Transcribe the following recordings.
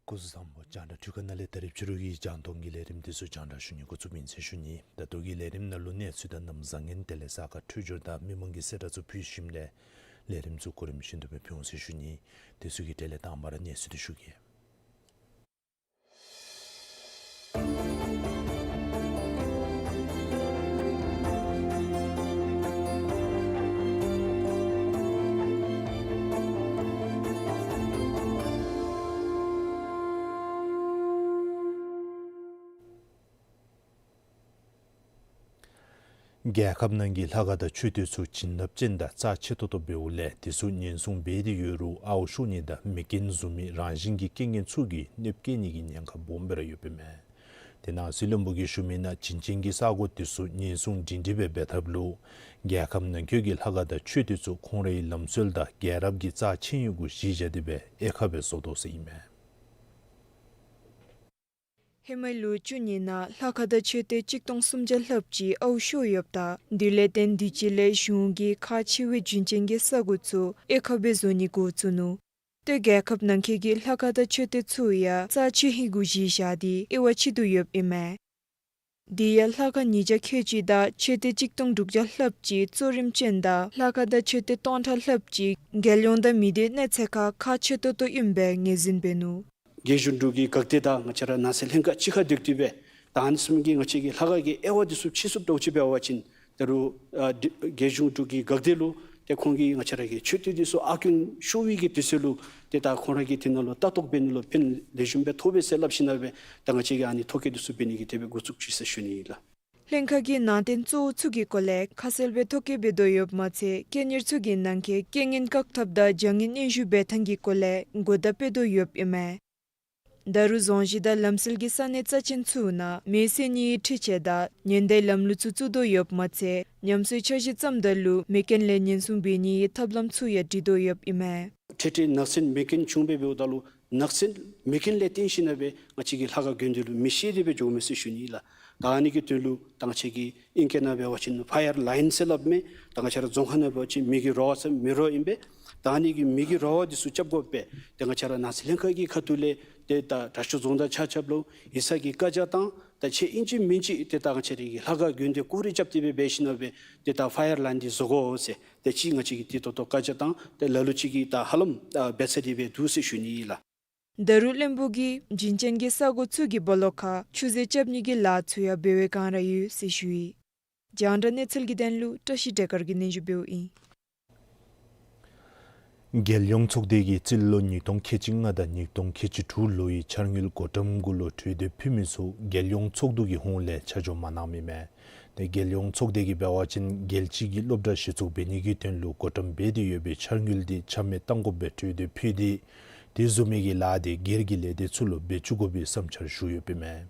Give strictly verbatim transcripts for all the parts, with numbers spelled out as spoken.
སྐུ་གཟུགས་བཟང་པོ། རྒྱང་བསྒྲགས་འཕྲུལ་ཁང་ནང་ལས་ད་རིས་ཕྱི་རུ་གི་རྒྱང་མཐོང་གི་ལས་རིམ་འདི་ཚུ་རྒྱང་བསྒྲགས་ཞུ་ནི་འགོ་བཙུགསཔ་ཨིན་ཟེར་ཞུ་ནི། ད་ལྟོ་གི་ལས་རིམ་ནང་ལུ་གནས་ཚུལ་དང་གནམ་བཟང་ངན་དེ་ལས་གཟའ་སྐར་འཕྲོད་སྦྱོར་དང་མི་མང་གི་གསལ་བསྒྲགས་ཚུ་ཕུལ་ཞིནམ་ལས་ལས་རིམ་ཚུ་གོ་རིམ་བཞིན་དུ་སྦེ་ཕུལ་འོང་ཟེར་ཞུ་ནི། དེ་ཚུ་གི་གྲས་ལས་དང་པ་ར་གནས་ཚུལ་འདི་ཞུ་གེ། རྒྱལ་ཁབ་ནང་གི་ལྷ་ཁང་དང་མཆོད་རྟེན་ཚུ་བྱིན་རླབས་ཅན་དང་རྩ་ཆེ་ཏོག་ཏོ་འབདཝ་ལས་དེ་ཚུ་ཉེན་སྲུང་འབད་དེ་ཡོད་རུང་ཨརཝ་ཤོར་ནི་དང་མེ་རྐྱེན་བཟོ་མི་རང་བཞིན་གྱི་རྐྱེན་ངན་ཚུ་གིས་གནོདཔ་བཀལ་ནི་གི་ཉེན་ཁ་སྦོམ་སྦེ་ར་ཡོདཔ་ཨིན་མས། དེ་ནང་སྲིད་བློན་པོ་གིས་ཞུ་མི་ནང་བྱིན་ཅན་གྱི་ས་གོ་དེ་ཚུ་ཉེན་སྲུང་སྒྲིང་སྒྲིང་སྦེ་འབད་ཐབས་ལུ་རྒྱལ་ཁབ་ནང་འཁོད་ཀྱི་ལྷ་ཁང་དང་མཆོད་རྟེན་ཚུ་ཁོང་རའི་ལམ་སྲོལ་དང་རྒྱལ་རབས་ཀྱི་རྩ་ཆེན་ཡོད་གུ་གཞི་བཞག་སྟེ་སྦེ་དབྱེ་ཁག་སྦེ་བཟོ་དོ་ཟེར་ཨིན་མས། ཧེ་མའི་ལོ་བཅུ་གཉིས་ནང་ལྷ་ཁང་དང་མཆོད་རྟེན་གཅིག་སྟོང་སུམ་བརྒྱ་ལྷགཔ་ཅིག་ཨརཝ་ཤོར་ཡོདཔ་ད་དེ་ལས་བརྟེན་དུས་ཅི་ལས་གཞུང་གིས་ཁག་ཆེ་བའི་བྱིན་ཅན་གྱི་ས་གོ་ཚུ་དབྱེ་ཁག་སྦེ་བཟོ་ནི་འགོ་བཙུགས་ནུག། ཏེ་རྒྱལ་ཁབ་ནང་འཁོད་ཀྱི་ལྷ་ཁང་དང་མཆོད་རྟེན་ཚུ་ཡང་རྩ་ཆེ་ཧིང་གུ་གཞི་བཞག་སྟེ་དབྱེ་བ་ཕྱེ་དོ་ཡོདཔ་ཨིན་མས། དེ་ཡང་ལྷ་ཁང་ཉིས་བརྒྱ་ཁལ་གཅིག་དང་མཆོད་རྟེན་གཅིག་སྟོང་དྲུག་བརྒྱ་ལྷགཔ་ཅིག་གཙོ་རིམ་ཅན་དང་ལྷ་ཁང་དང་མཆོད་རྟེན་སྟོང་ཕྲག་ལྷགཔ་ཅིག་རྒྱལ་ཡོངས་དང་མི་སྡེ་གནས་ཚད་ཁར་ཁག་ཆེ་ཏོག་ཏོ་ཨིནམ་སྦེ་ངོས་འཛིན་འབད་ནུག། རྒྱལ་གཞུང་འབྲུག་གི་འགག་སྡེ་དང་ང་བཅས་ར་ནང་སྲིད་ལྷན་ཁག་གཅིག་ཁར་འདུས་ཏེ་སྦེ་ད་ཨ་ནི་བཟུམ་གྱི་ང་བཅས་ཀྱི་ལྷ་ཁང་གི་དབྱེ་བ་འདི་ཚུ་ཕྱེ་ཚུགསཔ་འདྲཝ་ཅིག་འབད་བ་ཅིན་ད་རུང་ཨ་འདི་རྒྱལ་གཞུང་འབྲུག་གི་འགག་སྡེ་ལུ་ཏེ་ཁོང་གིས་ང་བཅས་ར་གི་མཆོད་རྟེན་འདི་ཚུ་ཨརཝ་ཤོར་བའི་གི་དུས་ཚོད་ལུ་ཏེ་ད་ཁོང་ར་གིས་དེ་ནང་ལུ་ལྟ་རྟོག་འབད་ནི་ལུ་ཕན་ལེགས་ཤོམ་སྦེ་ཐོགས་པས་ཟེར་སླབ་ཞིནམ་ལས་སྦེ་ད་ང་བཅས་ཀྱིས་ཨ་ནི་ཐོ་བཀོད་འདི་ཚུ་འབད་ནི་གི་དེ་སྦེ་འགོ་བཙུགས་ཅི་ཟེར་ཞུ་ནི་ཨིན་ལགས། ལྷན་ཁག་གིས་ནང་རྟེན་གཙོ་བོ་ཚུ་གི་སྐོར་ལས་ཁ་གསལ་སྦེ་ཐོ་བཀོད་འབད་དོ་ཡོདཔ་མ་ཚད་སྐད་གཉེར་ཚུ་གི་ནང་འཁོད་རྐྱེན་ངན་བཀག་ཐབས་དང་བྱ་ངན་སྙན་ཞུ་འབད་ཐངས་ཀྱི་སྐོར་ལས་གོ་བརྡ་སྤེལ་དོ་ཡོདཔ་ཨིན་མས། ད་རུང་རྫོང་གཞི་དང་ལམ་སྲོལ་གྱི་ས་གནས་རྩ་ཅན་ཚུ་ནང་མེ་བསད་ནིའི་འཕྲུལ་ཆས་དང་ཉེན་བརྡའི་ལམ་ལུགས་ཚུ་བཙུགས་དོ་ཡོདཔ་མ་ཚད་ཉམས་གསོའི་འཆར་གཞི་བརྩམ་ད་ལུ་མེ་རྐྱེན་ལས་ཉེན་སྲུང་འབད་ནིའི་ཐབས་ལམ་ཚུ་ཡང་སྒྲིག་དོ་ཡོདཔ་ཨིན་མས། འཕྲལ་འཕྲལ་ནགས་ཚལ་མེ་རྐྱེན་བྱུང་སྦེ་འབདཝ་ད་ལུ་ནགས་ཚལ་མེ་རྐྱེན་ལས་བརྟེན་ཞིནམ་ལས་སྦེ་ང་བཅས་ཀྱི་ལྷ་ཁང་དགོན་སྡེ་ལུ་མེ་ཤོར་ཏེ་སྦེ་འགྱོཝ་མས་ཟེར་ཞུ་ནི་ལགས། ད་ཨ་ནི་གི་དོན་ལུ་ད་ང་བཅས་ཀྱི་ཨིང་སྐད་ནང་འབད་བ་ཅིན་ཕ་ཡར་ལའིན་ཟེར་སླབ་མས། ད་ང་བཅས་ར་རྫོང་ཁ་ནང་འབད་བ་ཅིན་མེ་གི་ར་བ་ཟེར་མེ་རོ་ཨིན་པས། ད་ཨ་ནི་གི་མེ་གི་ར་བ་འདི་ཚུ་རྐྱབ་དགོ་པས། ཏེ་ང་བཅས་ར་ནགས་ཚལ་ལྷན་ཁག་གི་ཁ་ཐུག་ལས་ཏེ་ད་དྲག་ཤོས་རྫོང་བདག་ཆ་ཁྱབ་ལུ་ཡིག་ཚང་གི་བཀའ་རྒྱ་བཏང་། ད་ཁྱེད་ཨིན་ཅི་མིན་ཅི་ཏེ་ད་ང་བཅས་ར་གི་ལྷ་ཁང་དགོན་སྡེ་སྐོར་ར་རྐྱབ་སྟེ་སྦེ་འབད་ཞིནམ་ལས་སྦེ་ཏེ་ད་ཕ་ཡར་ལའིན་འདི་བཟོ་དགོ་ཟེར་ཏེ་ཅིག་ང་བཅས་ཀྱིས་ཏེ་ད་ལྟོ་བཀའ་རྒྱ་བཏང་། ཏེ་ལ་ལུ་ཅིག་གིས་ད་ཧ་ལམ་ཨ་འབད་ཚར་ཏེ་སྦེ་འདུག་ཟེར་ཞུ་ནི་ཨིན་ལགས། ད་རུང་བློན་པོ་གིས་བྱིན་ཅན་གྱི་ས་གོ་ཚུ་གི་སྦོ་ལོགས་ཁར་ཆུ་རྫས་རྐྱབ་ནི་གི་ལཱ་ཚུ་ཡང་འབད་བའི་བསྒང་ར་ཡོད་ཟེར་ཞུ་ཡི། རྒྱང་བསྒྲགས་གནས་ཚུལ་གྱི་དོན་ལུ་བཀྲ་ཤིས་བདེ་དཀར་གྱིས་སྙན་ཞུ་འབདཝ་ཨིན། རྒྱལ་ཡོངས་ཚོགས་སྡེ་གིས་རྩིས་ལོ་ཉིས་སྟོང་ཁལ་གཅིག་ལྔ་དང་ཉིས་སྟོང་ཁལ་གཅིག་དྲུག་ལོའི་འཆར་དངུལ་བགོ་བཀྲམ་གུ་ལུ་གྲོས་འདེབས་ཕུལ་མི་ཚུ་རྒྱལ་ཡོངས་ཚོགས་འདུ་གི་ཧོངས་ལས་ཆ་འཇོག་མ་གནངམ་ཨིན་མས། ཏེ་རྒྱལ་ཡོངས་ཚོགས་སྡེ་གིས་འབད་བ་ཅིན་རྒྱལ་སྤྱི་གི་སློབ་གྲྭ་གཞི་བཙུགས་འབད་ནི་གི་དོན་ལུ་བགོ་བཀྲམ་འབད་དེ་ཡོད་པའི་འཆར་དངུལ་འདི་ཆ་མེད་གཏང་དགོཔ་སྦེ་གྲོས་འདེབས་ཕུལ་ཏེ་དེ་བཟུམ་མའི་གི་ལཱ་འདི་སྒེར་གྱི་ལས་སྡེ་ཚུ་ལུ་འབད་བཅུག་དགོ་པའི་བསམ་འཆར་ཞུ་ཡོདཔ་ཨིན་མས།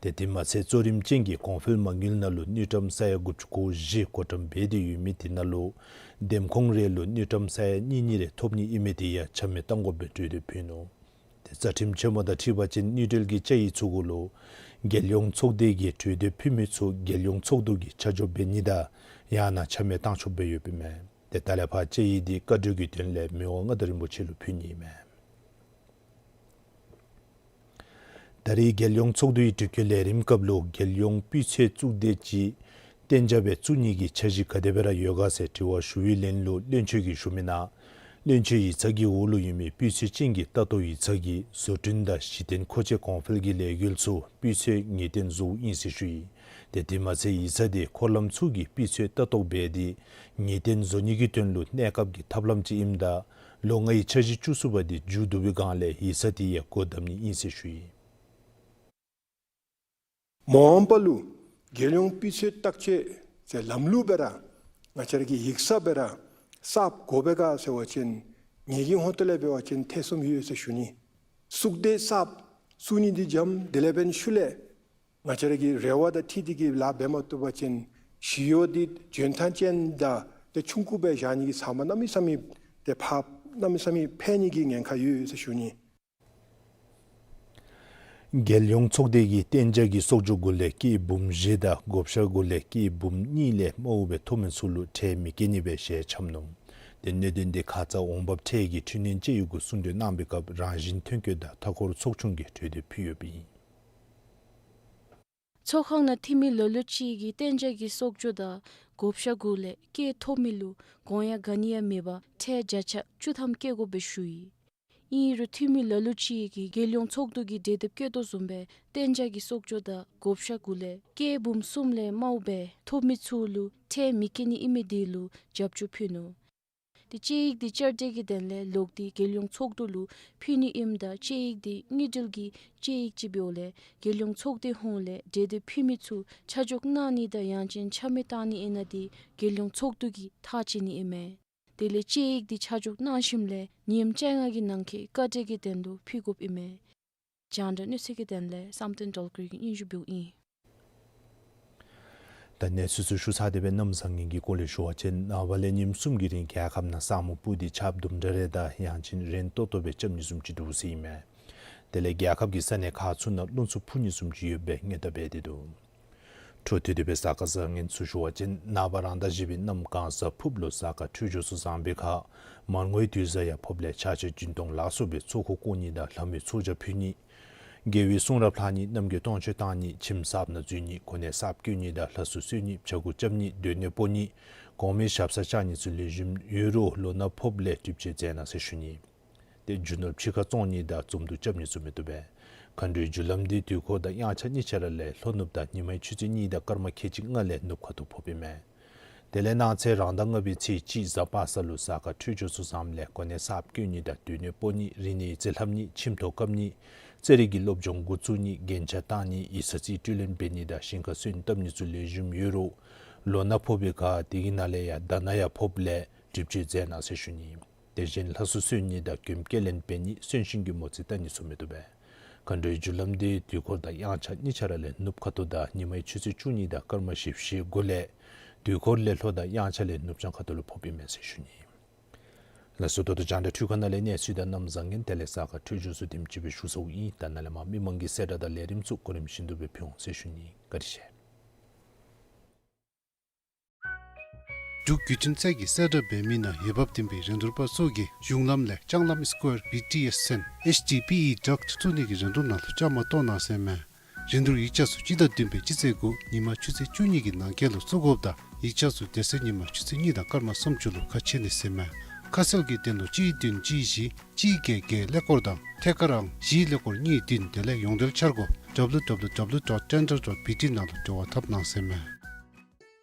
ཏེ་དེ་མ་ཚད་གཙོ་རིམ་ཅན་གྱི་གོང་འཕེལ་མ་དངུལ་ནང་ལུ་དངུལ་ཀྲམ་ས་ཡ་དགུ་བཅུ་གོ་བཞི་བགོ་བཀྲམ་འབད་དེ་ཡོད་མི་དེ་ནང་ལུ་འདེམས་ཁོངས་རེ་ལུ་དངུལ་ཀྲམ་ས་ཡ་གཉིས་གཉིས་རེ་ཐོབ་ནི་ཨིན་མི་དེ་ཡང་ཆ་མེད་གཏང་དགོཔ་སྦེ་གྲོས་འདེབས་ཕུལ་ནུག། ཏེ་རྩ་ཁྲིམས་ཆེན་མོ་དང་འཁྲིལ་བ་ཅིན་དངུལ་འབྲེལ་གྱི་དཔྱད་ཡིག་ཚུ་གུ་ལུ་རྒྱལ་ཡོངས་ཚོགས་སྡེ་གིས་གྲོས་འདེབས་ཕུལ་མི་ཚུ་རྒྱལ་ཡོངས་ཚོགས་འདུ་གིས་ཆ་འཇོག་འབད་ནི་དང་ཡང་ན་ཆ་མེད་གཏང་ཆོགཔ་སྦེ་ཡོདཔ་ཨིན་མས། ཏེ་ད་ལས་ཕར་དཔྱད་ཡིག་འདི་བཀའ་འཁྲོལ་གྱི་དོན་ལས་མི་དབང་མངའ་བདག་རིན་པོ་ཆེ་ལུ་ཕུལ་ནི་ཨིན་མས། ད་རེས་རྒྱལ་ཡོངས་ཚོགས་འདུའི་དྲི་བཀོད་ལས་རིམ་སྐབས་ལུ་རྒྱལ་ཡོངས་སྤུས་ཚད་གཙུག་སྡེ་ཅིག་གཏན་འཇགས་སྦེ་བཙུགས་ནི་གི་འཆར་གཞི་ག་དེ་སྦེ་ར་ཡོད་ག་ཟེར་དྲི་བ་ཞུ་བའི་ལན་ལུ་བློན་ཆེན་གྱིས་ཞུ་མི་ནང་བློན་ཆེན་ཡིག་ཚང་གི་འོག་ལུ་ཡོད་མི་སྤུས་ཚད་ཅན་གྱི་ལྟ་རྟོག་ཡིག་ཚང་གིས་བཟོ་སྐྲུན་དང་གཞི་རྟེན་མཁོ་ཆས་གོང་འཕེལ་གྱི་ལས་འགུལ་ཚུ་སྤུས་ཚད་ངེས་གཏན་བཟོཝ་ཨིན་ཟེར་ཞུ་ཡི། ཏེ་དེ་མ་ཚད་ཡིག་ཚང་དེ་འཁོར་ལམ་ཚུ་གི་སྤུས་ཚད་ལྟ་རྟོག་འབད་དེ་ངེས་གཏན་བཟོ་ནི་གི་དོན་ལུ་གནས་སྐབས་ཀྱི་ཐབས་ལམ་ཅིག་ཨིནམ་ད་ལོ་ལྔའི་འཆར་གཞི་བཅུ་གསུམ་པ་དེ་མཇུག་བསྡུ་བའི་སྒང་ལས་ཡིག་ཚང་དེ་ཡང་སྒོ་བསྡམ་ནི་ཨིན་ཟེར་ཞུ་ཡི། མ་འོངས་པ་ལུ་རྒྱལ་ཡོངས་སྤུས་ཚད་བརྟག་དཔྱད་ཟེར་ལམ་ལུགས་སྦེ་ར་ང་བཅས་ར་གི་ཡིག་ཚང་སྦེ་ར་གསརཔ་དགོ་པས་ག་ཟེར་བ་ཅིན་ངེ་གི་ཧོང་ཏོ་ལས་འབད་བ་ཅིན་ཐེ་ཚོམ་ཡོད་ཟེར་ཞུ་ནི། གཙུག་སྡེ་གསརཔ་བཙུགས་ནི་འདི་འཇམ། དེ་ལས་འབདན་ཤུལ་ལས་ང་བཅས་ར་གི་རེ་བ་དང་འཁྲིལ་ཏེ་གིས་ལཱ་འབད་མ་བཏུབ་པ་ཅིན་ཞི་གཡོག་འདི་འཇོན་ཐང་ཅན་དང་ཏེ་ཆུང་ཀུ་སྦེ་བཞག་ནི་གི་ཚབ་མ་གནམ་མེད་ས་མེད་ཏེ་ཕར་གནམ་མེད་ས་མེད་འཕེལ་ནི་གི་ཉེན་ཁ་ཡོད་ཟེར་ཞུ་ནི། རྒྱལ་ཡོངས་ཚོགས་སྡེ་གིས་གཏན་འཇགས་ཀྱི་གསོག་འཇོག་གུ་ལས་སྐྱེད་འབུམ་བཞི་དང་བགོ་བཤའ་གུ་ལས་སྐྱེད་འབུམ་གཉིས་ལས་དམའཝ་སྦེ་ཐོབ་མི་ཚུ་ལུ་ཁྲལ་མི་བཀལ་ནི་སྦེ་ཞལ་འཆམ་ནུག། ཏེ་གནད་དོན་འདི་ཁ་ཙ་འོང་འབབ་ཁྲལ་གྱི་འཕྲི་སྣོན་དཔྱད་ཡིག་གུ་གསུང་གྲོས་གནང་བའི་སྐབས་རང་བཞིན་ཐོན་སྐྱེད་དང་མཐའ་འཁོར་ཚོགས་ཆུང་གིས་གྲོས་འདེབས་ཕུལ་ཡོདཔ་ཨིན། ཚོགས་ཁང་ནང་འཐུས་མི་ལ་ལུ་ཅིག་གིས་གཏན་འཇགས་ཀྱི་གསོག་འཇོག་དང་བགོ་བཤའ་གུ་ལས་སྐྱེད་ཐོབ་མི་ལུ་གོང་ཡང་ག་ནི་ཡང་མེད་པར་ཁྲལ་བརྒྱ་ཆ་བཅུ་ཐམ་བཀལ་དགོ་པའི་ཞུ་ཡི། ཨིན་རུང་འཐུས་མི་ལ་ལུ་ཅིག་གིས་རྒྱལ་ཡོངས་ཚོགས་འདུ་གིས་གྲོས་འདེབས་བཀོད་དོ་བཟུམ་སྦེ་གཏན་འཇགས་ཀྱི་གསོག་འཇོག་དང་བགོ་བཤའ་གུ་ལས་སྐྱེད་འབུམ་གསུམ་ལས་དམའཝ་སྦེ་ཐོབ་མི་ཚུ་ལུ་ཁྲལ་མི་བཀལ་ནི་ཨིན་མི་དེ་ལུ་རྒྱབ་སྐྱོར་ཕུལ་ནུག། ཏེ་དཔྱད་ཡིག་དེ་བསྐྱར་ཟློས་ཀྱི་དོན་ལས་ལོག་སྟེ་རྒྱལ་ཡོངས་ཚོགས་འདུ་ལུ་ཕུལ་ནི་ཨིནམ་ད་དཔྱད་ཡིག་དེ་དངུལ་འབྲེལ་གྱི་དཔྱད་ཡིག་ཅིག་འབདཝ་ལས་རྒྱལ་ཡོངས་ཚོགས་སྡེ་ཧོངས་ལས་གྲོས་འདེབས་ཕུལ་མི་ཚུ་ཆ་འཇོག་གནང་ནི་དང་ཡང་ཅིན་ཆ་མེད་གཏང་ནི་ཨིན་ན་དེ་རྒྱལ་ཡོངས་ཚོགས་འདུ་གིས་ཐག་བཅད་ནི་ཨིན་མས། དེ་ལས་དཔྱད་ཡིག་དེ་ཆ་འཇོག་གནང་ཞིནམ་ལས་ཉིནམ་བཅོ་ལྔ་གི་ནང་འཁོད་བཀའ་འབྲེལ་གྱི་དོན་ལུ་ཕུལ་དགོཔ་ཨིན་མས། རྒྱང་བསྒྲགས་གནས་ཚུལ་གྱི་དོན་ལས་བསམ་གཏན་སྒྲོལ་དཀར་གྱིས་སྙན་ཞུ་འབདཝ་ཨིན། ད་གནས་ཚུལ་ཚུ་ཞུ་ཚར་ཏེ་སྦེ་གནམ་བཟང་ངན་གྱི་སྐོར་ལས་ཞུ་བ་ཅིན་ནངས་པ་ལས་ཉིནམ་གསུམ་གྱི་རིང་རྒྱལ་ཁབ་ནང་ས་སྨུག་སྤུབས་ཏེ་ཆརཔ་དུམ་གྲ་རེ་དང་ཡང་ཅིན་རན་ཏོག་ཏོ་སྦེ་རྐྱབ་ནི་བཟུམ་ཅིག་འདུག་ཟེར་ཨིན་མས། དེ་ལས་རྒྱལ་ཁབ་ཀྱི་ས་གནས་ཁག་ཚུ་ནང་རླུང་འཚུབ་འཕུ་ནི་བཟུམ་ཅིག་ཡོདཔ་སྦེ་སྔོན་བརྡ་འབད་དེ་འདུག། འཕྲོ་མཐུད་དེ་སྦེ་གཟའ་སྐར་བཟང་ངན་ཚུ་ཞུ་བ་ཅིན་ནངས་པ་རང་ཟླ་བཞི་པའི་གནམ་གང་གཟའ་ཕུརཔ་ལུ་གཟའ་སྐར་འཕྲོད་སྦྱོར་ཚུ་བཟང་པའི་ཁར་མར་ངོའི་དུས་བཟང་ཡང་ཕོགཔ་ལས་ཆ་ཤས་རྒྱུན་མཐོང་ལ་སོགས་པའི་ཚོགས་འཁོར་བསྐོར་ནི་དང་ལྷ་མོའི་ཚོགས་བཅར་ཕུལ་ནི། དགེ་བའི་གསུང་རབ་ལྷག་ནི། རྣམ་རྒྱལ་སྟོང་མཆོད་བཏང་ནི། ཁྱིམ་གསརཔ་ནང་འཛུལ་ནི། གོ་གནས་གསརཔ་བསྐོ་ནི་དང་ལྷ་གསོལ་གསོལ་ནི། བྱ་འགུག་རྐྱབ་ནི། སྡོད་གནས་སྤོ་ནི། གོང་མའི་ཞབས་སར་བཅར་ནི་ཚུ་ལེགས་ཤོམ་ཡོད་རུང་ལོ་ན་ཕོགཔ་ལས་སྒྲིབ་སྦྱོང་མཛད་གནང་ཟེར་ཞུ་ནི། ཏེ་རྒྱུ་ནོར་ཕྱི་ཁར་བཙོང་ནི་དང་འཛོམས་འདུ་རྐྱབ་ནི་ཚུ་མི་བཏུབ་པས། མཁའ་འགྲོའི་རྒྱུ་ལམ་འདི་དུས་འཁོར་དང་དབྱངས་འཆར་གཉིས་ཆ་ར་ལས་ལྷོ་ནུབ་དང་ཉི་མའི་ཆུ་ཚོད་གཉིས་དང་སྐར་མ་ཁལ་གཅིག་ལྔ་ལས་ནུབ་ཁ་ཐུག་ཕོགཔ་ཨིན་མས། དེ་ལས་གནངས་ཚེ་རང་ཟླ་ལྔ་པའི་ཚེས་གཅིག་གཟའ་པ་སངས་ལུ་གཟའ་སྐར་འཕྲོད་སྦྱོར་ཚུ་བཟངམ་ལས་གོ་གནས་གསརཔ་བསྐོ་ནི་དང་སྡོད་གནས་སྤོ་ནི། རིག་གནས་ཡིག་རྩིས་ལྷབ་ནི། ཁྱིམ་ཐོག་བཀབ་ནི། རྩེད་རིགས་ཀྱི་སློབ་སྦྱོང་འགོ་བཙུགས་ནི། རྒྱན་ཆ་བཏགས་ནི། ཡིག་ཚང་རྩིས་སྤྲོད་ལེན་འབད་ནི་དང་ཞིང་ཁར་སོན་བཏབ་ནི་ཚུ་ལེགས་ཤོམ་ཡོད་རུང་ལོ་ན་ཕོག་པའི་ཁར་དེ་གི་ནང་ལས་ཡང་ཟླ་ན་ཡང་ཕོགཔ་ལས་སྒྲིབ་སྦྱོང་མཛད་གནང་ཟེར་ཞུ་ནི། དེ་བཞིན་ལྷ་གསོལ་གསོལ་ནི་དང་མགོན་སྐྱོབ་ལེན་འབད་ནི། གསོན་གཤིན་གྱི་མོ་རྩིས་བལྟ་ནི་ཚུ་མི་བཏུབ་པས། མཁའ་འགྲོའི་རྒྱུ་ལམ་འདི་དུས་འཁོར་དང་དབྱངས་འཆར་གཉིས་ཆ་ར་ལས་ནུབ་ཁ་ཐུག་དང་ཉི་མའི་ཆུ་ཚོད་བཅུ་གཉིས་དང་སྐར་མ་བཞི་བཅུ་ཞེ་དགུ་ལས་དུས་འཁོར་ལས་ལྷོ་དང་དབྱངས་འཆར་ལས་ནུབ་བྱང་ཁ་ཐུག་ལུ་ཕོགཔ་ཨིན་མས་ཟེར་ཞུ་ནི། ལགས་སོ། ད་ལྟོ་རྒྱང་བསྒྲགས་འཕྲུལ་ཁང་ནང་ལས་གནས་ཚུལ་དང་གནམ་བཟང་ངན་དེ་ལས་གཟའ་སྐར་འཕྲོད་སྦྱོར་ཚུ་དེམ་ཅིག་སྦེ་ཞུ་ཚརཝ་ཨིན། ད་ནཱ་ལས་མར་མི་མང་གི་གསལ་བསྒྲགས་དང་ལས་རིམ་ཚུ་གོ་རིམ་བཞིན་དུ་སྦེ་ཕུལ་འོང་ཟེར་ཞུ་ནི། བཀའ་དྲིན་ཆེ། འབྲུག་བརྒྱུད་འཕྲིན་ཚད་ཀྱི་གསལ་བསྒྲགས་འབད་མི་ནང་འོས་འབབ་ལྡན་པའི་རིན་བསྡུར་པ་ཚུ་གིས་གཞུང་ལམ་ལས་ལྕང་ལམ་སྐོར་བི་ཊི་ཨེསི་ཚན་ཨེཆ་ཌི་པི་ཨི་ཌག་བཙུགས་ནི་གི་རིན་བསྡུར་ནང་ལུ་བཅའ་མར་གཏོགས་གནང་ཟེར་མས། རིན་བསྡུར་ཡིག་ཆ་ཚུ་སྤྱི་ཟླ་བདུན་པའི་སྤྱི་ཚེས་དགུ་ཉིན་མ་ཆུ་ཚོད་བཅུ་གཉིས་ཀྱི་ནང་འཁོད་ལུ་བཙུགས་དགོཔ་དང་ཡིག་ཆ་ཚུ་དེ་ཚེ་ཉིན་མ་ཆུ་ཚོད་གཉིས་དང་སྐར་མ་སུམ་ཅུ་ལུ་ཁ་ཕྱེ་ནི་ཟེར་མས། ཁ་གསལ་གྱི་དོན་ལུ་གཅིག་བདུན་གཅིག་བཞི་གཅིག་བརྒྱད་བརྒྱད་ཀླད་ཀོར་དང་ཐད་ཀར་ཨང་བཞི་ཀླད་ཀོར་གཉིས་བདུན་དེ་ལས་ཡོངས་འབྲེལ་འཆར་སྒོ་ཌབ་ལུ་ཌབ་ལུ་ཌབ་ལུ་ཌོཊ་ཊེན་ཌར་ཌོཊ་བི་ཊི་ནང་ལུ་འབྲེལ་བ་འཐབ་གནང་ཟེར་མས།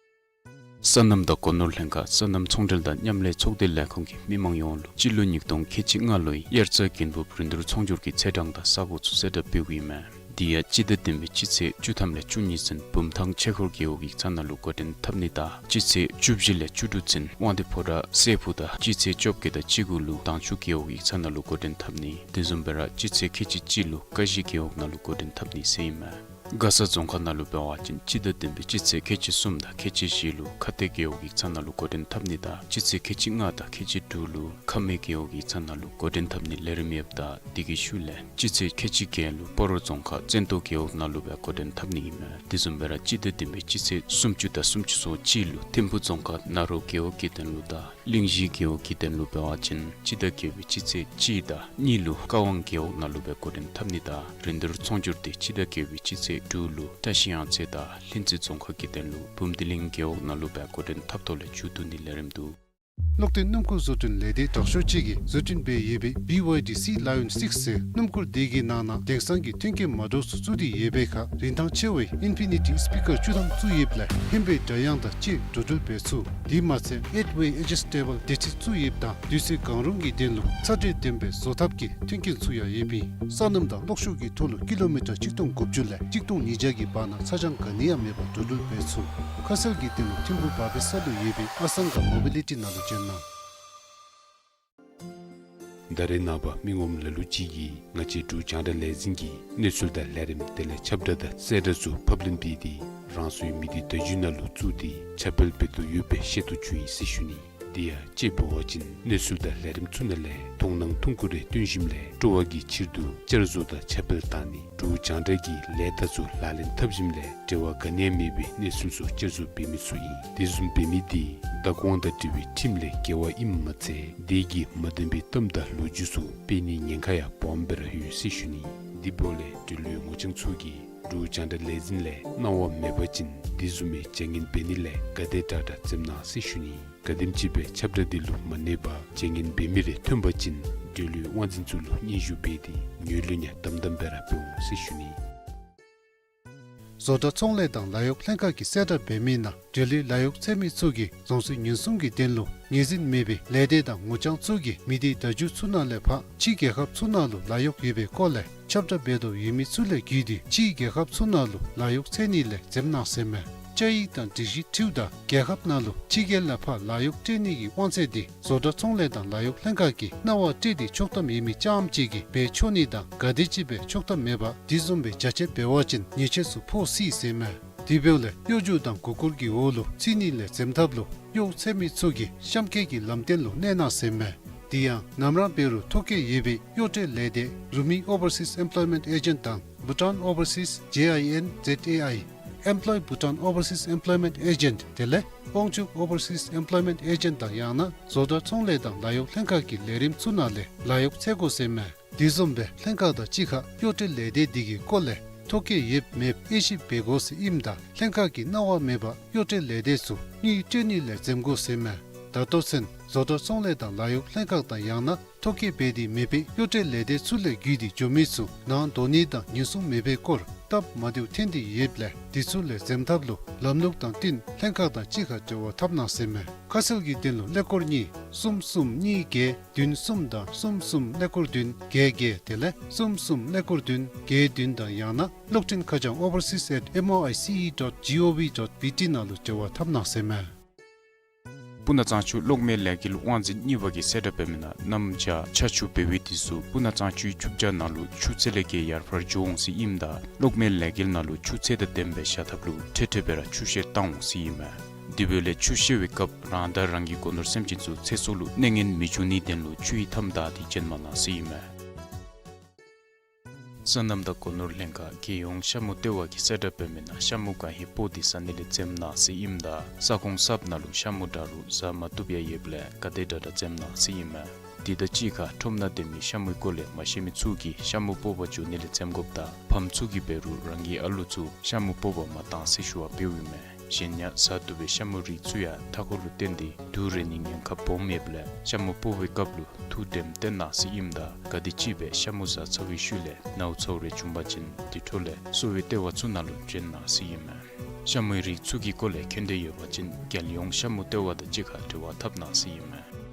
སོ་ནམ་དང་སྒོ་ནོར་ལྷན་ཁག་སོ་ནམ་ཚོང་འབྲེལ་དང་མཉམ་ལས་ཚོགས་སྡེ་ལས་ཁུངས་ཀྱིས་མི་མང་ཡོངས་ལུ་སྤྱི་ལོ་ཉིས་སྟོང་ཁལ་གཅིག་ལྔ་ལོའི་དབྱར་རྩྭ་དགུན་འབུབ་རིན་བསྡུར་ཚོང་སྒྱུར་གྱི་ཚེས་གྲངས་དང་ས་གོ་ཚུ་གསལ་བསྒྲགས་འབདཝ་ཨིན་མས། དེ་ཡང་སྤྱི་ཟླ་བདུན་པའི་སྤྱི་ཚེས་བཅུ་ཐམ་ལས་བཅུ་གཉིས་ཚུན་བུམ་ཐང་ཆོས་འཁོར་རྒེད་འོག་ཡིག་ཚང་ནང་ལུ་འགོ་འདྲེན་འཐབ་ནི་དང་སྤྱི་ཚེས་བཅུ་བཞི་ལས་བཅུ་དྲུག་ཚུན་དབང་འདུས་ཕོ་བྲང་སྲས་ཕུག་དང་སྤྱི་ཚེས་བཅོ་བརྒྱད་དང་བཅུ་དགུ་ལུ་དྭངས་ཆུ་རྒེད་འོག་ཡིག་ཚང་ནང་ལུ་འགོ་འདྲེན་འཐབ་ནི། དེ་བཟུམ་སྦེ་ར་སྤྱི་ཚེས་ཁལ་གཅིག་གཅིག་ལུ་ཀ་གཞི་རྒེད་འོག་ནང་ལུ་འགོ་འདྲེན་འཐབ་ནི་ཟེར་ཨིན་མས། མགར་ས་རྫོང་ཁག་ནང་ལུ་འབད་བ་ཅིན་སྤྱི་ཟླ་བདུན་པའི་སྤྱི་ཚེས་ཁལ་གཅིག་གསུམ་དང་ཁལ་གཅིག་བཞི་ལུ་ཁ་གཏད་རྒེད་འོག་གི་ས་ནང་ལུ་འགོ་འདྲེན་འཐབ་ནི་དང་སྤྱི་ཚེས་ཁལ་གཅིག་ལྔ་དང་ཁལ་གཅིག་དྲུག་ལུ་ཁ་སྨད་རྒེད་འོག་གི་ས་ནང་ལུ་འགོ་འདྲེན་འཐབ་ནི་ལས་རིམ་ཡོདཔ་ད་དེ་གི་ཤུལ་ལས་སྤྱི་ཚེས་ཁལ་གཅིག་བརྒྱད་ལུ་སྤ་རོ་རྫོང་ཁག་བཙན་ཏོ་རྒེད་འོག་ནང་ལུ་སྦེ་འགོ་འདྲེན་འཐབ་ནི་ཨིན་མས། དེ་བཟུམ་སྦེ་ར་སྤྱི་ཟླ་བདུན་པའི་སྤྱི་ཚེས་སུམ་ཅུ་དང་སུམ་ཅུ་སོ་གཅིག་ལུ་ཐིམ་ཕུ་རྫོང་ཁག་ནཱ་རོ་རྒེད་འོག་གི་དོན་ལུ་དང་གླིང་བཞི་རྒེད་འོག་གི་དོན་ལུ་འབད་བ་ཅིན་སྤྱི་ཟླ་བརྒྱད་པའི་སྤྱི་ཚེས་གཅིག་དང་གཉིས་ལུ་ཀ་ཝང་རྒེད་འོག་ནང་ལུ་སྦེ་འགོ་འདྲེན་འཐབ་ནི་དང་རིན་བསྡུར་ཚོང་སྒྱུར་དེ་སྤྱི་ཟླ་བརྒྱད་པའི་སྤྱི་ཚེས་དྲུག་ལུ་བཀྲ་ཤིས་གཡང་རྩེ་དང་ལྷུན་རྩེ་རྫོང་ཁག་གི་དོན་ལུ་བུམ་སྡེ་གླིང་རྒེད་འོག་ནང་ལུ་སྦེ་འགོ་འདྲེན་འཐབ་ཐོག་ལས་མཇུག་བསྡུ་ནི་ལས་རིམ་འདུག། གློག་འདོན་སྣུམ་འཁོར་བཟོ་སྐྲུན་ལས་སྡེ་དྲག་ཤོས་ཅིག་གིས་བཟོ་སྐྲུན་འབད་ཡོད་པའི་བི་ཝའི་ཌི་སི་ལ་ཡོན་སིགསི་ཟེར་སྣུམ་འཁོར་དེ་གི་ནང་ན་དེང་སང་གི་མཐུན་རྐྱེན་མ་འདྲཝ་ཚུ་བཙུགས་ཏེ་ཡོད་པའི་ཁར་རིན་ཐང་ཆེ་བའི་ཨིན་ཕི་ནི་ཊི་སི་པི་ཀར་བཅུ་ཐམ་བཙུགས་ཡོདཔ་ལས་ཧེ་མའི་སྒྲ་དབྱངས་དང་བཅས་འགྲོ་འགྲུལ་འབད་ཚུགས། དེ་མ་ཚད་ཨེཊ་ཝེ་ཨེ་ཇི་སི་ཊེ་བཱལ་སྡེར་ཁྲི་བཙུགས་ཡོདཔ་དང་དུས་ཚོད་གང་རུང་གི་དོན་ལུ་ཚ་དྲོད་ལྡན་པའི་བཟོ་ཐབས་ཀྱི་མཐུན་རྐྱེན་ཚུ་ཡང་ཡོདཔ་ཨིན། སོ་ནམ་དང་གློག་ཤུགས་ཀྱི་ཐོག་ལུ་ཀི་ལོ་མི་ཊར་གཅིག་སྟོང་དགུ་བཅུ་ལས་གཅིག་སྟོང་ཉིས་བརྒྱ་གི་བར་ན་ཚ་གྱང་ག་ནི་ཡང་མེད་པར་འགྲོ་འགྲུལ་འབད་ཚུགས། ཁ་གསལ་གྱི་དོན་ལུ་ཐིམ་ཕུ་བ་པེ་ས་ལུ་ཡོད་པའི་ཨ་སང་ག་མོ་བི་ལི་ཊི་ནང་ལུ་བྱོན་གནང་། ད་རེས་ནངས་པ་མི་ངོམ་ལ་ལུ་ཅིག་གིས་ང་བཅས་འབྲུག་རྒྱང་བསྒྲགས་ལས་འཛིན་གྱི་གནས་ཚུལ་དང་ལས་རིམ་དེ་ལས་ཁྱབ་བསྒྲགས་དང་གསལ་བསྒྲགས་ཚུ་ཕབ་ལེན་འབད་དེ་རང་སོའི་མི་སྡེ་བརྡ་བརྒྱུད་ནང་ལུ་བཙུགས་ཏེ་ཁྱབ་སྤེལ་འབད་དོ་ཡོདཔ་སྦེ་ཤེས་རྟོགས་བྱུང་ཡི་ཟེར་ཞུ་ནི། དེ་ཡང་དཔྱེ་འབད་བ་ཅིན་གནས་ཚུལ་དང་ལས་རིམ་ཚུ་ནང་ལས་མཐོང་སྣང་ཐུང་ཀུ་རེ་སྟོན་ཞིནམ་ལས་སྤྲོ་བ་གི་ཕྱིར་དུ་བསྐྱར་བཟོ་དང་ཁྱབ་སྤེལ་བཏང་ནི་འབྲུག་རྒྱང་བསྒྲགས་ཀྱི་ལས་རྟགས་ཚུ་ལག་ལེན་འཐབ་ཞིནམ་ལས་འབྲེལ་བ་ག་ནི་ཡང་མེད་པའི་གནས་ཚུལ་ཚུ་བསྐྱར་བཟོ་འབད་མི་ཚུ་ཨིན། དེ་བཟུམ་འབད་མི་དེ་བདག་དབང་དང་འབྲེལ་བའི་ཁྲིམས་ལས་འགལ་བ་ཨིནམ་མ་ཚད་དེ་གིས་མ་བདེན་པའི་གཏམ་དང་ལོ་རྒྱུས་ཚུ་སྤེལ་ནིའི་ཉེན་ཁ་ཡང་སྦོམ་སྦེ་ར་ཡོད་ཟེར་ཞུ་ནི། དེ་འབདཝ་ལས་འབྲེལ་ཡོད་ངོ་རྐྱང་ཚུ་གིས་འབྲུག་རྒྱང་བསྒྲགས་ལས་འཛིན་ལས་གནང་བ་མེད་པ་ཅིན་དེ་བཟུམ་མའི་བྱ་ངན་འབད་ནི་ལས་ག་དེ་དྲག་དྲག་འཛེམ་གནང་ཟེར་ཞུ་ནི། ག་དེམ་ཅིག་སྦེ་ཁྱབ་བསྒྲགས་དེ་ལུ་མ་གནས་པར་བྱ་ངན་འབད་མི་རེ་ཐོན་པ་ཅིན་འབྲེལ་ཡོད་དབང་འཛིན་ཚུ་ལུ་སྙན་ཞུ་འབད་དེ་ངོས་ལེན་ཡང་དམ་དམ་སྦེ་ར་འབད་འོང་ཟེར་ཞུ་ནི། བཟོ་གྲྭ་ཚོང་ལས་དང་ལཱ་གཡོག་ལྷན་ཁག་གིས་གསལ་བསྒྲགས་འབད་མི་ནང་འབྲེལ་ཡོད་ལཱ་གཡོག་འཚོལ་མི་ཚུ་གིས་རྫོང་སྲིད་ཉེན་སྲུང་གི་དོན་ལུ་ངོས་འཛིན་མེད་པའི་ལས་སྡེ་དང་ངོ་རྐྱང་ཚུ་གིས་མི་སྡེ་བརྡ་བརྒྱུད་ཚུ་ནང་ལས་ཕར་ཕྱི་རྒྱལ་ཁབ་ཚུ་ནང་ལུ་ལཱ་གཡོག་ཡོད་པའི་སྐོར་ལས་ཁྱབ་བསྒྲགས་འབད་དོ་ཡོད་མི་ཚུ་ལས་བརྒྱུད་དེ་ཕྱི་རྒྱལ་ཁབ་ཚུ་ནང་ལུ་ལཱ་གཡོག་འཚོལ་ནི་ལས་འཛེམ་གནང་ཟེར་མས། བཅའ་ཡིག་དང་སྒྲིག་གཞི་འཁྲིལཝ་ད་རྒྱལ་ཁབ་ནང་ལུ་ཕྱི་རྒྱལ་ལས་ཕར་ལཱ་གཡོག་སྤྲོད་ནི་གི་དབང་ཚད་དེ་བཟོ་གྲྭ་ཚོང་ལས་དང་ལཱ་གཡོག་ལྷན་ཁག་གིས་གནང་བ་སྤྲོད་དེ་ཆོག་ཐམ་ཡོད་མི་རྐྱངམ་ཅིག་གིས་འབད་ཆོག་ནི་དང་ག་དེམ་ཅིག་སྦེ་ཆོག་ཐམ་མེད་པར་དེ་བཟུམ་སྦེ་རྒྱ་ཆེ་འབད་བ་ཅིན་ཉེས་ཆད་ཚུ་ཕོག་སྲིད་ཟེར་མས། དེ་འབདཝ་ལས་གཡོ་སྒྱུ་དང་མགུ་སྐོར་གྱི་འོག་ལུ་ཚུད་ནི་ལས་འཛེམ་ཐབས་ལུ་གཡོག་འཚོལ་མི་ཚུ་གིས་གཤམ་འཁོད་ཀྱི་ལམ་སྟོན་ལུ་གནས་གནང་ཟེར་མས། དེ་ཡང་ནམ་ར་འབད་རུང་ཐོ་བཀོད་ཡོད་པའི་གཡོག་སྤྲོད་ལས་སྡེ་རུ་མི་ཨོ་བར་སིས་ཨེམ་པ་ལོའི་མེནཊ་ཨེ་ཇེནཊ་དང་བྷུ་ཊཱན་ཨོ་བར་སིས་ཇེ་ཨའི་ཨེན་ཛེཌ་ཨེ་ཨའི་ཨེམ་པ་ལོའི་བྷུ་ཊཱན་ཨོ་བར་སིས་ཨེམ་པ་ལོའི་མེནཊ་ཨེ་ཇེནཊ་དེ་ལས་དབང་ཕྱུག་ཨོ་བར་སིས་ཨེམ་པ་ལོའི་མེནཊ་ཨེ་ཇེནཊ་དང་ཡང་ན་བཟོ་གྲྭ་ཚོང་ལས་དང་ལཱ་གཡོག་ལྷན་ཁག་གི་ལས་རིམ་ཚུ་ནང་ལས་ལཱ་གཡོག་འཚོལ་དགོ་ཟེར་མས། དེ་བཟུམ་སྦེ་ལྷན་ཁག་དང་གཅིག་ཁར་གཡོག་སྤྲོད་ལས་སྡེ་དེ་གི་སྐོར་ལས་ཐོ་བཀོད་ཡོདཔ་མེདཔ་དབྱེ་ཞིབ་འབད་དགོ་ཟེར་ཨིནམ་ད་ལྷན་ཁག་གིས་གནང་བ་མེད་པར་གཡོག་སྤྲོད་ལས་སྡེ་ཚུ་དངུལ་སྤྲོད་ནི་ལས་འཛེམ་དགོ་ཟེར་མས། ད་ལྟོ་ཚུན་བཟོ་གྲྭ་ཚོང་ལས་དང་ལཱ་གཡོག་ལྷན་ཁག་དང་ཡང་ན་ཐོ་བཀོད་འབད་དེ་མེད་པའི་གཡོག་སྤྲོད་ལས་སྡེ་ཚུ་ལས་བརྒྱུད་དེ་འགྱོ་མི་ཚུ་ནང་འདོགས་ནི་དང་ཉེན་སྲུང་མེད་པའི་སྐོར་སྟབས་མ་བདེཝ་ཐོན་ཏེ་ཡོདཔ་ལས་དེ་ཚུ་ལས་འཛེམ་ཐབས་ལུ་ལམ་ལུགས་དང་བསྟུན་ལྷན་ཁག་དང་གཅིག་ཁར་འབྲེལ་བ་འཐབ་གནང་ཟེར་མས། ཁ་གསལ་གྱི་དོན་ལུ་ཀླད་ཀོར་གཉིས་གསུམ་གསུམ་གཉིས་བརྒྱད་བདུན་གསུམ་དང་གསུམ་གསུམ་ཀླད་ཀོར་བདུན་བརྒྱད་བརྒྱད་དེ་ལས་གསུམ་གསུམ་ཀླད་ཀོར་བདུན་བརྒྱད་བདུན་དང་ཡང་ན་གློག་འཕྲིན་ཁ་བྱང་ཨོ་བར་སིས་ཨེཊ་ཨེམ་ཨོ་ཨའི་སི་ཨི་ཌོཊ་ཇི་ཨོ་ཝི་ཌོཊ་བི་ཊི་ནང་ལུ་འབྲེལ་བ་འཐབ་གནང་ཟེར་མས། སྤུ་ན་གཙང་ཆུ་གློག་མེ་ལས་འགུལ་དབང་འཛིན་གཉིས་པ་གིས་གསལ་བསྒྲགས་འབད་མི་ནང་གནམ་བྱཱར་ཆར་ཆུ་འབེལ་བའི་དུས་སུ་སྤུ་ན་གཙང་ཆུའི་ཆུ་བྱ་ནང་ལུ་ཆུ་ཚད་ལས་བརྒལ་ཡར་འཕར་འགྱོ་འོང་ཟེར་ཨིནམ་ད་གློག་མེ་ལས་འགུལ་ནང་ལུ་ཆུ་ཚད་དང་ལྡནམ་སྦེ་བཞག་ཐབས་ལུ་འཕྲལ་འཕྲལ་སྦེ་ར་ཆུ་བཤལ་བཏང་འོང་ཟེར་ཨིན་མས། དེ་འབདཝ་ལས་ཆུ་བཤལ་བའི་སྐབས་རང་དང་རང་གི་སྒོ་ནོར་སེམས་ཅན་ཚུ་ཚེ་སྲོག་ལུ་གནོད་ངན་མི་འབྱུང་ནིའི་དོན་ལུ་ཆུ་ཡི་མཐའམ་བདའ་སྟེ་བྱོན་མ་གནང་ཟེར་ཨིན་མས། སོ་ནམ་དང་སྒོ་ནོར་ལྷན་ཁག་རྒྱལ་ཡོངས་ཤ་མུ་ལྟེ་བ་གིས་གསལ་བསྒྲགས་འབད་མི་ནང་ཤ་མུ་གང་ཧེ་སྤོ་སྟེ་ཟ་ནི་ལས་འཛེམ་གནང་ཟེར་ཨིནམ་ད་ས་ཁོངས་གསརཔ་ནང་ལུ་ཤ་མུ་དྲག་རུང་ཟ་མ་བཏུབ་ཡང་ཡོདཔ་ལས་ག་དེ་དྲག་དྲག་འཛེམ་གནང་ཟེར་ཨིན་མས། དེ་དང་གཅིག་ཁར་ཁྲོམ་ནང་སྡོད་མི་ཤ་མུའི་སྐོར་ལས་མ་ཤེས་མི་ཚུ་གིས་ཤ་མུ་སྤོ་བར་འགྱོ་ནི་ལས་འཛེམ་དགོཔ་དང་ཕམ་ཚུ་གིས་འབད་རུང་རང་གི་ཨ་ལུ་ཚུ་ཤ་མུ་སྤོ་བར་མ་གཏང་ཟེར་ཞུ་བ་འབདཝ་ཨིན་མས། གཞན་ཡང་ཟ་བཏུབ་པའི་ཤ་མུའི་རིགས་ཚུ་ཡང་མཐའ་འཁོར་ལུ་བརྟེན་ཏེ་དུག་རེག་ནིའི་ཉེན་ཁ་སྦོམ་ཡོདཔ་ལས་ཤ་མུ་སྤོ་བའི་སྐབས་ལུ་ཐུགས་དྲནམ་བཏོན་གནང་ཟེར་ཨིནམ་ད་ག་དེམ་ཅིག་སྦེ་ཤ་མུ་ཟ་ཚར་བའི་ཤུལ་ལས་ནཝ་ཚཝ་རེ་བྱུང་པ་ཅིན་དེ་འཕྲོ་ལས་གསོ་བའི་ལྟེ་བ་ཚུ་ནང་ལུ་བྱོན་གནང་ཟེར་ཨིན་མས། ཤ་མུའི་རིགས་ཚུ་གི་སྐོར་ལས་མཁྱེན་འདོད་ཡོད་པ་ཅིན་རྒྱལ་ཡོངས་ཤ་མུ་ལྟེ་བ་དང་གཅིག་ཁར་འབྲེལ་བ་འཐབ་གནང་ཟེར་ཨིན་མས།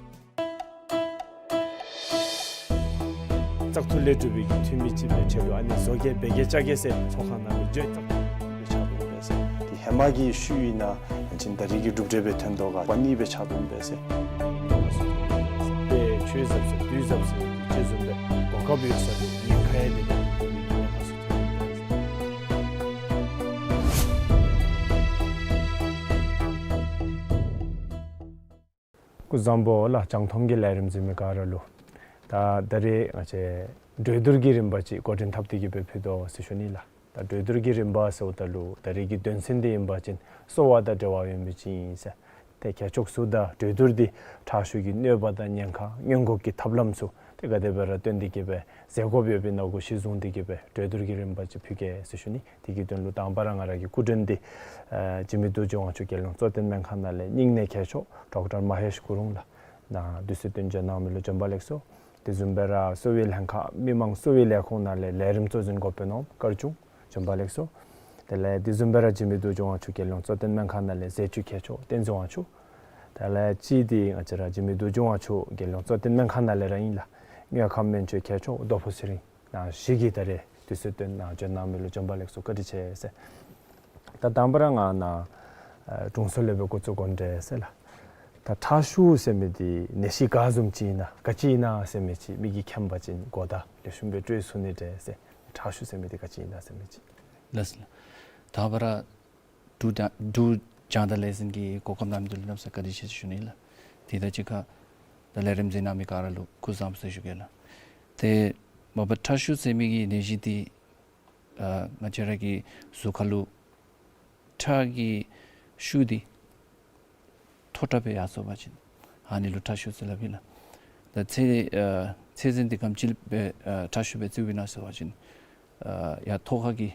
བཙག་འཐུ་ལས་གྲུབ་པའི་འཐུས་མི་ཅིག་སྦེ་ཆེད་དུ་ཨ་ནི་བཟོ་གེ་སྦེ་གེ་ཅ་གེ་ཟེར་ཚོགས་ཁང་ནང་ལུ་བརྗོད་བཙག་འཐུ་ལས་ཆགས་འདུག་པས་ཟེར། དེ་ཧེ་མ་གི་ཤུལ་ཨིན་ན་ཅིན་ད་རིས་ཀྱི་གྲུབ་འབྲས་སྦེ་ཐོན་དོ་ག་པ་ནི་སྦེ་ཆགས་འདུག་པས་ཟེར། དེ་ཆོས་ཟབ་ཟེར་དུས་ཟབ་ཟེར་ཅིག་བཟུམ་སྦེ་གོ་སྐབས་ཡོད་ས་དེ་ཉེན་ཁ་ཡང་མེད་པའི་ཐོག་ལུ་ཡོད་ནི་ལས་ཁག་སུ་ཐོན་འདུག་པས་ཟེར། སྐུ་གཟུགས་བཟང་པོ་ལགས། རྒྱང་མཐོང་གི་ལས་རིམ་གཟིགས་མི་ག་ར་ལུ། ད་ད་རེས་ང་བཅས་གྲོས་བསྡུར་གྱི་རིམ་པ་ཅིག་འགོ་འདྲེན་འཐབ་སྟེ་གི་སྦེ་ཕུལ་དོ་ཟེར་ཞུ་ནི་ལགས། ད་གྲོས་བསྡུར་གྱི་རིམ་པ་ཟེརཝ་ད་ལུ་ད་རེས་ཀྱི་དོན་ཚན་འདི་ཨིན་པ་ཅིན་གསོ་བ་དང་འབྲེལ་བ་ཡོད་མི་ཅིག་ཨིན་ཟེར། ཏེ་ཁྱད་ཆོས་ཚུ་དང་གྲོས་བསྡུར་འདི་ཁྲག་ཤུགས་ཀྱི་གནོད་པ་དང་ཉེན་ཁ་སྔོན་འགོག་གི་ཐབས་ལམ་ཚུ་ཏེ་ག་དེ་སྦེ་ར་བཏོན་ཏེ་གི་སྦེ་མཛད་དགོཔ་ཡོདཔ་ཨིན་ན་གུ་གཞི་བཟུང་སྟེ་གི་སྦེ་གྲོས་བསྡུར་གྱི་རིམ་པ་ཅིག་ཕུལ་གེ་ཟེར་ཞུ་ནི། དེ་གི་དོན་ལུ་དང་པ་ར་ང་ར་གི་སྐུ་མགྲོན་འདི་ཨ་འཇིགས་མེད་རྡོ་རྗེ་དབང་ཕྱུག་རྒྱལ་ཡོངས་གཙོ་བསྟེན་སྨན་ཁང་ནང་ལས་སྙིང་ནད་མཁས་མཆོག་ཌོག་ཊར་མ་ཧེཤ་ཀུ་རུང་ལགས། ནཱ་དུས་ཚོད་བཏོན་བྱོན་གནང་མི་ལུ་བྱོན་པ་ལེགས་སོ། དེ་བཟུམ་སྦེ་ར་གསོ་བའི་ལྷན་ཁག་མི་དམངས་གསོ་བའི་ལས་ཁུངས་ནང་ལས་ལས་རིམ་གཙོ་འཛིན་འགོ་དཔོན་ནོར་བུ་སྐར་ཆུང་བྱོན་པ་ལེགས་སོ། དེ་ལས་དེ་བཟུམ་སྦེ་ར་འཇིགས་མེད་རྡོ་རྗེ་དབང་ཕྱུག་རྒྱལ་ཡོངས་གཙོ་བསྟེན་སྨན་ཁང་ནང་ལས་ཟས་བཅུད་མཁས་མཆོག་བསྟན་འཛིན་དབང་ཕྱུག། དེ་ལས་གཅིག་འདི་ང་བཅས་ར་འཇིགས་མེད་རྡོ་རྗེ་དབང་ཕྱུག་རྒྱལ་ཡོངས་གཙོ་བསྟེན་སྨན་ཁང་ནང་ལས་ར་ཨིན་ལགས། དངོས་ཁམས་སྨན་བཅོས་མཁས་མཆོག་རྡོ་ཕུ་ཚེ་རིང་། ནཱ་བཞི་གིས་ད་རེས་དུས་ཚོད་བཏོན་ནཱ་བྱོན་གནང་མི་ལུ་བྱོན་པ་ལེགས་སོ། བཀའ་དྲིན་ཆེ་ཟེར། ད་དང་པ་ར་ང་ནཱ་ཨ་དྲུང་འཚོ་ལས་སྦེ་འགོ་བཙུགས་དགོ་འདྲས་ཟེར་ལགས། ད་ཁྲག་ཤུགས་ཟེར་མི་འདི་ནད་གཞི་ག་བཟུམ་ཅིག་ཨིན་ན་ག་ཅི་ཨིན་ན་ཟེར་མི་ཅིག་མི་གིས་མཁྱེན་པ་ཅིན་གོ་བརྡ་ལེགས་ཤོམ་སྦེ་སྤྲོད་ཚུགས་ནི་འདྲས་ཟེར། ཁྲག་ཤུགས་ཟེར་མི་འདི་ག་ཅི་ཨིན་ན་ཟེར་མི་ཅིག། ལགས་སོ་ལགས། དང་པ་ར་འབྲུག་རྒྱང་འབྲུག་རྒྱང་བསྒྲགས་ལས་འཛིན་གྱི་གོ་སྐབས་གནང་མི་འདི་ལུ་གནམ་ས་བཀའ་དྲིན་ཆེ་ཟེར་ཞུ་ནི་ལགས། དེ་དང་གཅིག་ཁར་ད་ལས་རིམ་གཟིགས་གནང་མི་ག་ར་ལུ་སྐུ་གཟུགས་བཟང་པོ་ཟེར་ཞུ་གེ་ལགས། ཏེ་མ་པ་ཁྲག་ཤུགས་ཟེར་མི་གི་ནད་གཞི་འདི་ཨ་ང་བཅས་ར་གི་གཟུགས་ཁ་ལུ་ཁྲག་གི་ཤུགས་འདི་མཐོ་དྲགས་སྦེ་ཡར་སོང་པ་ཅིན་ཨ་ནི་ལུ་ཁྲག་ཤུགས་ཟེར་སླབ་ཨིན་ལགས། ད་ཚད་ཨ་ཚད་ཟིན་འདི་ག་དེམ་ཅིག་སྦེ་ཨ་ཁྲག་ཤུགས་སྦེ་བརྩིཝ་ཨིན་ན་ཟེར་བ་ཅིན་ཨ་ཡར་ཐོག་ཁ་གི་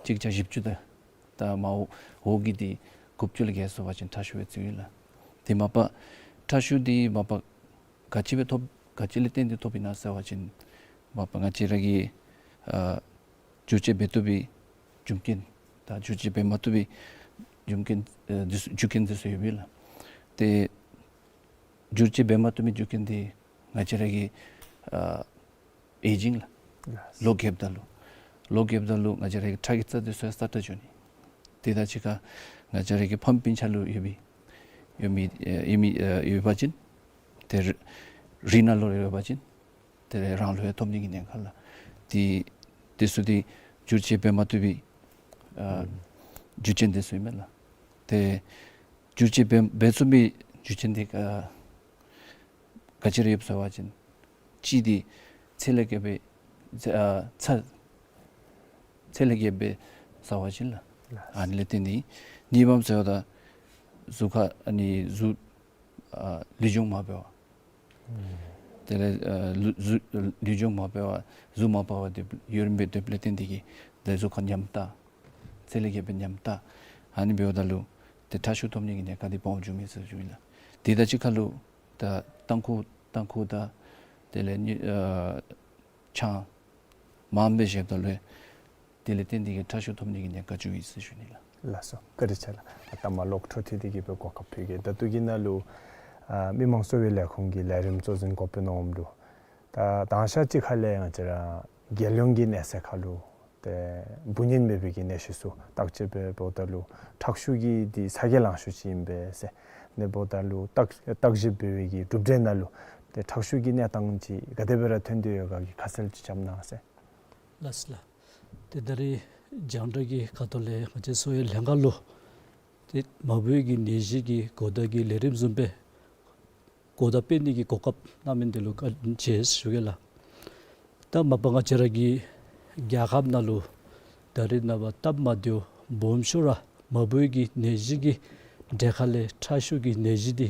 གཅིག་བརྒྱ་བཞི་བཅུ་དང་ད་མར་འོག་འོག་གི་འདི་དགུ་བཅུ་ལས་བརྒལ་སོང་པ་ཅིན་ཁྲག་ཤུགས་སྦེ་བརྩིཝ་ཨིན་ལགས། དེ་མ་པ་ཁྲག་ཤུགས་འདི་མ་པ་ག་ཅི་སྦེ་ཐོབ་ག་ཅི་ལས་བརྟེན་ཏེ་ཐོབ་ཨིན་ན་ཟེར་བ་ཅིན་མ་པ་ང་བཅས་ར་གི་ཨ་བསྒྱུར་བཅོས་འབད་བཏུབ་པའི་རྒྱུ་རྐྱེན་དང་བསྒྱུར་བཅོས་འབད་མ་བཏུབ་པའི་རྒྱུ་རྐྱེན་ཨ་འདི་ཚུ་རྒྱུ་རྐྱེན་འདི་ཚུ་ཡོདཔ་ཨིན་ལགས། ཏེ་བསྒྱུར་བཅོས་འབད་མ་བཏུབ་པའི་རྒྱུ་རྐྱེན་འདི་ང་བཅས་ར་གི་ཨ་ཨེ་ཇིང་ལགས། ལགས། ལོ་རྒསཔ་ད་ལུ་ལོ་རྒསཔ་ད་ལུ་ང་བཅས་ར་གི་ཁྲག་གི་རྩ་འདི་ཚུ་ཡང་སྲ་ཀྲག་འགྱོ་ནི། དེ་དང་གཅིག་ཁར་ང་བཅས་ར་གི་ཕམ་སྤུན་ཆ་ལུ་ཡོད་པའི་ཡོད་མི་ཨེ་ཡོད་མི་ཨེ་ཡོད་པ་ཅིན་ཏེ་རི་རི་ནང་ལུ་ཡོད་པ་ཅིན་ཏེ་རང་ལུ་ཡང་ཐོབ་ནི་གི་ཉེན་ཁ་ལགས། དེ་དེ་ཚུ་འདི་བསྒྱུར་བཅོས་འབད་མ་བཏུབ་པའི་ཨ་ཨུམ་རྒྱུ་རྐྱེན་འདི་ཚུ་ཨིན་མས་ལགས། ཏེ་བསྒྱུར་བཅོས་འབད་འབད་ཚུགས་པའི་རྒྱུ་རྐྱེན་འདི་ཨ་ག་ཅི་ར་ཡོདཔ་ཟེར་བ་ཅིན་གཅིག་འདི་ཚད་ལས་བརྒལ་བའི་ཚད་ཨ་ཚད་ཚད་ལས་བརྒལ་བའི་ཟེར་བ་ཅིན་ལགས། ལགས། ཨ་ནི་ལས་བརྟེན་ཏེ་གཉིས་པམ་ཟེརཝ་ད་གཟུགས་ཁར་ཨ་ནི་གཟུགས་ཨ་ལུས་སྦྱོང་མ་འབད་བར་ཨུམ་དེ་ལས་ཨ་ལུ་གཟུགས་ལུས་སྦྱོང་མ་འབད་བར་གཟུགས་མ་འཕར་བར་སྡོད་ཡུན་རིངམོ་སྦེ་སྡོདཔ་ལས་བརྟེན་ཏེ་གིས་ཏེ་གཟུགས་ཁར་ཉམས་ཏ་ཚད་ལས་བརྒལ་བའི་ཉམས་ཏ་ཨ་ནི་འབདཝ་ད་ལུ་ཏེ་ཁྲག་ཤུགས་ཐོབ་ནི་གི་ཉེན་ཁ་འདི་སྦོམ་འགྱོཝ་མས་ཟེར་ཞུཝ་ཨིན་ལགས། དེ་དང་གཅིག་ཁར་ལུ་ད་ཏམ་ཁུ་ཏམ་ཁུ་དང་དེ་ལས་ནི་ཨ་ཆང་མངམ་སྦེ་བཞེསཔ་ད་ལུ་དེ་ལས་བརྟེན་ཏེ་གིས་ཁྲག་ཤུགས་ཐོབ་ནི་གི་ཉེན་ཁ་འགྱོཝ་ཨིན་ཟེར་ཞུ་ནི་ལགས། ལགས་སོ། བཀའ་དྲིན་ཆེ་ལགས། ཨ་ད་མ་ལོག་འཕྲོ་མཐུད་དེ་གིས་སྦེ་གོ་སྐབས་ཕུལ་གེ། ད་ལྟོ་གི་ནང་ལུ་ཨ་མི་དམངས་གསོ་བའི་ལས་ཁུངས་ཀྱི་ལས་རིམ་གཙོ་འཛིན་འགོ་དཔོན་ནོར་བུ་ལུ་ད་དང་ཤ་གཅིག་ཁ་ལས་ང་བཅས་ར་རྒྱལ་ཡོངས་ཀྱི་གནས་ཚད་ཁར་ལུ་ཏེ་འབུ་གཉན་མེད་པའི་གི་ནད་གཞི་ཚུ་བརྟག་དཔྱད་འབད་འབདཝ་ད་ལུ་ཁྲག་ཤུགས་ཀྱི་འདི་ཚ་གྱང་ལང་ཤོས་ཅིག་ཨིན་པས་ཟེར། ཨ་ནི་འབདཝ་ད་ལུ་བརྟག་བརྟག་ཞིབ་འབད་བའི་གི་གྲུབ་འབྲས་ནང་ལུ་ཏེ་ཁྲག་ཤུགས་ཀྱི་གནས་སྟངས་ཅིག་ག་དེ་སྦེ་ར་ཐོན་ཏེ་ཡོད་ག་གི་ཁ་གསལ་ཅིག་བཀྲམ་གནང་ཟེར། ལགས་སོ་ལགས། ཏེ་ད་རེས་རྒྱང་བསྒྲགས་ཀྱི་ཁ་ཐུག་ལས་ང་བཅས་གསོ་བའི་ལྷན་ཁག་ལུ་ཏེ་མ་འབོ་བའི་གི་ནད་གཞི་གི་གོ་བརྡ་གི་ལས་རིམ་བཟུམ་སྦེ་གོ་བརྡ་སྤེལ་ནི་གི་གོ་སྐབས་གནང་མི་འདི་ལུ་བཀའ་དྲིན་ཆེ་ཞུ་གེ་ལགས། ད་མ་པ་ང་བཅས་ར་གི་རྒྱལ་ཁབ་ནང་ལུ་ད་རེས་ནངས་པ་སྟབས་མ་བདེཝ་སྦོམ་ཤོས་ར་མ་འབོ་བའི་གི་ནད་གཞི་གི་གྲས་ཁ་ལས་ཁྲག་ཤུགས་ཀྱི་ནད་གཞི་འདི་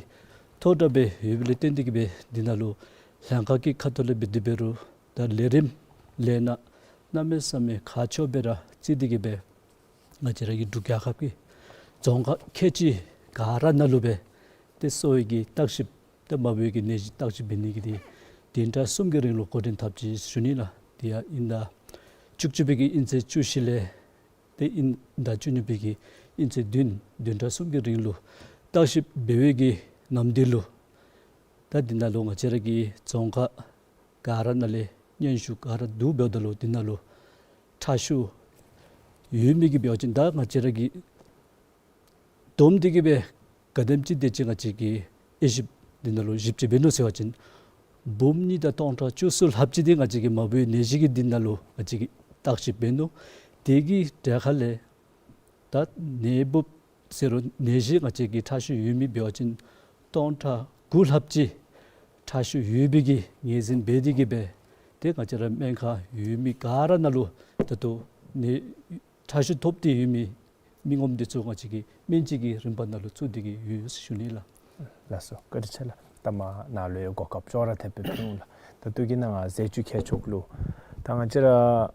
མཐོ་དྲགས་སྦེ་ཡོདཔ་ལས་བརྟེན་ཏེ་གིས་སྦེ་འདི་ནང་ལུ་ལྷན་ཁག་གི་ཁ་ཐུག་ལས་འབད་དེ་འབད་རུང་ད་ལས་རིམ་ལས་སྣ་གནམ་མེད་ས་མེད་ཁག་ཆེཝ་སྦེ་ར་བརྩི་སྟེ་གིས་སྦེ་ང་བཅས་ར་གི་འབྲུག་རྒྱལ་ཁབ་ཀྱི་རྫོང་ཁག་ཁལ་གཅིག་ག་ར་ནང་ལུ་སྦེ་ཏེ་གསོ་བའི་གི་བརྟག་ཞིབ་ཏེ་མ་འབོ་བའི་གི་ནད་གཞི་བརྟག་ཞིབ་འབད་ནི་གི་འདི་བདུན་ཕྲག་གསུམ་གྱི་རིང་ལུ་འགོ་འདྲེན་འཐབ་ཅི་ཞུ་ནི་ལགས། དེ་ཡང་དབྱིན་ཟླ་བཅུ་གཅིག་པའི་གི་དབྱིན་ཚེས་བཅུ་བཞི་ལས་ཏེ་དབྱིན་ཟླ་བཅུ་གཉིས་པའི་གི་དབྱིན་ཚེས་བདུན་བདུན་ཕྲག་གསུམ་གྱི་རིང་ལུ་བརྟག་ཞིབ་འབད་བའི་གི་ནམ་དུས་ལུ་ད་འདི་ནང་ལུ་ང་བཅས་ར་གི་རྫོང་ཁག་ག་ར་ནང་ལས་སྙན་ཞུ་ག་ར་བསྡུ་འབདཝ་ད་ལུ་འདི་ནང་ལུ་ཁྲག་ཤུགས་ཡོད་མི་གི་འབད་བ་ཅིན་ད་ང་བཅས་ར་གི་བསྡོམས་ཏེ་གིས་སྦེ་ག་དེམ་ཅིག་དེ་ཅིག་ང་བཅས་ཀྱིས་དབྱེ་ཞིབ་འདི་ནང་ལུ་ཞིབ་དཔྱད་འབད་ནུག་ཟེར་བ་ཅིན་འབུམ་གཉིས་དང་སྟོང་ཕྲག་བཅུ་གསུམ་ལྷགཔ་ཅིག་འདི་ང་བཅས་ཀྱི་མ་འབོ་བའི་ནད་གཞི་གི་འདི་ནང་ལུ་ང་བཅས་ཀྱིས་བརྟག་ཞིབ་འབད་ནུག། དེ་གི་གྲས་ཁ་ལས་ད་ནད་འབུཔ་ཟེར་རུང་ནད་གཞི་ང་བཅས་ཀྱི་ཁྲག་ཤུགས་ཡོད་མི་འབད་བ་ཅིན་སྟོང་ཕྲག་ དགུ་ལྷགཔ་ཅིག་ཁྲག་ཤུགས་ཡོད་པའི་གི་ངོས་འཛིན་འབད་དེ་གི་སྦེ་ཏེ་ང་བཅས་ར་སྨན་ཁང་ཡོད་མི་ག་ར་ནང་ལུ་ད་ལྟོ་ནི་ཁྲག་ཤུགས་ཐོབ་སྟེ་ཡོད་མི་མི་ངོམ་འདི་ཚུ་ང་བཅས་ཀྱིས་སྨན་བཅོས་ཀྱི་རིམ་པ་ནང་ལུ་བཙུགས་ཏེ་གི་ཡོད་ཟེར་ཞུ་ནི་ལགས། ལགས་སོ། བཀའ་དྲིན་ཆེ་ལགས། ད་མ་ནཱ་ལུ་ཡང་གོ་སྐབས་ཅོག་ར་འཐདཔ་སྦེ་ཕུལ་འོང་ལགས། ད་ལྟོ་གི་ནང་ང་ཟས་བཅུད་ཁྱད་ཆོས་ལུ་ད་ང་བཅས་ར་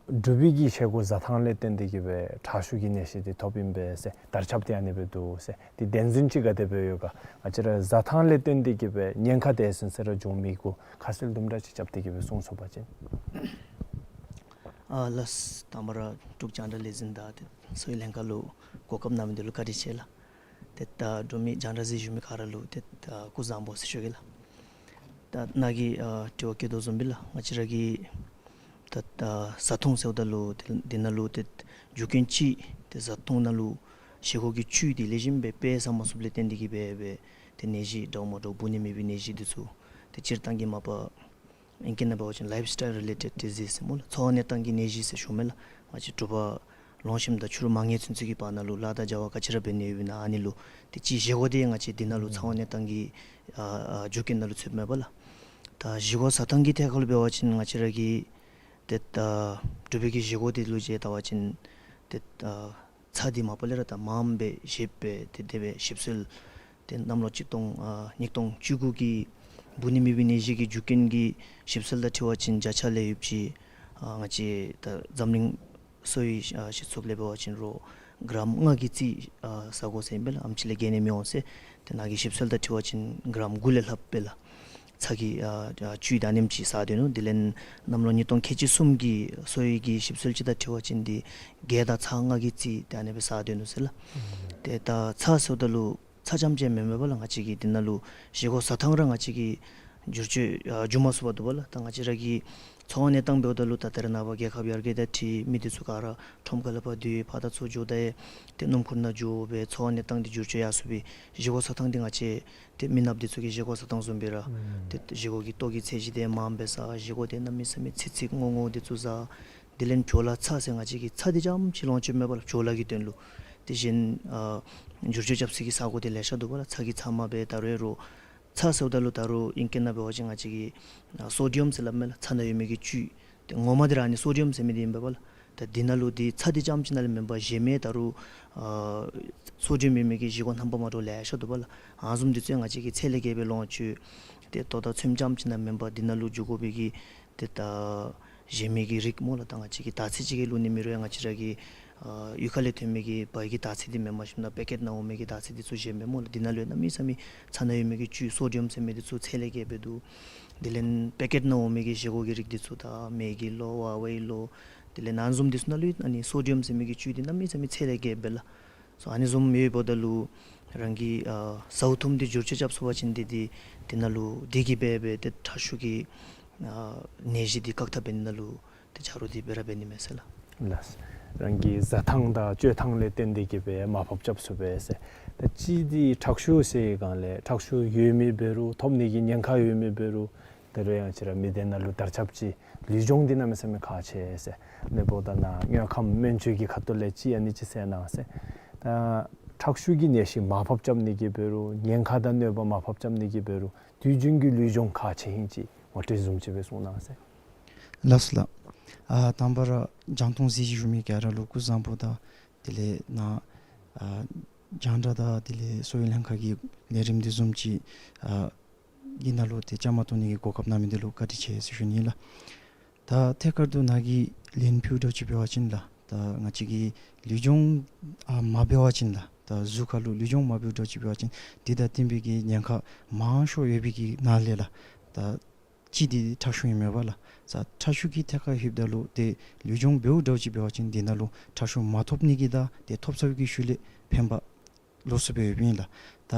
འབྲུག་པའི་གི་བཞེས་སྒོ་བཟའ་ཐངས་ལས་བརྟེན་ཏེ་གི་སྦེ་ཁྲག་ཤུགས་ཀྱི་ནད་གཞི་འདི་ཐོབ་ཨིན་པས་ཟེར་དར་ཁྱབ་སྟེ་ཨ་ནི་སྦེ་འདུག་ཟེར། འདི་བདེན་རྫུན་ཅིག་ག་དེ་སྦེ་ཡོད་ག། ང་བཅས་ར་བཟའ་ཐངས་ལས་བརྟེན་ཏེ་གི་སྦེ་ཉེན་ཁ་དེ་ཟུན་ཟེར་ར་འབྱུང་མི་གུ་ཁ་གསལ་དུམ་གྲ་ཅིག་རྐྱབ་སྟེ་གི་སྦེ་གསུང་ཚུགས་པ་ཅིན། ཨ་ལགས། དང་པ་ར་འབྲུག་རྒྱང་བསྒྲགས་ལས་འཛིན་དང་ཏེ་གསོ་བའི་ལྷན་ཁག་ལུ་གོ་སྐབས་གནང་མི་འདི་ལུ་བཀའ་དྲིན་ཆེ་ལགས། ཏེ་ད་འབྲུག་མི་རྒྱང་བསྒྲགས་གཟིགས་བཞུགས་མི་ག་ར་ལུ་ཏེ་ད་སྐུ་གཟུགས་བཟང་པོ་ཟེར་ཞུ་གེ་ལགས། ད་ནཱ་གིས་ཨ་དྲི་བ་བཀོད་དོ་བཟུམ་སྦེ་ལགས། ང་བཅས་ར་གི་ད་ད་བཟའ་འཐུང་ཟེརཝ་ད་ལུ་ཏེ་འདི་ནང་ལུ་ཏེ་རྒྱུ་རྐྱེན་ཅིག་ཏེ་བཟའ་འཐུང་ནང་ལུ་བཞེས་སྒོ་གི་བཅུད་འདི་ལེགས་ཤོམ་སྦེ་དཔེ་ཟ་མ་ཚུགསཔ་ལས་བརྟེན་ཏེ་གི་སྦེ་སྦེ་ཏེ་ནད་གཞི་འདྲཝ་མ་འདྲཝ་འབུ་ནད་མེད་པའི་ནད་གཞི་འདི་ཚུ་ཏེ་སྤྱིར་བཏང་གི་མ་པ་ཨིང་སྐད་ནང་འབད་བ་ཅིན་ལའིབ་སི་ཊའིལ་རི་ལེ་ཊེཌ་ཌི་ཟིསི་ཟེར་སྨོ་ལགས། འཚོ་བ་གནས་སྟངས་ཀྱི་ནད་གཞི་ཟེར་ཞུཝ་མས་ལགས། ང་བཅས་དྲོ་པ་ལོང་ཞིནམ་དང་ཕྱི་རུ་མ་ངལ་ཚུན་ཚོད་ཀྱི་བར་ན་ལུ་ལཱ་དང་བྱ་བ་ག་ཅི་ར་འབད་ནི་ཡོདཔ་ཨིན་ན་ཨ་ནི་ལུ་ཏེ་ཅིག་བཞེས་སྒོ་འདི་ང་བཅས་འདི་ནང་ལུ་འཚོ་བ་གནས་སྟངས་ཀྱི་ཨ་ཨ་རྒྱུ་རྐྱེན་ནང་ལུ་ཚུདཔ་མས་པ་ལགས། ད་བཞེས་སྒོ་བཟའ་ཐངས་ཀྱི་ཐད་ཁར་ལུ་འབད་བ་ཅིན་ང་བཅས་ར་གི་ཏེ་ད་འབྲུག་པའི་གི་བཞེས་སྒོ་འདི་ལུ་བྱས་བལྟ་བ་ཅིན་ཏེ་ད་ཚྭ་འདི་མ་པ་ལས་ར་ད་མངམ་སྦེ་བཞེས་སྦེ་ཏེ་དེ་སྦེ་ཞིབ་འཚོལ་ཏེ་གནམ་ལོ་གཅིག་སྟོང་ཨ་ཉིས་སྟོང་བཅུ་དགུ་གི་འབུ་ནད་མེད་པའི་ནད་གཞི་གི་རྒྱུ་རྐྱེན་གྱི་ཞིབ་འཚོལ་དང་འཁྲིལ་བ་ཅིན་བརྒྱ་ཆ་ལས་ཡོདཔ་ཅིག་ཨ་ང་བཅས་ད་འཛམ་གླིང་གསོ་བའི་ཨ་སྤྱི་ཚོགས་ལས་འབད་བ་ཅིན་རོགས་གྲམ་ལྔ་གི་རྩིས་ཨ་ཟ་དགོ་ཟེར་ཨིན་པས་ལགས། ཨེམ་ཅིག་ལས་བརྒལ་ནི་མི་འོང་ཟེར། ཏེ་ནཱ་གི་ཞིབ་འཚོལ་དང་འཁྲིལ་བ་ཅིན་གྲམ་དགུ་ལས་ལྷགཔ་སྦེ་ལགས། ཚྭ་གི་ཨ་ཨ་བཅུད་ཨ་ནེམ་ཅིག་ཟ་སྡོད་ནུག། དེ་ལས་གནམ་ལོ་ཉིས་སྟོང་ཁལ་གཅིག་གསུམ་གྱི་གསོ་བའི་གི་ཞིབ་འཚོལ་ཅིག་དང་འཁྲིལ་བ་ཅིན་འདི་གེ་དང་ཚྭ་ལྔ་གི་རྩིས་ཏེ་ཨ་ནི་སྦེ་ཟ་སྡོད་ནུག་ཟེར་ལགས། ཏེ་ད་ཚྭ་ཟེརཝ་ད་ལུ་ཚྭ་རྐྱངམ་ཅིག་མེན་མས་པ་ལགས། ང་བཅས་ཀྱི་འདི་ནང་ལུ་བཞེས་སྒོ་བཟའ་ཐངས་ར་ང་བཅས་ཀྱིས་བསྒྱུར་བཅོས་ཨ་འགྱོ་མ་ཚུགས་པར་འདུག་པ་ལགས། ད་ང་བཅས་ར་གི་འཚོ་བ་གནས་སྟངས་འབདཝ་ད་ལུ་ད་ད་རེས་ནངས་པ་རྒྱལ་ཁབ་ཡར་རྒྱས་དང་འཁྲིལ་མི་འདི་ཚུ་ག་ར་ཁྲོམ་ཁ་ལས་ཕར་སྡོད་ཕར་དང་ཚུར་འགྱོ་ད་ཡང་ཏེ་སྣུམ་འཁོར་ནང་འགྱོ་སྦེ་འཚོ་བ་གནས་སྟངས་འདི་བསྒྱུར་བཅོས་ཡར་སོང་སྦེ་བཞེས་སྒོ་བཟའ་ཐངས་འདི་ང་བཅས་ཏེ་མི་ནགཔ་འདི་ཚུ་གི་བཞེས་སྒོ་བཟའ་ཐངས་བཟུམ་སྦེ་ར་ཨུམ་ཏེ་བཞེས་སྒོ་གི་ལྟོ་གི་ཚད་གཞི་འདི་མངམ་སྦེ་ཟ། བཞེས་སྒོ་འདི་གནམ་མེད་ས་མེད་ཚིག་ཚིག་སྔོ་སྔོ་འདི་ཚུ་ཟ། དེ་ལས་བྲོ་ལ་ཚྭ་ཟེར་ང་བཅས་ཀྱིས་ཚྭ་འདི་རྐྱངམ་ཅིག་ལོངས་སྤྱོད་མེད་པ་ལགས། བྲོ་ལ་གི་དོན་ལུ། དེ་བཞིན་ཨ་བསྒྱུར་བཅོས་རྐྱབ་ས་གི་ས་གོ་འདི་ལེ་ཤ་འདུག་པ་ལགས། ཚྭ་གི་ཚབ་མ་སྦེ་ད་རུང་རོགས་ཚྭ་ཟེརཝ་ད་ལུ་ད་རུང་ཨིང་སྐད་ནང་འབད་བ་ཅིན་ང་བཅས་ཀྱིས་ཨ་སོ་ཌི་ཡམ་ཟེར་སླབ་མས་ལགས། ཚྭ་ནང་ཡོད་མི་གི་བཅུད། ཏེ་ངོ་མ་འདི་ར་ཨ་ནི་སོ་ཌི་ཡམ་ཟེར་མི་འདི་ཨིན་པས་པ་ལགས། ད་འདི་ནང་ལུ་འདི་ཚྭ་འདི་རྐྱངམ་ཅིག་ནང་ལས་མེན་པར་གཞན་མི་ད་རུང་ཨ་སོ་ཌི་ཡམ་ཡོད་མི་གི་བཞེས་སྒོ་རྣམ་པ་མ་འདྲཝ་ལེ་ཤ་འདུག་པ་ལགས། ཨ་ནི་བཟུམ་འདི་ཚུ་ཡང་ང་བཅས་ཀྱིས་ཚད་ལས་བརྒལ་སྦེ་ལོངས་སྤྱོད། ཏེ་ལྟོ་དང་ཚོདམ་རྐྱངམ་ཅིག་ནང་མེན་པར་འདི་ནང་ལུ་འགྱོ་དགོ་པའི་གི་ཏེ་ད་གཞན་མི་གི་རིགས་སྨོ་ལགས། ད་ང་བཅས་ཀྱིས་དར་ཚིལ་ཅིག་གི་བླུག་ནི་མེད་རུང་ཡང་ང་བཅས་ར་གི་ཨ་གཡུས་ཁ་ལས་ཐོན་མི་གི་བལ་གྱི་དར་ཚིལ་འདི་མེནམ་ཞིནམ་ད་པེ་ཀེཊ་ནང་འོང་མི་གི་དར་ཚིལ་འདི་ཚུ་གཞན་མི་སྨོ་ལགས། འདི་ནང་ལུ་ཡང་གནམ་མེད་ས་མེད་ཚྭ་ནང་ཡོད་མི་གི་བཅུད་སོ་ཌི་ཡམ་ཟེར་མི་འདི་ཚུ་ཚད་ལས་བརྒལ་སྦེ་འདུག། དེ་ལས་པེ་ཀེཊ་ནང་འོང་མི་གི་བཞེས་སྒོ་གི་རིགས་འདི་ཚུ་ད་མེ་གི་ལོ་ཝ་ཝའི་ལོ་དེ་ལས་ཨ་ནི་བཟུམ་འདི་ཚུ་ནང་ལུ་ཡང་ཨ་ནི་སོ་ཌི་ཡམ་ཟེར་མི་གི་བཅུད་འདི་གནམ་མེད་ས་མེད་ཚད་ལས་བརྒལ་སྦེ་ལགས། སོ་ཨ་ནི་བཟུམ་ཡོདཔ་ད་ལུ་རང་གི་ཨ་ཟཝ་འཐུངམ་འདི་བསྒྱུར་བཅོས་རྐྱབ་ཚུགས་པ་ཅིན་འདི་འདི་འདི་ནང་ལུ་འདི་གིས་འབད་འབད་ཏེ་ཁྲག་ཤུགས་ཀྱི་ཨ་ནད་གཞི་འདི་བཀག་ཐབས་འབད་ནི་ནང་ལུ་ཏེ་ཆ་རོགས་འདི་འབད་ར་འབད་ནི་མས་ཟེར་ལགས། ལགས། རང་གི་བཟའ་ཐངས་དང་སྤྱོད་ཐངས་ལས་བརྟེན་ཏེ་གི་སྦེ་མར་ཕབ་རྐྱབ་ཚུགས་པས་ཟེར། ད་ཅི་འདི་ཁྲག་ཤུགས་ཟེར་བའི་སྒང་ལས་ཁྲག་ཤུགས་ཡོད་མི་འབད་རུང་ཐོབ་ནི་གི་ཉེན་ཁ་ཡོད་མི་འབད་རུང་ད་རུང་ཡང་ང་བཅས་ར་མི་སྡེ་ནང་ལུ་དར་ཁྱབ་ཅིག་ལུས་སྦྱོང་འདི་གནམ་མེད་ས་མེད་ཁག་ཆེ་ཟེར། ཨ་ནི་འབདཝ་ད་ནཱ་དངོས་ཁམས་སྨན་བཅོས་ཀྱི་ཁ་ཐུག་ལས་ཅིག་ཨ་ནི་ཅིག་གསལ་གནང་ཟེར། ད་ཁྲག་ཤུགས་ཀྱི་ནད་གཞི་མར་ཕབ་རྐྱབ་ནི་གི་འབད་རུང་ཉེན་ཁ་དང་གནོད་པ་མར་ཕབ་རྐྱབ་ནི་གི་འབད་རུང་དུས་རྒྱུན་གྱི་ལུས་སྦྱོང་ཁག་ཆེ་ཨིན་ཅིག་ངོ་སྤྲོད་བཟུམ་ཅིག་སྦེ་གསུང་གནང་ཟེར། ལགས་སོ་ལགས། ཨ་དང་པ་ར་རྒྱང་མཐོང་གཟིགས་བཞུགས་མི་ག་ར་ལུ་སྐུ་གཟུགས་བཟང་པོ་དང་དེ་ལས་ནཱ་ཨ་རྒྱང་བསྒྲགས་དང་དེ་ལས་གསོ་བའི་ལྷན་ཁག་གི་ལས་རིམ་འདི་བཟུམ་ཅིག་ཨ་གི་ནང་ལུ་ཏེ་བཅའ་མར་གཏོགས་ནི་གི་གོ་སྐབས་གནང་མི་འདི་ལུ་བཀའ་དྲིན་ཆེ་ཟེར་ཞུ་ནི་ལགས། ད་ཐད་ཀར་དུ་ནཱ་གིས་ལན་ཕུལཝ་འདྲཝ་ཅིག་འབད་བ་ཅིན་ལགས། ད་ང་བཅས་ཀྱིས་ལུས་སྦྱོང་ཨ་མ་འབད་བ་ཅིན་ལགས། ད་གཟུགས་ཁར་ལུ་ལུས་སྦྱོང་མ་འབདཝ་འདྲཝ་ཅིག་འབད་བ་ཅིན་འདི་དང་བསྟུན་པའི་གི་ཉེན་ཁ་མང་ཤོས་ཡོད་པའི་གི་ནང་ལས་ལགས། ད་ཅི་འདི་ཁྲག་ཤུགས་ཨིན་མས་པ་ལགས། ད་ཁྲག་ཤུགས་ཀྱི་ཐད་ཁར་ལྷོདཔ་ད་ལུ་ཏེ་ལུས་སྦྱོང་འབདཝ་འདྲཝ་ཅིག་འབད་བ་ཅིན་འདི་ནང་ལུ་ཁྲག་ཤུགས་མ་ཐོབ་ནི་གི་དང་ཏེ་ཐོབ་ཚར་བའི་གི་ཤུལ་ལས་ཕན་པ་ལོགས་སུ་སྦེ་ཡོདཔ་ཨིན་ལགས། ད་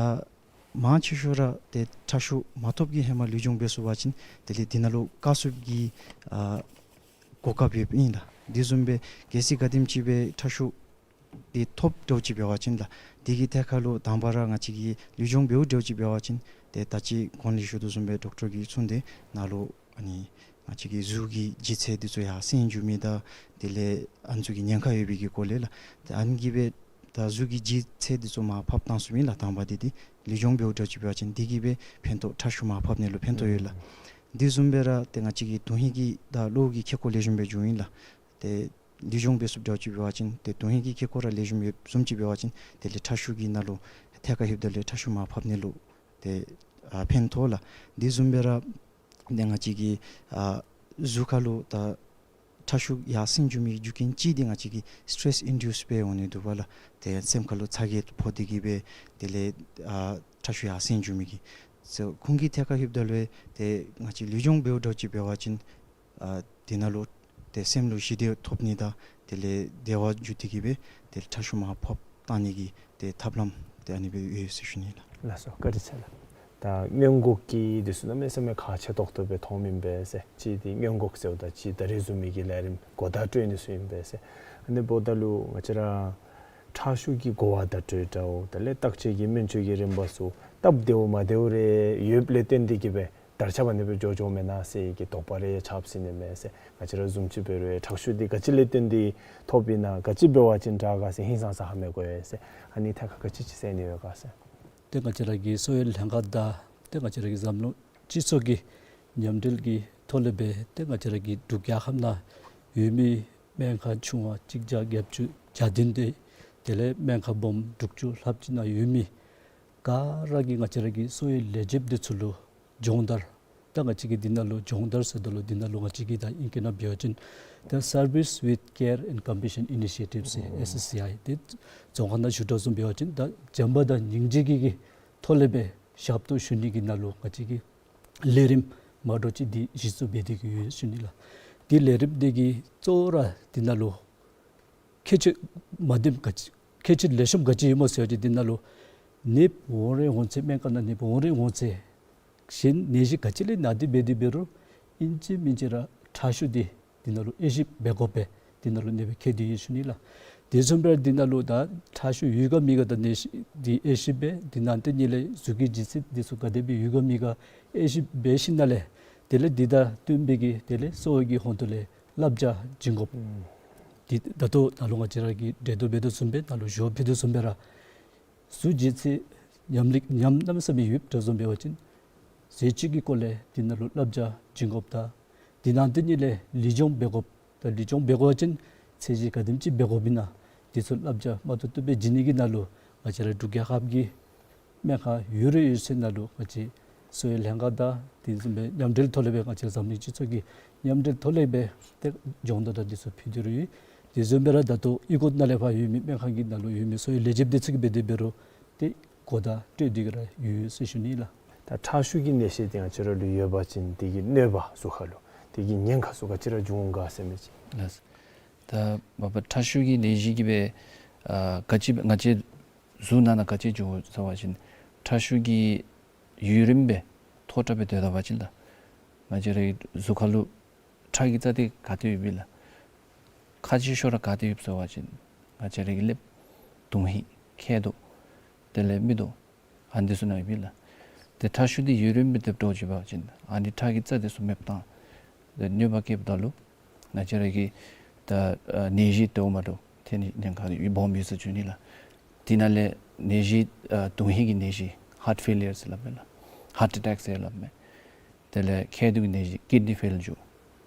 མང་ཆེ་ཤོས་ར་ཏེ་ཁྲག་ཤུགས་མ་ཐོབ་ཀྱི་ཧེ་མ་ལུས་སྦྱོང་འབད་ཚུགས་པ་ཅིན་དེ་ལས་འདི་ནང་ལུ་བཀག་ཚུགསཔ་གི་ཨ་གོ་སྐབས་ཡོདཔ་ཨིན་ལགས། དེ་བཟུམ་སྦེ་གལ་སྲིད་ག་དེམ་ཅིག་སྦེ་ཁྲག་ཤུགས་འདི་ཐོབ་འདྲཝ་ཅིག་འབད་བ་ཅིན་ལགས། དེ་གི་ཐད་ཁར་ལུ་དང་པ་ར་ང་བཅས་ཀྱིས་ལུས་སྦྱོང་འབདཝ་འདྲཝ་ཅིག་འབད་བ་ཅིན་ཏེ་ད་ཅི་གོང་ལས་ཞུ་དོ་བཟུམ་སྦེ་ཌོག་ཊར་གྱིས་གསུངས་ཏེ་ནཱ་ལུ་ཨ་ནི་ང་བཅས་ཀྱི་གཟུགས་ཀྱི་ལྗིད་ཚད་འདི་ཚུ་ཡར་སེང་འགྱོ་མི་དང་དེ་ལས་ཨ་ནི་ཚུ་གི་ཉེན་ཁ་ཡོད་པའི་གི་སྐོར་ལས་ལགས། ཏེ་ཨ་ནི་གིས་སྦེ་ ད་གཟུགས་ཀྱི་ལྗིད་ཚད་འདི་ཚུ་མར་ཕབ་བཏང་ཚུགས་མི་ལགས། དང་པ་འདི་འདི་ལུས་སྦྱོང་འབདཝ་འདྲཝ་ཅིག་འབད་བ་ཅིན་འདི་གིས་སྦེ་ཕན་ཐོགས་ཁྲག་ཤུགས་མར་ཕབ་ནི་ལུ་ཕན་ཐོགས་ཡོད་ལགས། ཨུམ། འདི་བཟུམ་སྦེ་ར་ཏེ་ང་བཅས་ཀྱི་དོན་ཧིང་གི་ད་གློ་གི་ཁེ་ཀོ་ལེགས་ཤོམ་སྦེ་འགྱོཝ་ཨིན་ལགས། ཏེ་ལུས་སྦྱོང་འབད་ཚུགསཔ་འདྲཝ་ཅིག་འབད་བ་ཅིན་ཏེ་དོན་ཧིང་གི་ཁེ་ཀོ་ར་ལེགས་ཤོམ་ཡོདཔ་བཟུམ་ཅིག་འབད་བ་ཅིན་དེ་ལས་ཁྲག་ཤུགས་ཀྱི་ནང་ལུ་ཐད་ཀར་ལྷོདཔ་ད་ལས་ཁྲག་ཤུགས་མར་ཕབ་ནི་ལུ་ཏེ་ཨ་ཕན་ཐོགས་ལགས། འདི་བཟུམ་སྦེ་ར་ཏེ་ང་བཅས་ཀྱི་ཨ་གཟུགས་ཁར་ལུ་ད་ཁྲག་ཤུགས་ཡར་སེང་འགྱོ་མི་རྒྱུ་རྐྱེན་ཅིག་འདི་ང་བཅས་ཀྱི་སི་ཊེསི་ཨིན་ཌིའུསི་སྦེ་འོང་ནི་འདུག་པ་ལགས། ཏེ་སེམས་ཁར་ལུ་ཚ་གྱང་ཕོག་སྟེ་གིས་སྦེ་དེ་ལས་ཨ་ཁྲག་ཤུགས་ཡར་སེང་འགྱོ་མི་གི། སོ་ཁོང་གི་ཐད་ཁར་ལྷོདཔ་ད་ལས་ཏེ་ང་བཅས་ལུས་སྦྱོང་འབདཝ་འདྲཝ་ཅིག་འབད་བ་ཅིན་ཨ་དེ་ནང་ལུ་ཏེ་སེམས་ལུ་ཞི་བདེ་ཐོབ་ནི་དང་དེ་ལས་བདེ་བ་འགྱོ་སྟེ་གིས་སྦེ་ཏེ་ཁྲག་ཤུགས་མར་ཕབ་བཏང་ནི་གི་ཏེ་ཐབས་ལམ་ཏེ་ཨ་ནི་སྦེ་ཡོད་ཟེར་ཞུ་ནི་ལགས། ལགས་སོ། བཀའ་དྲིན་ཆེ་ལགས། ད་སྔོན་འགོག་གི་འདི་ཚུ་གནམ་མེད་ས་མེད་ཁག་ཆེ་ཏོག་ཏོ་སྦེ་མཐོངམ་ཨིན་པས་ཟེར། གཅིག་འདི་སྔོན་འགོག་ཟེརཝ་ད་གཅིག་ད་རིས་བཟུམ་མའི་གི་ལས་རིམ་གོ་བརྡ་སྤྲོད་ནི་ཚུ་ཨིན་པས་ཟེར། ཨ་ནི་འབདཝ་ད་ལུ་ང་བཅས་ར་ཁྲག་ཤུགས་ཀྱི་གོ་བརྡ་སྤྲོད་འདྲཝ་དེ་ལས་བརྟག་དཔྱད་ཀྱི་སྨན་བཅོས་ཀྱི་རིམ་པ་ཚུ་སྟབས་བདེཝ་མ་བདེཝ་རེ་ཡོདཔ་ལས་བརྟེན་ཏེ་གིས་སྦེ་དར་ཁྱབ་ཨ་ནི་སྦེ་འགྱོ་འགྱོཝ་མེན་ན་ཟེར་གྱི་དོགས་པ་རེ་ཆགས་སྲིད་ནི་མས་ཟེར། ང་བཅས་ར་བཟུམ་ཅིག་འབད་རུང་ཁྲག་ཤུགས་འདི་ག་ཅི་ལས་བརྟེན་ཏེ་ཐོབ་ཨིན་ན་ག་ཅི་འབད་བ་ཅིན་དྲག་ག་ཟེར་ཧིང་སངས་ས་ཧ་མི་གོ་ཡི་ཟེར། ཨ་ནི་ཐད་ཁར་ག་ཅི་ཅིག་ཟེར་ནི་ཡོད་ག་ཟེར། ཏེ་ང་བཅས་ར་གི་གསོ་བའི་ལྷན་ཁག་དང་ཏེ་ང་བཅས་ར་གི་འཛམ་གླིང་སྤྱི་ཚོགས་ཀྱི་མཉམ་འབྲེལ་གྱི་ཐོག་ལས་སྦེ་ཏེ་ང་བཅས་ར་གི་འབྲུག་རྒྱལ་ཁབ་ནང་ཡོད་མི་སྨན་ཁང་ཆུང་བ་གཅིག་བརྒྱ་བརྒྱད་ཅུ་གྱ་བདུན་དེ་དེ་ལས་སྨན་ཁང་སྦོམ་དྲུག་ཅུ་ལྷགཔ་ཅིག་ནང་ཡོད་མི་ག་ར་གིས་ང་བཅས་ར་གི་གསོ་བའི་ལས་བྱེདཔ་འདི་ཚུ་ལུ་སྦྱོང་བརྡར། ད་ང་བཅས་ཀྱིས་འདི་ནང་ལུ་སྦྱོང་བརྡར་ཟེརཝ་ད་ལུ་འདི་ནང་ལུ་ང་བཅས་ཀྱིས་ད་ཨིང་སྐད་ནང་འབད་བ་ཅིན་ད་Service with Care and Compassion Initiative ཟེར་ཨེསི་ཨེསི་སི་ཨའི་དེ་རྫོང་ཁ་ནང་ཞུ་དོ་བཟུམ་འབད་བ་ཅིན་ད་བྱམས་པ་དང་སྙིང་རྗེ་གི་གི་ཐོག་ལས་སྦེ་ཞབས་ཏོག་ཞུ་ནི་གི་ནང་ལུ་ང་བཅས་ཀྱིས་ལས་རིམ་མ་འདྲཝ་ཅིག་འདི་གཞི་བཙུགས་འབད་དེ་གི་ཡོད་ཟེར་ཞུ་ནི་ལགས། འདི་ལས་རིམ་འདི་གི་གཙོ་བོ་ར་འདི་ནང་ལུ་ཁྱད་ཆོས་མ་བདེནམ་ག་ཅི་ཁྱད་ཆོས་ལེགས་ཤོམ་ག་ཅི་ཡོདཔ་སྨོ་ཟེར་བ་ཅིན་འདི་ནང་ལུ་ནདཔ་འོང་རན་འོང་ཚེ་སྨན་ཁང་ནང་ནདཔ་འོང་རན་འོང་ཚེ་གཞན་ནད་གཞི་ག་ཅི་ལས་ན་སྟེ་འབད་དེ་འབད་རུང་ཨིན་ཅི་མིན་ཅི་ར་ཁྲག་ཤུགས་འདི་འདི་ནང་ལུ་དབྱེ་ཞིབ་འབད་དགོ་པས། འདི་ནང་ལུ་ནདཔ་ཁྱད་དེ་ཡོད་ཟེར་ཞུ་ནི་ལགས། དེ་བཟུམ་སྦེ་འདི་ནང་ལུ་ད་ཁྲག་ཤུགས་ཡོད་ག་མེད་ག་ད་ནད་གཞི་འདི་དབྱེ་ཞིབ་འབད། འདི་ནང་དེ་ཉིད་ལས་གཟུགས་ཀྱི་ལྗིད་ཚད་འདི་ཚུ་ག་དེ་སྦེ་ཡོད་ག་མེད་ག་དབྱེ་ཞིབ་འབད་ཞིནམ་ལས་དེ་ལས་འདི་དང་བསྟུན་པའི་གི་དེ་ལས་གསོ་བའི་གི་ཧོང་ཏོ་ལས་བསླབ་བྱ་བྱིན་དགོཔ། ཨུམ། འདི་ད་ལྟོ་ནཱ་ལུ་ང་བཅས་ར་གིས་འགྲེལ་བརྡ་འབད་དོ་བཟུམ་སྦེ་ནཱ་ལུ་ཞུ་བ་ཕུལ་དོ་བཟུམ་སྦེ་ར་གཟུགས་ལྗིད་ཚད་ཉམས་ལེགས་ཉམས་གནམ་མེད་ས་མེད་ཡོདཔ་འདྲཝ་བཟུམ་འབད་བ་ཅིན་ཟས་བཅུད་ཀྱི་སྐོར་ལས་འདི་ནང་ལུ་བསླབ་བྱ་བྱིན་དགོཔ་དང་འདི་ནང་དེ་ཉིད་ལས་ལུས་སྦྱོང་འབད་དགོཔ་དང་ལུས་སྦྱོང་འབད་དགོ་པ་ཅིན་ཚད་གཞི་ག་དེམ་ཅིག་འབད་དགོཔ་ཨིན་ན་འདི་ཚུ་བསླབ་བྱ་མ་ཏོག་ཏོ་སྦེ་བྱིན་ནི་གི་ནང་ལུ་ང་བཅས་ར་འབྲུག་རྒྱལ་ཁབ་ཀྱི་སྨན་ཁང་ཡོད་རུང་ཡོད་ཚད་ནང་ལུ་ང་བཅས་གསོ་བའི་ལྷན་ཁག་དང་དེ་བཟུམ་སྦེ་མཉམ་འབྲེལ་ཐོག་ལས་སྦེ་ང་བཅས་འཛམ་གླིང་སྤྱི་ཚོགས་ཀྱི་མཉམ་འབྲེལ་ཐོག་ལས་སྦེ་ཏེ་སྦྱོང་བརྡར་དང་འདི་ཚུ་ཕུལ་ཏེ་ར་ཡོད། དེ་བཟུམ་སྦེ་ར་ད་ལྟོ་ཨི་ཀོ་ནང་ལས་ཕར་ཡོད་མི་སྨན་ཁང་གི་ནང་ལུ་ཡོད་མི་གསོ་བའི་ལས་བྱེདཔ་འདི་ཚུ་གིས་འབད་དེ་འབད་རུང་ཏེ་གོ་བརྡ་སྤྲོད་དེ་གི་ར་ཡོད་ཟེར་ཞུ་ནི་ལགས། ད་ཁྲག་ཤུགས་ཀྱི་ནད་གཞི་འདི་ང་བཅས་ར་ལུ་ཡོད་པ་ཅིན་དེ་གི་གནོད་པ་གཟུགས་ཁར་ལུ་དེ་གི་ཉེན་ཁ་ཚུ་ག་ཅི་ར་འབྱུང་འོང་ག་ཟེར་མི་ཅིག། ལགས། ད་མ་པ་ཁྲག་ཤུགས་ཀྱི་ནད་གཞི་གིས་སྦེ་ཨ་ག་ཅི་ང་བཅས་གཟུགས་ནང་ན་ག་ཅི་འབྱུང་ཟེར་བ་ཅིན་ཁྲག་ཤུགས་ཀྱི་ཡུན་རིངམོ་སྦེ་མཐོ་དྲགས་སྦེ་སྡོད་ད་པ་ཅིན་ལགས་ང་བཅས་རའི་གཟུགས་ཁར་ལུ་ཁྲག་གི་རྩ་འདི་ག་ཏེ་ཡོདཔ་ཨིན་ལགས། ཁག་ཆེ་ཤོས་ར་ག་ཏེ་ཡོདཔ་ཟེར་བ་ཅིན་ང་བཅས་ར་གི་ཀླདཔ་དོན་ཧིང་ཁ་དོག་དེ་ལས་མིག་ཏོ་ཨ་ནི་འདི་ཚུ་ནང་ཡོདཔ་ཨིན་ལགས། ཏེ་ཁྲག་ཤུགས་འདི་ཡུན་རིངམོ་སྦེ་སྡོད་འགྱོ་བ་ཅིན་ཨ་ནི་ཁྲག་གི་རྩ་འདི་ཚུ་མེདཔ་བཏང་ཏེ་གནོད་པ་བཀལཝ་ད་ལུ་ང་བཅས་ར་གི་ད་ཨ་ནད་གཞི་དེ་འོ་མ་ལུ་ཐོན་ནི་ཉེན་ཁ་འདི་སྦོམ་ཡོད་ཟེར་ཞུ་ནི་ལགས། དེ་ནང་ལས་ནད་གཞི་ཨ་དོན་ཧིང་གི་ནད་གཞི་ཧཱརཊ་ཕེ་ལི་ཡར་ཟེར་སླབ་མས་ལགས། ཧཱརཊ་ཨེ་ཊེཀ་ཟེར་སླབ་མས། དེ་ལས་མཁལ་རྡོག་གི་ནད་གཞི་ཀིཌ་ནི་ཕེལ་འགྱོ།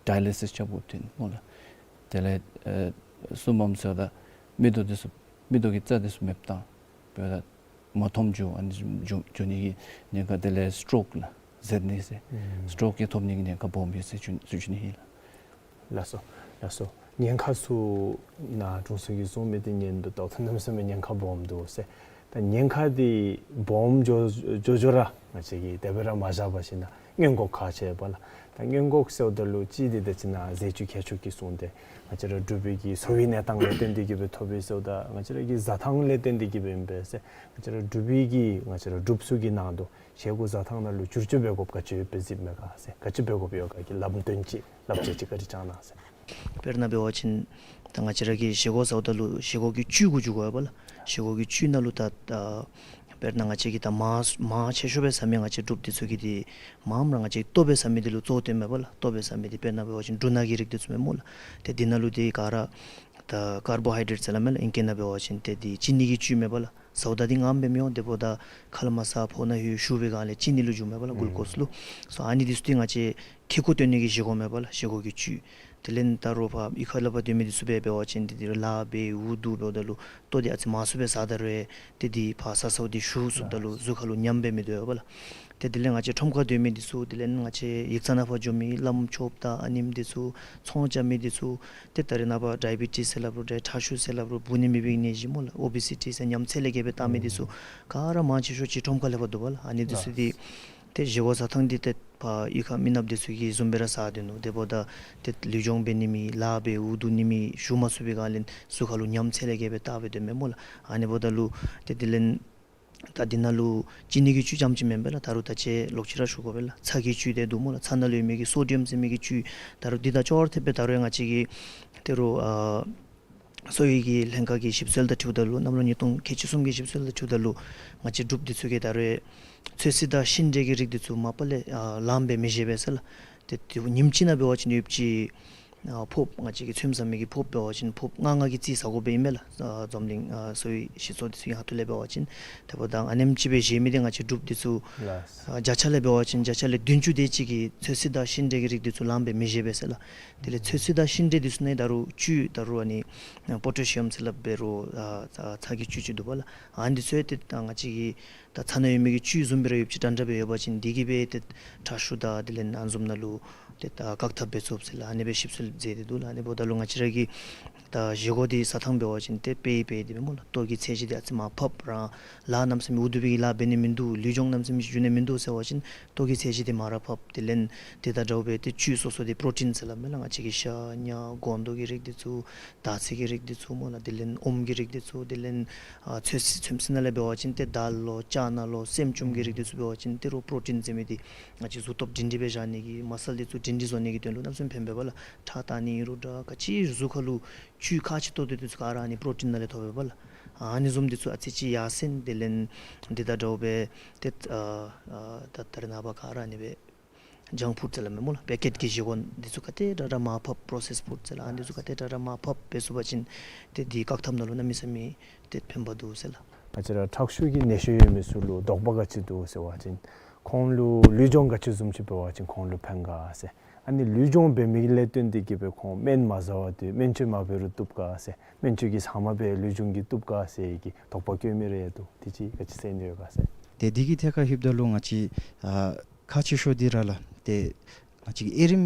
ཌའི་ལི་སིས་རྐྱབ་དགོཔ་ཐོན་སྨོ་ལགས། དེ་ལས་ཨེ་གསུམ་པམ་ཟེརཝ་ད་མིག་ཏོ་འདི་ཚུ་མིག་ཏོ་གི་རྩ་འདི་ཚུ་མེདཔ་བཏང་འབདཝ་ད་མ་མཐོངམ་འགྱོ་ཨ་ནི་འགྱོ་འགྱོ་ནི་གི་ཉེན་ཁ། དེ་ལས་སི་ཊོག་ལགས་ཟེར་ནི་ཟེར་ཨུམ་སི་ཊོག་གི་ཐོབ་ནི་གི་ཉེན་ཁ་སྦོམ་ཡོད་ཟེར་ཞུ་ཞུ་ཞུ་ནི་ཨིན་ལགས། ལགས་སོ། ལགས་སོ། ཉེན་ཁ་ཚུ་ནཱ་དྲུང་འཚོ་གིས་གསུངས་མི་འདི་ཉན་དོ་བལྟཝ་ད་གནམ་མེད་ས་མེད་ཉེན་ཁ་སྦོམ་འདུག་ཟེར། ད་ཉེན་ཁ་འདི་སྦོམ་འགྱོ་འགྱོ་འགྱོ་ར་ང་བཅས་ཀྱིས་དེ་སྦེ་ར་མ་བཞག་པར་ཞིནམ་ན་སྔོན་འགོག་ཁག་ཆེ་བས་ལགས། ད་སྔོན་འགོག་ཟེརཝ་ད་ལུ་གཅིག་འདི་ད་ཅི་ནཱ་ཟས་བཅུད་མཁས་མཆོག་གིས་གསུངས་ཏེ་ང་བཅས་ར་འབྲུག་པའི་གི་གསོ་བའི་གནས་སྟངས་ལས་བརྟེན་ཏེ་གིས་སྦེ་ཐོབ་པས་ཟེརཝ་ད་ང་བཅས་ར་གི་བཟའ་ཐངས་ལས་བརྟེན་ཏེ་གིས་སྦེ་ཨིན་པས་ཟེར། ང་བཅས་ར་འབྲུག་པའི་གི་ང་བཅས་ར་འབྲུགཔ་ཚུ་གི་ནང་དུ་བཞེས་སྒོ་བཟའ་ཐངས་ནང་ལུ་བསྒྱུར་བཅོས་འབད་དགོཔ་ག་ཅི་ཡོདཔ་སྦེ་གཟིགསཔ་མས་ག་ཟེར། ག་ཅི་འབད་དགོཔ་ཡོད་ག་གི་ལམ་སྟོན་ཅིག་བསླབ་བྱ་ཅིག་བཀའ་དྲིན་བསྐྱང་གནང་ཟེར། དཔེར་ན་འབད་བ་ཅིན་ད་ང་བཅས་ར་གིས་བཞེས་སྒོ་བཟའཝ་ད་ལུ་བཞེས་སྒོ་གི་བཅུད་གུ་འགྱུར་དགོ་པས་ལགས། བཞེས་སྒོ་གི་བཅུད་ནང་ལུ་ད་ད་དཔེར་ན་ང་བཅས་ཀྱིས་ད་མར་མར་ཆེ་ཤོས་སྦེ་བཟའ་མི་ང་བཅས་འབྲུགཔ་འདི་ཚུ་གིས་འདི་མངམ་ར་ང་བཅས་ལྟོ་སྦེ་བཟའ་མི་འདི་ལུ་གཙོ་བོ་བཏོནམ་མས་པ་ལགས། ལྟོ་སྦེ་བཟའ་མི་འདི་དཔེར་ན་འབད་བ་ཅིན་འབྲུ་སྣ་གི་རིགས་འདི་ཚུ་མས་སྨོ་ལགས། ཏེ་འདི་ནང་ལུ་འདི་ག་ར་ ད་ཀར་བོ་ཧའི་ཌེ་རེཊ་ཟེར་སླབ་མས་ལགས། ཨིང་སྐད་ནང་འབད་བ་ཅིན་ཏེ་འདི་ཅི་ནི་གི་བཅུད་མས་པ་ལགས། ཟཝ་ད་འདི་ངམ་སྦེ་མི་འོང་། དེ་འབདཝ་ད་ཁ་ལས་མར་ཟ་ཕོཝ་ནང་ལྷོད་ཞུ་བའི་སྒང་ལས་ཅི་ནི་ལུ་འགྱུརཝ་མས་པ་ལགས། གླུ་ཀོསི་ལུ། སོ་ཨ་ནི་འདི་ཚུ་འདི་ང་བཅས་ཁེ་ཀོ་སྟོན་ནི་གི་བཞེས་སྒོ་མས་པ་ལགས། བཞེས་སྒོ་གི་བཅུད། དེ་ལས་ད་རུང་ཕར་གཡུས་ཁ་ལས་ཕར་སྡོད་མི་འདི་ཚུ་འབད་འབད་བ་ཅིན་ཏེ་འདི་རུང་ལཱ་འབད་འུ་སྡུ་འབདཝ་ད་ལུ་ལྟོ་འདི་ཨ་ཙི་མང་སུ་སྦེ་བཟའ་ད་རུང་ཏེ་འདི་ཕར་ཟ་ཟཝ་འདི་ཞུ་ཚུགསཔ་ད་ལུ་གཟུགས་ཁ་ལུ་ཉམས་སྦེ་མི་སྡོད་པ་ལགས། ཏེ་དེ་ལས་ང་བཅས་ཁྲོམ་ཁར་སྡོད་མི་འདི་ཚུ་དེ་ལས་ང་བཅས་ཡིག་ཚང་ནང་ཕར་འགྱོ་མི་བླམ་ཆོསཔ་དང་ཨ་ནེམ་འདི་ཚུ་ཚོང་རྐྱབ་མི་འདི་ཚུ་ཏེ་ད་རེས་ནངས་པ་ཌའི་བི་ཊིས་ཟེར་སླབ་རུང་འདྲ་ཁྲག་ཤུགས་ཟེར་སླབ་རུང་འབུ་ནི་མེད་པའི་ནད་གཞི་སྨོ་ལགས། ཨོ་བི་སི་ཊི་ཟེར་ཉམས་ཚད་ལས་བརྒལ་སྦེ་བཏང་མི་འདི་ཚུ་ག་ར་མང་ཆེ་ཤོས་ཅིག་ཁྲོམ་ཁ་ལས་ཕར་འདུག་པ་ལགས། ཨ་ནི་འདི་ཚུ་འདི་ཏེ་བཞེས་སྒོ་ཟ་ཐངས་འདི་ཏེ་ཕར་གཡུས་ཁ་མི་ནགཔ་འདི་ཚུ་གིས་བཟུམ་སྦེ་ར་ཟ་སྡོད་ནུག། དེ་འབདཝ་ད་ཏེ་ལུས་སྦྱོང་འབད་ནི་མེད་ལཱ་འབད་འུ་སྡུ་ནི་མེད་ཞུ་མ་ཚུགས་པའི་སྒང་ལས་གཟུགས་ཁ་ལུ་ཉམས་ཚད་ལས་བརྒལ་སྦེ་བཏང་སྦེ་སྡོདཔ་མས་སྨོ་ལགས། ཨ་ནི་འབདཝ་ད་ལུ་ཏེ་དེ་ལས་ད་འདི་ནང་ལུ་ཅི་ནི་གི་བཅུད་རྐྱངམ་ཅིག་མེན་པས་ལགས། ད་རུང་ད་ཅི་ལོག་ཅི་ར་ཞུ་དགོ་པས་ལགས། ཚྭ་གི་བཅུད་འདི་འདུག་སྨོ་ལགས། ཚྭ་ནང་ལུ་ཡོད་མི་གི་སོ་ཌི་ཡམ་ཟེར་མི་གི་བཅུད་ད་རུང་འདི་དང་ཅོག་ར་འཐདཔ་སྦེ་ད་རུང་ང་བཅས་ཀྱི་ད་རུང་ཨ་གསོ་བའི་གི་ལྷན་ཁག་གི་ཞིབ་འཚོལ་དང་འཁྲིལཝ་ད་ལུ་གནམ་ལོ་ཉིས་སྟོང་ཁལ་གཅིག་གསུམ་གྱི་ཞིབ་འཚོལ་དང་འཁྲིལཝ་ད་ལུ་ང་བཅས་འབྲུགཔ་འདི་ཚུ་གིས་ད་རུང་ཚོད་བསྲེ་དང་ཤིང་འབྲས་ཀྱི་རིགས་འདི་ཚུ་མ་པ་ལས་ཨ་ལངམ་སྦེ་མི་བཞེས་པས་ཟེར་ལགས། ཏེ་དེ་ཉིནམ་གཅིག་ནང་འབད་བ་ཅིན་ཡོདཔ་ཅིག་ཨ་ཕོརཔ་ང་བཅས་ཀྱི་ཚོདམ་ཟ་མི་གི་ཕོརཔ་འབད་བ་ཅིན་ཕོརཔ་ལྔ་ལྔ་གིས་རྩིས་ཟ་དགོཔ་ཨིན་མས་ལགས། ཨ་འཛམ་གླིང་ཨ་གསོ་བའི་སྤྱི་ཚོགས་འདི་ཚུ་གི་ཁ་ཐུག་ལས་འབད་བ་ཅིན། དེ་འབདཝ་ད་ཨ་ནེམ་ཅིག་སྦེ་བཞེས་མི་འདི་ང་བཅས་འབྲུགཔ་འདི་ཚུ་ལགས། ཨ་བརྒྱ་ཆ་ལས་འབད་བ་ཅིན་བརྒྱ་ཆ་ལས་བདུན་ཅུ་དེ་ཅིག་གིས་ཚོད་བསྲེ་དང་ཤིང་འབྲས་ཀྱི་རིགས་འདི་ཚུ་ལངམ་སྦེ་མི་བཞེས་པས་ཟེར་ལགས། དེ་ལས་ཚོད་བསྲེ་དང་ཤིང་འབྲས་འདི་ཚུ་ནང་ད་རུང་བཅུད་ད་རུང་ཨ་ནི་པོ་ཊེ་ཤི་ཡམ་ཟེར་སླབ་འབད་རུང་ཨ་ཚྭ་གི་བཅུད་ཅིག་འདུག་པ་ལགས། ཨ་ནི་འདི་ཚུ་ཏེ་ད་ང་བཅས་ཀྱི་ད་ཚྭ་ནང་ཡོད་མི་གི་བཅུད་བཟུམ་སྦེ་ར་ཡོདཔ་ཅིག་འདྲ་འདྲ་སྦེ་ཡོད་པ་ཅིན་འདི་གིས་སྦེ་ཏེ་ཁྲག་ཤུགས་དང་དེ་ལས་ཨ་བཟུམ་ནང་ལུ་ཏེ་ད་བཀག་ཐབས་འབད་ཚུགས་ཟེར་ལགས། ཨ་ནི་སྦེ་ཞིབ་འཚོལ་མཛད་དེ་འདུག་ལགས། ཨ་ནི་འབདཝ་ད་ལུ་ང་བཅས་ར་གི་ད་བཞེས་སྒོ་འདི་ཟ་ཐངས་འབད་བ་ཅིན་ཏེ་དཔེ་དཔེ་འདི་སྦེ་སྨོ་ལགས། ལྟོ་གི་ཚད་གཞི་འདི་ཨ་ཙི་མར་ཕབ་ར་ལཱ་གནམ་མེད་ས་མེད་འུ་སྡུ་སྦེ་གི་ལཱ་འབད་ནི་མིན་འདུག། ལུས་སྦྱོང་གནམ་མེད་ས་མེད་ཅིག་འགྱོ་ནི་མིན་འདུག་ཟེར་བ་ཅིན་ལྟོ་གི་ཚད་གཞི་འདི་མར་ར་ཕབ། དེ་ལས་དེ་དང་འདྲཝ་སྦེ་ཏེ་བཅུད་སོ་སོ་འདི་པྲོ་ཊིན་ཟེར་སླབ་མས་ལགས། ང་བཅས་ཀྱི་ཤ་ཉ་སྒོང་རྡོག་གི་རིགས་འདི་ཚུ་དར་ཚིལ་གྱི་རིགས་འདི་ཚུ་སྨོ་ལགས། དེ་ལས་ཨོམ་གྱི་རིགས་འདི་ཚུ། དེ་ལས་ཨ་ཚོད་བསྲེ་ཚོད་བསྲེ་ནང་ལས་འབད་བ་ཅིན་ཏེ་དཱལ་ལོ་ཅ་ན་ལོ་སྲནམ་ཅུམ་གྱི་རིགས་འདི་ཚུ་འབད་བ་ཅིན་ཏེ་རོགས་པྲོ་ཊིན་ཟེར་མི་འདི་ང་བཅས་གཟུགས་སྟོབས་སྒྲིང་སྒྲི་སྦེ་བཞག་ནི་གི་མ་སཱལ་འདི་ཚུ་སྒྲིང་སྒྲི་བཟོ་ནི་གི་དོན་ལུ་གནམ་མེད་ས་མེད་ཕན་པས་པ་ལགས། ཁྲག་བཏང་ནི་ཨིན་རུང་འདྲ་ག་ཅི་གཟུགས་ཁ་ལུ་བཅུད་ཁག་ཆེ་ཏོག་ཏོ་འདི་ཚུ་ག་ར་ཨ་ནི་པྲོ་ཊིན་ནང་ལས་ཐོབ་པས་པ་ལགས། ཨ་ནི་བཟུམ་འདི་ཚུ་ཨ་ཙི་ཅིག་ཡར་སེང་དེ་ལས་འདི་དང་འདྲཝ་སྦེ་ཏེ་ཨ་ཨ་ད་ད་རེས་ནངས་པ་ག་ར་ཨ་ནི་སྦེ་ཇང་ཕུཌ་ཟེར་སླབ་མས་སྨོ་ལགས། པེ་ཀེཊ་གི་བཞེས་སྒོ་འདི་ཚུ་ག་དེ་དྲག་དྲག་མར་ཕབ། པྲོ་སེསཌ་ཕུཌ་ཟེར་སླབ། ཨ་ནི་འདི་ཚུ་ག་དེ་དྲག་དྲག་མར་ཕབ་འབད་ཚུགས་པ་ཅིན་ཏེ་འདི་བཀག་ཐབས་ནང་ལུ་གནམ་མེད་ས་མེད་ཏེ་ཕན་པ་འདུག་ཟེར་ལགས། ང་བཅས་ར་ཁྲག་ཤུགས་ཀྱི་ནད་གཞི་ཡོད་མི་ཚུ་ལུ་དོགས་པ་ག་ཅི་འདུག་ཟེར་བ་ཅིན་ཁོང་ལུ་ལུས་སྦྱོང་ག་ཅི་བཟུམ་ཅིག་འབད་བ་ཅིན་ཁོང་ལུ་ཕན་ག་ཟེར། ཨ་ནི་ལུས་སྦྱོང་འབད་མི་ལས་བརྟེན་ཏེ་གིས་སྦེ་ཁོང་སྨན་མ་ཟ་བར་དུ་སྨན་བཅོས་མ་འབད་རུང་བཏུབ་ག་ཟེར། སྨན་བཅོས་ཀྱི་ཟ་མ་སྦེ་ལུས་སྦྱོང་གིས་བཏུབ་ག་ཟེར་གྱི་དོགས་པ་བཀོད་མི་རེ་འདུག། དེ་ཅིག་ག་ཅི་ཟེར་ནི་ཡོད་ག་ཟེར། ཏེ་འདི་གི་ཐད་ཁར་ལྷོདཔ་ད་ལུ་ང་བཅས་ཨ་ཁག་ཆེ་ཤོས་འདི་ར་ལགས། ཏེ་ང་བཅས་ཀྱི་དབྱེ་རིམ་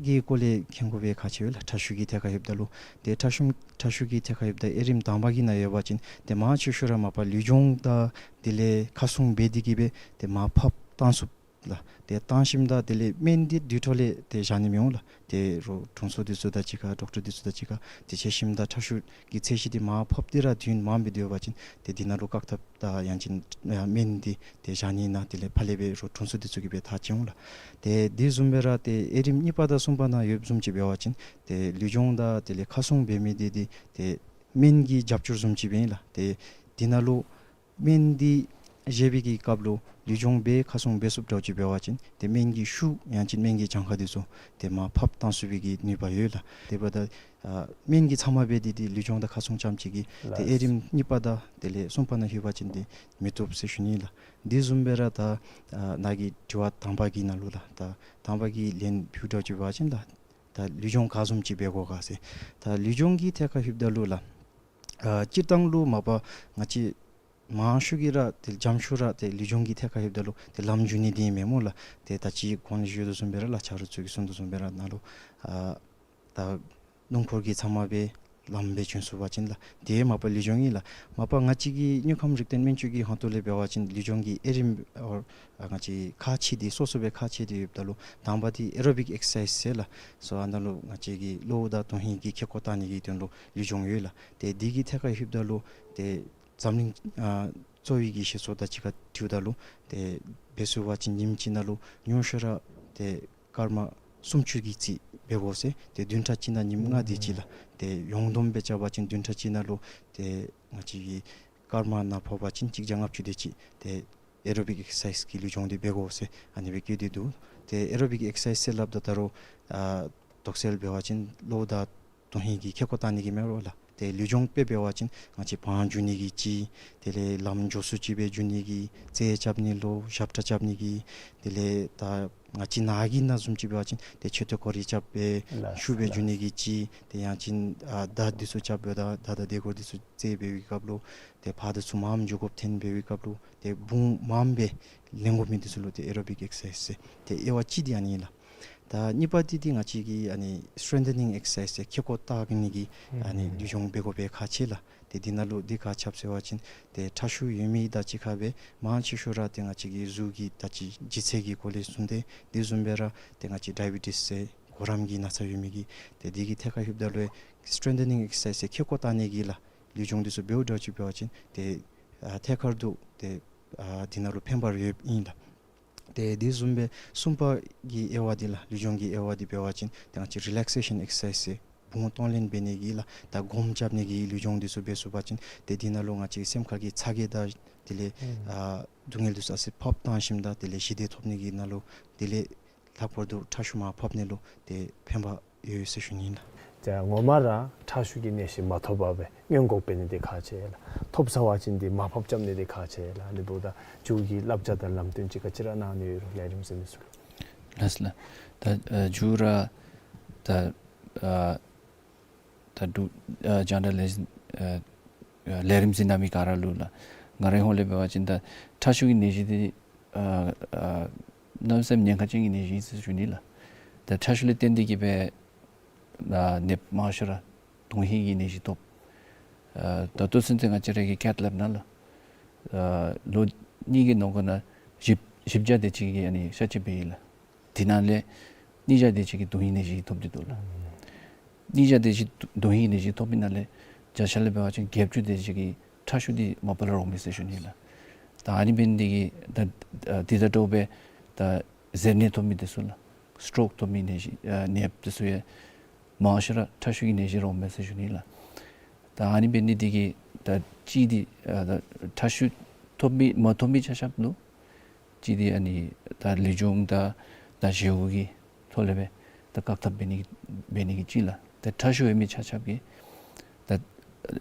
གྱི་སྐོར་ལས་མཁྱེན་དགོ་པའི་ཁག་ཆེ་བས་ལགས། ཁྲག་ཤུགས་ཀྱི་ཐད་ཁར་ལྷོདཔ་ད་ལུ་ཏེ་ཁྲག་ཤུགས་ཁྲག་ཤུགས་ཀྱི་ཐད་ཁར་ལྷོདཔ་ད་དབྱེ་རིམ་དང་པ་གི་ནང་ཡོད་པ་ཅིན་ཏེ་མང་ཆེ་ཤོས་ར་མ་པ་ལུས་སྦྱོང་དང་དེ་ལས་ཁ་སྲུང་འབད་དེ་གིས་སྦེ་ཏེ་མར་ཕབ་བཏང་ཚུགས་ལགས། ཏེ་བཏང་ཞིནམ་ད་དེ་ལས་སྨན་འདི་དུས་ཐོག་ལས་ཏེ་བཞག་ནི་མི་འོང་ལགས། ཏེ་རོགས་དྲུང་འཚོ་འདི་ཚུ་དང་གཅིག་ཁར་ཌོག་ཊར་འདི་ཚུ་དང་གཅིག་ཁར་ཏེ་འཕྱད་ཞིནམ་ད་ཁྲག་ཤུགས་ཀྱི་ཚད་གཞི་འདི་མར་ཕབ་སྟེ་ར་དུས་མངམ་སྦེ་སྡོད་པ་ཅིན་ཏེ་འདི་ནང་ལུ་བཀག་ཐབས་དང་ཡང་ཅིན་ཨ་སྨན་འདི་ཏེ་བཞག་ནི་ཨིན་ན་དེ་ལས་ཕར་ལས་སྦེ་རོགས་དྲུང་འཚོ་འདི་ཚུ་གིས་སྦེ་ཐག་བཅད་འོང་ལགས། ཏེ་འདི་བཟུམ་སྦེ་ར་ཏེ་དབྱེ་རིམ་གཉིས་པ་དང་གསུམ་པ་ནང་ཡོདཔ་བཟུམ་ཅིག་འབད་བ་ཅིན་ཏེ་ལུས་སྦྱོང་དང་དེ་ལས་ཁ་སྲུང་འབད་མི་འདི་འདི་ཏེ་སྨན་གྱི་རྒྱབ་སྐྱོར་བཟུམ་ཅིག་སྦེ་ཨིན་ལགས། ཏེ་འདི་ནང་ལུ་སྨན་འདི་བཞེས་པའི་གི་སྐབས་ལུ་ལུས་སྦྱོང་འབད་ཁ་སྲུང་འབད་ཚུགསཔ་འདྲཝ་ཅིག་འབད་བ་ཅིན་ཏེ་སྨན་གྱི་ཤུགས་ཡང་ཅིན་སྨན་གྱི་གྱངས་ཁ་འདི་ཚུ་ཏེ་མར་ཕབ་བཏང་ཚུགས་པའི་གི་ནུས་པ་ཡོད་ལགས། དེ་འབདཝ་ད་ཨ་སྨན་གྱིས་ཚབ་མ་འབད་དེ་ཏེ་ལུས་སྦྱོང་དང་ཁ་སྲུང་རྐྱངམ་ཅིག་གིས་ཏེ་ལགས། དབྱེ་རིམ་གཉིས་པ་དང་དེ་ལས་གསུམ་པ་ནང་ལྷོད་པ་ཅིན་ཏེ་མི་བཏུབ་ཟེར་ཞུ་ནི་ལགས། འདི་བཟུམ་སྦེ་ར་ད་ཨ་ནཱ་གི་དྲི་བ་དང་པ་གི་ནང་ལུ་ལགས། ད་དང་པ་གི་ལན་ཕུལཝ་འདྲཝ་ཅིག་འབད་བ་ཅིན་ལགས། ད་ལུས་སྦྱོང་ག་བཟུམ་ཅིག་འབད་དགོ་ག་ཟེར། ད་ལུས་སྦྱོང་གི་ཐད་ཁར་ལྷོདཔ་ད་ལུ་ལགས། ཨ་སྤྱིར་བཏང་ལུ་མ་པ་ང་བཅས་མང་ཤོས་ཀྱིས་ར་ཏེ་འཇམ་ཤོས་ར་ཏེ་ལུས་སྦྱོང་གི་ཐད་ཁར་ལྷོདཔ་ད་ལུ་ཏེ་ལམ་འགྱོ་ནི་འདི་ཨིན་མས་སྨོ་ལགས། ཏེ་ད་ཅི་གོང་ལས་ཞུ་དོ་བཟུམ་སྦེ་ར་ལགས། ཆ་རོགས་ཚུ་གིས་གསུང་དོ་བཟུམ་སྦེ་ར་ནཱ་ལུ་ཨ་ད་སྣུམ་འཁོར་གྱིས་ཚབ་མ་སྦེ་ལམ་སྦེ་བྱོན་ཚུགས་པ་ཅིན་ལགས། དེ་མ་པ་ལུས་སྦྱོང་ཨིན་ལགས། མ་པ་ང་བཅས་ཀྱི་དངོས་ཁམས་རིག་ལྡན་སྨན་བཅོས་ཀྱི་ཁ་ཐུག་ལས་འབད་བ་ཅིན་ལུས་སྦྱོང་གི་དབྱེ་རིམ་ཨོ་ང་བཅས་ཁག་ཆེ་འདི་སོ་སོ་སྦེ་ཁག་ཆེ་འདི་ཡོདཔ་ད་ལུ་དང་པ་འདི་ཨེ་རོ་བིག་ཨེག་སར་སའིཛ་ཟེར་ལགས། སོ་ཨ་ནཱ་ལུ་ང་བཅས་ཀྱི་གློཝ་དང་དོན་ཧིང་གི་ཁེ་ཀོ་བཏང་ནི་གི་དོན་ལུ་ལུས་སྦྱོང་ཡོད་ལགས། ཏེ་འདི་གི་ཐད་ཁར་ལྷོདཔ་ད་ལུ་ཏེ་འཛམ་གླིང་ཨ་གསོ་བའི་གི་བཞེད་སོར་དང་གཅིག་ཁར་འཁྲིལཝ་ད་ལུ་ཏེ་འབད་ཚུགས་པ་ཅིན་ཉིནམ་གཅིག་ནང་ལུ་ཉུང་ཤོས་ར་ཏེ་སྐར་མ་སུམ་ཅུ་གི་རྩིས་འབད་དགོ་ཟེར། ཏེ་བདུན་ཕྲག་གཅིག་ནང་ཉིནམ་ལྔ་དེ་ཅིག་ལགས། ཏེ་ཡོངས་བསྡོམས་སྦེ་རྐྱབ་པ་ཅིན་བདུན་ཕྲག་གཅིག་ནང་ལུ་ཏེ་ང་བཅས་ཀྱི་སྐར་མ་ནང་ཕོག་པ་ཅིན་གཅིག་བརྒྱ་ལྔ་བཅུ་དེ་ཅིག་ཏེ་ཨེ་རོ་བིག་ཨེག་སར་སའིཛ་གི་ལུས་སྦྱོང་འདི་འབད་དགོ་ཟེར་ཨ་ནི་སྦེ་བཀོད་དེ་འདུག། ཏེ་ཨེ་རོ་བིག་ཨེག་སར་སའིཛ་ཟེར་སླབ་ད་ད་རུང་ཨ་དོགས་སེལ་འབད་བ་ཅིན་གློཝ་དང་ དོན་ཧིང་གི་ཁེ་ཀོ་བཏང་ནི་གི་མེན་རུང་ལགས། ཏེ་ལུས་སྦྱོང་དཔེ་འབད་བ་ཅིན་ང་བཅས་བང་རྒྱུག་ནི་གི་ཅིག། དེ་ལས་ལམ་མགྱོགས་སུ་ཅིག་སྦེ་རྒྱུག་ནི་གི། རྩེད་རྐྱབ་ནི་ལུ་ཞབས་ཁྲ་རྐྱབ་ནི་གི། དེ་ལས་ད་ང་བཅས་ནཱ་གི་ནང་བཟུམ་ཅིག་འབད་བ་ཅིན་ཏེ་མཆོད་རྟེན་སྐོར་ར་རྐྱབ་སྦེ་ལགས་ཤུགས་སྦེ་ལགས། རྒྱུག་ནི་གི་ཅིག། ཏེ་ཡང་ཅིན་ཨ་མདའ་འདི་ཚུ་རྐྱབ་སྦེ་ད་མདའ་དང་རྡེ་གུར་འདི་ཚུ་རྩེད་འབད་བའི་སྐབས་ལུ་ཏེ་ཕར་དང་ཚུར་མངམ་འགྱོ་དགོཔ་ཐོན་འབད་བའི་སྐབས་ལུ་ཏེ་བུང་མངམ་སྦེ་ལེན་དགོ་མི་འདི་ཚུ་ལུ་ཏེ་ཨེ་རོ་བིག་ཨེག་སར་སའིཛ་ཟེར། ཏེ་དབྱེ་བ་གཅིག་འདི་ཨ་ནི་ཨིན་ལགས། ད་གཉིས་པ་འདི་འདི་ང་བཅས་ཀྱི་ཨ་ནི་སི་ཊེང་ཐ་ནིང་ཨེག་སར་སའིཛ་ཟེར་ཁེ་ཀོ་བཏང་ནི་གི་ཨ་ནི་ཨུམ་ལུས་སྦྱོང་འབད་དགོ་པའི་ཁག་ཆེ་ལགས། ཏེ་འདི་ནང་ལུ་འདི་ག་ཅི་འབད་ཟེར་བ་ཅིན་ཏེ་ཁྲག་ཤུགས་ཡོད་མི་དང་གཅིག་ཁར་སྦེ་མང་ཆེ་ཤོས་ར་ཏེ་ང་བཅས་ཀྱི་གཟུགས་ཀྱི་ད་ཅི་ལྗིད་ཚད་ཀྱི་སྐོར་ལས་བཟུང་སྟེ་དེ་བཟུམ་སྦེ་ར་ཏེ་ང་བཅས་ཌའི་བི་ཊིས་ཟེར་གོ་རམས་ཀྱི་ན་ཚ་ཡོད་མི་གིས་ཏེ་འདི་གི་ཐད་ཁར་ལྷོདཔ་ད་ལུ་སི་ཊེང་ཐ་ནིང་ཨེག་སར་སའིཛ་ཟེར་ཁེ་ཀོ་བཏང་ནི་གི་ལགས། ལུས་སྦྱོང་འདི་ཚུ་འབདཝ་འདྲཝ་ཅིག་འབད་བ་ཅིན་ཏེ་ཨ་ཐད་ཀར་དུ་ཏེ་ཨ་འདི་ནང་ལུ་ཕན་པ་ཡོདཔ་ཨིན་ལགས། ཏེ་དེ་བཟུམ་སྦེ་གསུམ་པ་གི་དབྱེ་བ་འདི་ལགས། ལུས་སྦྱོང་གི་དབྱེ་བ་འདི་འབད་བ་ཅིན་ཏེ་ང་བཅས་རི་ལེག་སེ་ཤཱན་ཨེག་སར་སའིཛ་ཟེར་བུང་གཏོང་ལེན་འབད་ནི་གི་ལགས། ད་སྒོམ་རྐྱབ་ནི་གི་ལུས་སྦྱོང་འདི་ཚུ་འབད་ཚུགས་པ་ཅིན་ཏེ་འདི་ནང་ལུ་ང་བཅས་སེམས་ཁ་གི་ཚ་གྱང་དང་དེ་ལས་ཨུམ་ཨ་སྡུག་བསྔལ་འདི་ཚུ་ཨ་ཙི་ཕབ་བཏང་ཞིནམ་ད་དེ་ལས་ཞི་བདེ་ཐོབ་ནི་གི་ནང་ལུ་དེ་ལས་ལྷག་པར་དུ་ཁྲག་ཤུགས་མར་ཕབ་ནི་ལུ་ཏེ་ཕན་པ་ཡོད་ཟེར་ཞུ་ནི་ཨིན་ལགས། ད་ངོ་མ་ར་ཁྲག་ཤུགས་ཀྱི་ནད་གཞི་མ་ཐོབ་པར་སྦེ་སྔོན་འགོག་འབད་ནི་འདི་ཁག་ཆེ་ལགས། ཐོབ་ཚར་བ་ཅིན་འདི་མར་ཕབ་རྐྱབ་ནི་འདི་ཁག་ཆེ་ལགས། ཨ་ནི་འབདཝ་ད་མཇུག་གི་བསླབ་བྱ་དང་ལམ་སྟོན་ཅིག་ག་ཅི་ར་གནང་ནི་ཡོད་རུང་ལས་རིམ་གཟིགས་མི་ཚུ་ལུ། ལགས་སོ་ལགས། ད་ཨ་མཇུག་ར་ད་ཨ་ད་འབྲུག་ཨ་རྒྱང་བསྒྲགས་ལས་ཨ་ཨ་ལས་རིམ་གཟིགས་གནང་མི་ག་ར་ལུ་ལགས། ང་རའི་ཧོངས་ལས་འབད་བ་ཅིན་ད་ཁྲག་ཤུགས་ཀྱི་ནད་གཞི་འདི་ཨ་ཨ་གནམ་མེད་ས་མེད་ཉེན་ཁ་ཅན་གྱི་ནད་གཞི་ཨིན་ཟེར་ཞུ་ནི་ལགས། ད་ཁྲག་ཤུགས་ལས་བརྟེན་ཏེ་གིས་སྦེ་ཨ་ནདཔ་མང་ཤོས་ར་དོན་ཧིང་གི་ནད་གཞི་ཐོབ། ཨ་ད་ལྟོ་ཚུན་ཚོད་ང་བཅས་ར་གི་ཀེཐ་ལེབ་ནང་ལགས་ཨ་ལོ་གཉིས་ཀྱི་ནང་འཁོད་ནང་བཞི་བཞི་བརྒྱ་དེ་ཅིག་གིས་ཨ་ནི་གཤག་བཅོས་འབད་ཡི་ལགས། དེ་ནང་ལས་ཉིས་བརྒྱ་དེ་ཅིག་གིས་དོན་ཧིང་ནད་གཞི་ཐོབ་སྟེ་འདུག་ལགས། ཉིས་བརྒྱ་དེ་ཅིག་དོན་ཧིང་ནད་གཞི་ཐོབ་མི་ནང་ལས་བརྒྱ་ཆ་ལས་འབད་བ་ཅིན་བརྒྱད་ཅུ་དེ་ཅིག་གིས་ཁྲག་ཤུགས་འདི་མ་པ་ལས་རོགས་མས་ཟེར་ཞུ་ནི་ལགས། ད་ཨ་ནི་འབད་ནི་འདི་གིས་ད་ཨ་འདི་དང་འདྲཝ་སྦེ་ད་གཟེར་ནད་ཐོབ་མི་འདི་ཚུ་ལགས། སི་ཊོག་ཐོབ་མི་ནད་གཞི་ཨ་ནདཔ་འདི་ཚུ་ཡང་མང་ཤོས་ར་ཁྲག་ཤུགས་ཀྱི་ནད་གཞི་རོགས་མས་ཟེར་ཞུ་ནི་ལགས། ད་ཨ་ནི་འབད་ནི་འདི་གིས་ད་གཅིག་འདི་ཨ་ད་ཁྲག་ཤུགས་ཐོབ་མི་མ་ཐོབ་མི་ཆ་ཁྱབ་ལུ་གཅིག་འདི་ཨ་ནི་ད་ལུས་སྦྱོང་དང་ད་བཞེས་སྒོ་གི་ཐོག་ལས་སྦེ་ད་བཀག་ཐབས་འབད་ནི་འབད་ནི་གི་གཅིག་ལགས། ད་ཁྲག་ཤུགས་ཡོད་མི་ཆ་ཁྱབ་ཀྱིས་ད་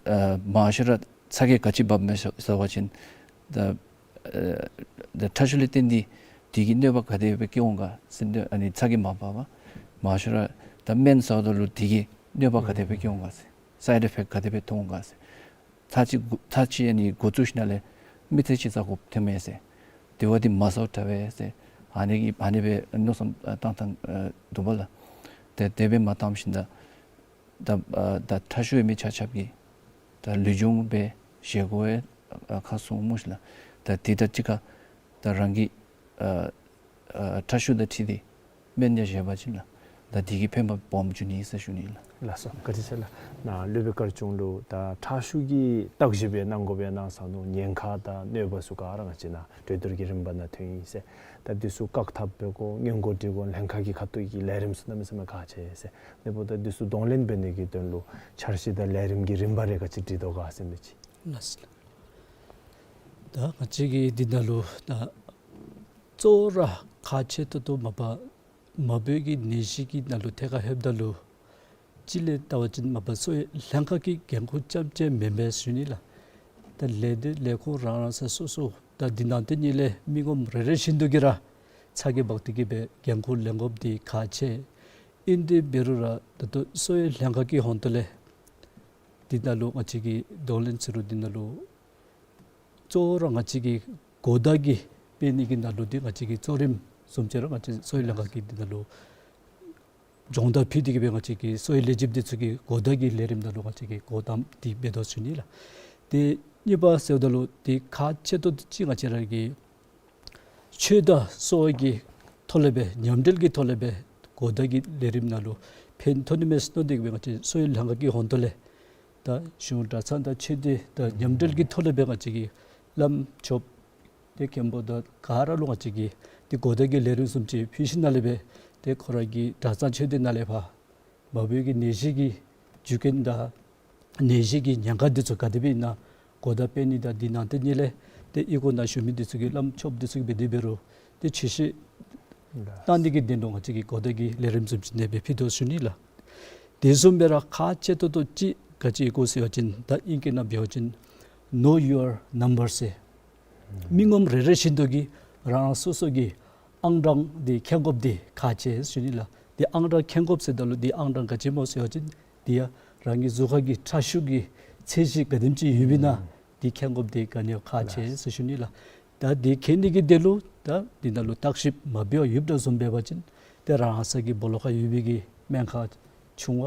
ཨ་མང་ཤོས་ར་ཚ་གྱང་ག་ཅི་འབབ་མས་ཟེར་བ་ཅིན་ད་ཨ་ད་ཁྲག་ཤུགས་ལས་བརྟེན་ཏེ་དེ་གིས་གནོད་པ་ག་དེ་སྦེ་བཀལ་འོང་ག་ཟེར། ཨ་ནི་ཚ་གྱང་མ་འབབ་པར་མང་ཤོས་ར་ད་སྨན་ཟཝ་ད་ལུ་དེ་གིས་གནོད་པ་ག་དེ་སྦེ་བཀལ་འོང་ག་ཟེར། སའིཌ་ཨི་ཕེཀཊ་ག་དེ་སྦེ་ཐོན་འོང་ག་ཟེར། ཚར་གཅིག་འགོ་ཚར་གཅིག་ཨ་ནི་འགོ་བཙུགས་ཞིནམ་ལས་མི་ཚེ་གཅིག་ཟ་དགོཔ་ཐོན་མས་ཟེར། དེ་བ་འདི་མ་ཟཝ་དྲག་པས་ཟེར། ཨ་ནི་གི་ཨ་ནི་སྦེ་མནོ་བསམ་བཏང་བཏང་འདུག་པ་ལགས། ཏེ་དེ་སྦེ་མ་བཏང་ཞིནམ་ད་ད་ཨ་ད་ཁྲག་ཤུགས་ཡོད་མི་ཆ་ཁྱབ་ཀྱིས་ད་ལུས་སྦྱོང་འབད་བཞེས་སྒོ་ཡང་ཨ་ཁག་སོང་སྨོ་ཤིག་ལགས། ད་དེ་དང་གཅིག་ཁར་ད་རང་གི་ཨ་ཨ་ཁྲག་ཤུགས་དང་འཁྲིལ་ཏེ་སྨན་ཡང་བཞེས་པ་ཅིན་ལགས་ད་དེ་གིས་ཕན་པ་སྦོམ་འབྱུང་ནི་ཟེར་ཞུ་ནི་ལགས། ལགས་སོ། བཀའ་དྲིན་ཆེ་ལགས། ནཱ་སློབ་དཔོན་དཀར་ཆུང་ལུ་ད་ཁྲག་ཤུགས་ཀྱི་བརྟག་ཞིབ་ཡང་གནང་དགོ་པས་གནང་སོང་ནུག། ཉེན་ཁ་དང་གནོད་པ་ཚུ་ག་ར་ང་བཅས་ནཱ་གྲོས་བསྡུར་གྱི་རིམ་པ་ནང་ཐོན་ཡི་ཟེར། ད་འདི་ཚུ་བཀག་ཐབས་འབད་དགོ་སྔོན་འགོག་འདྲི་དགོ་ལྷན་ཁག་གི་ཁ་ཐུག་གི་ལས་རིམ་ཚུ་གནམ་མེད་ས་མེད་ཁག་ཆེ་ཟེར། དེ་འབདཝ་ད་འདི་ཚུ་གདོང་ལེན་འབད་ནི་གི་དོན་ལུ་འཆར་གཞི་དང་ལས་རིམ་གྱི་རིམ་པ་རེ་ག་ཅི་སྒྲིག་དོ་ག་ཟེར་མི་ཅིག། ལགས་སོ། ད་ང་བཅས་ཀྱིས་འདི་ནང་ལུ་ད་གཙོ་བོ་ར་ཁག་ཆེ་ཏོག་ཏོ་མ་པ་མ་བུ་གི་ནད་གཞི་གི་ནང་ལུ་ཐད་ཁར་ལྷོདཔ་ད་ལུ་གཅིག་ལས་བལྟ་བ་ཅིན་མ་པ་གསོ་བའི་ལྷན་ཁག་གི་འགན་ཁུར་རྐྱངམ་ཅིག་མེན་པས་ཞུ་ནི་ལགས། ད་ལས་སྡེ་ལས་ཁུངས་རང་རང་ས་སོ་སོ་ད་འདི་ནང་དེ་ཉིད་ལས་མི་ངོམ་རེ་རེ་བཞིན་དུ་གིས་ར་ཚ་གྱང་འབག་སྟེ་གིས་སྦེ་འགན་ཁུར་ལེན་དགོཔ་འདི་ཁག་ཆེ། ཨིན་ཏེ་འབད་རུང་ར་ད་ལྟོ་གསོ་བའི་ལྷན་ཁག་གི་ཧོང་ཏོ་ལས་འདི་ནང་ལུ་ང་བཅས་ཀྱིས་གདོང་ལེན་ཟེར་རུང་འདི་ནང་ལུ་གཙོ་བོ་ར་ང་བཅས་ཀྱིས་གོ་བརྡ་གི་སྤེལ་ནི་གི་ནང་ལུ་འདི་ང་བཅས་ཀྱིས་གཙོ་རིམ་བཟུམ་ཅིག་ར་ང་བཅས་གསོ་བའི་ལྷན་ཁག་གིས་འདི་ནང་ལུ་སྦྱོང་བརྡར་ཕུལ་ཏེ་གིས་སྦེ་ང་བཅས་ཀྱི་གསོ་བའི་ལས་བྱེདཔ་འདི་ཚུ་གིས་གོ་བརྡ་གི་ལས་རིམ་ནང་ལུ་ང་བཅས་ཀྱིས་འགོ་དང་པ་འདི་འབད་དོ་ཞུ་ནི་ལགས། ཏེ་གཉིས་པ་ཟེརཝ་ད་ལུ་འདི་ཁག་ཆེ་ཏོག་ཏོ་ཅིག་ང་བཅས་ར་གི་ཆོས་དང་གསོ་བ་གི་ཐོག་ལས་སྦེ་མཉམ་འབྲེལ་གྱི་ཐོག་ལས་སྦེ་གོ་བརྡ་གི་ལས་རིམ་ནང་ལུ་ཕན་ཐོགས་ནི་མས་མནོ་སྟེ་གིས་སྦེ་ང་བཅས་གསོ་བའི་ལྷན་ཁག་གི་ཧོང་ཏོ་ལས་ད་གཞུང་གྲྭ་ཚང་དང་ཆོས་སྡེ་དང་མཉམ་འབྲེལ་གྱི་ཐོག་ལས་སྦེ་ང་བཅས་ཀྱིས་བླམ་ཆོསཔ་ཏེ་མཁན་པོ་དང་ག་ར་ལུ་ང་བཅས་ཀྱིས་ཏེ་གོ་བརྡ་གི་ལས་རིམ་བཟུམ་ཅིག་ཕུལ་ཞིནམ་ལས་སྦེ་ཏེ་ཁོ་ར་གི་གྲྭ་ཚང་ཆོས་སྡེ་ནང་ལས་ཕར་མ་བུ་གི་ནད་གཞི་གི་རྒྱུ་རྐྱེན་དང་ནད་གཞི་གི་ཉེན་ཁ་འདི་ཚུ་ག་དེ་སྦེ་ཨིན་ན་གོ་བརྡ་སྤེལ་ནི་དང་འདི་ནང་དེ་ཉིད་ལས་ཏེ་ཨི་ཁུག་ནང་བཞུགས་མི་འདི་ཚུ་གིས་བླམ་ཆོསཔ་འདི་ཚུ་གིས་འབད་དེ་འབད་རུང་ཏེ་ཆོས་བཤད་གནང་ནི་གི་དོན་ལུ་ང་བཅས་ཀྱིས་གོ་བརྡ་གི་ལས་རིམ་བཟུམ་ཅིག་ནང་སྦེ་ཕུལ་དོ་ཞུ་ནི་ལགས། དེ་བཟུམ་སྦེ་ར་ཁག་ཆེ་ཏོག་ཏོ་ཅིག་ག་ཅི་ཡོད་གོ་ཟེར་བ་ཅིན་ད་ཨིང་སྐད་ནང་འབད་བ་ཅིན་know your number ཟེར། མི་ངོམ་རེ་རེ་བཞིན་དུ་གིས་རང་རང་སོ་སོ་གི་ཨང་གྲངས་འདི་མཁྱེན་དགོཔ་འདི་ཁག་ཆེ་ཟེར་ཞུ་ནི་ལགས། འདི་ཨང་གྲངས་མཁྱེན་དགོཔ་ཟེརཝ་ད་ལུ་འདི་ཨང་གྲངས་ག་ཅི་སྨོ་ཟེར་བ་ཅིན་འདི་ཡང་རང་གི་གཟུགས་ཁར་གྱི་ཁྲག་ཤུགས་ཀྱི་ཚད་གཞི་ག་དེམ་ཅིག་ཡོདཔ་ཨིན་ན་འདི་མཁྱེན་དགོཔ་འདི་ག་ནི་ཡང་ཁག་ཆེ་ཟེར་ཞུ་ནི་ལགས། ད་འདི་མཁྱེན་ནི་གི་དོན་ལུ་ད་འདི་ནང་ལུ་བརྟག་ཞིབ་མ་འབད་བར་ཡོདཔ་དང་བཟུམ་འབད་བ་ཅིན་ཏེ་རང་སོའི་གི་སྦོ་ལོགས་ཁར་ཡོད་པའི་གི་སྨན་ཁང་ཆུང་བ་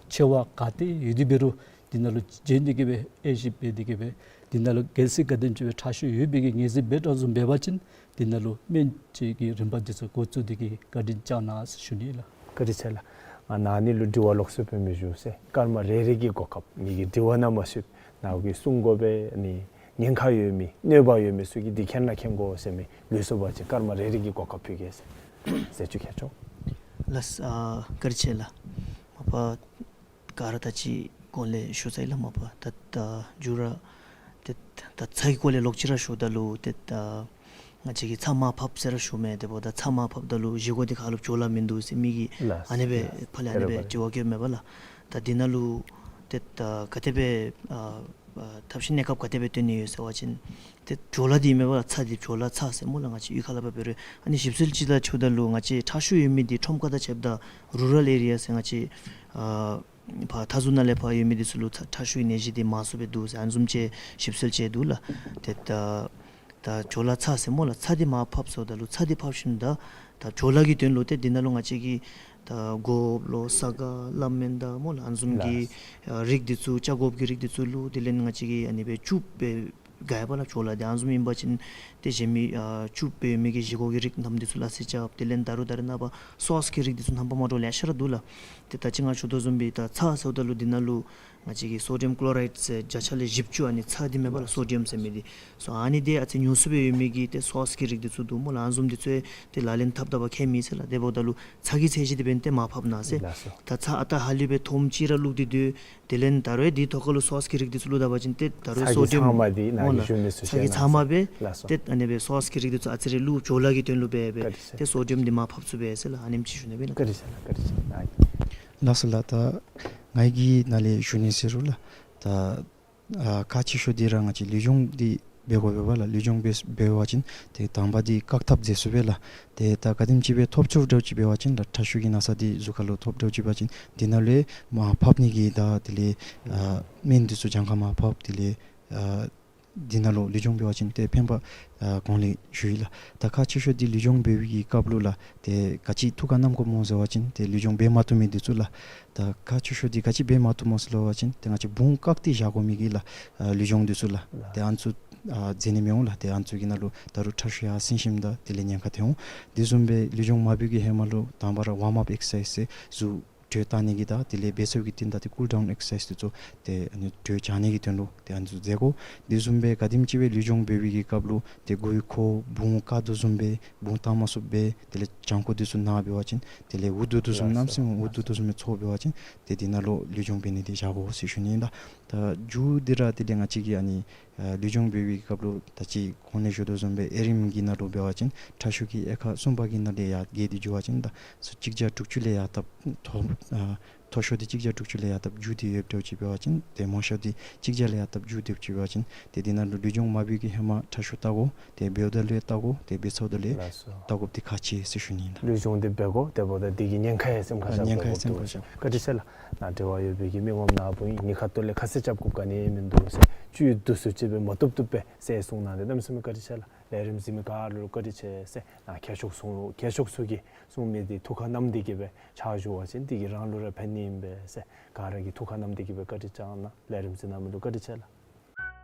ཆེ་བ་ག་ཏེ་ཡོད་དེ་འབད་རུང་འདི་ནང་ལུ་བྱོན་ཏེ་གིས་སྦེ་དབྱེ་ཞིབ་འབད་དེ་གིས་སྦེ་འདི་ནང་ལུ་གལ་སྲིད་ག་དེམ་ཅིག་སྦེ་ཁྲག་ཤུགས་ཡོད་པའི་གི་ངེས་ཤེས་འབད་དོ་བཟུམ་འབད་བ་ཅིན་འདི་ནང་ལུ་སྨན་བཅོས་ཀྱི་རིམ་པ་འདི་ཚུ་འགོ་བཙུགས་ཏེ་གིས་བཀའ་དྲིན་བསྐྱང་གནང་ཟེར་ཞུ་ནི་ལགས། བཀའ་དྲིན་ཆེ་ལགས། ང་ནཱ་ནི་ལུ་དྲི་བ་ལོགས་སུ་སྦེ་མི་ཞུ་ཟེར། སྐར་མ་རེ་རེ་གི་གོ་སྐབས་ངེ་གི་དྲི་བ་ནང་མ་ཚུད་ནཱ་གིས་གསུང་དགོ་པས་ནི་ཉེན་ཁ་ཡོད་མི་གནོད་པ་ཡོད་མི་ཚུ་གིས་འདི་མཁྱེན་ན་མཁྱེན་དགོ་ཟེར་མི་ལུས་སོ་བ་ཅིན་སྐར་མ་རེ་རེ་གི་གོ་སྐབས་ཕུལ་གེ་ཟེར། ཟེར་ཅིག་ཁྱེད་ཚུ། ལགས། ཨ་བཀའ་དྲིན་ཆེ་ལགས། མ་པ་ག་ར་ད་ཅི་གོང་ལས་ཞུ་ཚར་ཡི་ལགས། མ་པ་ད་ད་མཇུག་ར་ཏེ་ད་ཚ་གི་སྐོར་ལས་ལོག་ཅི་ར་ཞུཝ་ད་ལུ་ཏེ་ད་ང་བཅས་ཀྱིས་ཚ་མར་ཕབ་ཟེར་ར་ཞུཝ་མས། དེ་འབདཝ་ད་ཚ་མར་ཕབ་ད་ལུ་བཞེས་སྒོ་འདི་ཁ་ལུ་བྲོ་བརླག་མིན་འདུག་ཟེར་མི་གིས་ལགས། ཨ་ནི་སྦེ་ལགས། ཕར་ལས་ཨ་ནི་སྦེ་དྲི་བ་བཀོདཔ་མས་པ་ལགས། ད་འདི་ནང་ལུ་ཏེ་ད་ག་དེ་སྦེ་ཨ་ཨ་ཐབས་ཤེས་གནས་སྐབས་ག་དེ་སྦེ་བཏོན་ནི་ཡོད་ཟེར་བ་ཅིན་ཏེ་བྲོ་བརླག་འདི་མེན་པ་ལགས། ཚ་འདི་བྲོ་བརླག་ཚ་ཟེར་སྨོ་ལགས། ང་བཅས་གཡུས་ཁ་ལས་ཕར་འབད་རུང་ཨ་ནི་ཞིབ་འཚོལ་ཅིག་ལགས་ཞུཝ་ད་ལུ་ང་བཅས་ཁྲག་ཤུགས་ཡོད་མི་འདི་ཁྲོམ་ཁ་དང་ཕྱདཔ་ད་རུ་རཱལ་ཨེ་རི་ཡ་ཟེར་ང་བཅས་ཨ་ཕར་མཐའ་ཟུར་ནང་ལས་ཕར་ཡོད་མི་འདི་ཚུ་ལུ་ཁྲག་ཁྲག་ཤུགས་ཀྱི་ནད་གཞི་འདི་མང་སུ་སྦེ་འདུག་ཟེར་ཨ་ནི་བཟུམ་ཅིག་ཞིབ་འཚོལ་ཅིག་འདུག་ལགས། ཏེ་ད་ད་བྲོ་བརླག་ཚ་ཟེར་སྨོ་ལགས། ཚ་འདི་མར་ཕབ་ཟེརཝ་ད་ལུ་ཚ་འདི་ཕབ་ཞིནམ་ད་ད་བྲོ་བརླག་གི་དོན་ལུ་ཏེ་འདི་ནང་ལུ་ང་བཅས་ཀྱིས་ད་སྒོགཔ་ལོ་ས་ག་སླབ་མེན་ད་སྨོ་ལགས། ཨ་ནི་བཟུམ་གྱི་ལགས། ཨ་རིགས་འདི་ཚུ་ཆ་སྒོགཔ་གི་རིགས་འདི་ཚུ་བླུགས། དེ་ལས་ང་བཅས་ཀྱིས་ཨ་ནི་སྦེ་བཅུག་སྦེ་དགའ་ཡི་པ་ལགས། བྲོ་བརླག་འདི་ཨ་ནི་བཟུམ་ཨིན་པ་ཅིན་ཏེ་གཞན་མི་ཨ་བཅུག་སྦེ་མི་གི་བཞེས་སྒོ་གི་རིགས་རྣམས་འདི་ཚུ་སླ་བསྲེ་རྐྱབ། དེ་ལས་ད་རུང་ད་རེས་ནངས་པ་སོསི་གི་རིགས་འདི་ཚུ་རྣམ་པ་མ་འདྲཝ་ལེ་ཤ་ར་འདུག་ལགས། ཏེ་ད་ཅི་ང་ཞུ་དོ་བཟུམ་སྦེ་ད་ཚ་ཟེརཝ་ད་ལུ་འདི་ནང་ལུ་ང་བཅས་ཀྱིས་སོ་ཌི་ཡམ་ཀློ་རའིཌ་ཟེར་བརྒྱ་ཆ་ལས་བཞི་བཅུ་ཨ་ནི་ཚ་འདི་མེན་པ་ལགས། སོ་ཌི་ཡམ་ཟེར་མི་འདི་སོ་ཨ་ནི་འདི་ཨ་ཙི་ཉུང་སུ་སྦེ་ཡོད་མི་གི་ཏེ་སོསི་གི་རིགས་འདི་ཚུ་འདུག་སྨོ་ལགས། ཨ་ནི་བཟུམ་འདི་ཚུ་ཏེ་ལག་ལེན་འཐབ་ད་པ་ཁྱད་མེད་ཟེར་ལགས། དེ་འབདཝ་ད་ལུ་ཚ་གི་ཚད་གཞི་འདི་འབདན་ཏེ་མར་ཕབ་གནང་ཟེར། ལགས་སོ། ད་ཚ་ཨ་རྟག་ཧ་ལུགས་སྦེ་ཐོམ་ཅིག་ར་བླུགས་ཏེ་སྡོད། དེ་ལས་ད་རུང་འདི་ཐོག་ཁ་ལུ་སོསི་གི་རིགས་འདི་ཚུ་བླུགས་ད་པ་ཅིན་ཏེ་ད་རུང་ཚ་གི་སོ་ཌི་ཡམ་ཚང་མ་འདི་ནཱ་སྨོ་གིས་ལགས། ཞུ་མི་ཚུ་ཚ་གི་ཚང་མ་སྦེ། ལགས་སོ། ཏེ་ཨ་ནི་སྦེ་སོསི་གི་རིགས་འདི་ཚུ་ཨ་ཙི་རེ་བླུགས། བྲོ་བརླག་གི་དོན་ལུ་འབད་སྦེ། བཀའ་དྲིན་ཆེ། ཏེ་སོ་ཌི་ཡམ་འདི་མར་ཕབ་ཚུགས་པས་ཟེར་ལགས། ཨ་ནེམ་ཅིག་ཞུ་ནི་སྦེ་ལགས། བཀའ་དྲིན་ཆེ་ལགས། བཀའ་དྲིན་ཆེ་ལགས། ལགས་སོ་ལགས། ད་ང་གིས་ནཱ་ལས་ཞུ་ནི་ཟེར་རུང་ལགས། ད་ཨ་ཁག་ཆེ་ཤོས་འདི་ར་ང་བཅས་ལུས་སྦྱོང་འདི་འབད་དགོ་པས་པ་ལགས། ལུས་སྦྱོང་འབད་འབད་བ་ཅིན་ཏེ་དང་པ་འདི་བཀག་ཐབས་མཛད་ཚུགས་པས་ལགས། ཏེ་ད་ག་དེམ་ཅིག་སྦེ་ཐོབ་ཚུགསཔ་འདྲཝ་ཅིག་འབད་བ་ཅིན་ལགས། ཁྲག་ཤུགས་ཀྱི་ན་ཚ་འདི་གཟུགས་ཁ་ལུ་ཐོབ་འདྲཝ་ཅིག་འབད་བ་ཅིན་འདི་ནང་ལུ་མར་ཕབ་ནི་གི་ད་དེ་ལས་ཨ་སྨན་འདི་ཚུ་གྱངས་ཁ་མར་ཕབ། དེ་ལས་ཨ་འདི་ནང་ལུ་ལུས་སྦྱོང་འབད་བ་ཅིན་ཏེ་ཕན་པ་ཨ་གོང་ལས་ཞུ་ཡི་ལགས། ད་ཁག་ཆེ་ཤོས་འདི་ལུས་སྦྱོང་འབད་བའི་གི་སྐབས་ལུ་ལགས། ཏེ་ག་ཅི་ཐུགས་ཁར་བསྣམ་དགོཔ་སྨོ་ཟེར་བ་ཅིན་ཏེ་ལུས་སྦྱོང་འབད་མ་བཏུབ་མི་འདི་ཚུ་ལགས། ད་ཁག་ཆེ་ཤོས་འདི་ག་ཅི་འབད་མ་བཏུབ་སྨོ་ཟེར་བ་ཅིན་ཏེ་ང་བཅས་བུང་བཀག་སྟེ་བཞག་དགོ་མི་གི་ལགས་ཨ་ལུས་སྦྱོང་འདི་ཚུ་ལགས། ཏེ་ཨ་ནི་ཚུ་ཨ་མཛད་ནི་མི་འོང་ལགས། ཏེ་ཨ་ནི་ཚུ་གི་ནང་ལུ་ད་རུང་ཁྲག་ཤུགས་ཡར་སེང་ཞིནམ་ད་དེ་ལས་ཉེན་ཁ་ཐོན་འོང་། དེ་བཟུམ་སྦེ་ལུས་སྦྱོང་མ་འབད་བའི་གི་ཧེ་མ་ལུ་དང་པ་ར་ཝརམ་ཨཔ་ཨེག་སར་སའིཛ་ཟེར་གཟུགས་དྲོད་བཏང་ནི་གི་དང་དེ་ལས་འབད་ཚར་བའི་གི་རྟིང་བདའ་སྟེ་ཀུལ་ཌའུན་ཨེག་སར་སའིཛ་འདི་ཚུ་ཏེ་ཨ་ནི་དྲོད་བྱང་ནི་གི་དོན་ལུ་ཏེ་ཨ་ནི་ཚུ་མཛད་དགོ། དེ་བཟུམ་སྦེ་ག་དེམ་ཅིག་སྦེ་ལུས་སྦྱོང་འབད་བའི་གི་སྐབས་ལུ་ཏེ་མགུ་ཡུ་འཁོར་བུང་བཀག་དོ་བཟུམ་སྦེ་བུང་བཏང་མ་ཚུགསཔ་སྦེ་དེ་ལས་བྱང་ཁོག་འདི་ཚུ་ན་འབད་བ་ཅིན་དེ་ལས་འུ་སྡུག་དོ་བཟུམ་ལགས་སོ། གནམ་མེད་ས་མེད་འུ་སྡུག་དོ་བཟུམ་སྦེ་ཚོར་འབད་བ་ཅིན་ཏེ་འདི་ནང་ལུ་ལུས་སྦྱོང་འབད་ནི་འདི་བཞག་དགོ་ཟེར་ཞུ་ནི་ཨིན་ལགས། ད་མཇུག་འདི་ར་དེ་ལས་ང་བཅས་ཀྱིས་ཨ་ནི་ཨ་ལུས་སྦྱོང་འབད་བའི་སྐབས་ལུ་ད་ཅི་གོང་ལས་ཞུ་དོ་བཟུམ་སྦེ་ཨེ་རིམ་གྱི་ནང་ལུ་འབད་བ་ཅིན་ཁྲག་ཤུགས་ཀྱི་དབྱེ་ཁག་གསུམ་པ་གི་ནང་ལས་ཡར་བརྒྱད་དེ་འགྱོ་བ་ཅིན་ད་སུ་གཅིག་བརྒྱ་དྲུག་ཅུ་ལས་ཡར་བཏབ་མཐོ་ཨ་མཐོ་ཤོས་འདི་གཅིག་བརྒྱ་དྲུག་ཅུ་ལས་ཡར་བཏབ་མཇུག་འདི་ཡོདཔ་འདྲཝ་ཅིག་འབད་བ་ཅིན་ཏེ་མང་ཤོས་འདི་གཅིག་བརྒྱ་ལས་ཡར་བཏབ་མཇུག་འདི་འབད་བ་ཅིན་ཏེ་འདི་ནང་ལུ་ལུས་སྦྱོང་མ་འབད་བའི་གི་ཧེ་མ་ཁྲག་ཤུགས་བལྟ་དགོ། ཏེ་འབདཝ་ད་ལུ་བལྟ་དགོ། ཏེ་འབད་ཚརཝ་ད་ལུ་ལགས་སོ། བལྟ་དགོཔ་འདི་ཁག་ཆེ་ཟེར་ཞུ་ནི་ཨིན་ལགས། ལུས་སྦྱོང་འདི་འབད་དགོ། དེ་འབདཝ་ད་འདི་གི་ཉེན་ཁ་ཡང་སེམས་ཁར་ཨ་བཞག་ཉེན་ཁ་ཡང་དགོཔ་སེམས་ཁར་བཞག། བཀའ་དྲིན་ཆེ་ལགས། ནཱ་འབྲེལ་བ་ཡོད་པའི་གི་མི་ངོམ་ནཱ་བུ་ཨིན། ཉེན་ཁ་ཐོག་ལས་ཁ་གསལ་རྐྱབ་དགོཔ་ག་ནི་ཡང་མིན་འདུག་ཟེར་བཅུད་བསྡུ་སུ་ཅིག་སྦེ་མ་བཏུབ་བཏུབ་སྦེ་ཟེར་གསུངས་གནང་སྟེ་གནམ་མེད་ས་མེད་བཀའ་དྲིན་ཆེ་ལགས། ལས་རིམ་གཟིགས་མི་ག་ར་ལུ་བཀའ་དྲིན་ཆེ་ཟེར་ནཱ་མཁས་མཆོག་གསུང་མཁས་མཆོག་ཚུ་གིས་གསུང་མི་འདི་ཐུགས་ཁར་བསྣམས་ཏེ་གིས་སྦེ་ཕྱག་ཞུ་བ་ཅིན་འདི་གིས་རང་ལུ་ར་ཕན་ནི་ཨིན་པས་ཟེར་ག་ར་གིས་ཐུགས་ཁར་བསྣམས་ཏེ་གིས་སྦེ་བཀའ་དྲིན་བསྐྱང་གནང་། ལས་རིམ་གཟིགས་གནང་མི་ལུ་བཀའ་དྲིན་ཆེ་ལགས།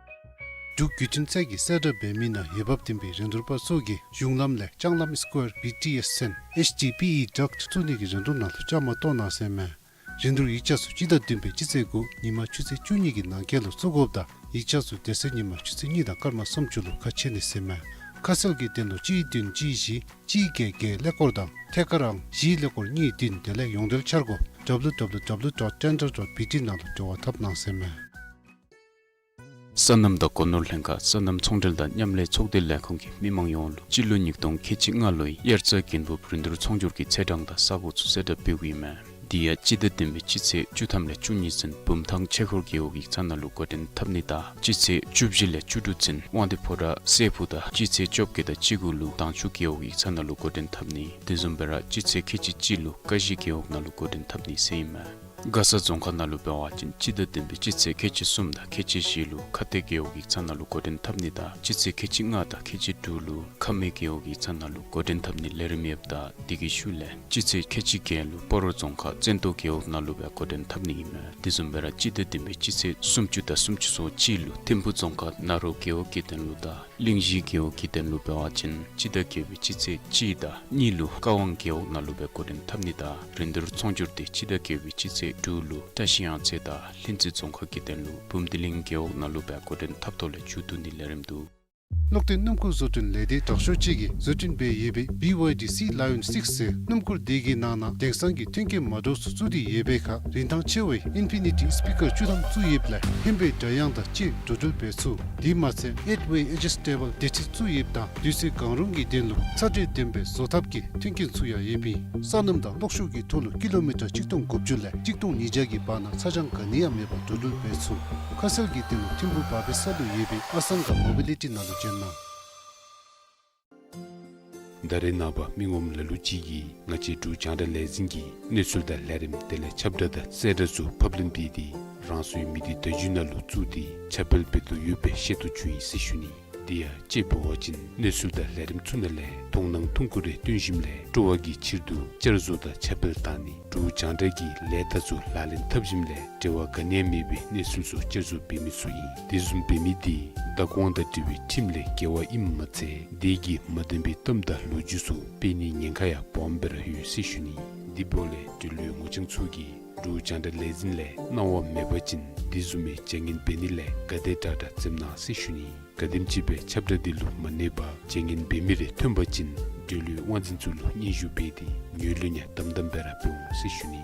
འབྲུག་བརྒྱུད་འཕྲིན་ཚད་ཀྱིས་གསལ་བསྒྲགས་འབད་མི་ནང་འོས་འབབ་ལྡན་པའི་རིན་བསྡུར་པ་ཚུ་གིས་གཞུང་ལམ་ལས་ལྕང་ལམ་སྐོར་བི་ཊི་ཨེསི་ཚན་ཨེཆ་ཌི་པི་ཨི་ཌག་བཙུགས་ནི་གི་རིན་བསྡུར་ནང་ལུ་བཅའ་མར་གཏོགས་གནང་ཟེར་མས། རིན་བསྡུར་ཡིག་ཆ་ཚུ་སྤྱི་ཟླ་བདུན་པའི་སྤྱི་ཚེས་དགུ་ཉིན་མ་ཆུ་ཚོད་བཅུ་གཉིས་ཀྱི་ནང་འཁོད་ལུ་བཙུགས་དགོཔ་དང་ཡིག་ཆ་ཚུ་དེ་ཚེ་ཉིན་མ་ཆུ་ཚོད་གཉིས་དང་སྐར་མ་སུམ་ཅུ་ལུ་ཁ་ཕྱེ་ནི་ཟེར་མས། ཁ་གསལ་གྱི་དོན་ལུ་གཅིག་བདུན་གཅིག་བཞི་གཅིག་བརྒྱད་བརྒྱད་ཀླད་ཀོར་དང་ཐད་ཀར་ཨང་བཞི་ཀླད་ཀོར་གཉིས་བདུན་དེ་ལས་ཡོངས་འབྲེལ་འཆར་སྒོ་ཌབ་ལུ་ཌབ་ལུ་ཌབ་ལུ་ཌོཊ་ཊེན་ཌར་ཌོཊ་བི་ཊི་ནང་ལུ་འབྲེལ་བ་འཐབ་གནང་ཟེར་མས། སོ་ནམ་དང་སྒོ་ནོར་ལྷན་ཁག་སོ་ནམ་ཚོང་འབྲེལ་དང་མཉམ་ལས་ཚོགས་སྡེ་ལས་ཁུངས་ཀྱིས་མི་མང་ཡོངས་ལུ་སྤྱི་ལོ་ཉིས་སྟོང་ཁལ་གཅིག་ལྔ་ལོའི་དབྱར་རྩྭ་དགུན་འབུབ་རིན་བསྡུར་ཚོང་སྒྱུར་གྱི་ཚེས་གྲངས་དང་ས་གོ་ཚུ་གསལ་བསྒྲགས་འབདཝ་ཨིན་མས། དེ་ཡང་སྤྱི་ཟླ་བདུན་པའི་སྤྱི་ཚེས་བཅུ་ཐམ་ལས་བཅུ་གཉིས་ཚུན་བུམ་ཐང་ཆོས་འཁོར་རྒེད་འོག་ཡིག་ཚང་ནང་ལུ་འགོ་འདྲེན་འཐབ་ནི་དང་སྤྱི་ཚེས་བཅུ་བཞི་ལས་བཅུ་དྲུག་ཚུན་དབང་འདུས་ཕོ་བྲང་སྲས་ཕུག་དང་སྤྱི་ཚེས་བཅོ་བརྒྱད་དང་བཅུ་དགུ་ལུ་དྭངས་ཆུ་རྒེད་འོག་ཡིག་ཚང་ནང་ལུ་འགོ་འདྲེན་འཐབ་ནི། དེ་བཟུམ་སྦེ་ར་སྤྱི་ཚེས་ཁལ་གཅིག་གཅིག་ལུ་ཀ་གཞི་རྒེད་འོག་ནང་ལུ་འགོ་འདྲེན་འཐབ་ནི་ཟེར་ཨིན་མས། མགར་ས་རྫོང་ཁག་ནང་ལུ་འབད་བ་ཅིན་སྤྱི་ཟླ་བདུན་པའི་སྤྱི་ཚེས་ཁལ་གཅིག་གསུམ་དང་ཁལ་གཅིག་བཞི་ལུ་ཁ་གཏད་རྒེད་འོག་ཡིག་ཚང་ནང་ལུ་འགོ་འདྲེན་འཐབ་ནི་དང་སྤྱི་ཚེས་ཁལ་གཅིག་ལྔ་དང་ཁལ་གཅིག་དྲུག་ལུ་ཁ་སྨད་རྒེད་འོག་ཡིག་ཚང་ནང་ལུ་འགོ་འདྲེན་འཐབ་ནི་ལས་རིམ་ཡོདཔ་ད་དེ་གི་ཤུལ་ལས་སྤྱི་ཚེས་ཁལ་གཅིག་བརྒྱད་ལུ་སྤ་རོ་རྫོང་ཁག་བཙན་ཏོ་རྒེད་འོག་ནང་ལུ་སྦེ་འགོ་འདྲེན་འཐབ་ནི་ཨིན་མས། དེ་བཟུམ་སྦེ་ར་སྤྱི་ཟླ་བདུན་པའི་སྤྱི་ཚེས་སུམ་ཅུ་དང་སུམ་ཅུ་སོ་གཅིག་ལུ་ཐིམ་ཕུག་རྫོང་ཁག་ནཱ་རོ་རྒེད་འོག་གི་དོན་ལུ་དང་གླིང་བཞི་རྒེད་འོག་གི་དོན་ལུ་འབད་བ་ཅིན་སྤྱི་ཟླ་བརྒྱད་པའི་སྤྱི་ཚེས་གཅིག་དང་གཉིས་ལུ་ཀ་ཝང་རྒེད་འོག་ནང་ལུ་སྦེ་འགོ་འདྲེན་འཐབ་ནི་དང་རིན་བསྡུར་ཚོང་སྒྱུར་དེ་སྤྱི་ཟླ་བརྒྱད་པའི་སྤྱི་ཚེས་དྲུག་ལུ་བཀྲ་ཤིས་གཡང་རྩེ་དང་ལྷུན་རྩེ་རྫོང་ཁག་གི་དོན་ལུ་བུམ་སྡེ་གླིང་རྒེད་འོག་ནང་ལུ་སྦེ་འགོ་འདྲེན་འཐབ་ཐོག་ལས་མཇུག་བསྡུ་ནི་ལས་རིམ་འདུག། གློག་འདོན་སྣུམ་འཁོར་བཟོ་སྐྲུན་ལས་སྡེ་དྲག་ཤོས་ཅིག་གིས་བཟོ་སྐྲུན་འབད་ཡོད་པའི་བི་ཝའི་ཌི་སི་ལ་ཡོན་སིགསི་ཟེར་སྣུམ་འཁོར་དེ་གི་ནང་ན་དེང་སང་གི་མཐུན་རྐྱེན་མ་འདྲཝ་ཚུ་བཙུགས་ཏེ་ཡོད་པའི་ཁར་རིན་ཐང་ཆེ་བའི་ཨིན་ཕི་ནི་ཊི་སི་པི་ཀར་བཅུ་ཐམ་བཙུགས་ཡོདཔ་ལས་ཧེ་མའི་སྒྲ་དབྱངས་དང་བཅས་འགྲོ་འགྲུལ་འབད་ཚུགས། དེ་མ་ཚད་ཨེཊ་ཝེ་ཨེ་ཇི་སི་ཊེ་བཱལ་བདེ་ཁྲིད་བཙུགས་ཡོདཔ་ད་དུས་ཚོད་གང་རུང་གི་དོན་ལུ་ཚ་དྲོད་ལྡན་པའི་བཟོ་ཐབས་ཀྱི་མཐུན་རྐྱེན་ཚུ་ཡང་ཡོདཔ་ཨིན། ས་སྣུམ་དང་གློག་ཤུགས་ཀྱི་ཐོག་ལུ་ཀི་ལོ་མི་ཊར་གཅིག་སྟོང་དགུ་བཅུ་ལས་གཅིག་སྟོང་ཉིས་བརྒྱ་གི་བར་ན་ཚ་གྱང་ག་ནི་ཡང་མེད་པར་འགྲོ་འགྲུལ་འབད་ཚུགས། ཁ་གསལ་གྱི་དོན་ལུ་ཐིམ་ཕུག་བ་པེ་ས་ལུ་ཡོད་པའི་ཨ་སང་ག་མོ་བི་ལི་ཊི་ནང་ལུ་བྱོན་གནང་། ད་རེས་ནངས་པ་མི་ངོམ་ལ་ལུ་ཅིག་གིས་ང་བཅས་འབྲུག་རྒྱང་བསྒྲགས་ལས་འཛིན་གྱི་གནས་ཚུལ་དང་ལས་རིམ་དེ་ལས་ཁྱབ་བསྒྲགས་དང་གསལ་བསྒྲགས་ཚུ་ཕབ་ལེན་འབད་དེ་རང་སོའི་མི་སྡེ་བརྡ་བརྒྱུད་ནང་ལུ་བཙུགས་ཏེ་ཁྱབ་སྤེལ་འབད་དོ་ཡོད་པའི་ཤེས་རྟོགས་བྱུང་ཡི་ཟེར་ཞུ་ནི། དེ་ཡང་དཔྱེ་འབད་བ་ཅིན་གནས་ཚུལ་དང་ལས་རིམ་ཚུ་ནང་ལས་མཐོང་སྣང་ཐུང་ཀུ་རེ་བཏོན་ཞིནམ་ལས་སྤྲོ་བ་གི་ཕྱིར་དུ་བསྐྱར་བཟོ་དང་ཁྱབ་སྤེལ་བཏང་ནི། འབྲུག་རྒྱང་བསྒྲགས་ཀྱི་ལས་རྟགས་ཚུ་ལག་ལེན་འཐབ་ཞིནམ་ལས་འབྲེལ་བ་ག་ནི་ཡང་མེད་པའི་གནས་ཚུལ་ཚུ་བསྐྱར་བཟོ་འབད་མི་ཚུ་ཨིན། དེ་བཟུམ་འབད་མི་དེ་བདག་དབང་དང་འབྲེལ་བའི་ཁྲིམས་ལས་འགལ་བ་ཨིནམ་མ་ཚད་དེ་གིས་མ་བདེན་པའི་གཏམ་དང་ལོ་རྒྱུས་ཚུ་སྤེལ་ནིའི་ཉེན་ཁ་ཡང་སྦོམ་སྦེ་ར་ཡོད་ཟེར་ཞུ་ནི། དེ་འབདཝ་ལས་འབྲེལ་ཡོད་ངོ་རྐྱང་ཚུ་གིས་འབྲུག་རྒྱང་བསྒྲགས་ལས་འཛིན་ལས་གནང་བ་མེད་པ་ཅིན་དེ་བཟུམ་མའི་བྱ་ངན་འབད་ནི་ལས་ག་དེ་དྲག་དྲག་འཛེམ་གནང་ཟེར་ཞུ་ནི། ག་དེམ་ཅིག་སྦེ་ཁྱབ་བསྒྲགས་འདི་ལུ་མ་གནས་པར་བྱ་ངན་འབད་མི་རེ་ཐོན་པ་ཅིན་འབྲེལ་ཡོད་དབང་འཛིན་ཚུ་ལུ་སྙན་ཞུ་འབད་དེ་ངོས་ལེན་ཡང་དམ་དམ་སྦེ་ར་འབད་འོང་ཟེར་ཞུ་ནི།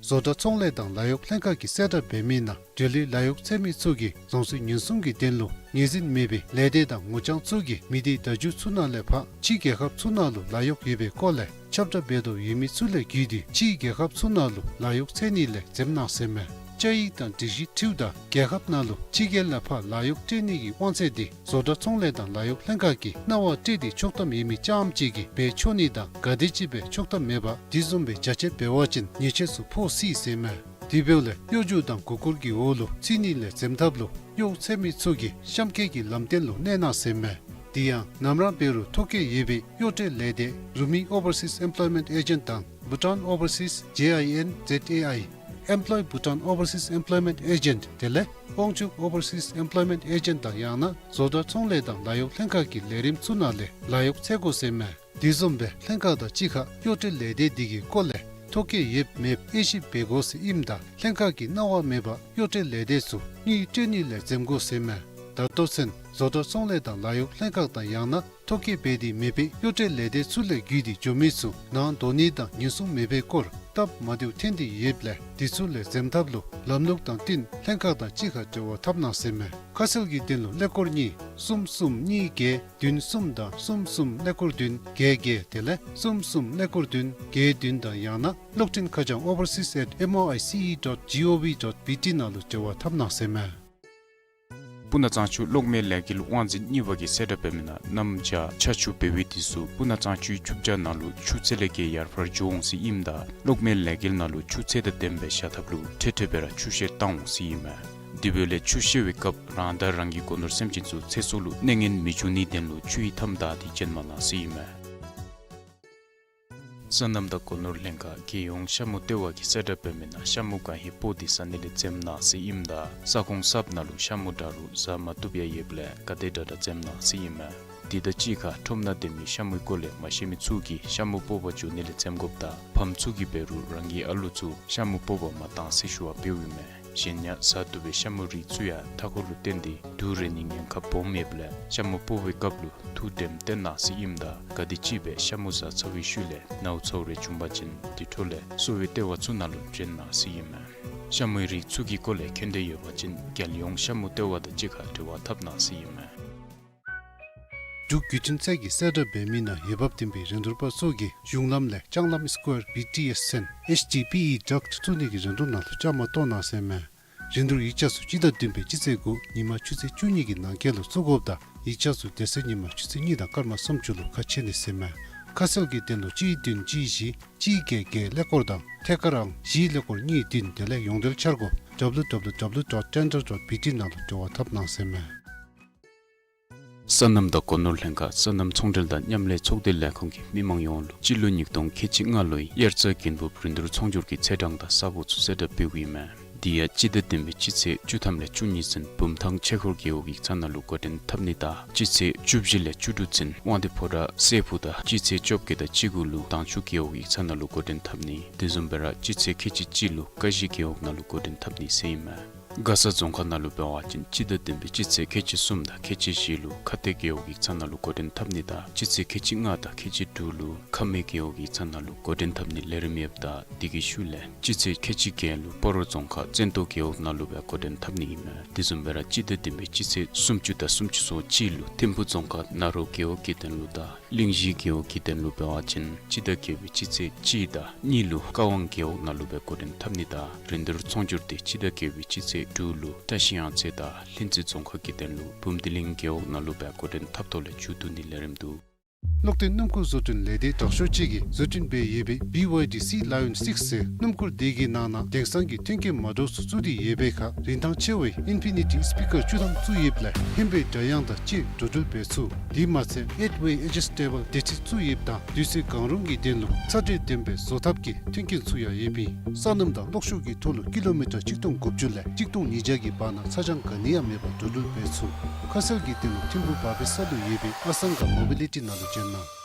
བཟོ་གྲྭ་ཚོང་ལས་དང་ལཱ་གཡོག་ལྷན་ཁག་གིས་གསལ་བསྒྲགས་འབད་མི་ནང་འབྲེལ་ཡོད་ལཱ་གཡོག་འཚོལ་མི་ཚུ་གིས་རྫོང་སྲིད་ཉེན་སྲུང་གི་དོན་ལུ་ངོས་འཛིན་མེད་པའི་ལས་སྡེ་དང་ངོ་རྐྱང་ཚུ་གིས་མི་སྡེ་བརྡ་བརྒྱུད་ཚུ་ནང་ལས་ཕར་ཕྱི་རྒྱལ་ཁབ་ཚུ་ནང་ལུ་ལཱ་གཡོག་ཡོད་པའི་སྐོར་ལས་ཁྱབ་བསྒྲགས་འབད་དོ་ཡོད་མི་ཚུ་ལས་བརྒྱུད་དེ་ཕྱི་རྒྱལ་ཁབ་ཚུ་ནང་ལུ་ལཱ་གཡོག་འཚོལ་ནི་ལས་འཛེམ་གནང་ཟེར་མས། བཅའ་ཡིག་དང་སྒྲིག་གཞི་འཁྲིལཝ་ད་རྒྱལ་ཁབ་ནང་ལུ་ཕྱི་རྒྱལ་ལས་ཕར་ལཱ་གཡོག་སྤྲོད་ནི་གི་དབང་ཚད་དེ་བཟོ་གྲྭ་ཚོང་ལས་དང་ལཱ་གཡོག་ལྷན་ཁག་གིས་གནང་བ་སྤྲོད་དེ་ཆོག་ཐམ་ཡོད་མི་རྐྱངམ་ཅིག་གིས་འབད་ཆོག་ནི་དང་ག་དེམ་ཅིག་སྦེ་ཆོག་ཐམ་མེད་པར་དེ་བཟུམ་སྦེ་རྒྱ་ཆེ་འབད་བ་ཅིན་ཉེས་ཆད་ཚུ་ཕོག་སྲིད་ཟེར་མས། དེ་འབདཝ་ལས་གཡོ་སྒྱུ་དང་མགུ་སྐོར་གྱི་འོག་ལུ་ཚུད་ནི་ལས་འཛེམ་ཐབས་ལུ་གཡོག་འཚོལ་མི་ཚུ་གིས་གཤམ་འཁོད་ཀྱི་ལམ་སྟོན་ལུ་གནས་གནང་ཟེར་མས། དེ་ཡང་ནམ་ར་འབད་རུང་ཐོ་བཀོད་ཡོད་པའི་གཡོག་སྤྲོད་ལས་སྡེ་རུ་མི་ཨོ་བར་སིས་ཨེམ་པ་ལོའི་མེནཊ་ཨེ་ཇེནཊ་དང་བྷུ་ཊཱན་ཨོ་བར་སིས་ཇེ་ཨའི་ཨེན་ཛེཌ་ཨེ་ཨའི་ཨེམ་པ་ལོའི་བྷུ་ཊཱན་ཨོ་བར་སིས་ཨེམ་པ་ལོའི་མེནཊ་ཨེ་ཇེནཊ་དེ་ལས་དབང་ཕྱུག་ཨོ་བར་སིས་ཨེམ་པ་ལོའི་མེནཊ་ཨེ་ཇེནཊ་དང་ཡང་ན་བཟོ་གྲྭ་ཚོང་ལས་དང་ལཱ་གཡོག་ལྷན་ཁག་གི་ལས་རིམ་ཚུ་ནང་ལས་ལཱ་གཡོག་འཚོལ་དགོ་ཟེར་མས། དེ་བཟུམ་སྦེ་ལྷན་ཁག་དང་གཅིག་ཁར་གཡོག་སྤྲོད་ལས་སྡེ་དེ་གི་སྐོར་ལས་ཐོ་བཀོད་ཡོདཔ་མེདཔ་དབྱེ་ཞིབ་འབད་དགོ་ཟེར་ཨིནམ་ད་ལྷན་ཁག་གིས་གནང་བ་མེད་པར་གཡོག་སྤྲོད་ལས་སྡེ་ཚུ་དངུལ་སྤྲོད་ནི་ལས་འཛེམ་དགོ་ཟེར་མས། ད་ལྟོ་ཚུན་བཟོ་གྲྭ་ཚོང་ལས་དང་ལཱ་གཡོག་ལྷན་ཁག་དང་ཡང་ན་ཐོ་བཀོད་འབད་དེ་མེད་པའི་གཡོག་སྤྲོད་ལས་སྡེ་ཚུ་ལས་བརྒྱུད་དེ་འགྱོ་མི་ཚུ་ནང་འགྲོ་ནི་དང་ཉེན་སྲུང་མེད་པའི་སྐོར་སྟབས་མ་བདེཝ་ཐོན་ཏེ་ཡོདཔ་ལས་དེ་ཚུ་ལས་འཛེམ་ཐབས་ལུ་ལམ་ལུགས་དང་བསྟུན་ལྷན་ཁག་དང་གཅིག་ཁར་འབྲེལ་བ་འཐབ་གནང་ཟེར་མས། ཁ་གསལ་གྱི་དོན་ལུ་ཀླད་ཀོར་གཉིས་གསུམ་གསུམ་གཉིས་བརྒྱད་བདུན་གསུམ་དང་གསུམ་གསུམ་ཀླད་ཀོར་བདུན་བརྒྱད་བརྒྱད་དེ་ལས་གསུམ་གསུམ་ཀླད་ཀོར་བདུན་བརྒྱད་བདུན་དང་ཡང་ན་གློག་འཕྲིན་ཁ་བྱང་ཨོ་བར་སིས་ཨེཊ་ཨེམ་ཨོ་ཨའི་སི་ཨི་ཌོཊ་ཇི་ཨོ་ཝི་ཌོཊ་བི་ཊི་ནང་ལུ་འབྲེལ་བ་འཐབ་གནང་ཟེར་མས། སྤུ་ན་གཙང་ཆུ་གློག་མེ་ལས་འགུལ་དབང་འཛིན་གཉིས་པ་གིས་གསལ་བསྒྲགས་འབད་མི་ནང་གནམ་བྱཱར་ཆར་ཆུ་འབབ་པའི་དུས་སུ་སྤུ་ན་གཙང་ཆུའི་ཆུ་བྱཱ་ནང་ལུ་ཆུ་ཚད་ལས་བརྒལ་ཡར་འཕར་འགྱོ་འོང་ཟེར་ཨིནམ་ད་གློག་མེ་ལས་འགུལ་ནང་ལུ་ཆུ་ཚད་དང་ལྡནམ་སྦེ་བཞག་ཐབས་ལུ་འཕྲལ་འཕྲལ་སྦེ་ར་ཆུ་བཤལ་བཏང་འོང་ཟེར་ཨིན་མས། དེ་འབདཝ་ལས་ཆུ་བཤལ་བའི་སྐབས་རང་དང་རང་གི་སྒོ་ནོར་སེམས་ཅན་ཚུ་ཚེ་སྲོག་ལུ་གནོད་ངན་མི་འབྱུང་ནིའི་དོན་ལུ་ཆུ་ཡི་མཐའམ་བདའ་སྟེ་བྱོན་མ་གནང་ཟེར་ཨིན་མས། སོ་ནམ་དང་སྒོ་ནོར་ལྷན་ཁག་རྒྱལ་ཡོངས་ཤ་མུ་ལྟེ་བ་གིས་གསལ་བསྒྲགས་འབད་མི་ནང་ཤ་མུ་གང་ཧེ་སྤོ་སྟེ་ཟ་ནི་ལས་འཛེམ་གནང་ཟེར་ཨིནམ་ད་ས་ཁོངས་གསརཔ་ནང་ལུ་ཤ་མུ་དྲག་རུང་ཟ་མ་བཏུབ་ཡང་ཡོདཔ་ལས་ག་དེ་དྲག་དྲག་འཛེམ་གནང་ཟེར་ཨིན་མས། དེ་དང་གཅིག་ཁར་ཁྲོམ་ནང་སྡོད་མི་ཤ་མུའི་སྐོར་ལས་མ་ཤེས་མི་ཚུ་གིས་ཤ་མུ་སྤོ་བར་འགྱོ་ནི་ལས་འཛེམ་དགོཔ་དང་ཕམ་ཚུ་གིས་འབད་རུང་རང་གི་ཨ་ལུ་ཚུ་ཤ་མུ་སྤོ་བར་མ་གཏང་ཟེར་ཞུ་བ་འབདཝ་ཨིན་མས། གཞན་ཡང་ཟ་བཏུབ་པའི་ཤ་མུ་རིགས་ཚུ་ཡང་མཐའ་འཁོར་ལུ་བརྟེན་ཏེ་དུག་རེག་ནིའི་ཉེན་ཁ་སྦོམ་ཡོདཔ་ལས་ཤ་མུ་སྤོ་བའི་སྐབས་ལུ་ཐུགས་དྲནམ་བསྟེན་གནང་ཟེར་ཨིནམ་ད་ག་དེམ་ཅིག་སྦེ་ཤ་མུ་ཟ་ཚར་བའི་ཤུལ་ལས་ནཝ་ཚཝ་རེ་བྱུང་པ་ཅིན་དེ་འཕྲོ་ལས་གསོ་བའི་ལྟེ་བ་ཚུ་ནང་ལུ་བྱོན་གནང་ཟེར་ཨིན་མས། ཤ་མུའི་རིགས་ཚུ་གི་སྐོར་ལས་མཁྱེན་འདོད་ཡོད་པ་ཅིན་རྒྱལ་ཡོངས་ཤ་མུ་ལྟེ་བ་དང་གཅིག་ཁར་འབྲེལ་བ་འཐབ་གནང་ཟེར་ཨིན་མས། འབྲུག་བརྒྱུད་འཕྲིན་ཚད་ཀྱི་གསལ་བསྒྲགས་འབད་མི་ནང་འོས་འབབ་ལྡན་པའི་རིན་བསྡུར་པ་ཚུ་གིས་གཞུང་ལམ་ལས་ལྕང་ལམ་སི་ཀོར་བི་ཊི་ཨེསི་ཚུན་ཨེཆ་ཌི་པི་ཨི་ཌག་བཙུགས་ནི་གི་རིན་བསྡུར་ནང་ལུ་བཅའ་མར་གཏོགས་གནང་ཟེར་མས། རིན་བསྡུར་ཡིག་ཆ་ཚུ་སྤྱི་ཟླ་བདུན་པའི་སྤྱི་ཚེས་དགུ་ཉིན་མ་ཆུ་ཚོད་བཅུ་གཉིས་ཀྱི་ནང་འཁོད་ལུ་བཙུགས་དགོཔ་དང་ཡིག་ཆ་ཚུ་དེ་ཚེ་ཉིན་མ་ཆུ་ཚོད་གཉིས་དང་སྐར་མ་སུམ་ཅུ་ལུ་ཁ་ཕྱེ་ནི་ཟེར་མས། ཁ་གསལ་གྱི་དོན་ལུ་གཅིག་བདུན་གཅིག་བཞི་གཅིག་བརྒྱད་བརྒྱད་ཀླད་ཀོར་དང་ཐད་ཀར་ཨང་བཞི་ཀླད་ཀོར་གཉིས་བདུན་དེ་ལས་ཡོངས་འབྲེལ་འཆར་སྒོ་W W W dot tender dot B T ནང་ལུ་འབྲེལ་བ་འཐབ་གནང་ཟེར་མས། སོ་ནམ་དང་སྒོ་ནོར་ལྷན་ཁག་སོ་ནམ་ཚོང་འབྲེལ་དང་མཉམ་ལས་ཚོགས་སྡེ་ལས་ཁུངས་ཀྱིས་མི་མང་ཡོངས་ལུ་སྤྱི་ལོ་ཉིས་སྟོང་ཁལ་གཅིག་ལྔ་ལོའི་དབྱར་རྩྭ་དགུན་འབུབ་རིན་བསྡུར་ཚོང་སྒྱུར་གྱི་ཚེས་གྲངས་དང་ས་ཁོངས་ཚུ་གསལ་བསྒྲགས་འབདཝ་ཨིན་མས། དེ་ཡང་སྤྱི་ཟླ་བདུན་པའི་སྤྱི་ཚེས་བཅུ་ཐམ་ལས་བཅུ་གཉིས་ཚུན་བུམ་ཐང་ཆོས་འཁོར་རྒེད་འོག་ཡིག་ཚང་ནང་ལུ་འགོ་འདྲེན་འཐབ་ནི་དང་སྤྱི་ཚེས་བཅུ་བཞི་ལས་བཅུ་དྲུག་ཚུན་དབང་འདུས་ཕོ་བྲང་སྲས་ཕུག་དང་སྤྱི་ཚེས་བཅོ་བརྒྱད་དང་བཅུ་དགུ་ལུ་དྭངས་ཆུ་རྒེད་འོག་ཡིག་ཚང་ནང་ལུ་འགོ་འདྲེན་འཐབ་ནི། དེ་བཟུམ་སྦེ་ར་སྤྱི་ཚེས་ཁལ་གཅིག་གཅིག་ལུ་ཀ་གཞི་རྒེད་འོག་ནང་ལུ་འགོ་འདྲེན་འཐབ་ནི་ཟེར་ཨིན་མས། མགར་ས་རྫོང་ཁག་ནང་ལུ་འབད་བ་ཅིན་སྤྱི་ཟླ་བདུན་པའི་སྤྱི་ཚེས་ཁལ་གཅིག་གསུམ་དང་ཁལ་གཅིག་བཞི་ལུ་ཁ་གཏད་རྒེད་འོག་ཡིག་ཚང་ནང་ལུ་འགོ་འདྲེན་འཐབ་ནི་དང་སྤྱི་ཚེས་ཁལ་གཅིག་ལྔ་དང་ཁལ་གཅིག་དྲུག་ལུ་ཁ་སྨད་རྒེད་འོག་ཡིག་ཚང་ནང་ལུ་འགོ་འདྲེན་འཐབ་ནི་ལས་རིམ་ཡོདཔ་ད་དེ་གི་ཤུལ་ལས་སྤྱི་ཚེས་ཁལ་གཅིག་བརྒྱད་ལུ་སྤ་རོ་རྫོང་ཁག་བཙན་ཏོ་རྒེད་འོག་ནང་ལུ་སྦེ་འགོ་འདྲེན་འཐབ་ནི་ཨིན་མས། དེ་བཟུམ་སྦེ་ར་སྤྱི་ཟླ་བདུན་པའི་སྤྱི་ཚེས་སུམ་ཅུ་དང་སུམ་ཅུ་སོ་གཅིག་ལུ་ཐིམ་ཕུག་རྫོང་ཁག་ནཱ་རོ་རྒེད་འོག་གི་དོན་ལུ་དང་གླིང་བཞི་རྒེད་འོག་གི་དོན་ལུ་འབད་བ་ཅིན་སྤྱི་ཟླ་བརྒྱད་པའི་སྤྱི་ཚེས་གཅིག་དང་གཉིས་ལུ་ཀ་ཝང་རྒེད་འོག་ནང་ལུ་སྦེ་འགོ་འདྲེན་འཐབ་ནི་དང་རིན་བསྡུར་ཚོང་སྒྱུར་དེ་སྤྱི་ཟླ་བརྒྱད་པའི་སྤྱི་ཚེས་དྲུག་ལུ་བཀྲ་ཤིས་གཡང་རྩེ་དང་ལྷུན་རྩེ་རྫོང་ཁག་གི་དོན་ལུ་བུམ་སྡེ་གླིང་རྒེད་འོག་ནང་ལུ་སྦེ་འགོ་འདྲེན་འཐབ་ཐོག་ལས་མཇུག་བསྡུ་ནི་ལས་རིམ་འདུག། གློག་འདོན་སྣུམ་འཁོར་བཟོ་སྐྲུན་ལས་སྡེ་དྲག་ཤོས་ཅིག་གིས་བཟོ་སྐྲུན་འབད་ཡོད་པའི་བི་ཝའི་ཌི་སི་ལ་ཡོན་སིགསི་ཟེར་སྣུམ་འཁོར་དེ་གི་ནང་ན་དེང་སང་གི་མཐུན་རྐྱེན་མ་འདྲཝ་ཚུ་བཙུགས་ཏེ་ཡོད་པའི་ཁར་རིན་ཐང་ཆེ་བའི་ཨིན་ཕི་ནི་ཊི་སི་པི་ཀར་བཅུ་ཐམ་བཙུགས་ཡོདཔ་ལས་ཧིམ་པའི་སྒྲ་དབྱངས་དང་བཅས་འགྲོ་འགྲུལ་འབད་ཚུགས། དེ་མ་ཚད་ཨེཊ་ཝེ་ཨེ་ཇི་སི་ཊེ་བཱལ་བདེ་ཁྲིད་བཙུགས་ཡོདཔ་ད་དུས་ཚོད་གང་རུང་གི་དོན་ལུ་ཚ་དྲོད་ལྡན་པའི་བཟོ་ཐབས་ཀྱི་མཐུན་རྐྱེན་ཚུ་ཡང་ཡོདཔ་ཨིན། སོ་ནམ་དང་གློག་ཤུགས་ཀྱི་ཐོག་ལུ་ཀི་ལོ་མི་ཊར་གཅིག་སྟོང་དགུ་བཅུ་ལས་གཅིག་སྟོང་ཉིས་བརྒྱ་གི་བར་ན་ཚ་གྱང་ག་ནི་ཡང་མེད་པར་འགྲོ་འགྲུལ་འབད་ཚུགས། ཁ་གསལ་གྱི་དོན་ལུ་ཐིམ་ཕུག་བར་པའི་ས་ལུ་ཡོད་པའི་ཨ་སང་ག་མོ་བི་ལི་ཊི་ནང་ལུ་བྱོན་གནང་།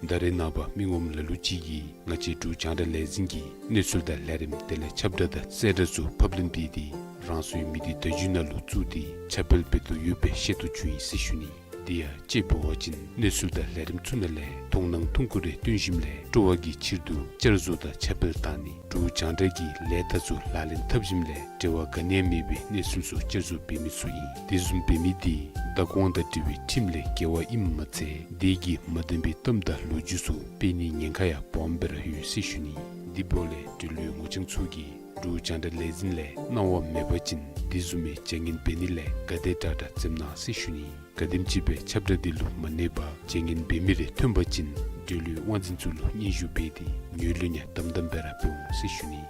ད་རེས་ནངས་པ་མི་ངོམ་ལ་ལུ་ཅིག་གིས་ང་བཅས་འབྲུག་རྒྱང་བསྒྲགས་ལས་འཛིན་གྱི་གནས་ཚུལ་དང་ལས་རིམ་དེ་ལས་ཁྱབ་བསྒྲགས་དང་གསལ་བསྒྲགས་ཚུ་ཕབ་ལེན་འབད་དེ་རང་སོའི་མི་སྡེ་བརྡ་བརྒྱུད་ནང་ལུ་བཙུགས་ཏེ་ཁྱབ་སྤེལ་འབད་དོ་ཡོད་པའི་ཤེས་རྟོགས་བྱུང་ཡི་ཟེར་ཞུ་ནི། དེ་ཡང་དཔྱེ་འབད་བ་ཅིན་གནས་ཚུལ་དང་ལས་རིམ་ཚུ་ནང་ལས་མཐོང་སྣང་ཐུང་ཀུ་རེ་བཏོན་ཞིནམ་ལས་སྤྲོ་བ་གི་ཕྱིར་དུ་བསྐྱར་བཟོ་དང་ཁྱབ་སྤེལ་བཏང་ནི། འབྲུག་རྒྱང་བསྒྲགས་ཀྱི་ལས་རྟགས་ཚུ་ལག་ལེན་འཐབ་ཞིནམ་ལས་འབྲེལ་བ་ག་ནི་ཡང་མེད་པའི་གནས་ཚུལ་ཚུ་བསྐྱར་བཟོ་འབད་མི་ཚུ་ཨིན། དེ་བཟུམ་འབད་མི་དེ་བདག་དབང་དང་འབྲེལ་བའི་ཁྲིམས་ལས་འགལ་བ་ཨིནམ་མ་ཚད་དེ་གིས་མ་བདེན་པའི་གཏམ་དང་ལོ་རྒྱུས་ཚུ་སྤེལ་ནིའི་ཉེན་ཁ་ཡང་སྦོམ་སྦེ་ར་ཡོད་ཟེར་ཞུ་ནི། དེ་འབདཝ་ལས་འབྲེལ་ཡོད་ངོ་རྐྱང་ཚུ་གིས་འབྲུག་རྒྱང་བསྒྲགས་ལས་འཛིན་ལས་གནང་བ་མེད་པ་ཅིན་དེ་བཟུམ་མའི་བྱ་ངན་འབད་ནི་ལས་ག་དེ་དྲག་དྲག་འཛེམ་གནང་ཟེར་ཞུ་ནི། ག་དེམ་ཅིག་སྦེ་ཁྱབ་བསྒྲགས་དེ་ལུ་མ་གནས་པར་བྱ་ངན་འབད་མི་རེ་ཐོན་པ་ཅིན་འབྲེལ་ཡོད་དབང་འཛིན་ཚུ་ལུ་སྙན་ཞུ་འབད་དེ་ངོས་ལེན་ཡང་དམ་དམ་སྦེ་ར་འབད་འོང་ཟེར་ཞུ་ནི།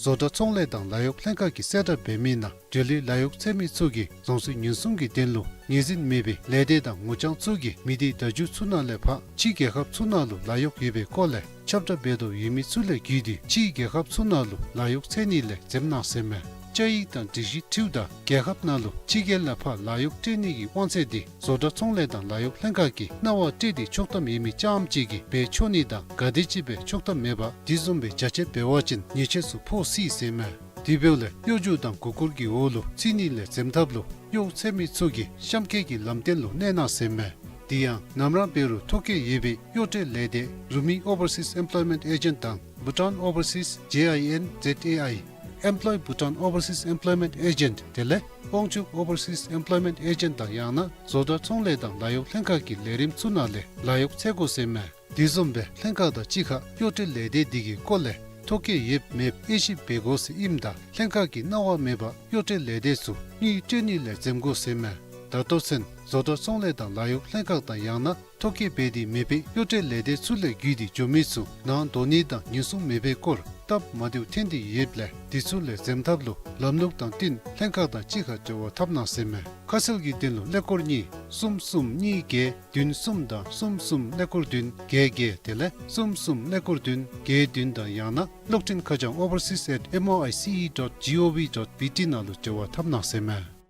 བཟོ་གྲྭ་ཚོང་ལས་དང་ལཱ་གཡོག་ལྷན་ཁག་གིས་གསལ་བསྒྲགས་འབད་མི་ནང་འབྲེལ་ཡོད་ལཱ་གཡོག་འཚོལ་མི་ཚུ་གིས་རང་སོའི་ཉེན་སྲུང་གི་དོན་ལུ་ངོས་འཛིན་མེད་པའི་ལས་སྡེ་དང་ངོ་རྐྱང་ཚུ་གིས་མི་སྡེ་བརྡ་བརྒྱུད་ཚུ་ནང་ལས་ཕར་ཕྱི་རྒྱལ་ཁབ་ཚུ་ནང་ལུ་ལཱ་གཡོག་ཡོད་པའི་སྐོར་ལས་ཁྱབ་བསྒྲགས་འབད་དོ་ཡོད་མི་ཚུ་ལས་བརྒྱུད་དེ་ཕྱིའི་རྒྱལ་ཁབ་ཚུ་ནང་ལུ་ལཱ་གཡོག་འཚོལ་ནི་ལས་འཛེམ་གནང་ཟེར་མས། བཅའ་ཡིག་དང་སྒྲིག་གཞི་འཁྲིལཝ་ད་རྒྱལ་ཁབ་ནང་ལུ་ཕྱི་རྒྱལ་ལས་ཕར་ལཱ་གཡོག་སྤྲོད་ནི་གི་དབང་ཚད་དེ་བཟོ་གྲྭ་ཚོང་ལས་དང་ལཱ་གཡོག་ལྷན་ཁག་གིས་གནང་བ་སྤྲོད་དེ་ཆོག་ཐམ་ཡོད་མི་རྐྱངམ་གཅིག་གིས་འབད་ཆོག་ནི་དང་ག་དེམ་ཅིག་སྦེ་ཆོག་ཐམ་མེད་པར་དེ་བཟུམ་སྦེ་བྱ་སྤྱོད་འབད་བ་ཅིན་ཉེས་ཆད་ཚུ་ཕོག་སྲིད་ཟེར་མས། དེ་འབདཝ་ལས་གཡོ་སྒྱུ་དང་མགུ་སྐོར་གྱི་འོག་ལུ་ཚུད་ནི་ལས་འཛེམ་ཐབས་ལུ་གཡོག་འཚོལ་མི་ཚུ་གིས་གཤམ་འཁོད་ཀྱི་ལམ་སྟོན་ལུ་གནས་གནང་ཟེར་མས། དེ་ཡང་ནམ་ར་འབད་རུང་ཐོ་བཀོད་ཡོད་པའི་གཡོག་སྤྲོད་ལས་སྡེ་རུ་མི་ཨོ་བར་སིས་ཨེམ་པློའི་མེནཊ་ཨེ་ཇེནཊ་དང་བྷུ་ཊཱན་ཨོ་བར་སིས་ཇེ་ཨའི་ཨེན་ཛེཌ་ཨེ་ཨའི་Employ Bhutan Overseas Employment Agent དེ་ལས་དབང་ཕྱུག་ཨོ་བར་སིས་ཨེམ་པློའི་མེནཊ་ཨེ་ཇེནཊ་དང་ཡང་ན་བཟོ་གྲྭ་ཚོང་ལས་དང་ལཱ་གཡོག་ལྷན་ཁག་གི་ལས་རིམ་ཚུ་ནང་ལས་ལཱ་གཡོག་འཚོལ་དགོ་ཟེར་མས། དེ་བཟུམ་སྦེ་ལྷན་ཁག་དང་གཅིག་ཁར་གཡོག་སྤྲོད་ལས་སྡེ་དེ་གི་སྐོར་ལས་ཐོ་བཀོད་ཡོདཔ་མེདཔ་དབྱེ་ཞིབ་འབད་དགོ་ཟེར་ཨིནམ་ད་ལྷན་ཁག་གིས་གནང་བ་མེད་པར་གཡོག་སྤྲོད་ལས་སྡེ་ཚུ་དངུལ་སྤྲོད་ནི་ལས་འཛེམ་དགོ་ཟེར་མས། ད་ལྟོ་ཚུན་བཟོ་གྲྭ་ཚོང་ལས་དང་ལཱ་གཡོག་ལྷན་ཁག་དང་ཡང་ན་ཐོ་བཀོད་འབད་དེ་མེད་པའི་གཡོག་སྤྲོད་ལས་སྡེ་ཚུ་ལས་བརྒྱུད་དེ་འགྱོ་མི་ཚུ་ནང་འདོགས་ནི་དང་ཉེན་སྲུང་མེད་པའི་སྐོར་སྟབས་མ་བདེཝ་ཐོན་ཏེ་ཡོདཔ་ལས་དེ་ཚུ་ལས་འཛེམ་ཐབས་ལུ་ལམ་ལུགས་དང་བསྟུན་ལྷན་ཁག་དང་གཅིག་ཁར་འབྲེལ་བ་འཐབ་གནང་ཟེར་མས། ཁ་གསལ་གྱི་དོན་ལུ་ཀླད་ཀོར་གཉིས་གསུམ་གསུམ་གཉིས་བརྒྱད་བདུན་གསུམ་དང་གསུམ་གསུམ་ཀླད་ཀོར་བདུན་བརྒྱད་བརྒྱད་དེ་ལས་གསུམ་གསུམ་ཀླད་ཀོར་བདུན་བརྒྱད་བདུན་དང་ཡང་ན་གློག་འཕྲིན་ཁ་བྱང་overseas at M O I C E dot G O V dot B T ནང་ལུ་འབྲེལ་བ་འཐབ་གནང་ཟེར་མས།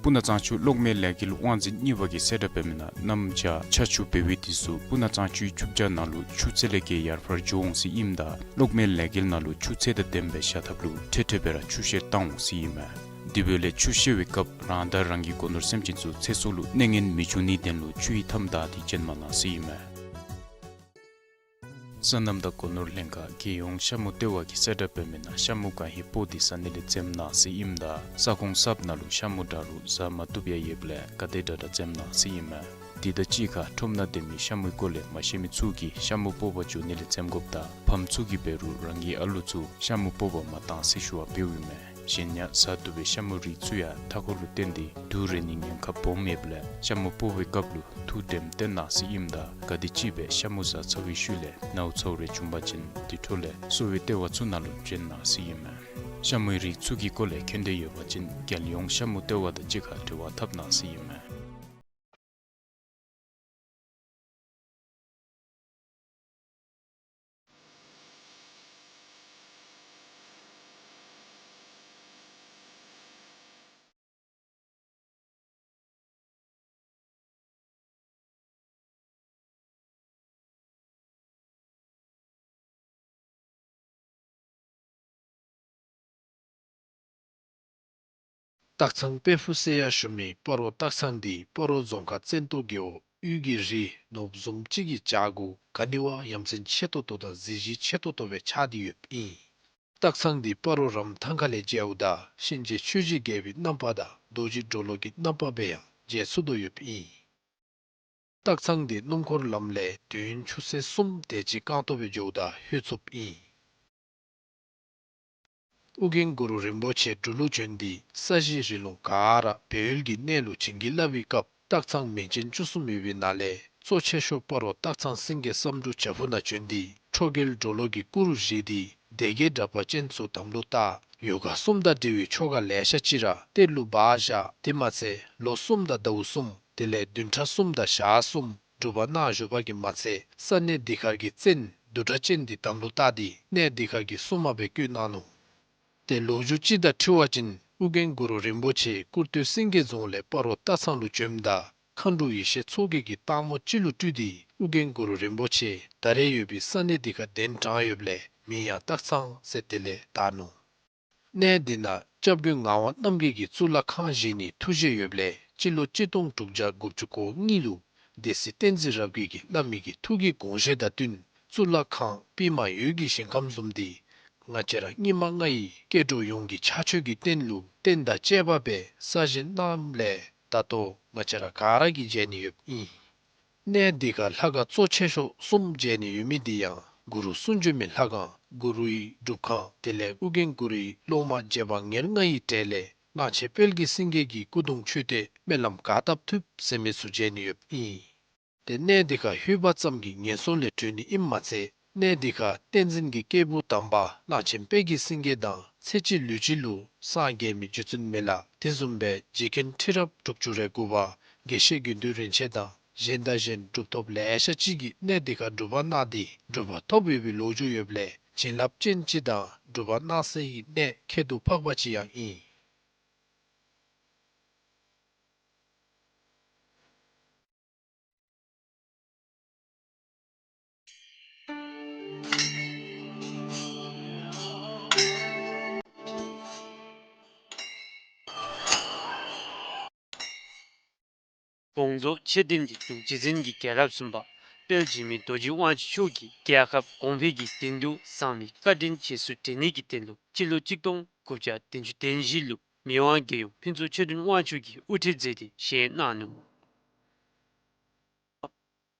སྤུ་ན་གཙང་ཆུ་གློག་མེ་ལས་འགུལ་དབང་འཛིན་གཉིས་པ་གིས་གསལ་བསྒྲགས་འབད་མི་ནང་གནམ་བྱཱར་ཆར་ཆུ་འབབ་པའི་དུས་སུ་སྤུ་ན་གཙང་ཆུའི་ཆུ་བྱཱར་ནང་ལུ་ཆུ་ཚད་ལས་བརྒལ་ཡར་འཕར་འགྱོ་འོང་ཟེར་ཨིནམ་ད་གློག་མེ་ལས་འགུལ་ནང་ལུ་ཆུ་ཚད་དང་ལྡནམ་སྦེ་བཞག་ཐབས་ལུ་འཕྲལ་འཕྲལ་སྦེ་ར་ཆུ་བཤལ་བཏང་འོང་ཟེར་ཨིན་མས། དེ་འབདཝ་ལས་ཆུ་བཤལ་བའི་སྐབས་རང་དང་རང་གི་སྒོ་ནོར་སེམས་ཅན་ཚུ་ཚེ་སྲོག་ལུ་གནོད་ངན་མི་འབྱུང་ནིའི་དོན་ལུ་ཆུ་ཡི་མཐའམ་བདའ་སྟེ་བྱོན་མ་གནང་ཟེར་ཨིན་མས། སོ་ནམ་དང་སྒོ་ནོར་ལྷན་ཁག་རྒྱལ་ཡོངས་ཤ་མུ་ལྟེ་བ་གིས་གསལ་བསྒྲགས་འབད་མི་ནང་ཤ་མུ་གང་ཧེ་སྤོ་སྟེ་ཟ་ནི་ལས་འཛེམ་གནང་ཟེར་ཨིནམ་ད་ས་ཁོངས་གསརཔ་ནང་ལུ་ཤ་མུ་འདྲ་རུང་ཟ་མ་བཏུབ་ཡང་ཡོདཔ་ལས་ག་དེ་དྲག་དྲག་འཛེམ་གནང་ཟེར་ཨིན་མས། དེ་དང་གཅིག་ཁར་ཁྲོམ་ནང་སྡོད་མི་ཤ་མུའི་སྐོར་ལས་མ་ཤེས་མི་ཚུ་གིས་ཤ་མུ་སྤོ་བར་འགྱོ་ནི་ལས་འཛེམ་དགོཔ་དང་ཕམ་ཚུ་གིས་འབད་རུང་རང་གི་ཨ་ལུ་ཚུ་ཤ་མུ་སྤོ་བར་མ་གཏང་ཟེར་ཞུ་བ་འབདཝ་ཨིན་མས། གཞན་ཡང་ཟ་བཏུབ་པའི་ཤ་མུའི་རིགས་ཚུ་ཡང་མཐའ་འཁོར་ལུ་བརྟེན་ཏེ་དུག་རེག་ནིའི་ཉེན་ཁ་སྦོམ་ཡོདཔ་ལས་ཤ་མུ་སྤོ་བའི་སྐབས་ལུ་ཐུགས་དྲནམ་བཏོན་གནང་ཟེར་ཨིནམ་ད་ག་དེམ་ཅིག་སྦེ་ཤ་མུ་ཟ་ཚར་བའི་ཤུལ་ལས་ནཝ་ཚཝ་རེ་བྱུང་པ་ཅིན་དེ་འཕྲོ་ལས་གསོ་བའི་ལྟེ་བ་ཚུ་ནང་ལུ་བྱོན་གནང་ཟེར་ཨིན་མས། ཤ་མུའི་རིགས་ཚུ་གི་སྐོར་ལས་མཁྱེན་འདོད་ཡོད་པ་ཅིན་རྒྱལ་ཡོངས་ཤ་མུ་ལྟེ་བ་དང་གཅིག་ཁར་འབྲེལ་བ་འཐབ་གནང་ཟེར་ཨིན་མས། སྟག་ཚང་དཔལ་ཕུག་ཟེར་ཡང་ཞུ་མི་སྤ་རོ་སྟག་ཚང་འདི་སྤ་རོ་རྫོང་ཁག་བཙན་ཏོ་རྒེད་འོག་དབུས་ཀྱི་རི་ནོར་བུ་བཟུམ་ཅིག་གི་བྱག་གུ་ག་ནི་བ་ཡ་མཚན་ཆེ་ཏོག་ཏོ་དང་གཟི་བརྗིད་ཆེ་ཏོག་ཏོ་སྦེ་ཆགས་ཏེ་ཡོདཔ་ཨིན། སྟག་ཚང་འདི་སྤ་རོ་རམ་ཐང་ཁ་ལས་མཇལཝ་ད་གཤིན་རྗེ་ཆོས་ཀྱི་རྒྱལ་པོའི་རྣམ་པ་དང་རྡོ་རྗེ་གྲོ་ལོད་ཀྱི་རྣམ་པ་སྦེ་ཡང་མཇལ་ཚུགས་དོ་ཡོདཔ་ཨིན། སྟག་ཚང་འདི་སྣུམ་འཁོར་ལམ་ལས་དུས་ཡུན་ཆུ་ཚོད་གསུམ་དེ་ཅིག་རྐང་ཐང་སྦེ་འགྱོཝ་ད་ལྷོད་ཚུགསཔ་ཨིན། ཨོ་རྒྱན་གུ་རུ་རིན་པོ་ཆེ་འབྲུག་ལུ་བྱོན་ཏེ་ས་གཞི་རི་ལུང་ག་ར་སྦས་ཡུལ་གྱི་གནས་ལུ་བྱིན་གྱིས་བརླབས་པའི་སྐབས་སྟག་ཚང་མིང་ཅན་བཅུ་གསུམ་ཡོད་པའི་ནང་ལས་གཙོ་ཆེ་ཤོས་སྤ་རོ་སྟག་ཚང་སེང་གེ་བསམ་འགྲུབ་བྱག་ཕུག་ནང་བྱོན་ཏེ་ཁྲོ་རྒྱལ་གྲོ་ལོད་ཀྱི་སྐུ་རུ་བཞེངས་ཏེ་སྡེ་བརྒྱད་དྲེགས་པ་ཅན་ཚུ་དམ་ལུ་བཏགས། ཡོ་ག་གསུམ་དང་འབྲེལ་བའི་ཆོ་ག་ལེ་ཤ་ཅིག་ར་གཏེར་ལུ་སྦ་བཞག། དེ་མ་ཚད་ལོ་གསུམ་དང་ཟླཝ་གསུམ་དེ་ལས་བདུན་ཕྲག་གསུམ་དང་ཞག་གསུམ་སྒྲུབ་པ་གནང་བཞུགས་པ་གིས་མ་ཚད་ས་གནས་འདི་ཁར་གྱི་བཙན་བདུད་གྲགས་ཅན་འདི་དམ་ལུ་བཏགས་ཏེ་གནས་འདི་ཁར་གྱི་སྲུང་མ་སྦེ་བསྐོས་གནང་ནུག། ཏེ་ལོ་རྒྱུས་ཅིག་དང་འཁྲིལ་བ་ཅིན་ཨོ་རྒྱན་གུ་རུ་རིན་པོ་ཆེ་སྐུར་སྟོད་སེང་གེ་རྫོང་ལས་སྤ་རོ་སྟག་ཚང་ལུ་བྱོནམ་ད་མཁའ་འགྲོ་ཡེ་ཤེས་མཚོ་རྒྱལ་གྱིས་སྟག་མོ་ཅིག་ལུ་སྤྲུལ་ཏེ་ཨོ་རྒྱན་གུ་རུ་རིན་པོ་ཆེ་ད་རེས་ཡོད་པའི་ས་གནས་འདི་ཁར་གདན་དྲངས་ཡོདཔ་ལས་མིང་ཡང་སྟག་ཚང་ཟེར་དེ་ལས་བཏགས་ནུག། གནས་འདི་ནང་སྐྱབས་མགོན་ངག་དབང་རྣམ་རྒྱལ་གྱིས་གཙུག་ལག་ཁང་བཞེངས་ནིའི་ཐུགས་བཞེད་ཡོདཔ་ལས་སྤྱི་ལོ་གཅིག་སྟོང་དྲུག་བརྒྱ་དགུ་བཅུ་གོ་གཉིས་ལུ་སྡེ་སྲིད་བསྟན་འཛིན་རབ་རྒྱས་ཀྱིས་བླ་མའི་གི་ཐུགས་ཀྱི་དགོངས་བཞེད་དང་བསྟུན་གཙུག་ལག་ཁང་པདྨ་འོད་ཀྱི་ཞིང་ཁམས་བཟུམ་འདི་ང་བཅས་ར་སྙིགས་མ་ལྔ་ཡི་སྐྱེ་འགྲོ་ཡོངས་ཀྱི་ཕྱག་མཆོད་ཀྱི་རྟེན་ལུ་རྟེན་དང་བཅས་པ་སྦེ་གསར་བཞེངས་གནངམ་ལས་ད་ལྟོ་ང་བཅས་ར་ག་ར་གིས་མཇལ་ནི་ཡོདཔ་ཨིན། གནས་འདི་ཁར་ལྷ་ཁང་གཙོ་ཆེ་ཤོས་གསུམ་མཇལ་ནི་ཡོད་མི་འདི་ཡང་གུ་རུ་གསུང་བྱོན་མའི་ལྷ་ཁང་གུ་རུའི་སྒྲུབ་ཁང་དེ་ལས་ཨོ་རྒྱན་གུ་རུའི་སློབ་མ་རྗེ་འབངས་ཉེར་ལྔ་ཡི་གྲས་ལས་གླང་ཆེན་དཔལ་གྱི་སེང་གེ་གི་སྐུ་གདུང་མཆོད་རྟེན་སྨོན་ལམ་ག་བཏབ་ཐུབ་ཟེར་མི་ཚུ་མཇལ་ནི་ཡོདཔ་ཨིན། ཏེ་གནས་འདི་ཁར་ལྷོད་པ་ཙམ་གྱིས་ངན་སོང་ལས་གྲོལ་ནི་ཨིནམ་མ་ཚད་གནས་འདི་ཁར་བསྟན་འཛིན་གྱི་སྐྱེས་བུ་དམ་པ་གླང་ཆེན་དཔལ་གྱི་སེང་གེ་དང་ཚེ་གཅིག་ལུས་གཅིག་ལུ་སངས་རྒྱས་མི་རྗེ་བཙུན་མི་ལ་དེ་བཟུམ་སྦེ་རྗེ་མཁན་ཁྲི་རབས་དྲུག་ཅུ་རེ་དགུ་པ་དགེ་བཤེས་དགེ་འདུན་རིན་ཆེན་དང་གཞན་དང་གཞན་གྲུབ་ཐོབ་ལེ་ཤ་ཅིག་གིས་གནས་འདི་ཁར་སྒྲུབ་པ་གནང་སྟེ་གྲུབ་པ་ཐོབ་ཡོད་པའི་ལོ་རྒྱུས་ཡོདཔ་ལས་བྱིན་རླབས་ཅན་ཅིག་དང་སྒྲུབ་པ་གནང་སའི་གནས་ཁྱད་དུ་འཕགས་པ་ཅིག་ཡང་ཨིན། དགོངས་རྫོགས་མཆོད་རྟེན་འདི་འབྲུག་རྗེ་བཙུན་གྱི་རྒྱལ་རབས་གསུམ་པ་དཔལ་འཇིགས་མེད་རྡོ་རྗེ་དབང་ཕྱུག་མཆོག་གིས་རྒྱལ་ཁབ་གོང་འཕེལ་གྱི་དོན་དུ་གསང་བའི་བཀའ་དྲིན་རྗེས་སུ་དྲན་ནི་གི་དོན་ལུ་སྤྱི་ལོ་གཅིག་སྟོང་དགུ་བརྒྱ་བདུན་ཅུ་དོན་བཞི་ལུ་མི་དབང་རྒྱལ་ཡུམ་ཕུན་ཚོགས་ཆོས་སྒྲོན་དབང་ཕྱུག་གིས་དབུ་ཁྲིད་མཛད་དེ་བཞེངས་གནང་ནུག།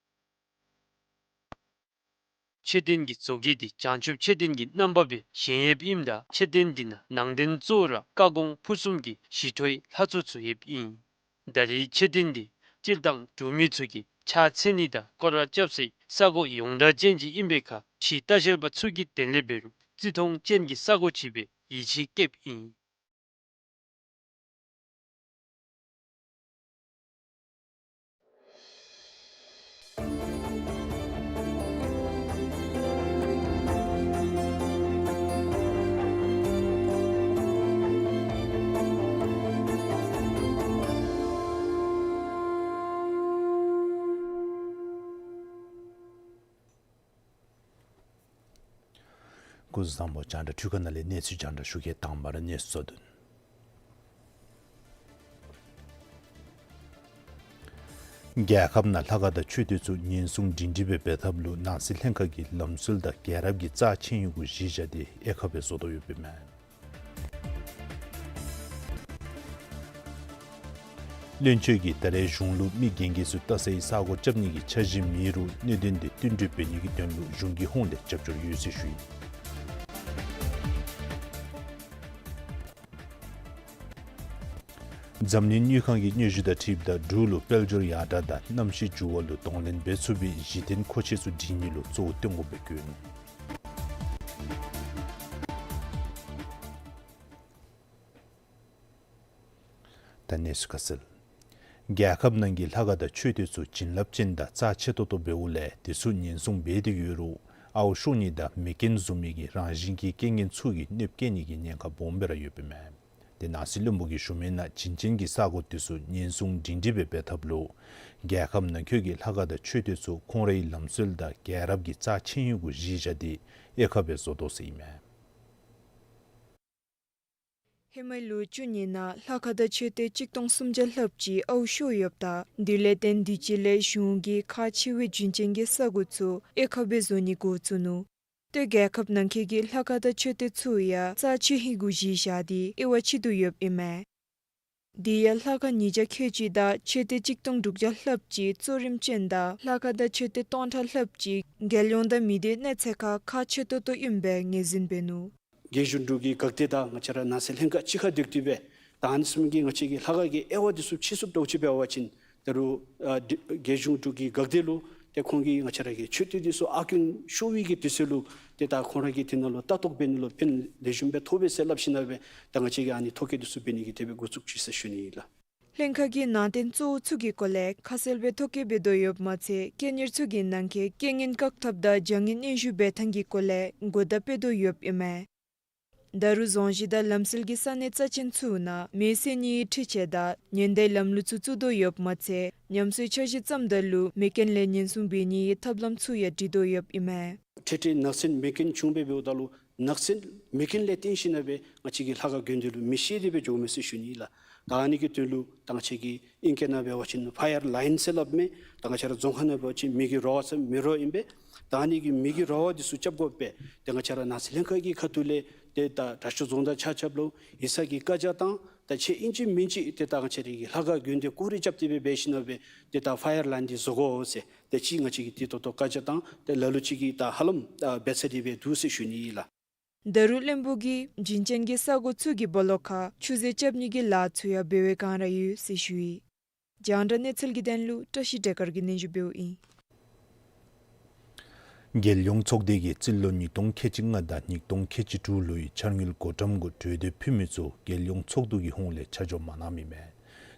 མཆོད་རྟེན་གྱི་བཟོ་བཀོད་འདི་བྱང་ཆུབ་མཆོད་རྟེན་གྱི་རྣམ་པ་སྦེ་བཞེངས་ཡོདཔ་ཨིནམ་ད་མཆོད་རྟེན་འདི་ནང་ནང་རྟེན་གཙོ་བོ་ར་བཀའ་དགོངས་ཕུར་གསུམ་གྱི་ཞི་ཁྲོའི་ལྷ་ཚོགས་ཚུ་ཡོདཔ་ཨིན། ད་རེས་མཆོད་རྟེན་འདི་སྤྱིར་བཏང་འབྲུག་མི་ཚུ་གིས་ཕྱག་འཚལ་ནི་དང་སྐོར་ར་རྐྱབ་སའི་ས་གོ་ཡོངས་གྲགས་ཅན་ཅིག་ཨིན་པའི་ཁར་ཕྱིའི་ལྟ་བཤལ་པ་ཚུ་གི་དོན་ལས་འབད་རུང་བརྩི་མཐོང་ཅན་གྱི་ས་གོ་ཅིག་སྦེ་ཡིད་ཆེས་བསྐྱེདཔ་ཨིན། སྐུ་གཟུགས་བཟང་པོ། རྒྱང་བསྒྲགས་འཕྲུལ་ཁང་ནང་ལས་གནས་ཚུལ་རྒྱང་བསྒྲགས་ཞུ་གེ། དང་པ་ར་གནས་ཚུལ་གཙོ་དོན། རྒྱལ་ཁབ་ནང་ལྷ་ཁང་དང་མཆོད་རྟེན་ཚུ་ཉེན་སྲུང་སྒྲིང་སྒྲིང་སྦེ་འབད་ཐབས་ལུ་ནང་སྲིད་ལྷན་ཁག་གིས་ལམ་སྲོལ་དང་རྒྱལ་རབས་ཀྱི་རྩ་ཆེན་ཡོད་གུ་གཞི་བཞག་སྟེ་དབྱེ་ཁ་སྦེ་བཟོ་དོ་ཡོདཔ་ཨིན་མས། བློན་ཆེན་གྱིས་ད་རེས་གཞུང་ལུ་མི་རྒན་རྒས་ཚུ་ལྟ་སའི་ས་གོ་རྐྱབ་ནི་གི་འཆར་གཞི་མེད་རུང་གནད་དོན་དེ་བསྟུན་གྲོས་འབད་ནི་གི་དོན་ལུ་གཞུང་གི་ཧོངས་ལས་རྒྱབ་སྐྱོར་ཡོད་ཟེར་ཞུ་ཡི། འཛམ་གླིང་དངུལ་ཁང་གི་སྙན་ཞུ་དང་འཁྲིལཝ་ད་འབྲུག་ལུ་དཔལ་འབྱོར་ཡར་དྲག་དང་གནམ་གཤིས་འགྱུར་བ་ལུ་གདོང་ལེན་འབད་ཚུགས་པའི་གཞི་རྟེན་མཁོ་ཆས་ཚུ་སྒྲིག་ནི་ལུ་གཙོ་བོ་བཏོན་དགོཔ་སྦེ་བཀོད་ནུག། ད་གནས་ཚུལ་ཁ་གསལ། རྒྱལ་ཁབ་ནང་གི་ལྷ་ཁང་དང་མཆོད་རྟེན་ཚུ་བྱིན་རླབས་ཅན་དང་རྩ་ཆེ་ཏོག་ཏོ་འབདཝ་ལས་དེ་ཚུ་ཉེན་སྲུང་འབད་དེ་ཡོད་རུང་ཨརཝ་ཤོར་ནི་དང་མེ་རྐྱེན་བཟོ་མི་གི་རང་བཞིན་གྱི་རྐྱེན་ངན་ཚུ་གིས་གནོདཔ་བཀལ་ནི་གི་ཉེན་ཁ་སྦོམ་སྦེ་ར་ཡོདཔ་ཨིན་མས། དེ་ནང་སྲིད་བློན་པོ་གིས་ཞུ་མི་ནང་བྱིན་ཅན་གྱི་ས་གོ་དེ་ཚུ་ཉེན་སྲུང་སྒྲིང་སྒྲིང་སྦེ་འབད་ཐབས་ལུ་རྒྱལ་ཁབ་ནང་འཁོད་ཀྱི་ལྷ་ཁང་དང་མཆོད་རྟེན་ཚུ་ཁོང་རའི་ལམ་སྲོལ་དང་རྒྱལ་རབས་ཀྱི་རྩ་ཆེན་ཡོད་གུ་གཞི་བཞག་སྟེ་དབྱེ་ཁ་སྦེ་བཟོ་དོ་ཟེར་ཨིན་མས། ཧེ་མའི་ལོ་བཅུ་གཉིས་ནང་ལྷ་ཁང་དང་མཆོད་རྟེན་གཅིག་སྟོང་སུམ་བརྒྱ་ལྷགཔ་ཅིག་ཨརཝ་ཤོར་ཡོདཔ་ད་དེ་ལས་བརྟེན་དུས་ཅི་ལས་གཞུང་གིས་ཁག་ཆེ་བའི་བྱིན་ཅན་གྱི་ས་གོ་ཚུ་དབྱེ་ཁ་སྦེ་བཟོ་ནི་འགོ་བཙུགས་ནུག། ཏེ་རྒྱལ་ཁབ་ནང་འཁོད་ཀྱི་ལྷ་ཁང་དང་མཆོད་རྟེན་ཚུ་ཡང་རྩ་ཆེ་ཧིང་གུ་གཞི་བཞག་སྟེ་དབྱེ་བ་ཕྱེ་དོ་ཡོདཔ་ཨིན་མས། དེ་ཡང་ལྷ་ཁང་ཉིས་བརྒྱ་ཁལ་གཅིག་དང་མཆོད་རྟེན་གཅིག་སྟོང་དྲུག་བརྒྱ་ལྷགཔ་ཅིག་གཙོ་རིམ་ཅན་དང་ལྷ་ཁང་དང་མཆོད་རྟེན་སྟོང་ཕྲག་ལྷགཔ་ཅིག་རྒྱལ་ཡོངས་དང་མི་སྡེ་གནས་ཚད་ཁར་ཁག་ཆེ་ཏོག་ཏོ་ཨིནམ་སྦེ་ངོས་འཛིན་འབད་ནུག། རྒྱལ་གཞུང་འབྲུག་གི་འགག་སྡེ་དང་ང་བཅས་ར་ནང་སྲིད་ལྷན་ཁག་གཅིག་ཁར་འདུས་ཏེ་སྦེ་ད་ཨ་ནི་བཟུམ་གྱི་ང་བཅས་ཀྱི་ལྷ་ཁང་གི་དབྱེ་བ་འདི་ཚུ་ཕྱེ་ཚུགསཔ་འདྲཝ་ཅིག་འབད་བ་ཅིན་ད་རུང་ཨ་རྒྱལ་གཞུང་འབྲུག་གི་འགག་སྡེ་ལུ་ཏེ་ཁོང་གིས་ང་བཅས་ར་གི་མཆོད་རྟེན་འདི་ཚུ་ཨརཝ་རྐྱེན་ཤོར་བའི་གི་དུས་ཚོད་ལུ་ཏེ་ད་ཁོང་ར་གིས་དེ་ནང་ལུ་ལྟ་རྟོག་འབད་ནི་ལུ་ཕན་ལེགས་ཤོམ་སྦེ་ཐོགས་པས་ཟེར་སླབ་ཞིནམ་ལས་ད་ང་བཅས་ཀྱིས་ཨ་ནི་ཐོ་བཀོད་འདི་ཚུ་འབད་ནི་གི་དེ་སྦེ་འགོ་བཙུགས་ཅི་ཟེར་ཞུ་ནི་ཨིན་ལགས། ལྷན་ཁག་གི་ནང་རྟེན་གཙོ་བོ་ཚུ་གི་སྐོར་ལས་ཁ་གསལ་སྦེ་ཐོ་བཀོད་འབད་དོ་ཡོདཔ་མ་ཚད་སྐད་གཉེར་ཚུ་གི་ནང་འཁོད་རྐྱེན་ངན་བཀག་ཐབས་དང་བྱ་ངན་སྙན་ཞུ་འབད་ཐངས་ཀྱི་སྐོར་ལས་གོ་བརྡ་སྤེལ་དོ་ཡོདཔ་ཨིན་མས། ད་རུང་རྫོང་གཞི་དང་ལམ་སྲོལ་གྱི་ས་གནས་རྩ་ཅན་ཚུ་ནང་མེ་བསད་ནིའི་འཕྲུལ་ཆས་དང་ཉེན་བརྡའི་ལམ་ལུགས་ཚུ་བཙུགས་དོ་ཡོདཔ་མ་ཚད་ཉམས་གསོའི་འཆར་གཞི་བརྩམ་ད་ལུ་མེ་རྐྱེན་ལས་ཉེན་སྲུང་འབད་ནིའི་ཐབས་ལམ་ཚུ་ཡང་སྒྲིག་དོ་ཡོདཔ་ཨིན་མས། འཕྲལ་འཕྲལ་ནགས་ཚལ་མེ་རྐྱེན་བྱུང་སྦེ་འབདཝ་ད་ལུ་ནགས་ཚལ་མེ་རྐྱེན་ལས་བརྟེན་ཞིནམ་ལས་ང་བཅས་ཀྱི་ལྷ་ཁང་དགོན་སྡེ་ལུ་མེ་ཤོར་ཏེ་སྦེ་འགྱོཝ་མས་ཟེར་ཞུ་ནི་ལགས། ད་ཨ་ནི་གི་དོན་ལུ་ད་ང་བཅས་ཀྱི་ཨིང་སྐད་ནང་འབད་བ་ཅིན་ཕ་ཡར་ལའིན་ཟེར་སླབ་མས། ད་ང་བཅས་ར་རྫོང་ཁ་ནང་འབད་བ་ཅིན་མེ་གི་ར་བ་ཟེར་མེ་རོ་ཨིན་པས། ད་ཨ་ནི་གི་མེ་གི་ར་བ་འདི་ཚུ་རྐྱབ་དགོ་པས། ཏེ་ང་བཅས་ར་ནགས་ཚལ་ལྷན་ཁག་གི་ཁ་ཐུག་ལས་ཏེ་ད་དྲག་ཤོས་རྫོང་བདག་ཆ་ཁྱབ་ལུ་ཡིག་ཚང་གི་བཀའ་རྒྱ་བཏང་། ད་ཁྱེད་ཨིན་ཅི་མིན་ཅི་ཏེ་ད་ང་བཅས་ར་གི་ལྷ་ཁང་དགོན་སྡེ་སྐོར་ར་རྐྱབ་སྟེ་སྦེ་འབད་ཞིནམ་ལས་ཏེ་ད་ཕ་ཡར་ལའིན་འདི་བཟོ་དགོ་ཟེར། ཏེ་ཅིག་ང་བཅས་ཀྱིས་དེ་ཏོག་ཏོ་བཀའ་རྒྱ་བཏང་། ཏེ་ལ་ལུ་ཅིག་གིས་ད་ཧ་ལམ་ཨ་འབད་ཚར་ཏེ་སྦེ་འདུག་ཟེར་ཞུ་ནི་ཨིན་ལགས། ད་རུང་བློན་པོ་གིས་བྱིན་ཅན་གྱི་ས་གོ་ཚུ་གི་སྦོ་ལོགས་ཁར་ཆུ་རྫས་རྐྱབ་ནི་གི་ལཱ་ཚུ་ཡང་འབད་བའི་བསྒང་ར་ཡོད་ཟེར་ཞུ་ཡི། རྒྱང་བསྒྲགས་གནས་ཚུལ་གྱི་དོན་ལུ་བཀྲ་ཤིས་བདེ་དཀར་གྱིས་སྙན་ཞུ་འབདཝ་ཨིན། རྒྱལ་ཡོངས་ཚོགས་སྡེ་གིས་རྩིས་ལོ་ཉིས་སྟོང་ཁལ་གཅིག་ལྔ་དང་ཉིས་སྟོང་ཁལ་གཅིག་དྲུག་ལོའི་འཆར་དངུལ་བགོ་བཀྲམ་གུ་གྲོས་འདེབས་ཕུལ་མི་ཚུ་རྒྱལ་ཡོངས་ཚོགས་འདུ་གི་ཧོངས་ལས་ཆ་འཇོག་མ་གནངམ་ཨིན་མས།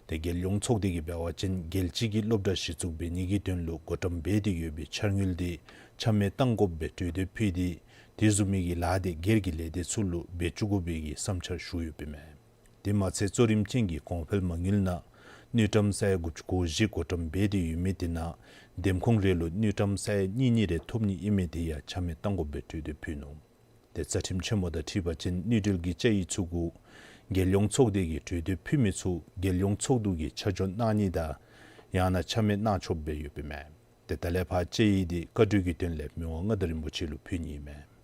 ཏེ་རྒྱལ་ཡོངས་ཚོགས་སྡེ་གིས་འབད་བ་ཅིན་རྒྱལ་སྤྱི་གི་སློབ་གྲྭ་གཞི་བཙུགས་འབད་ནི་གི་དོན་ལུ་བགོ་བཀྲམ་འབད་དེ་ཡོད་པའི་འཆར་དངུལ་དེ་ཆ་མེད་གཏང་དགོཔ་སྦེ་གྲོས་འདེབས་ཕུལ་ཏེ་དེ་བཟུམ་མའི་གི་ལཱ་དེ་སྒེར་གྱི་ལས་སྡེ་ཚུ་ལུ་འབད་བཅུག་དགོ་པའི་གི་བསམ་འཆར་ཞུ་ཡོདཔ་ཨིན་མས། དེ་མ་ཚད་གཙོ་རིམ་ཅན་གྱི་གོང་འཕེལ་མ་དངུལ་ནང་དངུལ་ཀྲམ་ས་ཡ་དགུ་བཅུ་གོ་བཞི་བགོ་བཀྲམ་འབད་དེ་ཡོད་མི་དེ་ནང་འདེམས་ཁོངས་རེ་ལུ་དངུལ་ཀྲམ་ས་ཡ་གཉིས་གཉིས་རེ་ཐོབ་ནི་ཨིན་མི་དེ་ཡང་ཆ་མེད་གཏང་དགོཔ་སྦེ་གྲོས་འདེབས་ཕུལ་ནུག། ཏེ་རྩ་ཁྲིམས་ཆེན་མོ་དང་འཁྲིལ་བ་ཅིན་དངུལ་འབྲེལ་གྱི་བཅའ་ཡིག་ཚུ་གུ་རྒྱལ་ཡོངས་ཚོགས་སྡེ་གིས་གྲོས་འདེབས་ཕུལ་མི་ཚུ་རྒྱལ་ཡོངས་ཚོགས་འདུ་གིས་ཆ་འཇོག་གནང་ནི་དང་ཡང་ན་ཆ་མེད་གནང་ཆོགཔ་སྦེ་ཡོདཔ་ཨིན་མས། ཏེ་ད་ལས་ཕར་བཅའ་ཡིག་དེ་བཀའ་འཁྲོལ་གྱི་དོན་ལས་མི་དབང་མངའ་བདག་རིན་པོ་ཆེ་ལུ་ཕུལ་ནི་ཨིན་མས།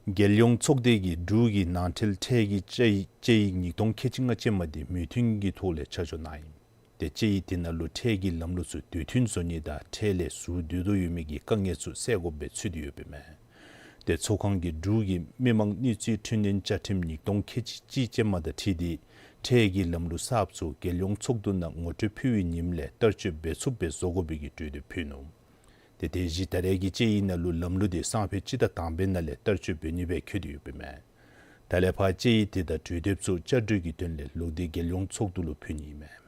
རྒྱལ་ཡོངས་ཚོགས་སྡེ་གིས་འབྲུག་གི་ནང་ཁྲལ་ཁྲལ་གྱི་བཅའ་ཡིག་བཅའ་ཡིག་ཉིས་སྟོང་ཁལ་གཅིག་ལྔ་ཅན་མ་དེ་མོས་མཐུན་གྱི་ཐོག་ལས་ཆ་འཇོག་གནང་ཡི། ཏེ་བཅའ་ཡིག་དེ་ནང་ལུ་ཁྲལ་གྱི་ལམ་ལུགས་ཚུ་དུས་མཐུན་བཟོ་ནི་དང་ཁྲལ་ལས་ཟུར་བསྡུ་དོ་ཡོད་མི་གི་དཀའ་ངལ་ཚུ་སེལ་དགོཔ་སྦེ་ཚུད་དེ་ཡོདཔ་ཨིན་མས། ཏེ་ཚོགས་ཁང་གིས་འབྲུག་གི་མི་དམངས་གནས་ཚུལ་འཕྲི་སྣོན་བཅའ་ཁྲིམས་ཉིས་སྟོང་ཁལ་གཅིག་གཅིག་ཅན་མ་དང་འཁྲིལ་ཏེ་ཁྲལ་གྱི་ལམ་ལུགས་གསརཔ་ཚུ་རྒྱལ་ཡོངས་ཚོགས་འདུ་ནང་ངོ་སྤྲོད་ཕུལ་བའི་ཉིནམ་ལས་བསྟར་སྤྱོད་འབད་ཚུགསཔ་སྦེ་བཟོ་དགོ་པའི་གི་གྲོས་འདེབས་ཕུལ་ནུག། ཏེ་དེ་བཞིན་ད་རེས་ཀྱི་བཅའ་ཡིག་ནང་ལུ་ལམ་ལུགས་དེ་སང་ཕོད་སྤྱི་ཟླ་དང་པའི་ནང་ལས་བསྟར་སྤྱོད་འབད་ནི་སྦེ་འཁོད་དེ་ཡོདཔ་ཨིན་མས། ད་ལས་ཕར་བཅའ་ཡིག་དེ་དང་གྲོས་འདེབས་ཚུ་བསྐྱར་གྲོས་ཀྱི་དོན་ལས་ལོག་སྟེ་རྒྱལ་ཡོངས་ཚོགས་འདུ་ལུ་ཕུལ་ནི་ཨིན་མས།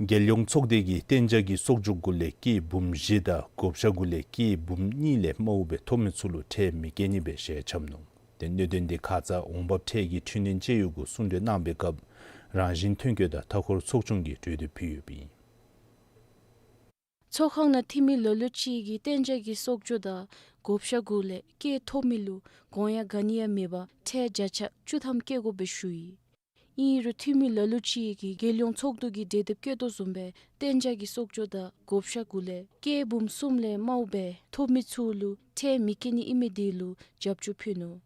རྒྱལ་ཡོངས་ཚོགས་སྡེ་གིས་གཏན་འཇགས་ཀྱི་གསོག་འཇོག་གུ་ལས་སྐྱེད་འབུམ་བཞི་དང་བགོ་བཤའ་གུ་ལས་སྐྱེད་འབུམ་གཉིས་ལས་དམའཝ་སྦེ་ཐོབ་མི་ཚུ་ལུ་ཁྲལ་མི་བཀལ་ནི་སྦེ་ཞལ་ཁྱབ་ནུག། ཏེ་གནད་དོན་དེ་ཁ་ཙ་འོང་འབབ་ཁྲལ་གྱི་འཕྲི་སྣོན་དཔྱད་ཡོད་གུ་གསུང་གྲོས་གནང་བའི་སྐབས་རང་བཞིན་ཐོན་སྐྱེད་དང་མཐའ་འཁོར་ཚོགས་ཆུང་གིས་གྲོས་འདེབས་ཕུལ་ཡོདཔ་ཨིན། ཚོགས་ཁང་ནང་འཐུས་མི་ལ་ལུ་ཅིག་གིས་གཏན་འཇགས་ཀྱི་གསོག་འཇོག་དང་བགོ་བཤའ་གུ་ལས་སྐྱེད་ཐོབ་མི་ལུ་དགོངས་ཡངས་ག་ནི་ཡང་མེད་པར་ཁྲལ་བརྒྱ་ཆ་བཅུ་ཐམ་བཀལ་དགོཔ་སྦེ་ཞུ་ཡི། ཨིན་རུང་འཐུས་མི་ལ་ལུ་ཅིག་གིས་རྒྱལ་ཡོངས་ཚོགས་འདུ་གིས་གྲོས་འདེབས་བཀོད་དོ་བཟུམ་སྦེ་གཏན་འཇགས་ཀྱི་གསོག་འཇོག་དང་བགོ་བཤའ་གུ་ལས་སྐྱེད་འབུམ་གསུམ་ལས་དམའཝ་སྦེ་ཐོབ་མི་ཚུ་ལུ་ཁྲལ་མི་བཀལ་ནི་ཨིན་མི་དེ་ལུ་རྒྱབ་སྐྱོར་ཕུལ་ནུག།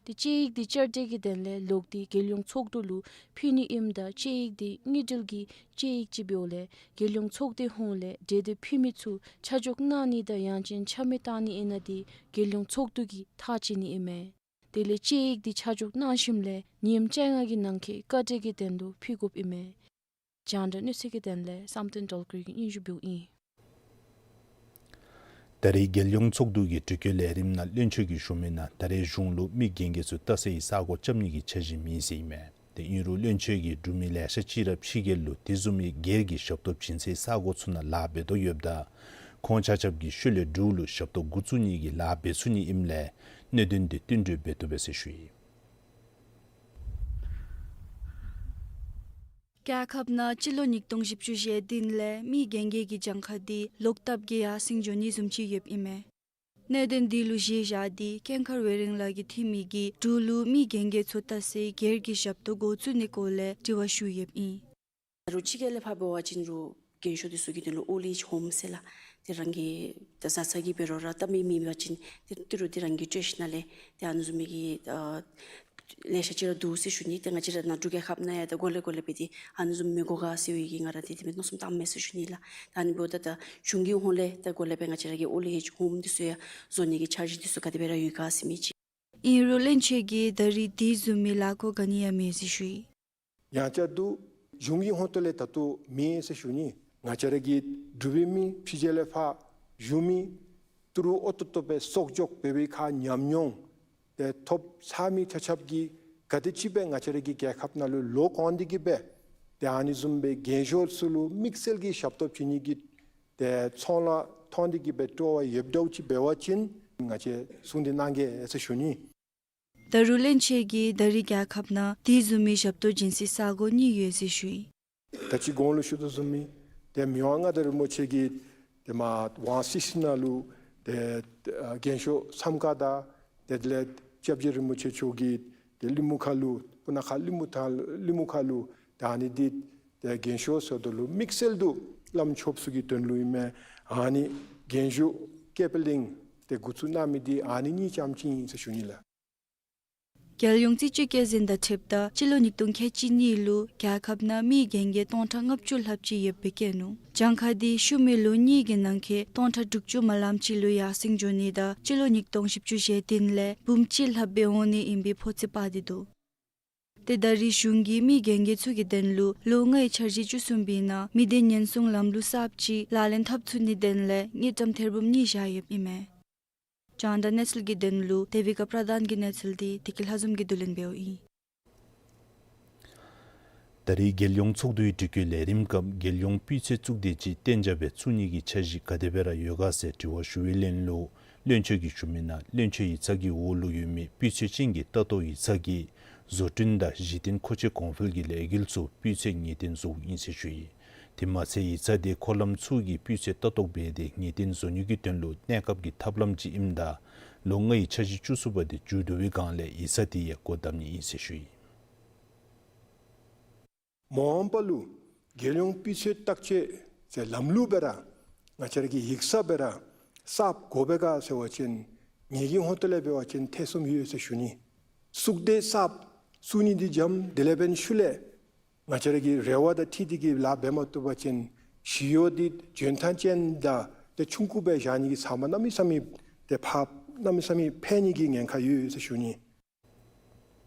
ཏེ་དཔྱད་ཡིག་དེ་བསྐྱར་ཟློས་ཀྱི་དོན་ལས་ལོག་སྟེ་རྒྱལ་ཡོངས་ཚོགས་འདུ་ལུ་ཕུལ་ནི་ཨིནམ་ད་དཔྱད་ཡིག་དེ་དངུལ་འབྲེལ་གྱི་དཔྱད་ཡིག་ཅིག་འབདཝ་ལས་རྒྱལ་ཡོངས་ཚོགས་སྡེ་ཧོངས་ལས་གྲོས་འདེབས་ཕུལ་མི་ཚུ་ཆ་འཇོག་གནང་ནི་དང་ཡང་ཅིན་ཆ་མེད་བཏང་ནི་ཨིན་ན་དེ་རྒྱལ་ཡོངས་ཚོགས་འདུ་གིས་ཐག་བཅད་ནི་ཨིན་མས། དེ་ལས་དཔྱད་ཡིག་དེ་ཆ་འཇོག་གནང་ཞིནམ་ལས་ཉིནམ་བཅོ་ལྔ་གི་ནང་འཁོད་བཀའ་འདྲི་གི་དོན་ལུ་ཕུལ་དགོཔ་ཨིན་མས། རྒྱང་བསྒྲགས་གནས་ཚུལ་གྱི་དོན་ལས་བསམ་གཏན་སྒྲོལ་དཀར་གྱིས་སྙན་ཞུ་འབདཝ་ཨིན། ད་རེས་རྒྱལ་ཡོངས་ཚོགས་འདུ་གི་དྲི་བཀོད་ལས་རིམ་ནང་བློན་ཆེན་གྱིས་ཞུ་མི་ནང་ད་རེས་གཞུང་ལུ་མི་རྒན་རྒས་ཚུ་བལྟ་སའི་ས་གོ་རྐྱབ་ནི་གི་འཆར་གཞི་མེད་ཟེར་ཨིན་མས། ཏེ་ཨིན་རུང་བློན་ཆེན་གྱིས་འབྲུག་མི་ལེ་ཤ་ཅིག་ར་ཕྱི་རྒྱལ་ལུ་དེ་བཟུམ་མའི་སྒེར་གྱི་ཞབས་ཏོག་བྱིན་སའི་ས་གོ་ཚུ་ནང་ལཱ་འབད་དོ་ཡོདཔ་ད་ཁོང་ཆ་ཁྱབ་ཀྱིས་ཤུལ་ལས་འབྲུག་ལུ་ཞབས་ཏོག་འགོ་བཙུགས་ནི་གི་ལཱ་འབད་ཚུགས་ནི་ཨིནམ་ལས་གནད་དོན་དེ་བསྟུན་གྲོས་འབད་བཏུབ་པས་ཟེར་ཞུ་ཡི། རྒྱལ་ཁབ་ནང་སྤྱི་ལོ་ཉིས་སྟོང་བཞི་བཅུ་ཞེ་བདུན་ལས་མི་རྒན་རྒས་ཀྱི་གྱངས་ཁ་དེ་ལོག་ལྟབ་ཀྱིས་ཡར་སེང་འགྱོ་ནི་བཟུམ་ཅིག་ཡོདཔ་ཨིན་མས། གནད་དོན་དེ་ལུ་གཞི་བཞག་སྟེ་ཀུན་མཁྱེན་ཝེ་རིང་ལགས་ཀྱི་འཐུས་མི་གིས་འབྲུག་ལུ་མི་རྒན་རྒས་ཚུ་བལྟ་སའི་སྒེར་གྱི་ཞབས་ཏོག་འགོ་བཙུགས་ནི་སྐོར་ལས་དྲི་བ་ཞུ་ཡོདཔ་ཨིན། ད་རུང་ཕྱི་རྒྱལ་ལས་ཕར་འབད་བ་ཅིན་རུང་རྒན་ཤོས་དེ་ཚུ་གི་དོན་ལུ་ཨོལཌ་ཨེཇ་ཧོམ་ཟེར་ལགས། ཏེ་རང་གི་ད་བཟའ་ཚང་གིས་འབད་རུང་ར་བལྟ་མི་མེད་པ་ཅིན་ཏེ་ཏི་རུ་ཏེ་རང་གི་བཀྲིས་ནང་ལས་ཏེ་ཨ་ནི་བཟུམ་མའི་གི་ཨ་ལེ་ཤ་ཅིག་ར་འདུག་ཟེར་ཞུ་ནི། ཏེ་ང་བཅས་ར་ནཱ་འབྲུག་རྒྱལ་ཁབ་ནང་ཡང་ད་གོ་ལེ་གོ་ལེ་སྦེ་ཏེ་ཨ་ནི་བཟུམ་མི་དགོ་ག་ཟེར་བའི་གི་ང་ར་ཏེ་དེ་སྦེ་མནོ་བསམ་བཏངམ་མས་ཟེར་ཞུ་ནི་ལགས། ད་ཨ་ནི་འབདཝ་ད་ད་གཞུང་གི་ཧོངས་ལས་ད་གོ་ལེ་སྦེ་ང་བཅས་ར་གི་ཨོལཌ་ཨེཇ་ཧོམ་དེ་ཚུ་ཡང་བཟོ་ནི་གི་འཆར་གཞི་དེ་ཚུ་ག་དེ་སྦེ་ར་ཡོད་ག་ཟེར་མི་ཅིག། ཨིན་རུང་བློན་ཆེན་གྱིས་ད་རེས་དེ་བཟུམ་མའི་ལཱ་འགོ་ག་ནི་ཡང་མེད་ཟེར་ཞུ་ཡི། ཡང་བསྐྱར་དུ་གཞུང་གི་ཧོངས་ལས་ད་ལྟོ་མེད་ཟེར་ཞུ་ནི། ང་བཅས་ར་གི་འབྲུག་པའི་མི་ཕྱི་རྒྱལ་ལས་ཕར་བཞུགས་མི་ཏི་རུ་ཨོ་ཏོ་ཏོ་སྦེ་གསོག་འཇོག་འབད་བའི་ཁར་ཉམས་མྱོང་དེ་ཐོབ་ཚར་མི་ཆ་ཁྱབ་ཀྱིས་ག་དེ་ཅིག་སྦེ་ང་བཅས་ར་གི་རྒྱལ་ཁབ་ནང་ལུ་ལོ་གོང་དེ་གི་སྦེ་ཏེ་ཨ་ནི་བཟུམ་སྦེ་རྒན་ཤོས་ཚུ་ལུ་དམིགས་བསལ་གྱི་ཞབས་ཏོག་བྱིན་ནི་གི་ཏེ་ཚོང་ལཱ་མཐོང་དེ་གི་སྦེ་སྤྲོ་བ་ཡོདཔ་འདྲཝ་ཅིག་འབད་བ་ཅིན་ང་བཅས་གསུང་དེ་གནང་གེ་ཟེར་ཞུ་ནི། ད་རུང་བློན་ཆེན་གྱིས་ད་རེས་རྒྱལ་ཁབ་ནང་དེ་བཟུམ་མའི་ཞབས་ཏོག་བྱིན་སའི་ས་གོ་གཉིས་ཡོད་ཟེར་ཞུ་ཡི། ད་ཅི་གོང་ལུ་ཞུ་དོ་བཟུམ་སྦེ་ཏེ་མི་དབང་མངའ་བདག་རིན་པོ་ཆེ་གིས་ཏེ་མར་ཝང་སི་སི་ནང་ལུ་ཏེ་ཨ་རྒན་ཤོས་མཚམས་ཁང་དང་དེ་ལས་སྐྱབས་རྗེ་རིན་པོ་ཆེ་མཆོག་གིས་ཏེ་གླིང་མུ་ཁ་ལུ་སྤུ་ན་ཁ་གླིང་མུ་ཐང་གླིང་མུ་ཁ་ལུ་ད་ཨ་ནི་འདི་ཏེ་རྒན་ཤོས་ཟེར་དོ་ལུ་དམིགས་བསལ་དུ་བླམ་ཆོསཔ་ཚུ་གི་དོན་ལུ་ཨིན་མས། ཨ་ནི་རྒན་ཤོས་ཀེ་པི་ལིང་ཏེ་འགོ་བཙུགས་གནང་མི་འདི་ཨ་ནི་གཉིས་རྐྱངམ་ཅིག་ཨིན་ཟེར་ཞུ་ནི་ལགས། རྒྱལ་ཡོངས་རྩིས་དཔྱད་བཀོད་འཛིན་དང་འཁྲིལཝ་ད་སྤྱི་ལོ་ཉིས་སྟོང་ཁལ་གཅིག་གཉིས་ལུ་རྒྱལ་ཁབ་ནང་མི་རྒན་རྒས་སྟོང་ཕྲག་ལྔ་བཅུ་ལྷགཔ་ཅིག་ཡོདཔ་སྦེ་བཀོད་ནུག། གྱངས་ཁ་དེ་ཤུལ་མའི་ལོ་གཉིས་ཀྱི་ནང་འཁོད་སྟོང་ཕྲག་དྲུག་ཅུ་མ་ལངམ་ཅིག་ལུ་ཡར་སེང་འགྱོ་ནི་དང་སྤྱི་ལོ་ཉིས་སྟོང་བཞི་བཅུ་ཞེ་བདུན་ལས་འབུམ་གཅིག་ལྷགཔ་སྦེ་འོང་ནི་ཨིན་པའི་ཕོ་ཚོད་དཔག་སྟེ་འདུག། ཏེ་ད་རེས་གཞུང་གིས་མི་རྒན་རྒས་ཚུ་གི་དོན་ལུ་ལོ་ལྔའི་འཆར་གཞི་བཅུ་གསུམ་པའི་ནང་མི་སྡེ་ཉེན་སྲུང་ལམ་ལུགས་གསརཔ་ཅིག་ལག་ལེན་འཐབ་ཚུགས་ནིའི་དོན་ལས་དངུལ་ཀྲམ་ཐེར་འབུམ་གཉིས་བཞག་ཡོདཔ་ཨིན་མས། རྒྱང་བསྒྲགས་གནས་ཚུལ་གྱི་དོན་ལུ་དེ་བི་ཀ་པྲ་དཱན་གྱི་གནས་ཚུལ་དེ་བདེ་སྐྱིད་ལྷ་འཛོམས་ཀྱིས་བསྡུ་ལེན་འབདཝ་ཨིན། ད་རེས་རྒྱལ་ཡོངས་ཚོགས་འདུའི་དྲི་བཀོད་ལས་རིམ་སྐབས་རྒྱལ་ཡོངས་སྤུས་ཚད་གཙུག་སྡེ་ཅིག་གཏན་འཇགས་སྦེ་བཙུགས་ནི་གི་འཆར་གཞི་ག་དེ་སྦེ་ར་ཡོད་ག་ཟེར་དྲི་བ་ཞུ་བའི་ལན་ལུ་བློན་ཆེན་གྱིས་ཞུ་མི་ནང་བློན་ཆེན་ཡིག་ཚང་གི་འོག་ལུ་ཡོད་མི་སྤུས་ཚད་ཅན་གྱི་ལྟ་རྟོག་ཡིག་ཚང་གིས་བཟོ་སྐྲུན་དང་གཞི་རྟེན་མཁོ་ཆས་གོང་འཕེལ་གྱི་ལས་འགུལ་ཚུ་སྤུས་ཚད་ངེས་གཏན་བཟོཝ་ཨིན་ཟེར་ཞུ་ཡི། དེ་མ་ཚད་ཡིག་ཚང་དེ་མཁོ་ལམ་ཚུ་གི་སྤུས་ཚད་ལྟ་རྟོག་འབད་དེ་ངེས་གཏན་བཟོ་ནི་གི་དོན་ལུ་གནས་སྐབས་ཀྱི་ཐབས་ལམ་ཅིག་ཨིནམ་ད་ལོ་ལྔའི་འཆར་གཞི་བཅུ་གསུམ་པ་དེ་མཇུག་བསྡུ་བའི་སྒང་ལས་ཡིག་ཚང་དེ་ཡང་སྒོ་བསྡམ་ནི་ཨིན་ཟེར་ཞུ་ཡི། མ་འོངས་པ་ལུ་རྒྱལ་ཡོངས་སྤུས་ཚད་བརྟག་དཔྱད་ཟེར་ལམ་ལུགས་སྦེ་ར་ང་བཅས་ར་གི་ཡིག་ཚང་སྦེ་ར་གསརཔ་དགོ་པས་ག་ཟེར་བ་ཅིན་ངེ་གི་ཧོངས་ལས་འབད་བ་ཅིན་ཐེ་ཚོམ་ཡོད་ཟེར་ཞུ་ནི། གཙུག་སྡེ་གསརཔ་བཙུགས་ནི་འདི་འཇམ་དེ་ལས་འབདན་ཤུལ་ལས་ང་བཅས་ར་གི་རེ་བ་དང་འཁྲིལ་ཏེ་གི་ལཱ་འབད་མ་བཏུབ་པ་ཅིན་ཞི་གཡོག་འདི་འཇོན་ཐང་ཅན་དང་ཏེ་ཆུང་ཀུ་སྦེ་བཞག་ནི་གི་ཚབ་མ་གནམ་མེད་ས་མེད་ཏེ་ཕར་གནམ་མེད་ས་མེད་འཕེལ་ནི་གི་ཉེན་ཁ་ཡོད་ཟེར་ཞུ་ནི།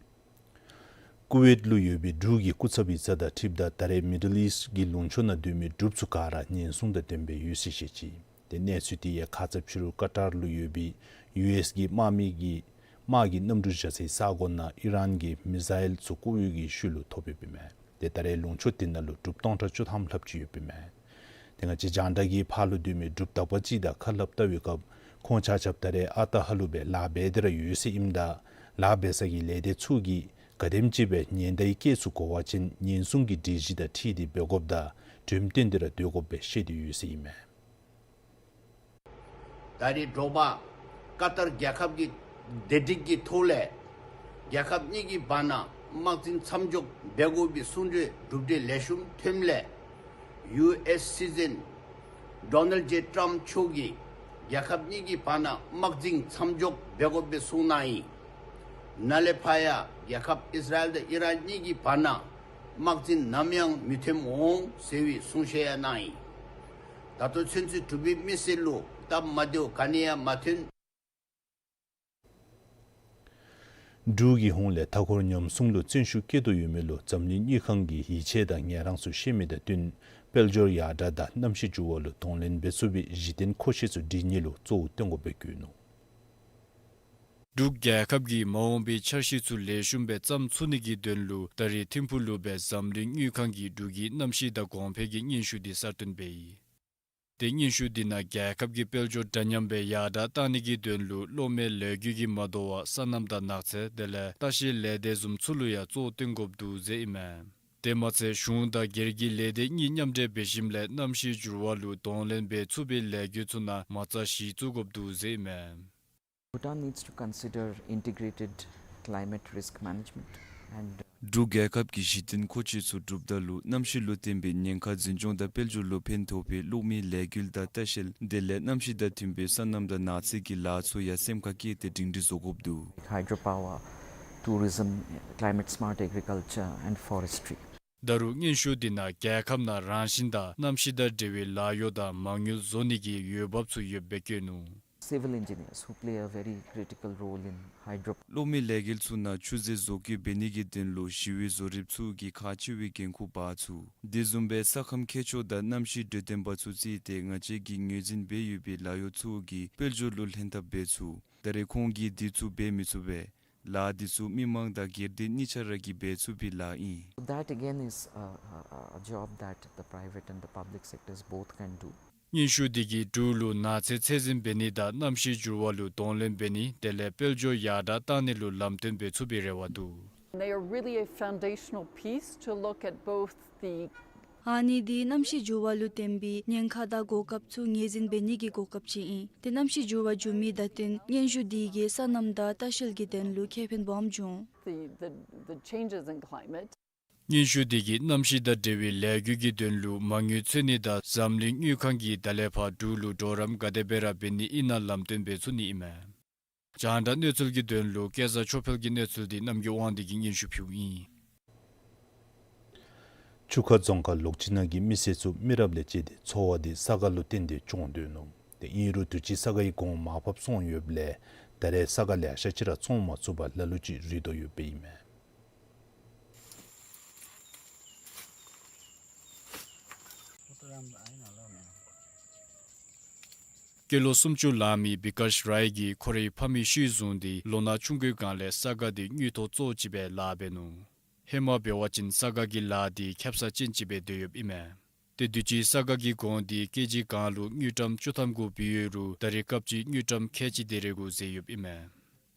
ཀུ་ཝེཊ་ལུ་ཡོད་པའི་འབྲུག་གི་སྐུ་ཚབ་ཡིག་ཚང་དང་འཁྲིལཝ་ད་ད་རེས་མི་ཌལ་ཨིསཊ་གི་ལུང་ཕྱོགས་ནང་སྡོད་མི་འབྲུགཔ་ཚུ་ག་ར་ཉེན་སྲུང་དང་ལྡནམ་སྦེ་ཡོད་ཟེར་བཤད་ཅི། ཏེ་གནས་ཚུལ་དེ་ཡང་ཁ་ཙ་ཕྱི་རུ་ཀ་ཏར་ལུ་ཡོད་པའི་ཡུ་ཨེསི་གི་དམག་མི་གི་དམག་གི་གནམ་གྲུ་བཞག་སའི་ས་གོ་ནང་ཨི་རཱན་གྱི་མི་སི་ཡལ་ཚུ་བཀོ་བའི་གི་ཤུལ་ལུ་ཐོབ་ཡོདཔ་ཨིན་མས། ཏེ་ད་རེས་ལུང་ཕྱོགས་དེ་ནང་ལུ་འབྲུགཔ་སྟོང་ཕྲག་བཅུ་ཐམ་ལྷགཔ་ཅིག་ཡོདཔ་ཨིན་མས། ཏེ་ང་བཅས་རྒྱང་བསྒྲགས་ཀྱིས་ཕར་ལུ་སྡོད་མི་འབྲུགཔ་དག་པ་ཅིག་དང་ཁ་སླབ་བལྟ་བའི་སྐབས་ཁོང་ཆ་ཁྱབ་ད་རེས་ཨ་རྟག་ཧ་ལུགས་སྦེ་ལཱ་འབད་དེ་ར་ཡོད་ཟེར་ཨིནམ་ད་ལཱ་འབད་ས་གི་ལས་སྡེ་ཚུ་གིས་ག་དེམ་ཅིག་སྦེ་ཉེན་བརྡའི་སྐད་ཚུ་གོ་བ་ཅིན་ཉེན་སྲུང་གི་སྒྲིག་གཞི་དང་འཁྲིལ་ཏེ་འབད་དགོཔ་དང་གྲོས་བསྟུན་ཏེ་ར་སྡོད་དགོཔ་སྦེ་བཤད་དེ་ཡོད་ཟེར་ཨིན་མས། ད་རེས་དྲོ་པ་ཀ་ཏར་རྒྱལ་ཁབ་ཀྱི་བདེ་སྒྲིག་གི་ཐོག་ལས་རྒྱལ་ཁབ་གཉིས་ཀྱི་བར་ན་དམག་འཛིང་མཚམས་འཇོག་འབད་དགོ་པའི་གསུང་གྲོས་གྲུབ་འབྲས་ལེགས་ཤོམ་ཐོནམ་ལས་ཡུ་ཨེསི་སྲིད་འཛིན་ཌོ་ནལཌ་ཇེ་ཊམཔ་མཆོག་གིས་རྒྱལ་ཁབ་གཉིས་ཀྱི་བར་ན་དམག་འཛིང་མཚམས་འཇོག་འབད་དགོ་པའི་གསུངས་གནང་ཡི། ནཱ་ལས་ཕར་ཡང་རྒྱལ་ཁབ་ཨིས་ར་ཨེལ་དང་ཨི་རཱན་གཉིས་ཀྱི་བར་ན་དམག་འཛིང་ནམ་ཡང་མི་ཐོནམ་འོང་ཟེར་བའི་གསུང་བཤད་ཡང་གནང་ཡི། ད་ལྟོ་ཚུན་ཚོད་འབྲུག་པའི་མི་སེར་ལུ་སྟབས་མ་བདེཝ་ག་ནི་ཡང་མ་ཐོན། འབྲུག་གི་ཧོངས་ལས་མཐའ་འཁོར་ཉམས་སྲུང་ལུ་བརྩོན་ཤུགས་བསྐྱེད་དོ་ཡོད་མི་ལུ་འཛམ་གླིང་དངུལ་ཁང་གིས་ཡིད་ཆེས་དང་ངལ་རངས་ཚུ་བཤད་མི་དང་བསྟུན་དཔལ་འབྱོར་ཡར་དྲག་དང་གནམ་གཤིས་འགྱུར་བ་ལུ་གདོང་ལེན་འབད་ཚུགས་པའི་གཞི་རྟེན་མཁོ་ཆས་ཚུ་སྒྲིག་ནི་ལུ་གཙོ་བོ་བཏོན་དགོཔ་སྦེ་བཀོད་ནུག། འབྲུག་རྒྱལ་ཁབ་ཀྱིས་མ་འོངས་པའི་འཆར་གཞི་ཚུ་ལེགས་ཤོམ་སྦེ་བརྩམ་ཚུགས་ནི་གི་དོན་ལུ་ད་རེས་ཐིམ་ཕུག་ལུ་སྦེ་འཛམ་གླིང་དངུལ་ཁང་གིས་འབྲུག་གི་གནམ་གཤིས་དང་གོང་འཕེལ་གྱི་སྙན་ཞུ་འདི་གསར་བཏོན་འབད་ཡི། ཏེ་སྙན་ཞུ་འདི་ནང་རྒྱལ་ཁབ་ཀྱི་དཔལ་འབྱོར་འདྲ་མཉམ་སྦེ་ཡར་དྲག་གཏང་ནི་གི་དོན་ལུ་གློག་མེ་ལས་འགུལ་གྱིས་མ་དོ་བར་སོ་ནམ་དང་ནགས་ཚལ་དེ་ལས་ལྟ་བཤལ་ལས་སྡེ་བཟུམ་ཚུ་ལུ་ཡང་གཙོ་བོ་བཏོན་དགོཔ་འདུག་ཟེར་ཨིན་མས། དེ་མ་ཚད་གཞུང་དང་སྒེར་གྱི་ལས་སྡེ་གཉིས་མཉམ་འབྲེལ་འབད་ཞིནམ་ལས་གནམ་གཤིས་འགྱུར་བ་ལུ་གདོང་ལེན་འབད་ཚུགས་པའི་ལས་འགུལ་ཚུ་ནང་མ་རྩ་གཞི་བཙུགས་དགོཔ་འདུག་ཟེར་ཨིན་མས། Bhutan needs to consider integrated climate risk management and འབྲུག་རྒྱལ་ཁབ་ཀྱིས་གཞི་རྟེན་མཁོ་ཆས་ཚུ་གྲུབ་རྟགས་ལུ་གནམ་གཤིས་ལུ་བརྟེན་པའི་ཉེན་ཁ་འཛིན་སྐྱོང་དང་དཔལ་འབྱོར་ལུ་ཕན་ཐོགས་པའི་གློག་མེའི་ལས་འགུལ་དང་ལྟ་བཤལ་དེ་ལས་གནམ་གཤིས་དང་མཐུན་པའི་སོ་ནམ་དང་ནགས་ཚལ་གྱི་ལཱ་ཚུ་ཡང་སེམས་ཁར་བཀལ་ཏེ་སྒྲིང་སྒྲི་བཟོ་དགོཔ་འདུག། Hydropower, tourism, climate smart agriculture and forestry. ད་རུང་སྙན་ཞུ་འདི་ནང་རྒྱལ་ཁབ་ནང་རང་བཞིན་དང་གནམ་གཤིས་དང་འབྲེལ་བའི་ལཱ་གཡོག་དང་མ་དངུལ་བཟོ་ནི་གི་འོས་འབབ་ཚུ་ཡོདཔ་སྦེ་བཀོད་ནུག། Civil engineers who play a very critical role in hydro གློག་མེའི་ལས་འགུལ་ཚུ་ནང་ཆུ་རྫས་བཟོ་བཀོད་འབད་ནི་གི་དོན་ལུ་ཞི་བའི་བཟོ་རིགཔ་ཚུ་གིས་ཁག་ཆེ་བའི་འགན་ཁུར་འབག་ཚུགས། དེ་བཟུམ་སྦེ་ས་ཁམས་མཁས་མཆོག་དང་གནམ་གཤིས་འགྲོས་བསྟུན་པ་ཚུ་བརྩིས་ཏེ་ང་བཅས་ཀྱིས་ངོས་འཛིན་འབད་ཡོད་པའི་ལཱ་གཡོག་ཚུ་གིས་དཔལ་འབྱོར་ལུ་ལྷན་ཐབས་འབད་ཚུགས། ད་རེས་ཁོང་གིས་དེ་ཚུ་འབད་མི་ཚུགས་པས། ལཱ་འདི་ཚུ་མི་མང་དང་སྒེར་སྡེ་གཉིས་ཆ་ར་གིས་འབད་ཚུགས་པའི་ལཱ་ཨིན། That again is a, a, a job that the private and the public sectors both can do. སྙན་ཞུ་འདི་གིས་འབྲུག་ལུ་ནགས་ཚལ་ཚད་འཛིན་འབད་ནི་དང་གནམ་གཤིས་འགྱུར་བ་ལུ་གདོང་ལེན་འབད་ནི་དེ་ལས་དཔལ་འབྱོར་ཡར་དྲག་གཏང་ནི་ལུ་ལམ་སྟོན་འབད་ཚུགས་པའི་རེ་བ་འདུག། They are really a foundational piece to look at both the ཨ་ནི་འདི་གནམ་གཤིས་འགྱུར་བ་ལུ་བརྟེན་པའི་ཉེན་ཁ་དང་གོ་སྐབས་ཚུ་ངོས་འཛིན་འབད་ནི་གི་གོ་སྐབས་ཅིག་ཨིན། ཏེ་གནམ་གཤིས་འགྱུར་བ་འགྱོ་མི་དང་བསྟུན་སྙན་ཞུ་འདི་གིས་སོ་ནམ་དང་ལྟ་བཤལ་གྱི་དོན་ལུ་ཁེ་ཕན་སྦོམ་འབྱུང་། The, the, the changes in climate. སྙན་ཞུ་འདི་གིས་གནམ་གཤིས་དང་འབྲེལ་བའི་ལས་འགུལ་གྱི་དོན་ལུ་མ་དངུལ་འཚོལ་ནི་དང་འཛམ་གླིང་དངུལ་ཁང་གིས་ད་ལས་ཕར་འབྲུག་ལུ་གྲོགས་རམ་ག་དེ་སྦེ་ར་འབད་ནི་ཨིན་ན་ལམ་སྟོན་འབད་ཚུགས་ནི་ཨིན་མས། རྒྱང་བསྒྲགས་གནས་ཚུལ་གྱི་དོན་ལུ་སྐལ་བཟང་ཆོས་འཕེལ་གྱི་གནས་ཚུལ་འདི་རྣམ་རྒྱལ་དབང་འདུས་ཀྱིས་སྙན་ཞུ་ཕུལཝ་ཨིན། ཆུ་ཁ་རྫོང་ཁག་ལོག་ཅི་ན་གི་མི་སེར་ཚུ་མི་རབས་ལས་བཅད་དེ་འཚོ་བ་འདི་ས་ག་ལུ་བརྟེན་ཏེ་སྐྱོང་སྡོད་ནུག། ཏེ་ཨིན་རུང་དུས་ཅི་ས་ག་གི་གོང་མར་ཕབ་སོང་ཡོདཔ་ལས་ད་རེས་ས་ག་ལེ་ཤ་ཅིག་ར་བཙོང་མ་ཚུགས་པར་ལ་ལུ་ཅིག་རུལ་དོ་ཡོདཔ་ཨིན་མས། སྐྱེས་ལོ་སུམ་ཅུ་ལང་མི་བི་ཀཱཤ་རའི་གིས་ཁོ་རའི་ཕ་མའི་ཤུལ་བཟུང་སྟེ་ལོ་ན་ཆུང་ཀུའི་སྒང་ལས་ས་ག་འདི་དངུལ་ཐོག་གཙོ་བོ་ཅིག་སྦེ་ལཱ་འབད་ནུག། ཧེ་མ་འབད་བ་ཅིན་ས་ག་གི་ལཱ་འདི་ཁེབ་ས་ཅན་ཅིག་སྦེ་སྡོད་ཡོདཔ་ཨིན་མས། ཏེ་དུས་ཅི་ས་ག་གི་གོང་འདི་ཀེ་ཇི་གང་ལུ་དངུལ་ཀྲམ་བཅུ་ཐམ་གུ་འབད་ཡོད་རུང་ད་རེས་སྐབས་ཅིག་དངུལ་ཀྲམ་ཁལ་གཅིག་དེ་རེ་གུ་ཟད་ཡོདཔ་ཨིན་མས།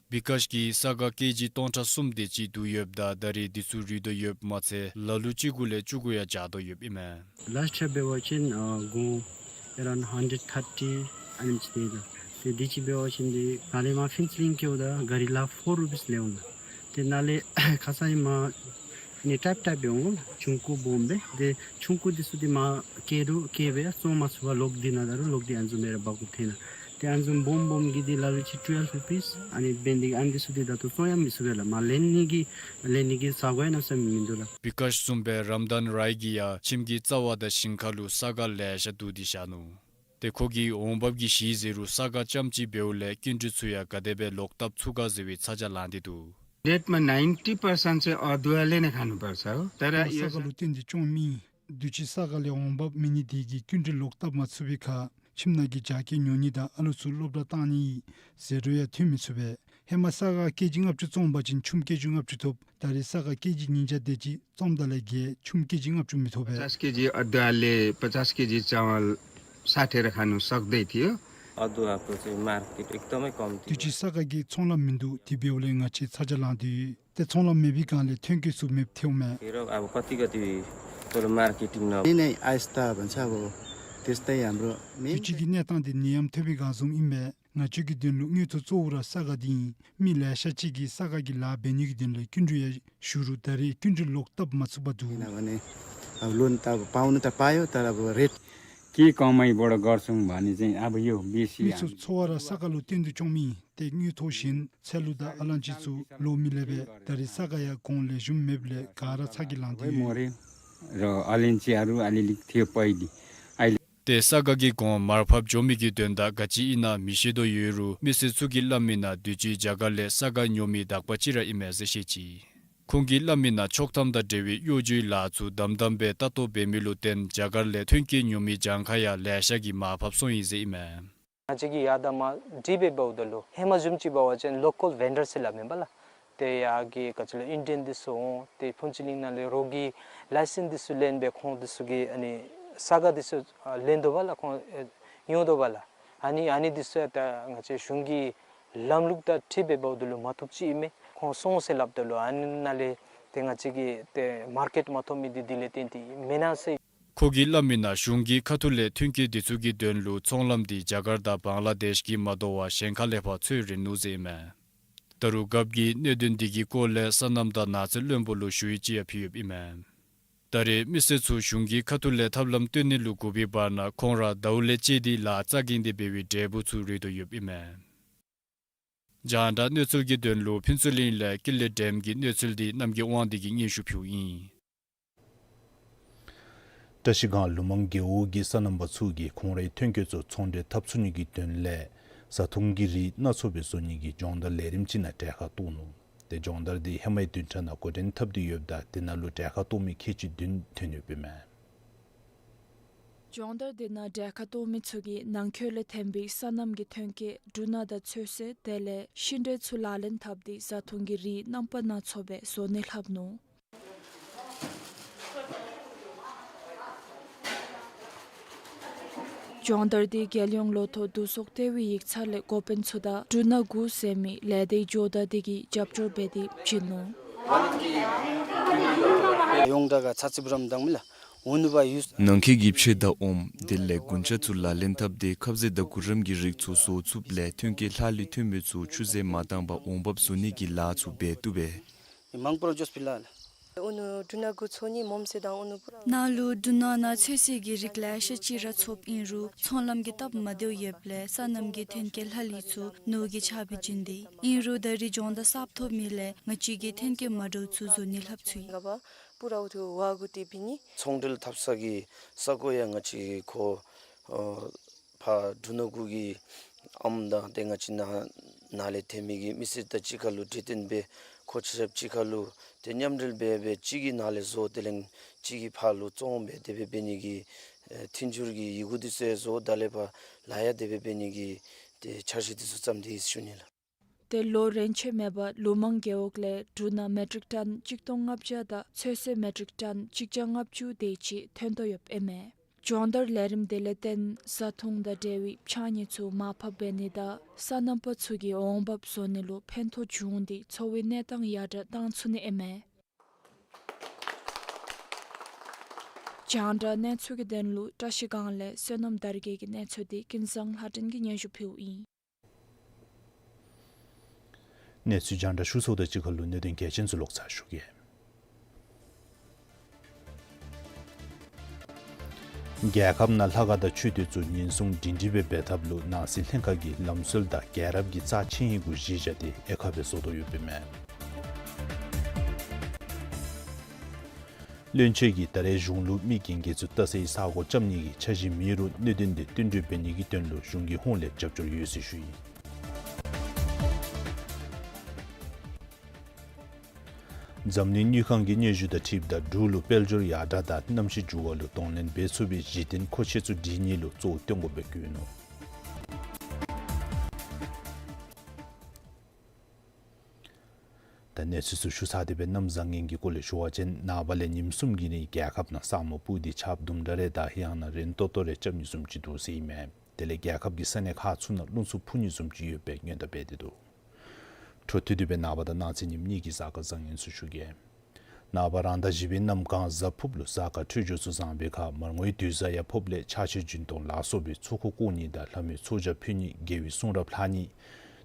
བི་ཀཱཤ་གིས་ས་ག་ཀེ་ཇི་སྟོང་ཕྲག་གསུམ་དེ་ཅིག་བསྡུ་ཡོདཔ་ད་ད་རེས་འདི་ཚུ་རུལ་དོ་ཡོདཔ་མ་ཚད་ལ་ལུ་གཅིག་གུ་ལས་བཅུ་དགུ་ཡང་འཇག་དོ་ཡོདཔ་ཨིན་མས། Last year འབད་བ་ཅིན་ཨ་གོང་around hundred thirty ཨ་ནེམ་ཅིག་ཏེ་ད། ཏེ་དུས་ཅི་འབད་བ་ཅིན་འདི་ནཱ་ལས་མར་ཕིན་ཚི་ལིང་བཀལཝ་ད་ག་རི་ལ་four rupees ལེན་འོང་། ཏེ་ནཱ་ལས་ཁ་ཙ་ཨིན་མས་ཨ་ནི་ཊའིཔ་ཊའིཔ་འབད་འོང་། ཆུང་ཀུ་སྦོམ་སྦེ། ཏེ་ཆུང་ཀུ་འདི་ཚུ་འདི་མར་བཀལ་རུང་བཀལ་སྦེ་བཙོང་མ་ཚུགས་པར་ལོག་སྟེ་ནཱ་ད་རུང་ལོག་སྟེ་ཨ་ནི་བཟུམ་སྦེ་ར་འབག་དགོཔ་ཐོན་ནུག། ཏེ་ཨ་ནི་བཟུམ་སྦོམ་སྦོམ་གྱི་འདི་ལ་ལུ་ཅིག་twelve rupees ཨ་ནི་འབད་ནི་འདི་ཨ་ནི་འདི་ཚུ་འདི་ད་ལྟོ་བཙོང་ཡང་མི་ཚུགས་པས་ལགས། མར་ལེན་ནི་གི་ལེན་ནི་གི་ས་གོ་ཡང་གནམ་མེད་ས་མེད་མིན་འདུག་ལགས། བི་ཀཱཤ་བཟུམ་སྦེ་རམ་དཱན་རའི་གིས་ཡང་ཁྱིམ་གྱི་རྩ་བ་དང་ཞིང་ཁ་ལུ་ས་ག་ལེ་ཤ་བསྡུ་སྟེ་བཞག་ནུག། ཏེ་ཁོ་གིས་འོང་འབབ་ཀྱི་གཞི་ཟེར་རུང་ས་ག་རྐྱངམ་ཅིག་འབདཝ་ལས་སྐྱིན་འགྲུལ་ཚུ་ཡང་ག་དེ་སྦེ་ལོག་བཏབ་ཚུགས་ག་ཟེར་བའི་ཚ་གྱང་ལང་སྟེ་འདུག། डेटमा ninety percent चाहिँ अदुवाले नै खानुपर्छ हो। तर ཁོང་ཡོད་ས་ག་ལུ་བརྟེན་ཏེ་སྐྱོང་མི་ཨིན། དུས་ཅི་ས་ག་ལས་འོང་འབབ་མེད་ནི་དེ་གིས་སྐྱིན་འགྲུལ་ལོག་བཏབ་མ་ཚུགས་པའི་ཁར་ཁྱིམ་ནང་གི་རྒྱ་སྐྱེད་ཉོ་ནི་དང་ཨ་ལུ་ཚུ་སློབ་གྲྭ་བཏང་ནི་ཟད་འགྲོ་ཡང་ཐོན་མི་ཚུགས་པས། ཧེ་མ་ས་ག་ཀེ་ཇི་ལྔ་བཅུ་བཙོང་པ་ཅིན་ཆུམ་ཀེ་ཇི་ལྔ་བཅུ་ཐོབ། ད་རེས་ས་ག་ཀེ་ཇི་ཉིས་བརྒྱ་དེ་ཅིག་བཙོངམ་ད་ལས་བརྒལ་ཆུམ་ཀེ་ཇི་ལྔ་བཅུ་མི་ཐོབ་པས། पचास केजी अदुवाले पचास केजी चामल साटेर खानु सक्दै थियो। अदुवाको चाहिँ मार्केट एकदमै कम्ती। དུས་ཅི་ས་ག་གི་ཚོང་ལམ་མིན་འདུག། དེ་འབདཝ་ལས་ང་བཅས་ཚ་གྱང་ལང་སྟེ་ཡོད། ཏེ་ཚོང་ལམ་མེད་པའི་སྒང་ལས་ཐོན་སྐྱེད་ཚུ་མེདཔ་ཐལཝ་མས། र अब कति कति तल मार्केटिङ न यिनै आस्था भन्छ अब। དུས་ཅི་གི་གནས་སྟངས་འདི་ནད་ཡམས་ཐོན་པའི་སྒང་བཟུམ་ཨིན་པས། ང་བཅས་ཀྱི་དོན་ལུ་དངུལ་ཐོག་གཙོ་བོ་ར་ས་ག་འདི་ཨིན། མི་ལེ་ཤ་ཅིག་གིས་ས་ག་གི་ལཱ་འབད་ནི་གི་དོན་ལུ་སྐྱིན་འགྲུལ་ཡང་ཞུ་རུང་ད་རེས་སྐྱིན་འགྲུལ་ལོག་བཏབ་མ་ཚུགས་པར་འདུག། ཨིན་ན་བ་ནི་ཨ་ལོན་ད་པའོ་ནི་ད་པའོ་ད་ར་བ་རེད། ཀི་གོང་མའི་བོ་ད་གར་སོང་བ་ནི་ཟེར་ཨ་བ་ཡོ་བི་སི་མི་ཚུ་འཚོ་བ་ར་ས་ག་ལུ་བརྟེན་ཏེ་སྐྱོང་མི་ཏེ་དངུལ་ཐོག་གཞན་ཚལ་ལུ་ད་ཨ་ལན་ཅི་ཚུ་ལོག་མི་ལེགས་པས། ད་རེས་ས་ག་ཡང་གོང་ལེགས་ཤོམ་མེདཔ་ལས་ག་ར་ཚ་གྱང་ལང་སྟེ་ཡོད། རོ་ཨ་ལན་ཅི་ཨ་རུ་ཨ་ལི་ལིག་ཐེབས་པའི་དི་ཨ་ལི། ཏེ་ས་ག་གི་གོང་མར་ཕབ་འགྱོ་མི་གི་དོན་དག་ག་ཅི་ཨིན་ན་མི་ཤེས་དོ་ཡོད་རུང་མི་སེར་ཚུ་གིས་སླབ་མི་ནང་དུས་ཅི་རྒྱ་གར་ལས་ས་ག་ཉོ་མི་དག་པ་ཅིག་ར་ཨིན་མས་ཟེར་བཤད་ཅི། ཁོང་གིས་སླབ་མི་ནང་ཆོག་ཐམ་དང་འབྲེལ་བའི་གཡོ་སྒྱུའི་ལཱ་ཚུ་དམ་དམ་སྦེ་ལྟ་རྟོག་འབད་མི་ལུ་བརྟེན་རྒྱ་གར་ལས་ཐོན་སྐྱེད་ཉོ་མི་གྱངས་ཁ་ཡང་ལེ་ཤ་གིས་མར་ཕབ་སོང་ཡི་ཟེར་ཨིན་མས། ང་བཅས་ཀྱིས་ཡར་དང་མར་དྲི་བ་འབདཝ་ད་ལུ་ཧེ་མ་བཟུམ་ཅིག་འབད་བ་ཅིན་ལོ་ཀཱལ་ཝེན་ཌར་ཟེར་སླབ་མས་པ་ལགས། ཏེ་ཡར་གྱི་ག་ཅི་ལོ་ཨིན་ཌི་ཡན་འདི་ཚུ་འོང་ཏེ་ཕུན་ཚོགས་གླིང་ནང་ལས་རོགས་ཀྱི་ལའི་སེནསི་འདི་ཚུ་ལེན་སྦེ་ཁོང་འདི་ཚུ་གིས་ཨ་ནི་ས་ག་འདི་ཚུ་ཨ་ལེན་དོ་བ་ལགས། ཁོང་ཨེ་ཉོ་དོ་བ་ལགས། ཨ་ནི་ཨ་ནི་འདི་ཚུ་ཡང་ད་ང་བཅས་གཞུང་གི་ལམ་ལུགས་དང་འཁྲིལ་སྦེ་འབདཝ་ད་ལུ་མ་བཏུབ་ཅིག་ཨིན་མས། ཁོང་སོང་ཟེར་སླབ་ད་ལུ་ཨ་ནི་ནང་ལས་ཏེ་ང་བཅས་ཀྱིས་ཏེ་མར་ཀེཊ་མ་ཐོབ་མི་འདི་དེ་ལས་བརྟེན་ཏེ་མེན་ན་ཟེར། ཁོ་གིས་སླབ་མི་ནང་གཞུང་གི་ཁ་ཐུག་ལས་ཐོན་སྐྱེད་འདི་ཚུ་གི་དོན་ལུ་ཚོང་ལམ་འདི་རྒྱ་གར་དང་བང་ལ་དེཤ་གིས་མ་དོ་བར་གཞན་ཁ་ལས་ཕར་འཚོལ་རན་ནུག་ཟེར་ཨིན་མས། ད་རུང་རྒཔོ་གིས་གནད་དོན་འདི་གི་སྐོར་ལས་སོ་ནམ་དང་ནགས་ཚལ་བློན་པོ་ལུ་ཞུ་ཡིག་ཅིག་ཡང་ཕུལ་ཡོདཔ་ཨིན་མས། ད་རེས་མི་སེར་ཚུ་གཞུང་གི་ཁ་ཐུག་ལས་ཐབས་ལམ་སྟོན་ནི་ལུ་སྒུག་པའི་བར་ན་ཁོང་ར་ཟླཝ་ལས་བཅད་དེ་ལཱ་རྩ་འགེངས་ཏེ་འབད་བའི་འབྲས་བུ་ཚུ་རེག་དོ་ཡོདཔ་ཨིན་མས། རྒྱང་བསྒྲགས་གནས་ཚུལ་གྱི་དོན་ལུ་ཕུན་ཚོགས་གླིང་ལས་ཀུན་ལེགས་སྒྲོལམ་གྱི་གནས་ཚུལ་འདི་རྣམ་རྒྱལ་དབང་འདུས་ཀྱིས་སྙན་ཞུ་ཕུལཝ་ཨིན། བཀྲ་ཤིས་སྒང་ལུ་མང་རྒེད་འོག་གི་སོ་ནམ་པ་ཚུ་གིས་ཁོང་རའི་ཐོན་སྐྱེད་ཚུ་ཚོང་འབྲེལ་འཐབ་ཚུགས་ནི་གི་དོན་ལས་བཟའ་འཐུང་གི་རིགས་སྣ་ཚོགས་སྦེ་བཟོ་ནི་གི་སྦྱོང་བརྡར་ལས་རིམ་ཅིག་ནང་གྲལ་ཁར་གཏོགས་ནུག། ཏེ་སྦྱོང་བརྡར་འདི་ཧེ་མའི་བདུན་ཕྲག་ནང་འགོ་འདྲེན་འཐབ་སྟེ་ཡོདཔ་ད་དེ་ནང་ལུ་གྲལ་ཁར་གཏོགས་མི་ཁལ་གཅིག་བདུན་ཐོན་ཡོདཔ་ཨིན་མས། སྦྱོང་བརྡར་འདི་ནང་གྲལ་ཁར་གཏོགས་མི་ཚུ་གིས་ནང་འཁོད་ལས་ཐོན་པའི་སོ་ནམ་གྱི་ཐོན་སྐྱེད་འབྲུ་སྣ་དང་ཚོད་བསྲེ་དེ་ལས་ཤིང་འབྲས་ཚུ་ལག་ལེན་འཐབ་སྟེ་བཟའ་འཐུང་གི་རིགས་རྣམ་པ་སྣ་ཚོགས་སྦེ་བཟོ་ནི་ལྷབ་ནུག། སྦྱོང་བརྡར་འདི་རྒྱལ་ཡོངས་ལོ་ཐོག་བསྡུ་གསོག་ལྟེ་བའི་ཡིག་ཚང་ལས་འགོ་དཔོན་ཚུ་དང་འབྲུ་སྣ་དགུ་ཟེར་མི་ལས་སྡེ་ཇོ་བདག་འདི་གིས་རྒྱབ་སྐྱོར་འབད་དེ་བྱིན་ནུག། ཡོངས་གྲགས་ཁར་ཚ་ཚིབ་རམ་དང་མི་ལ་འོ་ནུ་བ་ཡུས། ནང་འཁོད་ཀྱི་ཕྱེ་དང་ཨོམ་དེ་ལས་དགུན་ཆང་ཚུ་ལག་ལེན་འཐབ་སྟེ་ཁབ་ཟས་དང་གུ་རམ་གྱི་རིགས་ཚུ་བཟོ་ཚུགསཔ་ལས་ཐོན་སྐྱེད་ལྷག་ལུས་ཐོན་མི་ཚུ་ཆུད་ཟོས་མ་བཏང་པར་འོང་འབབ་བཟོ་ནི་གི་ལཱ་ཚུ་འབད་བཏུབ་པས། མང་པོ་ར་འགྱོ་ཕི་ལ་ལ། ཨོ་ནུ་འབྲུ་སྣ་དགུ་ཚུ་ནི་མོམ་སེ་དང་ཨོ་ནུ་བུ། ནཱ་ལུ་འབྲུ་སྣ་ནང་ཚོད་བསྲེ་གི་རིགས་ལེ་ཤ་ཅིག་ར་ཚུདཔ་ཨིན་རུང་ཚོང་ལམ་གྱི་སྟབས་མ་བདེཝ་ཡོདཔ་ལས་སོ་ནམ་གྱི་ཐོན་སྐྱེད་ལྷག་ལུས་ཚུ་ནོར་གྱིས་ཆག་སྦེ་བྱིན་ཏེ། ཨིན་རུང་ད་རེས་སྦྱོང་བརྡར་གསརཔ་ཐོབ་མི་ལས་ང་བཅས་ཀྱིས་ཐོན་སྐྱེད་མ་འདྲཝ་ཚུ་བཟོ་ནི་ལྷབ་ཚུགས་ཡི། ག་བ་པུ་ར་འུ་ཐུ་བ་གུ་ཏི་བི་ནི། ཚོང་འབྲེལ་འཐབ་ས་གི་ས་གོ་ཡང་ང་བཅས་ཁོ་ཨ་ཕར་འབྲུ་སྣ་དགུ་གི་ཨམ་དང་ཏེ་ང་བཅས་ནཱ་ནཱ་ལས་ཐོན་མི་གི་མི་སེར་དང་གཅིག་ཁར་ལུ་གྲོས་བསྟུན་འབད་ཁོ་ཆ་ཁྱབ་གཅིག་ཁར་ལུ་ཏེ་མཉམ་འབྲེལ་འབད་འབད་གཅིག་གིས་ནཱ་ལས་བཟོ་དེ་ལས་གཅིག་གིས་ཕར་ལུ་བཙོང་འབད་དེ་སྦེ་འབད་ནི་གི་ཨེ་མཐུན་འགྱུར་གྱི་ཡི་གུ་འདི་ཚུ་ཡང་བཟོ་ད་ལས་ཕར་ལཱ་ཡང་དེ་སྦེ་འབད་ནི་གི་ཏེ་འཆར་གཞི་འདི་ཚུ་བརྩམས་ཏེ་ཡོད་ཟེར་ཞུ་ནི་ལགས། ཏེ་ལོ་རེ་ཆད་མེད་པར་ལུ་མང་རྒེད་འོག་ལས་འབྲུ་སྣ་མེ་ཊིག་ཊོན་གཅིག་སྟོང་ལྔ་བརྒྱ་དང་ཚོད་བསྲེ་མེ་ཊིག་ཊོན་གཅིག་བརྒྱ་ལྔ་བཅུ་དེ་ཅིག་ཐོན་དོ་ཡོདཔ་ཨིན་མས། སྦྱོང་བརྡར་ལས་རིམ་དེ་ལས་བརྟེན་བཟའ་འཐུང་དང་འབྲེལ་བའི་ཕྱགས་སྙིགས་ཚུ་མར་ཕབ་འབད་ནི་དང་སོ་ནམ་པ་ཚུ་གིས་འོང་འབབ་བཟོ་ནི་ལུ་ཕན་ཐོགས་བྱུང་སྟེ་འཚོ་བའི་གནས་སྟངས་ཡར་དྲག་བཏང་ཚུགས་ནི་ཨིན་མས། རྒྱང་བསྒྲགས་གནས་ཚུལ་གྱི་དོན་ལུ་བཀྲ་ཤིས་སྒང་ལས་བསོད་ནམས་དར་རྒྱས་ཀྱི་གནས་ཚུལ་འདི་ཀུན་བཟང་ལྷ་སྒྲོན་གྱིས་སྙན་ཞུ་ཕུལཝ་ཨིན། གནས་ཚུལ་རྒྱང་བསྒྲགས་ཞུ་ཚརཝ་དང་གཅིག་ཁར་ལུ་གནད་དོན་གལ་ཆེན་ཚུ་ལོག་ཚར་ཞུ་གེ། རྒྱལ་ཁབ་ནང་ལྷ་ཁང་དང་མཆོད་རྟེན་ཚུ་ཉེན་སྲུང་སྒྲིང་སྒྲིང་སྦེ་འབད་ཐབས་ལུ་ནང་སྲིད་ལྷན་ཁག་གིས་ལམ་སྲོལ་དང་རྒྱལ་རབས་ཀྱི་རྩ་ཆེན་ཡི་གུ་གཞི་བཞག་སྟེ་དབྱེ་ཁག་སྦེ་བཟོ་དོ་ཡོདཔ་ཨིན་མས། བློན་ཆེན་གྱིས་ད་རེས་གཞུང་ལུ་མི་རྒན་རྒས་ཚུ་ལྟ་སའི་ས་གོ་རྐྱབ་ནི་གི་འཆར་གཞི་མེད་རུང་གནད་དོན་འདི་བསྟུན་གྲོས་འབད་ནི་གི་དོན་ལུ་གཞུང་གི་ཧོངས་ལས་རྒྱབ་སྐྱོར་ཡོད་ཟེར་ཞུ་ཡི། འཛམ་གླིང་དངུལ་ཁང་གི་སྙན་ཞུ་དང་འཁྲིལཝ་ད་འབྲུག་ལུ་དཔལ་འབྱོར་ཡར་དྲག་དང་གནམ་གཤིས་འགྱུར་བ་ལུ་གདོང་ལེན་འབད་ཚུགས་པའི་གཞི་རྟེན་མཁོ་ཆས་ཚུ་སྒྲིག་ནི་ལུ་གཙོ་བོ་བཏོན་དགོ་པའི་བཀོད་ནུག། ད་གནས་ཚུལ་ཚུ་ཞུ་ཚར་ཏེ་སྦེ་གནམ་བཟང་ངན་གྱི་སྐོར་ལས་ཞུ་བ་ཅིན་ནངས་པ་ལས་ཉིནམ་གསུམ་གྱི་རིང་རྒྱལ་ཁབ་ནང་ས་སྨུག་སྤུབས་ཏེ་ཆརཔ་དུམ་གྲ་རེ་དང་ཡང་ན་རན་ཏོག་ཏོ་རེ་རྐྱབ་ནི་བཟུམ་ཅིག་འདུག་ཟེར་ཨིན་མས། དེ་ལས་རྒྱལ་ཁབ་ཀྱི་ས་གནས་ཁག་ཚུ་ནང་རླུང་འཚུབ་འཕུ་ནི་བཟུམ་ཅིག་ཡོད་པའི་སྔོན་བརྡ་འབད་དེ་འདུག། འཕྲོ་མཐུད་དེ་སྦེ་ནངས་པ་དང་གནངས་ཚེ་ཉིནམ་གཉིས་ཀྱི་གཟའ་སྐར་བཟང་ངན་ཚུ་ཞུ་གེ། ནངས་པ་རང་ཟླ་བཞི་པའི་གནམ་གང་གཟའ་ཕུརཔ་ལུ་གཟའ་སྐར་འཕྲོད་སྦྱོར་ཚུ་བཟང་པའི་ཁར་མར་ངོའི་དུས་གཟའ་ཡང་ཕོརཔ་ལས་ཕྱག་ཕྱི་སྦྱིན་གཏོང་ལ་སོགས་པའི་ཚོགས་འཁོར་བསྐོར་ནི་དང་ལྷ་མོའི་ཚོགས་ཆས་ཕུལ་ནི། རྒྱལ་བའི་གསུང་རབ་ལྷག་ནི།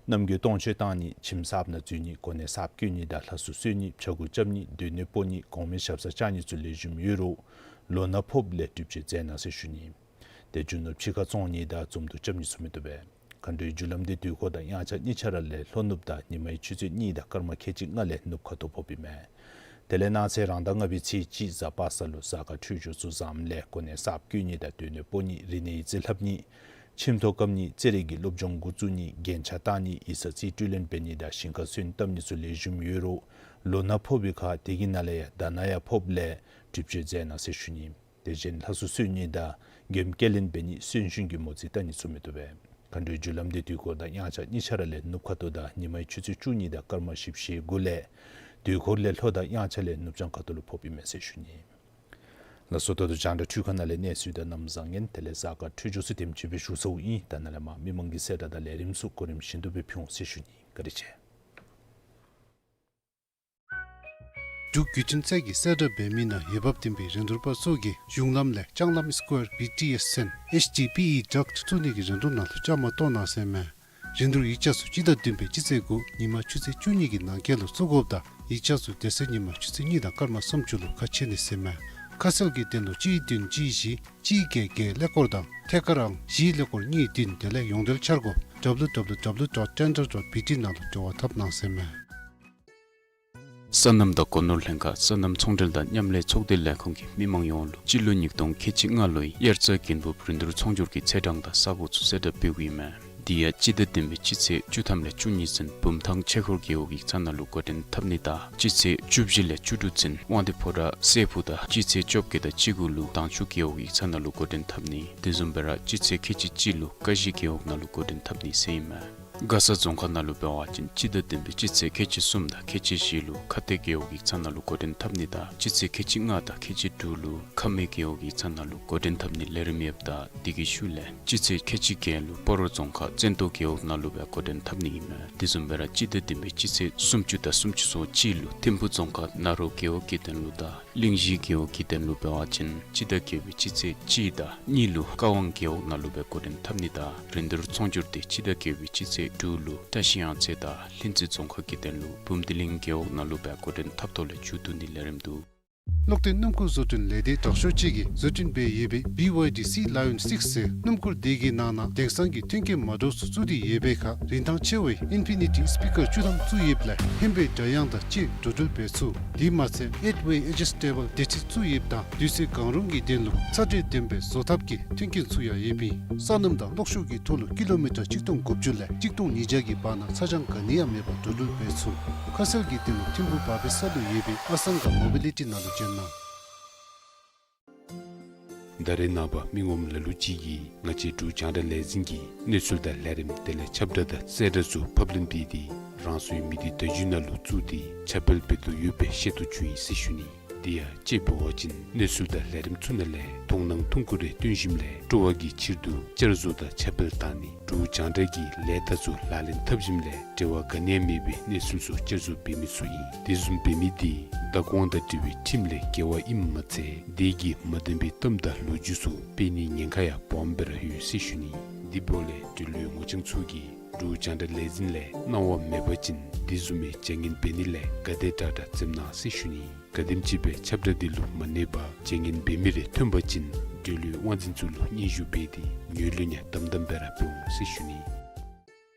རྣམ་རྒྱལ་གཏོང་མཆོད་བཏང་ནི། ཁྱིམ་གསརཔ་ནང་འཛུལ་ནི། གོ་གནས་གསརཔ་བསྐོ་ནི་དང་ལྷ་སྲུ་གསོལ་ནི། ཕྱྭ་འགུགས་རྐྱབ་ནི། སྡོད་གནས་སྤོ་ནི། གོང་མའི་ཞབས་སར་བཅར་ནི་ཚུ་ལེགས་ཤོམ་ཡོད་རུང་ལོ་ན་ཕོརཔ་ལས་སྒྲུབ་མཆོད་མཛད་གནང་ཟེར་ཞུ་ནི། ཏེ་རྒྱུ་ནོར་ཕྱི་ཁར་བཙོང་ནི་དང་འཛོམས་འདུ་རྐྱབ་ནི་ཚུ་མི་བཏུབ་པས། མཁའ་འགྲོའི་རྒྱུ་ལམ་འདི་དུས་འཁོར་དང་དབྱངས་འཆར་གཉིས་ཆ་ར་ལས་ལྷོ་ནུབ་དང་ཉི་མའི་ཆུ་ཚོད་གཉིས་དང་སྐར་མ་ཁལ་གཅིག་ལྔ་ལས་ནུབ་ཁ་ཐུག་ཕོགཔ་ཨིན་མས། དེ་ལས་གནངས་ཚེ་རང་ཟླ་ལྔ་པའི་ཚེས་གཅིག་གཟའ་པ་སངས་ལུ་གཟའ་སྐར་འཕྲོད་སྦྱོར་ཚུ་བཟངམ་ལས་གོ་གནས་གསརཔ་བསྐོ་ནི་དང་སྡོད་གནས་སྤོ་ནི། རིག་གནས་ཡིག་རྩིས་ལྷབ་ནི། ཁྱིམ་ཐོག་བཀབ་ནི། རྩེད་རིགས་ཀྱི་སློབ་སྦྱོང་འགོ་བཙུགས་ནི། རྒྱན་ཆ་བཏགས་ནི། ཡིག་ཚང་རྩིས་སྤྲོད་ལེན་འབད་ནི་དང་ཞིང་ཁར་སོན་བཏབ་ནི་ཚུ་ལེགས་ཤོམ་ཡོད་རུང་ལོ་ན་ཕོརཔ་ཁར་དེ་གི་ནང་ལས་ཡང་ཟླ་ན་ཡང་ཕོརཔ་ལས་སྒྲུབ་མཆོད་མཛད་གནང་ཟེར་ཞུ་ནི། དེ་བཞིན་ལྷ་སྲུ་གསོལ་ནི་དང་མགྱོནམ་སྐྱེལ་ལེན་འབད་ནི། གསོན་གཤིན་གྱི་མོ་རྩིས་བལྟ་ནི་ཚུ་མི་བཏུབ་པས། མཁའ་འགྲོའི་རྒྱུ་ལམ་འདི་དུས་འཁོར་དང་དབྱངས་འཆར་གཉིས་ཆ་ར་ལས་ནུབ་ཁ་ཐུག་དང་ཉི་མའི་ཆུ་ཚོད་བཅུ་གཉིས་དང་སྐར་མ་བཞི་བཅུ་ཞེ་དགུ་ལས་དུས་འཁོར་ལས་ལྷོ་དང་དབྱངས་འཆར་ལས་ནུབ་བྱང་ཁ་ཐུག་ལུ་ཕོགཔ་ཨིན་མས་ཟེར་ཞུ་ནི། ལགས་སོ། ད་ལྟོ་རྒྱང་བསྒྲགས་འཕྲུལ་ཁང་ནང་ལས་གནས་ཚུལ་དང་གནམ་བཟང་ངན་དེ་ལས་གཟའ་སྐར་འཕྲོད་སྦྱོར་ཚུ་དེམ་ཅིག་སྦེ་ཞུ་ཚརཝ་ཨིན། ད་ནཱ་ལས་མར་མི་མང་གི་གསལ་བསྒྲགས་དང་ལས་རིམ་ཚུ་གོ་རིམ་བཞིན་དུ་སྦེ་ཕུལ་འོང་ཟེར་ཞུ་ནི། བཀའ་དྲིན་ཆེ། འབྲུག་བརྒྱུད་འཕྲིན་ཚད་ཀྱིས་གསལ་བསྒྲགས་འབད་མི་ནང་འོས་འབབ་ལྡན་པའི་རིན་བསྡུར་པ་ཚུ་གིས་གཞུང་ལམ་ལས་ལྕང་ལམ་སི་ཀོར་བི་ཊི་ཨེསི་ཚན་ཨེཆ་ཌི་པི་ཨི་ཌག་བཙུགས་ནི་གི་རིན་བསྡུར་ནང་ལུ་བཅའ་མར་གཏོགས་གནང་ཟེར་མས། རིན་བསྡུར་ཡིག་ཆ་ཚུ་སྤྱི་ཟླ་བདུན་པའི་སྤྱི་ཚེས་དགུ་ཉིན་མ་ཆུ་ཚོད་བཅུ་གཉིས་ཀྱི་ནང་འཁོད་ལུ་བཙུགས་དགོཔ་དང་ཡིག་ཆ་ཚུ་དེ་ཚེ་ཉིན་མ་ཆུ་ཚོད་གཉིས་དང་སྐར་མ་སུམ་ཅུ་ལུ་ཁ་ཕྱེ་ནི་ཟེར་མས། ཁ་གསལ་གྱི་དོན་ལུ་གཅིག་བདུན་གཅིག་བཞི་གཅིག་བརྒྱད་བརྒྱད་ཀླད་ཀོར་དང་ཐད་ཀར་ཨང་བཞི་ཀླད་ཀོར་གཉིས་བདུན་དེ་ལས་ཡོངས་འབྲེལ་འཆར་སྒོ་ཌབ་ལུ་ཌབ་ལུ་ཌབ་ལུ་ཌོཊ་ཊེན་ཌར་ཌོཊ་བི་ཊི་ནང་ལུ་འབྲེལ་བ་འཐབ་གནང་ཟེར་མས། སོ་ནམ་དང་སྒོ་ནོར་ལྷན་ཁག་སོ་ནམ་ཚོང་འབྲེལ་དང་མཉམ་ལས་ཚོགས་སྡེ་ལས་ཁུངས་ཀྱིས་མི་མང་ཡོངས་ལུ་སྤྱི་ལོ་ཉིས་སྟོང་ཁལ་གཅིག་ལྔ་ལོའི་དབྱར་རྩྭ་དགུན་འབུབ་རིན་བསྡུར་ཚོང་སྒྱུར་གྱི་ཚེས་གྲངས་དང་ས་གོ་ཚུ་གསལ་བསྒྲགས་འབདཝ་ཨིན་མས། དེ་ཡང་སྤྱི་ཟླ་བདུན་པའི་སྤྱི་ཚེས་བཅུ་ཐམ་ལས་བཅུ་གཉིས་ཚུན་བུམ་ཐང་ཆོས་འཁོར་རྒེད་འོག་ཡིག་ཚང་ནང་ལུ་འགོ་འདྲེན་འཐབ་ནི་དང་སྤྱི་ཚེས་བཅུ་བཞི་ལས་བཅུ་དྲུག་ཚུན་དབང་འདུས་ཕོ་བྲང་སྲས་ཕུག་དང་སྤྱི་ཚེས་བཅོ་བརྒྱད་དང་བཅུ་དགུ་ལུ་དྭངས་ཆུ་རྒེད་འོག་ཡིག་ཚང་ནང་ལུ་འགོ་འདྲེན་འཐབ་ནི། དེ་བཟུམ་སྦེ་ར་སྤྱི་ཚེས་ཁལ་གཅིག་གཅིག་ལུ་ཀ་གཞི་རྒེད་འོག་ནང་ལུ་འགོ་འདྲེན་འཐབ་ནི་ཟེར་ཨིན་མས། མགར་ས་རྫོང་ཁག་ནང་ལུ་འབད་བ་ཅིན་སྤྱི་ཟླ་བདུན་པའི་སྤྱི་ཚེས་ཁལ་གཅིག་གསུམ་དང་ཁལ་གཅིག་བཞི་ལུ་ཁ་གཏད་རྒེད་འོག་ཡིག་ཚང་ནང་ལུ་འགོ་འདྲེན་འཐབ་ནི་དང་སྤྱི་ཚེས་ཁལ་གཅིག་ལྔ་དང་ཁལ་གཅིག་དྲུག་ལུ་ཁ་སྨད་རྒེད་འོག་ཡིག་ཚང་ནང་ལུ་འགོ་འདྲེན་འཐབ་ནི་ལས་རིམ་ཡོདཔ་ད་དེ་གི་ཤུལ་ལས་སྤྱི་ཚེས་ཁལ་གཅིག་བརྒྱད་ལུ་སྤ་རོ་རྫོང་ཁག་བཙན་ཏོ་རྒེད་འོག་ནང་ལུ་སྦེ་འགོ་འདྲེན་འཐབ་ནི་ཨིན་མས། དེ་བཟུམ་སྦེ་ར་སྤྱི་ཟླ་བདུན་པའི་སྤྱི་ཚེས་སུམ་ཅུ་དང་སུམ་ཅུ་སོ་གཅིག་ལུ་ཐིམ་ཕུག་རྫོང་ཁག་ནཱ་རོ་རྒེད་འོག་གི་དོན་ལུ་དང་གླིང་བཞི་རྒེད་འོག་གི་དོན་ལུ་འབད་བ་ཅིན་སྤྱི་ཟླ་བརྒྱད་པའི་སྤྱི་ཚེས་གཅིག་དང་གཉིས་ལུ་ཀ་ཝང་རྒེད་འོག་ནང་ལུ་སྦེ་འགོ་འདྲེན་འཐབ་ནི་དང་རིན་བསྡུར་ཚོང་སྒྱུར་དེ་སྤྱི་ཟླ་བརྒྱད་པའི་སྤྱི་ཚེས་དྲུག་ལུ་བཀྲིས་གཡང་རྩེ་དང་ལྷུན་རྩེ་རྫོང་ཁག་གི་དོན་ལུ་བུམ་སྡེ་གླིང་རྒེད་འོག་ནང་ལུ་སྦེ་འགོ་འདྲེན་འཐབ་ཐོག་ལས་མཇུག་བསྡུ་ནི་ལས་རིམ་འདུག། གློག་བརྟེན་སྣུམ་འཁོར་བཟོ་སྐྲུན་ལས་སྡེ་དྲག་ཤོས་ཅིག་གིས་བཟོ་སྐྲུན་འབད་ཡོད་པའི་བི་ཝའི་ཌི་སི་ལ་ཡོན་སིཀསི་ཟེར་སྣུམ་འཁོར་དེ་གི་ནང་ན་དེང་སང་གི་མཐུན་རྐྱེན་མ་འདྲཝ་ཚུ་བཙུགས་ཏེ་ཡོད་པའི་ཁར་རིན་ཐང་ཆེ་བའི་ཨིན་ཕི་ནི་ཊི་སི་པི་ཀར་བཅུ་ཐམ་བཙུགས་ཡོདཔ་ལས་ཧན་པའི་སྒྲ་དབྱངས་དང་བཅས་འགྲོ་འགྲུལ་འབད་ཚུགས། དེ་མ་ཚད་ཨེཊ་ཝེ་ཨེ་ཇི་སི་ཊེ་བཱལ་བརྡལ་ཁྲིད་བཙུགས་ཡོདཔ་དང་དུས་ཚོད་གང་རུང་གི་དོན་ལུ་ཚ་དྲོད་ལྡན་པའི་བཟོ་ཐབས་ཀྱི་མཐུན་རྐྱེན་ཚུ་ཡང་ཡོདཔ་ཨིན། སོ་ནམ་དང་གློག་ཤུགས་ཀྱི་ཐོག་ལུ་ཀི་ལོ་མི་ཊར་གཅིག་སྟོང་དགུ་བཅུ་ལས་གཅིག་སྟོང་ཉིས་བརྒྱ་གི་བར་ན་ཚ་གྱང་ག་ནི་ཡང་མེད་པར་འགྲོ་འགྲུལ་འབད་ཚུགས། ཁ་གསལ་གྱི་དོན་ལུ་ཐིམ་ཕུག་བ་པའི་ས་ལུ་ཡོད་པའི་ཨ་སང་ག་མོ་བི་ལི་ཊི་ནང་ལུ་བྱོན་གནང་། ད་རེས་ནངས་པ་མི་ངོམ་ལ་ལུ་ཅིག་གིས་ང་བཅས་འབྲུག་རྒྱང་བསྒྲགས་ལས་འཛིན་གྱི་གནས་ཚུལ་དང་ལས་རིམ་དེ་ལས་ཁྱབ་བསྒྲགས་དང་གསལ་བསྒྲགས་ཚུ་ཕབ་ལེན་འབད་དེ་རང་སོའི་མི་སྡེ་བརྡ་བརྒྱུད་ནང་ལུ་བཙུགས་ཏེ་ཁྱབ་སྤེལ་འབད་དོ་ཡོདཔ་སྦེ་ཤེས་རྟོགས་བྱུང་ཡི་ཟེར་ཞུ་ནི། དེ་ཡང་དཔྱེ་འབད་བ་ཅིན་གནས་ཚུལ་དང་ལས་རིམ་ཚུ་ནང་ལས་མཐོང་སྣང་ཐུང་ཀུ་རེ་སྟོན་ཞིནམ་ལས་སྤྲོ་བ་གི་ཕྱིར་དུ་བསྐྱར་བཟོ་དང་ཁྱབ་སྤེལ་བཏང་ནི། འབྲུག་རྒྱང་བསྒྲགས་ཀྱི་ལས་རྟགས་ཚུ་ལག་ལེན་འཐབ་ཞིནམ་ལས་འབྲེལ་བ་ག་ནི་ཡང་མེད་པའི་གནས་ཚུལ་ཚུ་བསྐྱར་བཟོ་འབད་མི་ཚུ་ཨིན། དེ་བཟུམ་འབད་མི་དེ་བདག་དབང་དང་འབྲེལ་བའི་ཁྲིམས་ལས་འགལ་བ་ཨིནམ་མ་ཚད་དེ་གིས་མ་བདེན་པའི་གཏམ་དང་ལོ་རྒྱུས་ཚུ་སྤེལ་ནིའི་ཉེན་ཁ་ཡང་སྦོམ་སྦེ་ར་ཡོད་ཟེར་ཞུ་ནི། དེ་འབདཝ་ལས་འབྲེལ་ཡོད་ངོ་རྐྱང་ཚུ་གིས་འབྲུག་རྒྱང་བསྒྲགས་ལས་འཛིན་ལས་གནང་བ་མེད་པ་ཅིན་དེ་བཟུམ་མའི་བྱ་ངན་འབད་ནི་ལས་ག་དེ་དྲག་དྲག་འཛེམ་གནང་ཟེར་ཞུ་ནི། ག་དེམ་ཅིག་སྦེ་ཁྱབ་བསྒྲགས་དེ་ལུ་མ་གནས་པར་བྱ་ངན་འབད་མི་རེ་ཐོན་པ་ཅིན་འབྲེལ་ཡོད་དབང་འཛིན་ཚུ་ལུ་སྙན་ཞུ་འབད་དེ་ངོས་ལེན་ཡང་དམ་དམ་སྦེ་ར་འབད་འོང་ཟེར་ཞུ་ནི།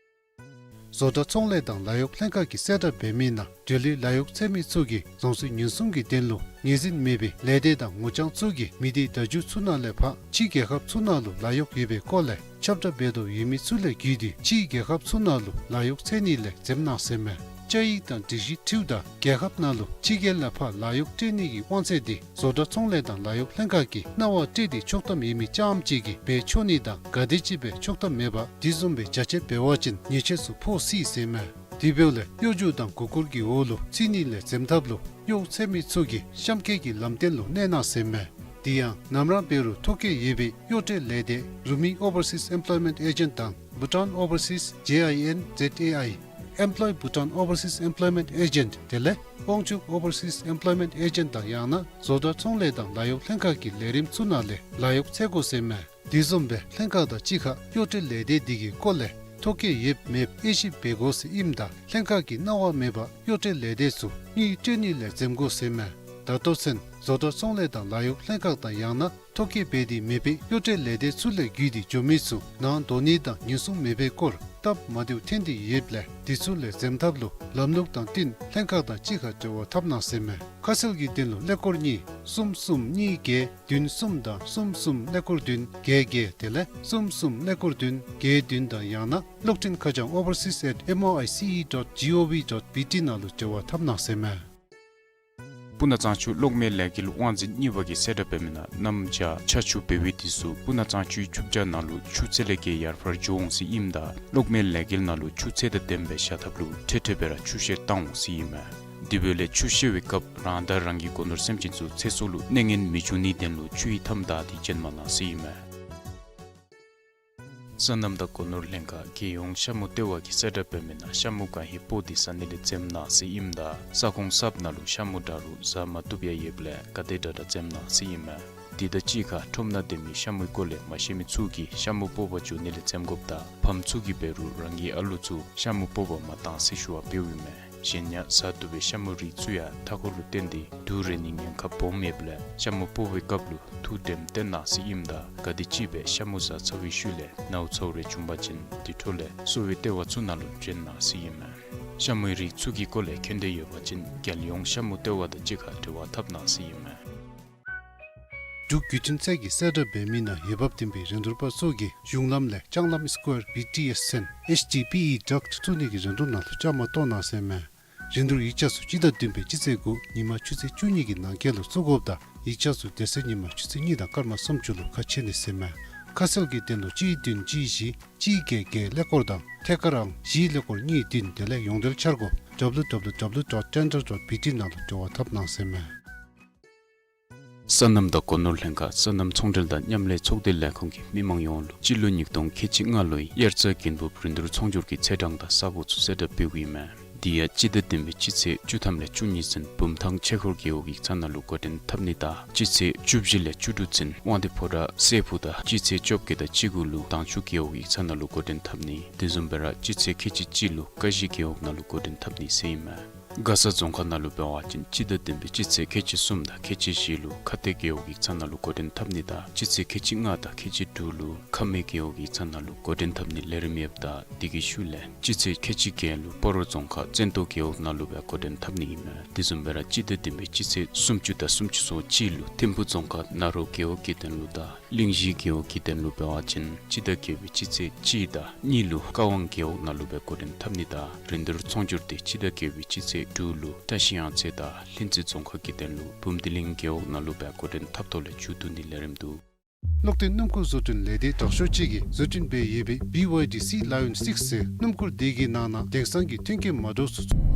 བཟོ་གྲྭ་ཚོང་ལས་དང་ལཱ་གཡོག་ལྷན་ཁག་གིས་གསལ་བསྒྲགས་འབད་མི་ནང་འབྲེལ་ཡོད་ལཱ་གཡོག་འཚོལ་མི་ཚུ་གིས་རང་སོའི་ཉེན་སྲུང་གི་དོན་ལུ་ངོས་འཛིན་མེད་པའི་ལས་སྡེ་དང་ངོ་རྐྱང་ཚུ་གིས་མི་སྡེ་བརྡ་བརྒྱུད་ཚུ་ནང་ལས་ཕར་ཕྱི་རྒྱལ་ཁབ་ཚུ་ནང་ལུ་ལཱ་གཡོག་ཡོད་པའི་སྐོར་ལས་ཁྱབ་བསྒྲགས་འབད་དོ་ཡོད་མི་ཚུ་ལས་བརྒྱུད་དེ་ཕྱི་རྒྱལ་ཁབ་ཚུ་ནང་ལུ་ལཱ་གཡོག་འཚོལ་ནི་ལས་འཛེམ་གནང་ཟེར་མས། བཅའ་ཡིག་དང་སྒྲིག་གཞི་འཁྲིལཝ་ད་རྒྱལ་ཁབ་ནང་ལུ་ཕྱི་རྒྱལ་ལས་ཕར་ལཱ་གཡོག་སྤྲོད་ནི་གི་དབང་ཚད་དེ་བཟོ་གྲྭ་ཚོང་ལས་དང་ལཱ་གཡོག་ལྷན་ཁག་གིས་གནང་བ་སྤྲོད་དེ་ཆོག་ཐམ་ཡོད་མི་རྐྱངམ་གཅིག་གིས་འབད་ཆོག་ནི་དང་ག་དེ་ཅིག་སྦེ་ཆོག་ཐམ་མེད་པར་དེ་བཟུམ་སྦེ་བྱ་སྤྱོད་འབད་བ་ཅིན་ཉེས་ཆད་ཚུ་ཕོག་སྲིད་ཟེར་མས། དེ་འབདཝ་ལས་གཡོ་སྒྱུ་དང་མགུ་སྐོར་གྱི་འོག་ལུ་ཚུད་ནི་ལས་འཛེམ་ཐབས་ལུ་གཡོག་འཚོལ་མི་ཚུ་གིས་གཤམ་འཁོད་ཀྱི་ལམ་སྟོན་ལུ་གནས་གནང་ཟེར་མས། དེ་ཡང་ནམ་ར་འབད་རུང་ཐོ་བཀོད་ཡོད་པའི་གཡོག་སྤྲོད་ལས་སྡེ་རུ་མི་ཨོ་བར་སིས་ཨེམ་པ་ལོའི་མེནཊ་ཨེ་ཇེནཊ་དང་བྷུ་ཊཱན་ཨོ་བར་སིས་ཇེ་ཨའི་ཨེན་ཛེཌ་ཨེ་ཨའི་Employ Bhutan Overseas Employment Agent དེ་ལས་ ཀོང་ཇོ་ཨོ་བར་སིས་ཨེམ་པ་ལོའི་མེནཊ་ཨེ་ཇེནཊ་དང་ཡང་ན་བཟོ་གྲྭ་ཚོང་ལས་དང་ལཱ་གཡོག་ལྷན་ཁག་གི་ལས་རིམ་ཚུ་ནང་ལས་ལཱ་གཡོག་འཚོལ་དགོ་ཟེར་མས། དེ་བཟུམ་སྦེ་ལྷན་ཁག་དང་གཅིག་ཁར་གཡོག་བྲལ་ལས་སྡེ་འདི་གི་སྐོར་ལས་ཐོ་བཀོད་ཡོདཔ་མེདཔ་དབྱེ་ཞིབ་འབད་དགོ་ཟེར་ཨིནམ་ད་ལྷན་ཁག་གིས་གནང་བ་མེད་པར་གཡོག་བྲལ་ལས་སྡེ་ཚུ་དངུལ་སྤྲོད་ནི་ལས་འཛེམ་དགོ་ཟེར་མས། ད་ལྟོ་ཚུན་བཟོ་གྲྭ་ཚོང་ལས་དང་ལཱ་གཡོག་ལྷན་ཁག་དང་ཡང་ན་ཐོ་བཀོད་འབད་དེ་མེད་པའི་གཡོག་བྲལ་ལས་སྡེ་ཚུ་ལས་བརྒྱུད་དེ་འགྱོ་མི་ཚུ་ནང་འགྲོ་ནི་དང་ཉེན་སྲུང་མེད་པའི་སྐོར་སྟབས་མ་བདེཝ་ཐོན་ཏེ་ཡོདཔ་ལས་དེ་ཚུ་ལས་འཛེམ་ཐབས་ལུ་ལམ་ལུགས་དང་བསྟུན་ལྷན་ཁག་དང་གཅིག་ཁར་འབྲེལ་བ་འཐབ་གནང་ཟེར་མས། ཁ་གསལ་གྱི་དོན་ལུ་ཀླད་ཀོར་གཉིས་གསུམ་གསུམ་གཉིས་བརྒྱད་བདུན་གསུམ་དང་གསུམ་གསུམ་ཀླད་ཀོར་བདུན་བརྒྱད་བརྒྱད་དེ་ལས་གསུམ་གསུམ་ཀླད་ཀོར་བདུན་བརྒྱད་བདུན་དང་ཡང་ན་གློག་འཕྲིན་ཁ་བྱང་overseas at M O I C E dot G O V dot B T ནང་ལུ་འབྲེལ་བ་འཐབ་གནང་ཟེར་མས། སྤུ་ན་གཙང་ཆུ་གློག་མེའི་ལས་འགུལ་དབང་འཛིན་གཉིས་པ་གིས་གསལ་བསྒྲགས་འབད་མི་ནང་གནམ་བྱཱར་ཆར་ཆུ་འབེལ་བའི་དུས་སུ་སྤུ་ན་གཙང་ཆུའི་ཆུ་བྱཱ་ནང་ལུ་ཆུ་ཚད་ལས་བརྒལ་ཡར་འཕར་འགྱོ་འོང་ཟེར་ཨིནམ་ད་གློག་མེའི་ལས་འགུལ་ནང་ལུ་ཆུ་ཚད་དང་ལྡནམ་སྦེ་བཞག་ཐབས་ལུ་འཕྲལ་འཕྲལ་སྦེ་ར་ཆུ་བཤལ་བཏང་འོང་ཟེར་ཨིན་མས། དེ་འབདཝ་ལས་ཆུ་བཤལ་བའི་སྐབས་རང་དང་རང་གི་སྒོ་ནོར་སེམས་ཅན་ཚུ་ཚེ་སྲོག་ལུ་གནོད་ངན་མི་འབྱུང་ནིའི་དོན་ལུ་ཆུ་ཡི་མཐའམ་བདའ་སྟེ་བྱོན་མ་གནང་ཟེར་ཨིན་མས། སོ་ནམ་དང་སྒོ་ནོར་ལྷན་ཁག་རྒྱལ་ཡོངས་ཤ་མུ་ལྟེ་བ་གིས་གསལ་བསྒྲགས་འབད་མི་ནང་ཤ་མུ་གང་ཧེ་སྤོ་སྟེ་ཟ་ནི་ལས་འཛེམ་གནང་ཟེར་ཨིནམ་ད་ས་ཁོངས་གསརཔ་ནང་ལུ་ཤ་མུ་འདྲ་རུང་ཟ་མ་བཏུབ་ཡང་ཡོདཔ་ལས་ག་དེ་དྲག་དྲག་འཛེམ་གནང་ཟེར་ཨིན་མས། དེ་དང་གཅིག་ཁར་ཁྲོམ་ནང་སྡོད་མི་ཤ་མུའི་སྐོར་ལས་མ་ཤེས་མི་ཚུ་གིས་ཤ་མུ་སྤོ་བར་འགྱོ་ནི་ལས་འཛེམ་དགོཔ་དང་ཕམ་ཚུ་གིས་འབད་རུང་རང་གི་ཨ་ལུ་ཚུ་ཤ་མུ་སྤོ་བར་མ་གཏང་ཟེར་ཞུ་བ་འབདཝ་ཨིན་མས། གཞན་ཡང་ཟ་བཏུབ་པའི་ཤ་མུ་རིགས་ཚུ་ཡང་མཐའ་འཁོར་ལུ་བརྟེན་ཏེ་དུག་རེག་ནིའི་ཉེན་ཁ་སྦོམ་ཡོདཔ་ལས་ཤ་མུ་སྤོ་བའི་སྐབས་ལུ་ཐུགས་དྲནམ་བཏོན་གནང་ཟེར་ཨིནམ་ད་ག་དེམ་ཅིག་སྦེ་ཤ་མུ་ཟ་ཚར་བའི་ཤུལ་ལས་ནཝ་ཚཝ་རེ་བྱུང་པ་ཅིན་དེ་འཕྲོ་ལས་གསོ་བའི་ལྟེ་བ་ཚུ་ནང་ལུ་བྱོན་གནང་ཟེར་ཨིན་མས། ཤ་མུའི་རིགས་ཚུ་གི་སྐོར་ལས་མཁྱེན་འདོད་ཡོད་པ་ཅིན་རྒྱལ་ཡོངས་ཤ་མུ་ལྟེ་བ་དང་གཅིག་ཁར་འབྲེལ་བ་འཐབ་གནང་ཟེར་ཨིན་མས། འབྲུག་བརྒྱུད་འཕྲིན་ཚད་ཀྱིས་གསལ་བསྒྲགས་འབད་མི་ནང་འོས་འབབ་ལྡན་པའི་རིན་བསྡུར་པ་ཚུ་གིས་གཞུང་ལམ་ལས་ལྕང་ལམ་སྐོར་བི་ཊི་ཨེསི་ཚུན་ཨེཆ་ཌི་པི་ཨི་ཌག་བཙུགས་ནི་གི་རིན་བསྡུར་ནང་ལུ་བཅའ་མར་གཏོགས་གནང་ཟེར་མས། རིན་བསྡུར་ཡིག་ཆ་ཚུ་སྤྱི་ཟླ་བདུན་པའི་སྤྱི་ཚེས་དགུ་ཉིན་མ་ཆུ་ཚོད་བཅུ་གཉིས་ཀྱི་ནང་འཁོད་ལུ་བཙུགས་དགོཔ་དང་ཡིག་ཆ་ཚུ་དེ་ཚེ་ཉིན་མ་ཆུ་ཚོད་གཉིས་དང་སྐར་མ་སུམ་ཅུ་ལུ་ཁ་ཕྱེ་ནི་ཟེར་མས། ཁ་གསལ་གྱི་དོན་ལུ་གཅིག་བདུན་གཅིག་བཞི་གཅིག་བརྒྱད་བརྒྱད་ཀླད་ཀོར་དང་ཐད་ཀར་ཨང་བཞི་ཀླད་ཀོར་གཉིས་བདུན་དེ་ལས་ཡོངས་འབྲེལ་འཆར་སྒོ་W W W dot tender dot B T ནང་ལུ་འབྲེལ་བ་འཐབ་གནང་ཟེར་མས། སོ་ནམ་དང་སྒོ་ནོར་ལྷན་ཁག་སོ་ནམ་ཚོང་འབྲེལ་དང་མཉམ་ལས་ཚོགས་སྡེ་ལས་ཁུངས་ཀྱིས་མི་མང་ཡོངས་ལུ་སྤྱི་ལོ་ཉིས་སྟོང་ཁལ་གཅིག་ལྔ་ལོའི་དབྱར་རྩྭ་དགུན་འབུབ་རིན་བསྡུར་ཚོང་སྒྱུར་གྱི་ཚེས་གྲངས་དང་ས་གོ་ཚུ་གསལ་བསྒྲགས་འབདཝ་ཨིན་མས། དེ་ཡང་སྤྱི་ཟླ་བདུན་པའི་སྤྱི་ཚེས་བཅུ་ཐམ་ལས་བཅུ་གཉིས་ཚུན་བུམ་ཐང་ཆོས་འཁོར་རྒེད་འོག་ཡིག་ཚང་ནང་ལུ་འགོ་འདྲེན་འཐབ་ནི་དང་སྤྱི་ཚེས་བཅུ་བཞི་ལས་བཅུ་དྲུག་ཚུན་དབང་འདུས་ཕོ་བྲང་སྲས་ཕུག་དང་སྤྱི་ཚེས་བཅོ་བརྒྱད་དང་བཅུ་དགུ་ལུ་དྭངས་ཆུ་རྒེད་འོག་ཡིག་ཚང་ནང་ལུ་འགོ་འདྲེན་འཐབ་ནི། དེ་བཟུམ་སྦེ་ར་སྤྱི་ཚེས་ཁལ་གཅིག་གཅིག་ལུ་ཀ་གཞི་རྒེད་འོག་ནང་ལུ་འགོ་འདྲེན་འཐབ་ནི་ཟེར་ཨིན་མས། མགར་ས་རྫོང་ཁག་ནང་ལུ་འབད་བ་ཅིན་སྤྱི་ཟླ་བདུན་པའི་སྤྱི་ཚེས་ཁལ་གཅིག་གསུམ་དང་ཁལ་གཅིག་བཞི་ལུ་ཁ་གཏད་རྒེད་འོག་ཡིག་ཚང་ནང་ལུ་འགོ་འདྲེན་འཐབ་ནི་དང་སྤྱི་ཚེས་ཁལ་གཅིག་ལྔ་དང་ཁལ་གཅིག་དྲུག་ལུ་ཁ་སྨད་རྒེད་འོག་ཡིག་ཚང་ནང་ལུ་འགོ་འདྲེན་འཐབ་ནི་ལས་རིམ་ཡོདཔ་ད་དེ་གི་ཤུལ་ལས་སྤྱི་ཚེས་ཁལ་གཅིག་བརྒྱད་ལུ་སྤ་རོ་རྫོང་ཁག་བཙན་ཏོ་རྒེད་འོག་ནང་ལུ་སྦེ་འགོ་འདྲེན་འཐབ་ནི་ཨིན་མས། དེ་བཟུམ་སྦེ་ར་སྤྱི་ཟླ་བདུན་པའི་སྤྱི་ཚེས་སུམ་ཅུ་དང་སུམ་ཅུ་སོ་གཅིག་ལུ་ཐིམ་ཕུག་རྫོང་ཁག་ན་རོ་རྒེད་འོག་གི་དོན་ལུ་དང་གླིང་བཞི་རྒེད་འོག་གི་དོན་ལུ་འབད་བ་ཅིན་སྤྱི་ཟླ་བརྒྱད་པའི་སྤྱི་ཚེས་གཅིག་དང་གཉིས་ལུ་ཀ་ཝང་རྒེད་འོག་ནང་ལུ་སྦེ་འགོ་འདྲེན་འཐབ་ནི་དང་རིན་བསྡུར་ཚོང་སྒྱུར་དེ་སྤྱི་ཟླ་བརྒྱད་པའི་སྤྱི་ཚེས་དྲུག་ལུ་བཀྲ་ཤིས་གཡང་རྩེ་དང་ལྷུན་རྩེ་རྫོང་ཁག་གི་དོན་ལུ་བུམ་སྡེ་གླིང་རྒེད་འོག་ནང་ལུ་སྦེ་འགོ་འདྲེན་འཐབ་ཐོག་ལས་མཇུག་བསྡུ་ནི་ལས་རིམ་འདུག། གློག་འདོན་སྣུམ་འཁོར་བཟོ་སྐྲུན་ལས་སྡེ་དྲག་ཤོས་ཅིག་གིས་བཟོ་སྐྲུན་འབད་ཡོད་པའི་བི་ཝའི་ཌི་སི་ལ་ཡོན་སིགསི་ཟེར་སྣུམ་འཁོར་དེ་གི་ནང་ན་དེང་སང་གི་མཐུན་རྐྱེན་མ་འདྲཝ་ཚུ་ཚུད།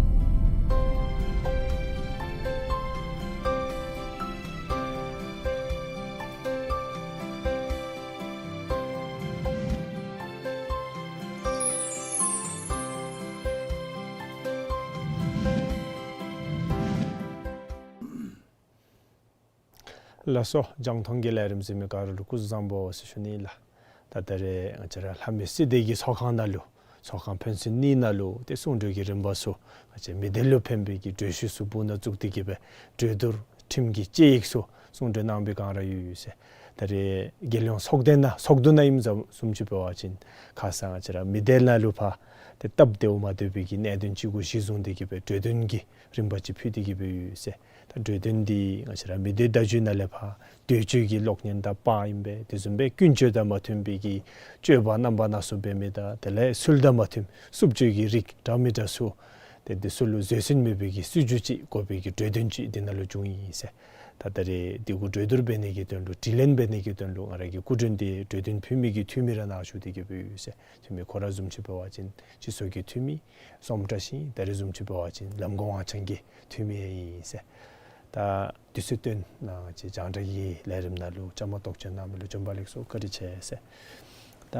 ལགས་སོ། རྒྱང་མཐོང་གི་ལས་རིམ་གཟིགས་མི་ག་ར་ལུ་སྐུ་གཟུགས་བཟང་པོ་ཟེར་ཞུ་ནི་ལགས། ད་ད་རེས་ང་བཅས་ར་ལྷ་མོའི་སྲིད་སྡེ་གི་ཚོགས་ཁང་ནང་ལུ་ཚོགས་ཁང་ཕན་ཚུན་གཉིས་ནང་ལུ་ཏེ་གསུང་གྲོས་ཀྱི་རིམ་པ་ཚུ་ང་བཅས་མི་སྡེ་ལུ་ཕན་པའི་གི་གྲོས་གཞི་ཚུ་སྦུག་ན་བཙུགས་ཏེ་གི་སྦེ་གྲོས་བསྡུར་ཁྲིམས་ཀྱི་དཔྱད་ཡིག་ཚུ་གསུང་གྲོས་གནང་བའི་སྒང་ར་ཡོད་ཡོད་ཟེར། ད་རེས་རྒྱལ་ཡོངས་ཚོགས་སྡེ་ནང་ཚོགས་འདུ་ནང་ཨིནམ་བཟུམ་ཅིག་འབད་བ་ཅིན་ཁ་ཙ་ང་བཅས་ར་མི་སྡེ་ནང་ལུ་ཕར་ཏེ་སྟབས་བདེཝ་མ་བདེ་བའི་གི་གནད་དོན་ཅིག་གུ་གཞི་བཟུང་སྟེ་གི་སྦེ་གྲོས་དོན་གྱི་རིམ་པ་ཅིག་ཕུལ་ཏེ་གི་སྦེ་ཡོད་ཟེར། ད་གྲོས་དོན་འདི་ང་བཅས་ར་མི་སྡེ་བརྡ་བརྒྱུད་ནང་ལས་ཕར་འདོད་སྤྱོད་ཀྱི་གློག་བརྙན་དང་པར་ཨིན་པས། དེ་བཟུམ་སྦེ་ཀུན་སྤྱོད་དང་མ་མཐུན་པའི་གི་སྤྱོད་པ་རྣམ་པ་སྣ་ཚོགས་འབད་མི་དང་དེ་ལས་ཚུལ་དང་མ་མཐུན་རྩུབ་སྤྱོད་ཀྱི་རིགས་འདྲ་མི་འདྲ་ཚུ་ཏེ་འདི་ཚུ་ལུ་བཟོད་བསྲན་མེད་པའི་གི་སྲིད་བྱུས་ཅིག་དགོ་པའི་གི་གྲོས་དོན་ཅིག་འདི་ནང་ལུ་བྱུང་ཡི་ཟེར། ད་ད་རེས་འདི་གུ་གྲོས་བསྡུར་འབད་ནི་གི་དོན་ལུ་དྲི་ལན་འབད་ནི་གི་དོན་ལུ་ང་ར་གི་སྐུ་མགྲོན་འདི་གྲོས་དོན་ཕུལ་མི་གི་འཐུས་མི་ར་ནཱ་བཞུགས་ཏེ་གི་སྦེ་ཡོད་ཟེར། འཐུས་མི་ཁོ་ར་བཟུམ་ཅིག་འབད་བ་ཅིན་སྤྱི་ཚོགས་ཀྱི་འཐུས་མི་སོམ་བཀྲ་ཤིས། ད་རེས་བཟུམ་ཅིག་འབད་བ་ཅིན་ལམ་གོང་ཝང་ཆེན་གྱི་འཐུས་མི་ཡང་ཨིན་ཟེར། ད་དུས་ཚོད་བཏོན་གནང་སྟེ་རྒྱང་བསྒྲགས་ཀྱི་ལས་རིམ་ནང་ལུ་བཅའ་མར་གཏོགས་བྱོན་གནང་མི་ལུ་བྱོན་པ་ལེགས་སོ། བཀའ་དྲིན་ཆེ་ཟེར། ད་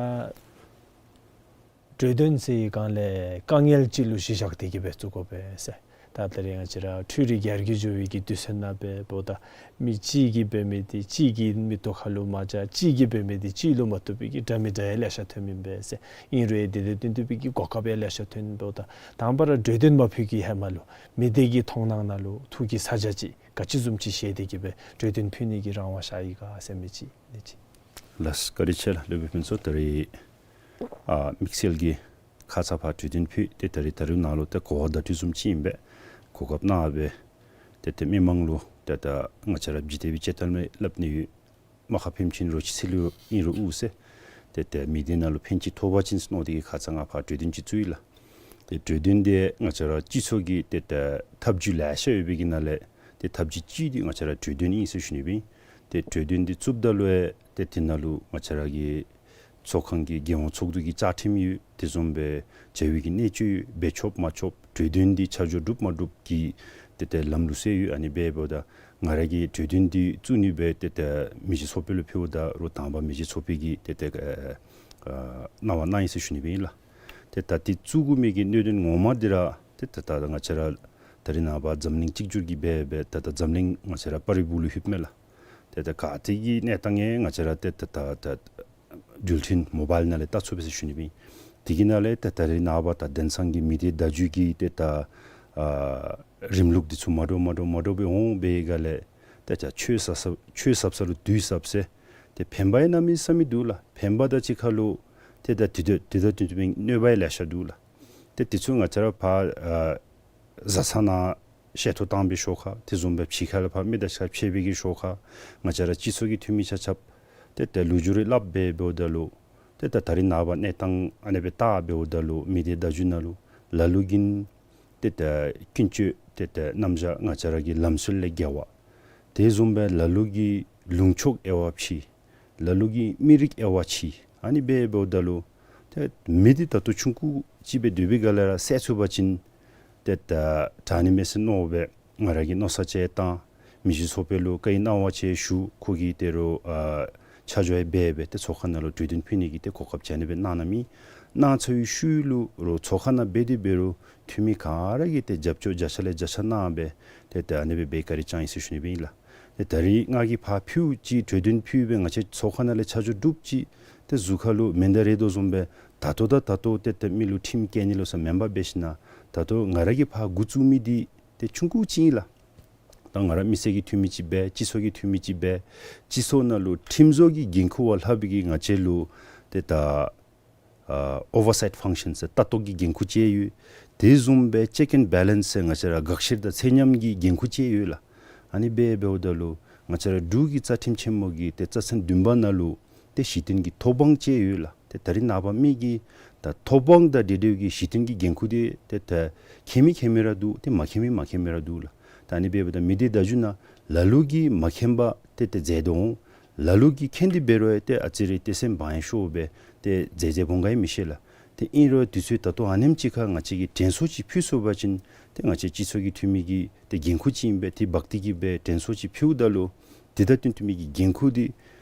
གྲོས་དོན་ཟེར་བའི་སྒང་ལས་དཀའ་ངལ་ཅིག་ལུ་གཞི་བཞག་སྟེ་གི་སྦེ་བཙུགས་དགོ་པས་ཟེར། ད་ད་རེས་ང་བཅས་ར་འཕྲུལ་རིག་ཡར་རྒྱས་འགྱོ་བའི་གི་དུས་ཚོད་ནང་འབདཝ་ད་མི་གཅིག་གིས་འབད་མི་འདི་གཅིག་གི་མིག་ཏོ་ཁ་ལུ་མ་བྱ་གཅིག་གིས་འབད་མི་འདི་གཅིག་ལུ་མ་བཏུབ་པའི་གི་འདྲ་མི་འདྲ་ཡང་ལེ་ཤ་ཐོནམ་ཨིན་པས་ཟེར། ཨིན་རུང་དེ་དང་བསྟུན་བསྟུན་པའི་གི་གོ་སྐབས་ཡང་ལེ་ཤ་ཐོན་འབདཝ་ད་དང་པ་ར་གྲོས་དོན་མ་ཕུལ་གྱི་ཧེ་མ་ལུ་མི་སྡེ་གི་མཐོང་སྣང་ནང་ལུ་ཐུགས་ཀྱི་ས་ཆ་ཅིག་ག་ཅི་བཟུམ་ཅིག་བཞེས་ཏེ་གི་སྦེ་གྲོས་དོན་ཕུལ་ནི་གི་རང་དབང་ཤར་ཡི་ག་ཟེར་མི་ཅིག་ཨིན་ཅི། ལགས་སོ། བཀའ་དྲིན་ཆེ་ལགས་སློབ་དཔོན་ཕུན་ཚོགས། ད་རེས་ཨ་དམིགས་བསལ་གྱི་ཁ་ཙ་ཕར་གྲོས་དོན་ཕུལ་ཏེ་ད་རེས་ད་རེས་ནཱ་ལུ་ཏེ་གོ་བ་བརྡ་སྤྲོད་བཟུམ་ཅིག་ཨིན་པས། གོ་སྐབས་གནང་སྦེ་ཏེ་ཏེ་མི་མང་ལུ་ཏེ་ད་ང་བཅས་ར་འཇིག་རྟེན་པའི་དཔྱེ་གཏམ་ལས་སླབ་ནི་ཡོད། རྨ་ཁ་ཕན་ཕྱིན་རོ་ཁྱི་ཚེ་ལུ་ཨིན་རུང་དབུལ་ཟེར། ཏེ་ཏེ་མི་སྡེ་ནང་ལུ་ཕན་ཅིག་ཐོགས་པ་ཅིན་ཟེར་མནོ་སྟེ་གི་ཁ་ཙ་ང་ཕར་གྲོས་དོན་ཅིག་བཙུགས་ཡི་ལགས། ཏེ་གྲོས་དོན་འདི་ང་བཅས་ར་སྤྱི་ཚོགས་ཀྱི་ཏེ་ད་ཐབས་བྱུས་ལེ་ཤ་ཡོད་པའི་གི་ནང་ལས་ཏེ་ཐབས་བྱུས་གཅིག་འདི་ང་བཅས་ར་གྲོས་དོན་ཨིན་ཟེར་ཞུ་ནི་སྦེ་ཨིན། ཏེ་གྲོས་དོན་འདི་བཙུགསཔ་ད་ལུ་ཡང་ཏེ་དེ་ནང་ལུ་ང་བཅས་ར་གི་ཚོགས་ཁང་གི་རྒྱལ་ཡོངས་ཚོགས་འདུ་གི་བཅའ་ཁྲིམས་ཡོད། དེ་བཟུམ་སྦེ་བྱ་བའི་གི་གནད་སྤྱོད་ཡོད། འབད་ཆོག་མ་ཆོག་གྲོས་དོན་འདི་ཆ་འཇོག་གྲུབ་མ་གྲུབ་ཀྱི་ཏེ་ཏེ་ལམ་ལུགས་ཟེར་ཡོད། ཨ་ནི་འབདཝ་ད་ང་ར་གིས་གྲོས་དོན་འདི་བཙུགས་ནི་སྦེ་ཏེ་ཏེ་མི་རྗེ་ཚོགས་དཔོན་ལུ་ཕུལཝ་ད་རུང་དང་པ་མི་རྗེ་ཚོགས་དཔོན་གྱིས་ཏེ་ཏེ་ཨ་ཨ་གནང་བ་གནང་ཡི་ཟེར་ཞུ་ནི་སྦེ་ཨིན་ལགས། ཏེ་ད་འདི་བཙུགས་དགོ་མི་གི་གནད་དོན་ངོ་མ་འདི་ར་ཏེ་ད་ད་ང་བཅས་ར་ད་རེས་ནངས་པ་འཛམ་གླིང་གཅིག་གྱུར་གྱི་སྦེ་སྦེ་ད་ད་འཛམ་གླིང་ང་བཅས་ར་པར་རིས་སྦུག་ལུ་ལྷོདཔ་མས་ལགས། ཏེ་ད་ག་ཏེ་གི་གནས་སྟངས་ཡང་ང་བཅས་ར་ཏེ་ད་ད་ད་འགྲུལ་འཕྲིན་མོ་བཱའིལ་ནང་ལས་བལྟ་ཚུགས་པས་ཟེར་ཞུ་ནི་སྦེ་ཨིན། དེ་གི་ནང་ལས་ད་ད་རེས་ནངས་པ་ད་དེང་སང་གི་མི་སྡེ་བརྡ་བརྒྱུད་ཀྱི་ཏེ་ད་ཨ་རིམ་ལུགས་འདི་ཚུ་མ་འདྲཝ་མ་འདྲཝ་མ་འདྲཝ་སྦེ་འོང་སྦེ་ག་ལས་ཏེ་ད་ཆོས་ཟབ་ཟབ་ཆོས་ཟབ་ས་ལུ་དུས་ཟབ་ཟེར། ཏེ་ཕན་པ་ཡང་གནམ་མེད་ས་མེད་འདུག་ལགས། ཕན་པ་དང་གཅིག་ཁར་ལུ་ཏེ་ད་དེ་དང་དེ་དང་བསྟུན་པའི་གནོད་པ་ཡང་ལེ་ཤ་འདུག་ལགས། ཏེ་དེ་ཚུ་ང་བཅས་ར་ཕར་ཨ་བཟའ་ཚང་ནང་བཤད་ཐོ་བཏང་བའི་ཤུལ་ཁར་དེ་བཟུམ་སྦེ་ཕྱི་ཁ་ལས་ཕར་མི་དང་ཕྱད་པའི་གི་ཤུལ་ཁར་ང་བཅས་ར་སྤྱི་ཚོགས་ཀྱི་འཐུས་མི་ཆ་ཁྱབ་ཏེ་ད་ལོ་རྒྱུས་རེ་སླབ་སྦེ་འབདཝ་ད་ལུ་ཏེ་ད་ད་རེས་ནངས་པ་གནས་སྟངས་ཨ་ནི་སྦེ་བལྟ་འབདཝ་ད་ལུ་མི་སྡེ་བརྡ་བརྒྱུད་ནང་ལུ་ལ་ལུ་གིས་ཏེ་ད་ཀུན་སྤྱོད་ཏེ་ད་རྣམ་གཞག་ང་བཅས་ར་གི་ལམ་སྲོལ་ལས་འགལ་བ། དེ་བཟུམ་སྦེ་ལ་ལུ་གིས་ལུང་ཕྱོགས་དབྱེ་བ་ཕྱེ། ལ་ལུ་གིས་མི་རིགས་དབྱེ་བ་ཕྱེ། ཨ་ནི་སྦེ་འབདཝ་ད་ལུ་ཏེ་མི་འདི་ད་ལྟོ་ཆུང་ཀུ་ཅིག་སྦེ་སྡོད་པའི་སྒང་ལས་ར་བསལ་ཚུགས་པ་ཅིན་ཏེ་ད་དྲག་ནི་མས་ཟེར་མནོ་སྦེ་ང་ར་གིས་མནོ་བསམ་ཅིག་བཏང་། མི་རྗེ་ཚོགས་དཔོན་ལུ་བཀའ་ཡི་གནང་བ་ཅིག་ཞུ། ཁོ་གིས་དེ་རུ་ཨ་ཆ་འཇོག་ཡང་འབད་སྦེ་ཏེ་ཚོགས་ཁང་ནང་ལུ་གྲོས་དོན་ཕུལ་ནི་གི་ཏེ་གོ་སྐབས་ཅིག་ཨ་ནི་སྦེ་གནང་གནངམ་ཨིན། གནང་ཚར་བའི་ཤུལ་ལུ་རུང་ཚོགས་ཁང་ནང་འབད་དེ་འབད་རུང་འཐུས་མི་ག་ར་གིས་ཏེ་རྒྱབ་སྐྱོར་བརྒྱ་ཆ་ལས་བརྒྱ་ཆ་གནང་སྦེ་ཏེ་ད་ཨ་ནི་སྦེ་འབད་བཀའ་དྲིན་བསྐྱངས་ཡི་ཟེར་ཞུ་ནི་སྦེ་ཨིན་ལགས། ཏེ་ད་རེས་ང་གིས་ཕར་ཕུལཝ་ཅིག་གྲོས་དོན་ཕུལ་སྦེ་ང་བཅས་ཚོགས་ཁང་ནང་ལས་ཆ་འཇོག་གྲུབ་ཅིག་ཏེ་གཟུགས་ཁ་ལུ་མེན་ད་རེ་དོ་བཟུམ་སྦེ་ད་ལྟོ་ད་ད་ལྟོ་ཏེ་ཏེ་མི་ལུ་ཁྲིམས་བཀལ་ནི་ལོ་ས་མེན་པར་འབད་ཞིན་ན་ད་ལྟོ་ང་ར་གིས་ཕར་འགོ་བཙུགས་མི་འདི་ཏེ་ཆུང་ཀུ་ཅིག་ཨིན་ལགས། ད་ང་ར་མི་སེར་གྱི་འཐུས་མི་ཅིག་འབད་སྤྱི་ཚོགས་ཀྱི་འཐུས་མི་ཅིག་འབད་སྤྱི་ཚོགས་ནང་ལུ་ཁྲིམས་བཟོ་གི་འགན་ཁུར་བ་ལྷག་པའི་གི་ང་བཅས་ལུ་ཏེ་ད་ཨ་ཨོ་ཝར་སའིཊ་ཕང་ཤཱན་ཟེར་ལྟ་རྟོག་གི་འགན་ཁུར་ཅིག་ཡོད། དེ་བཟུམ་སྦེ་ཅེཀ་ཨེན་བེ་ལེནསི་ཟེར་ང་བཅས་ར་དགག་བཤེར་དང་ཚད་མཉམ་གྱི་འགན་ཁུར་ཅིག་ཡོད་ལགས། ཨ་ནི་སྦེ་འབདཝ་ད་ལུ་ང་བཅས་ར་འབྲུག་གི་རྩ་ཁྲིམས་ཆེན་མོ་གི་ཏེ་རྩ་ཚན་བདུན་པ་ནང་ལུ་ཏེ་གཞི་རྟེན་གྱི་ཐོབ་དབང་ཅིག་ཡོད་ལགས། ཏེ་ད་རེས་ནངས་པ་མི་གིས་ད་ཐོབ་དབང་དང་འབྲེལ་འབྲེལ་གྱི་གཞི་རྟེན་གྱི་འགན་ཁུར་འདི་ཏེ་ད་མཁྱེན་མི་མཁྱེན་མི་ར་འདུག། ཏེ་མ་མཁྱེན་མི་མ་མཁྱེན་མི་ར་འདུག་ལགས། ད་ཨ་ནི་སྦེ་འབདཝ་ད་མི་སྡེ་བརྡ་བརྒྱུད་ནང་ལ་ལུ་གིས་མ་མཁྱེན་པར་ཏེ་ཏེ་མཛད་དོ་འོང་། ལ་ལུ་གིས་མཁྱེན་ཏེ་འབད་རུང་ཡང་ཏེ་ཨ་ཙི་རེ་ཏེ་སེམས་བག་ཡངས་ཤོར་སྦེ་ཏེ་མཛད་མཛདཔ་འོང་ག་ཡང་མི་ཤེས་ལགས། ཏེ་ཨིན་རུང་དུས་ཚོད་ད་ལྟོ་ཨ་ནེམ་ཅིག་ཁར་ང་བཅས་ཀྱིས་དྲན་གསོ་ཅིག་ཕུལ་ཚུགས་པ་ཅིན་ཏེ་ང་བཅས་སྤྱི་ཚོགས་ཀྱི་འཐུས་མི་གི་ཏེ་འགན་ཁུར་ཅིག་ཨིན་པས། ཏེ་འབག་སྟེ་གི་སྦེ་དྲན་གསོ་ཅིག་ཕུལཝ་ད་ལུ་དེ་དང་བསྟུན་བསྟུན་མི་གི་འགན་ཁུར་འདི་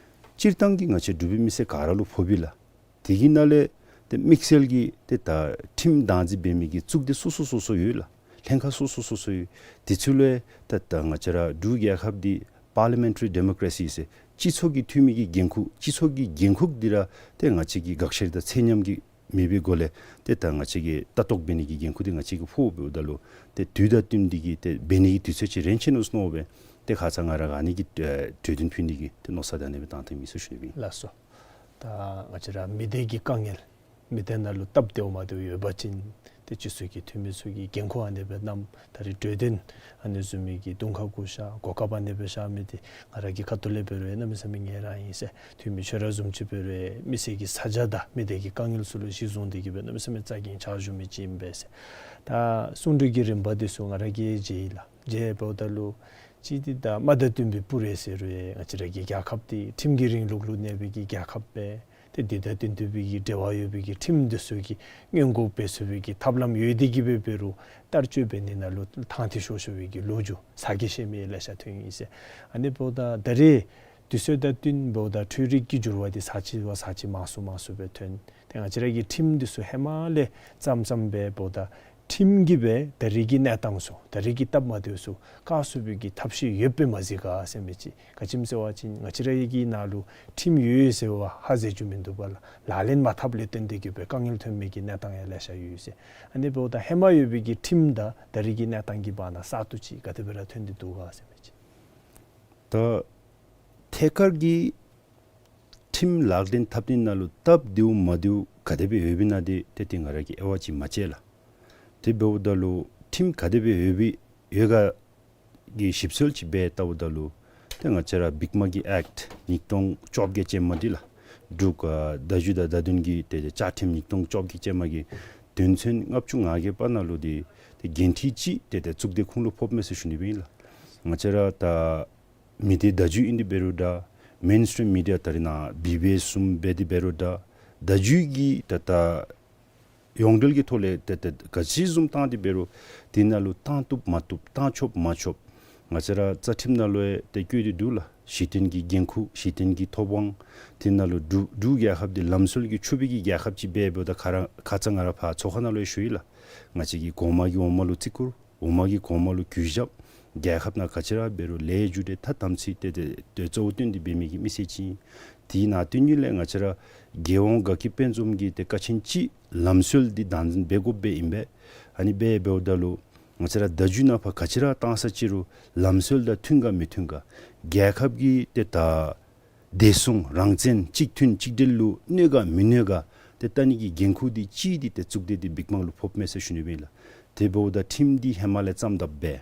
སྤྱིར་བཏང་གི་ང་བཅས་འབྲུག་པའི་མི་སེར་ག་ར་ལུ་ཕོགཔ་ཨིན་ལགས། དེ་གི་ནང་ལས་ཏེ་དམིགས་བསལ་གྱི་ཏེ་ད་ཁྲིམས་བདག་འཛིན་འབད་མི་གི་གཙུག་སྡེ་སོ་སོ་སོ་སོ་ཡོད་ལགས། ལྷན་ཁག་སོ་སོ་སོ་སོ་ཡོད། དེ་ཚུ་ལུ་ཡང་ད་ད་ང་བཅས་ར་འབྲུག་རྒྱལ་ཁབ་འདི་པར་ལི་མེན་ཊ་རི་ཌེ་མོ་ཀ་རེ་སི་ཟེར་སྤྱི་ཚོགས་ཀྱི་འཐུས་མི་གི་འགན་ཁུར་སྤྱི་ཚོགས་ཀྱི་འགན་ཁུར་འདི་ར་ཏེ་ང་བཅས་ཀྱིས་དགག་བཤེར་དང་ཚད་མཉམ་གྱི་མེད་པའི་སྒོ་ལས་ཏེ་ད་ང་བཅས་ཀྱིས་ལྟ་རྟོག་འབད་ནི་གི་འགན་ཁུར་འདི་ང་བཅས་ཀྱིས་ཕོགཔ་འབདཝ་ད་ལུ་ཏེ་དུས་དང་བསྟུན་ཏེ་གི་ཏེ་འབད་ནི་གི་དུས་ཚོད་ཅིག་རན་ཆི་ནུག་ཟེར་མནོ་སྦེ་ཏེ་ཁ་ཙ་ང་ར་ཨ་ནི་གི་ཨེ་གྲོས་དོན་ཕུལ་ནི་གི་ཏེ་མནོ་བསམ་ད་ཨ་ནི་སྦེ་བཏང་སྟེ་མི་ཚུ་ཞུ་ནི་སྦེ་ཨིན། ལགས་སོ། ད་ང་བཅས་ར་མི་སྡེ་གི་དཀའ་ངལ་མི་སྡེ་ནང་ལུ་སྟབས་བདེཝ་མ་བདེཝ་ཡོད་པ་ཅིན་ཏེ་སྤྱི་ཚོགས་ཀྱི་འཐུས་མི་ཚུ་གིས་འགན་ཁུར་ཨ་ནི་སྦེ་བསྣམས། ད་རེས་གྲོས་དོན་ཨ་ནི་བཟུམ་མའི་གི་དུང་ཁ་བསྒུར་བཞག་གོ་སྐབས་ཨ་ནི་སྦེ་བཞག་མི་འདི་ང་ར་གི་ཁ་ཐུག་ལས་འབད་རུང་ཡང་གནམ་མེད་ས་མེད་ངལ་རངས་ཨིན་ཟེར། འཐུས་མི་ཁྱོད་ར་བཟུམ་ཅིག་འབད་རུང་ཡང་མི་སེར་གྱི་ས་ཆ་དང་མི་སྡེ་གི་དཀའ་ངལ་ཚུ་ལུ་གཞི་བཟུང་སྟེ་གི་སྦེ་གནམ་མེད་ས་མེད་རྩ་འགེངས་ཕྱག་ཞུ་མི་ཅིག་ཨིན་པས་ཟེར། ད་གསུང་གྲོས་ཀྱི་རིམ་པ་འདི་ཚུ་ང་ར་གིས་མཇལ་ཡི་ལགས། མཇལ་འབདཝ་ད་ལུ་ཅིག་འདི་ད་མ་དང་བསྟུན་པའི་སྤུ་རེ་ཟེར་རུང་ཡང་ང་བཅས་ར་གི་རྒྱལ་ཁབ་འདི་ཁྲིམས་ཀྱི་རིང་ལུགས་ལུ་གནས་པའི་གི་རྒྱལ་ཁབ་སྦེ་ཏེ་དེ་དང་བསྟུན་བསྟུན་པའི་གི་འབྲེལ་བ་ཡོད་པའི་གི་ཁྲིམས་འདི་ཚུ་གིས་སྔོན་འགོག་འབད་ཚུགས་པའི་གི་ཐབས་ལམ་ཡོད་དེ་གི་སྦེ་འབད་རུང་བསྟར་སྤྱོད་འབད་ནི་ནང་ལུ་ཐང་ཐིག་ཤོར་ཤོར་བའི་གི་ལོ་རྒྱུས་ཟ་གི་བཤད་མི་ལེ་ཤ་ཐོན་ཡི་ཟེར། ཨ་ནི་འབདཝ་ད་ད་རེས་དུས་ཚོད་དང་བསྟུན་འབདཝ་ད་འཕྲུལ་རིག་གི་འགྱུར་བ་འདི་ས་ཅིག་བ་ས་ཅིག་མང་སུ་མང་སུ་སྦེ་ཐོན། ཏེ་ང་བཅས་ར་གི་ཁྲིམས་འདི་ཚུ་ཧེ་མ་ལས་ཙམ་ཙམ་སྦེ་འབདཝ་ད་ ཁྲིམས་ཀྱིས་སྦེ་ད་རེས་ཀྱི་གནས་སྟངས་ཚུ་ད་རེས་ཀྱི་སྟབས་མ་བདེཝ་ཚུ་བཀག་ཚུགས་པའི་གི་ཐབས་ཤེས་ཡོདཔ་སྦེ་མ་གཟིགས་ག་ཟེར་མི་ཅིག། ག་ཅི་སྨོ་ཟེར་བ་ཅིན་ང་བཅས་ར་གི་ནང་ལུ་ཁྲིམས་ཡོད་ཡོད་ཟེར་བ་ཧ་ཟེར་རྒྱུ་མིན་འདུག་པ་ལགས། ལག་ལེན་མ་འཐབ་ལས་བརྟེན་ཏེ་གི་སྦེ་དཀའ་ངལ་ཐོན་མི་གི་གནས་སྟངས་ཡང་ལེ་ཤ་ཡོད་ཡོད་ཟེར། ཨ་ནི་འབདཝ་ད་ཧེ་མ་ཡོད་པའི་གི་ཁྲིམས་དང་ད་རེས་ཀྱི་གནས་སྟངས་ཀྱི་བར་ན་ས་སྟོང་ཅིག་ག་དེ་སྦེ་ར་ཐོན་ཏེ་འདུག་ག་ཟེར་མི་ཅིག། ད་ཐད་ཀར་གྱི་ཁྲིམས་ལག་ལེན་འཐབ་ནི་ནང་ལུ་སྟབས་བདེཝ་མ་བདེཝ་ག་དེ་སྦེ་ཡོདཔ་ཨིན་ན་འདི་ཏེ་ཏེ་ང་ར་གིས་དབྱེ་བ་ཅིག་མ་དཔྱད་ལགས། དེ་འབདཝ་ད་ལུ་ཁྲིམས་ག་དེ་སྦེ་ཡོད་པའི་ཡོད་ག་གི་ཞིབ་འཚོལ་ཅིག་འབད་བལྟཝ་ད་ལུ་ཏེ་ང་བཅས་ར་བིག་དམར་གྱི་ཨེཀཊ་ཉིས་སྟོང་བཅོ་བརྒྱད་ཅན་མ་འདི་ལགས། འབྲུག་ཨ་བརྡ་བརྒྱུད་དང་བརྡ་དོན་གྱི་ཏེ་ཏེ་བཅའ་ཁྲིམས་ཉིས་སྟོང་བཅོ་བརྒྱད་ཅན་མ་གི་དོན་ཚན་ལྔ་བཅུ་ང་བརྒྱད་པ་ནང་ལུ་འདི་ཏེ་འགན་འཁྲི་ཅིག་ཏེ་ཏེ་གཙུག་སྡེ་ཁོང་ལུ་ཕོགཔ་མས་ཟེར་ཞུ་ནི་སྦེ་ཨིན་ལགས། ང་བཅས་ར་ད་མི་སྡེ་བརྡ་བརྒྱུད་ཨིན་ཏེ་འབད་རུང་འདྲ། མེན་སི་ཊིམ་མི་ཌི་ཡ་ད་རེས་ནངས་བི་བི་ཨེསི་བཟུམ་འབད་དེ་འབད་རུང་འདྲ། བརྡ་བརྒྱུད་ཀྱི་ད་ད་ཡོངས་འབྲེལ་གྱི་ཐོག་ལས་ཏེ་ཏེ་ག་ཅི་བཟུམ་བཏང་སྟེ་འབད་རུང་དེ་ནང་ལུ་བཏང་བཏུབ་མ་བཏུབ་བཏང་ཆོག་མ་ཆོག་ང་བཅས་ར་རྩ་ཁྲིམས་ནང་ལུ་ཡང་ཏེ་བཀོད་དེ་འདུག་ལགས། གཞི་རྟེན་གྱི་འགན་ཁུར་གཞི་རྟེན་གྱི་ཐོབ་དབང་དེ་ནང་ལུ་འབྲུག་འབྲུག་རྒྱལ་ཁབ་འདི་ལམ་སྲོལ་གྱི་ཕྱུག་པའི་གི་རྒྱལ་ཁབ་ཅིག་འབད་འབདཝ་ད་ཁ་ར་ཁ་ཙ་ང་ར་ཕར་ཚོགས་ཁང་ནང་ལུ་ཡང་ཞུ་ཡི་ལགས། ང་བཅས་ཀྱི་གོང་མ་གིས་འོག་མ་ལུ་བརྩི་བཀུར། འོག་མ་གིས་གོང་མ་ལུ་གུས་ཞབས། རྒྱལ་ཁབ་ནང་ག་ཅི་ར་འབད་རུང་ལས་རྒྱུ་འབྲས་ཐ་དམ་ཚིག་ཏེ་ཏེ་ཏེ་གཙོ་བོ་བཏོན་ཏེ་འབད་མི་གི་མི་སེར་ཅིག་ཨིན། དེ་ནང་དོན་གཉིས་ལས་ང་བཅས་ར་རྒྱལ་ཡོངས་དགའ་སྐྱིད་དཔལ་འཛོམས་ཀྱི་ཏེ་ཀ་ཆེན་ཅིག་ལམ་སྲོལ་འདི་དམ་འཛིན་འབད་དགོཔ་སྦེ་ཨིན་པས། ཨ་ནི་འབད་འབདཝ་ད་ལུ་ང་བཅས་ར་བརྡ་བརྒྱུད་ནང་ཕར་ག་ཅི་ར་བཏང་ས་ཅིག་རུང་ལམ་སྲོལ་དང་མཐུན་ག་མི་མཐུན་ག་རྒྱལ་ཁབ་ཀྱི་ཏེ་ད་བདེ་སྲུང་རང་བཙན་གཅིག་མཐུན་གཅིག་སྒྲིལ་ལུ་གནོད་ག་མི་གནོད་ག་ཏེ་བལྟ་ནི་གི་འགན་ཁུར་འདི་གཅིག་འདི་ཏེ་གཙུག་སྡེ་འདི་བིག་དམར་ལུ་ཕོགཔ་མས་ཟེར་ཞུ་ནི་སྦེ་ཨིན་ལགས། དེ་འབདཝ་ད་ཁྲིམས་འདི་ཧེ་མ་ལས་བརྩམས་དཔ་སྦེ་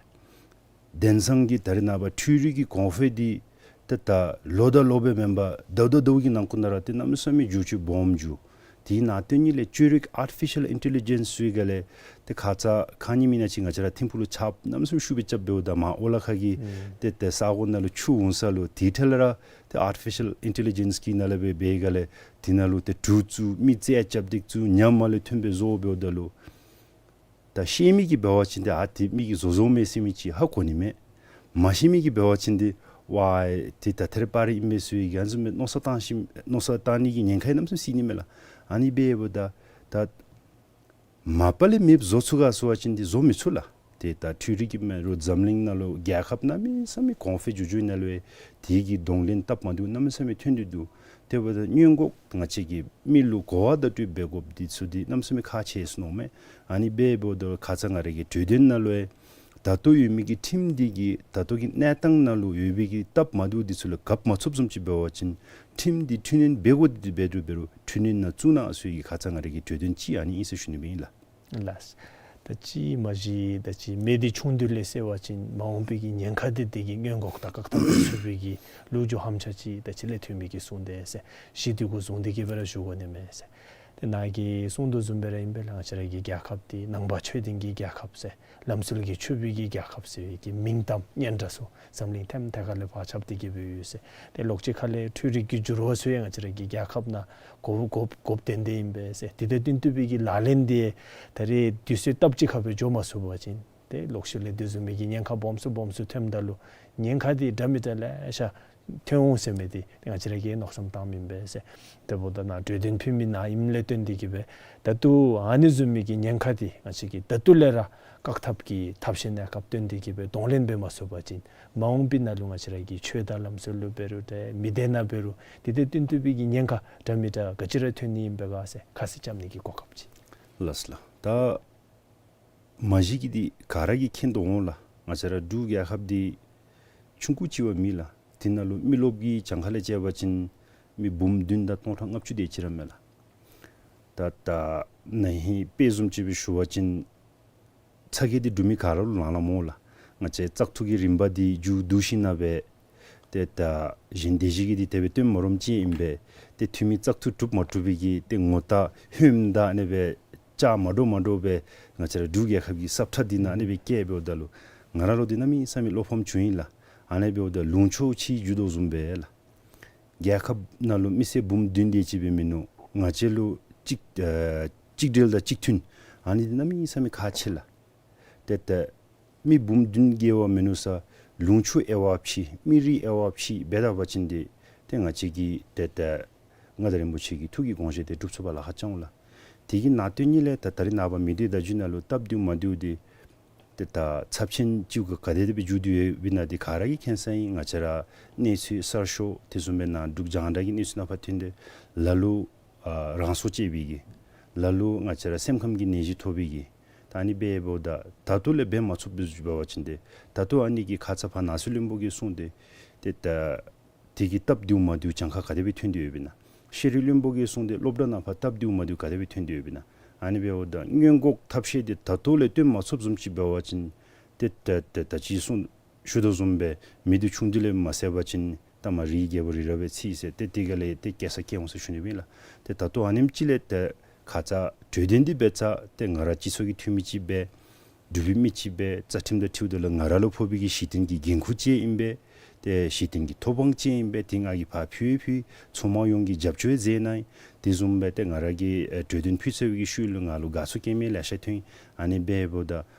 དེང་སང་གི་ད་རེས་ནངས་པ་འཕྲུལ་རིག་གི་གོང་འཕེལ་འདི་ཏེ་ད་ལོ་དང་ལོ་སྦེ་མེན་པར་ཟླཝ་དང་ཟླཝ་གི་ནང་འཁོད་ནང་ར་ཏེ་གནམ་མེད་ས་མེད་འགྱུར་བཅོས་སྦོམ་འགྱོ། དེ་ནང་དོན་གཉིས་ལས་ཅོ་རིག་ཨར་ཊི་ཕི་ཤལ་ཨིན་ཊེ་ལི་ཇེནསི་ཟེར་ག་ལས་ཏེ་ཁ་ཙ་ཁ་ཉིནམ་ཨིན་ན་ཅིག་ང་བཅས་ར་ཐིམ་ཕུག་ལུ་ཆརཔ་གནམ་མེད་ས་མེད་ཤུགས་སྦེ་རྐྱབ་འབདཝ་ད་མར་ཨོ་ལ་ཁ་གི་ཨུམ་ཏེ་ཏེ་ས་གོ་ནང་ལུ་ཆུ་འོང་ས་ལུ་དེ་འཕྲལ་ར་ཏེ་ཨར་ཊི་ཕི་ཤལ་ཨིན་ཊེ་ལི་ཇེནསི་གི་ནང་ལས་སྦེ་འབད་ག་ལས་དེ་ནང་ལུ་ཏེ་གྲུ་བཙུགས་མི་རྩད་རྐྱབ་སྟེ་བཙུགས་ཉམས་མ་ལས་ཐོན་སྦེ་བཟོ་འབདཝ་ད་ལུ་ད་ཤེས་མི་གིས་འབད་བ་ཅིན་ཏེ་ཨ་དེ་མི་གིས་བཟོ་བཟོཝ་མས་ཟེར་མི་ཅིག་ཧ་གོ་ནི་མས། མ་ཤེས་མི་གིས་འབད་བ་ཅིན་ཏེ་ཝའེ་ཏེ་ད་ཐད་རི་བ་རི་ཨིན་པས་ཟེར་ཡང་ཟེར་མི་མནོ་བསམ་བཏང་ཞིནམ་མནོ་བསམ་བཏང་ནི་གི་ཉེན་ཁ་ཡང་གནམ་མེད་ས་མེད་སྲིད་ནི་མས་ལགས། ཨ་ནི་འབདཝ་ད་ད་མ་པ་ལས་མེདཔ་བཟོ་ཚུགས་ག་ཟེར་བ་ཅིན་ཏེ་བཟོ་མི་ཚུགས་ལགས། ཏེ་ད་འཕྲུལ་རིག་གིས་མེན་རུང་འཛམ་གླིང་ནང་ལུ་རྒྱལ་ཁབ་གནམ་མེད་ས་མེད་གོང་འཕེལ་འགྱོ་འགྱོ་ནང་ལུ་ཡང་དེ་གི་གདོང་ལེན་སྟབས་མ་བདེཝ་གནམ་མེད་ས་མེད་ཐོན་ཏེ་འདུག། དེ་འབདཝ་ད་སྔོན་འགོག་ང་བཅས་ཀྱིས་མི་ལུ་གོ་བ་བརྡ་སྤྲོད་འབད་དགོཔ་འདི་ཚུ་འདི་གནམ་མེད་ས་མེད་ཁག་ཆེ་ཟེར་མནོཝ་མས། ཨ་ནི་འབདཝ་ད་ཁ་ཙ་ང་ར་གི་གྲོས་དོན་ནང་ལུ་ཡང་ད་ལྟོ་ཡོད་མི་གི་ཁྲིམས་འདི་གིས་ད་ལྟོ་གི་གནས་སྟངས་ནང་ལུ་ཡོད་པའི་གི་སྟབས་མ་བདེཝ་འདི་ཚུ་ལུ་གབ་མ་ཚུགསཔ་བཟུམ་ཅིག་འབད་བ་ཅིན་ཁྲིམས་འདི་འཕྲི་སྣོན་འབད་དགོ་འདི་འབད་རུང་འབད་རུང་འཕྲི་སྣོན་ནང་བཙུགས་གནང་ཟེར་གི་ཁ་ཙ་ང་ར་གི་གྲོས་དོན་ཅིག་ཨ་ནི་ཨིན་ཟེར་ཞུ་ནི་སྦེ་ཨིན་ལགས། ལགས། ད་ཅི་མ་གཞི་ད་ཅི་མེ་འདི་ཆུང་དུས་ལས་སེལ་བ་ཅིན་མ་འོངས་པའི་གི་ཉེན་ཁ་འདི་དེ་གིས་སྔོན་འགོག་དང་བཀག་ཐབས་ཚུགས་པའི་གི་ལོ་རྒྱུས་ཧམ་ཆ་ཅིག་ད་ཅི་ལས་ཐོན་མི་གིས་གསུངས་ཏེ་ཟེར་གཞི་འདི་གུ་བཟུང་སྟེ་གི་སྦེ་ར་ཞུ་དགོ་ནི་མས་ཟེར། ཏེ་ནཱ་གིས་གསུངས་དོ་བཟུམ་སྦེ་ར་ཨིན་པས་ལགས། ང་བཅས་ར་གི་རྒྱལ་ཁབ་འདི་ནང་པ་ཆོས་ལྡན་གྱི་རྒྱལ་ཁབ་ཟེར་ལམ་སྲོལ་གྱི་ཕྱུག་པའི་གི་རྒྱལ་ཁབ་ཟེར་བའི་གི་མིང་གཏམ་སྙན་གྲགས་ཚུ་འཛམ་གླིང་ཐེམ་ཐད་ཁ་ལས་ཕར་ཁྱབ་སྟེ་གི་སྦེ་ཡོད་ཟེར། ཏེ་ལོགས་ཅིག་ཁ་ལས་འཕྲུལ་རིག་གི་འགྱུར་བ་ཚུ་ཡང་ང་བཅས་ར་གི་རྒྱལ་ཁབ་ནང་དགོ་དགོ་དགོཔ་ཏན་ཏན་ཨིན་པས་ཟེར། དེ་དང་བསྟུན་ཏེ་སྦེ་གི་ལག་ལེན་འདི་ད་རེས་དུས་ཚོད་སྟབས་ཅིག་ཁར་སྦེ་འགྱོ་མ་ཚུགས་པ་ཅིན་ཏེ་ལོག་ཤུལ་ལས་དེ་བཟུམ་མའི་གི་ཉེན་ཁ་སྦོམ་ཚུ་སྦོམ་ཚུ་ཐོནམ་ད་ལུ་ཉེན་ཁ་འདི་འདྲ་མི་འདྲ་ལེ་ཤ་ཐོན་འོང་ཟེར་མི་འདི་ང་བཅས་ར་གིས་མནོ་བསམ་བཏངམ་ཨིན་པས་ཟེར། དེ་འབདཝ་ད་ནཱ་གྲོས་དོན་ཕུལ་མི་ནཱ་ཨིནམ་ལས་བརྟེན་ཏེ་གི་སྦེ་ད་ལྟོ་ཨ་ནི་བཟུམ་མའི་གི་ཉེན་ཁ་འདི་ང་བཅས་ཀྱིས་ད་ལྟོ་ལས་ར་བཀག་ཐབས་ཀྱི་ཐབས་ཤེས་གནས་སྐབས་བཏོན་ཏེ་གི་སྦེ་གདོང་ལེན་འབད་མ་ཚུགས་པ་ཅིན་མ་འོངས་པའི་ནང་ལུ་ང་བཅས་ར་གི་ཆོས་དང་ལམ་སྲོལ་ལུ་འབད་རུང་ཏེ་མི་སྡེ་ནང་འབད་རུང་དེ་དང་བསྟུན་ཏེ་སྦེ་གི་ཉེན་ཁ་འདྲ་མི་འདྲ་ག་ཅི་ར་ཐོན་ནི་ཨིན་པས་ག་ཟེར་ཁ་གསལ་རྐྱབ་ནི་གི་གོ་སྐབས་ཅིག། ལགས་སོ་ལགས། ད་མ་གཞི་གི་འདི་ག་ར་གིས་མཁྱེན་དོ་འོང་ལགས། ང་བཅས་ར་འབྲུག་རྒྱལ་ཁབ་འདི་ཆུང་ཀུ་ཅིག་བ་མེན་ལགས། དེ་ནང་ལུ་མི་རློབས་ཀྱི་གྱངས་ཁ་ལས་བཅད་པ་ཅིན་མི་འབུམ་བདུན་དང་སྟོང་ཕྲག་ལྔ་བཅུ་དེ་ཅིག་ར་མས་ལགས། ད་ད་ན་ཧིང་དཔེ་བཟུམ་ཅིག་སྦེ་ཞུ་བ་ཅིན་ཚ་གྱང་འདི་འབྲུག་མི་ག་ར་ལུ་ལང་ལང་སྨོ་ལགས། ང་བཅས་བཙག་འཐུ་གི་རིམ་པ་འདི་མཇུག་བསྡུ་ཞིནམ་ལས་སྦེ་ཏེ་ད་གཞན་སྡེ་བཞི་གིས་འདི་དེ་སྦེ་སྟོནམ་མ་རོགསམ་ཅིག་ཨིན་པས། ཏེ་འཐུས་མི་བཙག་འཐུ་གྲུབ་མ་གྲུབ་པའི་གི་ཏེ་ངོ་རྟགས་ཧོནམ་ད་ཨ་ནི་སྦེ་བཅའ་མར་འདྲོག་མར་འདྲོག་སྦེ་ང་བཅས་ར་འབྲུག་རྒྱལ་ཁབ་ཀྱི་ས་ཁྲ་འདི་ནང་ཨ་ནི་སྦེ་བཀལ་འབདཝ་ད་ལུ་ང་ར་ལུ་འདི་གནམ་མེད་ས་མེད་བློ་ཕམ་བྱུང་ཡི་ལགས། ཨ་ནི་འབདཝ་ད་ལུང་ཕྱོགས་ཅིག་བརྒྱུད་དོ་བཟུམ་སྦེ་ལགས། རྒྱལ་ཁབ་ནང་ལུ་མི་སེར་འབུམ་བདུན་དེ་ཅིག་སྦེ་མིན་ནུག། ང་བཅས་ལུ་གཅིག་ཨ་གཅིག་སྒྲིལ་དང་གཅིག་མཐུན་ཨ་ནི་འདི་གནམ་མེད་ས་མེད་ཁག་ཆེ་ལགས། ཏེ་ད་མི་འབུམ་བདུན་བརྒལ་བ་མིན་ནུག་ས་ལུང་ཕྱོགས་དབྱེ་བ་ཕྱེ་མི་རིགས་དབྱེ་བ་ཕྱེ་འབད་ད་པ་ཅིན་འདི་ཏེ་ང་བཅས་ཀྱིས་ཏེ་ད་མངའ་བདག་རིན་པོ་ཆེ་གི་ཐུགས་ཀྱི་དགོངས་བཞེད་དེ་སྒྲུབ་ཚུགས་པར་ལཱ་ཁག་ཅིག་འོང་ལགས། དེ་གི་ནང་དོན་ཉིད་ལས་ད་ད་རིས་ནངས་པ་མི་སྡེ་བརྡ་བརྒྱུད་ནང་ལུ་སྟབས་བདེཝ་མ་བདེཝ་འདི་ཏེ་ད་ཚབས་ཆེན་ཅིག་ག་དེ་སྦེ་འགྱོ་དོ་ཡོདཔ་ཨིན་ན་འདི་ག་ར་གིས་མཁྱེན་ས་ཨིན། ང་བཅས་ར་གནས་ཚུལ་གསར་ཤོག་དེ་བཟུམ་སྦེ་ནང་འབྲུག་རྒྱང་བསྒྲགས་ཀྱི་གནས་ཚུལ་ནང་ཕར་ཐོན་ཏེ་ལ་ལུ་ཨ་རང་སྲོག་བཅད་པའི་གི་ལ་ལུ་ང་བཅས་ར་སེམས་ཁམས་ཀྱི་ནད་གཞི་ཐོབ་པའི་གི་ད་ཨ་ནི་སྦེ་འབདཝ་ད་ད་ལྟོ་ལས་འབད་མ་ཚུགསཔ་འབད་བ་ཅིན་ཏེ་ད་ལྟོ་ཨ་ནི་གི་ཁ་ཙ་ཕར་ནང་སྲིད་བློན་པོ་གིས་གསུངས་ཏེ་ཏེ་ད་དེ་གི་སྟབས་བདེཝ་མ་བདེཝ་གྱངས་ཁ་ག་དེ་སྦེ་ཐོན་ཏེ་ཡོདཔ་ཨིན་ན། ཤེས་རིག་བློན་པོ་གིས་གསུངས་ཏེ་སློབ་གྲྭ་ནང་ཕར་སྟབས་བདེཝ་མ་བདེཝ་ག་དེ་སྦེ་ཐོན་ཏེ་ཡོདཔ་ཨིན་ན། ཨ་ནི་འབདཝ་ད་སྔོན་འགོག་ཐབས་ཤེས་འདི་ད་ལྟོ་ལས་སྟོན་མ་ཚུགསཔ་བཟུམ་ཅིག་འབད་བ་ཅིན་ཏེ་ད་ད་ད་ཅི་གསུངས་ཞུ་དོ་བཟུམ་སྦེ་མི་འདི་ཆུང་འདི་ལས་མ་བསད་པ་ཅིན་ད་མ་རིའི་རྒྱལ་པོ་རི་རབ་སྦེ་འཚིག་ཟེར་ཏེ་དེ་ག་ལས་ཏེ་སྐྱེ་ས་སྐྱེ་འོང་ཟེར་ཞུ་ནི་ཨིན་ལགས། ཏེ་ད་ལྟོ་ཨ་ནེམ་ཅིག་ལས་ཏེ་ཁ་ཙ་གྲོས་དོན་འདི་འབད་ཚར་ཏེ་ང་ར་སྤྱི་ཚོགས་ཀྱི་འཐུས་མི་ཅིག་སྦེ་འབྲུག་པའི་མི་ཅིག་སྦེ་རྩ་ཁྲིམས་དང་འཁྲིལཝ་ད་ལུ་ང་ར་ལུ་ཕོག་པའི་གི་གཞི་རྟེན་གྱི་འགན་ཁུར་ཅིག་ཨིན་པས། ཏེ་གཞི་རྟེན་གྱི་ཐོབ་དབང་ཅིག་ཨིན་པས། དེ་ང་གིས་ཕར་ཕུལ་ཕུལ་ཚོགས་མང་ཡོངས་ཀྱིས་རྒྱབ་སྐྱོར་མཛད་གནང་། དེ་བཟུམ་སྦེ་ཏེ་ང་ར་གིས་ཨེ་གྲོས་དོན་ཕུལ་ཚར་བའི་གི་ཤུལ་ལུ་ང་ལུ་དགའ་ཚོར་སྐྱེ་མི་ལེ་ཤ་ཐོན། ཨ་ནི་འབདཝ་ད་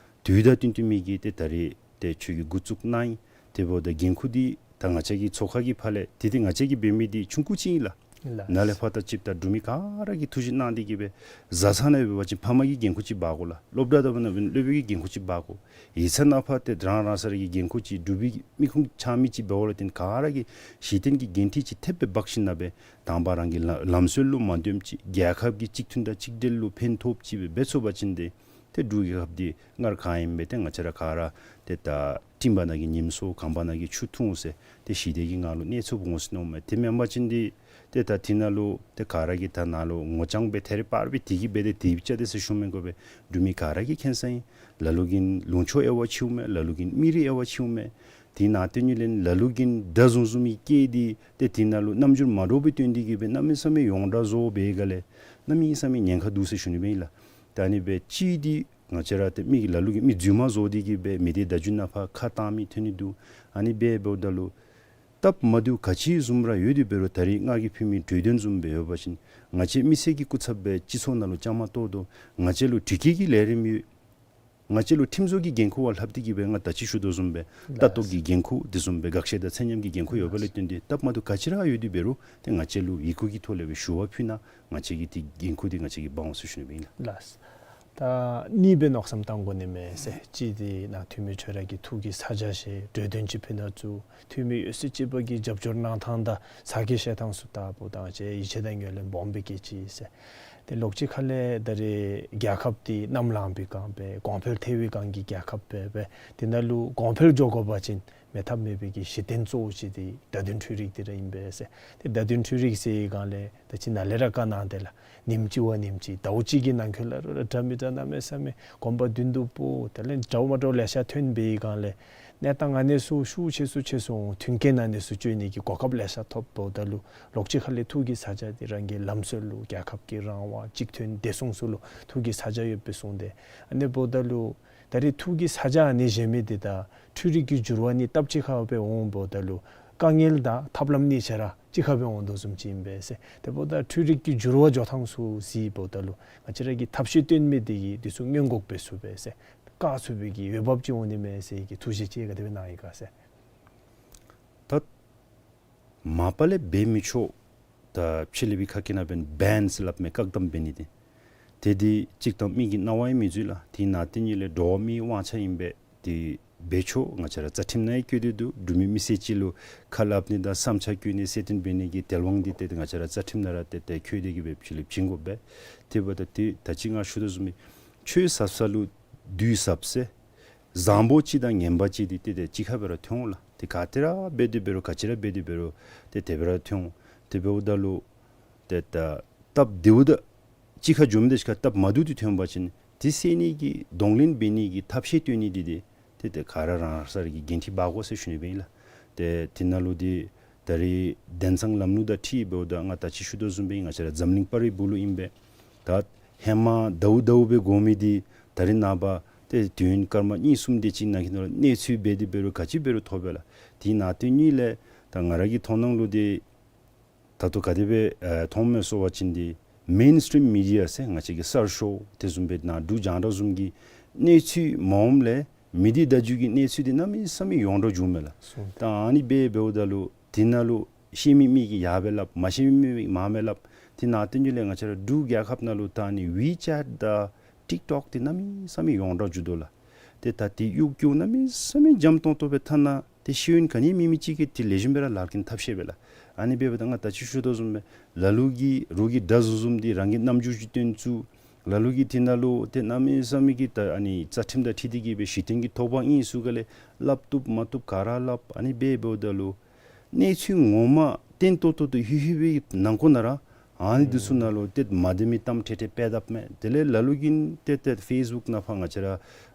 དུས་དང་བསྟུན་བསྟུན་མི་གིས་ཏེ་ད་རིས་ཏེ་ཁྱོད་ཀྱིས་འགོ་བཙུགས་གནང་ཡི། དེ་འབདཝ་ད་འགན་ཁུར་འདི་ད་ང་བཅས་ཀྱི་ཚོགས་ཁང་གི་ཕར་ལས་དེ་ཏེ་ང་བཅས་ཀྱིས་འབད་མི་འདི་ཆུང་ཀུ་ཅིག་ཨིན་ལགས། ལགས། ནཱ་ལས་ཕར་ད་ཅིག་ད་འབྲུག་མི་ག་ར་གིས་ཐུགས་བཞེད་གནང་སྟེ་གིས་སྦེ་བཟའ་ཚང་ནང་འབད་བ་ཅིན་ཕམ་གི་འགན་ཁུར་ཅིག་འབག་དགོ་ལགས། སློབ་གྲྭ་ད་འབད་ན་སློབ་དཔོན་གྱི་འགན་ཁུར་ཅིག་འབག་དགོ། ཡིག་ཚང་ནང་ཕར་ཏེ་རང་རང་ས་ར་གི་འགན་ཁུར་ཅིག་འབྲུག་པའི་མི་ཁུངས་འཆང་མི་ཅིག་འབདཝ་ལས་བརྟེན་ག་ར་གིས་གཞི་རྟེན་གྱི་འགན་འཁྲི་ཅིག་ཐེབས་སྦེ་འབག་ཞིནམ་ལས་དང་པ་རང་གི་ལ་ལམ་སྲོལ་ལུ་མ་འདྲཝ་ཅིག་རྒྱལ་ཁབ་ཀྱི་གཅིག་མཐུན་དང་གཅིག་སྒྲིལ་ལུ་ཕན་ཐོགས་ཅིག་སྦེ་འབད་ཚུགས་པ་ཅིན་ཏེ་ཏེ་འབྲུག་རྒྱལ་ཁབ་འདི་སྔར་ག་ཨིནམ་སྦེ་ཏེ་ང་བཅས་ར་ག་ར་ཏེ་ད་སྤྲིན་པ་ནང་གི་ཉིམ་སྲོ་གངས་པ་ནང་གི་ཆུ་འཐུང་ཟེར་ཏེ་ཞི་བདེ་གི་ངང་ལུ་གནས་ཚུགསཔ་འོང་ཟེར་མནོཝ་མས། དེ་མེན་པ་ཅིན་འདི་ཏེ་ད་དེ་ནང་ལུ་ཏེ་ག་ར་གིས་ད་ནཱ་ལུ་ངོ་རྐྱང་སྦེ་ཐད་རི་བ་རི་སྦེ་དེ་གིས་འབད་དེ་དེ་སྦེ་བཅའ་དེས་ཟེར་ཞུ་མི་དགོ་པས། འབྲུག་མི་ག་ར་གིས་མཁྱེན་ས་ཨིན། ལ་ལུ་གིས་ལུང་ཕྱོགས་དབྱེ་བ་ཕྱེཝ་མས། ལ་ལུ་གིས་མི་རིགས་དབྱེ་བ་ཕྱེཝ་མས། དེ་ནང་དོན་ཉིད་ལས་ལ་ལུ་གིས་ད་བཟུམ་བཟུམ་མའི་སྐད་འདི་ཏེ་དེ་ནང་ལུ་རྣམ་འགྱུར་མ་འདྲཝ་སྦེ་སྟོན་ཏེ་གིས་སྦེ་གནམ་མེད་ས་མེད་ཡོངས་གྲགས་བཟོ་བའི་སྒང་ལས་གནམ་མེད་ས་མེད་ཉེན་ཁ་འདུག་ཟེར་ཞུ་ནི་ཨིན་ལགས། ད་ཨ་ནི་སྦེ་གཅིག་འདི་ང་བཅས་ར་ཏེ་མི་གི་ལ་ལུ་གིས་མི་རྫུན་མ་བཟོ་སྟེ་གིས་སྦེ་མི་སྡེ་བརྡ་བརྒྱུད་ནང་ཕར་ཁ་བཏང་མི་ཐོན་ནི་འདུག། ཨ་ནི་སྦེ་འབདཝ་ད་ལུ་སྟབས་མ་བདེཝ་ག་ཅི་བཟུམ་ར་ཡོད་དེ་འབད་རུང་ད་རིས་ང་གིས་ཕུལ་མི་གྲོས་དོན་བཟུམ་སྦེ་ཡོད་པ་ཅིན་ང་བཅས་མི་སེར་གྱི་སྐུ་ཚབ་སྦེ་སྤྱི་ཚོགས་ནང་ལུ་བཅའ་མར་གཏོགས་དོ། ང་བཅས་ལུ་དྲི་བཀོད་ཀྱི་ལས་རིམ་ཡོད། ང་བཅས་ལུ་ཁྲིམས་བཟོ་གི་འགན་ཁུར་བ་ལྷག་སྟེ་གིས་སྦེ་ང་ད་ཅི་ཞུ་དོ་བཟུམ་སྦེ་ལྟ་རྟོག་གི་འགན་ཁུར་དེ་བཟུམ་སྦེ་དགག་བཞག་དང་ཚད་མཉམ་གྱི་འགན་ཁུར་ཡོད་པ་ལས་བརྟེན་ཏེ་སྟབས་མ་བདེཝ་ག་ཅི་ར་ཡོད་དེ་འབད་རུང་ཏེ་ང་བཅས་ལུ་ཡི་གུ་གི་ཐོག་ལས་སྦེ་ཞུ་བ་ཕུལ་གནང་། ང་བཅས་ཀྱིས་དེ་འགན་ཁུར་འདི་ང་བཅས་ཀྱིས་འབག་འོང་ཟེར་ཞུ་ནི་ཨིན་ལགས། ལགས། ད་གཉིས་སྦེ་མནོ་བསམ་བཏང་དགོ་ནི་མས་ཟེར། གཅིག་འདི་ནཱ་འཐུས་མི་ཁྱོད་ར་གིས་ཐུགས་ཀྱི་ཚ་གྱང་བཞེས་གྲོས་དོན་ཅིག་ཕུལ་གནང་ཚུགས། འཐུས་མི་ཡོད་ཚད་ཅིག་པ་གིས་རྒྱབ་སྐྱོར་གནང་ཐངས་དང་ས་གོ་བཤད་ཐངས་ཚུ་ལྟ་བུ་དང་བཅས་ཡིད་ཆེས་དང་ངོས་ལེན་སྦོམ་སྦེ་བསྐྱེད་ཅི་ཟེར། ཏེ་ལོགས་ཅིག་ཁ་ལས་ད་རིས་རྒྱལ་ཁབ་འདི་གནམ་ལངས་པའི་སྒང་སྦེ་གོང་འཕེལ་ཐལ་བའི་སྒང་གི་རྒྱལ་ཁབ་སྦེ་སྦེ་དེ་ནང་ལུ་གོང་འཕེལ་འགྱོ་དགོ་པ་ཅིན་མེད་ཐབས་མེད་པའི་གི་གཞི་རྟེན་གཙོ་བོ་ཅིག་འདི་བརྡ་དོན་འཕྲུལ་རིག་འདི་ར་ཨིན་པས་ཟེར། ཏེ་བརྡ་དོན་འཕྲུལ་རིག་ཟེར་བའི་སྒང་ལས་ད་ཅི་ནཱ་ལས་ར་བཀའ་གནང་དེ་ལགས། ཉིནམ་གཅིག་བ་ཉིནམ་གཅིག་ཟླཝ་གཅིག་གི་ནང་འཁོད་ལས་ར་འདྲ་མི་འདྲ་གནམ་མེད་ས་མེད་གོམ་པ་མདུན་དུ་སྤོ་དེ་ལས་འདྲཝ་མ་འདྲཝ་ལེ་ཤ་ཐོན་པའི་སྒང་ལས་གནས་སྟངས་ཨ་ནི་ཚུ་ཤུགས་ཆེ་སུ་ཆེ་སུ་འོང་། མཐུན་རྐྱེན་ཨ་ནི་ཚུ་སྤྱོད་ནི་གི་གོ་སྐབས་ལེ་ཤ་ཐོབ་འབདཝ་ད་ལུ་ལོགས་ཅིག་ཁ་ལས་ཐུགས་ཀྱི་ཚ་གྱང་འདི་རང་གི་ལམ་སྲོལ་ལུ་རྒྱལ་ཁབ་ཀྱི་རང་དབང་གཅིག་མཐུན་བདེ་སྲུང་ཚུ་ལུ་ཐུགས་ཀྱི་ཚ་གྱང་ཡོདཔ་སྦེ་གསུངས་ཏེ། ཨ་ནི་འབདཝ་ད་ལུ་ད་རིས་ཐུགས་ཀྱི་ཚ་གྱང་ཨ་ནི་བཞེས་མི་འདི་དང་འཕྲུལ་རིག་གི་འགྱུར་བ་གཉིས་སྟབས་གཅིག་ཁར་སྦེ་འོང་འབདཝ་ད་ལུ་དཀའ་ངལ་དང་ཐབས་ལམ་གཉིས་ཆ་ར་གཅིག་ཁར་སྦེ་འོང་དོ་བཟུམ་ཅིག་ཨིན་པས་ཟེར། དེ་འབདཝ་ད་འཕྲུལ་རིག་གི་འགྱུར་བ་འགྱོ་ཐངས་ཚུ་གཟིགས་འབདཝ་ད་ལུ་ང་བཅས་ར་གིས་ཐབས་ཤེས་བཏོན་མི་འདི་གིས་འདི་ཚུ་སྔོན་འགོག་འབད་ཚུགས་པས་ཟེར། བཀག་ཚུགས་པའི་གི་འོས་འབབ་ཅིག་འོང་ནི་མས་ཟེར་གྱི་ཐུགས་བཞེད་ཅིག་ག་དེ་སྦེ་གནང་ཡི་ག་ཟེར། ད་མ་པ་ལས་འབད་མི་ཆོག། ད་ཕྱི་གླིང་པའི་ཁ་སྐད་ནང་འབདན་བེནསི་སླབ་མས། བཀག་དམ་འབད་ནི་འདི། ཏེ་འདི་གཅིག་དང་མི་གི་རྣ་བ་ཡང་མི་འཛུལ་ལགས། དེ་ནང་དོན་ཉིད་ལས་འགྲོ་བ་མིའི་དབང་ཆ་ཨིན་པས། འདི་འབད་ཆོག། ང་བཅས་ར་རྩ་ཁྲིམས་ནང་ཡང་བཀོད་དེ་འདུག། འབྲུག་མི་མི་སེར་ཅིག་ལུ་ཁ་སླབ་ནི་དང་བསམ་འཆར་བཀོད་ནི་གསལ་སྟོན་འབད་ནི་གི་དལ་དབང་འདི་ཏེ་ང་བཅས་ར་རྩ་ཁྲིམས་ནང་ར་ཏེ་ཏེ་བཀོད་དེ་གིས་སྦེ་ཕྱི་གླིང་བྱིན་དགོ་པས། དེ་འབདཝ་ད་ཏེ་ད་ཅི་ང་ཞུ་དོ་བཟུམ་སྦེ་ཆོས་ཟབ་ས་ལུ་བདུད་ཟབ་ཟེར། བཟང་པོ་གཅིག་དང་ངན་པ་གཅིག་འདི་ཏེ་ཏེ་གཅིག་ཁར་སྦེ་ར་ཐོན་འོང་ལགས། ཏེ་ག་ཏེ་ར་འབད་དེ་འབད་རུང་ག་ཅི་ར་འབད་དེ་འབད་རུང་ཏེ་དེ་སྦེ་ར་ཐོན་འོང་། དེ་འབདཝ་ད་ལུ་ཏེ་ད་སྟབས་བདེཝ་དང་གཅིག་ཁར་འགྱོ་མི་དེ་གཅིག་ཁར་སྟབས་མ་བདེཝ་འདི་ཐོན་པ་ཅིན་འདི་སེལ་ནི་གི་གདོང་ལེན་འབད་ནི་གི་ཐབས་ཤེས་བཏོན་ནི་འདི་ཏེ་ཏེ་ཏེ་ག་ར་རང་ས་ར་གི་འགན་འཁྲི་འབག་དགོ་ཟེར་ཞུ་ནི་སྦེ་ཨིན་ལགས། ཏེ་དེ་ནང་ལུ་འདི་ད་རིས་དེང་སང་ལམ་ལུགས་དང་འཁྲིལ་འབདཝ་ད་ང་ད་ཅི་ཞུ་དོ་བཟུམ་སྦེ་ང་བཅས་ར་འཛམ་གླིང་པར་རིས་སྦུག་ལུ་ཨིན་པས། ད་ཧེ་མ་ཟླཝ་ཟླཝ་སྦེ་དགོ་མི་འདི་ད་རིས་ནངས་པ་ཏེ་དུས་ཡུན་སྐར་མ་གཉིས་གསུམ་དེ་ཅིག་ནང་གི་ནང་ལུ་གནས་ཚུལ་འབད་དེ་འབད་རུང་ག་ཅི་འབད་རུང་ཐོབ་པས་ལགས། དེ་ནང་དོན་ཉིད་ལས་ད་ང་ར་གི་མཐོང་སྣང་ལུ་འདི་ད་ལྟོ་ག་དེ་སྦེ་ཨ་མཐོངམ་མས་ཟེར་བ་ཅིན་འདི་མེན་སི་ཊིམ་མི་ཌི་ཡ་ཟེར་ང་བཅས་ཀྱི་གསར་ཤོག་དེ་བཟུམ་སྦེ་ནང་འབྲུག་རྒྱང་བསྒྲགས་བཟུམ་གྱི་གནས་ཚུལ་མ་འོངམ་ལས་མི་སྡེ་བརྡ་བརྒྱུད་ཀྱི་གནས་ཚུལ་འདི་གནམ་མེད་ས་མེད་ཡོངས་གྲགས་འགྱོཝ་མས་ལགས། སོང་། ད་ཨ་ནི་སྦེ་འབདཝ་ད་ལུ་དེ་ནང་ལུ་ཤེས་མི་མི་གིས་ཡར་སྦེ་སླབ། མ་ཤེས་མི་མི་གིས་མར་སྦེ་སླབ། དེ་ནང་བསྟན་རྒྱུ་ལས་ང་བཅས་ར་འབྲུག་རྒྱལ་ཁབ་ནང་ལུ་ད་ཨ་ནི་ཝི་ཅེཊ་དང་ཊིཀ་ཊོཀ་དེ་གནམ་མེད་ས་མེད་ཡོངས་གྲགས་འགྱོ་དོ་ལགས། ཏེ་ད་དེ་ཡུ་ཊུབ་གནམ་མེད་ས་མེད་འཇམ་ཏོང་ཏོ་སྦེ་འཐོན་ན་ཏེ་ཤེས་ཡོན་ག་ནི་མེད་མི་ཅིག་གིས་དེ་ལེགས་ཤོམ་སྦེ་ར་ལག་ལེན་འཐབ་ཤེས་པས་ལགས། ཨ་ནི་འབདཝ་ད་ང་ད་ཅི་ཞུ་དོ་བཟུམ་སྦེ་ལ་ལུ་གིས་རོགས་ཀྱི་དགྲ་བཟུམ་བཟུམ་དེ་རང་གི་རྣམ་འགྱུར་ཅིག་སྟོན་ཚུགས། ལ་ལུ་གིས་དེ་ནང་ལུ་ཏེ་གནམ་མེད་ས་མེད་ཀྱི་ད་ཨ་ནི་རྩ་ཁྲིམས་དང་འཁྲིལ་ཏེ་གིས་སྦེ་གཞི་རྟེན་གྱི་ཐོབ་དབང་ཨིན་ཟེར་ག་ལས་སླབ་བཏུབ་མ་བཏུབ་ག་ར་སླབ། ཨ་ནི་སྦེ་འབདཝ་ད་ལུ་གནས་ཚུལ་ངོ་མ་བརྟན་ཏོག་ཏོ་དང་ལྷོད་ལྷོད་པའི་ནང་འཁོད་ནང་ར་ཨ་ནི་འདི་ཚུ་ནང་ལུ་ཏེ་མ་བདེན་མི་གཏམ་ཏེ་ཏེ་སྤེལ་དཔ་མས། དེ་ལས་ལ་ལུ་གིས་ཏེ་ཏེ་ཕེསི་བུཀ་ནང་ཕར་ང་བཅས་ར་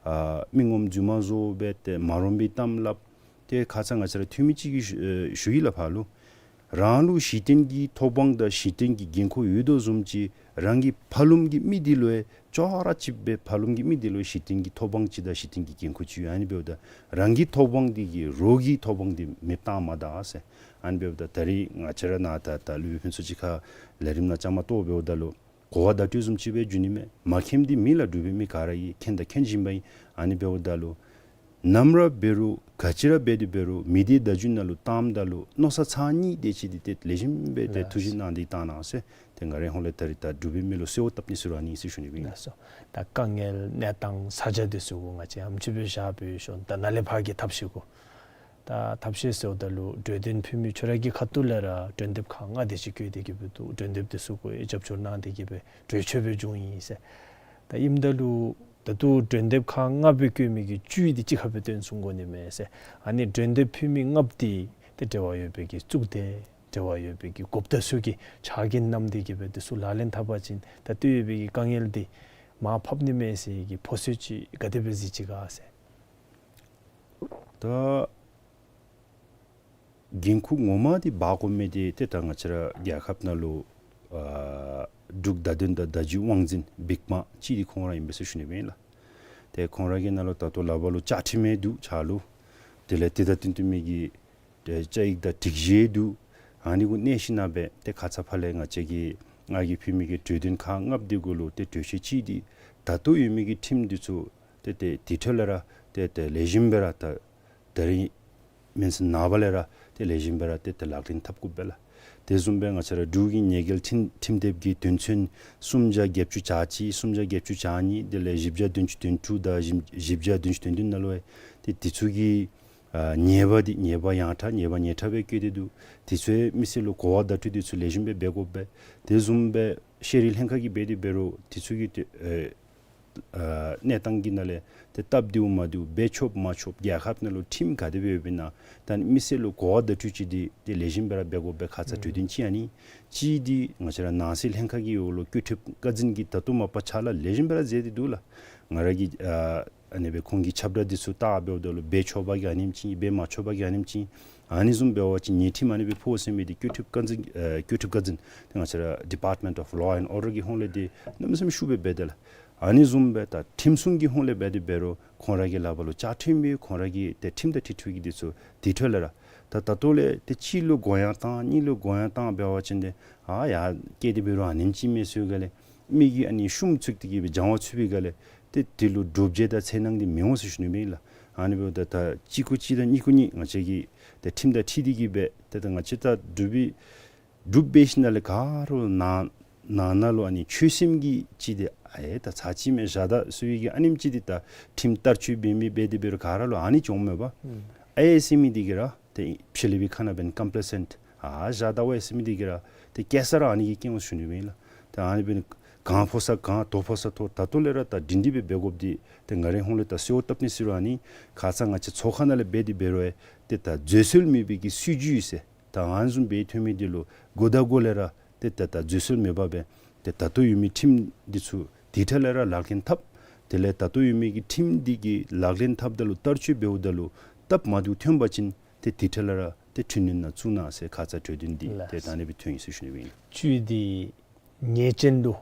ཨ་མི་ངོམ་རྫུན་མ་བཟོ་སྦེ་ཏེ་མ་རུང་པའི་གཏམ་སླབ། ཏེ་ཁ་ཙ་ང་བཅས་ར་འཐུས་མི་ཅིག་གིས་ཞུ་ཨེ་ཞུ་ཡི་ལགས་ཕར་ལུ། རང་ལུ་གཞི་རྟེན་གྱི་ཐོབ་དབང་དང་གཞི་རྟེན་གྱི་འགན་ཁུར་ཡོད་དོ་བཟུམ་ཅིག་རང་གི་ཕར་ལུངམ་གི་མི་འདི་ལུ་ཡང་ཅོག་ར་གཅིགཔ་སྦེ་ཕར་ལུངམ་གི་མི་འདི་ལུ་ཡང་གཞི་རྟེན་གྱི་ཐོབ་དབང་ཅིག་དང་གཞི་རྟེན་གྱི་འགན་ཁུར་ཅིག་ཡོད། ཨ་ནི་འབདཝ་ད་རང་གི་ཐོབ་དབང་འདི་གིས་རོགས་ཀྱི་ཐོབ་དབང་འདི་མེདཔ་བཏང་མ་ད་ཟེར། ཨ་ནི་འབདཝ་ད་ད་རིས་ང་བཅས་ར་ནཱ་ད་ད་སློབ་དཔོན་ཕུན་ཚོགས་ཅིག་ཁར་ལས་རིམ་ནང་བཅའ་མར་གཏོགས་འབདཝ་ད་ལུ་གོ་བ་བརྡ་སྤྲོད་བཟུམ་ཅིག་སྦེ་འགྱོ་ནི་མས། མ་མཁྱེནམ་འདི་མེད་ལགས། འབྲུག་པའི་མི་ག་ར་གིས་མཁྱེན་དང་མཁྱེན་བཞིན་པ་ཨིན། ཨ་ནི་འབདཝ་ད་ལུ་ནམ་ར་འབད་རུང་ག་ཅི་ར་འབད་དེ་འབད་རུང་མི་སྡེ་བརྡ་བརྒྱུད་ནང་ལུ་བཏངམ་ད་ལུ་མནོ་བསམ་ཚར་གཉིས་དེ་ཅིག་འདི་ཏེ་ལེགས་ཤོམ་སྦེ་ཏེ་ལགས་ཐུགས་ཞིབ་གནང་སྟེ་བཏང་གནང་ཟེར། ཏེ་ང་རའི་ཧོངས་ལས་ད་རིས་ད་འབྲུག་པའི་མི་ལུ་གསོལཝ་བཏབ་ནི་ཟེར་རུང་ཨ་ནི་ཟེར་ཞུ་ནི་ཨིན། ལགས་སོ། ད་དཀའ་ངལ་གནས་སྟངས་ས་ཆ་འདི་ཚུ་གུ་ང་བཅས་ཨེམ་ཆི་སྦེ་བཞག་སྦེ་ཡོད་ཤོ། ད་ནཱ་ལས་ཕར་གྱི་ཐབས་ཤེས་གུ་ད་ཐབས་ཤེས་ཟེརཝ་ད་ལུ་གྲོས་དོན་ཕུལ་མི་ཁྱོད་ར་གི་ཁ་ཐུག་ལས་ར་གྲོས་འདེབས་ཁག་ལྔ་དེ་ཅིག་བཀོད་དེ་གིས་འབད་འདུག། གྲོས་འདེབས་དེ་ཚུ་གུ་ཡང་རྒྱབ་སྐྱོར་གནང་སྟེ་གིས་སྦེ་གྲོས་ཆོད་སྦེ་བྱུང་ཡི་ཟེར། ད་ཨིནམ་ད་ལུ་ད་ལྟོ་གྲོས་འདེབས་ཁག་ལྔ་སྦེ་བཀོད་མི་གི་བཅུ་འདི་གཅིག་ཁར་སྦེ་བཏོན་ཚུགས་དགོ་ནི་མས་ཟེར། ཨ་ནི་གྲོས་འདེབས་ཕུལ་མི་ལྔ་པོ་འདི་ཏེ་འབྲེལ་བ་ཡོད་པའི་གི་གཙུག་སྡེ་འབྲེལ་བ་ཡོད་པའི་གི་འགོ་དཔོན་ཚུ་གིས་ཕྱག་འགན་བསྣམས་ཏེ་གིས་སྦེ་དེ་ཚུ་ལག་ལེན་འཐབ་པ་ཅིན་ད་ལྟོ་ཡོད་པའི་གི་དཀའ་ངལ་འདི་མར་ཕབ་ནི་མས་ཟེར་གི་ཕོ་སོད་ཅིག་ག་དེ་སྦེ་གཟིགས་ཅི་ག་ཟེར། ད་འགན་ཁུར་ངོ་མ་འདི་འབག་དགོ་མི་འདི་ཏེ་ད་ང་བཅས་ར་རྒྱལ་ཁབ་ནང་ལུ་ཨ་འབྲུག་བརྡ་དོན་དང་བརྡ་བརྒྱུད་དབང་འཛིན་བིག་མ་ཅིག་འདི་ཁོང་ར་ཨིན་པས་ཟེར་ཞུ་ནི་ཨིན་ལགས། ཏེ་ཁོང་ར་གི་ནང་ལུ་ད་ལྟོ་ལག་པར་ལུ་བཅའ་ཁྲིམས་ཡང་འདུག་ཕྱག་ལུ། དེ་ལས་དེ་དང་བསྟུན་བསྟུན་མི་གི་ཏེ་བཅའ་ཡིག་དང་སྒྲིག་གཞི་འདུག། ཨ་ནི་གུ་གནས་ཞིནམ་སྦེ་ཏེ་ཁ་ཙ་ཕར་ལས་ང་བཅས་ཀྱིས་ང་གིས་ཕུལ་མི་གི་གྲོས་དོན་ཁག་ལྔ་པོ་འདི་གུ་ལུ་ཏེ་གྲོས་ཆོད་ཅིག་འདི་ད་ལྟོ་ཡོད་མི་གི་ཁྲིམས་འདི་ཚུ་ཏེ་ཏེ་དེ་འཕྲོ་ལས་ར་ཏེ་ཏེ་ལེགས་ཤོམ་སྦེ་ར་ད་ད་རིས་མེན་ཟེར་ནངས་པ་ལས་ར་ཏེ་ལེགས་ཤོམ་སྦེ་ར་ཏེ་ཏེ་ལག་ལེན་འཐབ་དགོ་པས་ལགས། དེ་བཟུམ་སྦེ་ང་བཅས་ར་འབྲུག་གི་ཉེས་འགེལ་ཁྲིམས་ཁྲིམས་དེབ་ཀྱི་དོན་ཚན་སུམ་བརྒྱ་བརྒྱད་ཅུ་གྱ་གཅིག་སུམ་བརྒྱ་བརྒྱད་ཅུ་གྱ་གཉིས་དེ་ལས་བཞི་བརྒྱ་བདུན་ཅུ་དོན་དྲུག་དང་བཞི་བཞི་བརྒྱ་བདུན་ཅུ་དོན་བདུན་ནང་ལུ་ཡང་ཏེ་དེ་ཚུ་གི་ཨ་ཉེས་པ་འདི་ཉེས་པ་ཡང་དག་ཉེས་པ་ཉེས་དག་སྦེ་བཀོད་དེ་འདུག། དེ་ཚུ་ཡང་མི་སེར་ལུ་གོ་བ་བརྡ་སྤྲོད་དེ་ཚུ་ལེགས་ཤོམ་སྦེ་འབད་དགོ་པས། དེ་བཟུམ་སྦེ་ཤེས་རིག་ལྷན་ཁག་གིས་འབད་དེ་འབད་རུང་དེ་ཚུ་གི་ཏེ་ཨེ་ཨ་གནས་སྟངས་ཀྱི་ནང་ལས་ཏེ་སྟབས་བདེཝ་མ་བདེཝ་འབད་ཆོགཔ་མ་ཆོགཔ་རྒྱལ་ཁབ་ནང་ལུ་ཁྲིམས་ག་དེ་སྦེ་ཡོདཔ་ཨིན་ན་ད་མི་སེར་ལུ་གོ་བ་བརྡ་སྤྲོད་ཅིག་འདི་ཏེ་ལེགས་ཤོམ་སྦེ་ར་འབད་དགོ་པས། ཁ་ཙ་གྲོས་དོན་ཅིག་ཨ་ནི་ཅིག་འདི་ང་བཅས་ར་ནང་སྲིད་ལྷན་ཁག་གི་འོག་ལུ་སྐྱོབ་ཐབས་བཀའ་འཛིན་གྱིས་ད་ལྟོ་མ་པ་ཕྱག་ལཱ་ལེགས་ཤོམ་སྦེ་ར་མཛད་དེ་འདུག་ལགས། ང་ར་གིས་ཨ་ཨ་ནི་སྦེ་ཁོང་གི་ཁྱབ་བསྒྲགས་འདི་ཚུ་བལྟ་འབདཝ་ད་ལུ་འབད་ཆོག་པ་གི་ཨ་ནེམ་ཅིག་འབད་མ་ཆོག་པ་གི་ཨ་ནེམ་ཅིག་ཨ་ནི་བཟུམ་འབད་བ་ཅིན་ཉེས་ཁྲིམས་ཨ་ནི་སྦེ་ཕོག་ཟེར་མི་འདི་སྐྱོབ་ཐབས་བཀའ་འཛིན་ཨ་སྐྱོབ་ཐབས་བཀའ་འཛིན་ཏེ་ང་བཅས་ར་Department of Law and Order གི་ཧོངས་ལས་འདི་གནམ་མེད་ས་མེད་ཤུགས་སྦེ་འབད་དེ་ལགས། ཨ་ནི་བཟུམ་སྦེ་ད་ཁྲིམས་སྲུང་གི་ཧོངས་ལས་འབད་དེ་འབད་རུང་ཁོང་ར་གི་ལག་པར་ལུ་བཅའ་ཁྲིམས་ཡོད། ཁོང་ར་གི་ཏེ་ཁྲིམས་དང་འཁྲིལ་འཁྲིལ་གྱི་འདི་ཚུ་དེ་འཕྲོ་ལས་ར་ད་ད་ལྟོ་ལས་ཏེ་གཅིག་ལུ་དགོངས་ཡངས་བཏང་གཉིས་ལུ་དགོངས་ཡངས་བཏང་འབད་བ་ཅིན་ཏེ་ཨ་ཡར་བཀལ་ཏེ་འབད་རུང་ཨ་ནེམ་ཅིག་མས་ཟེར་ག་ལས་མི་གིས་ཨ་ནི་ཤུམ་ཚུད་དེ་གིས་སྦེ་སྦྱང་བ་ཚུད་པའི་སྒང་ལས་ཏེ་དེ་ལུ་སྒྲུབ་བྱེད་དང་འཚེར་སྣང་འདི་མི་འོང་ཟེར་ཞུ་ནི་ཨིན་ལགས། ཨ་ནི་འབདཝ་ད་ད་གཅིག་གུ་གཅིག་དང་གཉིས་གུ་གཉིས་ང་བཅས་ཀྱིས་ཏེ་ཁྲིམས་དང་འཁྲིལ་ཏེ་གིས་སྦེ་ཏེ་ད་ང་བཅས་ད་འབྲུག་པའི་འབྲུགཔ་འབད་ཞིནམ་ལས་ག་ར་ནང་ནང་ན་ལུ་ཨ་ནི་ཆོས་སེམས་ཀྱི་ཅིག་འདི་ཨེ་ད་ཚར་གཅིག་མས་བཞག་ད་ཟེར་བའི་གི་ཨ་ནེམ་ཅིག་འདི་ད་ཁྲིམས་བསྟར་སྤྱོད་འབད་མི་འབད་དེ་འབད་རུང་ག་ར་ལུ་ཨ་ནི་ཅིག་འོངམ་མས་པ། ཨུམ་ཨེ་ཟེར་མི་འདི་གིས་ར་ཏེ་ཕྱི་གླིང་པའི་ཁ་ནང་འབདན་ཀམ་པ་ལེ་སེནཊ་ཨ་བཞག་ད་འོང་ཟེར་མི་འདི་གིས་ར་ཏེ་སྐྱེ་ས་ར་ཨ་ནི་གིས་སྐྱེ་འོང་ཟེར་ཞུ་ནི་ཨིན་ལགས། ཏེ་ཨ་ནི་འབདན་གང་ཕོག་ས་གང་དོ་ཕོག་ས་དོ། ད་ལྟོ་ལས་ར་ད་སྒྲིང་སྒྲི་སྦེ་འབད་དགོཔ་འདི་ཏེ་ང་རའི་ཧོངས་ལས་ད་གསོལཝ་བཏབ་ནི་ཟེར་རུང་ཨ་ནི་ཁ་ཙ་ང་བཅས་ཚོགས་ཁང་ནང་ལས་འབད་དེ་འབད་རུང་ཨེ་ཏེ་ད་འཛོལ་སྲོལ་མེད་པའི་གི་སྲིད་བྱུས་ཟེར་ད་ཨ་ནི་བཟུམ་སྦེ་ཐོན་མི་འདི་ལུ་འགོ་དང་འགོ་ལས་ར་ཏེ་ད་ད་འཛོལ་སྲོལ་མེད་པར་སྦེ་ཏེ་ད་ལྟོ་ཡོད་མི་ཁྲིམས་འདི་ཚུ་དེ་འཕྲོ་ལས་ར་ལག་ལེན་འཐབ། དེ་ལས་ད་ལྟོ་ཡོད་མི་གི་ཁྲིམས་འདི་གི་ལག་ལེན་འཐབ་ད་ལུ་བསྟར་སྤྱོད་འབདཝ་ད་ལུ་སྟབས་མ་བདེཝ་ཐོན་པ་ཅིན་ཏེ་དེ་འཕྲོ་ལས་ར་ཏེ་འཕྲི་སྣོན་ནང་བཙུགས་གནང་ཟེར་ཁ་ཙ་གྲོས་དོན་འདི་ལགས། ཏེ་ད་ཨ་ནི་སྦེ་ཐོན་ཡི་ཟེར་ཞུ་ནི་ཨིན། བཅུ་འདི་ཉེས་ཅན་ལུ་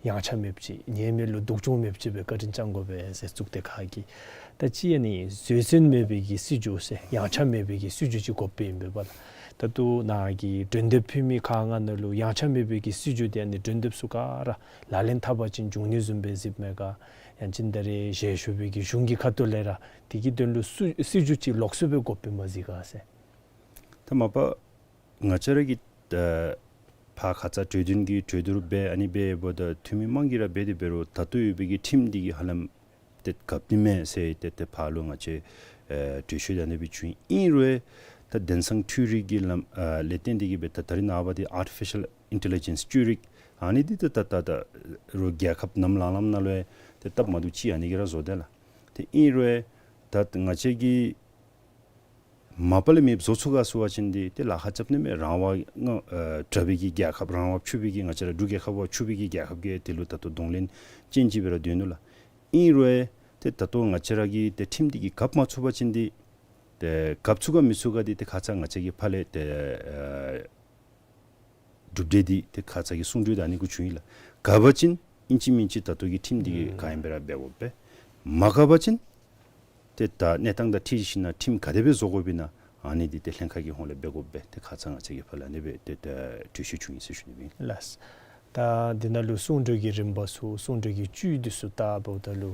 ཡངས་ཆག་མེདཔ་ཅིག་ཉེས་མེད་ལུ་སྡུག་སྦྱོང་མེདཔ་ཅིག་སྦེ་བཀའ་དྲིན་བསྐྱང་དགོ་པས་ཟེར་གཙུག་སྡེ་ཁག་གིས། ད་ཅི་ཨ་ནི་བཟོད་བསྲན་མེད་པའི་གི་སྲིད་བྱུས་ཟེར་ཡངས་ཆག་མེད་པའི་གི་སྲིད་བྱུས་ཅིག་དགོཔ་ཨིན་པས་པ། ད་ལྟོ་ནཱ་གི་གྲོས་འདེབས་ཕུལ་མི་ཁག་ལྔ་ནང་ལུ་ཡངས་ཆག་མེད་པའི་གི་སྲིད་བྱུས་འདི་ཨ་ནི་གྲོས་འདེབས་ཚུ་ག་ར་ལག་ལེན་འཐབ་པ་ཅིན་འབྱུང་ནི་བཟུམ་སྦེ་གཟིགསཔ་མས་ག། ཡང་ཅིན་ད་རེས་ཞལ་བཞུགས་པའི་གི་གཞུང་གི་ཁ་ཐུག་ལས་ར་དེ་གི་དོན་ལུ་སྲིད་སྲིད་བྱུས་ཅིག་ལོགས་སུ་སྦེ་དགོཔ་ཨིནམ་གཟིགས་ག་ཟེར། ད་མ་པ་ང་བཅས་ར་གི་ད་ ཕར་ཁ་ཙ་གྲོས་བསྟུན་གྱི་གྲོས་བསྡུར་འབད་ཨ་ནི་འབདཝ་ད་འཐུས་མི་དམངས་ཀྱིས་ར་འབད་དེ་འབད་རུང་ད་ལྟོ་ཡོད་པའི་གི་ཁྲིམས་འདི་གིས་ཧ་ལམ་ཏེ་གབ་ནི་མས་ཟེར་ཏེ་ཏེ་ཕར་ལུ་ང་བཅས་ཨེ་གྲོས་ཆོད་ཨ་ནི་སྦེ་བྱུང་ཡི། ཨིན་རུང་ད་དེང་སང་འཕྲུལ་རིག་གི་ལམ་ཨ་ལས་བརྟེན་ཏེ་གིས་སྦེ་ད་ད་རེས་ནངས་པ་འདི་ཨར་ཊི་ཕི་ཤལ་ཨིན་ཊེ་ལི་ཇེནསི་བཅོས་རིག་ཨ་ནི་འདི་ད་ད་ད་ད་རུང་རྒྱལ་ཁབ་ནམ་ལངས་ལངསམ་ནང་ལུ་ཡང་ཏེ་སྟབས་མ་བདེཝ་ཅིག་ཨ་ནི་གིས་ར་བཟོ་དེས་ལགས། ཏེ་ཨིན་རུང་ད་ང་བཅས་ཀྱིས་མ་པ་ལས་མེདཔ་བཟོ་ཚུགས་ག་ཟེར་བ་ཅིན་འདི་ཏེ་ལཱ་ཁག་རྐྱབ་ནི་མས། རང་དབང་ཨ་དྲག་པའི་གི་རྒྱལ་ཁབ་རང་དབང་ཕྱུག་པའི་གི་ང་བཅས་ར་འབྲུག་རྒྱལ་ཁབ་བ་ཕྱུག་པའི་གི་རྒྱལ་ཁབ་ཀྱིས་དེ་ལུ་ད་ལྟོ་གདོང་ལེན་ཅན་ཅིག་སྦེ་ར་སྡོད་ནུག་ལགས། ཨིན་རུང་ཏེ་ད་ལྟོ་ང་བཅས་ར་གིས་ཏེ་ཁྲིམས་འདི་གིས་གབ་མ་ཚུགས་པ་ཅིན་འདི་ཏེ་གབ་ཚུགས་ག་མི་ཚུགས་ག་འདི་ཏེ་ཁ་ཙ་ང་བཅས་ཀྱི་ཕར་ལས་ཏེ་ཨ་གྲུབ་འབྲས་འདི་ཏེ་ཁ་ཙ་གི་གསུང་གྲོས་ད་ཨ་ནི་གུ་བྱུང་ཡི་ལགས། གབ་པ་ཅིན་ཨིན་ཅི་མིན་ཅི་ད་ལྟོ་གི་ཁྲིམས་འདི་གིས་ག་ཨིནམ་སྦེ་ར་འབད་དགོ་པས། མ་གབ་པ་ཅིན་ཏེ་ད་གནས་སྟངས་དང་འཁྲིལ་ཞིནམ་ལས་ཁྲིམས་ག་དེ་སྦེ་བཟོ་དགོཔ་ཨིན་ན་ཨ་ནི་འདི་ཏེ་ལྷན་ཁག་གི་ཧོངས་ལས་འབད་དགོ་པས། ཏེ་ཁ་ཙ་ང་བཅས་ཀྱིས་ཕར་ལས་ཨ་ནི་སྦེ་ཏེ་ད་གྲོས་ཆོད་བྱུང་ཡི་ཟེར་ཞུ་ནི་ཨིན། ལགས། ད་འདི་ནང་ལུ་གསུང་གྲོས་ཀྱི་རིམ་པ་ཚུ་གསུང་གྲོས་ཀྱི་བཅུད་འདི་ཚུ་བལྟཝ་ད་ལུ་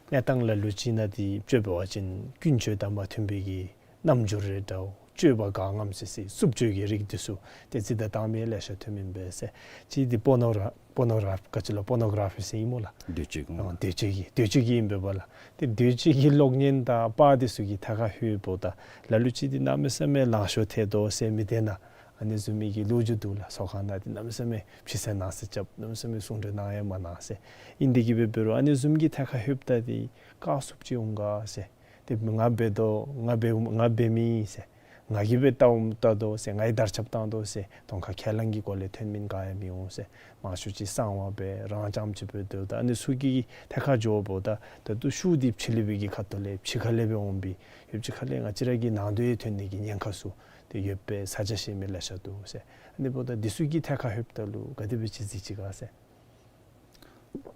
གནས་སྟངས་ལ་ལུ་ཅིག་ནང་འདི་དཔྱེ་འབད་བ་ཅིན་ཀུན་སྤྱོད་དང་མ་མཐུན་པའི་གི་རྣམ་འགྱུར་རེ་འདྲཝ་སྤྱོད་པ་ག་ངམ་ཟེར་སྲིད་རྩུབ་སྤྱོད་ཀྱི་རིགས་འདི་ཚུ་ཏེ་རྩིས་ད་བཏང་མི་ལེ་ཤ་ཐོན་མི་ཨིན་པས་ཟེར། གཅིག་འདི་པོར་ནོ་ར་པོར་ནོ་གྲཱཕ་ག་ཅི་ལོ་པོར་ནོ་གྲཱཕི་ཟེར་ཨིན་མོ་ལགས། འདོད་སྤྱོད་ཀྱི་ཨ་འདོད་སྤྱོད་ཀྱི་འདོད་སྤྱོད་ཀྱི་ཨིན་པས་པ་ལགས། ཏེ་འདོད་སྤྱོད་ཀྱི་གློག་བརྙན་དང་པར་འདི་ཚུ་གི་ཐད་ཁར་ལྷོདཔ་ད་ལ་ལུ་ཅིག་འདི་གནམ་མེད་ས་མེད་ལང་ཤོར་ཐལ་དོ་ཟེར་མི་འདི་ནང་ཨ་ནི་བཟུམ་མའི་གི་ལོ་རྒྱུས་འདུག་ལགས། ཚོགས་ཁང་ནང་འདི་གནམ་མེད་ས་མེད་ཕྱི་གསལ་ནང་གསལ་རྐྱབ། གནམ་མེད་ས་མེད་གསུང་གྲོས་གནང་ཡང་མ་གནང་ཟེར། ཨིན་དེ་གིས་འབད་འབད་རུང་ཨ་ནི་བཟུམ་གྱི་ཐད་ཁར་ལྷོདཔ་ད་འདི་བཀག་ཚུགསཔ་ཅིག་འོང་ག་ཟེར། ཏེ་ང་འབད་དོ་ང་འབད་ང་འབད་མི་ཨིན་ཟེར། ང་གིས་འབད་བལྟཝ་ད་ལྟོ་ཟེར། ང་གིས་དར་ཁྱབ་བཏང་དོ་ཟེར། གདོང་ཁར་ཁས་བླངས་ཀྱི་སྒོ་ལས་ཐོན་མི་ག་ཡང་མི་འོང་ཟེར། མང་ཤོས་ཅིག་གསང་བ་སྦེ་རང་རྐྱངམ་ཅིག་སྦེ་སྡོད་ད་ཨ་ནི་ཚུ་གི་ཐད་ཁར་འགྱོཝ་ད་ད་ལྟོ་ཤུགས་འདི་ཕྱི་གླིང་པའི་གི་ཁ་ཐུག་ལས་ཕྱི་ཁ་ལས་སྦེ་འོང་པས། ཡོདཔ་ཅིག་ཁ་ལས་ང་བཅས་ར་གི་ནང་དོག་ཡང་ཐོན་ནི་གི་ཉེན་ཁ་ཚུ་ཏེ་ཡོདཔ་སྦེ་ས་ཆ་ཤེས་མི་ལེ་ཤ་འདུག་ཟེར། ཨ་ནི་འབདཝ་ད་འདི་ཚུ་གི་ཐད་ཁར་ལྷོདཔ་ད་ལུ་ག་དེ་སྦེ་ཅིག་གཟིགས་ཅི་ག་ཟེར།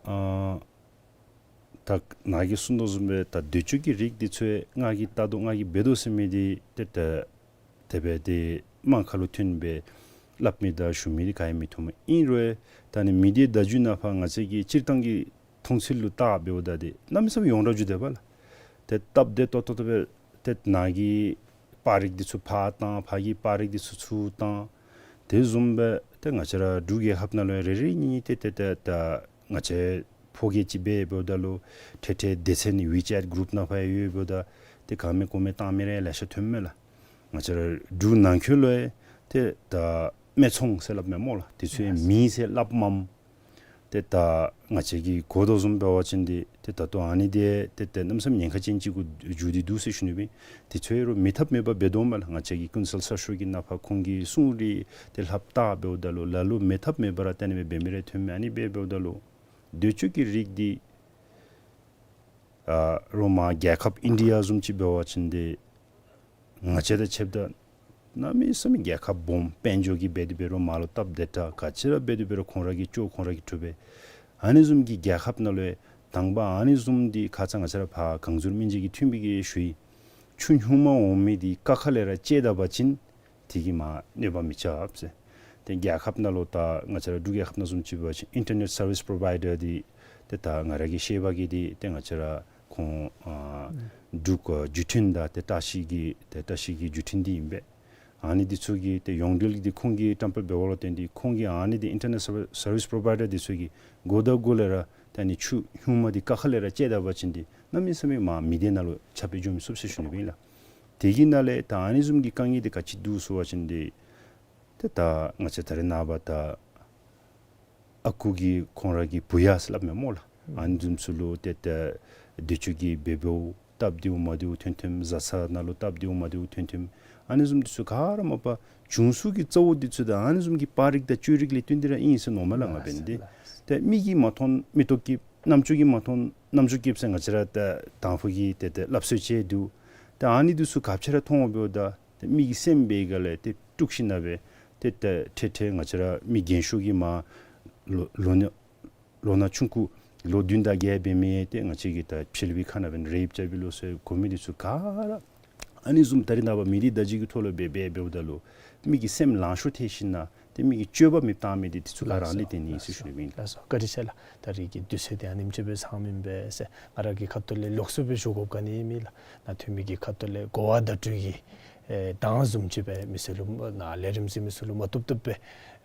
ཨ་ད་ནཱ་གིས་གསུངས་དོ་བཟུམ་སྦེ་ད་འདོད་སྤྱོད་ཀྱི་རིགས་འདི་ཚུ་ང་གིས་བལྟ་དོ་ང་གིས་འབད་དོ་ཟེར་མི་འདི་ཏེ་ད་དེ་སྦེ་ཏེ་དམངས་ཁ་ལུ་ཐོན་སྦེ་སླབ་མི་དང་ཞུ་མི་འདི་ག་ཡང་མི་ཐོན་མས། ཨིན་རུང་ད་ཨ་ནི་མི་སྡེ་བརྡ་བརྒྱུད་ནང་ཕར་ང་བཅས་ཀྱི་སྤྱིར་བཏང་གི་མཐོང་ཚུལ་ལུ་བལྟ་འབདཝ་ད་འདི་གནམ་མེད་ས་མེད་ཡོངས་གྲགས་འགྱོ་དེས་པ་ལགས། ཏེ་སྟབས་བདེ་ཏོག་ཏོ་ཏོ་སྦེ་ཏེ་ནཱ་གི་པར་རིགས་འདི་ཚུ་ཕར་བཏང་ཕར་གྱི་པར་རིགས་འདི་ཚུ་ཚུར་བཏང་། དེ་བཟུམ་སྦེ་ཏེ་ང་བཅས་ར་འབྲུག་རྒྱལ་ཁབ་ནང་ལུ་རེ་རེ་གཉིས་གཉིས་ཏེ་ཏེ་ཏེ་ད་ང་བཅས་ཕོ་སྐྱེས་ཅིག་འབད་འབདཝ་ད་ལུ་ཐེ་ཐེ་སྡེ་ཚན་ཝི་ཅེཊ་གུ་རུབ་ནང་ཕར་ཡོད་འབདཝ་ད་ཏེ་ག་མེད་གོ་མེད་བཏང་མི་རེ་ལེ་ཤ་ཐོན་མས་ལགས། ང་བཅས་ར་འབྲུག་ནང་འཁོད་ལུ་ཡང་ཏེ་ད་སྨད་འཚོང་ཟེར་སླབ་མས་སྨོ་ལགས། དེ་ཚུ་ཡང་མེད་ཟེར་སླབ་མས། ཏེ་ད་ང་བཅས་ཀྱིས་གོ་དོ་བཟུམ་འབད་བ་ཅིན་འདི་ཏེ་ད་ལྟོ་ཨ་ནི་འདི་ཏེ་ཏེ་གནམ་མེད་ས་མེད་ཉེན་ཁ་ཅན་ཅིག་གུ་འགྱུར་ཏེ་འདུག་ཟེར་ཞུ་ནི་ཨིན། དེ་ཚུ་ཡང་རུང་མི་ཐབས་མེདཔ་འབད་དོ་མས་ལགས། ང་བཅས་ཀྱི་ཀུན་གསལ་གསར་ཤོས་ཀྱི་ནང་ཕར་ཁོང་གི་གསུང་རིགས་ཏེ་ལྷབ་བལྟ་འབདཝ་ད་ལུ་ལ་ལུ་མི་ཐབས་མེདཔ་ར་ཏེ་ཨ་ནི་སྦེ་འབད་མི་རེ་ཐོན་མས། ཨ་ནི་སྦེ་འབདཝ་ད་ལུ་འདོད་སྤྱོད་ཀྱི་རིགས་འདི་ཨ་རོགས་མར་རྒྱལ་ཁབ་ཨིན་ཌི་ཡ་བཟུམ་ཅིག་འབད་བ་ཅིན་འདི་ང་བཅས་དང་ཕྱདཔ་ད་གནམ་མེད་ས་མེད་རྒྱལ་ཁབ་སྦོམ་དཔལ་འབྱོར་གྱིས་འབད་དེ་འབད་རུང་མར་ལུ་སྟབས་བདེ་དྲགས། ག་ཅི་ར་འབད་དེ་འབད་རུང་ཁོང་ར་གིས་ལྕོགས་ཁོང་ར་གིས་གྲུབ་པས། ཨ་ནི་བཟུམ་གྱི་རྒྱལ་ཁབ་ནང་ལུ་དང་པ་ཨ་ནི་བཟུམ་འདི་ཁ་ཙ་ང་བཅས་ར་ཕར་གངས་ཟུར་སྨན་རྩིས་ཀྱི་འཐུས་མི་གིས་ཞུ་ཡི། ཆུ་སྨྱུག་མ་འོང་མི་འདི་ཀ་ཁ་ལས་ར་བཅད་ད་པ་ཅིན་དེ་གིས་མར་གནོད་པ་མི་རྐྱབ་ཟེར། ཏེ་རྒྱལ་ཁབ་ནང་ལུ་ད་ང་བཅས་ར་འབྲུག་རྒྱལ་ཁབ་ནང་བཟུམ་ཅིག་འབད་བ་ཅིན་ཨིན་ཊར་ནེཊ་སར་བིསི་པོརོ་བའི་ཌར་འདི་ཏེ་ད་ང་ར་གིས་ཤེས་པ་གིས་འདི་ཏེ་ང་བཅས་ར་ཁོང་ཨ་འབྲུག་བརྒྱུད་འཕྲིན་དང་ཏེ་བཀྲ་ཤིས་ཀྱི་ཏེ་བཀྲ་ཤིས་ཀྱི་བརྒྱུད་འཕྲིན་འདི་ཨིན་པས། ཨ་ནི་འདི་ཚུ་གིས་ཏེ་ཡོངས་འབྲེལ་གྱི་ཁོང་གིས་བཀྲམ་སྤེལ་འབད་བ་ལུ་བརྟེན་ཏེ་ཁོང་གིས་ཨ་ནི་འདི་ཨིན་ཊར་ནེཊ་སར་བིསི་པོརོ་བའི་ཌར་འདི་ཚུ་གིས་འགོ་དང་འགོ་ལས་ར་ཏེ་ཨ་ནི་ཆུ་སྨྱུག་མ་འདི་ཀ་ཁ་ལས་ར་བཅད་ད་པ་ཅིན་འདི་གནམ་མེད་ས་མེད་མར་མི་སྡེ་ནང་ལུ་ཁྱབ་སྤེལ་འགྱོ་མི་ཚུགས་ཟེར་ཞུ་ནི་ཨིན་ལགས། དེ་གི་ནང་ལས་ད་ཨ་ནི་བཟུམ་གྱི་དཀའ་ངལ་འདི་ག་ཅི་འདུག་ཟེར་བ་ཅིན་འདི་ཏེ་ད་ང་བཅས་ད་རེས་ནངས་པ་ད་ཨ་ཁུ་གིས་ཁོང་ར་གི་བུ་ཡང་ཟེར་སླབ་མས་སྨོ་ལགས། ཨ་ནི་བཟུམ་ཚུ་ལུ་ཏེ་ད་འདོད་སྤྱོད་ཀྱི་འབད་འབདཝ་སྟབས་བདེཝ་མ་བདེཝ་ཐོན་ཐོནམ། བཟའ་ཚང་ནང་ལུ་སྟབས་བདེཝ་མ་བདེཝ་ཐོན་ཐོནམ། ཨ་ནི་བཟུམ་འདི་ཚུ་ག་ར་མ་པ་བྱུང་ཚུལ་གྱི་རྩ་བོ་འདི་ཚུ་ད་ཨ་ནི་བཟུམ་གྱི་པར་རིགས་དང་བཅོས་རིགས་ལས་བརྟེན་ཏེ་ར་ཨིན་ཟེར་མནོཝ་མས་ལགས་ང་འབད་ནི་འདི། ཏེ་མིག་གིས་མ་མཐོང་མིག་ཏོ་སྐྱིདཔ་རྣམ་ཅོ་གིས་མ་མཐོང་རྣམ་ཅོ་སྐྱིདཔ་ཟེར་ང་བཅས་ར་ད་དང་ཕུ་གི་ཏེ་ད་སླབ་སྲོལ་ཅིག་འདུག། ད་ཨ་ནི་འདི་ཚུ་ག་ཅི་ར་མཐོང་འོང་འབདཝ་ད་ཏེ་མིག་གིས་སེམས་འབད་ག་ལས་ཏེ་དཀྲུགས་ཞིནམ་ལས་ཏེ་ད་ཐེ་ཐེ་ང་བཅས་ར་མི་རྒན་ཤོས་ཀྱིས་མར་ལོ་ལོ་ན་ལོ་ན་ཆུང་ཀུ་ལོ་བདུན་དང་བརྒྱད་འབད་མི་ཏེ་ང་བཅས་ཀྱི་ད་ཕྱི་གླིང་པའི་ཁ་ནང་འབད་ནི་རེབ་རྐྱབ་པའི་ལོ་ཟེར་གོ་མི་འདི་ཚུ་ག་ར་ཨ་ནི་བཟུམ་ད་རེས་ནངས་པ་མི་སྡེ་བརྡ་བརྒྱུད་ཀྱི་ཐོག་ལུ་འབད་འབད་འབདཝ་ད་ལུ་མི་གི་སེམས་ལང་ཤོར་ཐལ་ཞིནམ་ལས་ཏེ་མི་གི་སྤྱོད་པ་མེདཔ་བཏང་མི་འདི་འདི་ཚུ་ག་ར་ཨ་ནི་ལས་བརྟེན་ནི་ཨིན་ཟེར་ཞུ་ནི་ཨིན། ལགས་སོ། བཀའ་དྲིན་ཆེ་ལགས། ད་རིས་ཀྱི་དུས་ཚོད་འདི་ཨ་ནེམ་ཅིག་སྦེ་ཚང་མི་འབད་ཟེར་ང་ར་གི་ཁ་ཐུག་ལས་ལོགས་སུ་སྦེ་ཞུ་དགོཔ་ག་ནི་མེད་ལགས། ནཱ་འཐུས་མི་གི་ཁ་ཐུག་ལས་གོ་བ་བརྡ་སྤྲོད་ཀྱི་ ཨེ་དང་བཟུམ་ཅིག་སྦེ་མི་སེར་ལུ་ནཱ་ལས་རིམ་གཟིགས་མི་ཚུ་ལུ་མ་བཏུབ་བཏུབ་སྦེ་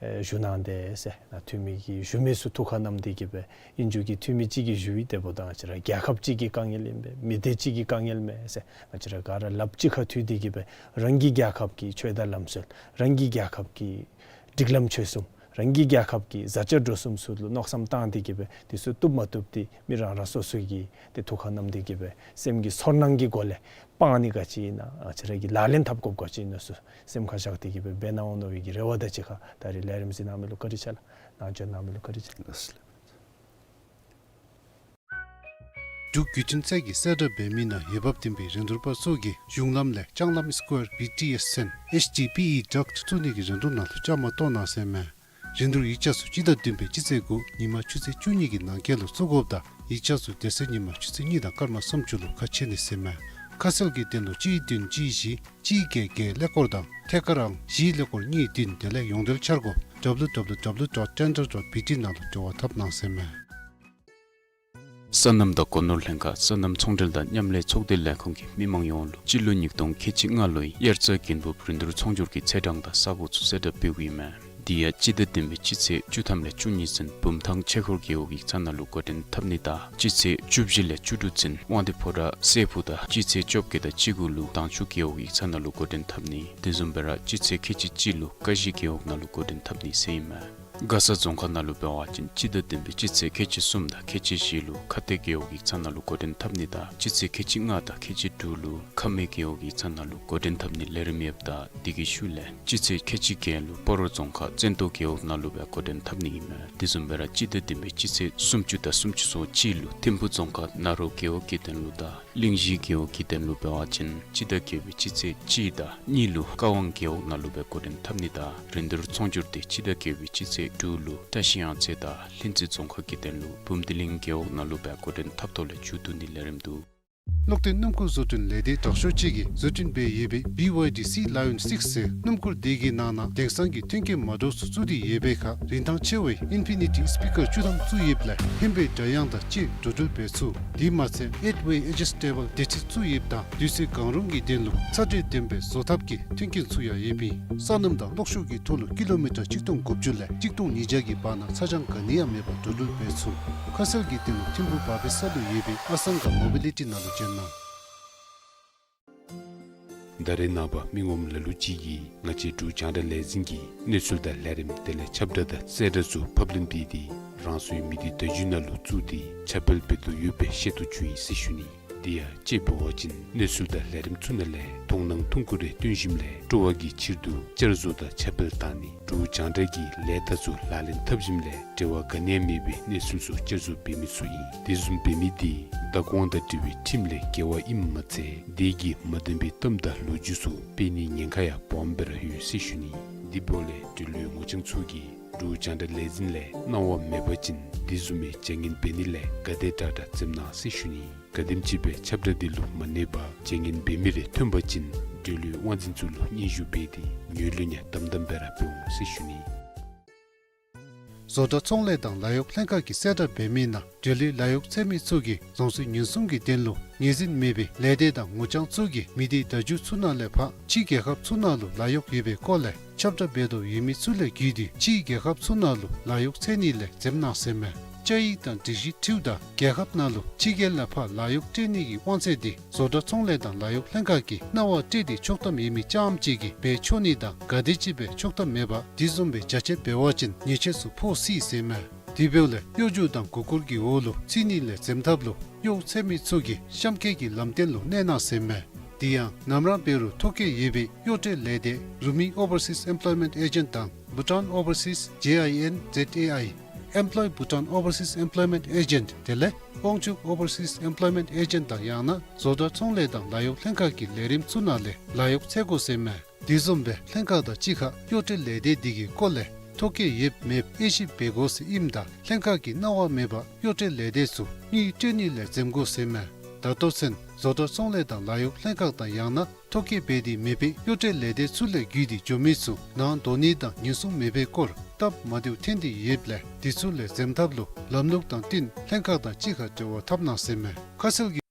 ཨེ་ཞུ་གནང་སྟེ་ཟེར། ནཱ་འཐུས་མི་གིས་ཞུ་མི་ཚུ་ཐུགས་ཁར་བསྣམས་ཏེ་གི་སྦེ་ཨིན་རུང་གི་འཐུས་མི་གཅིག་གིས་ཞུ་ཡི། དེ་འབདཝ་ད་ང་བཅས་ར་རྒྱལ་ཁབ་གཅིག་གི་དཀའ་ངལ་ཨིན་པས། མི་སྡེ་གཅིག་གི་དཀའ་ངལ་མེན་ཟེར། ང་བཅས་ར་ག་ར་ལགཔ་གཅིག་ཁར་མཐུད་དེ་གི་སྦེ་རང་གི་རྒྱལ་ཁབ་ཀྱི་ཆོས་དང་ལམ་སྲོལ། རང་གི་རྒྱལ་ཁབ་ཀྱི་སྒྲིག་ལམ་ཆོས་གསུམ། རང་གི་རྒྱལ་ཁབ་ཀྱི་བཟའ་བཅའ་འགྲོ་གསུམ་ཚུ་ལུ་མནོ་བསམ་བཏང་སྟེ་གི་སྦེ་དེ་ཚུ་བཏུབ་མ་བཏུབ་འདི་མི་རང་རང་སོ་སོ་གིས་ཏེ་ཐུགས་ཁར་བསྣམས་ཏེ་གི་སྦེ་སེམས་ཀྱི་ཚོར་སྣང་གི་སྒོ་ལས་སྤང་ནི་ག་ཅི་ཨིན་ན་ང་བཅས་ར་གིས་ལག་ལེན་འཐབ་དགོཔ་ག་ཅི་ཨིན་ན་ཚུ་སེམས་ཁར་བཞག་སྟེ་གི་སྦེ་འབད་གནང་འོང་མནོ་བའི་གི་རེ་བ་དང་གཅིག་ཁར་ད་རིས་ལས་རིམ་གཟིགས་གནང་མི་ལུ་བཀའ་དྲིན་ཆེ་ལགས། ནང་འབྱོན་གནང་མི་ལུ་བཀའ་དྲིན་ཆེ་ལགས། འབྲུག་བརྒྱུད་འཕྲིན་ཚད་ཀྱིས་གསལ་བསྒྲགས་འབད་མི་ནང་འོས་འབབ་ལྡན་པའི་རིན་བསྡུར་པ་ཚུ་གིས་གཞུང་ལམ་ལས་ལྕང་ལམ་སི་ཀོར་བི་ཊི་ཨེསི་ཚུན་ཨེཆ་ཌི་པི་ཨི་ཌག་བཙུགས་ནི་གི་རིན་བསྡུར་ནང་ལུ་བཅའ་མར་གཏོགས་གནང་ཟེར་མས། རིན་བསྡུར་ཡིག་ཆ་ཚུ་སྤྱི་ཟླ་བདུན་པའི་སྤྱི་ཚེས་དགུ་ཉིན་མ་ཆུ་ཚོད་བཅུ་གཉིས་ཀྱི་ནང་འཁོད་ལུ་བཙུགས་དགོཔ་དང་ཡིག་ཆ་ཚུ་དེ་ཚེ་ཉིན་མ་ཆུ་ཚོད་གཉིས་དང་སྐར་མ་སུམ་ཅུ་ལུ་ཁ་ཕྱེ་ནི་ཟེར་མས། ཁ་གསལ་གྱི་དོན་ལུ་གཅིག་བདུན་གཅིག་བཞི་གཅིག་བརྒྱད་བརྒྱད་ཀླད་ཀོར་དང་ཐད་ཀར་ཨང་བཞི་ཀླད་ཀོར་གཉིས་བདུན། དེ་ལས་ཡོངས་འབྲེལ་འཆར་སྒོ་ཌབ་ལུ་ཌབ་ལུ་ཌབ་ལུ་ཌོཊ་ཊེན་ཌར་ཌོཊ་བི་ཊི་ནང་ལུ་འབྲེལ་བ་འཐབ་གནང་ཟེར་མས། སོ་ནམ་དང་སྒོ་ནོར་ལྷན་ཁག་སོ་ནམ་ཚོང་འབྲེལ་དང་མཉམ་ལས་ཚོགས་སྡེ་ལས་ཁུངས་ཀྱིས་མི་མང་ཡོངས་ལུ་སྤྱི་ལོ་ཉིས་སྟོང་ཁལ་གཅིག་ལྔ་ལོའི་དབྱར་རྩྭ་དགུན་འབུབ་རིན་བསྡུར་ཚོང་སྒྱུར་གྱི་ཚེས་གྲངས་དང་ས་གོ་ཚུ་གསལ་བསྒྲགས་འབདཝ་ཨིན་མས། དེ་ཡང་སྤྱི་ཟླ་བདུན་པའི་སྤྱི་ཚེས་བཅུ་ཐམ་ལས་བཅུ་གཉིས་ཚུན་བུམ་ཐང་ཆོས་འཁོར་རྒེད་འོག་ཡིག་ཚང་ནང་ལུ་འགོ་འདྲེན་འཐབ་ནི་དང་སྤྱི་ཚེས་བཅུ་བཞི་ལས་བཅུ་དྲུག་ཚུན་དབང་འདུས་ཕོ་བྲང་སྲས་ཕུག་དང་སྤྱི་ཚེས་བཅོ་བརྒྱད་དང་བཅུ་དགུ་ལུ་དྭངས་ཆུ་རྒེད་འོག་ཡིག་ཚང་ནང་ལུ་འགོ་འདྲེན་འཐབ་ནི། དེ་བཟུམ་སྦེ་ར་སྤྱི་ཚེས་ཁལ་གཅིག་གཅིག་ལུ་ཀ་གཞི་རྒེད་འོག་ནང་ལུ་འགོ་འདྲེན་འཐབ་ནི་ཟེར་ཨིན་མས། མགར་ས་རྫོང་ཁག་ནང་ལུ་འབད་བ་ཅིན་སྤྱི་ཟླ་བདུན་པའི་སྤྱི་ཚེས་ཁལ་གཅིག་གསུམ་དང་ཁལ་གཅིག་བཞི་ལུ་ཁ་གཏད་རྒེད་འོག་ཡིག་ཚང་ནང་ལུ་འགོ་འདྲེན་འཐབ་ནི་དང་སྤྱི་ཚེས་ཁལ་གཅིག་ལྔ་དང་ཁལ་གཅིག་དྲུག་ལུ་ཁ་སྨད་རྒེད་འོག་ཡིག་ཚང་ནང་ལུ་འགོ་འདྲེན་འཐབ་ནི་ལས་རིམ་ཡོདཔ་ད་དེ་གི་ཤུལ་ལས་སྤྱི་ཚེས་ཁལ་གཅིག་བརྒྱད་ལུ་སྤ་རོ་རྫོང་ཁག་བཙན་ཏོ་རྒེད་འོག་ནང་ལུ་སྦེ་འགོ་འདྲེན་འཐབ་ནི་ཨིན་མས། དེ་བཟུམ་སྦེ་ར་སྤྱི་ཟླ་བདུན་པའི་སྤྱི་ཚེས་སུམ་ཅུ་དང་སུམ་ཅུ་སོ་གཅིག་ལུ་ཐིམ་ཕུ་རྫོང་ཁག་ན་རོ་རྒེད་འོག་གི་དོན་ལུ་དང་གླིང་བཞི་རྒེད་འོག་གི་དོན་ལུ་འབད་བ་ཅིན་སྤྱི་ཟླ་བརྒྱད་པའི་སྤྱི་ཚེས་གཅིག་དང་གཉིས་ལུ་ཀ་ཝང་རྒེད་འོག་ནང་ལུ་སྦེ་འགོ་འདྲེན་འཐབ་ནི་དང་རིན་བསྡུར་ཚོང་སྒྱུར་དེ་སྤྱི་ཟླ་བརྒྱད་པའི་སྤྱི་ཚེས་དྲུག་ལུ་བཀྲ་ཤིས་གཡང་རྩེ་དང་ལྷུན་རྩེ་རྫོང་ཁག་གི་དོན་ལུ་བུམ་སྡེ་གླིང་རྒེད་འོག་ནང་ལུ་སྦེ་འགོ་འདྲེན་འཐབ་ཐོག་ལས་མཇུག་བསྡུ་ནི་ལས་རིམ་འདུག། གློག་འདོན་སྣུམ་འཁོར་བཟོ་སྐྲུན་ལས་སྡེ་དྲག་ཤོས་ཅིག་གིས་བཟོ་སྐྲུན་འབད་ཡོད་པའི་བི་ཝའི་ཌི་སི་ལ་ཡོན་སིགསི་ཟེར་སྣུམ་འཁོར་དེ་གི་ནང་ན་དེང་སང་གི་མཐུན་རྐྱེན་མ་འདྲཝ་ཚུ་བཙུགས་ཏེ་ཡོད་པའི་ཁར་རིན་ཐང་ཆེ་བའི་ཨིན་ཕི་ནི་ཊི་སི་པི་ཀར་བཅུ་ཐམ་བཙུགས་ཡོདཔ་ལས་ཧན་པའི་སྒྲ་དབྱངས་དང་བཅས་འགྲོ་འགྲུལ་འབད་ཚུགས། དེ་མ་ཚད་ཨེཊ་ཝེ་ཨེ་ཇི་སི་ཊེ་བཱལ་བདེ་ཁྲིད་བཙུགས་ཡོདཔ་ད་དུས་ཚོད་གང་རུང་གི་དོན་ལུ་ཚ་དྲོད་ལྡན་པའི་བཟོ་ཐབས་ཀྱི་མཐུན་རྐྱེན་ཚུ་ཡང་ཡོདཔ་ཨིན། སོ་ནམ་དང་གློག་ཤུགས་ཀྱི་ཐོག་ལུ་ཀི་ལོ་མི་ཊར་གཅིག་སྟོང་དགུ་བཅུ་ལས་གཅིག་སྟོང་ཉིས་བརྒྱ་གི་བར་ན་ཚ་གྱང་ག་ནི་ཡང་མེད་པར་འགྲོ་འགྲུལ་འབད་ཚུགས། ཁ་གསལ་གྱི་དོན་ལུ་ཐིམ་ཕུ་བར་པེ་ས་ལུ་ཡོད་པའི་ཨ་སང་ག་མོ་བི་ལི་ཊི་ནང་ལུ་བྱོན་གནང་། ད་རེས་ནངས་པ་མི་ངོམ་ལ་ལུ་ཅིག་གིས་ང་བཅས་འབྲུག་རྒྱང་བསྒྲགས་ལས་འཛིན་གྱི་གནས་ཚུལ་དང་ལས་རིམ་དེ་ལས་ཁྱབ་བསྒྲགས་དང་གསལ་བསྒྲགས་ཚུ་ཕབ་ལེན་འབད་དེ་རང་སོའི་མི་སྡེ་བརྡ་བརྒྱུད་ནང་ལུ་བཙུགས་ཏེ་ཁྱབ་སྤེལ་འབད་དོ་ཡོད་པའི་ཤེས་རྟོགས་བྱུང་ཡི་ཟེར་ཞུ་ནི། དེ་ཡང་དཔྱེ་འབད་བ་ཅིན་གནས་ཚུལ་དང་ལས་རིམ་ཚུ་ནང་ལས་མཐོང་སྣང་ཐུང་ཀུ་རེ་སྟོན་ཞིནམ་ལས་སྤྲོ་བ་གི་ཕྱིར་དུ་བསྐྱར་བཟོ་དང་ཁྱབ་སྤེལ་བཏང་ནི། འབྲུག་རྒྱང་བསྒྲགས་ཀྱི་ལས་རྟགས་ཚུ་ལག་ལེན་འཐབ་ཞིནམ་ལས་འབྲེལ་བ་ག་ནི་ཡང་མེད་པའི་གནས་ཚུལ་ཚུ་བསྐྱར་བཟོ་འབད་མི་ཚུ་ཨིན། དེ་བཟུམ་འབད་མི་དེ་བདག་དབང་དང་འབྲེལ་བའི་ཁྲིམས་ལས་འགལ་བ་ཨིནམ་མ་ཚད་དེ་གིས་མ་བདེན་པའི་གཏམ་དང་ལོ་རྒྱུས་ཚུ་སྤེལ་ནིའི་ཉེན་ཁ་ཡང་སྦོམ་སྦེ་ར་ཡོད་ཟེར་ཞུ་ནི། དེ་འབདཝ་ལས་འབྲེལ་ཡོད་ངོ་རྐྱང་ཚུ་གིས་འབྲུག་རྒྱང་བསྒྲགས་ལས་འཛིན་ལས་གནང་བ་མེད་པ་ཅིན་དེ་བཟུམ་མའི་བྱ་ངན་འབད་ནི་ལས་ག་དེ་དྲག་དྲག་འཛེམ་གནང་ཟེར་ཞུ་ནི། ག་དེམ་ཅིག་སྦེ་ཁྱབ་བསྒྲགས་དེ་ལུ་མ་གནས་པར་བྱ་ངན་འབད་མི་རེ་ཐོན་པ་ཅིན་འབྲེལ་ཡོད་དབང་འཛིན་ཚུ་ལུ་སྙན་ཞུ་འབད་དེ་ངོས་ལེན་ཡང་དམ་དམ་སྦེ་ར་འབད་འོང་ཟེར་ཞུ་ནི། བཟོ་གྲྭ་ཚོང་ལས་དང་ལཱ་གཡོག་ལྷན་ཁག་གིས་གསལ་བསྒྲགས་འབད་མི་ནང་འབྲེལ་ཡོད་ལཱ་གཡོག་འཚོལ་མི་ཚུ་གིས་རྫོང་སྲིད་ཉེན་སྲུང་གི་དོན་ལུ་ངོས་འཛིན་མེད་པའི་ལས་སྡེ་དང་ངོ་རྐྱང་ཚུ་གིས་མི་སྡེ་བརྡ་བརྒྱུད་ཚུ་ནང་ལས་ཕར་ཕྱི་རྒྱལ་ཁབ་ཚུ་ནང་ལུ་ལཱ་གཡོག་ཡོད་པའི་སྐོར་ལས་ཁྱབ་བསྒྲགས་འབད་དོ་ཡོད་མི་ཚུ་ལས་བརྒྱུད་དེ་ཕྱི་རྒྱལ་ཁབ་ཚུ་ནང་ལུ་ལཱ་གཡོག་འཚོལ་ནི་ལས་འཛེམ་གནང་ཟེར་མས། བཅའ་ཡིག་དང་སྒྲིག་གཞི་འཁྲིལཝ་ད་རྒྱལ་ཁབ་ནང་ལུ་ཕྱི་རྒྱལ་ལས་ཕར་ལཱ་གཡོག་སྤྲོད་ནི་གི་དབང་ཚད་དེ་བཟོ་གྲྭ་ཚོང་ལས་དང་ལཱ་གཡོག་ལྷན་ཁག་གིས་གནང་བ་སྤྲོད་དེ་ཆོག་ཐམ་ཡོད་མི་རྐྱངམ་ཅིག་གིས་འབད་ཆོག་ནི་དང་ག་དེ་ཅིག་སྦེ་ཆོག་ཐམ་མེད་པར་དེ་བཟུམ་སྦེ་རྒྱ་ཆེ་འབད་བ་ཅིན་ཉེས་ཆད་ཚུ་ཕོག་སྲིད་ཟེར་མས། དེ་འབདཝ་ལས་གཡོ་སྒྱུ་དང་མགུ་སྐོར་གྱི་འོག་ལུ་ཚུད་ནི་ལས་འཛེམ་ཐབས་ལུ་གཡོག་འཚོལ་མི་ཚུ་གིས་གཤམ་འཁོད་ཀྱི་ལམ་སྟོན་ལུ་གནས་གནང་ཟེར་མས། དེ་ཡང་ནམ་ར་འབད་རུང་ཐོ་བཀོད་ཡོད་པའི་གཡོག་སྤྲོད་ལས་སྡེ་རུ་མི་ཨོ་བར་སིས་ཨེམ་པློའི་མེནཊ་ཨེ་ཇེནཊ་དང་བྷུ་ཊཱན་ཨོ་བར་སིས་ཇེ་ཨའི་ཨེན་ཛེཌ་ཨེ་ཨའི་Employ Bhutan Overseas Employment Agent དེ་ལས་དབང་ཕྱུག་ཨོ་བར་སིས་ཨེམ་པློའི་མེནཊ་ཨེ་ཇེནཊ་དང་ཡང་ན་བཟོ་གྲྭ་ཚོང་ལས་དང་ལཱ་གཡོག་ལྷན་ཁག་གི་ལས་རིམ་ཚུ་ནང་ལས་ལཱ་གཡོག་འཚོལ་དགོ་ཟེར་མས། དེ་བཟུམ་སྦེ་ལྷན་ཁག་དང་གཅིག་ཁར་གཡོག་སྤྲོད་ལས་སྡེ་དེ་གི་སྐོར་ལས་ཐོ་བཀོད་ཡོདཔ་མེདཔ་དབྱེ་ཞིབ་འབད་དགོ་ཟེར་ཨིནམ་ད་ལྷན་ཁག་གིས་གནང་བ་མེད་པར་གཡོག་སྤྲོད་ལས་སྡེ་ཚུ་དངུལ་སྤྲོད་ནི་ལས་འཛེམ་དགོ་ཟེར་མས། ད་ལྟོ་ཚུན་བཟོ་གྲྭ་ཚོང་ལས་དང་ལཱ་གཡོག་ལྷན་ཁག་དང་ཡང་ན་ཐོ་བཀོད་འབད་དེ་མེད་པའི་གཡོག་སྤྲོད་ལས་སྡེ་ཚུ་ལས་བརྒྱུད་དེ་འགྱོ་མི་ཚུ་ནང་འདོགས་ནི་དང་ཉེན་སྲུང་མེད་པའི་སྐོར་སྟབས་མ་བདེཝ་ཐོན་ཏེ་ཡོདཔ་ལས་དེ་ཚུ་ལས་འཛེམ་ཐབས་ལུ་ལམ་ལུགས་དང་བསྟུན་ལྷན་ཁག་དང་གཅིག་ཁར་འབྲེལ་བ་འཐབ་གནང་ཟེར་མས། ཁ་གསལ་གྱི་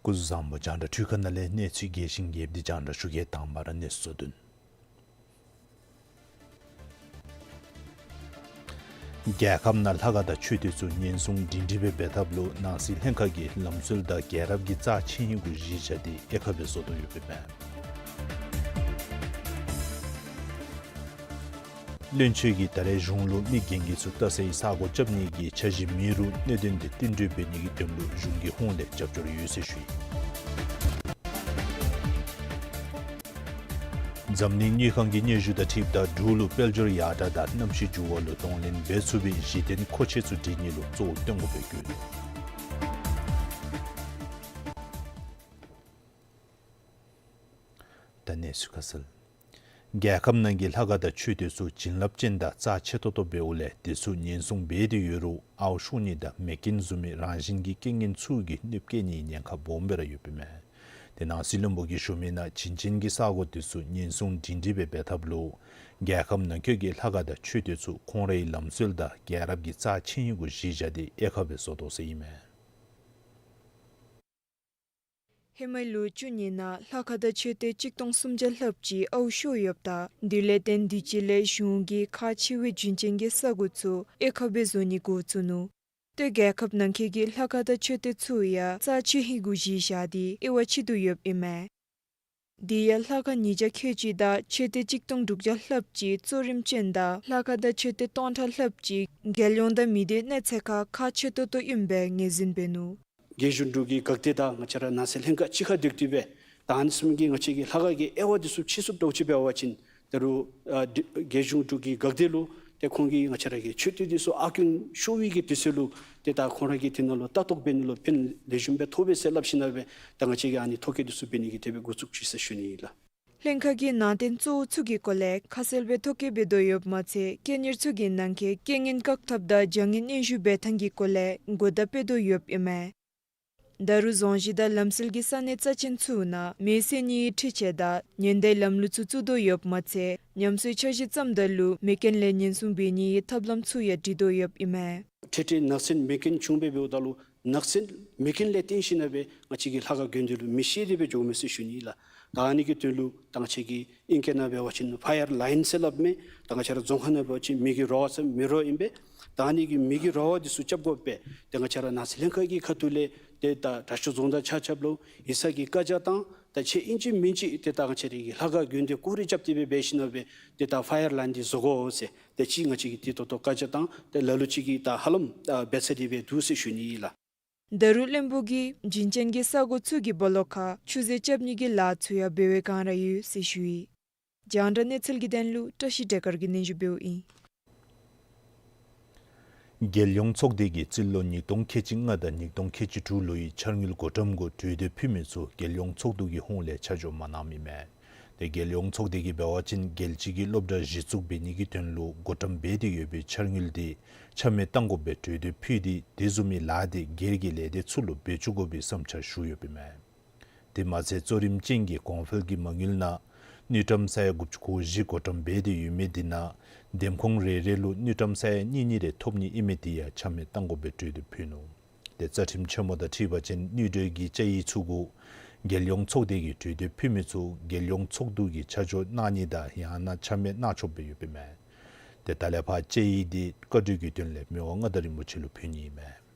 སྐུ་གཟུགས་བཟང་པོ། རྒྱང་བསྒྲགས་འཕྲུལ་ཁང་ནང་ལས་གནས་ཚུལ་རྒྱས་ཤིང་རྒྱསཔ་འདི་རྒྱང་བསྒྲགས་ཞུ་གེ། དང་པ་ར་གནས་ཚུལ་བསྡུ་ནི། རྒྱལ་ཁབ་ནང་ལྷ་ཁང་དང་མཆོད་རྟེན་ཚུ་ཉེན་སྲུང་སྒྲིང་སྒྲིང་སྦེ་འབད་ཐབས་ལུ་ནང་སྲིད་ལྷན་ཁག་གིས་ལམ་སྲོལ་དང་རྒྱལ་རབས་ཀྱི་རྩ་ཆེ་ཧིང་གུ་གཞི་བཞག་སྟེ་དབྱེ་ཁག་སྦེ་བཟོ་དོ་ཡོདཔ་ཨིན་མས། བློན་ཆེན་གྱིས་ད་རེས་གཞུང་ལུ་མི་རྒན་རྒས་ཚུ་ལྟ་སའི་ས་གོ་རྐྱབ་ནི་གི་འཆར་གཞི་མེད་རུང་གནད་དོན་འདི་བསྟུན་གྲོས་འབད་ནི་གི་དོན་ལུ་གཞུང་གི་ཧོངས་ལས་རྒྱབ་སྐྱོར་ཡོད་ཟེར་ཞུ་ཡི། འཛམ་གླིང་དངུལ་ཁང་གི་སྙན་ཞུ་དང་འཁྲིལཝ་ད་འབྲུག་ལུ་དཔལ་འབྱོར་ཡར་དྲག་དང་གནམ་གཤིས་འགྱུར་བ་ལུ་གདོང་ལེན་འབད་ཚུགས་པའི་གཞི་རྟེན་མཁོ་ཆས་ཚུ་སྒྲིག་ནི་ལུ་གཙོ་བོ་བཏོན་དགོཔ་སྦེ་བཀོད་ནུག། ད་གནས་ཚུལ་ཁ་གསལ། རྒྱལ་ཁབ་ནང་གི་ལྷ་ཁང་དང་མཆོད་རྟེན་ཚུ་བྱིན་རླབས་ཅན་དང་རྩ་ཆེ་ཏོག་ཏོ་འབདཝ་ལས་དེ་ཚུ་ཉེན་སྲུང་འབད་དེ་ཡོད་རུང་ཨརཝ་ཤོར་ནི་དང་མེ་རྐྱེན་བཟོ་མི་རང་བཞིན་གྱི་རྐྱེན་ངན་ཚུ་གིས་གནོདཔ་བཀལ་ནིའི་ཉེན་ཁ་སྦོམ་སྦེ་ར་ཡོདཔ་ཨིན་མས། དེ་ནང་སྲིད་བློན་པོ་གིས་ཞུ་མི་ནང་བྱིན་ཅན་གྱི་ས་གོ་དེ་ཚུ་ཉེན་སྲུང་སྒྲིང་སྒྲིང་སྦེ་འབད་ཐབས་ལུ་རྒྱལ་ཁབ་ནང་འཁོད་ཀྱི་ལྷ་ཁང་དང་མཆོད་རྟེན་ཚུ་ཁོང་རའི་ལམ་སྲོལ་དང་རྒྱལ་རབས་ཀྱི་རྩ་ཆེ་ཧིང་གུ་གཞི་བཞག་སྟེ་དབྱེ་ཁག་སྦེ་བཟོ་དོ་ཟེར་ཨིན་མས། ཧེ་མའི་ལོ་བཅུ་གཉིས་ནང་ལྷ་ཁང་དང་མཆོད་རྟེན་གཅིག་སྟོང་སུམ་བརྒྱ་ལྷགཔ་ཅིག་ཨརཝ་ཤོར་ཡོདཔ་ད་དེ་ལས་བརྟེན་དུས་ཅི་ལས་གཞུང་གིས་ཁག་ཆེ་བའི་བྱིན་ཅན་གྱི་ས་གོ་ཚུ་དབྱེ་ཁག་སྦེ་བཟོ་ནི་འགོ་བཙུགས་ནུག། ཏེ་རྒྱལ་ཁབ་ནང་འཁོད་ཀྱི་ལྷ་ཁང་དང་མཆོད་རྟེན་ཚུ་ཡང་རྩ་ཆེ་ཧིང་གུ་གཞི་བཞག་སྟེ་དབྱེ་བ་ཕྱེ་དོ་ཡོདཔ་ཨིན་མས། དེ་ཡང་ལྷ་ཁང་ཉིས་བརྒྱ་ཁལ་གཅིག་དང་མཆོད་རྟེན་གཅིག་སྟོང་དྲུག་བརྒྱ་ལྷགཔ་ཅིག་གཙོ་རིམ་ཅན་དང་ལྷ་ཁང་དང་མཆོད་རྟེན་སྟོང་ཕྲག་ལྷགཔ་ཅིག་རྒྱལ་ཡོངས་དང་མི་སྡེ་གནས་ཚད་ཁར་ཁག་ཆེ་ཏོག་ཏོ་ཨིནམ་སྦེ་ངོས་འཛིན་འབད་ནུག། རྒྱལ་གཞུང་འབྲུག་གི་འགག་སྡེ་དང་ང་བཅས་ར་ནང་སྲིད་ལྷན་ཁག་གཅིག་ཁར་འདུས་ཏེ་སྦེ་ད་ཨ་ནི་བཟུམ་གྱི་ང་བཅས་ཀྱི་ལྷ་ཁང་གི་དབྱེ་བ་འདི་ཚུ་ཕྱེ་ཚུགསཔ་འདྲཝ་ཅིག་འབད་བ་ཅིན་ད་རུང་ཨ་འདི་རྒྱལ་གཞུང་འབྲུག་གི་འགག་སྡེ་ལུ་ཏེ་ཁོང་གིས་ང་བཅས་ར་གི་མཆོད་རྟེན་འདི་ཚུ་ཨརཝ་རྐྱེན་ཤོར་བའི་གི་དུས་ཚོད་ལུ་ཏེ་ད་ཁོང་ར་གིས་དེ་ནང་ལུ་ལྟ་རྟོག་འབད་ནི་ལུ་ཕན་ལེགས་ཤོམ་སྦེ་ཐོགས་པས་ཟེར་སླབ་ཞིནམ་ལས་ད་ང་བཅས་ཀྱིས་ཨ་ནི་ཐོ་བཀོད་འདི་ཚུ་འབད་ནི་གི་དེ་སྦེ་འགོ་བཙུགས་ཅི་ཟེར་ཞུ་ནི་ཨིན་ལགས། ལྷན་ཁག་གིས་ནང་རྟེན་གཙོ་བོ་ཚུ་གི་སྐོར་ལས་ཁ་གསལ་སྦེ་ཐོ་བཀོད་འབད་དོ་ཡོདཔ་མ་ཚད་སྐྱེ་དངོས་ཚུ་གི་ནང་འཁོད་རྐྱེན་ངན་བཀག་ཐབས་དང་བྱ་ངན་སྙན་ཞུ་འབད་ཐངས་ཀྱི་སྐོར་ལས་གོ་བརྡ་སྤེལ་དོ་ཡོདཔ་ཨིན་མས། ད་རུང་རྫོང་གཞི་དང་ལམ་སྲོལ་གྱི་ས་གནས་རྩ་ཅན་ཚུ་ནང་མེ་བསད་ནིའི་འཕྲུལ་ཆས་དང་ཉེན་བརྡའི་ལམ་ལུགས་ཚུ་བཙུགས་དོ་ཡོདཔ་མ་ཚད་ཉམས་གསོའི་འཆར་གཞི་བརྩམ་ད་ལུ་མེ་རྐྱེན་ལས་ཉེན་སྲུང་འབད་ནིའི་ཐབས་ལམ་ཚུ་ཡང་སྒྲིག་དོ་ཡོདཔ་ཨིན་མས། འཕྲལ་འཕྲལ་ནགས་ཚལ་མེ་རྐྱེན་བྱུང་སྦེ་འབདཝ་ད་ལུ་ནགས་ཚལ་མེ་རྐྱེན་ལས་བརྟེན་ཞིནམ་ལས་ང་བཅས་ཀྱི་ལྷ་ཁང་དགོན་སྡེ་ལུ་མེ་ཤོར་ཏེ་སྦེ་འགྱོཝ་མས་ཟེར་ཞུ་ནི་ལགས། ད་ཨ་ནི་གི་དོན་ལུ་ད་ང་བཅས་ཀྱི་ཨིང་སྐད་ནང་འབད་བ་ཅིན་ཕ་ཡར་ལའིན་ཟེར་སླབ་མས། ད་ང་བཅས་ར་རྫོང་ཁ་ནང་འབད་བ་ཅིན་མེ་གི་ར་བ་ཟེར་མེ་རོ་ཨིན་པས། ད་ཨ་ནི་གི་མེ་གི་ར་བ་འདི་ཚུ་རྐྱབ་དགོ་པས། ཏེ་ང་བཅས་ར་ནང་སྲིད་ལྷན་ཁག་གི་ཁ་ཐུག་ལས་ཏེ་ད་དྲག་ཤོས་རྫོང་བདག་ཆ་ཁྱབ་ལུ་ཡིག་ཚང་གི་བཀའ་རྒྱ་བཏང་ད་ཁྱེད་ཨིན་ཅི་མིན་ཅི་ཏེ་ད་ང་བཅས་ར་གི་ལྷ་ཁང་དགོན་སྡེ་སྐོར་ར་རྐྱབ་སྟེ་སྦེ་འབད་ཞིནམ་ལས་ཏེ་ད་ཕ་ཡར་ལའིན་འདི་བཟོ་དགོ་ཟེར་ཏེ་ཅིག་ང་བཅས་ཀྱིས་ཏེ་ད་ལྟོ་བཀའ་རྒྱ་བཏང་ཏེ་ལ་ལུ་ཅིག་གིས་ད་ཧ་ལམ་ཨ་འབད་ཚར་ཏེ་སྦེ་འདུག་ཟེར་ཞུ་ནི་ཨིན་ལགས། ད་རུང་བློན་པོ་གིས་བྱིན་ཅན་གྱི་ས་གོ་ཚུ་གི་སྦོ་ལོགས་ཁར་ཆུ་རྫས་རྐྱབ་ནི་གི་ལཱ་ཚུ་ཡང་འབད་བའི་བསྒང་ར་ཡོད་ཟེར་ཞུ་ཡི། རྒྱང་བསྒྲགས་གནས་ཚུལ་གྱི་དོན་ལུ་བཀྲ་ཤིས་བདེ་དཀར་གྱིས་སྙན་ཞུ་འབདཝ་ཨིན། རྒྱལ་ཡོངས་ཚོགས་སྡེ་གིས་རྩིས་ལོ་ཉིས་སྟོང་ཁལ་གཅིག་ལྔ་དང་ཉིས་སྟོང་ཁལ་གཅིག་དྲུག་ལོའི་འཆར་དངུལ་བགོ་བཀྲམ་གུ་གྲོས་འདེབས་ཕུལ་མི་ཚུ་རྒྱལ་ཡོངས་ཚོགས་འདུ་གི་ཧོངས་ལས་ཆ་འཇོག་མ་གནངམ་ཨིན་མས། ཏེ་རྒྱལ་ཡོངས་ཚོགས་སྡེ་གིས་འབད་བ་ཅིན་རྒྱལ་སྤྱི་གི་སློབ་གྲྭ་གཞི་བཙུགས་འབད་ནི་གི་དོན་ལུ་བགོ་བཀྲམ་འབད་དེ་ཡོད་པའི་འཆར་དངུལ་འདི་ཆ་མེད་གཏང་དགོ་པའི་གྲོས་འདེབས་ཕུལ་ཏེ་དེ་བཟུམ་མའི་ལཱ་འདི་སྒེར་གྱི་ལས་སྡེ་ཚུ་ལུ་འབད་བཅུག་དགོ་པའི་བསམ་འཆར་ཞུ་ཡོདཔ་ཨིན་མས། དེ་མ་ཚད་གཙོ་རིམ་ཅན་གྱི་གོང་འཕེལ་གྱི་མ་དངུལ་ནང་དངུལ་ཀྲམ་ས་ཡ་དགུ་བཅུ་གོ་བཞི་བགོ་བཀྲམ་འབད་དེ་ཡོད་མི་འདི་ནང་འདེམས་ཁོངས་རེ་རེ་ལུ་དངུལ་ཀྲམ་ས་ཡ་གཉིས་གཉིས་རེ་ཐོབ་ནི་ཨིན་མི་འདི་ཡང་ཆ་མེད་གཏང་དགོ་པའི་གྲོས་འདེབས་ཕུལ་ནུག། ཏེ་རྩ་ཁྲིམས་ཆེན་མོ་དང་འཁྲིལ་བ་ཅིན་དངུལ་འབྲེལ་གྱི་དཔྱད་ཡིག་ཚུ་གུ་རྒྱལ་ཡོངས་ཚོགས་སྡེ་གིས་གྲོས་འདེབས་ཕུལ་མི་ཚུ་རྒྱལ་ཡོངས་ཚོགས་འདུ་གིས་ཆ་འཇོག་གནང་ནི་དང་ཡང་ན་ཆ་མེད་གནང་ཆོགཔ་སྦེ་ཡོདཔ་ཨིན་མས། ཏེ་ད་ལས་ཕར་དཔྱད་ཡིག་འདི་བཀའ་འཁྲོལ་གྱི་དོན་ལས་མི་དབང་མངའ་བདག་རིན་པོ་ཆེ་ལུ་ཕུལ་ནི་ཨིན་མས།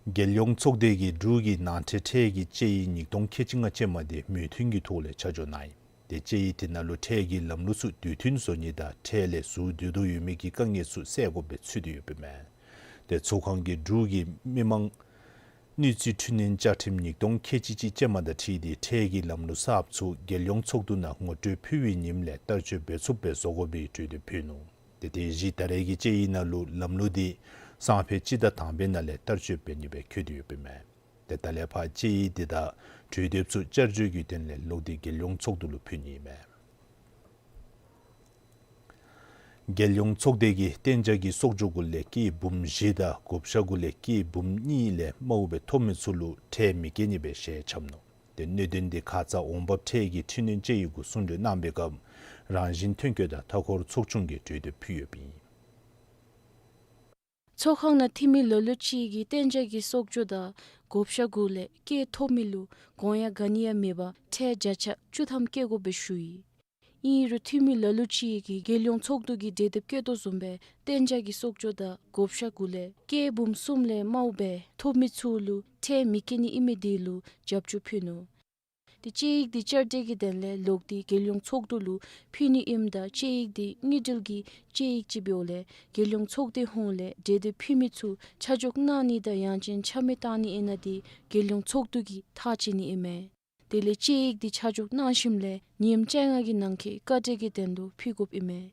རྒྱལ་ཡོངས་ཚོགས་སྡེ་གིས་འབྲུག་གི་ནང་འཁྲལ་ཁྲལ་གྱི་དཔྱད་ཡིག་ཉིས་སྟོང་ཁལ་གཅིག་ལྔ་ཅན་མ་དེ་མོས་མཐུན་གྱི་ཐོག་ལས་ཆ་འཇོག་གནང་ཡི། ཏེ་དཔྱད་ཡིག་དེ་ནང་ལུ་ཁྲལ་གྱི་ལམ་ལུགས་ཚུ་དུས་མཐུན་བཟོ་ནི་དང་ཁྲལ་ལས་ཟུར་བསྡུ་དོ་ཡོད་མི་གི་དཀའ་ངལ་ཚུ་སེལ་དགོཔ་སྦེ་ཚུད་དེ་ཡོདཔ་ཨིན་མས། ཏེ་ཚོགས་ཁང་གིས་འབྲུག་གི་མི་མང་དངུལ་རྩིས་འཕྲུལ་སྣོན་བཅའ་ཁྲིམས་ཉིས་སྟོང་ཁལ་གཅིག་གཅིག་ཅན་མ་དང་འཁྲིལ་ཏེ་ཁྲལ་གྱི་ལམ་ལུགས་གསརཔ་ཚུ་རྒྱལ་ཡོངས་ཚོགས་འདུ་ནང་ངོ་སྤྲོད་ཕུལ་བའི་ཉིནམ་ལས་བསྟར་སྤྱོད་འབད་ཚུགསཔ་སྦེ་བཟོ་དགོ་པའི་གྲོས་འདེབས་ཕུལ་ནུག། ཏེ་དེ་བཞིན་ད་རེས་ཀྱི་དཔྱད་ཡིག་ནང་ལུ་ལམ་ལུགས་འདི་སང་ཕོད་སྤྱི་ཟླ་དང་པའི་ནང་ལས་བསྟར་སྤྱོད་འབད་ནི་སྦེ་འཁོད་དེ་ཡོདཔ་ཨིན་མས། ཏེ་ད་ལས་ཕར་དཔྱད་ཡིག་འདི་དང་གྲོས་འདེབས་ཚུ་བསྐྱར་བཅོས་ཀྱི་དོན་ལས་ལོག་སྟེ་རྒྱལ་ཡོངས་ཚོགས་འདུ་ལུ་ཕུལ་ནི་ཨིན་མས། རྒྱལ་ཡོངས་ཚོགས་སྡེ་གིས་གཏན་འཇགས་ཀྱི་གསོག་འཇོག་གུ་ལས་སྐྱེད་འབུམ་བཞི་དང་བགོ་བཤའ་གུ་ལས་སྐྱེད་འབུམ་གཉིས་ལས་དམའཝ་སྦེ་ཐོབ་མི་ཚུ་ལུ་ཁྲལ་མི་བཀལ་ནི་སྦེ་ཞལ་ཁྱབ་ནུག། ཏེ་གནད་དོན་འདི་ཁ་ཙ་འོང་འབབ་ཁྲལ་གྱི་འཕྲི་སྣོན་དཔྱད་ཡིག་གུ་གསུང་གྲོས་གནང་པའི་སྐབས་རང་བཞིན་ཐོན་སྐྱེད་དང་མཐའ་འཁོར་ཚོགས་ཆུང་གིས་གྲོས་འདེབས་ཕུལ་ཡོདཔ་ཨིན། ཚོགས་ཁང་ནང་འཐུས་མི་ལ་ལུ་ཅིག་གིས་གཏན་འཇགས་ཀྱི་གསོག་འཇོག་དང་བགོ་བཤའ་གུ་ལས་སྐྱེད་ཐོབ་མི་ལུ་དགོངས་ཡངས་ག་ནི་ཡང་མེད་པར་ཁྲལ་བརྒྱ་ཆ་བཅུ་ཐམ་བཀལ་དགོ་པའི་ཞུ་ཡི། ཨིན་རུང་འཐུས་མི་ལ་ལུ་ཅིག་གིས་རྒྱལ་ཡོངས་ཚོགས་འདུ་གིས་གྲོས་འདེབས་བཀོད་དོ་བཟུམ་སྦེ་གཏན་འཇགས་ཀྱི་གསོག་འཇོག་དང་བགོ་བཤའ་གུ་ལས་སྐྱེད་འབུམ་གསུམ་ལས་མངམ་སྦེ་ཐོབ་མི་ཚུ་ལུ་ཁྲལ་མི་བཀལ་ནི་ཨིན་མི་དེ་ལུ་རྒྱབ་སྐྱོར་ཕུལ་ནུག། དེ་དཔྱད་ཡིག་དེ་བསྐྱར་ཟློས་ཀྱི་དོན་ལས་ལོག་སྟེ་རྒྱལ་ཡོངས་ཚོགས་འདུ་ལུ་ཕུལ་ནི་ཨིནམ་ད་དཔྱད་ཡིག་དེ་དངུལ་འབྲེལ་གྱི་དཔྱད་ཡིག་ཅིག་འབདཝ་ལས་རྒྱལ་ཡོངས་ཚོགས་སྡེ་ཧོངས་ལས་གྲོས་འདེབས་ཕུལ་མི་ཚུ་ཆ་འཇོག་གནང་ནི་དང་ཡང་ཅིན་ཆ་མེད་བཏང་ནི་ཨིན་ན་དེ་རྒྱལ་ཡོངས་ཚོགས་འདུ་གིས་ཐག་བཅད་ནི་ཨིན་མས། དེ་ལས་དཔྱད་ཡིག་དེ་ཆ་འཇོག་གནང་ཞིནམ་ལས་ཉིནམ་བཅོ་ལྔ་གི་ནང་འཁོད་བཀའ་འདྲི་གི་དོན་ལུ་ཕུལ་དགོཔ་ཨིན་མས།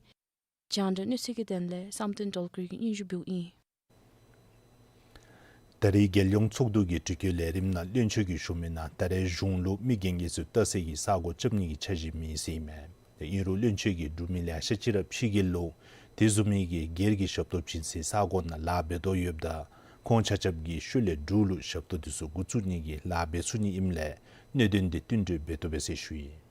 རྒྱང་བསྒྲགས་གནས་ཚུལ་གྱི་དོན་ལས་བསམ་གཏན་སྒྲོལ་དཀར་གྱིས་སྙན་ཞུ་འབདཝ་ཨིན། ད་རེས་རྒྱལ་ཡོངས་ཚོགས་འདུ་གི་དྲི་བཀོད་ལས་རིམ་ནང་བློན་ཆེན་གྱིས་ཞུ་མི་ནང་ད་རེས་གཞུང་ལུ་མི་རྒན་རྒས་ཚུ་བལྟ་སའི་གི་ས་གོ་རྐྱབ་ནི་གི་འཆར་གཞི་མེད་ཟེར་ཨིན་མས། ཏེ་ཨིན་རུང་བློན་ཆེན་གྱིས་འབྲུག་མི་ལེ་ཤ་ཅིག་ར་ཕྱི་རྒྱལ་ལུ་དེ་བཟུམ་མའི་གི་སྒེར་གྱི་ཞབས་ཏོག་བྱིན་སའི་ས་གོ་ནང་ལཱ་འབད་དོ་ཡོདཔ་ད་ཁོང་ཆ་ཁྱབ་ཀྱིས་ཤུལ་ལས་འབྲུག་ལུ་ཞབས་ཏོག་དེ་ཚུ་འགོ་བཙུགས་ནི་གི་ལཱ་འབད་ཚུགས་ནི་ཨིནམ་ལས་གནད་དོན་དེ་བསྟུན་གྲོས་འབད་དོ་པས་ཟེར་ཞུ་ཡི།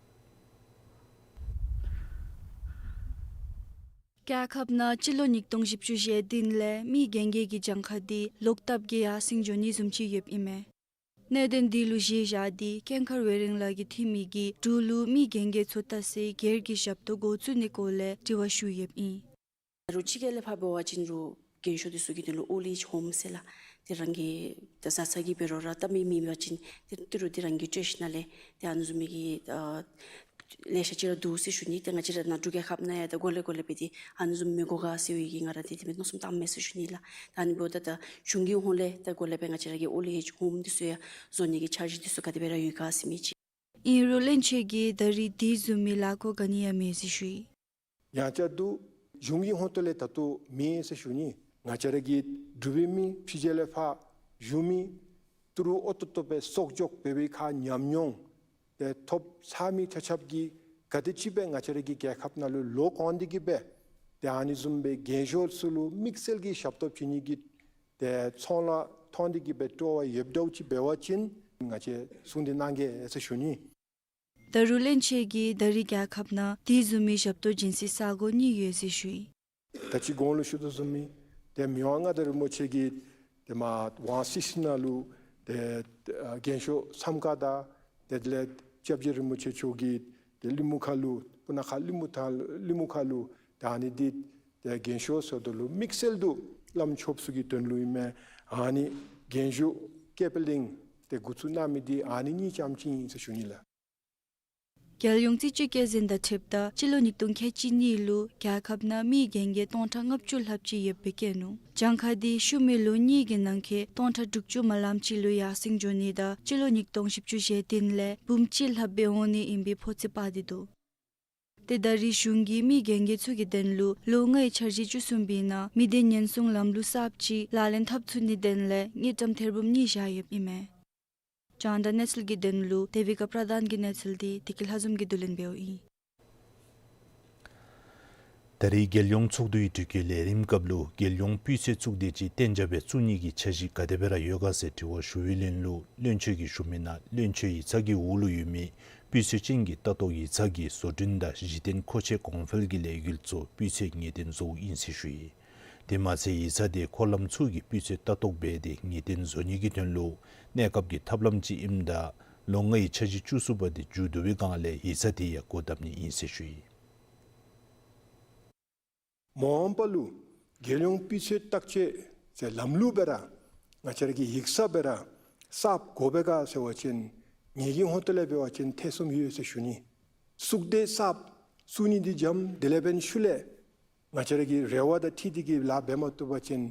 རྒྱལ་ཁབ་ནང་སྤྱི་ལོ་ཉིས་སྟོང་བཞི་བཅུ་ཞེ་བདུན་ལས་མི་རྒན་རྒས་ཀྱི་གྱངས་ཁ་དེ་ལོག་བཏབ་ཀྱིས་ཡར་སེང་འགྱོ་ནི་བཟུམ་ཅིག་ཡོདཔ་ཨིན་མས། གནད་དོན་དེ་ལུ་གཞི་བཞག་སྟེ་ཀུན་དགའ་བེ་རིང་ལགས་ཀྱིས་འཐུས་མི་གིས་འབྲུག་ལུ་མི་རྒན་རྒས་ཚུ་བལྟ་སའི་སྒེར་གྱི་ཞབས་ཏོག་འགོ་བཙུགས་ནི་སྐོར་ལས་དྲི་བ་ཞུ་ཡོདཔ་ཨིན། རུང་ཕྱི་རྒྱལ་ལས་ཕར་འབད་བ་ཅིན་རུང་རྒན་ཤོས་དེ་ཚུ་གི་དོན་ལུ་ཨོལ་ཨེཇ་ཧོམ་ཟེར་ལགས། དེ་རང་གི་ད་བཟའ་ཚང་གིས་འབད་རུང་ར་བལྟ་མི་མེད་པ་ཅིན་དེ་ཏི་རུ་དེ་རང་གི་བཀྲིས་ནང་ལས་དེ་ཨ་ནི་བཟུམ་མའི་གི་ཨ་ལེ་ཤ་ཅིག་ར་འདུག་ཟེར་ཞུ་ནི། དེ་ང་བཅས་ར་ནཱ་འབྲུག་རྒྱལ་ཁབ་ནང་ཡང་ད་གོ་ལེ་གོ་ལེ་སྦེ་དེ་ཨ་ནི་བཟུམ་མི་དགོ་ག་ཟེར་བའི་གི་ང་ར་དེ་དེ་སྦེ་མནོ་བསམ་བཏངམ་མས་ཟེར་ཞུ་ནི་ལགས། ད་ཨ་ནི་འབདཝ་ད་ད་གཞུང་གི་ཧོངས་ལས་ད་གོ་ལེ་སྦེ་ང་བཅས་ར་གི་ཨོལ་ཨེཇ་ཧོམ་དེ་ཚུ་ཡང་བཟོ་ནི་གི་འཆར་གཞི་དེ་ཚུ་ག་དེ་སྦེ་ར་ཡོད་ག་ཟེར་མི་ཅིག། ཨིན་རུང་བློན་ཆེན་གྱིས་ད་རེས་དེ་བཟུམ་མའི་ལཱ་འགོ་ག་ནི་ཡང་མེད་ཟེར་ཞུ་ཡི། ཡང་བསྐྱར་དུ་གཞུང་གི་ཧོངས་ལས་ད་ལྟོ་མེད་ཟེར་ཞུ་ནི། ང་བཅས་ར་གི་འབྲུག་པའི་མི་ཕྱི་རྒྱལ་ལས་ཕར་བཞུགས་མི་ཏི་རུ་ཨོ་ཏོ་ཏོ་སྦེ་གསོག་འཇོག་འབད་བའི་ཁར་ཉམས་མྱོང་དེ་ཐོབ་ཚར་མི་ཆ་ཁྱབ་ཀྱིས་ག་དེ་ཅིག་སྦེ་ང་བཅས་ར་གི་རྒྱལ་ཁབ་ནང་ལུ་ལོག་འོང་སྟེ་གིས་སྦེ་དེ་ཨ་ནི་བཟུམ་སྦེ་རྒན་ཤོས་ཚུ་ལུ་དམིགས་བསལ་གྱི་ཞབས་ཏོག་བྱིན་ནི་གི་དེ་ཚོང་ལཱ་མཐོང་སྟེ་གིས་སྦེ་སྤྲོ་བ་ཡོདཔ་འདྲཝ་ཅིག་འབད་བ་ཅིན་ང་བཅས་གསུང་གྲོས་གནང་གེ་ཟེར་ཞུ་ནི། ད་རུང་བློན་ཆེན་གྱིས་ད་རེས་རྒྱལ་ཁབ་ནང་དེ་བཟུམ་མའི་ཞབས་ཏོག་བྱིན་སའི་ས་གོ་གཉིས་ཡོད་ཟེར་ཞུ་ཡི། ད་ཅི་གོང་ལུ་ཞུ་དོ་བཟུམ་སྦེ་ཏེ་མི་དབང་མངའ་བདག་རིན་པོ་ཆེ་གིས་ཏེ་མར་ཝང་སི་སི་ནང་ལུ་ཏེ་ཨ་རྒན་ཤོས་མཚམས་ཁང་དང་དེ་ལས་སྐྱབས་རྗེ་རིན་པོ་ཆེ་མཆོག་གིས་ཏེ་གླིང་མུ་ཁ་ལུ་སྤུ་ན་ཁ་གླིང་མུ་ཐང་གླིང་མུ་ཁ་ལུ་ད་ཨ་ནི་འདི་ཏེ་རྒན་ཤོས་ཚུ་དོན་ལུ་དམིགས་བསལ་དུ་བླམ་ཆོསཔ་ཚུ་གི་དོན་ལུ་ཨིན་མས། ཨ་ནི་རྒན་ཤོས་ཀེ་པི་ལིང་ཏེ་འགོ་བཙུགས་གནང་མི་འདི་ཨ་ནི་གཉིས་རྐྱངམ་ཅིག་ཨིན་ཟེར་ཞུ་ནི་ལགས། རྒྱལ་ཡོངས་རྩིས་དཔྱད་བཀོད་འཛིན་དང་འཁྲིལཝ་ད་སྤྱི་ལོ་ཉིས་སྟོང་ཁལ་གཅིག་གཉིས་ལུ་རྒྱལ་ཁབ་ནང་མི་རྒན་རྒས་སྟོང་ཕྲག་ལྔ་བཅུ་ལྷགཔ་ཅིག་ཡོདཔ་སྦེ་བཀོད་ནུག། གྱངས་ཁ་དེ་ཤུལ་མའི་ལོ་གཉིས་ཀྱི་ནང་འཁོད་སྟོང་ཕྲག་དྲུག་ཅུ་མ་ལངམ་ཅིག་ལུ་ཡར་སེང་འགྱོ་ནི་དང་སྤྱི་ལོ་ཉིས་སྟོང་བཞི་བཅུ་ཞེ་བདུན་ལས་འབུམ་གཅིག་ལྷགཔ་སྦེ་འོང་ནི་ཨིན་པའི་ཕོ་ཚོད་དཔག་སྟེ་འདུག། ཏེ་ད་རེས་གཞུང་གིས་མི་རྒན་རྒས་ཚུ་གི་དོན་ལུ་ལོ་ལྔའི་འཆར་གཞི་བཅུ་གསུམ་པའི་ནང་མི་སྡེ་ཉེན་སྲུང་ལམ་ལུགས་གསརཔ་ཅིག་ལག་ལེན་འཐབ་ཚུགས་ནིའི་དོན་ལས་དངུལ་ཀྲམ་ཐེར་འབུམ་གཉིས་བཞག་ཡོདཔ་ཨིན་མས། རྒྱང་བསྒྲགས་གནས་ཚུལ་གྱི་དོན་ལུ་དེ་བི་ཀ་པྲ་དཱན་གྱི་གནས་ཚུལ་འདི་བདེ་སྐྱིད་ལྷ་འཛོམས་ཀྱིས་བསྡུ་ལེན་འབདཝ་ཨིན། ད་རེས་རྒྱལ་ཡོངས་ཚོགས་འདུའི་དྲི་བཀོད་ལས་རིམ་སྐབས་ལུ་རྒྱལ་ཡོངས་སྤུས་ཚད་གཙུག་སྡེ་ཅིག་གཏན་འཇགས་སྦེ་བཙུགས་ནི་གི་འཆར་གཞི་ག་དེ་སྦེ་ར་ཡོད་ག་ཟེར་དྲི་བ་ཞུ་བའི་ལན་ལུ་བློན་ཆེན་གྱིས་ཞུ་མི་ནང་བློན་ཆེན་ཡིག་ཚང་གི་འོག་ལུ་ཡོད་མི་སྤུས་ཚད་ཅན་གྱི་ལྟ་རྟོག་ཡིག་ཚང་གི་བཟོ་སྐྲུན་དང་གཞི་རྟེན་མཁོ་ཆས་གོང་འཕེལ་གྱི་ལས་འགུལ་གཙོ་སྤུས་ཚད་ངེས་གཏན་བཟོཝ་ཨིན་ཟེར་ཞུ་ཡི། དེ་མ་ཚད་ཡིག་ཚང་དེ་འཁོར་ལམ་ཚུ་གི་སྤུས་ཚད་ལྟ་རྟོག་འབད་དེ་ངེས་གཏན་བཟོ་ནི་གི་དོན་ལུ་གནས་སྐབས་ཀྱི་ཐབས་ལམ་ཅིག་ཨིནམ་ད་ལོ་ལྔའི་འཆར་གཞི་བཅུ་གསུམ་པ་དེ་མཇུག་བསྡུ་བའི་སྒང་ལས་ཡིག་ཚང་དེ་ཡང་སྒོ་བརྡབ་ནི་ཨིན་ཟེར་ཞུ་ཡི། མ་འོངས་པ་ལུ་རྒྱལ་ཡོངས་སྤུས་ཚད་བརྟག་དཔྱད་ཟེར་ལམ་ལུགས་སྦེ་ར་ང་བཅས་ར་གི་ཡིག་ཚང་སྦེ་ར་གསརཔ་དགོ་པས་ག་ཟེར་བ་ཅིན་ངེ་གི་ཧོངས་ལས་འབད་བ་ཅིན་ཐེ་ཚོམ་ཡོད་ཟེར་ཞུ་ནི། གཙུག་སྡེ་གསརཔ་བཙུགས་ནི་འདི་འཇམ་དེ་ལས་འབདན་ཤུལ་ལས་ང་བཅས་ར་གི་རེ་བ་དང་འཁྲིལ་ཏེ་གིས་ལཱ་འབད་མ་བཏུབ་པ་ཅིན་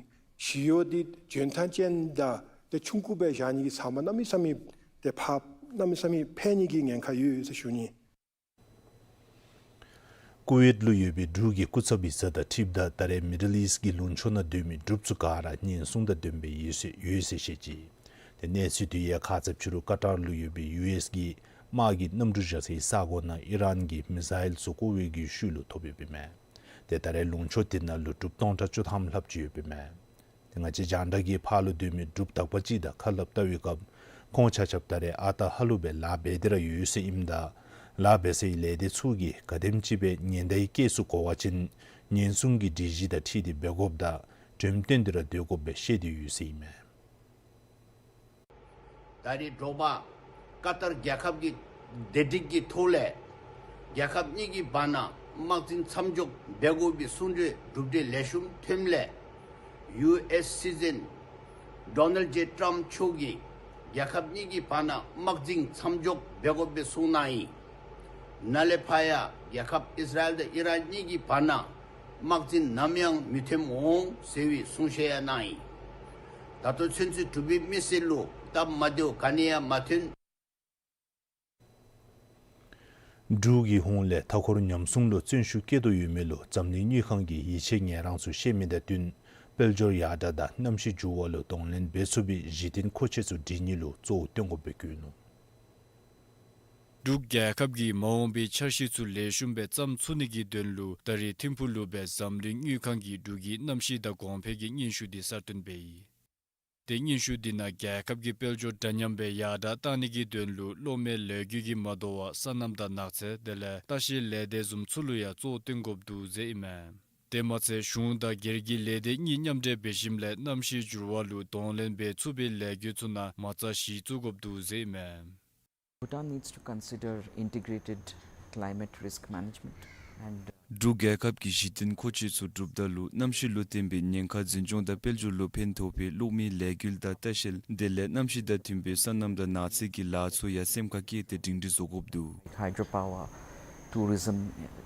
ཞི་གཡོག་འདི་འཇོན་ཐང་ཅན་དང་ཏེ་ཆུང་ཀུ་སྦེ་བཞག་ནི་གི་ཟ་མ་གནམ་མེད་ས་མེད་ཏེ་ཕར་གནམ་མེད་ས་མེད་འཕེལ་ནི་གི་ཉེན་ཁ་ཡོད་ཟེར་ཞུ་ནི། ཀུ་ཝེཊ་ལུ་ཡོད་པའི་འབྲུག་གི་སྐུ་ཚབ་ཡིག་ཚང་དང་འཁྲིལཝ་ད་ད་རེས་མི་ཌལ་ཨིསཊ་ཀྱི་ལུང་ཕྱོགས་ནང་སྡོད་མི་འབྲུགཔ་ཚུ་ག་ར་ཉེན་སྲུང་དང་ལྡནམ་སྦེ་ཡོད་ཟེར་ཡོད་ཟེར་བཤད་ཅི། ཏེ་གནས་ཚུལ་དེ་ཡང་ཁ་ཙ་ཕྱི་རུ་ཀ་ཏར་ལུ་ཡོད་པའི་ཡུ་ཨེསི་གི་དམག་གི་གནམ་གྲུ་བཞག་སའི་ས་གོ་ནང་ཨི་རཱན་གྱི་མི་སཱའིལ་ཚུ་བཀོ་བའི་གི་ཤུལ་ལུ་ཐོབ་ཡོདཔ་ཨིན་མས། ཏེ་ད་རེས་ལུང་ཕྱོགས་དེ་ནང་ལུ་འབྲུགཔ་སྟོང་ཕྲག་བཅུ་ཐམ་ལྷགཔ་ཅིག་ཡོདཔ་ཨིན་མས། ཏེ་ང་བཅས་རྒྱང་བསྒྲགས་ཀྱིས་ཕར་ལུ་སྡོད་མི་འབྲུགཔ་དག་པ་ཅིག་དང་ཁ་སླབ་བལྟ་བའི་སྐབས་ཁོང་ཆ་ཁྱབ་ད་རེས་ཨ་རྟག་ཧ་ལུགས་སྦེ་ལཱ་འབད་དེ་ར་ཡོད་ཟེར་ཨིནམ་ད་ལཱ་འབད་སའི་ལས་སྡེ་ཚུ་གིས་ག་དེམ་ཅིག་སྦེ་ཉེན་བརྡའི་སྐྱེལ་ཚུགས་དགོ་པ་ཅིན་ཉེན་སྲུང་གི་སྒྲིག་གཞི་དང་འཁྲིལ་ཏེ་འབད་དགོཔ་དང་ གྲོས་མཐུན་འདི་ར་སྡོད་དགོཔ་སྦེ་བཤད་དེ་ཡོད་ཟེར་ཨིན་མས། ད་རེས་དྲོ་པ་ཀ་ཏར་རྒྱལ་ཁབ་ཀྱི་བདེ་སྒྲིག་གི་ཐོག་ལས་རྒྱལ་ཁབ་གཉིས་ཀྱི་བར་ན་དམག་འཛིང་མཚམས་འཇོག་འབད་དགོ་པའི་གསུང་གྲོས་གྲུབ་འབྲས་ལེགས་ཤོམ་ཐོནམ་ལས་ཡུ་ཨེསི་སྲིད་འཛིན་ཌོ་ནལཌ་ཇེ་ཊམཔ་མཆོག་གིས་རྒྱལ་ཁབ་གཉིས་ཀྱི་བར་ན་དམག་འཛིང་མཚམས་འཇོག་འབད་དགོ་པའི་གསུང་གནང་ཡི། ནཱ་ལས་ཕར་ཡང་རྒྱལ་ཁབ་ཨིས་ར་ཨེལ་དང་ཨི་རཱན་གཉིས་ཀྱི་བར་ན་དམག་འཛིང་ནམ་ཡང་མི་ཐོནམ་འོང་ཟེར་བའི་གསུང་བཤད་ཡང་གནང་ཡི། ད་ལྟོ་ཚུན་ཚོད་འབྲུག་པའི་མི་སེར་ལུ་སྟབས་མ་བདེཝ་ག་ནི་ཡང་མ་ཐོན། འབྲུག་གི་ཧོངས་ལས་མཐའ་འཁོར་ཉམས་སྲུང་ལུ་བརྩོན་ཤུགས་བསྐྱེད་དོ་ཡོད་མི་ལུ་འཛམ་གླིང་དངུལ་ཁང་གིས་ཡིད་ཆེས་ངལ་རངས་ཚུ་བཤད་མི་དང་བསྟུན་དཔལ་འབྱོར་ཡར་དྲག་དང་གནམ་གཤིས་འགྱུར་བ་ལུ་གདོང་ལེན་འབད་ཚུགས་པའི་གཞི་རྟེན་མཁོ་ཆས་ཚུ་སྒྲིག་ནི་ལུ་གཙོ་བོ་བཏོན་དགོཔ་སྦེ་བཀོད་ནུག། འབྲུག་རྒྱལ་ཁབ་ཀྱིས་མ་འོངས་པའི་འཆར་གཞི་ཚུ་ལེགས་ཤོམ་སྦེ་བརྩམ་ཚུགས་ནི་གི་དོན་ལུ་ད་རེས་ཐིམ་ཕུག་ལུ་སྦེ་འཛམ་གླིང་དངུལ་ཁང་གིས་འབྲུག་གི་གནམ་གཤིས་དང་གོང་འཕེལ་གྱི་སྙན་ཞུ་འདི་གསར་བཏོན་འབད་ཡི། དེ་སྙན་ཞུ་འདི་ནང་རྒྱལ་ཁབ་ཀྱི་དཔལ་འབྱོར་འདྲ་མཉམ་སྦེ་ཡར་དྲག་གཏང་ནི་གི་དོན་ལུ་གློག་མེ་ལས་འགུལ་གྱིས་མ་དོ་བར་སོ་ནམ་དང་ནགས་ཚལ་དེ་ལས་ལྟ་བཤལ་ལས་སྡེ་བཟུམ་ཚུ་ལུ་ཡང་གཙོ་བོ་བཏོན་དགོཔ་འདུག་ཟེར་ཨིན་མས། དེ་མ་ཚད་གཞུང་དང་སྒེར་གྱི་ལས་སྡེ་གཉིས་མཉམ་འབྲེལ་འབད་ཞིནམ་ལས་གནམ་གཤིས་འགྱུར་བ་ལུ་གདོང་ལེན་འབད་ཚུགས་པའི་ལས་འགུལ་ཚུ་ནང་མ་རྩ་གཞི་བཙུགས་དགོཔ་འདུག་ཟེར་ཨིན་མས། Bhutan needs to consider integrated climate risk management and འབྲུག་རྒྱལ་ཁབ་ཀྱིས་གཞི་རྟེན་མཁོ་ཆས་ཚུ་གྲུབ་ད་ལུ་གནམ་གཤིས་ལུ་བརྟེན་པའི་ཉེན་ཁ་འཛིན་སྐྱོང་དང་དཔལ་འབྱོར་ལུ་ཕན་ཐོགས་པའི་གློག་མེའི་ལས་འགུལ་དང་ལྟ་བཤལ་དེ་ལས་གནམ་གཤིས་དང་མཐུན་པའི་སོ་ནམ་དང་ནགས་ཚལ་གྱི་ལཱ་ཚུ་ཡང་སེམས་ཁར་བསྐྱེད་དེ་སྒྲིང་སྒྲི་བཟོ་དགོཔ་འདུག། Hydropower, tourism,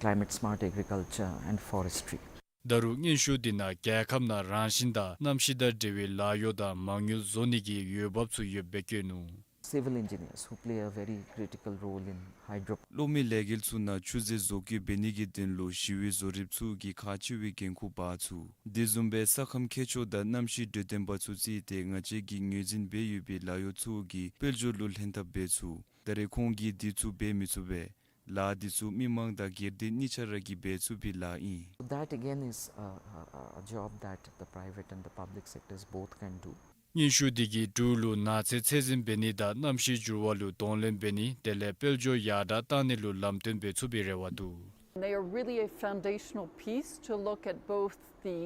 climate smart agriculture and forestry. ད་རུང་སྙན་ཞུ་འདི་ནང་རྒྱལ་ཁབ་ནང་རང་བཞིན་དང་གནམ་གཤིས་དང་འབྲེལ་བའི་ལཱ་གཡོག་དང་མ་དངུལ་བཟོ་ནི་གི་འོས་འབབ་ཚུ་ཡོདཔ་སྦེ་བཀོད་ནུག། Civil engineers who play a very critical role in hydro གློག་མེ་ལས་འགུལ་ཚུ་ནང་ཆུ་རྫས་བཟོ་བཀོད་འབད་ནི་གི་དོན་ལུ་ཞི་བའི་བཟོ་རིགཔ་ཚུ་གིས་ཁག་ཆེ་བའི་འགན་ཁུར་འབག་ཚུགས། དེ་བཟུམ་སྦེ་ས་ཁམས་མཁས་མཆོག་དང་གནམ་གཤིས་འགྲོས་བསྟུན་པ་ཚུ་བརྩིས་ཏེ་ང་བཅས་ཀྱིས་ངོས་འཛིན་འབད་ཡོད་པའི་ལཱ་གཡོག་ཚུ་གིས་དཔལ་འབྱོར་ལུ་ལྷན་ཐབས་འབད་ཚུགས། ད་རེས་ཁོང་གིས་དེ་ཚུ་འབད་མི་ཚུགས་པས། ལཱ་དེ་ཚུ་མི་མང་དང་སྒེར་སྡེ་གཉིས་ཆ་ར་གིས་འབད་ཚུགས་པའི་ལཱ་ཨིན། That again is a, a, a job that the private and the public sectors both can do. སྙན་ཞུ་འདི་གིས་འབྲུག་ལུ་ནགས་ཚལ་ཚད་འཛིན་འབད་ནི་དང་གནམ་གཤིས་འགྱུར་བ་ལུ་གདོང་ལེན་འབད་ནི་དེ་ལས་དཔལ་འབྱོར་ཡར་དྲག་གཏང་ནི་ལུ་ལམ་སྟོན་འབད་ཚུགས་པའི་རེ་བ་འདུག། They are really a foundational piece to look at both the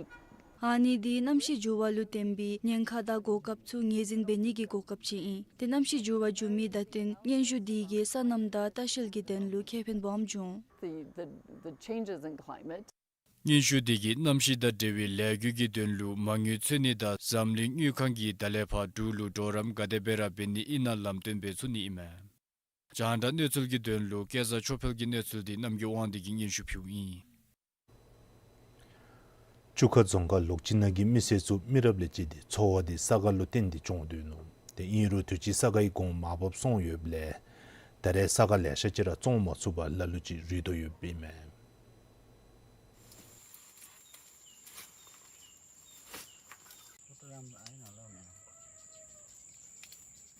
ཨ་ནི་འདི་གནམ་གཤིས་འགྱུར་བ་ལུ་བརྟེན་པའི་ཉེན་ཁ་དང་གོ་སྐབས་ཚུ་ངོས་འཛིན་འབད་ནི་གི་གོ་སྐབས་ཅིག་ཨིན། ཏེ་གནམ་གཤིས་འགྱུར་བ་འགྱོ་མི་དང་བསྟུན་སྙན་ཞུ་འདི་གིས་སོ་ནམ་དང་ལྟ་བཤལ་གྱི་དོན་ལུ་ཁེ་ཕན་སྦོམ་འབྱུང་། The, the, the changes in climate. སྙན་ཞུ་འདི་གིས་གནམ་གཤིས་དང་འབྲེལ་བའི་ལས་འགུལ་གྱི་དོན་ལུ་མ་དངུལ་འཚོལ་ནི་དང་འཛམ་གླིང་དངུལ་ཁང་གིས་ད་ལས་ཕར་འབྲུག་ལུ་གྲོགས་རམ་ག་དེ་སྦེ་ར་འབད་ནི་ཨིན་ན་ལམ་སྟོན་འབད་ཚུགས་ནི་ཨིན་མས། རྒྱང་བསྒྲགས་གནས་ཚུལ་གྱི་དོན་ལུ་སྐལ་བཟང་ཆོས་འཕེལ་གྱི་གནས་ཚུལ་འདི་རྣམ་རྒྱལ་དབང་འདུས་ཀྱིས་སྙན་ཞུ་ཕུལཝ་ཨིན། ཆུ་ཁ་རྫོང་ཁག་ལོག་སྤྱི་ནང་གི་མི་སེར་ཚུ་མི་རབས་ལས་བརྩིས་ཏེ་འཚོ་བ་འདི་ས་ག་ལུ་བརྟེན་ཏེ་སྐྱོང་དོ་ཡོད་ནུག། ཏེ་ཨིན་རུང་དུས་ཅི་ས་ག་གི་གོང་མར་བབས་སོང་ཡོདཔ་ལས་ད་རེས་ས་ག་ལེ་ཤ་ཅིག་ར་བཙོང་མ་ཚུགས་པར་ལ་ལུ་ཅིག་རུལ་དོ་ཡོདཔ་ཨིན་མས།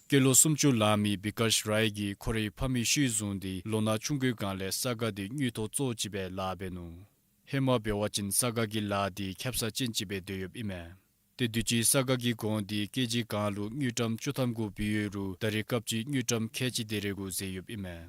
སྐྱེས་ལོ་སུམ་ཅུ་ལང་མི་བི་ཀཱཤ་རའི་གིས་ཁོ་རའི་ཕམ་གྱི་ཤུལ་བཟུང་སྟེ་ལོ་ན་ཆུང་ཀུའི་སྒང་ལས་ས་ག་འདི་དངུལ་ཐོག་གཙོ་བོ་ཅིག་སྦེ་ལཱ་འབད་ནུག། ཧེ་མ་འབད་བ་ཅིན་ས་ག་གི་ལཱ་འདི་ཁེབ་སང་ཅན་ཅིག་སྦེ་སྡོད་ཡོདཔ་ཨིན་མས། ཏེ་དུས་ཅི་ས་ག་གི་གོང་འདི་ཀེ་ཇི་གང་ལུ་དངུལ་ཀྲམ་བཅུ་ཐམ་གུ་འབུལ་ཡོད་རུང་ད་རེས་སྐབས་ཅིག་དངུལ་ཀྲམ་ཁལ་གཅིག་དེ་རེ་གུ་ཟད་ཡོདཔ་ཨིན་མས།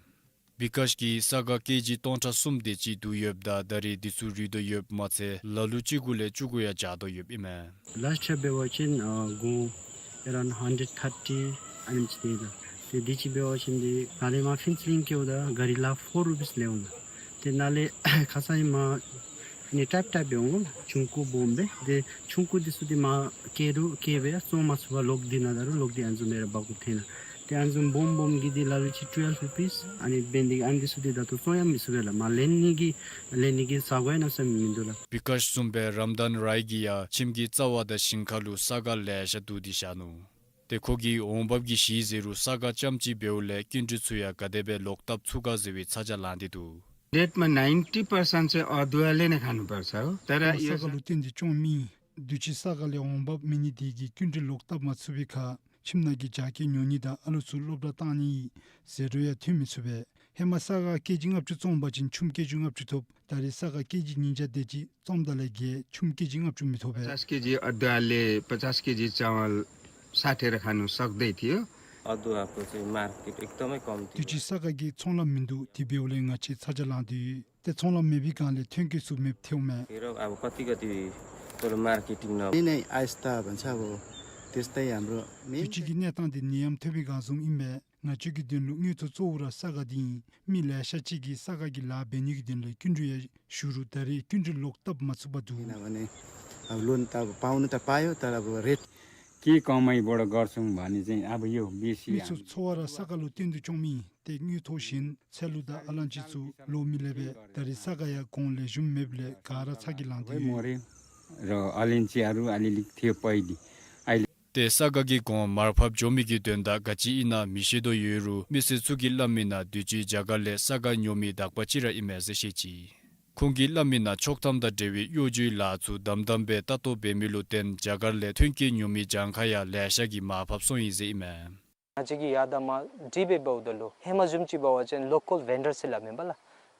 བི་ཀཱཤ་གིས་ས་ག་ཀེ་ཇི་སྟོང་ཕྲག་གསུམ་དེ་ཅིག་བསྡུ་ཡོདཔ་ད་ད་རེས་འདི་ཚུ་རུལ་དོ་ཡོདཔ་མ་ཚད་ལ་ལུ་གཅིག་གུ་ལས་བཅུ་དགུ་ཡང་འཇག་དོ་ཡོདཔ་ཨིན་མས། Last year འབད་བ་ཅིན་ཨ་གོང་around hundred thirty ཨ་ནེམ་ཅིག་ཏེ་ད་ཏེ་དུས་ཅི་འབད་བ་ཅིན་འདི་ནཱ་ལས་མར་ཕིན་ཚ་ལིང་བཀལཝ་ད་ག་རི་ལཱ་four rupees ལེན་འོང་། ཏེ་ནཱ་ལས་ཁ་ཙ་ཨིན་མས་ཨ་ནི་ཊེབ་ཊེབ་སྦེ་འོང་ལགས། ཆུང་ཀུ་སྦོམ་སྦེ་ཏེ་ཆུང་ཀུ་འདི་ཚུ་འདི་མར་བཀལ་རུང་བཀལ་སྦེ་བཙོང་མ་ཚུགས་པར་ལོག་སྟེ་ནཱ་ད་རུང་ལོག་སྟེ་ཨ་ནི་བཟུམ་སྦེ་ར་འབག་དགོཔ་ཐོན་ལགས། ཏེ་ཨ་ནི་བཟུམ་སྦོམ་སྦོམ་གྱི་འདི་ལ་ལུ་ཅིག་twelve rupees ཨ་ནི་འབད་ནི་འདི་ཨ་ནི་འདི་ཚུ་འདི་ད་ལྟོ་བཙོང་ཡང་མི་ཚུགས་པས་ལགས། མར་ལེན་ནི་གི་ལེན་ནི་གི་ས་གོ་ཡང་གནམ་མེད་ས་མེད་མིན་འདུག་ལགས། བི་ཀཱཤ་བཟུམ་སྦེ་རམ་དཱན་རའི་གིས་ཡང་ཁྱིམ་གྱི་རྩ་བ་དང་ཞིང་ཁ་ལུ་ས་ག་ལེ་ཤ་བསྡུ་སྟེ་བཞག་ནུག། ཏེ་ཁོ་གིས་འོང་འབབ་ཀྱི་གཞི་ཟེར་རུང་ས་ག་རྐྱངམ་ཅིག་འབདཝ་ལས་སྐྱིན་འགྲུལ་ཚུ་ཡང་ག་དེ་སྦེ་ལོག་བཏབ་ཚུགས་ག་ཟེར་བའི་ཚ་གྱང་ལང་སྟེ་འདུག། डेटमा ninety percent चाहिँ अदुवा लिएर खानुपर्छ हो। तर ཧེ་མ་ས་ག་ལུ་བརྟེན་ཏེ་སྐྱོང་མི་དུས་ཅི་ས་ག་ལས་འོང་འབབ་མེད་ནི་དེ་གིས་སྐྱིན་འགྲུལ་ལོག་བཏབ་མ་ཚུགས་པའི་ཁར་ཁྱིམ་ནང་གི་རྒྱ་སྐྱེད་ཉོ་ནི་དང་ཨ་ལུ་ཚུ་སློབ་གྲྭ་བཏང་ནི་ཟད་འགྲོ་ཡང་ཐོན་མི་ཚུགས་པས། ཧེ་མ་ས་ག་ཀེ་ཇི་ལྔ་བཅུ་བཙོང་པ་ཅིན་ཆུམ་ཀེ་ཇི་ལྔ་བཅུ་ཐོབ། ད་རེས་ས་ག་ཀེ་ཇི་ཉིས་བརྒྱ་དེ་ཅིག་བཙོངམ་ད་ལས་བརྒལ་ཆུམ་ཀེ་ཇི་ལྔ་བཅུ་མི་ཐོབ་པས། पचास केजी अदुवाले पचास केजी चामल साटेर खानु सक्दै थियो। अदुवाको चाहिँ मार्केट एकदमै कम्ती। དུས་ཅི་ས་ག་གི་ཚོང་ལམ་མིན་འདུག། དེ་འབདཝ་ལས་ང་བཅས་ཚ་གྱང་ལང་སྟེ་ཡོད། ཏེ་ཚོང་ལམ་མེད་པའི་སྒང་ལས་ཐོན་སྐྱེད་ཚུ་མེདཔ་ཐལཝ་མས། ཡོད་རུང་अब कति कति ཏོ་མར་ཀེ་ཊིང་ནང་། ནི་ནི་ཨའི་སྟ་བན་ཆ་བོ་ཏེ་སྟ་ཡམ་རོ་མི། དུས་ཅི་གི་གནས་སྟངས་འདི་ནད་ཡམས་ཐོན་པའི་སྒང་བཟུམ་ཨིན་མས། ང་བཅས་ཀྱི་དོན་ལུ་དངུལ་ཐོག་གཙོ་བོ་ར་ས་ག་འདི་ཨིན། མི་ལེ་ཤ་ཅིག་གིས་ས་ག་གི་ལཱ་འབད་ནི་གི་དོན་ལུ་སྐྱིན་འགྲུལ་ཡང་ཞུ་རུང་ད་རེས་སྐྱིན་འགྲུལ་ལོག་བཏབ་མ་ཚུགས་པར་འདུག། ཡིན་ན་བ་ནི་ཨ་ལོན་ད་བ་པའུན་ད་པ་ཡོ་ད་ར་བ་རེད། ཀི་ཀོང་མའི་བོ་ད་གར་སོང་བ་ནི་ཟེར་ཨ་བ་ཡོ་བི་སི་མི་ཚུ་འཚོ་བ་ར་ས་ག་ལུ་བརྟེན་ཏེ་སྐྱོང་མི་ཏེ་དངུལ་ཐོག་བཞིན་ཚལ་ལུ་དང་ཨ་ལང་ཅི་ཚུ་ལོག་མི་ལེགས་པས། ད་རེས་ས་ག་ཡང་གོང་ལེགས་ཤོམ་མེདཔ་ལས་ག་ར་ཚ་གྱང་ལང་སྟེ་ཡོད། མོ་རེ་རོ་ཨ་ལིན་ཅི་ཨ་རུ་ཨ་ལི་ལིག་ཐེ་པའི་དི་ཨ་ལི། ཏེ་ས་ག་གི་གོང་མར་ཕབ་འགྱོ་མི་གི་དོན་དག་ག་ཅི་ཨིན་ན་མི་ཤེས་དོ་ཡོད་རུང་མི་སེར་ཚུ་གིས་སླབ་མི་ནང་དུས་ཅི་རྒྱ་གར་ལས་ས་ག་ཉོ་མི་དག་པ་ཅིག་ར་ཨིན་མས་ཟེར་བཤད་ཅི། ཁོང་གིས་སླབ་མི་ནང་ཆོག་ཐམ་དང་འབྲེལ་བའི་གཡོ་སྒྱུའི་ལཱ་ཚུ་དམ་དམ་སྦེ་ལྟ་རྟོག་འབད་མི་ལུ་བརྟེན་རྒྱ་གར་ལས་ཐོན་སྐྱེད་ཉོ་མི་གྱངས་ཁ་ཡང་ལེ་ཤ་གིས་མར་ཕབ་སོང་ཡི་ཟེར་ཨིན་མས། ང་བཅས་ཀྱིས་ཡར་དང་མར་དྲི་བ་འབདཝ་ད་ལུ་ཧེ་མ་བཟུམ་ཅིག་འབད་བ་ཅིན་ལོ་ཀཱལ་ཝེན་ཌར་ཟེར་སླབ་མས་པ་ལགས།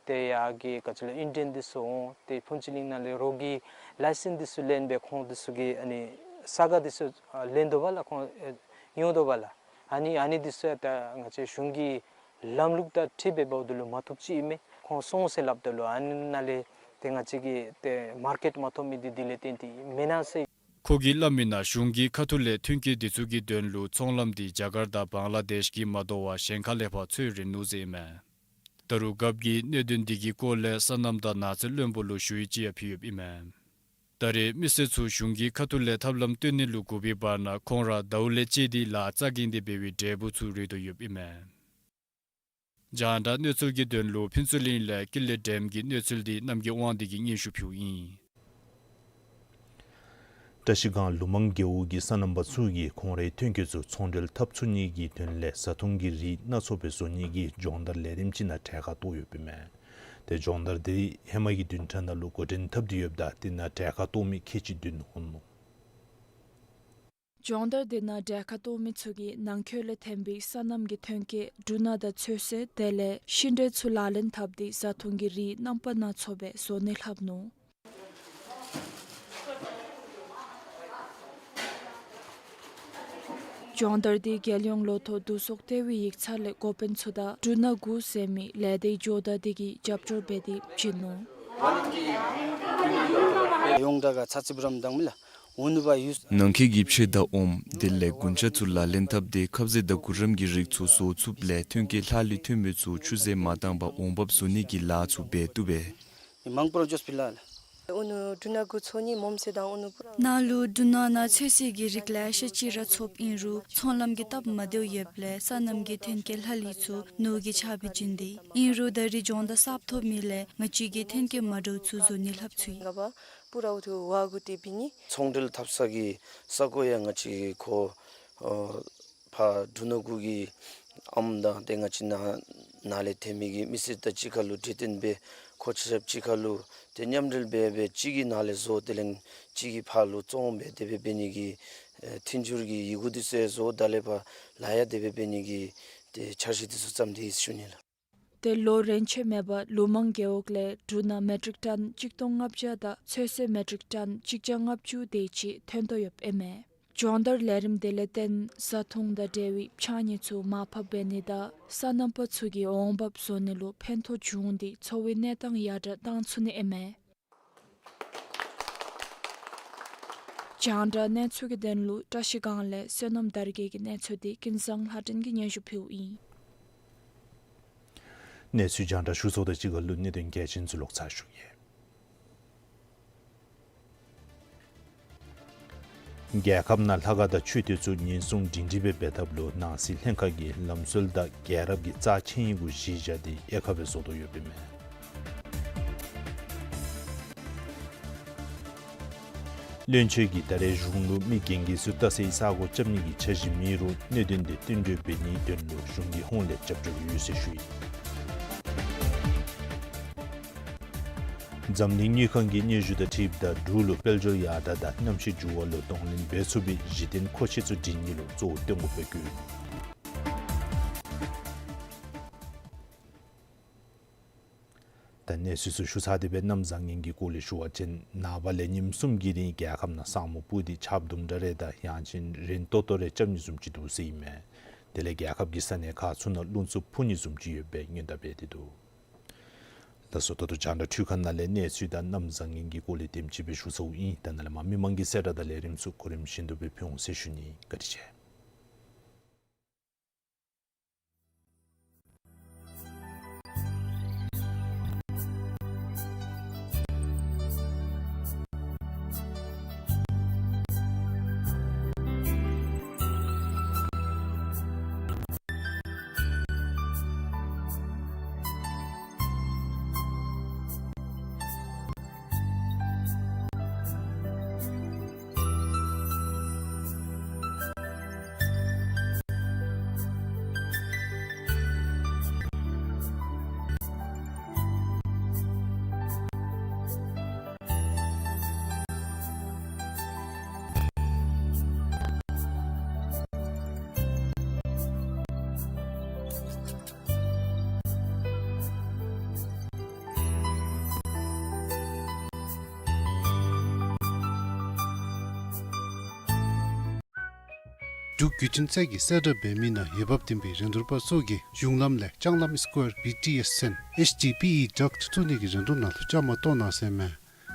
ཏེ་ཡར་གྱི་ག་ཅི་ལོ་ཨིན་ཌི་ཡན་འདི་ཚུ་འོང་ཏེ་ཕུན་ཚོགས་གླིང་ནང་ལས་རོགས་ཀྱི་ལའི་སེནསི་འདི་ཚུ་ལེན་སྦེ་ཁོང་འདི་ཚུ་གིས་ཨ་ནི་ས་ག་འདི་ཚུ་ཨ་ལེན་དོ་བ་ལགས། ཁོང་ཨེ་ཉོ་དོ་བ་ལགས། ཨ་ནི་ཨ་ནི་འདི་ཚུ་ཡང་ད་ང་བཅས་གཞུང་གི་ལམ་ལུགས་དང་འཁྲིལ་སྦེ་འབདཝ་ད་ལུ་མ་བཏུབ་ཅིག་ཨིན་མས། ཁོང་སོང་ཟེར་སླབ་ད་ལུ་ཨ་ནི་ནང་ལས་ཏེ་ང་བཅས་ཀྱིས་ཏེ་མར་ཀེཊ་མ་ཐོབ་མི་འདི་འདི་ལས་བརྟེན་ཏེ་མེན་ན་ཟེར། ཁོ་གིས་སླབ་མི་ནང་གཞུང་གི་ཁ་ཐུག་ལས་ཐོན་སྐྱེད་འདི་ཚུ་གི་དོན་ལུ་ཚོང་ལམ་འདི་རྒྱ་གར་དང་བང་ལ་དེཤ་གིས་མ་དོ་བར་གཞན་ཁ་ལས་ཕར་འཚོལ་རན་ནུག་ཟེར་ཨིན་མས། ད་རུང་རྒཔོ་གིས་གནད་དོན་འདི་གི་སྐོར་ལས་སོ་ནམ་དང་ནགས་ཚལ་བློན་པོ་ལུ་ཞུ་ཡིག་ཅིག་ཡང་ཕུལ་ཡོདཔ་ཨིན་མས། ད་རེས་མི་སེར་ཚུ་གཞུང་གི་ཁ་ཐུག་ལས་ཐབས་ལམ་སྟོན་ནི་ལུ་སྒུག་པའི་བར་ན་ཁོང་ར་ཟླཝ་ལས་བཅད་དེ་ལཱ་རྩ་འགེངས་ཏེ་འབད་བའི་འབྲས་བུ་ཚུ་རིག་དོ་ཡོདཔ་ཨིན་མས། རྒྱང་བསྒྲགས་གནས་ཚུལ་གྱི་དོན་ལུ་ཕུན་ཚོགས་གླིང་ལས་ཀིར་ལི་ཌེམ་གྱི་གནས་ཚུལ་འདི་རྣམ་རྒྱལ་དབང་འདུས་ཀྱིས་སྙན་ཞུ་ཕུལཝ་ཨིན། བཀྲ་ཤིས་སྒང་ལུ་མང་རྒེད་འོག་གི་སོ་ནམ་པ་ཚུ་གིས་ཁོང་རའི་ཐོན་སྐྱེད་ཚུ་ཚོང་འབྲེལ་འཐབ་ཚུགས་ནི་གི་དོན་ལས་བཟའ་འཐུང་གི་རིགས་སྣ་ཚོགས་སྦེ་བཟོ་ནི་གི་སྦྱོང་བརྡར་ལས་རིམ་ཅིག་ནང་གྲལ་ཁར་གཏོགས་ཡོདཔ་ཨིན་མས། ཏེ་སྦྱོང་བརྡར་འདི་ཧེ་མ་གི་བདུན་ཕྲག་ནང་ལུ་འགོ་འདྲེན་འཐབ་སྟེ་ཡོདཔ་ད་དེ་ནང་གྲལ་ཁར་གཏོགས་མི་ཁལ་གཅིག་བདུན་འོང་ནུག། སྦྱོང་བརྡར་འདི་ནང་གྲལ་ཁར་གཏོགས་མི་ཚུ་གིས་ནང་འཁོད་ལས་ཐོན་པའི་སོ་ནམ་གྱི་ཐོན་སྐྱེད་འབྲུ་སྣ་དང་ཚོད་བསྲེ་དེ་ལས་ཤིང་འབྲས་ཚུ་ལག་ལེན་འཐབ་སྟེ་བཟའ་འཐུང་གི་རིགས་རྣམ་པ་སྣ་ཚོགས་སྦེ་བཟོ་ནི་ལྷབ་ནུག། སྦྱོང་བརྡར་འདི་རྒྱལ་ཡོངས་ལོ་ཐོག་བསྡུ་གསོག་ལྟེ་བའི་ཡིག་ཚང་ལས་འགོ་དཔོན་ཚུ་དང་འབྲུ་སྣ་དགུ་ཟེར་མི་ལས་སྡེའི་ཇོ་བདག་འདི་གིས་རྒྱབ་སྐྱོར་འབད་དེ་བྱིན་ནུག། ནང་འཁོད་ཀྱི་ཕྱེ་དང་ཨོམ་དེ་ལས་དགུན་ཆ་ཚུ་ལག་ལེན་འཐབ་སྟེ་ཁབ་ཟས་དང་གུ་རམ་གྱི་རིགས་ཚུ་བཟོ་ཚུགསཔ་ལས་ཐོན་སྐྱེད་ལྷག་ལུས་ཐོན་མི་ཚུ་ཆུད་ཟོས་མ་བཏང་པར་འོང་འབབ་བཟོ་ནི་གི་ལཱ་ཚུ་འབད་བཏུབ་པས། ནང་ལུ་འབྲུ་སྣ་ནང་ཚོད་བསྲེ་གི་རིགས་ལེ་ཤ་ཅིག་ར་ཚུདཔ་ཨིན་རུང་ཚོང་ལམ་གྱི་སྟབས་མ་བདེཝ་ཡོདཔ་ལས་སོ་ནམ་གྱི་ཐོན་སྐྱེད་ལྷག་ལུས་ཚུ་ནོར་གྱི་ཆརཔ་སྦེ་བྱིན་ཏེ་ཨིན་རུང་ད་རེས་སྦྱོང་བརྡར་གསརཔ་ཐོབ་མི་ལས་ང་བཅས་ཀྱིས་ཐོན་སྐྱེད་མ་འདྲཝ་ཚུ་བཟོ་ནི་ལྷབ་ཚུགས་ཡི། ཚོང་འབྲེལ་འཐབ་ས་གི་ས་གོ་ཡང་ང་བཅས་ཁོ་ཨ་ཕར་འབྲུ་སྣ་དགུ་གི་ཨོམ་དང་ཏེ་ང་བཅས་ནཱ་ནཱ་ལས་ཐོན་མི་གི་མི་སེར་དང་གཅིག་ཁར་ལུ་འབྲེལ་བསྟུན་འབད་ཁོ་ཆ་ཁྱབ་གཅིག་ཁར་ལུ་ཏེ་མཉམ་འབྲེལ་འབད་འབད་གཅིག་གིས་ནཱ་ལས་བཟོ་དེ་ལས་གཅིག་གིས་ཕར་ལུ་བཙོང་འབད་དེ་སྦེ་འབད་ནི་གི་ཨེ་མཐུན་འགྱུར་གྱི་ཡི་གུ་འདི་ཚུ་བཟོ་ད་ལས་ཕར་ལཱ་ཡང་དེ་སྦེ་འབད་ནི་གི་ཏེ་འཆར་གཞི་འདི་ཚུ་བརྩམས་ཏེ་ཡོད་ཟེར་ཞུ་ནི་ལགས། ཏེ་ལོ་རེ་ཆད་མེད་པར་ལུ་མང་རྒེད་འོག་ལས་འབྲུ་སྣ་མེ་ཊིག་ཊོན་གཅིག་སྟོང་ལྔ་བརྒྱ་དང་ཚོད་བསྲེ་མེ་ཊིག་ཊོན་གཅིག་བརྒྱ་ལྔ་བཅུ་དེ་ཅིག་ཐོན་དོ་ཡོདཔ་ཨིན་མས། སྦྱོང་བརྡར་ལས་རིམ་དེ་ལས་བརྟེན་བཟའ་འཐུང་དང་འབྲེལ་བའི་ཕྱགས་སྙིགས་ཚུ་མར་ཕབ་འབད་ནི་དང་སོ་ནམ་པ་ཚུ་གི་འོང་འབབ་བཟོ་ནི་ལུ་ཕན་ཐོགས་བྱུང་སྟེ་འཚོ་བའི་གནས་སྟངས་ཡར་དྲག་བཏང་ཚུགས་ནི་ཨིན་མས། རྒྱང་བསྒྲགས་གནས་ཚུལ་གྱི་དོན་ལུ་བཀྲ་ཤིས་སྒང་ལས་བསོད་ནམས་དར་རྒྱས་ཀྱི་གནས་ཚུལ་འདི་ཀུན་བཟང་ལྷ་སྒྲོན་གྱིས་སྙན་ཞུ་ཕུལཝ་ཨིན། གནས་ཚུལ་རྒྱང་བསྒྲགས་ཞུ་ཚརཝ་དང་གཅིག་ཁར་ལུ་གནད་དོན་གལ་ཆེན་ཚུ་ལོག་ཚར་ཞུ་གེ། རྒྱལ་ཁབ་ནང་ལྷ་ཁང་དང་མཆོད་རྟེན་ཚུ་ཉེན་སྲུང་སྒྲིང་སྒྲིང་སྦེ་འབད་ཐབས་ལུ་ནང་སྲིད་ལྷན་ཁག་གིས་ལམ་སྲོལ་དང་རྒྱལ་རབས་ཀྱི་རྩ་ཆེན་གྱི་གུ་གཞི་བཞག་སྟེ་དབྱེ་ཁག་སྦེ་བཟོ་དོ་ཡོདཔ་ཨིན་མས། བློན་ཆེན་གྱིས་ད་རེས་གཞུང་ལུ་མི་རྒན་རྒས་ཚུ་ལྟ་སའི་ས་གོ་རྐྱབ་ནི་གི་འཆར་གཞི་མེད་རུང་གནད་དོན་འདི་བསྟུན་གྲོས་འབད་ནིའི་དོན་ལུ་གཞུང་གི་ཧོངས་ལས་རྒྱབ་སྐྱོར་ཡོད་ཟེར་ཞུ་ཡི། འཛམ་གླིང་དངུལ་ཁང་གི་སྙན་ཞུ་དང་འཁྲིལཝ་ད་འབྲུག་ལུ་དཔལ་འབྱོར་ཡར་དྲག་དང་གནམ་གཤིས་འགྱུར་བ་ལུ་གདོང་ལེན་འབད་ཚུགས་པའི་གཞི་རྟེན་མཁོ་ཆས་ཚུ་སྒྲིག་ནི་ལུ་གཙོ་བོ་བཏོན་དགོཔ་སྦེ་བཀོད། ད་གནས་ཚུལ་ཚུ་ཞུ་ཚར་ཏེ་སྦེ་གནམ་བཟང་ངན་གྱི་སྐོར་ལས་ཞུ་བ་ཅིན་ནངས་པ་ལས་ཉིནམ་གསུམ་གྱི་རིང་རྒྱལ་ཁབ་ནང་ས་སྨུག་སྤུབས་ཏེ་ཆརཔ་དུམ་གྲ་རེ་དང་ཡང་ཅིན་རན་ཏོག་ཏོ་རེ་རྐྱབ་ནི་བཟུམ་ཅིག་འདུག་ཟེར་ཨིན་མས། དེ་ལས་རྒྱལ་ཁབ་ཀྱི་ས་གནས་ཁག་ཚུ་ནང་རླུང་འཚུབ་འཕུ་ནི་བཟུམ་ཅིག་ཡོད་པའི་སྔོན་བརྡ་འབད་དེ་འདུག། ད་སོ་ད་ལྟོ་རྒྱང་བསྒྲགས་འཕྲུལ་ཁང་ནང་ལས་གནས་ཚུལ་དང་གནམ་བཟང་ངན་གྱི་སྐོར་ལས་དེམ་ཅིག་སྦེ་ཞུ་ཚརཝ་ཨིན། ད་ནཱ་ལས་མར་མི་མང་གི་གསལ་བསྒྲགས་དང་ལས་རིམ་ཚུ་གོ་རིམ་བཞིན་དུ་སྦེ་ཕུལ་འོང་ཟེར་ཞུ་ནི། བཀའ་དྲིན་ཆེ། འབྲུག་བརྒྱུད་འཕྲིན་ཚད་ཀྱི་གསལ་བསྒྲགས་འབད་མི་ནང་འོས་འབབ་ལྡན་པའི་རིན་བསྡུར་པ་ཚུ་གིས་གཞུང་ལམ་ལས་ལྕང་ལམ་སི་ཀོར་བི་ཊི་ཨེསི་ཚུན་ཨེཆ་ཌི་པི་ཨི་ཌག་བཙུགས་ནི་གི་རིན་བསྡུར་ནང་ལུ་བཅའ་མར་གཏོགས་གནང་ཟེར་མས།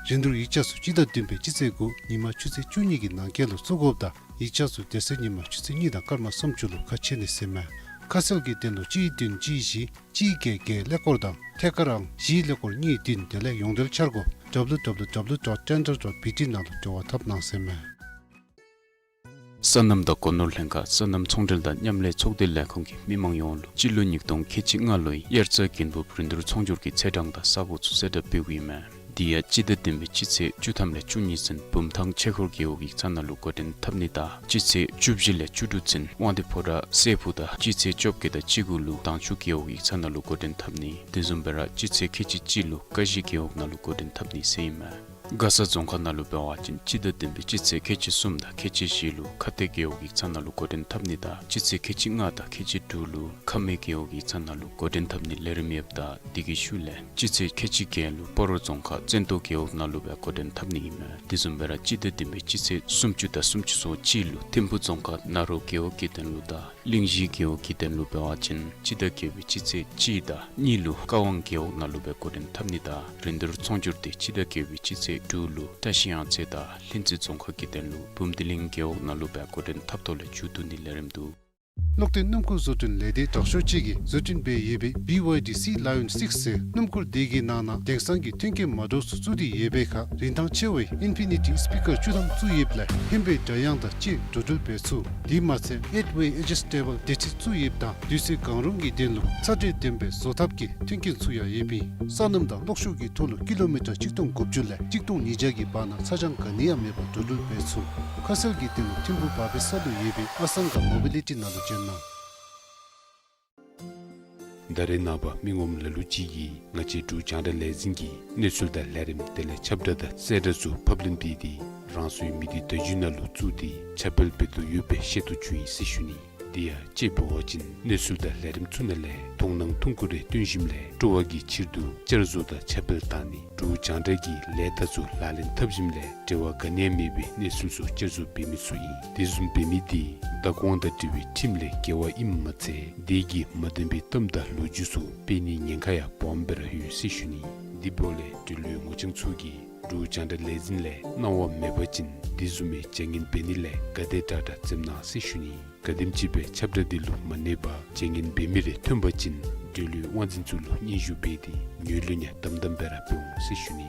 རིན་བསྡུར་ཡིག་ཆ་ཚུ་སྤྱི་ཟླ་བདུན་པའི་སྤྱི་ཚེས་དགུ་ཉིན་མ་ཆུ་ཚོད་བཅུ་གཉིས་ཀྱི་ནང་འཁོད་ལུ་བཙུགས་དགོཔ་དང་ཡིག་ཆ་ཚུ་དེ་ཚེ་ཉིན་མ་ཆུ་ཚོད་གཉིས་དང་སྐར་མ་སུམ་ཅུ་ལུ་ཁ་ཕྱེ་ནི་ཟེར་མས། ཁ་གསལ་གྱི་དོན་ལུ་གཅིག་བདུན་གཅིག་བཞི་གཅིག་བརྒྱད་བརྒྱད་ཀླད་ཀོར་དང་ཐད་ཀར་ཨང་བཞི་ཀླད་ཀོར་གཉིས་བདུན། དེ་ལས་ཡོངས་འབྲེལ་འཆར་སྒོ་W W W dot tender dot B T ནང་ལུ་འབྲེལ་བ་འཐབ་གནང་ཟེར་མས། སོ་ནམ་དང་སྒོ་ནོར་ལྷན་ཁག་སོ་ནམ་ཚོང་འབྲེལ་དང་མཉམ་ལས་ཚོགས་སྡེ་ལས་ཁུངས་ཀྱིས་མི་མང་ཡོངས་ལུ་སྤྱི་ལོ་ཉིས་སྟོང་ཁལ་གཅིག་ལྔ་ལོའི་དབྱར་རྩྭ་དགུན་འབུབ་རིན་བསྡུར་ཚོང་སྒྱུར་གྱི་ཚེས་གྲངས་དང་ས་སྒོ་ཚུ་གསལ་བསྒྲགས་འབདཝ་ཨིན་མས། དེ་ཡང་སྤྱི་ཟླ་བདུན་པའི་སྤྱི་ཚེས་བཅུ་ཐམ་ལས་བཅུ་གཉིས་ཚུན་བུམ་ཐང་ཆོས་འཁོར་རྒེད་འོག་ཡིག་ཚང་ནང་ལུ་འགོ་འདྲེན་འཐབ་ནི་དང་སྤྱི་ཚེས་བཅུ་བཞི་ལས་བཅུ་དྲུག་ཚུན་དབང་འདུས་ཕོ་བྲང་སྲས་ཕུག་དང་སྤྱི་ཚེས་བཅོ་བརྒྱད་དང་བཅུ་དགུ་ལུ་དྭངས་ཆུ་རྒེད་འོག་ཡིག་ཚང་ནང་ལུ་འགོ་འདྲེན་འཐབ་ནི། དེ་བཟུམ་སྦེ་ར་སྤྱི་ཚེས་ཁལ་གཅིག་གཅིག་ལུ་ཀ་གཞི་རྒེད་འོག་ནང་ལུ་འགོ་འདྲེན་འཐབ་ནི་ཟེར་ཨིན་མས། མགར་ས་རྫོང་ཁག་ནང་ལུ་འབད་བ་ཅིན་སྤྱི་ཟླ་བདུན་པའི་སྤྱི་ཚེས་ཁལ་གཅིག་གསུམ་དང་ཁལ་གཅིག་བཞི་ལུ་ཁ་གཏད་རྒེད་འོག་ཡིག་ཚང་ནང་ལུ་འགོ་འདྲེན་འཐབ་ནི་དང་སྤྱི་ཚེས་ཁལ་གཅིག་ལྔ་དང་ཁལ་གཅིག་དྲུག་ལུ་ཁ་སྨད་རྒེད་འོག་ཡིག་ཚང་ནང་ལུ་འགོ་འདྲེན་འཐབ་ནི་ལས་རིམ་ཡོདཔ་ད་དེ་གི་ཤུལ་ལས་སྤྱི་ཚེས་ཁལ་གཅིག་བརྒྱད་ལུ་སྤ་རོ་རྫོང་ཁག་བཙན་ཏོ་རྒེད་འོག་ནང་ལུ་སྦེ་འགོ་འདྲེན་འཐབ་ནི་ཨིན་མས། དེ་བཟུམ་སྦེ་ར་སྤྱི་ཟླ་བདུན་པའི་སྤྱི་ཚེས་སུམ་ཅུ་དང་སུམ་ཅུ་སོ་གཅིག་ལུ་ཐིམ་ཕུ་རྫོང་ཁག་ན་རོ་རྒེད་འོག་གི་དོན་ལུ་དང་གླིང་བཞི་རྒེད་འོག་གི་དོན་ལུ་འབད་བ་ཅིན་སྤྱི་ཟླ་བརྒྱད་པའི་སྤྱི་ཚེས་གཅིག་དང་གཉིས་ལུ་ཀ་ཝང་རྒེད་འོག་ནང་ལུ་སྦེ་འགོ་འདྲེན་འཐབ་ནི་དང་རིན་བསྡུར་ཚོང་སྒྱུར་དེ་སྤྱི་ཟླ་བརྒྱད་པའི་སྤྱི་ཚེས་དྲུག་ལུ་བཀྲ་ཤིས་གཡང་རྩེ་དང་ལྷུན་རྩེ་རྫོང་ཁག་གི་དོན་ལུ་བུམ་སྡེ་གླིང་རྒེད་འོག་ནང་ལུ་སྦེ་འགོ་འདྲེན་འཐབ་ཐོག་ལས་མཇུག་བསྡུ་ནི་ལས་རིམ་འདུག། གློག་འདོན་སྣུམ་འཁོར་བཟོ་སྐྲུན་ལས་སྡེ་དྲག་ཤོས་ཅིག་གིས་བཟོ་སྐྲུན་འབད་ཡོད་པའི་བི་ཝའི་ཌི་སི་ལ་ཡོན་སིགསི་ཟེར་སྣུམ་འཁོར་དེ་གི་ནང་ན་དེང་སང་གི་མཐུན་རྐྱེན་མ་འདྲཝ་ཚུ་བཙུགས་ཏེ་ཡོད་པའི་ཁར་རིན་ཐང་ཆེ་བའི་ཨིན་ཕི་ནི་ཊི་སི་པི་ཀར་བཅུ་ཐམ་བཙུགས་ཡོདཔ་ལས་ཧེམ་པའི་སྒྲ་དབྱངས་དང་བཅས་འགྲོ་འགྲུལ་འབད་ཚུགས། དེ་མ་ཚད་ཨེཊ་ཝེ་ཨེ་ཇི་སི་ཊེ་བཱལ་བདེ་ཁྲིད་བཙུགས་ཡོདཔ་དང་དུས་ཚོད་གང་རུང་གི་དོན་ལུ་ཚ་དྲོད་ལྡན་པའི་བཟོ་ཐབས་ཀྱི་མཐུན་རྐྱེན་ཚུ་ཡང་ཡོདཔ་ཨིན། སོ་ནམ་དང་གློག་ཤུགས་ཀྱི་ཐོག་ལུ་ཀི་ལོ་མི་ཊར་གཅིག་སྟོང་དགུ་བཅུ་ལས་གཅིག་སྟོང་ཉིས་བརྒྱ་གི་བར་ན་ཚ་གྱང་ག་ནི་ཡང་མེད་པར་འགྲོ་འགྲུལ་འབད་ཚུགས། ཁ་གསལ་གྱི་དོན་ལུ་ཐིམ་ཕུ་བ་པི་ས་ལུ་ཡོད་པའི་ཨ་སང་ག་མོ་བི་ལི་ཊི་ནང་ལུ་བྱོན་གནང་། ད་རེས་ནངས་པ་མི་ངོམ་ལ་ལུ་ཅིག་གིས་ང་བཅས་འབྲུག་རྒྱང་བསྒྲགས་ལས་འཛིན་གྱི་གནས་ཚུལ་དང་ལས་རིམ་དེ་ལས་ཁྱབ་བསྒྲགས་དང་གསལ་བསྒྲགས་ཚུ་ཕབ་ལེན་འབད་དེ་རང་སོའི་མི་སྡེ་བརྡ་བརྒྱུད་ནང་ལུ་བཙུགས་ཏེ་ཁྱབ་སྤེལ་འབད་དོ་ཡོད་པའི་ཤེས་རྟོགས་བྱུང་ཡི་ཟེར་ཞུ་ནི། དེ་ཡང་དཔྱེ་འབད་བ་ཅིན་གནས་ཚུལ་དང་ལས་རིམ་ཚུ་ནང་ལས་མཐོང་སྣང་ཐུང་ཀུ་རེ་བཏོན་ཞིནམ་ལས་སྤྲོ་བ་གི་ཕྱིར་དུ་བསྐྱར་བཟོ་དང་ཁྱབ་སྤེལ་བཏང་ནི་འབྲུག་རྒྱང་བསྒྲགས་ཀྱི་ལས་རྟགས་ཚུ་ལག་ལེན་འཐབ་ཞིནམ་ལས་འབྲེལ་བ་ག་ནི་ཡང་མེད་པའི་གནས་ཚུལ་ཚུ་བསྐྱར་བཟོ་འབད་མི་ཚུ་ཨིན། དེ་བཟུམ་འབད་མི་དེ་བདག་དབང་དང་འབྲེལ་བའི་ཁྲིམས་ལས་འགལ་བ་ཨིནམ་མ་ཚད་དེ་གིས་མ་བདེན་པའི་གཏམ་དང་ལོ་རྒྱུས་ཚུ་སྤེལ་ནིའི་ཉེན་ཁ་ཡང་སྦོམ་སྦེ་ར་ཡོད་ཟེར་ཞུ་ནི། དེ་འབདཝ་ལས་འབྲེལ་ཡོད་ངོ་རྐྱང་ཚུ་གིས་འབྲུག་རྒྱང་བསྒྲགས་ལས་འཛིན་ལས་གནང་བ་མེད་པ་ཅིན་དེ་བཟུམ་མའི་བྱ་ངན་འབད་ནི་ལས་ག་དེ་དྲག་དྲག་འཛེམ་གནང་ཟེར་ཞུ་ནི། ག་དེམ་ཅིག་སྦེ་ཁྱབ་བསྒྲགས་དེ་ལུ་མ་གནས་པར་བྱ་ངན་འབད་མི་རེ་ཐོན་པ་ཅིན་འབྲེལ་ཡོད་དབང་འཛིན་ཚུ་ལུ་སྙན་ཞུ་འབད་དེ་ངོས་ལེན་ཡང་དམ་དམ་སྦེ་ར་འབད་འོང་ཟེར་ཞུ་ནི།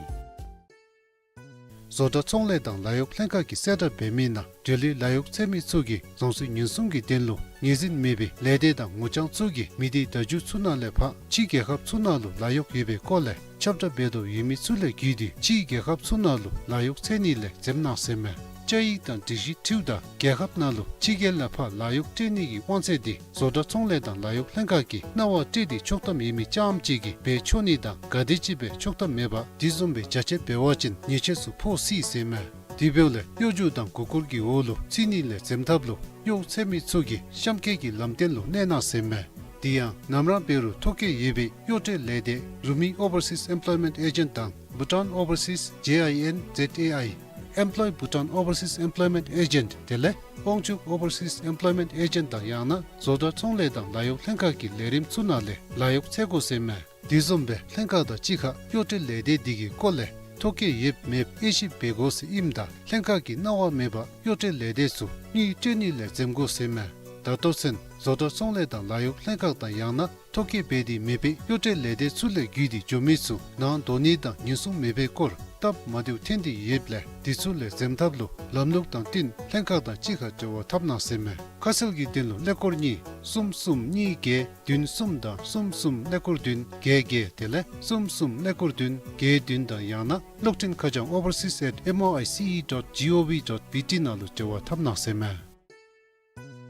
བཟོ་གྲྭ་ཚོང་ལས་དང་ལཱ་གཡོག་ལྷན་ཁག་གིས་གསལ་བསྒྲགས་འབད་མི་ནང་འབྲེལ་ཡོད་ལཱ་གཡོག་འཚོལ་མི་ཚུ་གིས་རང་སོའི་ཉེན་སྲུང་གི་དོན་ལུ་ངོས་འཛིན་མེད་པའི་ལས་སྡེ་དང་ངོ་རྐྱང་ཚུ་གིས་མི་སྡེ་བརྡ་བརྒྱུད་ཚུ་ནང་ལས་ཕར་ཕྱི་རྒྱལ་ཁབ་ཚུ་ནང་ལུ་ལཱ་གཡོག་ཡོད་པའི་སྐོར་ལས་ཁྱབ་བསྒྲགས་འབད་དོ་ཡོད་མི་ཚུ་ལས་བརྒྱུད་དེ་ཕྱིའི་རྒྱལ་ཁབ་ཚུ་ནང་ལུ་ལཱ་གཡོག་འཚོལ་ནི་ལས་འཛེམ་གནང་ཟེར་མས། བཅའ་ཡིག་དང་སྒྲིག་གཞི་འཁྲིལཝ་ད་རྒྱལ་ཁབ་ནང་ལུ་ཕྱི་རྒྱལ་ལས་ཕར་ལཱ་གཡོག་སྤྲོད་ནི་གི་དབང་ཚད་དེ་བཟོ་གྲྭ་ཚོང་ལས་དང་ལཱ་གཡོག་ལྷན་ཁག་གིས་གནང་བ་སྤྲོད་དེ་ཆོག་ཐམ་ཡོད་མི་རྐྱངམ་ཅིག་གིས་འབད་ཆོག་ནི་དང་ག་དེ་ཅིག་སྦེ་ཆོག་ཐམ་མེད་པར་དེ་བཟུམ་སྦེ་རྒྱ་ཆེ་འབད་བ་ཅིན་ཉེས་ཆད་ཚུ་ཕོག་སྲིད་ཟེར་མས། དེ་འབདཝ་ལས་གཡོ་སྒྱུ་དང་མགུ་སྐོར་གྱི་འོག་ལུ་ཚུད་ནི་ལས་འཛེམ་ཐབས་ལུ་གཡོག་འཚོལ་མི་ཚུ་གིས་གཤམ་འཁོད་ཀྱི་ལམ་སྟོན་ལུ་གནས་གནང་ཟེར་མས། དེ་ཡང་ནམ་ར་འབད་རུང་ཐོ་བཀོད་ཡོད་པའི་གཡོག་སྤྲོད་ལས་སྡེ་རུ་མི་ཨོ་བར་སིས་ཨེམ་པ་ལོའི་མེནཊ་ཨེ་ཇེནཊ་དང་བྷུ་ཊཱན་ཨོ་བར་སིས་ཇེ་ཨའི་ཨེན་ཛེཌ་ཨེ་ཨའི་ཨེམ་པ་ལོའི་བྷུ་ཊཱན་ཨོ་བར་སིས་ཨེམ་པ་ལོའི་མེནཊ་ཨེ་ཇེནཊ་དེ་ལས་དབང་ཕྱུག་ཨོ་བར་སིས་ཨེམ་པ་ལོའི་མེནཊ་ཨེ་ཇེནཊ་དང་ཡང་ན་བཟོ་གྲྭ་ཚོང་ལས་དང་ལཱ་གཡོག་ལྷན་ཁག་གི་ལས་རིམ་ཚུ་ནང་ལས་ལཱ་གཡོག་འཚོལ་དགོ་ཟེར་མས། དེ་བཟུམ་སྦེ་ལྷན་ཁག་དང་གཅིག་ཁར་གཡོག་བཀྲལ་ལས་སྡེ་འདི་གི་སྐོར་ལས་ཐོ་བཀོད་ཡོདཔ་མེདཔ་དབྱེ་ཞིབ་འབད་དགོ་ཟེར་ཨིནམ་ད་ལྷན་ཁག་གིས་གནང་བ་མེད་པར་གཡོག་བཀྲལ་ལས་སྡེ་ཚུ་གཉིས་སྤྲོད་ནི་ལས་འཛེམ་དགོ་ཟེར་མས། ད་ལྟོ་ཚུན་བཟོ་གྲྭ་ཚོང་ལས་དང་ལཱ་གཡོག་ལྷན་ཁག་དང་ཡང་ན་ཐོ་བཀོད་འབད་དེ་མེད་པའི་གཡོག་བཀྲལ་ལས་སྡེ་ཚུ་ལས་བརྒྱུད་དེ་འགྱོ་མི་ཚུ་ནང་འགྲོ་ནི་དང་ཉེན་སྲུང་མེད་པའི་སྐོར་སྟབས་མ་བདེཝ་ཐོན་ཏེ་ཡོདཔ་ལས་དེ་ཚུ་ལས་འཛེམ་ཐབས་ལུ་ལམ་ལུགས་དང་བསྟུན་ལྷན་ཁག་དང་གཅིག་ཁར་འབྲེལ་བ་འཐབ་གནང་ཟེར་མས། ཁ་གསལ་གྱི་དོན་ལུ་ཀླད་ཀོར་གཉིས་གསུམ་གསུམ་གཉིས་བརྒྱད་བདུན་གསུམ་དང་གསུམ་གསུམ་ཀླད་ཀོར་བདུན་བརྒྱད་བརྒྱད་དེ་ལས་གསུམ་གསུམ་ཀླད་ཀོར་བདུན་བརྒྱད་བདུན་དང་ཡང་ན་གློག་འཕྲིན་ཁ་བྱང་overseas at M O I C E dot G O V dot B T ནང་ལུ་འབྲེལ་བ་འཐབ་གནང་ཟེར་མས།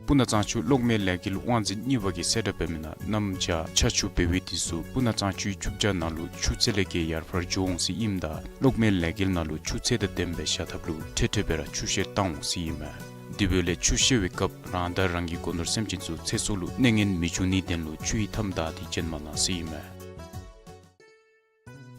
སྤུ་ན་གཙང་ཆུ་གློག་མེ་ལས་འགུལ་དབང་འཛིན་གཉིས་པ་གིས་གསལ་བསྒྲགས་འབད་མི་ནང་གནམ་བྱཱར་ཆར་ཆུ་འབེལ་བའི་དུས་སུ་སྤུ་ན་གཙང་ཆུའི་ཆུ་བྱཱར་ནང་ལུ་ཆུ་ཚད་ལས་བརྒལ་ཡར་འཕར་འགྱོ་འོང་ཟེར་ཨིནམ་ད་གློག་མེ་ལས་འགུལ་ནང་ལུ་ཆུ་ཚད་དང་ལྡནམ་སྦེ་བཞག་ཐབས་ལུ་འཕྲལ་འཕྲལ་སྦེ་ར་ཆུ་བཤལ་བཏང་འོང་ཟེར་ཨིན་མས། དེ་འབདཝ་ལས་ཆུ་བཤལ་བའི་སྐབས་རང་དང་རང་གི་སྒོ་ནོར་སེམས་ཅན་ཚུ་ཚེ་སྲོག་ལུ་གནོད་ངན་མི་འབྱུང་ནིའི་དོན་ལུ་ཆུ་ཡི་མཐའམ་བདའ་སྟེ་བྱོན་མ་གནང་ཟེར་ཨིན་མས།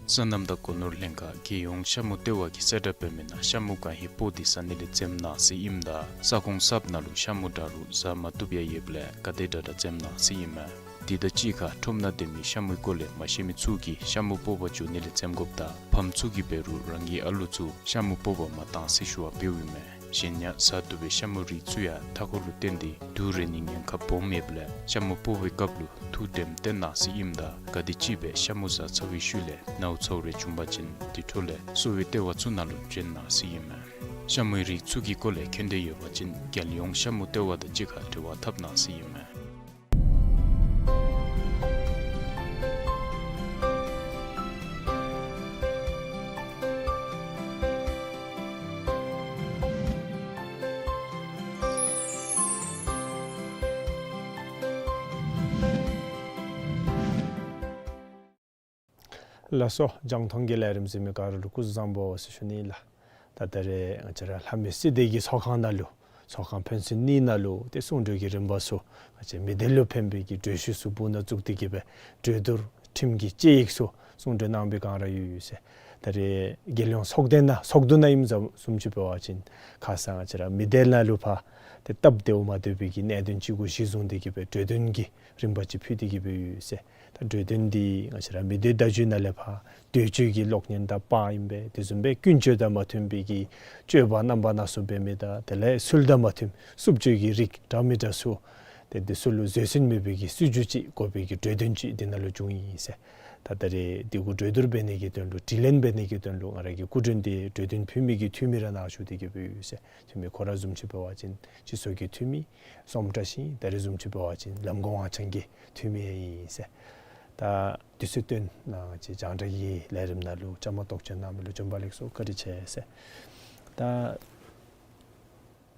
སོ་ནམ་དང་སྒོ་ནོར་ལྷན་ཁག་རྒྱལ་ཡོངས་ཤ་མུ་ལྟེ་བ་གིས་གསལ་བསྒྲགས་འབད་མི་ནང་ཤ་མུ་གང་ཧེ་སྤོག་སྟེ་ཟ་ནི་ལས་འཛེམ་གནང་ཟེར་ཨིནམ་ད་ས་ཁོངས་གསརཔ་ནང་ལུ་ཤ་མུ་འདྲ་རུང་བཟའ་མ་བཏུབ་ཡང་ཡོདཔ་ལས་ག་དེ་དྲག་དྲག་འཛེམ་གནང་ཟེར་ཨིན་མས། དེ་དང་གཅིག་ཁར་ཁྲོམ་ནང་སྡོད་མི་ཤ་མུའི་སྐོར་ལས་མ་ཤེས་མི་ཚུ་གིས་ཤ་མུ་སྤོག་པར་འགྱོ་ནི་ལས་འཛེམ་དགོཔ་དང་ཕམ་ཚུ་གིས་འབད་རུང་རང་གི་ཨ་ལོ་ཚུ་ཤ་མུ་སྤོག་པར་མ་གཏང་ཟེར་ཞུ་བ་འབདཝ་ཨིན་མས། གཞན་ཡང་བཟའ་བཏུབ་པའི་ཤ་མུ་རིགས་ཚུ་ཡང་མཐའ་འཁོར་ལུ་བརྟེན་ཏེ་དུག་རེག་ནིའི་ཉེན་ཁ་སྦོམ་ཡོདཔ་ལས་ཤ་མུ་སྤོག་པའི་སྐབས་ལུ་ཐུགས་དྲནམ་བཏོན་གནང་ཟེར་ཨིནམ་ད་ག་དེམ་ཅིག་སྦེ་ཤ་མུ་བཟའ་ཚར་བའི་ཤུལ་ལས་ནཝ་ཚཝ་རེ་བྱུང་པ་ཅིན་དེ་འཕྲོ་ལས་གསོ་བའི་ལྟེ་བ་ཚུ་ནང་ལུ་བྱོན་གནང་ཟེར་ཨིན་མས། ཤ་མུའི་རིགས་ཚུ་གི་སྐོར་ལས་མཁྱེན་འདོད་ཡོད་པ་ཅིན་རྒྱལ་ཡོངས་ཤ་མུ་ལྟེ་བ་དང་གཅིག་ཁར་འབྲེལ་བ་འཐབ་གནང་ཟེར་ཨིན་མས། ལགས་སོ། རྒྱང་མཐོང་གི་ལས་རིམ་གཟིགས་མི་ག་ར་ལུ་སྐུ་གཟུགས་བཟང་པོ་ཟེར་ཞུ་ནི་ལགས། ད་ད་རེས་ང་བཅས་ར་ལྷ་མོའི་སྲིད་སྡེ་གི་ཚོགས་ཁང་ནང་ལུ་ཚོགས་ཁང་ཕན་ཚུན་གཉིས་ནང་ལུ་ཏེ་གསུང་གྲོས་ཀྱི་རིམ་པ་ཚུ་ང་བཅས་མི་སྡེ་ལུ་ཕན་པའི་གི་གྲོས་གཞི་ཚུ་སྦུག་ནང་བཙུགས་ཏེ་གི་སྦེ་གྲོས་བསྡུར་ཁྲིམས་ཀྱི་དཔྱད་ཡིག་ཚུ་གསུང་གྲོས་གནང་པའི་སྒང་ར་ཡོད་ཡོད་ཟེར། ད་རེས་རྒྱལ་ཡོངས་ཚོགས་སྡེ་ནང་ཚོགས་འདུ་ནང་ཨིནམ་བཟུམ་ཅིག་འབད་བ་ཅིན་ཁ་ཙ་ང་བཅས་ར་མི་སྡེ་ནང་ལུ་ཕར་ཏེ་སྟབས་བདེཝ་མ་བདེ་བའི་གི་གནད་དོན་ཅིག་གུ་གཞི་བཟུང་སྟེ་གི་སྦེ་གྲོས་དོན་གྱི་རིམ་པ་ཅིག་ཕུལ་ཏེ་གི་སྦེ་ཡོད་ཟེར། ད་གྲོས་དོན་འདི་ང་བཅས་ར་མི་སྡེ་བརྡ་བརྒྱུད་ནང་ལས་ཕར་འདོད་སྤྱོད་ཀྱི་གློག་བརྙན་དང་པར་ཨིན་པས། དེ་བཟུམ་སྦེ་ཀུན་སྤྱོད་དང་མ་མཐུན་པའི་གི་སྤྱོད་པ་རྣམ་པ་སྣ་ཚོགས་འབད་མི་དང་དེ་ལས་ཚུལ་དང་མ་མཐུན་རྩུབ་སྤྱོད་ཀྱི་རིགས་འདྲ་མི་འདྲ་ཚུ་ཏེ་འདི་ཚུ་ལུ་བཟོད་བསྲན་མེད་པའི་གི་སྲིད་བྱུས་ཅིག་དགོ་པའི་གི་གྲོས་དོན་ཅིག་འདི་ནང་ལུ་བྱུང་ཡི་ཟེར། ད་ད་རེས་འདི་གུ་གྲོས་བསྡུར་འབད་ནི་གི་དོན་ལུ་དྲི་ལན་འབད་ནི་གི་དོན་ལུ་ང་ར་གི་སྐུ་མགྲོན་འདི་གྲོས་དོན་ཕུལ་མི་གི་འཐུས་མི་ར་ནཱ་བཞུགས་ཏེ་གི་སྦེ་ཡོད་ཟེར། འཐུས་མི་ཁོ་ར་བཟུམ་ཅིག་འབད་བ་ཅིན་སྤྱི་ཚོགས་ཀྱི་འཐུས་མི་སོམ་བཀྲ་ཤིས། ད་རེས་བཟུམ་ཅིག་འབད་བ་ཅིན་ལམ་གོང་དབང་ཆེན་གྱི་འཐུས་མི་ཨིན་ཟེར། ད་དུས་ཚོད་བཏོན་གནང་སྟེ་རྒྱང་བསྒྲགས་ཀྱི་ལས་རིམ་ནང་ལུ་བཅའ་མར་གཏོགས་བྱོན་གནང་མི་ལུ་བྱོན་པ་ལེགས་སོ། བཀའ་དྲིན་ཆེ་ཟེར། ད་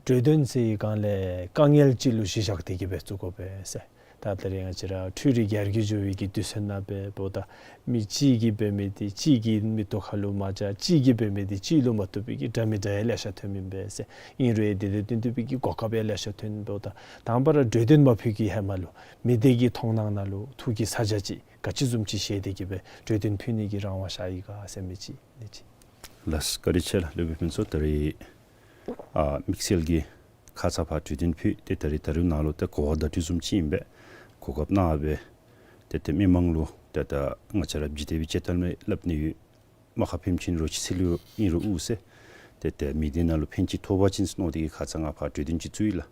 གྲོས་དོན་ཟེར་བའི་སྒང་ལས་དཀའ་ངལ་ཅིག་ལུ་གཞི་བཞག་སྟེ་གི་སྦེ་བཙུགས་དགོ་པས་ཟེར། ད་ད་རེས་ང་བཅས་ར་འཕྲུལ་རིག་རྒྱ་སྐྱེད་འགྱོ་བའི་གི་དུས་ཚོད་ནང་སྦེ་འབདཝ་ད་མི་གཅིག་གིས་འབད་མི་འདི་གཅིག་གི་མིག་ཏོ་ཁ་ལུ་མ་འཇགས། གཅིག་གིས་འབད་མི་འདི་གཅིག་ལུ་མ་བཏུབ་པའི་གི་འདྲ་མི་འདྲ་ཡང་ལེ་ཤ་ཐོནམ་ཨིན་པས་ཟེར། ཨིན་རུང་ཡང་དེ་དང་བསྟུན་ཏེ་སྦེ་གི་གོ་སྐབས་ཡང་ལེ་ཤ་ཐོན་འབདཝ་ད་དང་པ་ར་གྲོས་དོན་མ་ཕུལ་གྱི་ཧེ་མ་ལུ་མི་སྡེ་གི་མཐོང་སྣང་ནང་ལུ་ཐུགས་ཀྱི་ཚ་གྱང་ཅིག་ག་ཅི་བཟུམ་ཅིག་བཞེས་ཏེ་གི་སྦེ་གྲོས་དོན་ཕུལ་ནི་གི་རང་དབང་བཞག་ཡི་ག་ཟེར་མི་ཅིག་ཨིན་ཅི། ལགས་བཀའ་དྲིན་ཆེ་ལགས། སློབ་དཔོན་ཕུན་ཚོགས། ད་རེས་ཨ་དམིགས་བསལ་གྱི་ཁ་ཙ་ཕར་གྲོས་དོན་ཕུལ་ཏེ་ད་རེས་ད་རེས་ནཱ་ལུ་ཏེ་གོ་བ་བརྡ་སྤྲོད་བཟུམ་ཅིག་ཨིན་པས། གོ་སྐབས་གནང་སྦེ་ཏེ་ཏེ་མི་མང་ལུ་ཏེ་ད་ང་བཅས་ར་འཇིག་རྟེན་པའི་སྤྱོད་ཐངས་ལས་སླབ་ནི་ཡོད། རྨ་ཁ་ཕནམ་ཅིན་རོ་ཁྱི་ཚེ་ལུ་ཨིན་རུང་དབུགས་ཟེར། ཏེ་ཏེ་མི་སྡེ་ནང་ལུ་ཕན་ཅིག་ཐོགས་པ་ཅིན་ཟེར་མནོ་སྟེ་གི་ཁ་ཙ་ང་ཕར་གྲོས་དོན་ཅིག་བཙུགས་ཡི་ལགས།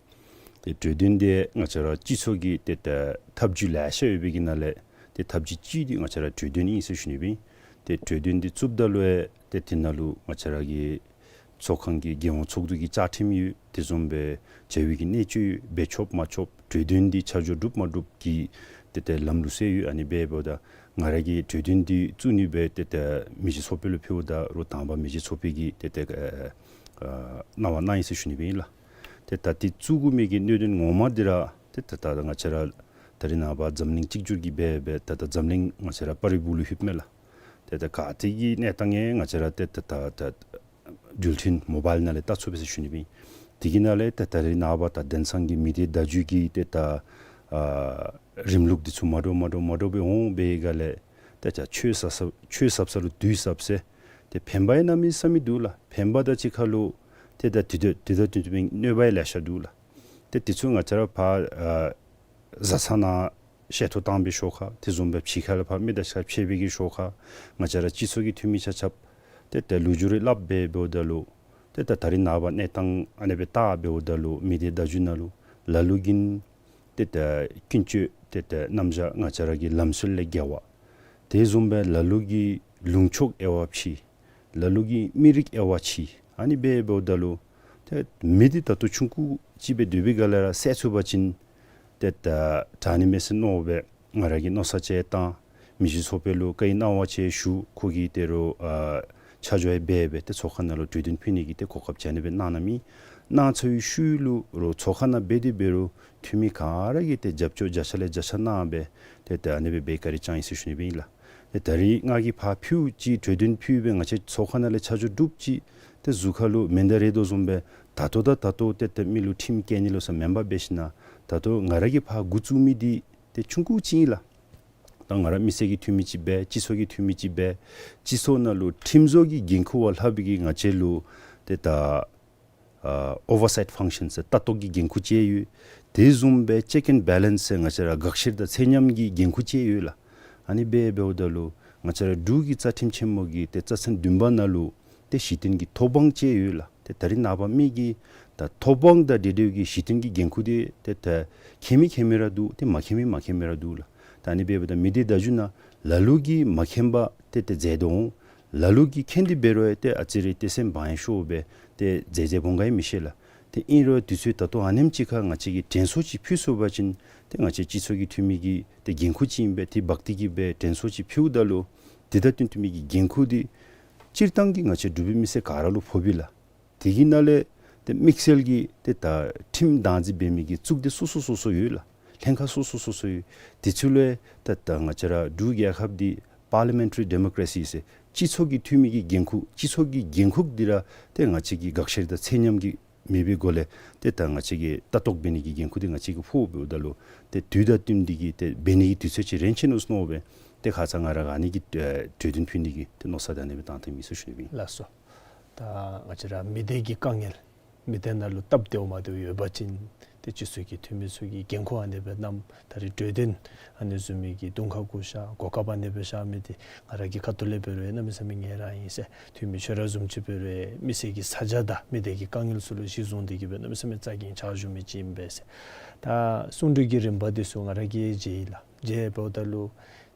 ཏེ་གྲོས་དོན་འདི་ང་བཅས་ར་སྤྱི་ཚོགས་ཀྱི་ཏེ་ད་ཐབས་བྱུས་ལེ་ཤ་ཡོད་པའི་གི་ནང་ལས་ཏེ་ཐབས་བྱུས་ཅིག་འདི་ང་བཅས་ར་གྲོས་དོན་ཨིན་ཟེར་ཞུ་ནི་སྦེ་ཨིན། ཏེ་གྲོས་དོན་འདི་བཙུགསཔ་ད་ལུ་ཡང་ཏེ་དེ་ནང་ལུ་ང་བཅས་ར་གི་ཚོགས་ཁང་གི་རྒྱལ་ཡོངས་ཚོགས་འདུ་གི་བཅའ་ཁྲིམས་ཡོད། དེ་བཟུམ་སྦེ་བྱ་བའི་གི་གནད་སྤྱོད་ཡོད། འབད་ཆོགཔ་མ་ཆོགཔ་གྲོས་དོན་འདི་ཆ་འཇོག་གྲུབ་མ་གྲུབ་ཀྱི་ཏེ་ཏེ་ལམ་ལུགས་ཟེར་ཡོད། ཨ་ནི་སྦེ་འབདཝ་ད་ང་ར་གིས་གྲོས་དོན་འདི་བཙུགས་ནི་སྦེ་ཏེ་ཏེ་མི་རྗེ་ཚོགས་དཔོན་ལུ་ཕུལཝ་ད་རུང་དང་པ་མི་རྗེ་ཚོགས་དཔོན་གྱིས་ཏེ་ཏེ་ཨ་གནང་བ་གནང་ཡི་ཟེར་ཞུ་ནི་སྦེ་ཨིན་ལགས། ཏེ་ད་འདི་བཙུགས་དགོ་མི་གི་གནད་དོན་ངོ་མ་འདི་ར་ཏེ་ད་ད་ང་བཅས་ར་ད་རེས་ནངས་པ་འཛམ་གླིང་གཅིག་གྱུར་གྱི་སྦེ་སྦེ་ད་ད་འཛམ་གླིང་ང་བཅས་ར་པར་རིས་སྦུག་ལུ་ལྷོདཔ་མས་ལགས། ཏེ་ད་ག་ཏེ་གི་གནས་སྟངས་ཡང་ང་བཅས་ར་ཏེ་ད་ད་ད་འགྲུལ་འཕྲིན་མོ་བཱའིལ་ནང་ལས་བལྟ་ཚུགས་པས་ཟེར་ཞུ་ནི་སྦེ་ཨིན། དེ་གི་ནང་ལས་ད་ད་རེས་ནངས་པ་ད་དེང་སང་གི་མི་སྡེ་བརྡ་བརྒྱུད་ཀྱི་ཏེ་ད་ཨ་རིམ་ལུགས་འདི་ཚུ་མ་འདྲཝ་མ་འདྲཝ་མ་འདྲཝ་སྦེ་འོང་སྦེ་ག་ལས་ཏེ་ད་ཆོས་ཟབ་ས་ཆོས་ཟབ་ས་ལུ་དུས་ཟབ་ཟེར། ཏེ་ཕན་པ་ཡང་གནམ་མེད་ས་མེད་འདུག་ལགས། ཕན་པ་དང་གཅིག་ཁར་ལུ་ཏེ་ད་དེ་དང་དེ་དང་དེ་དང་གནོད་པ་ཡང་ལེ་ཤ་འདུག་ལགས། ཏེ་དེ་ཚུ་ང་བཅས་ར་ཕར་ཨ་བཟའ་ཚང་ནང་ བཤད་ཐོ་བཏང་པའི་ཤོག་ཁ་དེ་བཟུམ་སྦེ་ཕྱི་ཁ་ལས་ཕར་མི་དང་ཕྱད་པའི་གི་ཤོག་ཁ་ང་བཅས་ར་སྤྱི་ཚོགས་ཀྱི་འཐུས་མི་ཆ་ཁྱབ་ཏེ་ད་ལུ་ཅུ་རེ་སླབ་སྦེ་འབདཝ་ད་ལུ་ཏེ་ད་ད་རིས་ནངས་པ་གནས་སྟངས་ཨ་ནི་སྦེ་བལྟ་འབདཝ་ད་ལུ་མི་སྡེ་བརྡ་བརྒྱུད་ནང་ལུ་ལ་ལུ་གིས་ཏེ་ད་ཀུན་སྤྱོད་ཏེ་ད་རྣམ་གཞག་ང་བཅས་ར་གི་ལམ་སྲོལ་ལས་འགལ་བ། དེ་བཟུམ་སྦེ་ལ་ལུ་གིས་ལུང་ཕྱོགས་དབྱེ་བ་ཕྱེ། ལ་ལུ་གིས་མི་རིགས་དབྱེ་བ་ཕྱེ། ཨ་ནི་སྦེ་འབདཝ་ད་ལུ་ཏེ་མི་འདི་ད་ལྟོ་ཆུང་ཀུ་ཅིག་སྦེ་སྡོད་པའི་སྒང་ལས་ར་བསལ་ཚུགས་པ་ཅིན་ཏེ་ད་དྲག་ནི་མས་ཟེར་མནོ་སྦེ་ང་ར་གིས་མནོ་བསམ་ཅིག་བཏང་། མི་རྗེ་ཚོགས་པ་ལུ་བཀའ་ཡི་གནང་བ་ཅིག་ཞུ། ཁོ་གིས་ད་རུང་ཨ་ཆ་འཇོག་འབད་སྦེ་ཏེ་ཚོགས་ཁང་ནང་ལུ་གྲོས་དོན་ཕུལ་ནི་གི་ཏེ་གོ་སྐབས་ཅིག་ཨ་ནི་སྦེ་གནང་གནངམ་ཨིན། གནང་ཚར་བའི་ཤུལ་ལུ་རུང་ཚོགས་ཁང་ནང་འབད་དེ་འབད་རུང་འཐུས་མི་ག་ར་གིས་ཏེ་རྒྱབ་སྐྱོར་བརྒྱ་ཆ་ལས་བརྒྱ་ཆ་གནང་སྦེ་ཏེ་ད་ཨ་ནི་སྦེ་འབད་བཀའ་དྲིན་བསྐྱངས་ཡི་ཟེར་ཞུ་ནི་སྦེ་ཨིན་ལགས། ཏེ་ད་རིས་ང་གིས་ཕར་ཕུལཝ་ཅིག་གྲོས་དོན་ཕུལ་སྦེ་ང་བཅས་ཚོགས་ཁང་ནང་ལས་ཆ་འཇོག་གྲུབ་ཅིག་ཏེ་གཟུགས་ཁ་ལུ་མེ་མདའ་རེག་དོ་བཟུམ་སྦེ་ད་ལྟོ་དང་ད་ལྟོ་ཏེ་ཏེ་མི་ལུ་ཁྲིམས་བཀལ་ནི་ལོ་ས་མེན་པར་འབད་ཞིན་ན་ད་ལྟོ་ང་ར་གིས་ཕར་འགོ་བཙུགས་མི་འདི་ཏེ་ཆུང་ཀུ་ཅིག་ཨིན་ལགས། ད་ང་ར་མི་སེར་གྱི་འཐུས་མི་ཅིག་སྦེ་སྤྱི་ཚོགས་ཀྱི་འཐུས་མི་ཅིག་སྦེ་སྤྱི་ཚོགས་ནང་ལུ་ཁྲིམས་བཟོ་གི་འགན་ཁུར་བ་ལྷག་པའི་གི་ང་བཅས་ལུ་ཏེ་ད་ཨ་ཨོ་ཝར་སའིཊ་ཕང་ཤཱན་ཟེར་ལྟ་རྟོག་གི་འགན་ཁུར་ཅིག་ཡོད། དེ་བཟུམ་སྦེ་ཅེཀ་ཨེནཌ་བེ་ལེནསི་ཟེར་ང་བཅས་ར་དགག་བཤེར་དང་ཚད་མཉམ་གྱི་འགན་ཁུར་ཅིག་ཡོད་ལགས། ཨ་ནི་སྦེ་འབདཝ་ད་ལུ་ང་བཅས་ར་འབྲུག་གི་རྩ་ཁྲིམས་ཆེན་མོ་གི་ཏེ་རྩ་ཚན་བདུན་པ་ནང་ལུ་ཏེ་གཞི་རྟེན་གྱི་ཐོབ་དབང་ཅིག་ཡོད་ལགས། ཏེ་ད་རིས་ནངས་པ་མི་གིས་ད་ཐོབ་དབང་དང་འབྲེལ་འབྲེལ་གྱི་གཞི་རྟེན་གྱི་འགན་ཁུར་འདི་ཏེ་ད་མཁྱེན་མི་མཁྱེན་མི་ར་འདུག། ཏེ་མ་མཁྱེན་མི་མ་མཁྱེན་མི་ར་འདུག་ལགས། ད་ཨ་ནི་སྦེ་འབདཝ་ད་མི་སྡེ་བརྡ་བརྒྱུད་ནང་ལ་ལུ་གིས་མ་མཁྱེན་པར་ཏེ་ཏེ་མཛད་དོ་འོང་། ལ་ལུ་གིས་མཁྱེན་ཏེ་འབད་རུང་ཡང་ཏེ་ཨ་ཙི་རེ་ཏེ་སེམས་བག་ཡངས་ཤོར་སྦེ་ཏེ་མཛད་མཛདཔ་འོང་ག་ཡང་མི་ཤེས་ལགས། ཏེ་ཨིན་རུང་དུས་ཚོད་ད་ལྟོ་ཨ་ནེམ་ཅིག་ཁར་ང་བཅས་ཀྱིས་དྲན་གསོ་ཅིག་ཕུལ་ཚུགས་པ་ཅིན་ཏེ་ང་བཅས་སྤྱི་ཚོགས་ཀྱི་འཐུས་མི་གི་ཏེ་འགན་ཁུར་ཅིག་ཨིན་པས། ཏེ་འབག་སྟེ་གི་སྦེ་དྲན་གསོ་ཅིག་ཕུལཝ་ད་ལུ་དེ་དང་བསྟུན་བསྟུན་མི་གི་འགན་ཁུར་འདི་སྤྱིར་བཏང་གི་ང་བཅས་འབྲུག་པའི་མི་སེར་ག་ར་ལུ་ཕོགཔ་ཨིན་ལགས། དེ་གི་ནང་ལས་ཏེ་དམིགས་བསལ་གྱིས་ཏེ་ད་ཁྲིམས་བདག་འཛིན་འབད་མི་གི་གཙུག་སྡེ་སོ་སོ་སོ་སོ་ཡོད་ལགས། ལྷན་ཁག་སོ་སོ་སོ་སོ་ཡོད། དེ་ཚུ་ལུ་ཡང་ད་ད་ང་བཅས་ར་འབྲུག་རྒྱལ་ཁབ་འདི་པར་ལི་མེན་ཊ་རི་ཌི་མོ་ཀེ་རེ་སི་ཟེར་སྤྱི་ཚོགས་ཀྱི་འཐུས་མི་གི་འགན་ཁུར་སྤྱི་ཚོགས་ཀྱི་འགན་ཁུར་འདི་ར་ཏེ་ང་བཅས་ཀྱིས་དགག་བཤེར་དང་ཚད་མཉམ་གྱི་མེད་པའི་སྒོ་ལས་ཏེ་ད་ང་བཅས་ཀྱིས་ལྟ་རྟོག་འབད་ནི་གི་འགན་ཁུར་འདི་ང་བཅས་ཀྱིས་ཕོགཔ་འབདཝ་ད་ལུ་ཏེ་དུས་དང་བསྟུན་ཏེ་གི་ཏེ་འབད་ནི་གི་དུས་ཚོད་ཅིག་རན་ཆི་ནུག་ཟེར་མནོ་སྦེ་ཏེ་ཁ་ཙ་ང་ར་ག་ནི་གི་ཨེ་གྲོས་དོན་ཕུལ་ནི་གི་ཏེ་མནོ་བསམ་འདི་ཨ་ནི་སྦེ་བཏང་སྟེ་མི་ཚུ་ཞུ་ནི་སྦེ་ཨིན། ལགས་སོ། ད་ང་བཅས་ར་མི་སྡེ་གི་དཀའ་ངལ་མི་སྡེ་ནང་ལུ་སྟབས་བདེཝ་མ་བདེཝ་ཡོད་པ་ཅིན་ཏེ་སྤྱི་ཚོགས་ཀྱི་འཐུས་མི་ཚུ་གིས་འགན་ཁུར་ཨ་ནི་སྦེ་བསྣམས། ད་རིས་གྲོས་དོན་ཨ་ནི་བཟུམ་མའི་གི་དུང་ཁ་གུ་བཞག་གོ་སྐབས་ཨ་ནི་སྦེ་བཞག་མི་འདི་ང་ར་གི་ཁ་ཐུག་ལས་འབད་རུང་ཡང་གནམ་མེད་ས་མེད་ངལ་རངས་ཨིན་ཟེར། འཐུས་མི་ཁྱོད་ར་བཟུམ་ཅིག་འབད་རུང་ཡང་མི་སེར་གྱི་ས་ཆ་དང་མི་སྡེ་གི་དཀའ་ངལ་ཚུ་ལུ་གཞི་བཟུང་སྟེ་གི་སྦེ་གནམ་མེད་ས་མེད་རྩ་འགེངས་ཕྱག་ཞུ་མི་ཅིག་ཨིན་པས་ཟེར། ད་གསུང་གྲོས་ཀྱི་རིམ་པ་འདི་ཚུ་ང་ར་གིས་མཇལ་ཡི་ལགས། མཇལ་འབདཝ་ད་ལུ་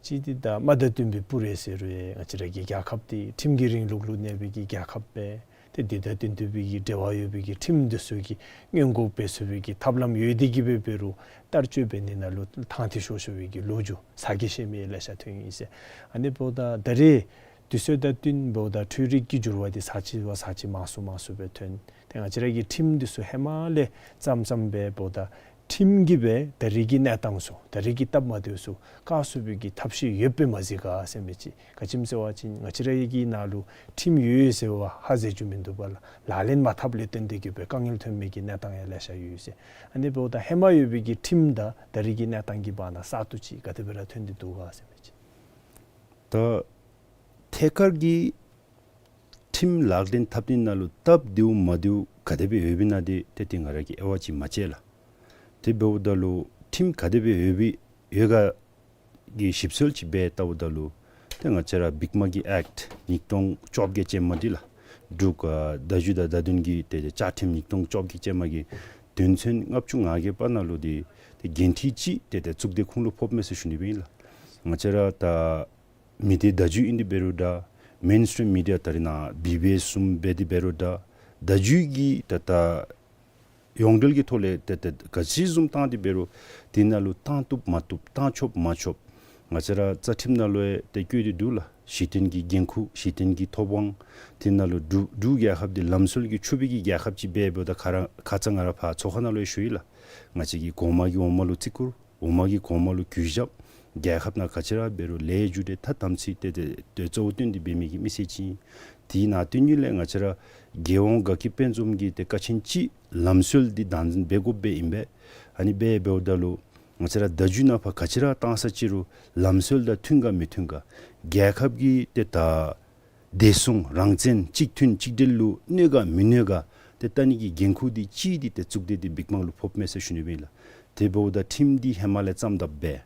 གཅིག་འདི་ད་དམག་དང་བསྟུན་པའི་སྤུ་རེ་ཟེར་རུང་ཡང་ང་བཅས་ར་གི་རྒྱལ་ཁབ་འདི་ཁྲིམས་ཀྱི་རིང་ལུགས་ལུ་གནས་པའི་གི་རྒྱལ་ཁབ་སྦེ་ཏེ་དེ་དང་བསྟུན་ཏེ་སྦེ་གི་འབྲེལ་བ་ཡོད་པའི་གི་ཁྲིམས་འདི་ཚུ་གི་སྔོན་འགོག་འབད་ཚུགས་པའི་གི་ཐབས་ལམ་ཡོད་དེ་གི་སྦེ་འབད་རུང་བསྟར་སྤྱོད་འབད་ནི་ནང་ལུ་ཐང་ཐིག་ཤོར་ཤོར་བའི་གི་ལོ་རྒྱུས་ཟ་གི་ཤེས་མི་ལེ་ཤ་ཐོན་ཡི་ཟེར། ཨ་ནི་འབདཝ་ད་ད་རེས་དུས་ཚོད་དང་བསྟུན་འབདཝ་ད་འཕྲུལ་རིག་གི་འགྱུར་བ་འདི་ས་ཅིག་བ་ས་ཅིག་མང་སུ་མང་སུ་སྦེ་ཐོན། ཏེ་ང་བཅས་ར་གི་ཁྲིམས་འདི་ཚུ་ཧེ་མ་ལས་ཙམ་ཙམ་སྦེ་འབདཝ་ད་ཁྲིམས་ཀྱིས་སྦེ་ད་རེས་ཀྱི་གནས་སྟངས་ཚུ་ད་རེས་ཀྱི་སྟབས་མ་བདེཝ་ཚུ་བཀག་ཚུགས་པའི་གི་ཐབས་ཤེས་ཡོདཔ་སྦེ་མ་གཟིགས་ག་ཟེར་མི་ཅིག། ག་ཅི་སྨོ་ཟེར་བ་ཅིན་ང་བཅས་ར་གི་ནང་ལུ་ཁྲིམས་ཡོད་ཟེར་བ་ཧ་གཟེར་རྒྱུ་མིན་འདུག་པ་ལགས། ལག་ལེན་མ་འཐབ་ལས་བརྟེན་ཏེ་གི་སྦེ་དཀའ་ངལ་ཐོན་མི་གི་གནས་སྟངས་ཡང་ལེ་ཤ་ཡོད་ཟེར། ཨ་ནི་འབདཝ་ད་ཧེ་མ་ཡོད་པའི་གི་ཁྲིམས་དང་ད་རེས་ཀྱི་གནས་སྟངས་ཀྱི་བར་ན་ས་སྟོང་ཅིག་ག་དེ་སྦེ་ར་ཐོན་ཏེ་འདུག་ག་ཟེར་མི་ཅིག། ད་ཐད་ཀར་གྱི་ཁྲིམས་ལག་ལེན་འཐབ་ནི་ནང་ལུ་སྟབས་བདེཝ་མ་བདེཝ་ག་དེ་སྦེ་ཡོདཔ་ཨིན་ན་འདི་ཏེ་ཏེ་ང་ར་གིས་དབྱེ་བ་ཅིག་མ་དཔྱད་ལགས། དེ་འབདཝ་ད་ལུ་ཁྲིམས་ག་དེ་སྦེ་ཡོདཔ་ཨིན་ཡོད་ག་གི་ཞིབ་འཚོལ་ཅིག་འབད་བལྟཝ་ད་ལུ་ཏེ་ང་བཅས་ར་བིག་དམག་གི་ཨེཀཊ་ཉིས་སྟོང་བཅོ་བརྒྱད་ཅན་མ་འདི་ལགས། འབྲུག་ཨ་བརྡ་བརྒྱུད་དང་བརྡ་དོན་གྱི་ཏེ་བཅའ་ཁྲིམས་ཉིས་སྟོང་བཅོ་བརྒྱད་ཅན་མ་གི་དོན་ཚན་ལྔ་བཅུ་ང་བརྒྱད་པ་ནང་ལུ་འདི་ཏེ་འགན་འཁྲི་ཅིག་ཏེ་ཏེ་གཙུག་སྡེ་ཁོང་ལུ་ཕོགཔ་མས་ཟེར་ཞུ་ནི་སྦེ་ཨིན་ལགས། ང་བཅས་ར་ད་མི་སྡེ་བརྡ་བརྒྱུད་ཨིན་ཏེ་འབད་རུང་འདྲ་མེན་སི་ཊིམ་མི་ཌི་ཡ་ད་རེས་ནངས་བི་བི་ཨེསི་བཟུམ་འབད་དེ་འབད་རུང་འདྲ་བརྡ་བརྒྱུད་ཀྱི་ད་ད་ཡོངས་འབྲེལ་གྱི་ཐོག་ལས་ཏེ་ཏེ་ག་ཅི་བཟུམ་བཏང་སྟེ་འབད་རུང་དེ་ནང་ལུ་བཏང་བཏུབ་མ་བཏུབ་བཏང་ཆོག་མ་ཆོག་ང་བཅས་ར་རྩ་ཁྲིམས་ནང་ལུ་ཡང་ཏེ་བཀོད་དེ་འདུག་ལགས། གཞི་རྟེན་གྱི་འགན་ཁུར་གཞི་རྟེན་གྱི་ཐོབ་དབང་དེ་ནང་ལུ་འབྲུག་འབྲུག་རྒྱལ་ཁབ་འདི་ལམ་སྲོལ་གྱི་ཕྱུག་པའི་གི་རྒྱལ་ཁབ་ཅིག་འབད་འབདཝ་ད་ཁ་ར་ཁ་ཙ་ང་ར་ཕར་ཚོགས་ཁང་ནང་ལུ་ཡང་ཞུ་ཡི་ལགས། ང་བཅས་ཀྱིས་གོང་མ་གི་འོག་མ་ལུ་བརྩི་བཀུར་འོག་མ་གི་གོང་མ་ལུ་གུས་ཞབས། རྒྱལ་ཁབ་ནང་ག་ཅི་ར་འབད་རུང་ལས་རྒྱུ་འབྲས་ཐ་དམ་ཚིག་ཏེ་ཏེ་ཏེ་གཙོ་བོ་བཏོན་ཏེ་འབད་མི་གི་མི་སེར་ཅིག་ཨིན། དེ་ནང་དོན་གཉིས་ལས་ང་བཅས་ར་རྒྱལ་ཡོངས་དགའ་སྐྱིད་དཔལ་འཛོམས་ཀྱི་ཏེ་ཀ་ཆེན་ཅིག་ལམ་སྲོལ་འདི་བདག་འཛིན་འབད་དགོཔ་སྦེ་ཨིན་པས། ཨ་ནི་སྦེ་འབདཝ་ད་ལུ་ང་བཅས་ར་བརྡ་བརྒྱུད་ནང་ཕར་ག་ཅི་ར་བཏང་ས་ཅིག་རུང་ལམ་སྲོལ་དང་མཐུན་ག་མི་མཐུན་ག་རྒྱལ་ཁབ་ཀྱི་ཏེ་ད་བདེ་སྲུང་རང་བཙན་གཅིག་མཐུན་གཅིག་སྒྲིལ་ལུ་གནོད་ག་མི་གནོད་ག་ཏེ་བལྟ་ནི་གི་འགན་ཁུར་འདི་གཅིག་འདི་ཏེ་གཙུག་སྡེ་འདི་བིག་དམག་ལུ་ཕོགཔ་མས་ཟེར་ཞུ་ནི་སྦེ་ཨིན་ལགས། དེ་འབདཝ་ད་ཁྲིམས་འདི་ཧེ་མ་ལས་བརྩམས་དཔ་སྦེ་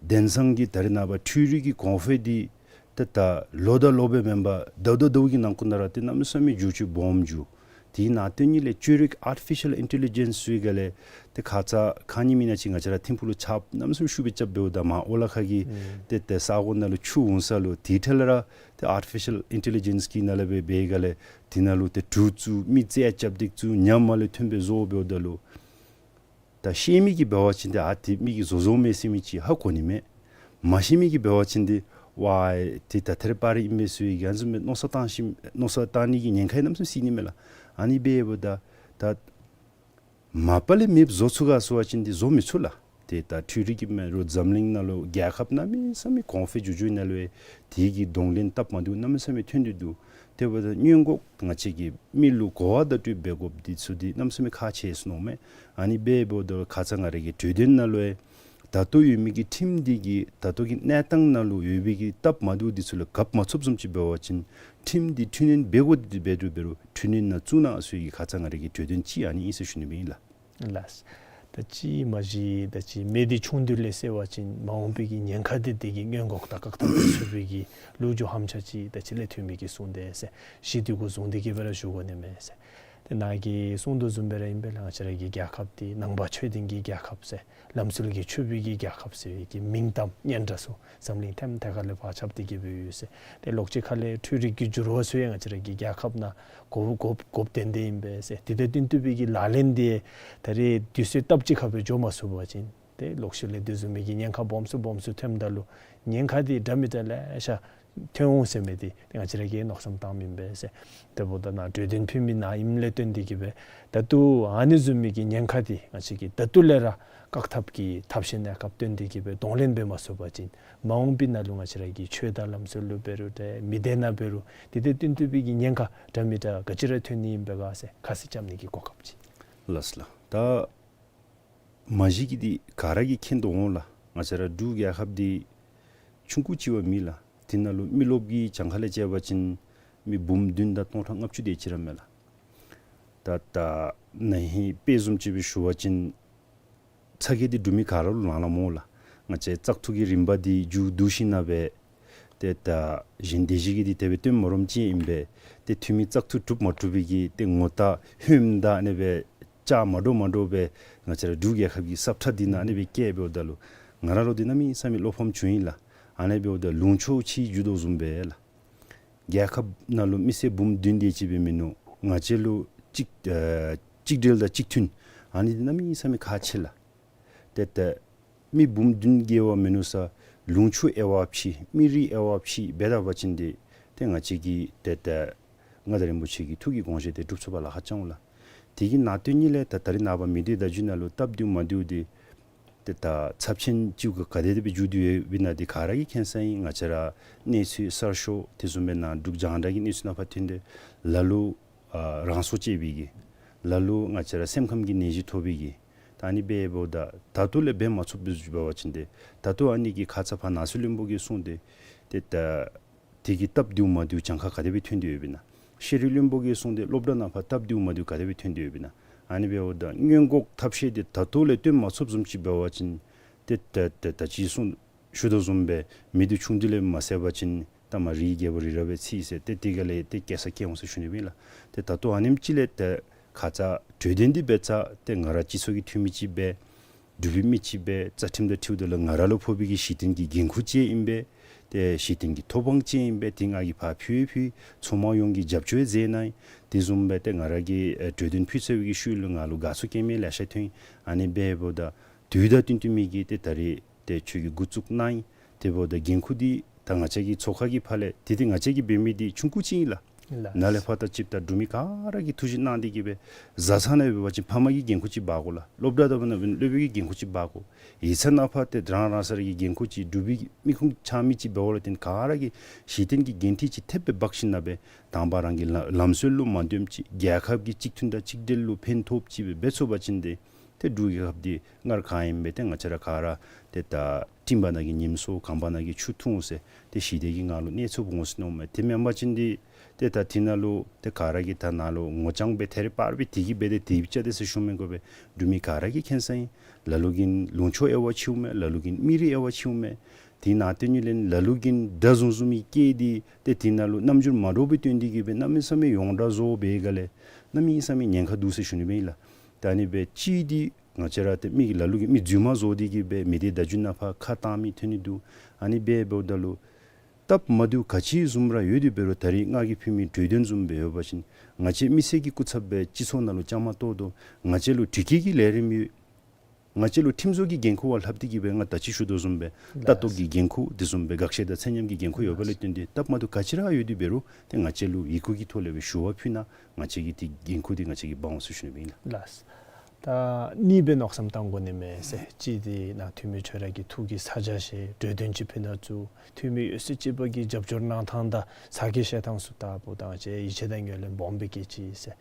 དེང་སང་གི་ད་རེས་ནངས་པ་འཕྲུལ་རིག་གི་གོང་འཕེལ་འདི་ཏེ་ད་ལོ་དང་ལོ་སྦེ་མེན་པར་ཟླཝ་དང་ཟླཝ་གི་ནང་འཁོད་ནང་ར་ཏེ་གནམ་མེད་ས་མེད་འགྱུར་བཅོས་སྦོམ་འགྱོ། དེ་ནང་དོན་ཉིད་ལས་ཆོས་རིག་ཨར་ཊི་ཕི་ཤལ་ཨིན་ཊེ་ལི་ཇེནསི་ཟེར་ག་ལས་ཏེ་ཁ་ཙ་ཁ་ཉིནམ་ཨིན་ན་ཅིག་ང་བཅས་ར་ཐིམ་ཕུག་ལུ་ཆརཔ་གནམ་མེད་ས་མེད་ཤུགས་སྦེ་རྐྱབ་འབདཝ་ད་མར་ཨོ་ལ་ཁ་གིས་ཨུམ་ཏེ་ཏེ་ས་གོ་ནང་ལུ་ཆུ་འོང་ས་ལུ་དེ་འཕྲལ་ལས་ར་ཏེ་ཨར་ཊི་ཕི་ཤལ་ཨིན་ཊེ་ལི་ཇེནསི་གི་ནང་ལས་སྦེ་འབད་ག་ལས་དེ་ནང་ལུ་ཏེ་གྲུ་བཙུགས་མི་རྩལ་རྐྱབ་སྟེ་བཙུགས་ཉམས་མ་ལས་ཐོན་སྦེ་བཟོ་འབདཝ་ད་ལུ་ད་ཤེས་མི་གིས་འབད་བ་ཅིན་ཏེ་ཨ་དེ་མི་གིས་བཟོ་བཟོཝ་མས་ཟེར་མི་ཅིག་ཧ་གོ་ནི་མས། མ་ཤེས་མི་གིས་འབད་བ་ཅིན་ཏེ་ཝའེ་ཏེ་ད་ཐད་རི་བ་རི་ཨིན་པས་ཟེར་ཡང་ཟེར་མི་མནོ་བསམ་བཏང་ཞིནམ་མནོ་བསམ་བཏང་ནི་གི་ཉེན་ཁ་ཡང་གནམ་མེད་ས་མེད་སྲིད་ནི་མས་ལགས། ཨ་ནི་འབདཝ་ད་ད་མ་པ་ལས་མེདཔ་བཟོ་ཚུགས་ག་ཟེར་བ་ཅིན་ཏེ་བཟོ་མི་ཚུགས་ལགས། ཏེ་ད་འཕྲུལ་རིག་གི་མེན་རུང་འཛམ་གླིང་ནང་ལུ་རྒྱལ་ཁབ་གནམ་མེད་ས་མེད་གོང་འཕེལ་འགྱོ་འགྱོཝ་ཨིན་ན་ལུ་དེ་གི་གདོང་ལེན་སྟབས་མ་བདེཝ་གནམ་མེད་ས་མེད་ཐོན་ཏེ་འདུག། དེ་འབདཝ་ད་སྔོན་འགོག་ང་བཅས་ཀྱིས་མི་ལུ་གོ་བ་བརྡ་སྤྲོད་འབད་དགོཔ་འདི་ཚུ་འདི་གནམ་མེད་ས་མེད་ཁག་ཆེ་ཟེར་མནོཝ་མས། ཨ་ནི་འབདཝ་ད་ཁ་ཙ་ང་ར་གི་གྲོས་དོན་ནང་ལུ་ཡང་ད་ལྟོ་ཡོད་མི་གི་ཁྲིམས་འདི་གིས་ད་ལྟོ་གི་གནས་སྟངས་ནང་ལུ་ཡོད་པའི་གི་སྟབས་མ་བདེཝ་འདི་ཚུ་ལུ་གབ་མ་ཚུགསཔ་བཟུམ་ཅིག་འབད་བ་ཅིན་ཁྲིམས་འདི་འཕྲི་སྣོན་འབད་དགོ་འདི་འབད་རུང་འབད་རུང་འཕྲི་སྣོན་ནང་བཙུགས་གནང་ཟེར་གྱི་ཁ་ཙ་ང་ར་གི་གྲོས་དོན་ཅིག་ཨ་ནི་ཨིན་ཟེར་ཞུ་ནི་སྦེ་ཨིན་ལགས། ལགས། ད་ཅི་མ་གཞི་ད་ཅི་མེ་འདི་ཆུང་དུས་ལས་སེལ་བ་ཅིན་མ་འོངས་པའི་གི་ཉེན་ཁ་འདི་དེ་གིས་སྔོན་འགོག་དང་བཀག་ཐབས་ཚུགས་པའི་གི་ལོ་རྒྱུས་ཧམ་ཆ་ཅིག་ད་ཅི་ལས་ཐོན་མི་གིས་གསུངས་ཏེ་ཟེར་གཞི་འདི་གུ་བཟུང་སྟེ་གི་སྦེ་ར་ཞུ་དགོ་ནི་མས་ཟེར། ཏེ་ནཱ་གིས་གསུང་དོ་བཟུམ་སྦེ་ར་ཨིན་པས་ལགས། ང་བཅས་ར་གི་རྒྱལ་ཁབ་འདི་ནང་པ་ཆོས་ལྡན་གྱི་རྒྱལ་ཁབ་ཟེར་ལམ་སྲོལ་གྱི་ཆོས་པའི་གི་རྒྱལ་ཁབ་ཟེར་བའི་གི་མིང་གཏམ་སྙན་གྲགས་ཚུ་འཛམ་གླིང་ཐེམ་ཐེ་ཁ་ལས་ཕར་ཁྱབ་སྟེ་གི་སྦེ་ཡོད་ཟེར། ཏེ་ལོག་ཅིག་ཁ་ལས་འཕྲུལ་རིག་གི་འགྱུར་བ་ཚུ་ཡང་ང་བཅས་ར་གི་རྒྱལ་ཁབ་ནང་དགོ་དགོ་དགོཔ་ཏན་ཏན་ཨིན་པས་ཟེར། དེ་དང་བསྟུན་ཏེ་སྦེ་གི་ལག་ལེན་འདི་ད་རེས་དུས་ཚོད་སྟབས་གཅིག་ཁར་སྦེ་འགྱོ་མ་ཚུགས་པ་ཅིན་ཏེ་ལོག་ཤུལ་ལས་དེ་བཟུམ་མའི་གི་ཉེན་ཁ་སྦོམ་སུ་སྦོམ་སུ་ཐོནམ་ད་ལུ་ཉེན་ཁ་འདི་འདྲ་མི་འདྲ་ལེ་ཤ་ཐོན་འོང་ཟེར་མི་འདི་ང་བཅས་ར་གིས་མནོ་བསམ་བཏངམ་ཨིན་པས་ཟེར། དེ་འབདཝ་ད་ནཱ་གྲོས་དོན་ཕུལ་མི་ནཱ་ཨིནམ་ལས་བརྟེན་ཏེ་གི་སྦེ་ད་ལྟོ་ཨ་ནི་བཟུམ་མའི་གི་ཉེན་ཁ་འདི་ང་བཅས་ཀྱིས་ད་ལྟོ་ལས་ར་བཀག་ཐབས་ཀྱི་ཐབས་ཤེས་གནས་སྐབས་བཏོན་ཏེ་གི་སྦེ་གདོང་ལེན་འབད་མ་ཚུགས་པ་ཅིན་མ་འོངས་པའི་ནང་ལུ་ང་བཅས་ར་གི་ཆོས་དང་ལམ་སྲོལ་ལུ་འབད་རུང་ཏེ་མི་སྡེ་ནང་འབད་རུང་དེ་དང་བསྟུན་ཏེ་སྦེ་གི་ཉེན་ཁ་འདྲ་མི་འདྲ་ག་ཅི་ར་ཐོན་ནི་ཨིན་པས་ག་ཟེར་ཁ་གསལ་རྐྱབ་ནི་གི་གོ་སྐབས་ཅིག། ལགས་ལགས། ད་མ་གཞི་གི་འདི་ག་ར་གིས་མཁྱེན་དོ་འོང་ལགས། ང་བཅས་ར་འབྲུག་རྒྱལ་ཁབ་འདི་ཆུང་ཀུ་ཅིག་བ་མེན་ལགས། དེ་ནང་ལུ་མི་རློབས་ཀྱི་གྱངས་ཁ་ལས་བཅད་པ་ཅིན་མི་འབུམ་བདུན་དང་སྟོང་ཕྲག་ལྔ་བཅུ་དེ་ཅིག་ར་མས་ལགས། ད་ད་ན་ཧིང་དཔེ་བཟུམ་ཅིག་སྦེ་ཞུ་བ་ཅིན་ཚ་གྱང་འདི་འབྲུག་མི་ག་ར་ལུ་ལང་ལང་སྨོ་ལགས། ང་བཅས་བཙག་འཐུ་གི་རིམ་པ་འདི་མཇུག་བསྡུ་ཞིནམ་ལས་སྦེ་ཏེ་ད་གཞན་སྡེ་བཞི་གིས་འདི་དེ་སྦེ་སྟོནམ་མ་རུངམ་ཅིག་ཨིན་པས། ཏེ་འཐུས་མི་བཙག་འཐུ་གྲུབ་མ་གྲུབ་པའི་གི་ཏེ་ངོ་རྟགས་ཧོནམ་ད་ཨ་ནི་སྦེ་བཅའ་མར་འདྲོགས་མར་འདྲོགས་སྦེ་ང་བཅས་ར་འབྲུག་རྒྱལ་ཁབ་ཀྱི་ས་ཁྲ་འདི་ནང་ཨ་ནི་སྦེ་བཀལ་འབདཝ་ད་ལུ་ང་ར་ལུ་འདི་གནམ་མེད་ས་མེད་བློ་ཕམ་བྱུང་ཡི་ལགས། ཨ་ནི་འབདཝ་ད་ལུང་ཕྱོགས་ཅིག་བརྒྱུད་དོ་བཟུམ་སྦེ་ལགས། རྒྱལ་ཁབ་ནང་ལུ་མི་སེར་འབུམ་བདུན་དེ་ཅིག་སྦེ་མིན་ནུག། ང་བཅས་ལུ་གཅིག་ཨ་གཅིག་སྒྲིལ་དང་གཅིག་མཐུན་ཨ་ནི་འདི་གནམ་མེད་ས་མེད་ཁག་ཆེ་ལགས། ཏེ་ད་མི་འབུམ་བདུན་བརྒལ་བ་མིན་ནུག་ས་ལུང་ཕྱོགས་དབྱེ་བ་ཕྱེ་མི་རིགས་དབྱེ་བ་ཕྱེ་འབད་ད་པ་ཅིན་འདི་ཏེ་ང་བཅས་ཀྱི་ཏེ་ད་མངའ་བདག་རིན་པོ་ཆེ་གི་ཐུགས་ཀྱི་དགོངས་བཞེད་དེ་འགྲུབ་ཚུགས་པར་ལཱ་ཁག་ཅིག་འོང་ལགས། དེ་གི་ནང་དོན་ཉིད་ལས་ད་ད་རེས་ནངས་པ་མི་སྡེ་བརྡ་བརྒྱུད་ནང་ལུ་སྟབས་བདེཝ་མ་བདེཝ་འདི་ཏེ་ད་ཚབས་ཆེན་ཅིག་ག་ག་དེ་དེ་སྦེ་འགྱོ་དོ་ཡོདཔ་ཨིན་ན་འདི་ག་ར་གིས་མཁྱེན་གསལ་ཨིན། ང་བཅས་ར་གནས་ཚུལ་གསར་ཤོག་དེ་བཟུམ་སྦེ་ནཱ་འབྲུག་རྒྱང་བསྒྲགས་ཀྱི་གནས་ཚུལ་ནང་ཕར་ཐོན་ཏེ་ལ་ལུ་ཨ་རང་སྲོག་བཅད་པའི་གི་ལ་ལུ་ང་བཅས་ར་སེམས་ཁམས་ཀྱི་ནད་གཞི་ཐོབ་པའི་གི་ད་ཨ་ནི་སྦེ་འབདཝ་ད་ད་ལྟོ་ལས་འབད་མ་ཚུགསཔ་འབད་བ་ཅིན་ཏེ་ད་ལྟོ་ཨ་ནི་གི་ཁ་ཙ་ཕར་ནང་སྲིད་བློན་པོ་གིས་གསུངས་ཏེ་ཏེ་ད་དེ་གི་སྟབས་བདེཝ་མ་བདེཝ་གྱངས་ཁ་ག་དེ་སྦེ་ཐོན་ཏེ་ཡོདཔ་ཨིན་ན། ཤེས་རིག་བློན་པོ་གིས་གསུངས་ཏེ་སློབ་གྲྭ་ནང་ཕར་སྟབས་བདེཝ་མ་བདེཝ་ག་དེ་སྦེ་ཐོན་ཏེ་ཡོདཔ་ཨིན་ན། ཨ་ནི་འབདཝ་ད་སྔོན་འགོག་ཐབས་ཤེས་འདི་ད་ལྟོ་ལས་བཏོན་མ་ཚུགསཔ་བཟུམ་ཅིག་འབད་བ་ཅིན་ཏེ་ད་ད་ད་ཅི་གསུངས་ཞུ་དོ་བཟུམ་སྦེ་མི་འདི་ཆུང་དུས་ལས་མ་བསད་པ་ཅིན་ད་མར་རིའི་རྒྱལ་པོ་རི་རབ་སྦེ་ཚིག་ཟེར་ཏེ་དེ་ག་ལས་ཏེ་སྐྱེ་ས་སྐྱེ་འོང་ཟེར་ཞུ་ནི་ཨིན་ལགས། ཏེ་ད་ལྟོ་ཨ་ནེམ་ཅིག་ལས་ཏེ་ཁ་ཙ་གྲོས་དོན་འདི་འབད་ཚར་ཏེ་ང་ར་སྤྱི་ཚོགས་ཀྱི་འཐུས་མི་ཅིག་སྦེ་འབྲུག་པའི་མི་ཅིག་སྦེ་རྩ་ཁྲིམས་དང་འཁྲིལཝ་ད་ལུ་ང་ར་ལུ་ཕོག་པའི་གི་གཞི་རྟེན་གྱི་འགན་ཁུར་ཅིག་ཨིན་པས། ཏེ་གཞི་རྟེན་གྱི་ཐོབ་དབང་ཅིག་ཨིན་པས། ཏེ་ང་གིས་ཕར་ཕུལ་ཕུལ་ཚོགས་མང་ཡོངས་ཀྱིས་རྒྱབ་སྐྱོར་མཛད་གནང་། དེ་བཟུམ་སྦེ་ཏེ་ང་ར་གིས་ཨེ་གྲོས་དོན་ཕུལ་ཚར་བའི་གི་ཤུལ་ལུ་ང་ལུ་དགའ་ཚོར་སྐྱེ་མི་ལེ་ཤ་ཐོན། ཨ་ནི་སྦེ་འབདཝ་ད་དུས་དང་བསྟུན་ཏེ་མི་གིས་ཏེ་ད་རེས་ཏེ་ཁྱོད་ཀྱིས་འགོ་བཙུགས་གནང་ཡི། དེ་འབདཝ་ད་འགན་ཁུར་འདི་ད་ང་བཅས་ཀྱི་ཚོགས་ཁང་གི་ཕར་ལས་ཏེ་ཏེ་ང་བཅས་ཀྱིས་འབད་མི་འདི་ཆུང་ཀུ་ཅིག་ཨིན་ལགས། ལགས། ནཱ་ལས་ཕར་ད་ཅིག་ད་འབྲུག་མི་ག་ར་གིས་ཐུགས་བཞེད་གནང་སྟེ་གི་སྦེ་བཟའ་ཚང་ནང་འབད་བ་ཅིན་ཕམ་གི་འགན་ཁུར་ཅིག་འབག་དགོ་ལགས། སློབ་གྲྭ་ད་འབད་ན་སློབ་དཔོན་གྱི་འགན་ཁུར་ཅིག་འབག་དགོ། ཡིག་ཚང་ནང་ཕར་ཏེ་རང་རང་ས་ར་གི་འགན་ཁུར་ཅིག་འབྲུག་པའི་མི་ཁུངས་འཆང་མི་ཅིག་འབདཝ་ལས་བརྟེན་ག་ར་གིས་གཞི་རྟེན་གྱི་འགན་འཁྲི་ཅིག་ཐེབས་སྦེ་འབག་ཞིནམ་ལས་སྦེ་དང་པ་རང་གི་ལ་ལམ་སྲོལ་ལུ་མ་འདོནམ་ཅིག་རྒྱལ་ཁབ་ཀྱི་གཅིག་མཐུན་དང་གཅིག་སྒྲིལ་ལུ་ཕན་ཐོགས་ཅིག་སྦེ་འབད་ཚུགས་པ་ཅིན་ཏེ་ཏེ་འབྲུག་རྒྱལ་ཁབ་འདི་སྔར་ག་ཨིནམ་སྦེ་ཏེ་ང་བཅས་ར་ག་ར་ ཏེ་ད་སྤྲིན་པ་ནང་གི་ཉིམ་སོ་གངས་པ་ནང་གི་ཆུ་འཐུང་ཟེར་ཏེ་ཞི་བདེ་གི་ངང་ལུ་གནས་ཚུགསཔ་འོང་ཟེར་མནོཝ་མས། དེ་མེན་པ་ཅིན་འདི་ཏེ་ད་དེ་ནང་ལུ་ཏེ་ག་ར་གིས་ད་ནཱ་ལུ་ངོ་རྐྱང་སྦེ་ཐད་རི་བ་རི་སྦེ་དེ་གིས་འབད་དེ་དེ་སྦེ་རྐྱབ་དེས་ཟེར་ཞུ་མི་དགོ་པས། འབྲུག་མི་ག་ར་གིས་མཁྱེན་ས་ཨིན། ལ་ལུ་གིས་ལུང་ཕྱོགས་དབྱེ་བ་ཕྱེཝ་མས། ལ་ལུ་གིས་མི་རིགས་དབྱེ་བ་ཕྱེཝ་མས། དེ་ནང་དོན་ཉིད་ལས་ལ་ལུ་གིས་དགྲ་བཟུམ་བཟུམ་མའི་སྐད་འདི་ཏེ་དེ་ནང་ལུ་རྣམ་འགྱུར་མ་འདྲཝ་སྦེ་སྟོན་ཏེ་གིས་སྦེ་གནམ་མེད་ས་མེད་ཡོངས་གྲགས་བཟོ་བའི་སྒང་ལས་གནམ་མེད་ས་མེད་ཉེན་ཁ་འདུག་ཟེར་ཞུ་ནི་སྦེ་ཨིན་ལགས། ད་ཨ་ནི་སྦེ་གཅིག་འདི་ང་བཅས་ར་ཏེ་མི་གིས་ལ་ལུ་གིས་མི་རྫུན་མ་བཟོ་སྟེ་གིས་སྦེ་མི་སྡེ་བརྡ་བརྒྱུད་ནང་ཕར་ཁ་བཏང་མི་ཐོན་ནི་འདུག། ཨ་ནི་སྦེ་འབདཝ་ད་ལུ་སྟབས་མ་བདེཝ་ག་ཅི་བཟུམ་ར་ཡོད་དེ་འབད་རུང་ད་རིས་ང་གིས་ཕུལ་མི་གྲོས་དོན་བཟུམ་སྦེ་ཡོད་པ་ཅིན་ང་བཅས་མི་སེར་གྱི་སྐུ་ཚབ་སྦེ་སྤྱི་ཚོགས་ནང་ལུ་བཅའ་མར་གཏོགས་དོ། ང་བཅས་ལུ་དྲི་བཀོད་ཀྱི་ལས་རིམ་ཡོད། ང་བཅས་ལུ་ཁྲིམས་བཟོ་གི་འགན་ཁུར་བ་ལྷག་སྟེ་གིས་སྦེ་ང་ད་ཅི་ཞུ་དོ་བཟུམ་སྦེ་ལྟ་རྟོག་གི་འགན་ཁུར་དེ་བཟུམ་སྦེ་དགག་བཞག་དང་ཚད་མཉམ་གྱི་འགན་ཁུར་ཡོད་པ་ལས་བརྟེན་ཏེ་སྟབས་མ་བདེཝ་ག་ཅི་ར་ཡོད་དེ་འབད་རུང་ཏེ་ང་བཅས་ལུ་ཡི་གུ་གི་ཐོག་ལས་སྦེ་ཞུ་བ་ཕུལ་ན་ང་བཅས་ཀྱིས་ཏེ་འགན་ཁུར་འདི་ང་བཅས་ཀྱིས་འབག་འོང་ཟེར་ཞུ་ནི་སྦེ་ཨིན་ལགས། ལགས། ད་གཉིས་སྦེ་མནོ་བསམ་བཏང་དགོ་ནི་མས་ཟེར། གཅིག་འདི་ནཱ་འཐུས་མི་ཁྱོད་ར་གིས་ཐུགས་ཀྱི་ཚ་གྱང་བཞེས་གྲོས་དོན་ཅིག་ཕུལ་ནི་ཚུ་འཐུས་མི་ཡོད་ཚད་ཅིག་པ་གི་རྒྱབ་སྐྱོར་གནང་ཐངས་དང་ཚ་གྱང་བཞེས་ཐངས་ཚུ་ལྟ་བུ་དང་བཅས་ཡིད་ཆེས་དང་ངོས་ལེན་སྦོམ་སྦེ་བསྐྱེད་ཅི་ཟེར།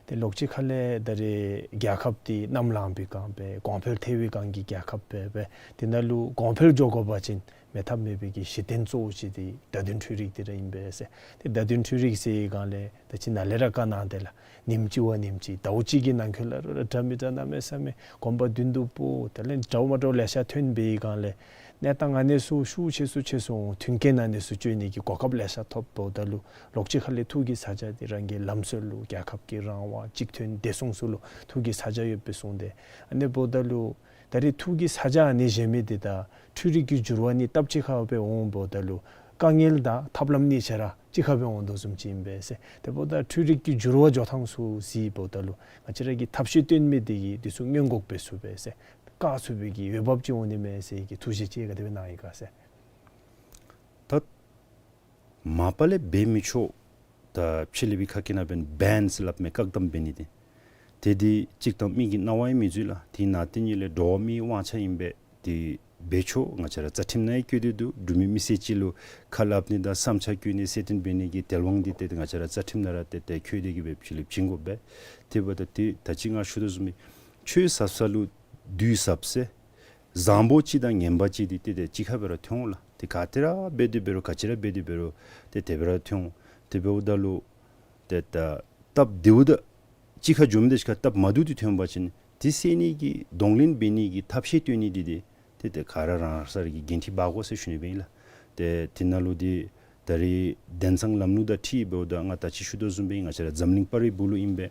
ཏེ་ལོགས་གཅིག་ཁ་ལས་ད་རེས་རྒྱལ་ཁབ་འདི་གནམ་ལངས་པའི་སྒང་སྦེ་གོང་འཕེལ་ཐལ་བའི་སྒང་གི་རྒྱལ་ཁབ་སྦེ་སྦེ་དེ་ནང་ལུ་གོང་འཕེལ་འགྱོ་དགོ་པ་ཅིན་མེད་ཐབས་མེད་པའི་གི་གཞི་རྟེན་གཙོ་བོ་ཅིག་འདི་བརྡ་དོན་འཕྲུལ་རིག་འདི་ར་ཨིན་པས་ཟེར། ཏེ་བརྡ་དོན་འཕྲུལ་རིག་ཟེར་བའི་སྒང་ལས་ད་ཅི་ནཱ་ལས་ར་བཀའ་གནང་དེ་ལགས། ཉིནམ་གཅིག་བ་ཉིནམ་གཅིག་ཟླཝ་གཅིག་གི་ནང་འཁོད་ལས་ར་འདྲ་མི་འདྲ་གནམ་མེད་ས་མེད་གོམ་པ་མདུན་དུ་སྤོ་དེ་ལས་འདྲཝ་མ་འདྲཝ་ལེ་ཤ་ཐོན་པའི་སྒང་ལས་གནས་སྟངས་ཨ་ནི་ཚུ་ཤུགས་ཆེ་སུ་ཆེ་སུ་འོང་། མཐུན་རྐྱེན་ཨ་ནི་ཚུ་སྤྱོད་ནི་གི་གོ་སྐབས་ལེ་ཤ་ཐོབ་འབདཝ་ད་ལུ་ལོགས་གཅིག་ཁ་ལས་ཐུགས་ཀྱི་ཚ་གྱང་འདི་རང་གི་ལམ་སྲོལ་ལུ་རྒྱལ་ཁབ་ཀྱི་རང་དབང་གཅིག་མཐུན་བདེ་སྲུང་ཚུ་ལུ་ཐུགས་ཀྱི་ཚ་གྱང་ཡོདཔ་སྦེ་གསུངས་ཏེ། ཨ་ནི་འབདཝ་ད་ལུ་ད་རེས་ཐུགས་ཀྱི་ཚ་གྱང་ཨ་ནི་བཞེས་མི་འདི་དང་འཕྲུལ་རིག་གི་འགྱུར་བ་གཉིས་སྟབས་གཅིག་ཁར་སྦེ་འོང་འབདཝ་ད་ལུ་དཀའ་ངལ་དང་ཐབས་ལམ་གཉིས་ཆ་ར་གཅིག་ཁར་སྦེ་འོང་དོ་བཟུམ་ཅིག་ཨིན་པས་ཟེར། དེ་འབདཝ་ད་འཕྲུལ་རིག་གི་འགྱུར་བ་འགྱོ་ཐངས་ཚུ་གཟིགས་འབདཝ་ད་ལུ་ང་བཅས་ར་གིས་ཐབས་ཤེས་བཏོན་མི་འདི་གིས་འདི་ཚུ་སྔོན་འགོག་འབད་ཚུགས་པས་ཟེར། བཀག་ཚུགས་པའི་གི་འོས་འབབ་ཅིག་འོང་ནི་མས་ཟེར་གྱི་ཐུགས་བཞེད་ཅིག་ག་དེ་སྦེ་གནང་ཡི་ག་ཟེར། ད་མ་པ་ལས་འབད་མི་ཆོག། ད་ཕྱི་གླིང་པའི་ཁ་སྐད་ནང་འབདན་བེནསི་སླབ་མས། བཀག་དམ་འབད་ནི་འདི། དེ་འདི་གཅིག་དང་མི་གི་རྣ་བ་ཡང་མི་འཛུལ་ལགས། དེ་ནང་དོན་ཉིད་ལས་འགྲོ་བ་མིའི་དབང་ཆ་ཨིན་པས། དེ་འབད་ཆོག། ང་བཅས་ར་རྩ་ཁྲིམས་ནང་ཡང་བཀོད་དེ་འདུག། འབྲུག་མི་མི་སེར་ཅིག་ལུ་ཁ་སླབ་ནི་དང་བསམ་འཆར་བཀོད་ནི་གསལ་སྟོན་འབད་ནི་གི་དལ་དབང་འདི་ཏེ་ང་བཅས་ར་རྩ་ཁྲིམས་ནང་ར་ཏེ་ཏེ་བཀོད་དེ་གིས་སྦེ་ཕྱི་ལུ་བྱིན་དགོ་པས། དེ་འབདཝ་ད་ཏེ་ད་ཅི་ང་ཞུ་དོ་བཟུམ་སྦེ་ཆོས་ཟབ་ས་ལུ་བདུད་ཟབ་ཟེར། བཟང་པོ་ཅིག་དང་ངན་པ་ཅིག་འདི་ཏེ་ཏེ་གཅིག་ཁར་སྦེ་ར་ཐོན་འོང་ལགས། ཏེ་ག་ཏེ་ར་འབད་དེ་འབད་རུང་ག་ཅི་ར་འབད་དེ་འབད་རུང་ཏེ་དེ་སྦེ་ར་ཐོན་འོང་། དེ་འབདཝ་ད་ལུ་ཏེ་ད་སྟབས་བདེཝ་དང་གཅིག་ཁར་འགྱོ་མི་དང་གཅིག་ཁར་སྟབས་མ་བདེཝ་འདི་ཐོན་པ་ཅིན་དེ་སེལ་ནི་གི་གདོང་ལེན་འབད་ནི་གི་ཐབས་ཤེས་སྟོན་ནི་འདི་ཏེ་ཏེ་ཏེ་ག་ར་རང་རང་སོ་སོ་གིས་འགན་འཁྲི་འབག་དགོ་ཟེར་ཞུ་ནི་སྦེ་ཨིན་ལགས། ཏེ་དེ་ནང་ལུ་འདི་ད་རེས་དོན་ཚན་ལམ་ལུགས་དང་འཁྲིལ་འབདཝ་ད་ང་ད་ཅི་ཞུ་དོ་བཟུམ་སྦེ་ང་བཅས་ར་འཛམ་གླིང་པར་རིས་སྦུག་ལུ་ཨིན་པས།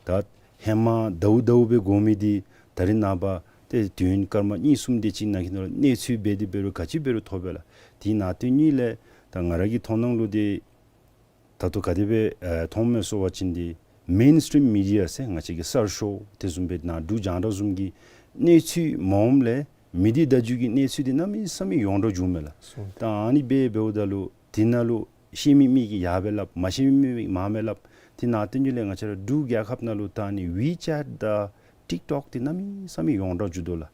ད་ཧེ་མ་ཟླཝ་ཟླཝ་སྦེ་འགོར་མི་འདི་ད་རེས་ནངས་པ་ཏེ་དུས་ཡུན་སྐར་མ་གཉིས་གསུམ་དེ་ཅིག་ནང་གི་ནང་ལུ་གནས་ཚུལ་འབད་དེ་འབད་རུང་ག་ཅི་འབད་རུང་ཐོབ་པས་ལགས། དེ་ནང་དོན་ཉིད་ལས་ད་ང་ར་གི་མཐོང་སྣང་ལུ་འདི་ད་ལྟོ་ག་དེ་སྦེ་ཨེ་མཐོངམ་མས་ཟེར་བ་ཅིན་འདི་མེན་སི་ཊིམ་མི་ཌི་ཡ་ཟེར་ང་བཅས་ཀྱི་གསར་ཤོག་དེ་བཟུམ་སྦེ་ནཱ་འབྲུག་རྒྱང་བསྒྲགས་བཟུམ་གྱི་གནས་ཚུལ་མ་འོངམ་ལས་མི་སྡེ་བརྡ་བརྒྱུད་ཀྱི་གནས་ཚུལ་འདི་གནམ་མེད་ས་མེད་ཡོངས་གྲགས་འགྱོཝ་མས་ལགས། སོང་། ད་ཨ་ནི་སྦེ་འབདཝ་ད་ལུ་དེ་ནང་ལུ་ཤེས་མི་མི་གིས་ཡར་སྦེ་སླབ། མ་ཤེས་མི་མི་གིས་མར་སྦེ་སླབ། དེ་ནང་དོན་ཉིད་ལས་ང་བཅས་ར་འབྲུག་རྒྱལ་ཁབ་ནང་ལུ་ད་ཨ་ནི་ཝི་ཅེཊ་དང་ཊིཀ་ཊོཀ་འདི་གནམ་མེད་ས་མེད་ཡོངས་གྲགས་འགྱོ་དོ་ལགས།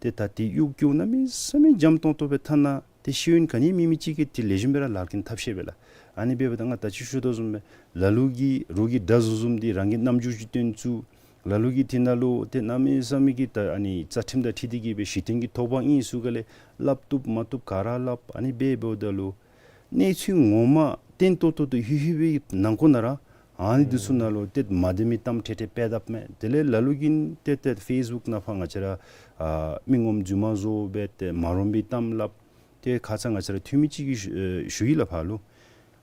ཏེ་ད་འདི་གཡུག་གཡུག་གནམ་མེད་ས་མེད་འཇམ་ཏོང་ཏོ་སྦེ་འཐོན་ན་ཏེ་ཤེས་ཡོན་ག་ནི་མེད་མི་ཅིག་གིས་ཏེ་ལེགས་ཤོམ་སྦེ་ར་ལཱ་འགན་ཐབས་ཤེས་འབད་ལགས། ཨ་ནི་འབདཝ་ད་ང་ད་ཅི་ཞུ་དོ་བཟུམ་སྦེ་ལ་ལུ་གིས་རོགས་ཀྱི་དགྲ་བཟུམ་བཟུམ་འདི་རང་གི་རྣམ་འགྱུར་ཅིག་སྟོན་ཚུགས། ལ་ལུ་གིས་དེ་ནང་ལུ་ཏེ་གནམ་མེད་ས་མེད་ཀྱི་ད་ཨ་ནི་རྩ་ཁྲིམས་དང་འཁྲིལ་ཏེ་གིས་སྦེ་གཞི་རྟེན་གྱི་ཐོབ་དབང་ཨིན་ཟེར་ག་ལས་སླབ་བཏུབ་མ་བཏུབ་ག་ར་སླབ། ཨ་ནི་སྦེ་འབདཝ་ད་ལུ་གནས་ཚུལ་ངོ་མ་བརྟན་ཏོག་ཏོ་ཏོ་ཧུ་ཧུ་སྦེ་ནང་འཁོད་ནང་ར་ཨ་ནི་འདི་ཚུ་ནང་ལུ་ཏེ་མ་བདེ་མི་གཏམ་ཏེ་ཏེ་སྤེལ་དཔ་མས། དེ་ལས་ལ་ལུ་གིས་ཏེ་ཏེ་ཕེསི་བུཀ་ནང་ཕར་ང་བཅས་ར་ཨ་མི་ངོམ་རྫུན་མ་བཟོ་སྦེ་ཏེ་མ་རུང་པའི་གཏམ་སླབ། ཏེ་ཁ་ཙ་ང་བཅས་ར་འཐུས་མི་ཅིག་གིས་ཞུ་ཨེ་ཞུ་ཡི་ལགས་ཕར་ལུ།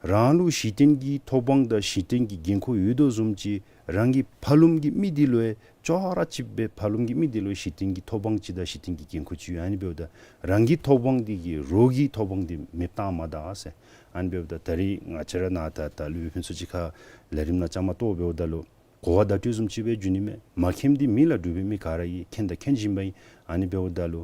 རང་ལུ་གཞི་རྟེན་གྱི་ཐོབ་དབང་དང་གཞི་རྟེན་གྱི་འགན་ཁུར་ཡོད་དོ་བཟུམ་ཅིག་རང་གི་ཕར་ལུངམ་གི་མི་འདི་ལུ་ཡང་ཅོག་ར་གཅིགཔ་སྦེ་ཕར་ལུངམ་གི་མི་འདི་ལུ་གཞི་རྟེན་གྱི་ཐོབ་དབང་ཅིག་དང་གཞི་རྟེན་གྱི་འགན་ཁུར་ཅིག་ཡོད། ཨ་ནི་འབདཝ་ད་རང་གི་ཐོབ་དབང་འདི་གིས་རོགས་ཀྱི་ཐོབ་དབང་འདི་མེདཔ་བཏང་མ་ད་ཟེར། ཨ་ནི་འབདཝ་ད་ད་རེས་ང་བཅས་ར་ནཱ་ད་ད་སློབ་དཔོན་ཕུན་ཚོགས་ཅིག་ཁར་ལས་རིམ་ནང་བཅའ་མར་གཏོགས་འབདཝ་ད་ལུ་གོ་བ་བརྡ་སྤྲོད་བཟུམ་ཅིག་སྦེ་འགྱོ་ནི་མས། མ་མཁྱེནམ་འདི་མེད་ལགས། འབྲུག་པའི་མི་ག་ར་གིས་མཁྱེན་དང་མཁྱེན་བཞིན་པ་ཨིན། ཨ་ནི་འབདཝ་ད་ལུ་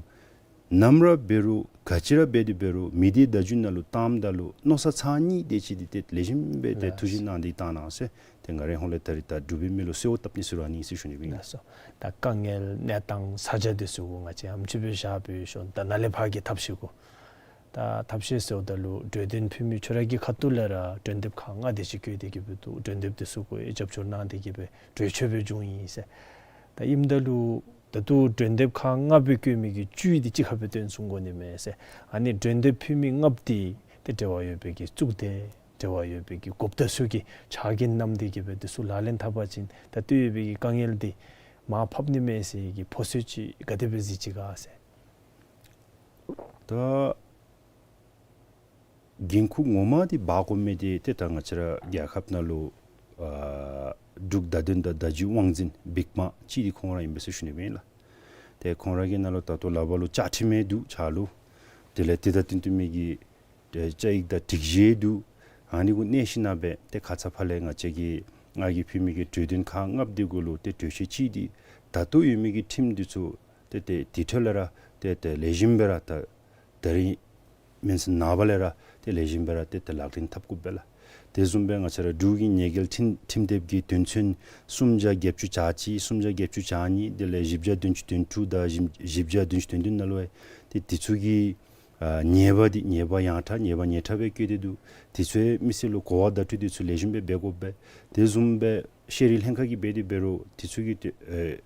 ནམ་ར་འབད་རུང་ག་ཅི་ར་འབད་དེ་འབད་རུང་མི་སྡེ་བརྡ་བརྒྱུད་ནང་ལུ་བཏངམ་ད་ལུ་མནོ་བསམ་ཚར་གཉིས་དེ་ཅིག་འདི་ཏེ་ལེགས་ཤོམ་སྦེ་ཏེ་ཐུགས་བཞེད་གནང་སྟེ་བཏང་གནང་ཟེར། ཏེ་ང་རའི་ཧོངས་ལས་ད་རིས་ད་འབྲུག་པའི་མི་ལུ་གསོལཝ་བཏབ་ནི་ཟེར་རུང་ཨ་ནི་ཨིན་ཟེར་ཞུ་ནི་སྦེ་ཨིན། ལགས་སོ། ད་དཀའ་ངལ་གནས་སྟངས་ཚ་གྱང་འདི་ཚུ་གུ་ང་བཅས་ཨེམ་ཆི་སྦེ་བཞག་སྦེ་ཡོད་ཤོ། ད་ནཱ་ལས་ཕར་གྱི་ཐབས་ཤེས་གུ་ད་ཐབས་ཤེས་ཟེརཝ་ད་ལུ་གྲོས་དོན་ཕུལ་མི་ཁྱོད་ར་གི་ཁ་ཐུག་ལས་ར་གྲོས་འདེབས་ཁག་ལྔ་དེ་ཅིག་བཀོད་དེ་གིས་སྦེ་འདུག། གྲོས་འདེབས་འདི་ཚུ་གུ་ཡང་རྒྱབ་སྐྱོར་གནང་སྟེ་གིས་སྦེ་གྲོས་ཆོད་སྦེ་བྱུང་ཡི་ཟེར། ད་ཨིནམ་ད་ལུ་ ད་ལྟོ་གྲོས་འདེབས་ཁག་ལྔ་སྦེ་བཀོད་མི་གི་བཅུད་འདི་གཅིག་ཁར་སྦེ་བཏོན་ཚུགས་དགོ་ནི་མས་ཟེར། ཨ་ནི་གྲོས་འདེབས་ཕུལ་མི་ལྔ་པོ་འདི་ཏེ་འབྲེལ་བ་ཡོད་པའི་གི་གཙུག་སྡེ་འབྲེལ་བ་ཡོད་པའི་གི་འགོ་བདག་ཚུ་གི་ཕྱག་འགན་བསྣམས་ཏེ་གི་སྦེ་འདི་ཚུ་ལག་ལེན་འཐབ་པ་ཅིན་ད་ལྟོ་ཡོད་པའི་གི་དཀའ་ངལ་འདི་མར་ཕབ་ནི་མས་ཟེར་གི་ཕོ་སོད་ཅིག་ག་དེ་སྦེ་གཟིགས་ཅི་ག་ཟེར། ད་འགན་ཁུར་ངོ་མ་འདི་འབག་དགོ་མི་འདི་ཏེ་ད་ང་བཅས་ར་རྒྱལ་ཁབ་ནང་ལུ་ཨ་འབྲུག་བརྡ་དོན་དང་བརྡ་བརྒྱུད་དབང་འཛིན་བིག་མ་ཅིག་འདི་ཁོང་ར་ཨིན་པས་ཟེར་ཞུ་ནི་སྦེ་ཨིན་ལགས། ཏེ་ཁོང་ར་གི་ནང་ལུ་ད་ལྟོ་ལག་པར་ལུ་བཅའ་ཁྲིམས་ཡང་འདུག་ཕྱག་ལུ། དེ་ལས་དེ་དང་བསྟུན་བསྟུན་མི་གི་ཏེ་བཅའ་ཡིག་དང་སྒྲིག་གཞི་འདུག། ཨ་ནི་གུ་གནས་ཞིནམ་ལས་ཏེ་ཁ་ཙ་ཕར་ལས་ང་བཅས་ཀྱིས་ང་གིས་ཕུལ་མི་གི་གྲོས་དོན་ཁག་ལྔ་པོ་འདི་གུ་ལུ་ཏེ་གྲོས་ཆོད་ཅིག་འདི་ད་ལྟོ་ཡོད་མི་གི་ཁྲིམས་འདི་ཚུ་ཏེ་ཏེ་དེ་འཕྲོ་ལས་ར་ཏེ་ཏེ་ལེགས་ཤོམ་སྦེ་ར་ད་ད་རིས་མེན་ཟེར་ནངས་པ་ལས་ར་ཏེ་ལེགས་ཤོམ་སྦེ་ར་ཏེ་ཏེ་ལག་ལེན་འཐབ་དགོ་པས་ལགས། དེ་བཟུམ་སྦེ་ང་བཅས་ར་འབྲུག་གི་ཉེས་འགེལ་ཁྲིམས་ཁྲིམས་དེབ་ཀྱི་དོན་ཚན་སུམ་བརྒྱ་བརྒྱད་ཅུ་གྱ་གཅིག་སུམ་བརྒྱ་བརྒྱད་ཅུ་གྱ་གཉིས་དེ་ལས་བཞི་བརྒྱ་བདུན་ཅུ་དོན་དྲུག་དང་བཞི་བཞི་བརྒྱ་བདུན་ཅུ་དོན་བདུན་ནང་ལུ་ཡང་ཏེ་དེ་ཚུ་གི་ཨ་ཉེས་པ་འདི་ཉེས་པ་ཡང་དྲགས་ཉེས་པ་ཉེས་དྲགས་སྦེ་བཀོད་དེ་འདུག། དེ་ཚུ་ཡང་མི་སེར་ལུ་གོ་བ་བརྡ་སྤྲོད་འདི་ཚུ་ལེགས་ཤོམ་སྦེ་འབད་དགོ་པས། དེ་བཟུམ་སྦེ་ཤེས་རིག་ལྷན་ཁག་གིས་འབད་དེ་འབད་རུང་དེ་ཚུ་གི་ཏེ་ཨེ་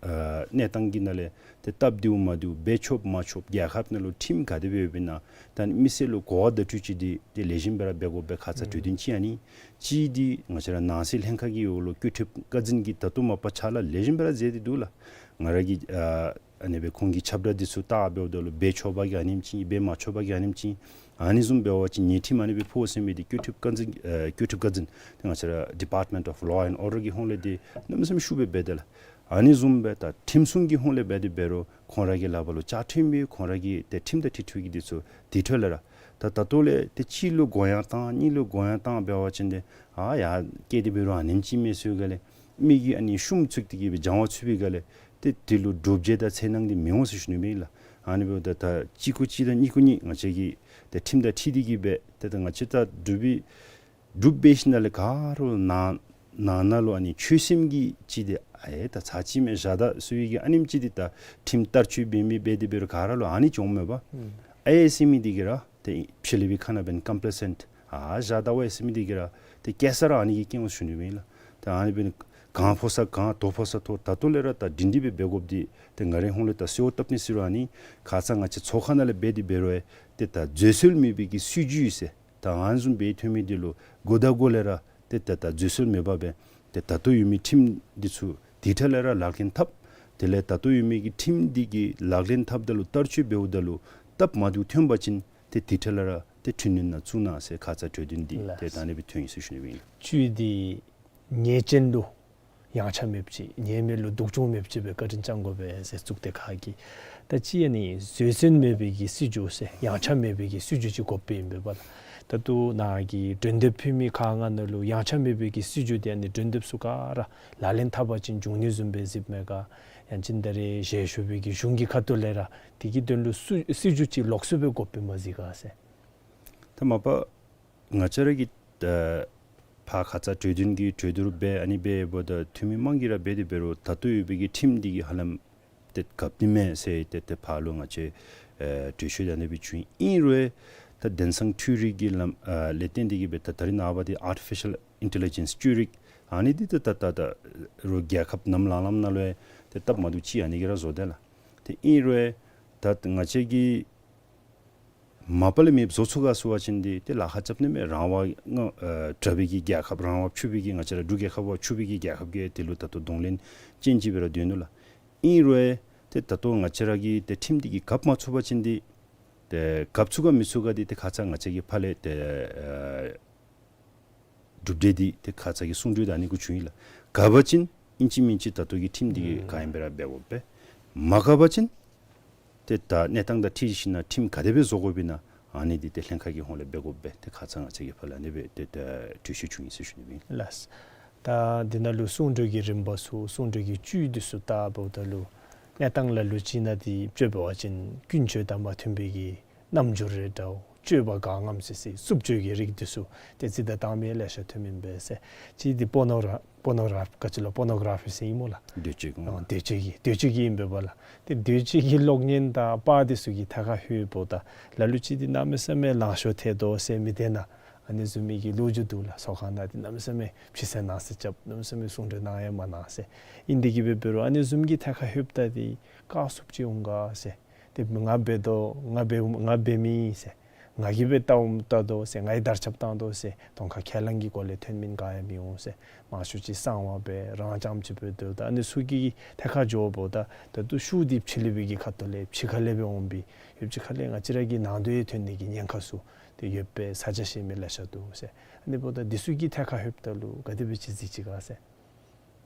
ཨ་གནས་སྟངས་ཀྱི་ནང་ལས་ཏེ་སྟབས་བདེཝ་མ་བདེཝ་འབད་ཆོགཔ་མ་ཆོགཔ་རྒྱལ་ཁབ་ནང་ལུ་ཁྲིམས་ག་དེ་སྦེ་ཡོདཔ་ཨིན་ན་ད་མི་སེར་ལུ་གོ་བ་བརྡ་སྤྲོད་ཅིག་འདི་ཏེ་ལེགས་ཤོམ་སྦེ་ར་འབད་དགོ་པས། ཁ་ཙ་གྲོས་དོན་ཅིག་ཨ་ནི་ཅིག་འདི་ང་བཅས་ར་ནང་སྲིད་ལྷན་ཁག་གི་འོག་ལུ་བཀོད་ཁྲིད་བཀའ་འཛིན་གྱིས་ད་ལྟོ་མ་པ་ཕྱག་ལཱ་ལེགས་ཤོམ་སྦེ་ར་མཛད་དེ་འདུག་ལགས། ང་ར་གིས་ཨ་ཨ་ནི་སྦེ་ཁོང་གི་ཁྱབ་བསྒྲགས་འདི་ཚུ་བལྟ་འབདཝ་ད་ལུ་འབད་ཆོག་པ་གི་ཨ་ནེམ་ཅིག་འབད་མ་ཆོག་པ་གི་ཨ་ནེམ་ཅིག། ཨ་ནི་བཟུམ་འབད་བ་ཅིན་ཉེས་ཁྲིམས་ཨ་ནི་སྦེ་ཕོག་ཟེར་མི་འདི་བཀོད་ཁྲིད་བཀའ་འཛིན་ཨེ་བཀོད་ཁྲིད་བཀའ་འཛིན་ཏེ་ང་བཅས་ར་Department of Law and Order གི་ཧོང་ལས་འདི་གནམ་མེད་ས་མེད་ཤུགས་སྦེ་འབད་དེ་ལགས། ཨ་ནི་བཟུམ་སྦེ་ད་ཁྲིམས་སྲུང་གི་ཧོང་ལས་འབད་དེ་འབད་རུང་ཁོང་ར་གི་ལག་པར་ལུ་བཅའ་ཁྲིམས་ཡོད། ཁོང་ར་གི་ཏེ་ཁྲིམས་དང་འཁྲིལ་འཁྲིལ་གྱི་འདི་ཚུ་དེ་འཕྲོ་ལས་ར་ད་ད་ལྟོ་ལས་ཏེ་གཅིག་ལུ་གུ་ཡངས་བཏང་གཉིས་ལུ་གུ་ཡངས་བཏང་འབད་བ་ཅིན་ཏེ་ཨ་ཡར་བཀལ་ཏེ་འབད་རུང་ཨ་ནེམ་ཅིག་མས་ཟེར་ག་ལས་མི་གིས་ཨ་ནི་ཤུམ་ཚུད་དེ་གི་སྦེ་སྦྱང་བ་ཚུད་པའི་སྒང་ལས་ཏེ་དེ་ལུ་སྒྲུབ་བྱེད་དང་འཚེར་སྣང་འདི་མི་འོང་ཟེར་ཞུ་ནི་མས་ལགས། ཨ་ནི་འབདཝ་ད་ད་གཅིག་གུ་གཅིག་དང་གཉིས་གུ་གཉིས་ང་བཅས་ཀྱིས་ཏེ་ཁྲིམས་དང་འཁྲིལ་ཏེ་གི་སྦེ་ཏེ་ད་ང་བཅས་ད་འབྲུག་པའི་འབྲུག་པ་འབད་ཞིནམ་ལས་ག་ར་ལུ་ནང་ནང་ན་ལུ་ཨ་ནི་ཆོད་སེམས་ཀྱི་ཅིག་འདི་ཨེ་ད་ཚར་གཅིག་མས་བཞག་ད་ཟེར་བའི་གི་ཨ་ནེམ་ཅིག་འདི་ད་ཁྲིམས་བསྟར་སྤྱོད་འབད་མི་འབད་དེ་འབད་རུང་ག་ར་ལུ་ཨ་ནི་ཅིག་འོངམ་མས་པ། ཨེ་ཟེར་མི་འདི་གིས་ར་ཏེ་ཕྱི་གླིང་པའི་ཁ་ནང་འབདན་ཀམ་པ་ལེ་སེནཊ་ཨ་བཞག་ད་བ་ཨེ་ཟེར་མི་འདི་གིས་ར་ཏེ་སྐྱེས་ས་ར་ཨ་ནི་གིས་སྐྱེ་འོང་ཞུ་ནི་མས་ལགས། ཏེ་ཨ་ནི་འབདན་གང་ཕོག་ས་གང་དོ་ཕོག་ས་དོ་ད་ལྟོ་ལས་ར་ད་སྒྲིང་སྒྲི་སྦེ་འབད་དགོཔ་འདི་ཏེ་ང་རའི་ཧོང་ལས་ད་གསོལཝ་བཏབ་ནི་ཟེར་རུང་ཨ་ནི་ཁ་ཙ་ང་བཅས་ཚོགས་ཁང་ནང་ལས་འབད་དེ་འབད་རུང་ཨེ་ཏེ་ད་འཛོལ་སྲོལ་མེད་པའི་གི་སྲིད་བྱུས་ཟེར་ད་ཨ་ནི་བཟུམ་སྦེ་ཐོན་མི་འདི་ལུ་འགོ་དང་འགོ་ལས་ར་ཏེ་ད་ད་འཛོལ་སྲོལ་མེད་པ་སྦེ་ཏེ་ད་ལྟོ་ཡོད་མི་ཁྲིམས་འདི་ཚུ་དེ་འཕྲོ་ལས་ར་ལག་ལེན་འཐབ། དེ་ལས་ད་ལྟོ་ཡོད་མི་གི་ཁྲིམས་འདི་གི་ལག་ལེན་འཐབ་ད་ལུ་བསྟར་སྤྱོད་འབདཝ་ད་ལུ་སྟབས་མ་བདེཝ་ཐོན་པ་ཅིན་ཏེ་དེ་འཕྲོ་ལས་ར་ཏེ་འཕྲི་སྣོན་ནང་བཙུགས་གནང་ཟེར་ཁ་ཙ་གྲོས་དོན་འདི་ལགས། ཏེ་ད་ཨ་ནི་སྦེ་ཐོན་ཡི་ཟེར་ཞུ་ནི་སྦེ་ཨིན་ལགས། བཅུད་འདི་ཉེས་ཅན་ལུ་ཡངས་ཆག་མེདཔ་ཅིག་ཉེས་མེད་ལུ་སྡུག་སྦྱོང་མེདཔ་ཅིག་སྦེ་བཀའ་དྲིན་བསྐྱང་དགོ་པས་ཟེར་གཙུག་སྡེ་ཁག་གིས། ད་ཅི་ཨ་ནི་བཟོད་བསྲན་མེད་པའི་གི་སྲིད་བྱུས་ཟེར་ཡངས་ཆག་མེད་པའི་གི་སྲིད་བྱུས་ཅིག་དགོཔ་ཨིན་པས་པ་ལགས། ད་ལྟོ་ནཱ་གི་གྲོས་འདེབས་ཕུལ་མི་ཁག་ལྔ་ནང་ལུ་ཡངས་ཆག་མེད་པའི་གི་སྲིད་བྱུས་འདི་ཨ་ནི་གྲོས་འདེབས་ཚུ་ག་ར་ལག་ལེན་འཐབ་པ་ཅིན་འབྱུང་ནི་བཟུམ་སྦེ་གཟིགསཔ་མས་ག། ཡང་ཅིན་ད་རེས་ཞལ་ཞུ་བའི་གི་གཞུང་གི་ཁ་ཐུག་ལས་ར་དེ་གི་དོན་ལུ་སྲིད་སྲིད་བྱུས་ཅིག་ལོགས་སུ་སྦེ་དགོཔ་ཨིན་མས་གཟིགས་ག་ཟེར། ད་མ་པ་ང་བཅས་ར་གིས་ད་ཕར་ཁ་ཙ་གྲོས་དོན་གྱི་གྲོས་བསྡུར་འབད་ཨ་ནི་འབད་འབདཝ་ད་འཐུས་མི་དམངས་ཀྱིས་ར་འབད་དེ་འབད་རུང་ད་ལྟོ་ཡོད་པའི་གི་ཁྲིམས་འདི་གིས་ཧ་ལམ་ཏེ་གབ་ནི་མས་ཟེར་ཏེ་ཏེ་ཕར་ལུ་ང་བཅས་ཨེ་གྲོས་ཆོད་ཨ་ནི་སྦེ་བྱུང་ཡི། ཨིན་རུང་ད་དེང་སང་འཕྲུལ་རིག་གི་ལམ་ཨ་ལས་བརྟེན་ཏེ་གི་སྦེ་ད་ད་རིས་ནངས་པ་འདི་ཨར་ཊི་ཕི་ཤལ་ཨིན་ཊེ་ལི་ཇེནསི་བཅོས་རིག་ཨ་ནི་འདི་ད་ད་ད་ད་རུང་རྒྱལ་ཁབ་ནམ་ལངས་ལངམ་ནང་ལུ་ཡང་ཏེ་སྟབས་མ་བདེཝ་ཅིག་ཨ་ནི་གིས་ར་བཟོ་དེས་ལགས། ཏེ་ཨིན་རུང་ད་ང་བཅས་ཀྱི་མ་པ་ལས་མེདཔ་བཟོ་ཚུགས་ག་ཟེར་བ་ཅིན་འདི་ཏེ་ལཱ་ཁག་རྐྱབ་ནི་མས། རང་དབང་ང་ཨ་དྲག་པའི་གི་རྒྱལ་ཁབ་རང་དབང་ཕྱུག་པའི་གི་ང་བཅས་ར་འབྲུག་རྒྱལ་ཁབ་བ་ཕྱུག་པའི་གི་རྒྱལ་ཁབ་ཀྱིས་དེ་ལུ་ད་ལྟོ་གདོང་ལེན་ཅན་ཅིག་སྦེ་ར་སྡོད་ནུག་ལགས། ཨིན་རུང་ཏེ་ད་ལྟོ་ང་བཅས་ར་གི་ཏེ་ཁྲིམས་འདི་གིས་གབ་མ་ཚུགས་པ་ཅིན་འདི་ཏེ་གབ་ཚུགས་ག་མི་ཚུགས་ག་འདི་ཏེ་ཁ་ཙ་ང་བཅས་ཀྱིས་ཕར་ལས་ཏེ་ཨ་གྲུབ་འབྲས་འདི་ཏེ་ཁ་ཙ་གི་གསུང་གྲོས་ད་ཨ་ནི་གུ་བྱུང་ཡི་ལགས། གབ་པ་ཅིན་ཨིན་ཅི་མིན་ཅི་ད་ལྟོ་གི་ཁྲིམས་འདི་གིས་ག་ཨིནམ་སྦེ་ར་འབད་དགོ་པས། མ་གབ་པ་ཅིན་ཏེ་ད་གནས་སྟངས་དང་འཁྲིལ་ཞིནམ་ལས་ཁྲིམས་ག་དེ་སྦེ་བཟོ་དགོཔ་ཨིན་ན་ཨ་ནི་འདི་ཏེ་ལྷན་ཁག་གི་ཧོང་ལས་འབད་དགོ་པས། ཏེ་ཁ་ཙ་ང་བཅས་ཀྱིས་ཕར་ལས་ཨ་ནི་སྦེ་ཏེ་ད་གྲོས་ཆོད་བྱུང་ཡི་ཟེར་ཞུ་ནི་སྦེ་ཨིན། ལགས། ད་འདི་ནང་ལུ་གསུང་གྲོས་ཀྱི་རིམ་པ་ཚུ་གསུང་གྲོས་ཀྱི་བཅུད་འདི་ཚུ་བལྟ་འབདཝ་ད་ལུ་གནས་སྟངས་ལ་ལུ་ཅིག་ནང་འདི་དཔྱེ་འབད་བ་ཅིན་ཀུན་སྤྱོད་དང་མ་མཐུན་པའི་གི་རྣམ་འགྱུར་རེ་འདྲཝ་སྤྱོད་པ་ག་ངམ་སི་སི་རྩུབ་སྤྱོད་ཀྱི་རིགས་འདི་ཚུ་ཏེ་རྩིས་དང་བཏང་མི་ལེ་ཤ་ཐོན་མི་ཨིན་པས་ཟེར། གཅིག་འདི་པོར་ནོ་ར་པོར་ནོ་གྲ་ཕི་ག་ཅི་ལོ་པོར་ནོ་གྲ་ཕི་ཟེར་ཨིན་མོ་ལགས། འདོད་སྤྱོད་ཀྱི་ཨ་འདོད་སྤྱོད་ཀྱི་འདོད་སྤྱོད་ཀྱི་ཨིན་པས་པ་ལགས། ཏེ་འདོད་སྤྱོད་ཀྱི་གློག་བརྙན་དང་པར་འདི་ཚུ་གི་ཐད་ཁར་ལྷོདཔ་ད་ལ་ལུ་ཅིག་འདི་གནམ་མེད་ས་མེད་ལང་ཤོར་ཐལ་དོ་ཟེར་མི་འདི་ནང་ ཨ་ནི་བཟུམ་མའི་གི་ལོ་རྒྱུས་འདུག་ལགས། ཚོགས་ཁང་ནང་འདི་གནམ་མེད་ས་མེད་ཕྱི་སེལ་ནང་སེལ་རྐྱབ། གནམ་མེད་ས་མེད་གསུང་གྲོས་གནང་ཡང་མ་གནང་ཟེར། ཨིན་དེ་གིས་འབད་འབད་རུང་ཨ་ནི་བཟུམ་གྱི་ཐད་ཁར་ལྷོདཔ་ད་འདི་བཀག་ཚུགསཔ་ཅིག་འོང་ག་ཟེར། ཏེ་ང་འབད་དོ་ང་འབད་ང་འབད་མི་ཨིན་ཟེར། ང་གིས་འབད་བལྟཝ་ད་ལྟོ་ཟེར། ང་གིས་དར་ཁྱབ་བཏང་དོ་ཟེར། གདོང་ཁར་ཁས་བླངས་ཀྱི་སྒོ་ལས་ཐོན་མི་ག་ཡང་མི་འོང་ཟེར། མང་ཤོས་ཅིག་གསང་བ་སྦེ་རང་རྐྱངམ་ཅིག་སྦེ་སྡོདཔ་ད་ཨ་ནི་ཚུ་གི་ཐད་ཁར་འགྱོཝ་ད་ད་ལྟོ་ཤུགས་འདི་ཕྱི་གླིང་པའི་གི་ཁ་ཐུག་ལས་ཕྱི་ཁ་ལས་སྦེ་འོང་པས། ཡོདཔ་ཅིག་ཁ་ལས་ང་བཅས་ར་གི་ནང་དོན་ཐོན་ནི་གི་ཉེན་ཁ་ཚུ་ཏེ་ཡོདཔ་སྦེ་ས་ཆ་བཤལ་མི་ལེ་ཤ་འདུག་ཟེར། ཨ་ནི་འབདཝ་ད་འདི་ཚུ་གི་ཐད་ཁར་ལྷོདཔ་ད་ལུ་ག་དེ་སྦེ་ཅིག་གཟིགས་ཅི་ག་ཟེར།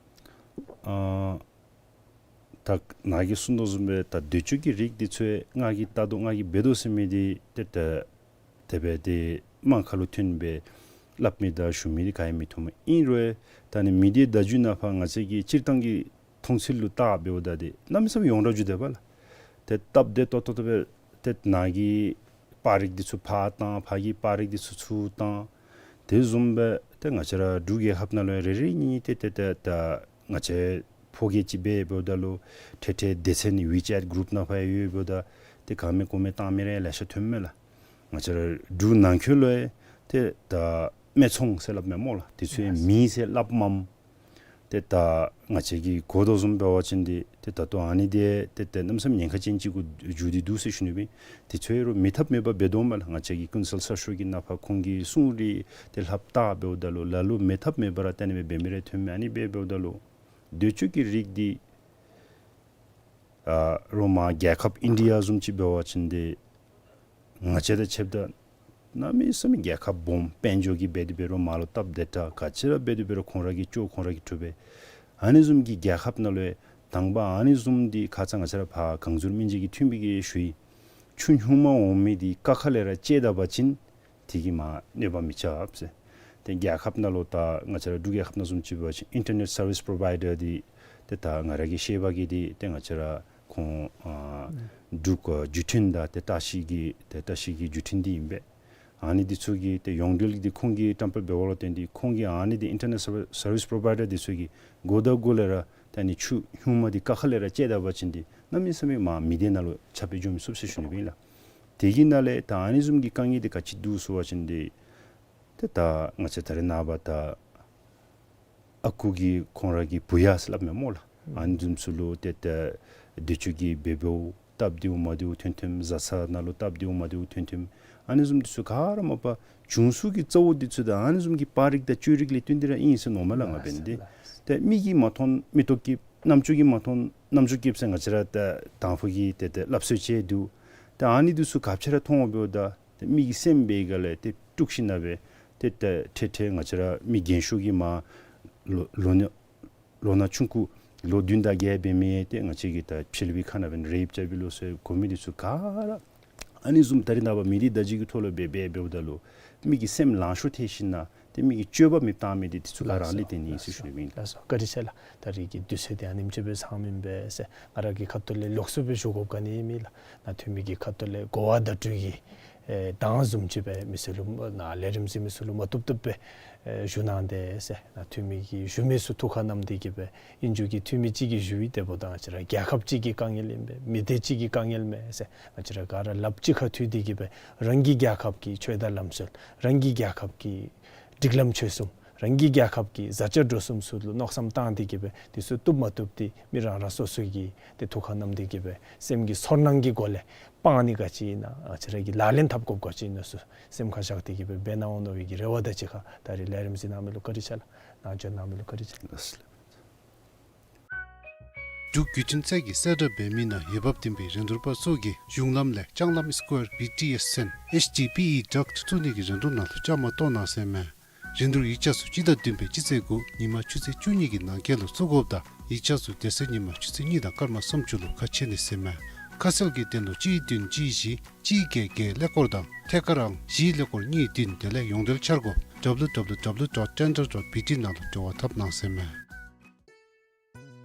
ཨ་ད་ནཱ་གིས་གསུངས་དོ་བཟུམ་སྦེ་ད་འདོད་སྤྱོད་ཀྱི་རིགས་འདི་ཚུ་ང་གིས་བལྟ་དོ་ང་གིས་འབད་དོ་ཟེར་མི་འདི་ཏེ་ད་དེ་སྦེ་ཏེ་དམངས་ཁ་ལུ་ཐོན་སྦེ་སླབ་མི་དང་ཞུ་མི་འདི་ག་ཡང་མི་ཐོནམ་ཨིན་རུང་། ད་ནི་མི་སྡེ་བརྡ་བརྒྱུད་ནང་ཕར་ང་བཅས་ཀྱི་སྤྱིར་བཏང་གི་མཐོང་ཚུལ་ལུ་བལྟ་འབདཝ་ད་འདི་གནམ་མེད་ས་མེད་ཡོངས་གྲགས་འགྱོ་དེས་པ་ལགས། ཏེ་སྟབས་བདེ་ཏོག་ཏོ་ཏོ་སྦེ་ཏེ་ནཱ་གི་པར་རིགས་འདི་ཚུ་ཕར་བཏང་ཕར་གྱི་པར་རིགས་འདི་ཚུ་ཚུར་བཏང་། དེ་བཟུམ་སྦེ་ཏེ་ང་བཅས་ར་འབྲུག་རྒྱལ་ཁབ་ནང་ལུ་རེ་རེ་གཉིས་གཉིས་ཏེ་ཏེ་ཏེ་ད་ང་བཅས་ཕོ་སྐྱེས་ཅིག་འབད་འབདཝ་ད་ལུ་ཏེ་ཏེ་སྡེ་ཚན་ཝི་ཅེཊ་གུ་རུབ་ནང་ཕར་ཡོདཔ་ད་ཏེ་ག་མེད་གོ་མེད་བཏང་མི་རེ་ལེ་ཤ་ཐོནམ་མས་ལགས། ང་བཅས་ར་འབྲུག་ནང་འཁོད་ལུ་ཡང་ཏེ་ད་སྨད་འཚོང་ཟེར་སླབ་མས་སྨོ་ལགས། དེ་ཚུ་ཡང་མེད་ཟེར་སླབ་མས། ཏེ་ད་ང་བཅས་ཀྱིས་གོ་དོ་བཟུམ་འབད་བ་ཅིན་འདི་ཏེ་ད་ལྟོ་ཨ་ནི་འདི་ཏེ་ཏེ་གནམ་མེད་ས་མེད་ཉེན་ཁ་ཅན་ཅིག་གུ་འགྱུར་ཏེ་འདུག་ཟེར་ཞུ་ནི་སྦེ། དེ་ཚུ་ཡང་རུང་མི་ཐབས་མེད་པ་འབད་དོ་མས་ལགས། ང་བཅས་ཀྱི་ཀུན་གསལ་གསར་ཤོག་གི་ནང་ཕར་ཁོང་གི་གསུང་རིགས་ཏེ་ལྷབ་བལྟ་འབདཝ་ད་ལུ་ལ་ལུ་མི་ཐབས་མེད་པ་ར་གཏན་ནས་འབད་མི་རེ་ཐོནམ་མས། ཨ་ནི་སྦེ་འབདཝ་ད་ལུ་འདོད་སྤྱོད་ཀྱི་རིགས་འདི་ཨ་རོགས་མར་རྒྱལ་ཁབ་ཨིན་ཌི་ཡ་བཟུམ་ཅིག་འབད་བ་ཅིན་འདི་ང་བཅས་དང་ཕྱདཔ་ད་གནམ་མེད་ས་མེད་རྒྱལ་ཁབ་སྦོམ་དཔལ་འབྱོར་གྱི་འབད་དེ་འབད་རུང་མར་ལུ་སྟབས་བདེ་དྲགས། ག་ཅི་ར་འབད་དེ་འབད་རུང་ཁོང་ར་གིས་ལྕོགས་ཁོང་ར་གིས་གྲུབ་པས། ཨ་ནི་བཟུམ་གྱི་རྒྱལ་ཁབ་ནང་ལུ་ཡང་དང་པ་ཨ་ནི་བཟུམ་འདི་ཁ་ཙ་ང་བཅས་ར་ཕར་གངས་འཛུལ་སྨན་རྩིས་ཀྱི་འཐུས་མི་གིས་ཞུ་ཡི། ཆུ་སྙུང་མ་འོང་མི་འདི་ཀ་ཁ་ལས་ར་བཅད་ད་པ་ཅིན་དེ་གིས་མར་གནོད་པ་མི་རྐྱབ་ཟེར། ཏེ་རྒྱལ་ཁབ་ནང་ལུ་ད་ང་བཅས་ར་འབྲུག་རྒྱལ་ཁབ་ནང་བཟུམ་ཅིག་འབད་བ་ཅིན་ཨིན་ཊར་ནེཊ་སར་བིསི་པོརོ་བའི་ཌར་འདི་ཏེ་ད་ང་ར་གིས་ཤེས་པ་གིས་འདི་ཏེ་ང་བཅས་ར་ཁོང་ཨ་འབྲུག་ཨ་བརྒྱུད་འཕྲིན་དང་ཏེ་བཀྲ་ཤིས་ཀྱི་ཏེ་བཀྲ་ཤིས་ཀྱི་བརྒྱུད་འཕྲིན་འདི་ཨིན་པས། ཨ་ནི་འདི་ཚུ་གིས་ཏེ་ཡོངས་འབྲེལ་གྱི་འདི་ཁོང་གིས་བཀྲམ་སྤེལ་འབད་བ་ལུ་བརྟེན་ཏེ་ཁོང་གིས་ཨ་ནི་འདི་ཨིན་ཊར་ནེཊ་སར་བིསི་པོརོ་བའི་ཌར་འདི་ཚུ་གིས་འགོ་དང་འགོ་ལས་ར་ཏེ་ཨ་ནི་ཆུ་སྙུང་མ་འདི་ཀ་ཁ་ལས་ར་བཅད་ད་པ་ཅིན་འདི་གནམ་མེད་ས་མེད་མར་མི་སྡེ་ནང་ལུ་ཁྱབ་སྤེལ་འགྱོ་མི་ཚུགས་ཟེར་ཞུ་ནི་སྦེ་ཨིན་ལགས། དེ་གི་ནང་ལས་ད་ཨ་ནི་བཟུམ་གྱི་དཀའ་ངལ་འདི་ག་ཅི་འདུག་ཟེར་བ་ཅིན་འདི་ཏེ་ད་ང་བཅས་ད་རེས་ནངས་པ་ད་ཨ་ཁུ་གིས་ཁོང་ར་གི་བུ་ཡ་ཟེར་སླབ་མས་སྨོ་ལགས། ཨ་ནི་བཟུམ་ཚུ་ལུ་ཏེ་ད་འདོད་སྤྱོད་ཀྱི་འབད་འབདཝ་སྟབས་བདེཝ་མ་བདེཝ་ཐོན་ཐོནམ། བཟའ་ཚང་ནང་ལུ་སྟབས་བདེཝ་མ་བདེཝ་ཐོན་ཐོནམ། ཨ་ནི་བཟུམ་འདི་ཚུ་ག་ར་མ་པ་བྱུང་ཚུལ་གྱི་རྩ་བོ་འདི་ཚུ་ད་ཨ་ནི་བཟུམ་གྱི་པར་རིགས་དང་བཅོས་རིགས་ལས་བརྟེན་ཏེ་ར་ཨིན་ཟེར་མནོཝ་མས་ལགས་ང་འབད་ནི་འདི། ཏེ་མིག་གིས་མ་མཐོང་མིག་ཏོ་སྐྱིདཔ། རྣམ་ཅོ་གིས་མ་མཐོང་རྣམ་ཅོ་སྐྱིདཔ་ཟེར་ང་བཅས་ར་ད་དང་ཕུ་གི་ཏེ་ཏེ་སླབ་སྲོལ་ཅིག་འདུག། ཏེ་ཨ་ནི་འདི་ཚུ་ག་ཅི་ར་མཐོང་འོང་འབདཝ་ད་ཏེ་མི་གི་སེམས་འབད་ག་ལས་ཏེ་དཀྲུགས་ཞིན་ན་སྦེ་ཏེ་ཏེ་ཏེ་ཏེ་ང་བཅས་ར་མི་རྒན་ཤོས་ཀྱིས་མར་ལོ་ལོ་ན་ལོ་ན་ཆུང་ཀུ་ལོ་བདུན་དང་བརྒྱད་འབད་མི་ཏེ་ང་བཅས་ཀྱི་ད་ཕྱི་གླིང་པའི་ཁ་ནང་འབད་ན་རེཔ་རྐྱབ་པའི་ལོ་ཟེར་གོ་མི་འདི་ཚུ་ག་ར་ཨ་ནི་བཟུམ་ད་རེས་ནངས་པ་མི་སྡེ་བརྡ་བརྒྱུད་ཀྱི་ཐོག་ལུ་འབད་འབད་འབདཝ་ད་ལུ་མི་གི་སེམས་ལང་ཤོར་ཐལ་ཞིན་ན་ཏེ་མི་གི་སྤྱོད་པ་མེདཔ་བཏང་མི་འདི་འདི་ཚུ་ག་ར་ཨ་ནི་ལས་བརྟེན་ནི་ཨིན་ཟེར་ཞུ་ནི་ཨིན། ལགས་སོ། བཀའ་དྲིན་ཆེ་ལགས། ད་རིས་ཀྱི་དུས་ཚོད་འདི་ཨ་ནེམ་ཅིག་སྦེ་ཚང་མི་ཨིན་པས་ཟེར། ང་ར་གི་ཁ་ཐུག་ལས་ལོགས་སུ་སྦེ་ཞུ་དགོཔ་ག་ནི་མེད་ལགས། ནཱ་འཐུས་མི་གི་ཁ་ཐུག་ལས་གོ་བ་བརྡ་སྤྲོད་ཀྱི་ཨེ་གདངས་བཟུམ་ཅིག་སྦེ་མི་སེར་ལུ་ནཱ་ལས་རིམ་གཟིགས་མི་ཚུ་ལུ་མ་བཏུབ་བཏུབ་སྦེ་ཨེ་ཞུ་གནང་དེས་ཟེར། ནཱ་འཐུས་མི་གིས་ཞུ་མི་ཚུ་ཐུགས་ཁར་བསྣམས་ཏེ་གི་སྦེ་ཨིན་རྒྱུ་གི་འཐུས་མི་ཅིག་གིས་ཞུ་ཡི། དེ་འབདཝ་ད་ང་བཅས་ར་རྒྱལ་ཁབ་ཅིག་གི་དཀའ་ངལ་ཨིན་པས། མི་སྡེ་ཅིག་གི་དཀའ་ངལ་མས་ཟེར། ང་བཅས་ར་ག་ར་ལགཔ་གཅིག་ཁར་མཐུད་དེ་གི་སྦེ་རང་གི་རྒྱལ་ཁབ་ཀྱི་ཆོས་དང་ལམ་སྲོལ་རང་གི་རྒྱལ་ཁབ་ཀྱི་སྒྲིག་ལམ་ཆོས་གསུམ་རང་གི་རྒྱལ་ཁབ་ཀྱི་བཟའ་བཅའ་འགྲོ་གསུམ་ཚུ་ལུ་མནོ་བསམ་བཏང་སྟེ་གི་སྦེ་འདི་ཚུ་བཏུབ་མ་བཏུབ་འདི་མི་རང་རང་སོ་སོ་གི་ཏེ་ཐུགས་ཁར་བསྣམས་ཏེ་གི་སྦེ་སེམས་ཀྱི་ཚོར་སྣང་གི་སྒོ་ལས་སྤང་ནི་ག་ཅི་ཨིན་ན་ང་བཅས་ར་གིས་ལག་ལེན་འཐབ་དགོཔ་ག་ཅི་ཨིན་ན་ཚུ་སེམས་ཁར་བཞག་སྟེ་གི་སྦེ་འབད་གནང་འོང་མནོ་བའི་གི་རེ་བ་དང་གཅིག་ཁར་ད་རིས་ལས་རིམ་གཟིགས་གནང་མི་ལུ་བཀའ་དྲིན་ཆེ་ལགས། ནང་འཛུལ་གནང་མི་ལུ་བཀའ་དྲིན་ཆེ། ལགས་སོ། འབྲུག་བརྒྱུད་འཕྲིན་ཚད་ཀྱིས་གསལ་བསྒྲགས་འབད་མི་ནང་འོས་འབབ་ལྡན་པའི་རིན་བསྡུར་པ་ཚུ་གིས་གཞུང་ལམ་ལས་ལྕང་ལམ་སི་ཀོར་བི་ཊི་ཨེསི་ཚན་ཨེཆ་ཌི་པི་ཨི་ཌག་བཙུགས་ནི་གི་རིན་བསྡུར་ནང་ལུ་བཅའ་མར་གཏོགས་གནང་ཟེར་མས། རིན་བསྡུར་ཡིག་ཆ་ཚུ་སྤྱི་ཟླ་བདུན་པའི་སྤྱི་ཚེས་དགུ་ཉིན་མ་ཆུ་ཚོད་བཅུ་གཉིས་ཀྱི་ནང་འཁོད་ལུ་བཙུགས་དགོཔ་དང་ཡིག་ཆ་ཚུ་དེ་ཚེ་ཉིན་མ་ཆུ་ཚོད་གཉིས་དང་སྐར་མ་སུམ་ཅུ་ལུ་ཁ་ཕྱེ་ནི་ཟེར་མས། ཁ་གསལ་གྱི་དོན་ལུ་གཅིག་བདུན་གཅིག་བཞི་གཅིག་བརྒྱད་བརྒྱད་ཀླད་ཀོར་དང་ཐད་ཀར་ཨང་བཞི་ཀླད་ཀོར་གཉིས་བདུན་དེ་ལས་ཡོངས་འབྲེལ་འཆར་སྒོ་W W W dot tender dot B T ནང་ལུ་འབྲེལ་བ་འཐབ་གནང་ཟེར་མས།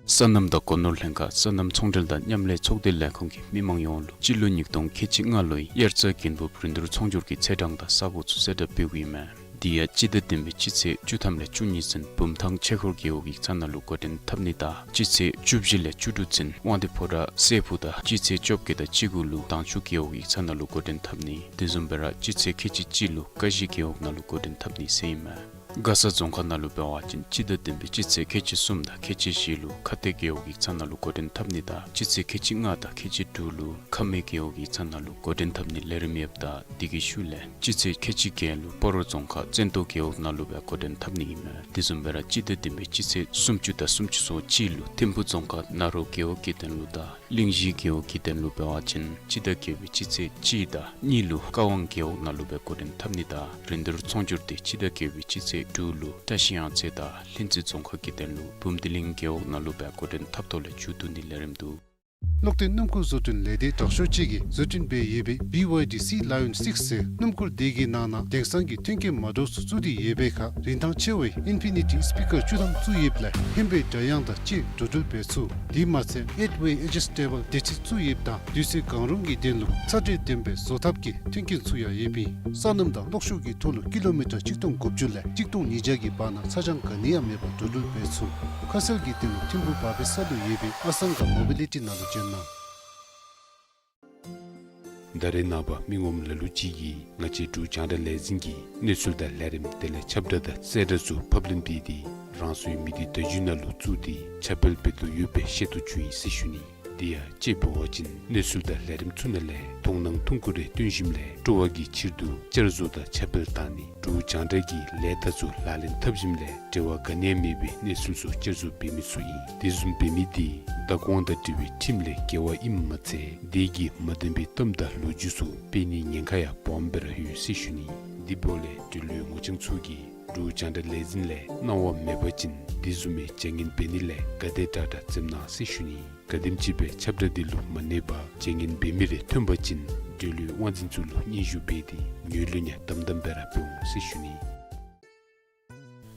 སོ་ནམ་དང་སྒོ་ནོར་ལྷན་ཁག་སོ་ནམ་ཚོང་འབྲེལ་དང་མཉམ་ལས་ཚོགས་སྡེ་ལས་ཁུངས་ཀྱིས་མི་མང་ཡོངས་ལུ་སྤྱི་ལོ་ཉིས་སྟོང་ཁལ་གཅིག་ལྔ་ལོའི་དབྱར་རྩྭ་དགུན་འབུབ་རིན་བསྡུར་ཚོང་སྒྱུར་གྱི་ཚེས་གྲངས་དང་ས་གོ་ཚུ་གསལ་བསྒྲགས་འབདཝ་ཨིན་མས། དེ་ཡང་སྤྱི་ཟླ་བདུན་པའི་སྤྱི་ཚེས་བཅུ་ཐམ་ལས་བཅུ་གཉིས་ཚུན་བུམ་ཐང་ཆོས་འཁོར་རྒེད་འོག་ཡིག་ཚང་ནང་ལུ་འགོ་འདྲེན་འཐབ་ནི་དང་སྤྱི་ཚེས་བཅུ་བཞི་ལས་བཅུ་དྲུག་ཚུན་དབང་འདུས་ཕོ་བྲང་སྲས་ཕུག་དང་སྤྱི་ཚེས་བཅོ་བརྒྱད་དང་བཅུ་དགུ་ལུ་དྭངས་ཆུ་རྒེད་འོག་ཡིག་ཚང་ནང་ལུ་འགོ་འདྲེན་འཐབ་ནི། དེ་བཟུམ་སྦེ་ར་སྤྱི་ཚེས་ཁལ་གཅིག་གཅིག་ལུ་ཀ་གཞི་རྒེད་འོག་ནང་ལུ་འགོ་འདྲེན་འཐབ་ནི་ཟེར་ཨིན་མས། མགར་ས་རྫོང་ཁག་ནང་ལུ་འབད་བ་ཅིན་སྤྱི་ཟླ་བདུན་པའི་སྤྱི་ཚེས་ཁལ་གཅིག་གསུམ་དང་ཁལ་གཅིག་བཞི་ལུ་ཁ་གཏད་རྒེད་འོག་ཡིག་ཚང་ནང་ལུ་འགོ་འདྲེན་འཐབ་ནི་དང་སྤྱི་ཚེས་ཁལ་གཅིག་ལྔ་དང་ཁལ་གཅིག་དྲུག་ལུ་ཁ་སྨད་རྒེད་འོག་ཡིག་ཚང་ནང་ལུ་འགོ་འདྲེན་འཐབ་ནི་ལས་རིམ་ཡོདཔ་ད་དེ་གི་ཤུལ་ལས་སྤྱི་ཚེས་ཁལ་གཅིག་བརྒྱད་ལུ་སྤ་རོ་རྫོང་ཁག་བཙན་ཏོ་རྒེད་འོག་ནང་ལུ་སྦེ་འགོ་འདྲེན་འཐབ་ནི་ཨིན་མས། དེ་བཟུམ་སྦེ་ར་སྤྱི་ཟླ་བདུན་པའི་སྤྱི་ཚེས་སུམ་ཅུ་དང་སུམ་ཅུ་སོ་གཅིག་ལུ་ཐིམ་ཕུག་རྫོང་ཁག་ནཱ་རོ་རྒེད་འོག་གི་དོན་ལུ་དང་གླིང་བཞི་རྒེད་འོག་གི་དོན་ལུ་འབད་བ་ཅིན་སྤྱི་ཟླ་བརྒྱད་པའི་སྤྱི་ཚེས་གཅིག་དང་གཉིས་ལུ་ཀ་ཝང་རྒེད་འོག་ནང་ལུ་སྦེ་འགོ་འདྲེན་འཐབ་ནི་དང་རིན་བསྡུར་ཚོང་སྒྱུར་དེ་སྤྱི་ཟླ་བརྒྱད་པའི་སྤྱི་ཚེས་དྲུག་ལུ་བཀྲ་ཤིས་གཡང་རྩེ་དང་ལྷུན་རྩེ་རྫོང་ཁག་གི་དོན་ལུ་བུམ་སྡེ་གླིང་རྒེད་འོག་ནང་ལུ་སྦེ་འགོ་འདྲེན་འཐབ་ཐོག་ལས་མཇུག་བསྡུ་ནི་ལས་རིམ་འདུག། གློག་འདོན་སྣུམ་འཁོར་བཟོ་སྐྲུན་ལས་སྡེ་དྲག་ཤོས་ཅིག་གིས་བཟོ་སྐྲུན་འབད་ཡོད་པའི་བི་ཝའི་ཌི་སི་ལ་ཡོན་སིགསི་ཟེར་སྣུམ་འཁོར་དེ་གི་ནང་ན་དེང་སང་གི་མཐུན་རྐྱེན་མ་འདྲཝ་ཚུ་བཙུགས་ཏེ་ཡོད་པའི་ཁར་རིན་ཐང་ཆེ་བའི་ཨིན་ཕི་ནི་ཊི་སི་པི་ཀར་བཅུ་ཐམ་བཙུགས་ཡོདཔ་ལས་ཧན་པའི་སྒྲ་དབྱངས་དང་བཅས་འགྲོ་འགྲུལ་འབད་ཚུགས། དེ་མ་ཚད་ཨེཊ་ཝེ་ཨེ་ཇི་སི་ཊེ་བཱལ་སྡེར་ཁྲི་བཙུགས་ཡོདཔ་ད་དུས་ཚོད་གང་རུང་གི་དོན་ལུ་ཚ་དྲོད་ལྡན་པའི་བཟོ་ཐབས་ཀྱི་མཐུན་རྐྱེན་ཚུ་ཡང་ཡོདཔ་ཨིན། ས་སྣུམ་དང་གློག་ཤུགས་ཀྱི་ཐོག་ལུ་ཀི་ལོ་མི་ཊར་གཅིག་སྟོང་དགུ་བཅུ་ལས་གཅིག་སྟོང་ཉིས་བརྒྱ་གི་བར་ན་ཚ་གྱང་ག་ནི་ཡང་མེད་པར་འགྲོ་འགྲུལ་འབད་ཚུགས། ཁ་གསལ་གྱི་དོན་ལུ་ཐིམ་ཕུག་བར་སྦེ་ས་ལུ་ཡོད་པའི་ཨ་སང་ག་མོ་བི་ལི་ཊི་ནང་ལུ་བྱོན་གནང་། ད་རེས་ནངས་པ་མི་ངོམ་ལ་ལུ་ཅིག་གིས་ང་བཅས་འབྲུག་རྒྱང་བསྒྲགས་ལས་འཛིན་གྱི་གནས་ཚུལ་དང་ལས་རིམ་དེ་ལས་ཁྱབ་བསྒྲགས་དང་གསལ་བསྒྲགས་ཚུ་ཕབ་ལེན་འབད་དེ་རང་སོའི་མི་སྡེ་བརྡ་བརྒྱུད་ནང་ལུ་བཙུགས་ཏེ་ཁྱབ་སྤེལ་འབད་དོ་ཡོད་པའི་ཤེས་རྟོགས་བྱུང་ཡི་ཟེར་ཞུ་ནི། དེ་ཡང་དཔྱེ་འབད་བ་ཅིན་གནས་ཚུལ་དང་ལས་རིམ་ཚུ་ནང་ལས་མཐོང་སྣང་ཐུང་ཀུ་རེ་སྟོན་ཞིནམ་ལས་སྤྲོ་བ་གི་ཕྱིར་དུ་བསྐྱར་བཟོ་དང་ཁྱབ་སྤེལ་བཏང་ནི། འབྲུག་རྒྱང་བསྒྲགས་ཀྱི་ལས་རྟགས་ཚུ་ལག་ལེན་འཐབ་ཞིནམ་ལས་འབྲེལ་བ་ག་ནི་ཡང་མེད་པའི་གནས་ཚུལ་ཚུ་བསྐྱར་བཟོ་འབད་མི་ཚུ་ཨིན། དེ་བཟུམ་འབད་མི་དེ་བདག་དབང་དང་འབྲེལ་བའི་ཁྲིམས་ལས་འགལ་བ་ཨིནམ་མ་ཚད་དེ་གིས་མ་བདེན་པའི་གཏམ་དང་ལོ་རྒྱུས་ཚུ་སྤེལ་ནིའི་ཉེན་ཁ་ཡང་སྦོམ་སྦེ་ར་ཡོད་ཟེར་ཞུ་ནི། དེ་འབདཝ་ལས་འབྲེལ་ཡོད་ངོ་རྐྱང་ཚུ་གིས་འབྲུག་རྒྱང་བསྒྲགས་ལས་འཛིན་ལས་གནང་བ་མེད་པ་ཅིན་དེ་བཟུམ་མའི་བྱ་ངན་འབད་ནི་ལས་ག་དེ་དྲག་དྲག་འཛེམ་གནང་ཟེར་ཞུ་ནི། ག་དེམ་ཅིག་སྦེ་ཁྱབ་བསྒྲགས་འདི་ལུ་མ་གནས་པར་བྱ་ངན་འབད་མི་རེ་ཐོན་པ་ཅིན་འབྲེལ་ཡོད་དབང་འཛིན་ཚུ་ལུ་སྙན་ཞུ་འབད་དེ་ངོས་ལེན་ཡང་དམ་དམ་སྦེ་ར་འབད་འོང་ཟེར་ཞུ་ནི།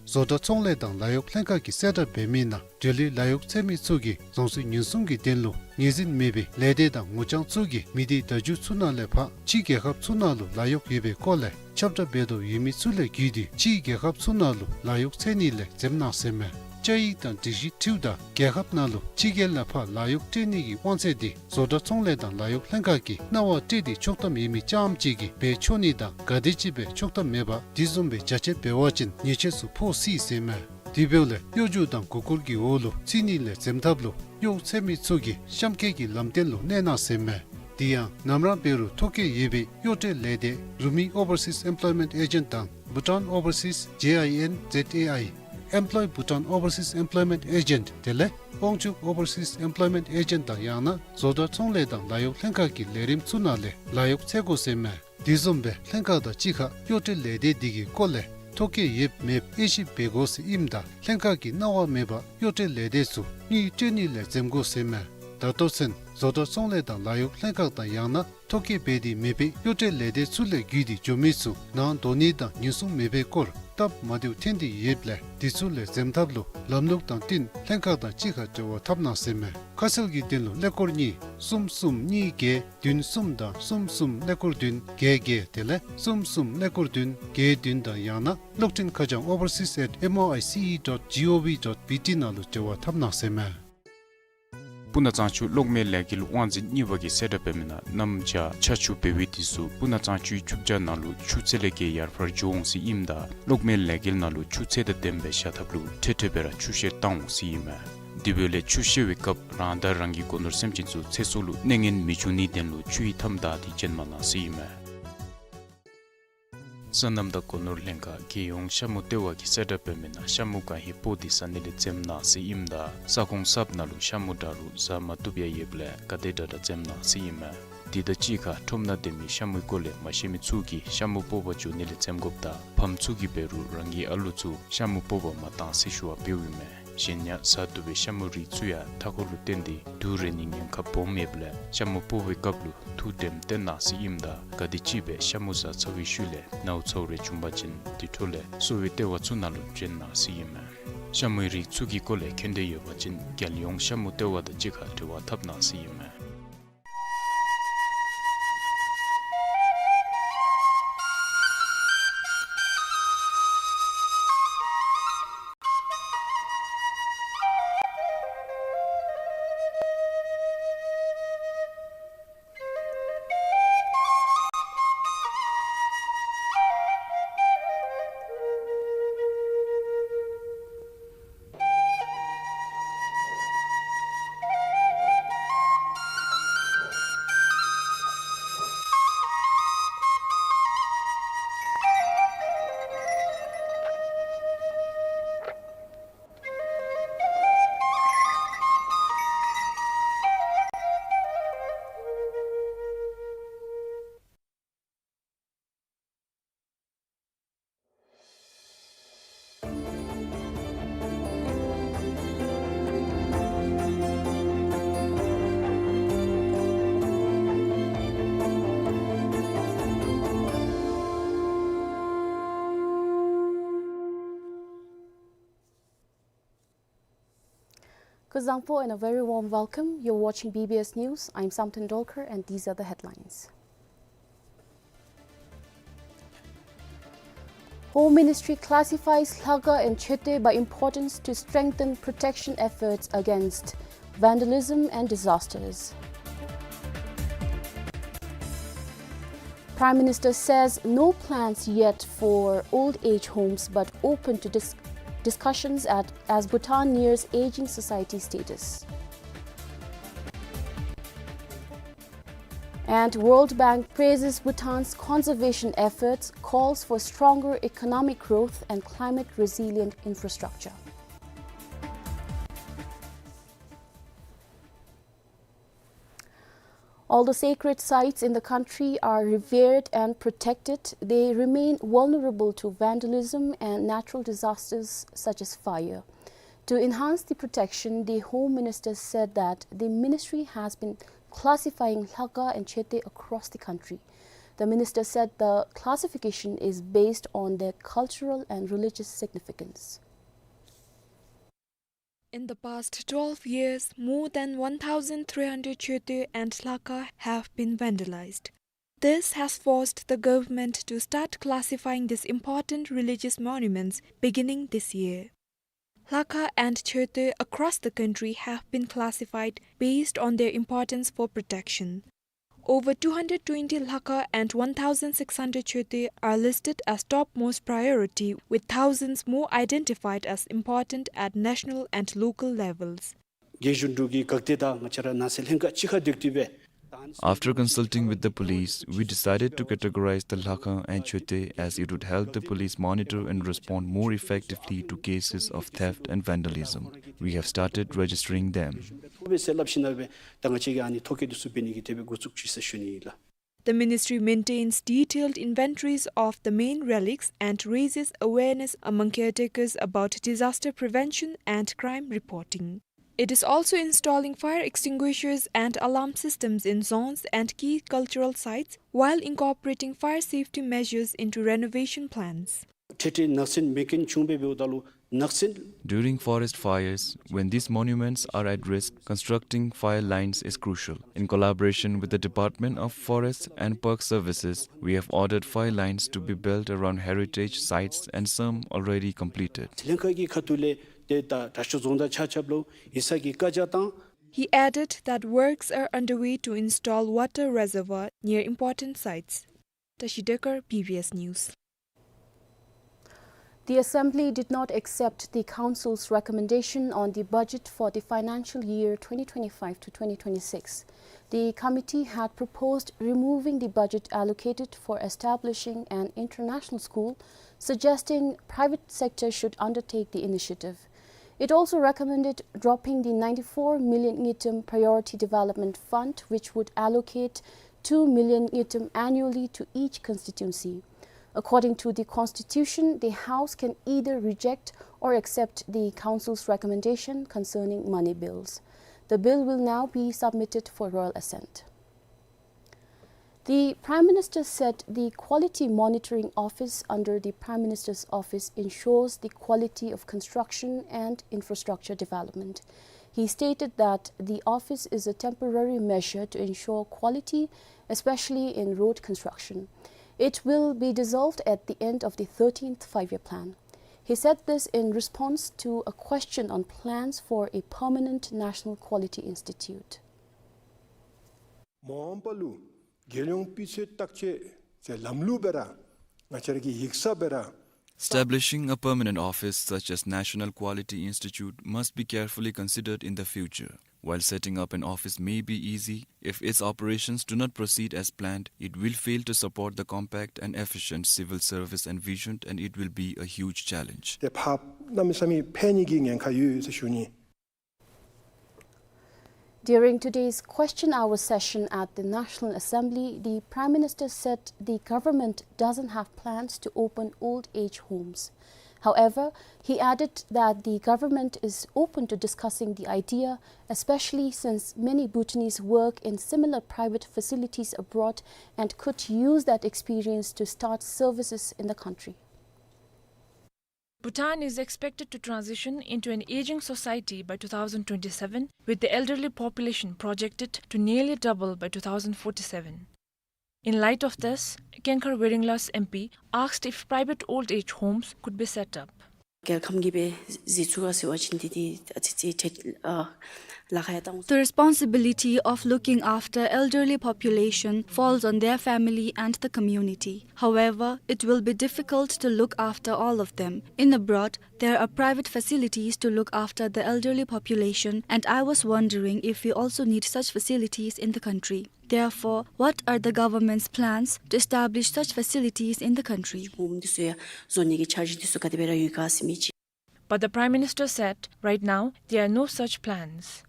བཟོ་གྲྭ་ཚོང་ལས་དང་ལཱ་གཡོག་ལྷན་ཁག་གིས་གསལ་བསྒྲགས་འབད་མི་ནང་འབྲེལ་ཡོད་ལཱ་གཡོག་འཚོལ་མི་ཚུ་གིས་རྫོང་སྲིད་ཉེན་སྲུང་གི་དོན་ལུ་ངོས་འཛིན་མེད་པའི་ལས་སྡེ་དང་ངོ་རྐྱང་ཚུ་གིས་མི་སྡེ་བརྡ་བརྒྱུད་ཚུ་ནང་ལས་ཕར་ཕྱི་རྒྱལ་ཁབ་ཚུ་ནང་ལུ་ལཱ་གཡོག་ཡོད་པའི་སྐོར་ལས་ཁྱབ་བསྒྲགས་འབད་དོ་ཡོད་མི་ཚུ་ལས་བརྒྱུད་དེ་ཕྱི་རྒྱལ་ཁབ་ཚུ་ནང་ལུ་ལཱ་གཡོག་འཚོལ་ནི་ལས་འཛེམ་གནང་ཟེར་མས། བཅའ་ཡིག་དང་སྒྲིག་གཞི་འཁྲིལཝ་ད་རྒྱལ་ཁབ་ནང་ལུ་ཕྱི་རྒྱལ་ལས་ཕར་ལཱ་གཡོག་སྤྲོད་ནི་གི་དབང་ཚད་དེ་བཟོ་གྲྭ་ཚོང་ལས་དང་ལཱ་གཡོག་ལྷན་ཁག་གིས་གནང་བ་སྤྲོད་དེ་ཆོག་ཐམ་ཡོད་མི་རྐྱངམ་ཅིག་གིས་འབད་ཆོག་ནི་དང་ག་དེམ་ཅིག་སྦེ་ཆོག་ཐམ་མེད་པར་དེ་བཟུམ་སྦེ་རྒྱ་ཆེ་འབད་བ་ཅིན་ཉེས་ཆད་ཚུ་ཕོག་སྲིད་ཟེར་མས། དེ་འབདཝ་ལས་གཡོ་སྒྱུ་དང་མགུ་སྐོར་གྱི་འོག་ལུ་ཚུད་ནི་ལས་འཛེམ་ཐབས་ལུ་གཡོག་འཚོལ་མི་ཚུ་གིས་གཤམ་འཁོད་ཀྱི་ལམ་སྟོན་ལུ་གནས་གནང་ཟེར་མས། དེ་ཡང་ནམ་ར་འབད་རུང་ཐོ་བཀོད་ཡོད་པའི་གཡོག་སྤྲོད་ལས་སྡེ་རུ་མི་ཨོ་བར་སིས་ཨེམ་པ་ལོའི་མེནཊ་ཨེ་ཇེནཊ་དང་བྷུ་ཊཱན་ཨོ་བར་སིས་ཇེ་ཨའི་ཨེན་ཛེཌ་ཨེ་ཨའི་ཨེམ་པ་ལོའི་བྷུ་ཊཱན་ཨོ་བར་སིས་ཨེམ་པ་ལོའི་མེནཊ་ཨེ་ཇེནཊ་དེ་ལས་དབང་ཕྱུག་ཨོ་བར་སིས་ཨེམ་པ་ལོའི་མེནཊ་ཨེ་ཇེནཊ་དང་ཡང་ན་བཟོ་གྲྭ་ཚོང་ལས་དང་ལཱ་གཡོག་ལྷན་ཁག་གི་ལས་རིམ་ཚུ་ནང་ལས་ལཱ་གཡོག་འཚོལ་དགོ་ཟེར་མས། དེ་བཟུམ་སྦེ་ལྷན་ཁག་དང་གཅིག་ཁར་གཡོག་སྤྲོད་ལས་སྡེ་དེ་གི་སྐོར་ལས་ཐོ་བཀོད་ཡོདཔ་མེདཔ་དབྱེ་ཞིབ་འབད་དགོ་ཟེར་ཨིནམ་ད་ལྷན་ཁག་གིས་གནང་བ་མེད་པར་གཡོག་སྤྲོད་ལས་སྡེ་ཚུ་དངུལ་སྤྲོད་ནི་ལས་འཛེམ་དགོ་ཟེར་མས། ད་ལྟོ་ཚུན་བཟོ་གྲྭ་ཚོང་ལས་དང་ལཱ་གཡོག་ལྷན་ཁག་དང་ཡང་ན་ཐོ་བཀོད་འབད་དེ་མེད་པའི་གཡོག་སྤྲོད་ལས་སྡེ་ཚུ་ལས་བརྒྱུད་དེ་འགྱོ་མི་ཚུ་ནང་དོ་ནི་དང་ཉེན་སྲུང་མེད་པའི་སྐོར་སྟབས་མ་བདེཝ་ཐོན་ཏེ་ཡོདཔ་ལས་དེ་ཚུ་ལས་འཛེམ་ཐབས་ལུ་ལམ་ལུགས་དང་བསྟུན་ལྷན་ཁག་དང་གཅིག་ཁར་འབྲེལ་བ་འཐབ་གནང་ཟེར་མས། ཁ་གསལ་གྱི་དོན་ལུ་ཀླད་ཀོར་གཉིས་གསུམ་གསུམ་གཉིས་བརྒྱད་བདུན་གསུམ་དང་གསུམ་གསུམ་ཀླད་ཀོར་བདུན་བརྒྱད་བརྒྱད་དེ་ལས་གསུམ་གསུམ་ཀླད་ཀོར་བདུན་བརྒྱད་བདུན་དང་ཡང་ན་གློག་འཕྲིན་ཁ་བྱང་ཨོ་བར་སིས་ཨེཊ་ཨེམ་ཨོ་ཨའི་སི་ཨི་ཌོཊ་ཇི་ཨོ་ཝི་ཌོཊ་བི་ཊི་ནང་ལུ་འབྲེལ་བ་འཐབ་གནང་ཟེར་མས། སྤུ་ན་གཙང་ཆུ་གློག་མེ་ལས་འགུལ་དབང་འཛིན་གཉིས་པ་གིས་གསལ་བསྒྲགས་འབད་མི་ནང་གནམ་བྱཱར་ཆར་ཆུ་འབབ་པའི་དུས་སུ་སྤུ་ན་གཙང་ཆུའི་ཆུ་བྱཱར་ནང་ལུ་ཆུ་ཚད་ལས་བརྒལ་ཡར་འཕར་འགྱོ་འོང་ཟེར་ཨིནམ་ད་གློག་མེ་ལས་འགུལ་ནང་ལུ་ཆུ་ཚད་དང་ལྡནམ་སྦེ་བཞག་ཐབས་ལུ་འཕྲལ་འཕྲལ་སྦེ་ར་ཆུ་བཤལ་བཏང་འོང་ཟེར་ཨིན་མས། དེ་འབདཝ་ལས་ཆུ་བཤལ་བའི་སྐབས་རང་དང་རང་གི་སྒོ་ནོར་སེམས་ཅན་ཚུ་ཚེ་སྲོག་ལུ་གནོད་ངན་མི་འབྱུང་ནིའི་དོན་ལུ་ཆུ་ཡི་མཐའམ་བདའ་སྟེ་བྱོན་མ་གནང་ཟེར་ཨིན་མས། སོ་ནམ་དང་སྒོ་ནོར་ལྷན་ཁག་རྒྱལ་ཡོངས་ཤ་མུ་ལྟེ་བ་གིས་གསལ་བསྒྲགས་འབད་མི་ནང་ཤ་མུ་གང་ཧེ་སྤོག་སྟེ་ཟ་ནི་ལས་འཛེམ་གནང་ཟེར་ཨིནམ་ད་ས་ཁོངས་གསརཔ་ནང་ལུ་ཤ་མུ་འདྲ་རུང་ཟ་མ་བཏུབ་ཡང་ཡོདཔ་ལས་ག་དེ་དྲག་དྲག་འཛེམ་གནང་ཟེར་ཨིན་མས། དེ་དང་གཅིག་ཁར་ཁྲོམ་ནང་སྡོད་མི་ཤ་མུའི་སྐོར་ལས་མ་ཤེས་མི་ཚུ་གིས་ཤ་མུ་སྤོག་པར་འགྱོ་ནི་ལས་འཛེམ་དགོཔ་དང་ཕམ་ཚུ་གིས་འབད་རུང་རང་གི་ཨ་ལུ་ཚུ་ཤ་མུ་སྤོག་པར་མ་གཏང་ཟེར་ཞུ་བ་འབདཝ་ཨིན་མས། གཞན་ཡང་ཟ་བཏུབ་པའི་ཤ་མུའི་རིགས་ཚུ་ཡང་མཐའ་འཁོར་ལུ་བརྟེན་ཏེ་དུག་རེག་ནིའི་ཉེན་ཁ་སྦོམ་ཡོདཔ་ལས་ཤ་མུ་སྤོག་པའི་སྐབས་ལུ་ཐུགས་དྲནམ་བཏོན་གནང་ཟེར་ཨིནམ་ད་ག་དེམ་ཅིག་སྦེ་ཤ་མུ་ཟ་ཚར་བའི་ཤུལ་ལས་ནཝ་ཚཝ་རེ་བྱུང་པ་ཅིན་དེ་འཕྲོ་ལས་གསོ་བའི་ལྟེ་བ་ཚུ་ནང་ལུ་བྱོན་གནང་ཟེར་ཨིན་མས། ཤ་མུའི་རིགས་ཚུ་གི་སྐོར་ལས་མཁྱེན་འདོད་ཡོད་པ་ཅིན་རྒྱལ་ཡོངས་ཤ་མུ་ལྟེ་བ་དང་གཅིག་ཁར་འབྲེལ་བ་འཐབ་གནང་ཟེར་ཨིན་མས། Zangpo and a very warm welcome. You're watching B B S News. I'm Samten Dolkar and these are the headlines. Home Ministry classifies Hlaka and Choetwe by importance to strengthen protection efforts against vandalism and disasters. Prime Minister says no plans yet for old age homes, but open to dis-, discussions at, as Bhutan nears aging society status. And World Bank praises Bhutan's conservation efforts, calls for stronger economic growth and climate-resilient infrastructure. Although sacred sites in the country are revered and protected, they remain vulnerable to vandalism and natural disasters such as fire. To enhance the protection, the Home Minister said that the ministry has been classifying Hlaka and Choetwe across the country. The minister said the classification is based on their cultural and religious significance. In the past twelve years, more than one thousand three hundred Choetwe and Hlaka have been vandalized. This has forced the government to start classifying these important religious monuments beginning this year. Hlaka and Choetwe across the country have been classified based on their importance for protection. Over two hundred twenty Hlaka and one thousand six hundred Choetwe are listed as topmost priority, with thousands more identified as important at national and local levels. རྒྱལ་གཞུང་འབྲུག་གི་འགག་སྡེ་དང་ང་བཅས་ར་ནང་སྲིད་ལྷན་ཁག་གཅིག་ཁར་འདུས་ཏེ་སྦེ། After consulting with the police, we decided to categorize the Hlaka and Choetwe as it would help the police monitor and respond more effectively to cases of theft and vandalism. We have started registering them. ཐོབ་པས་ཟེར་སླབ་ཞིནམ་ལས་ད་ང་བཅས་ཀྱིས་ཨ་ནི་ཐོ་བཀོད་འདི་ཚུ་འབད་ནི་གི་དེ་སྦེ་འགོ་བཙུགས་ཅི་ཟེར་ཞུ་ནི་ཨིན་ལགས། The ministry maintains detailed inventories of the main relics and raises awareness among caretakers about disaster prevention and crime reporting. It is also installing fire extinguishers and alarm systems in zones and key cultural sites while incorporating fire safety measures into renovation plans. འཕྲལ་འཕྲལ་ནགས་ཚལ་མེ་རྐྱེན་བྱུང་སྦེ་འབདཝ་ད་ལུ་ནགས་ཚལ། During forest fires, when these monuments are at risk, constructing fire lines is crucial. In collaboration with the Department of Forest and Park Services, we have ordered fire lines to be built around heritage sites and some already completed. ལྷན་ཁག་གི་ཁ་ཐུག་ལས་ཏེ་ད་དྲག་ཤོས་རྫོང་བདག་ཆ་ཁྱབ་ལུ་ཡིག་ཚང་གི་བཀའ་རྒྱ་དང་། He added that works are underway to install water reservoir near important sites. Tashi Dekar, B B S News. The Assembly did not accept the Council's recommendation on the budget for the financial year twenty twenty-five to twenty twenty-six. The committee had proposed removing the budget allocated for establishing an international school, suggesting private sector should undertake the initiative. It also recommended dropping the ninety-four million ngultrum Priority Development Fund, which would allocate two million ngultrum annually to each constituency. According to the Constitution, the House can either reject or accept the Council's recommendation concerning money bills. The bill will now be submitted for royal assent. The Prime Minister said the Quality Monitoring Office under the Prime Minister's office ensures the quality of construction and infrastructure development. He stated that the office is a temporary measure to ensure quality, especially in road construction. It will be dissolved at the end of the thirteenth Five-Year Plan. He said this in response to a question on plans for a permanent National Quality Institute. མ་འོངས་པ་ལུ་རྒྱལ་ཡོངས་སྤུས་ཚད་བརྟག་དཔྱད་ཟེར་ལམ་ལུགས་སྦེ་ར་ང་བཅས་ར་གི་ཡིག་ཚང་སྦེ་ར། Establishing a permanent office such as National Quality Institute must be carefully considered in the future. While setting up an office may be easy, if its operations do not proceed as planned, it will fail to support the compact and efficient civil service envisioned and it will be a huge challenge. ཏེ་ཕར་གནམ་མེད་ས་མེད་འཕེལ་ནི་གི་ཉེན་ཁ་ཡོད་ཟེར་ཞུ་ནི། During today's question hour session at the National Assembly, the Prime Minister said the government doesn't have plans to open old age homes. However, he added that the government is open to discussing the idea, especially since many Bhutanese work in similar private facilities abroad and could use that experience to start services in the country. Bhutan is expected to transition into an aging society by two thousand twenty-seven, with the elderly population projected to nearly double by two thousand forty-seven. In light of this, Kengkhar Weringlas M P asked if private old age homes could be set up. རྒྱལ་ཁམས་ཀྱི་སྦེ་གཟིགས་ཚུགས་ག་ཟེར་བ་ཅིན་འདི་འདི་ཨ་ཙི་ཙི་ཐད་ཨ་ལཱ་ཁག་ཡང་བཏང་། The responsibility of looking after elderly population falls on their family and the community. However, it will be difficult to look after all of them. In abroad, there are private facilities to look after the elderly population, and I was wondering if we also need such facilities in the country. Therefore, what are the government's plans to establish such facilities in the country? ཧོམ་འདི་ཚུ་ཡང་བཟོ་ནི་གི་འཆར་གཞི་འདི་ཚུ་ག་དེ་སྦེ་ར་ཡོད་ག་ཟེར་མི་ཅིག། But the Prime Minister said, right now, there are no such plans.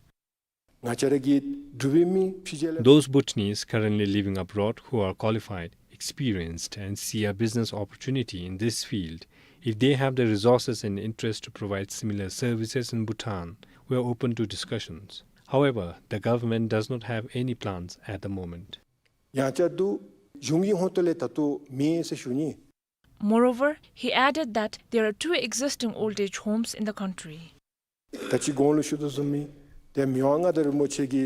ང་བཅས་ར་གི་འབྲུག་པའི་མི་ཕྱི་རྒྱལ་ལས། Those Bhutanese currently living abroad who are qualified, experienced, and see a business opportunity in this field, if they have the resources and interest to provide similar services in Bhutan, we are open to discussions. However, the government does not have any plans at the moment. ཡང་བསྐྱར་དུ་གཞུང་གི་ཧོངས་ཏོ་ལས་ད་ལྟོ་མེད་ཟེར་ཞུ་ནི། Moreover, he added that there are two existing old age homes in the country. ད་ཅི་གོང་ལུ་ཞུ་དོ་བཟུམ་མི་ཏེ་མི་དབང་མངའ་བདག་རིན་པོ་ཆེ་གི།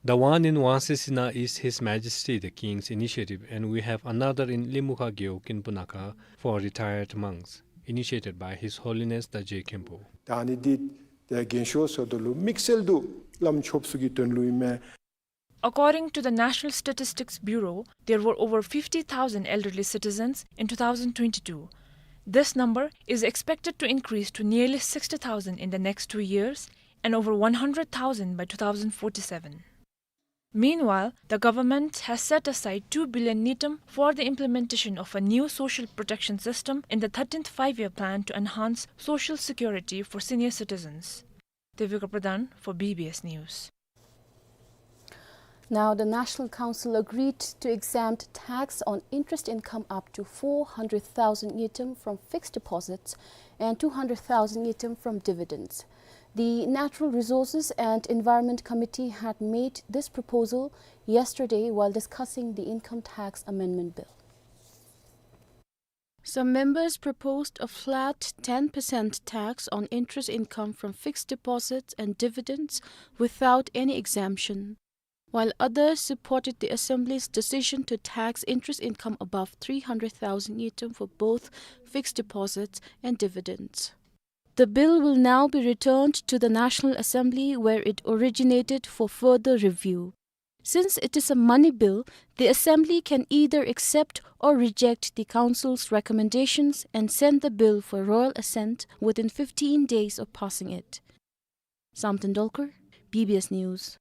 The one in Wangsae Sena is His Majesty the King's initiative, and we have another in Limukha Gewog in Punakha for retired monks, initiated by His Holiness the Je Khenpo. ད་ཨ་ནི་འདི་ཏེ་རྒན་ཤོས་ཚུ་དོ་ལུ་དམིགས་བསལ་དུ་བླམ་ཆོསཔ་ཚུ་གི་དོན་ལུ་ཨིན་མས། According to the National Statistics Bureau, there were over fifty thousand elderly citizens in two thousand twenty-two. This number is expected to increase to nearly sixty thousand in the next two years and over one hundred thousand by two thousand forty-seven. Meanwhile, the government has set aside two billion ngultrum for the implementation of a new social protection system in the thirteenth Five-Year Plan to enhance social security for senior citizens. Devika Pradhan for B B S News. Now, the National Council agreed to exempt tax on interest income up to four hundred thousand ngultrum from fixed deposits and two hundred thousand ngultrum from dividends. The Natural Resources and Environment Committee had made this proposal yesterday while discussing the Income Tax Amendment Bill. Some members proposed a flat ten percent tax on interest income from fixed deposits and dividends without any exemption, while others supported the Assembly's decision to tax interest income above three hundred thousand ngultrum for both fixed deposits and dividends. The bill will now be returned to the National Assembly, where it originated, for further review. Since it is a money bill, the Assembly can either accept or reject the Council's recommendations and send the bill for royal assent within fifteen days of passing it. Sam Tendolkar, B B S News.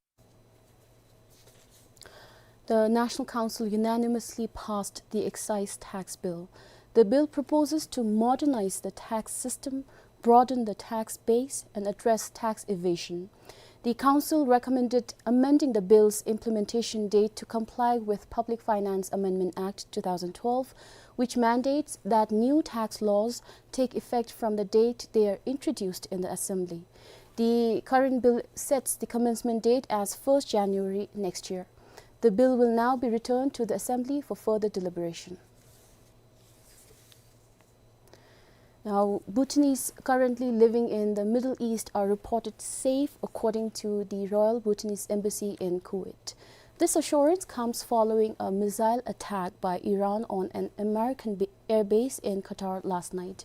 The National Council unanimously passed the Excise Tax Bill. The bill proposes to modernize the tax system, broaden the tax base, and address tax evasion. The Council recommended amending the bill's implementation date to comply with Public Finance Amendment Act two thousand twelve, which mandates that new tax laws take effect from the date they are introduced in the Assembly. The current bill sets the commencement date as first January next year. The bill will now be returned to the Assembly for further deliberation. Now, Bhutanese currently living in the Middle East are reported safe, according to the Royal Bhutanese Embassy in Kuwait. This assurance comes following a missile attack by Iran on an American ba-, airbase in Qatar last night.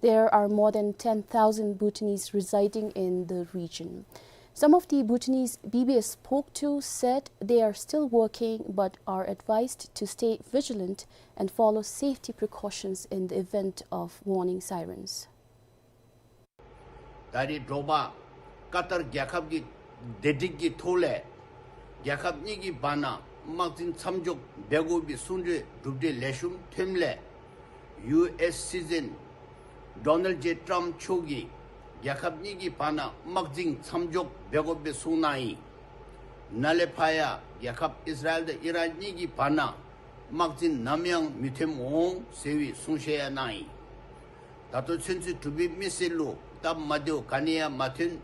There are more than ten thousand Bhutanese residing in the region. Some of the Bhutanese B B S spoke to said they are still working but are advised to stay vigilant and follow safety precautions in the event of warning sirens. ད་རེས་དྲོ་པ་ཀ་ཏར་རྒྱལ་ཁབ་ཀྱི་བདེ་སྒྲིག་གི་ཐོག་ལས་རྒྱལ་ཁབ་གཉིས་ཀྱི་བར་ན་དམག་འཛིང་མཚམས་འཇོག་འབད་དགོ་པའི་གསུང་གྲོས་གྲུབ་འབྲས་ལེགས་ཤོམ་ཐོནམ་ལས་ཡུ་ཨེསི་སྲིད་འཛིན་ཌོ་ནལ་ཌི་ཇེ་ཊམཔ་མཆོག་གིས་རྒྱལ་ཁབ་གཉིས་ཀྱི་བར་ན་དམག་འཛིང་མཚམས་འཇོག་འབད་དགོ་པའི་གསུང་གནང་ཡི། ནཱ་ལས་ཕར་ཡང་རྒྱལ་ཁབ་ཨིས་ར་ཨེལ་དང་ཨི་རཱན་གཉིས་ཀྱི་བར་ན་དམག་འཛིང་ནམ་ཡང་མི་ཐོནམ་འོང་ཟེར་བའི་གསུང་བཤད་ཡང་གནང་ཡི། ད་ལྟོ་ཚུན་ཚོད་འབྲུག་པའི་མི་སེར་ལུ་སྟབས་མ་བདེཝ་ག་ནི་ཡང་མ་ཐོན།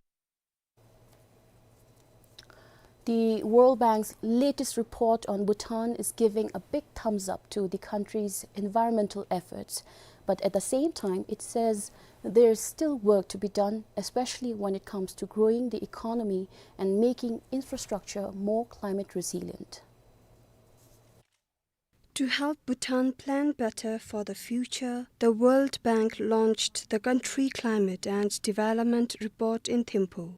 The World Bank's latest report on Bhutan is giving a big thumbs up to the country's environmental efforts. But at the same time, it says there's still work to be done, especially when it comes to growing the economy and making infrastructure more climate resilient. To help Bhutan plan better for the future, the World Bank launched the Country Climate and Development Report in Thimphu.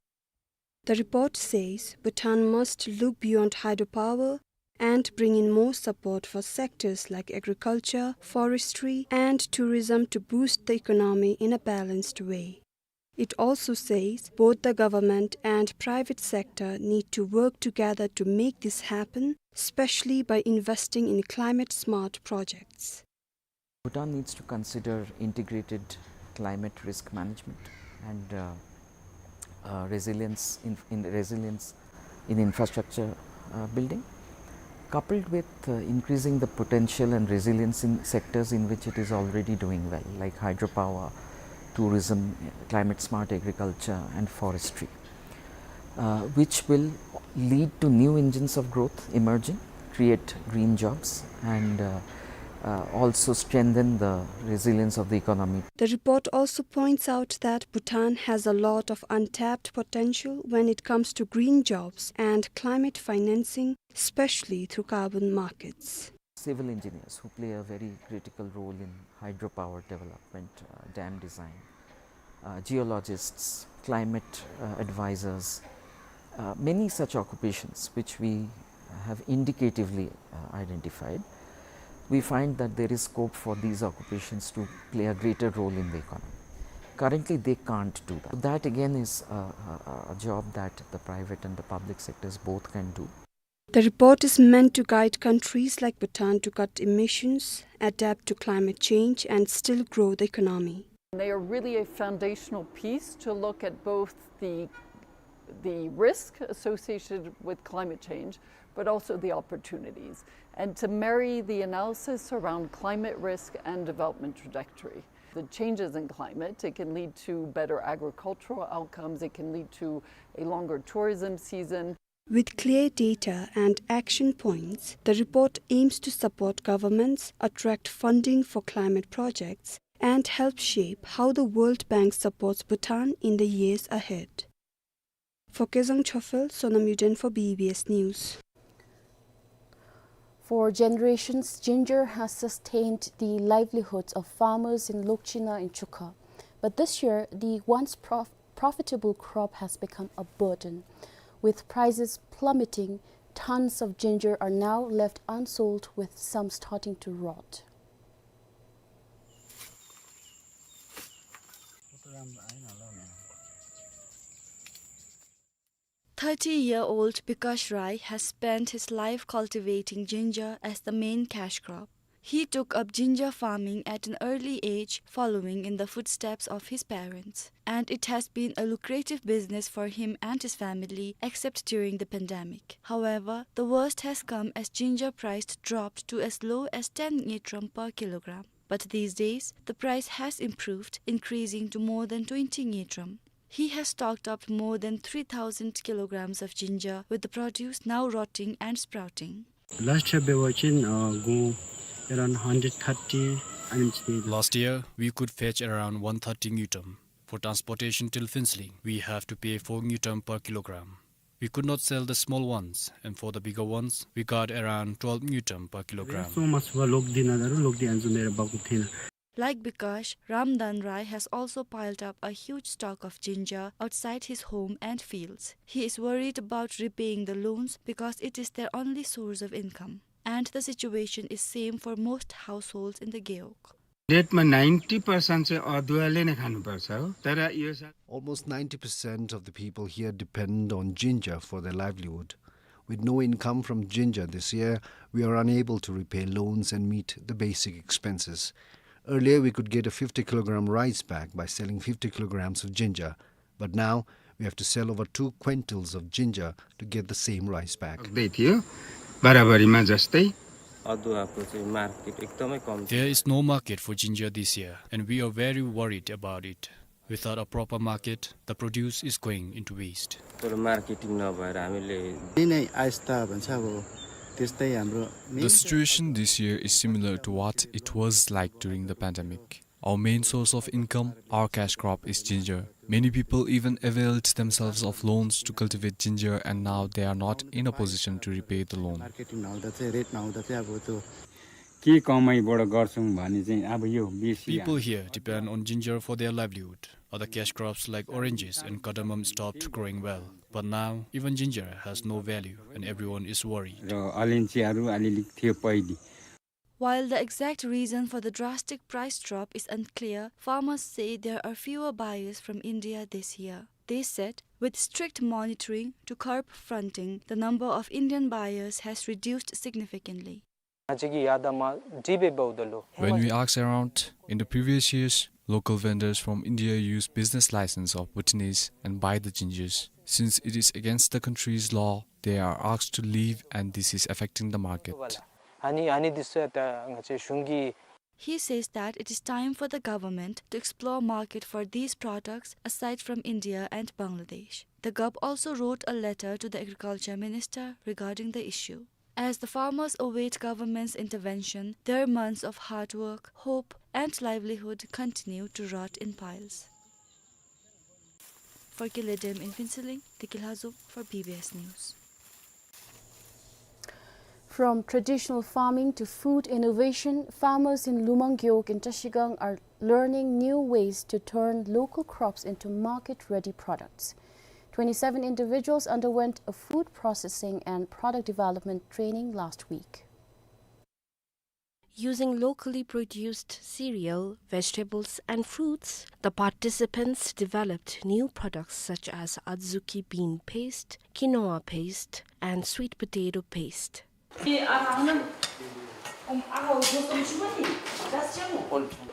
The report says Bhutan must look beyond hydropower and bring in more support for sectors like agriculture, forestry, and tourism to boost the economy in a balanced way. It also says both the government and private sector need to work together to make this happen, especially by investing in climate-smart projects. Bhutan needs to consider integrated climate risk management and, uh, uh, resilience in, in resilience in infrastructure, uh, building, coupled with, uh, increasing the potential and resilience in sectors in which it is already doing well, like hydropower, tourism, climate-smart agriculture, and forestry, uh, which will lead to new engines of growth emerging, create green jobs, and, uh, uh, also strengthen the resilience of the economy. The report also points out that Bhutan has a lot of untapped potential when it comes to green jobs and climate financing, especially through carbon markets. Civil engineers, who play a very critical role in hydropower development, uh, dam design, uh, geologists, climate, uh, advisors, uh, many such occupations which we have indicatively, uh, identified. We find that there is scope for these occupations to play a greater role in the economy. Currently, they can't do that. That again is a, a, a job that the private and the public sectors both can do. The report is meant to guide countries like Bhutan to cut emissions, adapt to climate change, and still grow the economy. They are really a foundational piece to look at both the, the risk associated with climate change, but also the opportunities, and to marry the analysis around climate risk and development trajectory. The changes in climate, it can lead to better agricultural outcomes, it can lead to a longer tourism season. With clear data and action points, the report aims to support governments, attract funding for climate projects, and help shape how the World Bank supports Bhutan in the years ahead. For Kezang Chophel, Sonam Yuden for B B S News. For generations, ginger has sustained the livelihoods of farmers in Lokchina in Chukha. But this year, the once prof-, profitable crop has become a burden. With prices plummeting, tons of ginger are now left unsold, with some starting to rot. Thirty-year-old Bikash Rai has spent his life cultivating ginger as the main cash crop. He took up ginger farming at an early age, following in the footsteps of his parents, and it has been a lucrative business for him and his family, except during the pandemic. However, the worst has come as ginger price dropped to as low as ten ngultrum per kilogram. But these days, the price has improved, increasing to more than twenty ngultrum. He has stocked up more than three thousand kilograms of ginger, with the produce now rotting and sprouting. Last year འབད་བ་ཅིན་ཨ་གོང་around hundred thirty ཨ་ནེམ་ཅིག་སྟེ། Last year, we could fetch around one thirty ngultrum. For transportation till Phuentsholing, we have to pay four ngultrum per kilogram. We could not sell the small ones, and for the bigger ones, we got around twelve ngultrum per kilogram. སོང་མ་ཚུགས་པར་ལོག་སྟེ་ན་ད་རུང་ལོག་སྟེ་ཨ་ནི་བཟུམ་སྦེ་ར་འབག་དགོཔ་ཐོན་ནུག། Like Bikash, Ramdan Rai has also piled up a huge stock of ginger outside his home and fields. He is worried about repaying the loans because it is their only source of income. And the situation is same for most households in the Gewog. डेटमा ninety percent चाहिँ अदुवाले नै खानुपर्छ हो, तर यो सा- Almost ninety percent of the people here depend on ginger for their livelihood. With no income from ginger this year, we are unable to repay loans and meet the basic expenses. Earlier, we could get a fifty kilogram rice bag by selling fifty kilograms of ginger, but now we have to sell over two quintals of ginger to get the same rice bag. सक्दै थियो, बराबरीमा जस्तै। अदुवाको चाहिँ मार्केट एकदमै कम छ। There is no market for ginger this year, and we are very worried about it. Without a proper market, the produce is going into waste. तर मार्केटिङ नभएर हामीले यही नै अवस्था भन्छ अब त्यस्तै हाम्रो main The situation this year is similar to what it was like during the pandemic. Our main source of income, our cash crop is ginger. Many people even availed themselves of loans to cultivate ginger, and now they are not in a position to repay the loan. Market now, that's a rate now, that's a about to के कमाइबाट गर्छौँ भने चाहिँ अब यो बेसी People here depend on ginger for their livelihood. Other cash crops like oranges and cardamom stopped growing well. But now, even ginger has no value and everyone is worried. र अलैँचीहरू अलिअलि थियो पहिले। While the exact reason for the drastic price drop is unclear, farmers say there are fewer buyers from India this year. They said, with strict monitoring to curb fronting, the number of Indian buyers has reduced significantly. When we ask around, in the previous years, local vendors from India use business license of Bhutanese and buy the gingers. Since it is against the country's law, they are asked to leave and this is affecting the market. He says that it is time for the government to explore market for these products aside from India and Bangladesh. The gup also wrote a letter to the agriculture minister regarding the issue. As the farmers await government's intervention, their months of hard work, hope, and livelihood continue to rot in piles. For Kiledem in Phuentsholing, Deki Lhazom for B B S News. From traditional farming to food innovation, farmers in Lumang Gewog in Trashigang are learning new ways to turn local crops into market-ready products. Twenty-seven individuals underwent a food processing and product development training last week. Using locally produced cereal, vegetables, and fruits, the participants developed new products such as adzuki bean paste, quinoa paste, and sweet potato paste.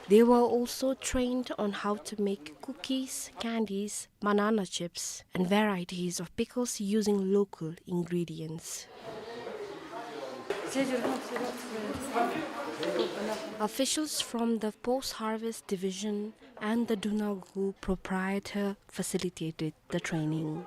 They were also trained on how to make cookies, candies, banana chips, and varieties of pickles using local ingredients. Officials from the Post Harvest Division and the Drunagu proprietor facilitated the training.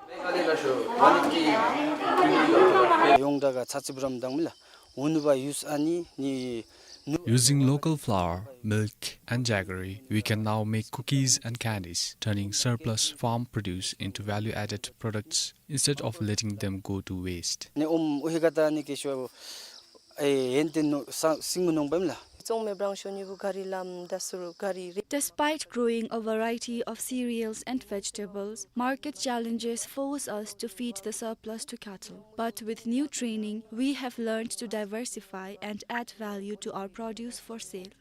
Using local flour, milk, and jaggery, we can now make cookies and candies, turning surplus farm produce into value-added products instead of letting them go to waste. Despite growing a variety of cereals and vegetables, market challenges force us to feed the surplus to cattle. But with new training, we have learned to diversify and add value to our produce for sale.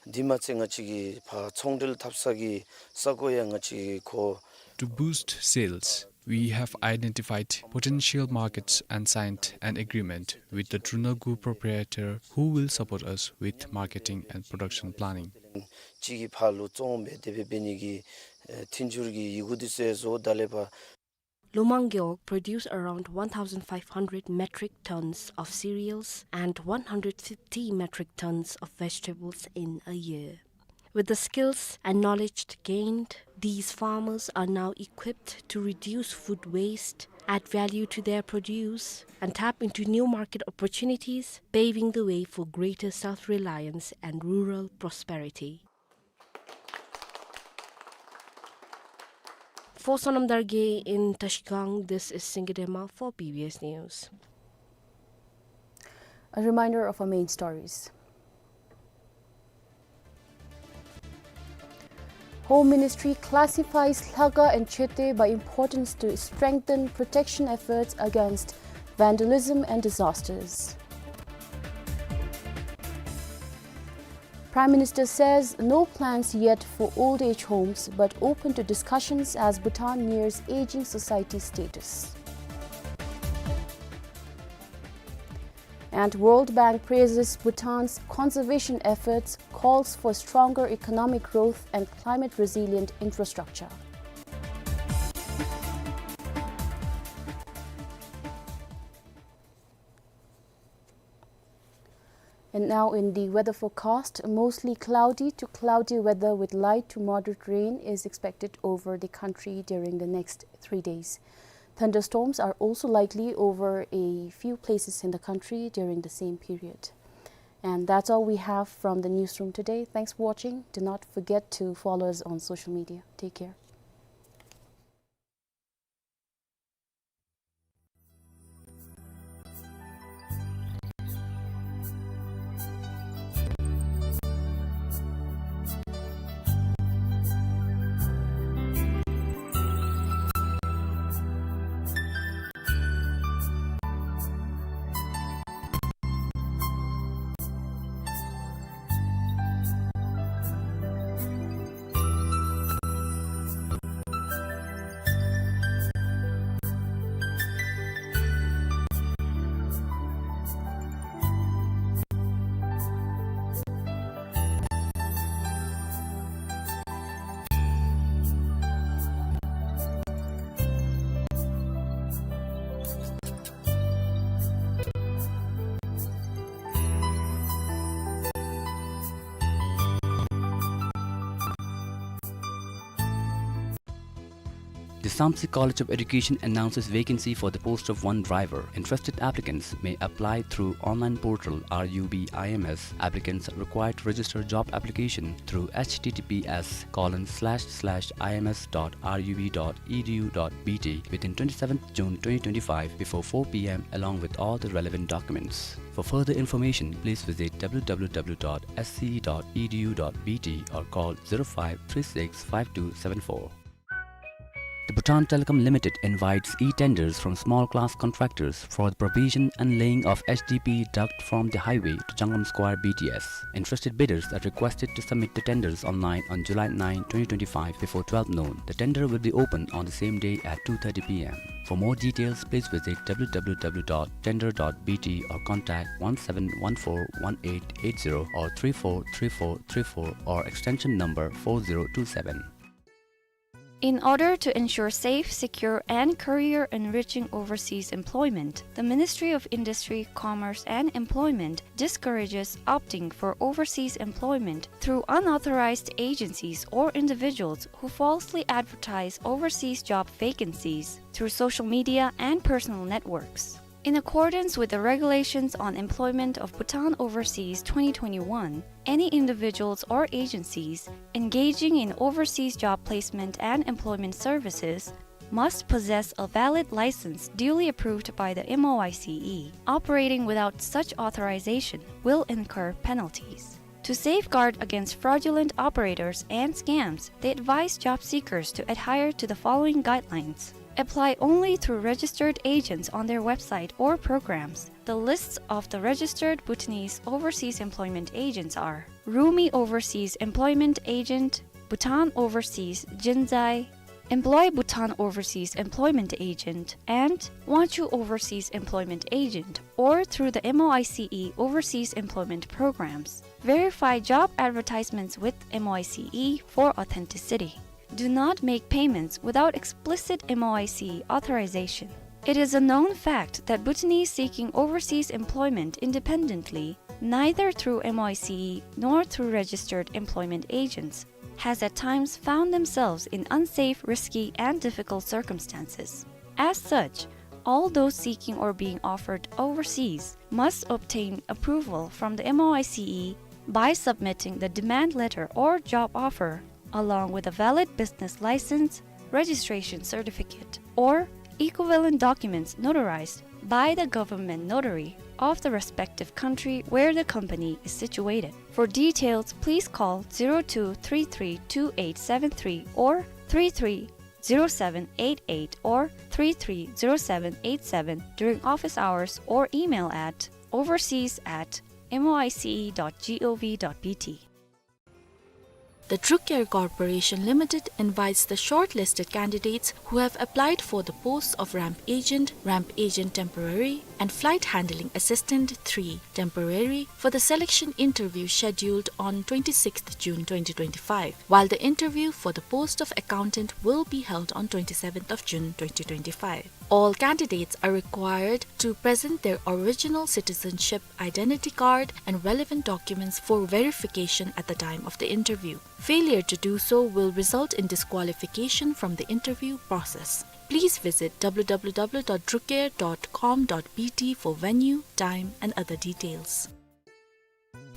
འདི་མ་ཚད་ང་བཅས་ཀྱི་ཕར་ཚོང་འབྲེལ་འཐབ་ས་གི་ས་གོ་ཡང་ང་བཅས་ཀྱིས་གོ། To boost sales, we have identified potential markets and signed an agreement with the Drunagu proprietor who will support us with marketing and production planning. གཅིག་གིས་ཕར་ལུ་བཙོང་སྦེ་དེ་སྦེ་འབད་ནི་གི་ཨེ་མཐུན་འགྱུར་གྱི་ཡི་གུ་འདི་ཚུ་ཡང་བཟོ། ད་ལས་ཕར། Lumang Gewog produce around one thousand five hundred metric tons of cereals and one hundred fifty metric tons of vegetables in a year. With the skills and knowledge gained, these farmers are now equipped to reduce food waste, add value to their produce, and tap into new market opportunities, paving the way for greater self-reliance and rural prosperity. For Sonam Dargay in Trashigang, this is Singye Dema for B B S News. A reminder of our main stories. Home Ministry classifies Lhakhang and Chete by importance to strengthen protection efforts against vandalism and disasters. Prime Minister says no plans yet for old age homes, but open to discussions as Bhutan nears aging society status. And World Bank praises Bhutan's conservation efforts, calls for stronger economic growth and climate-resilient infrastructure. And now in the weather forecast, mostly cloudy to cloudy weather with light to moderate rain is expected over the country during the next three days. Thunderstorms are also likely over a few places in the country during the same period. And that's all we have from the newsroom today. Thanks for watching. Do not forget to follow us on social media. Take care. The Samtse College of Education announces vacancy for the post of one driver. Interested applicants may apply through online portal R U B I M S. Applicants are required to register job application through H T T P S colon slash slash I M S dot R U B dot E D U dot B T within twenty-seventh June twenty twenty-five before four P M along with all the relevant documents. For further information, please visit W W W dot S C E dot E D U dot B T or call zero five three six five two seven four. The Bhutan Telecom Limited invites e-tenders from small class contractors for the provision and laying of H D P duct from the highway to Jangram Square B T S. Interested bidders are requested to submit the tenders online on July nine, twenty twenty-five before twelve noon. The tender will be open on the same day at two thirty P M. For more details, please visit W W W dot tender dot B T or contact one seven one four one eight eight zero or three four three four three four or extension number four zero two seven. In order to ensure safe, secure, and career-enriching overseas employment, the Ministry of Industry, Commerce, and Employment discourages opting for overseas employment through unauthorized agencies or individuals who falsely advertise overseas job vacancies through social media and personal networks. In accordance with the Regulations on Employment of Bhutan Overseas twenty twenty-one, any individuals or agencies engaging in overseas job placement and employment services must possess a valid license duly approved by the M O I C E. Operating without such authorization will incur penalties. To safeguard against fraudulent operators and scams, they advise job seekers to adhere to the following guidelines. Apply only through registered agents on their website or programs. The lists of the registered Bhutanese overseas employment agents are Rumi Overseas Employment Agent, Bhutan Overseas Jinzai, Employ Bhutan Overseas Employment Agent, and Wanchu Overseas Employment Agent, or through the M O I C E Overseas Employment Programs. Verify job advertisements with M O I C E for authenticity. Do not make payments without explicit M O I C E authorization. It is a known fact that Bhutanese seeking overseas employment independently, neither through M O I C E nor through registered employment agents, has at times found themselves in unsafe, risky, and difficult circumstances. As such, all those seeking or being offered overseas must obtain approval from the M O I C E by submitting the demand letter or job offer, along with a valid business license, registration certificate, or equivalent documents notarized by the government notary of the respective country where the company is situated. For details, please call zero two three three two eight seven three or three three zero seven eight eight or three three zero seven eight seven during office hours or email at overseas at M O I C E dot G O V dot B T. The Drukair Corporation Limited invites the shortlisted candidates who have applied for the posts of ramp agent, ramp agent temporary, and flight handling assistant three temporary for the selection interview scheduled on twenty-sixth June twenty twenty-five, while the interview for the post of accountant will be held on twenty-seventh of June twenty twenty-five. All candidates are required to present their original citizenship identity card and relevant documents for verification at the time of the interview. Failure to do so will result in disqualification from the interview process. Please visit W W W dot drukair dot com dot B T for venue, time, and other details.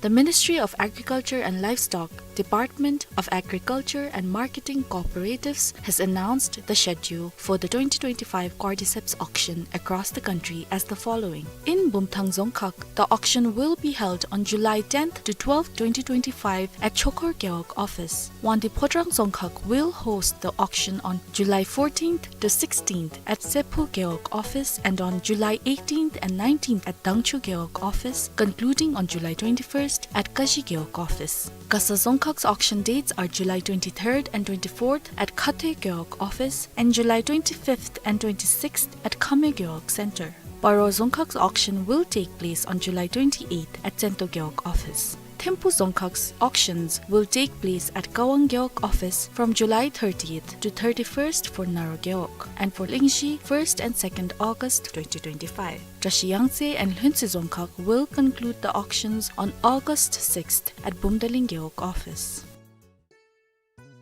The Ministry of Agriculture and Livestock, Department of Agriculture and Marketing Cooperatives has announced the schedule for the twenty twenty-five Cordyceps auction across the country as the following. In Bumthang Dzongkhag, the auction will be held on July tenth to twelfth, twenty twenty-five at Chokor Gewog office. Wangdue Phodrang Dzongkhag will host the auction on July fourteenth to sixteenth at Sephu Gewog office and on July eighteenth and nineteenth at Dangchu Gewog office, concluding on July twenty-first at Kashi Gewog office. Gasa Dzongkhag's auction dates are July twenty-third and twenty-fourth at Khathoe Gewog office and July twenty-fifth and twenty-sixth at Khameo Gewog Center. Paro Dzongkhag's auction will take place on July twenty-eighth at Tsento Gewog office. Thimphu Dzongkhag's auctions will take place at Kawang Gewog office from July thirtieth to thirty-first for Naro Gewog and for Lingzhi, first and second August twenty twenty-five. Drashi Yangtse and Lhuentse Dzongkhag will conclude the auctions on August sixth at Bumdaling Gewog office.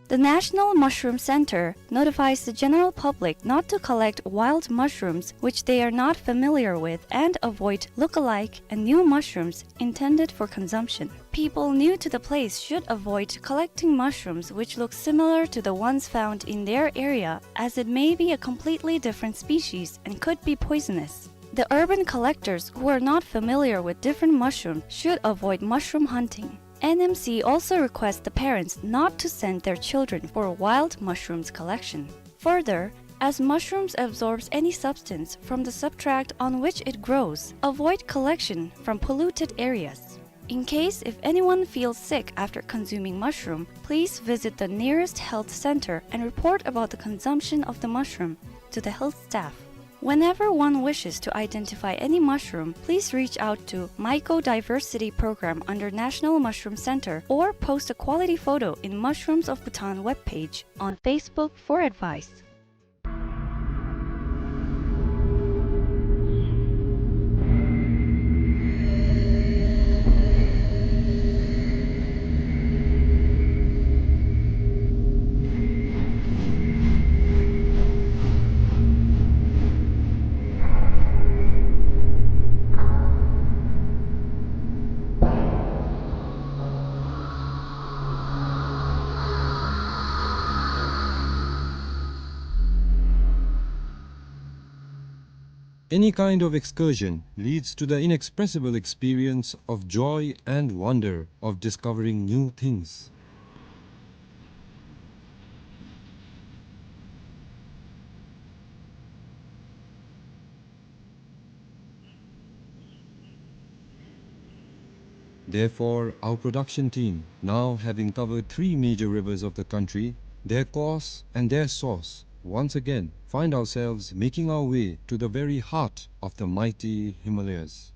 The National Mushroom Center notifies the general public not to collect wild mushrooms which they are not familiar with and avoid look-alike and new mushrooms intended for consumption. People new to the place should avoid collecting mushrooms which look similar to the ones found in their area, as it may be a completely different species and could be poisonous. The urban collectors who are not familiar with different mushrooms should avoid mushroom hunting. N M C also requests the parents not to send their children for wild mushrooms collection. Further, as mushrooms absorbs any substance from the substrate on which it grows, avoid collection from polluted areas. In case if anyone feels sick after consuming mushroom, please visit the nearest health center and report about the consumption of the mushroom to the health staff. Whenever one wishes to identify any mushroom, please reach out to Mycodiversity Program under National Mushroom Center or post a quality photo in Mushrooms of Bhutan webpage on Facebook for advice. Any kind of excursion leads to the inexpressible experience of joy and wonder of discovering new things. Therefore, our production team, now having covered three major rivers of the country, their course and their source, once again find ourselves making our way to the very heart of the mighty Himalayas.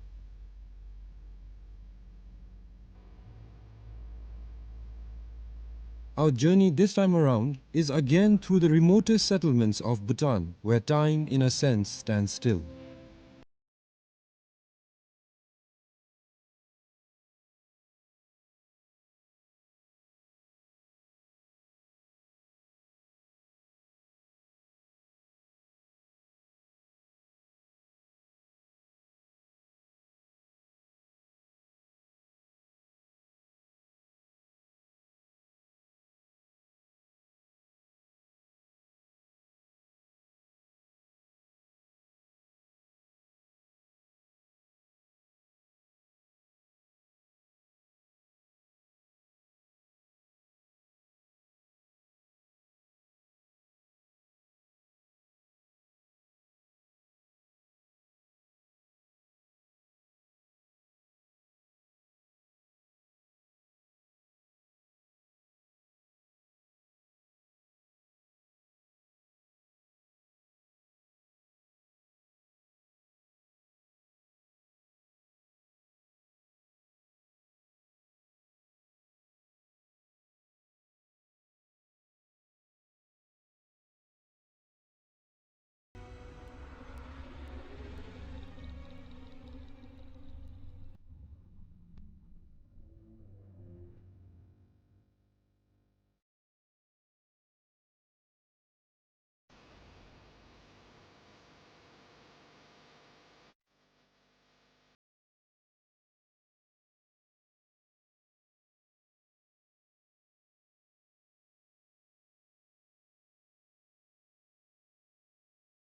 Our journey this time around is again through the remotest settlements of Bhutan, where time, in a sense, stands still.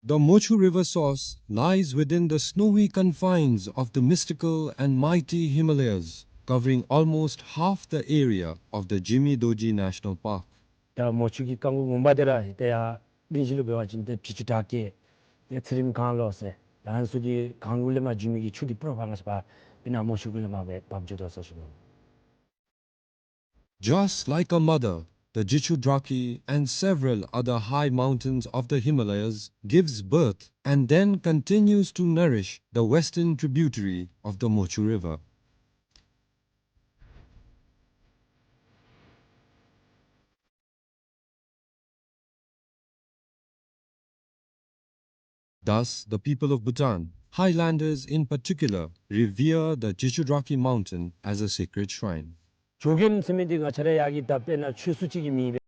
The Mochu River source lies within the snowy confines of the mystical and mighty Himalayas, covering almost half the area of the Jimi Dorji National Park. ད་མོ་ཆུ་གི་རྐང་མགོ་ངོ་མ་དེ་ར་ཏེ་ཡར་གླིང་བཞི་ལུ་འབད་བ་ཅིན་ཏེ་བྱི་ཅུང་བྲག་སྐྱེས་ཏེ་ཚེ་རིང་གངས་ལོག་ཟེར་ད་ཨ་ནི་ཚུ་གི་གངས་ལུ་ལས་མར་འགྱོ་མི་གི་ཆུ་དེ་སྤུར་ཕར་ང་བཞིན་ཕར་དཔེར་ན་མོ་ཆུ་གུ་ལས་མར་སྦེ་འབབ་འགྱོ་དོ་ཟེར་ཞུ་ནི། Just like a mother, the Jichudrakhi and several other high mountains of the Himalayas gives birth and then continues to nourish the western tributary of the Mochu River. Thus, the people of Bhutan, highlanders in particular, revere the Jichudrakhi mountain as a sacred shrine. ཇོ་རྒོདམ་ཟེར་མི་འདི་ང་བཅས་ར་ཡར་གྱི་ད་དཔེར་ན་ཆོས་སྲུང་ཅིག་གི་མིང་སྦེ།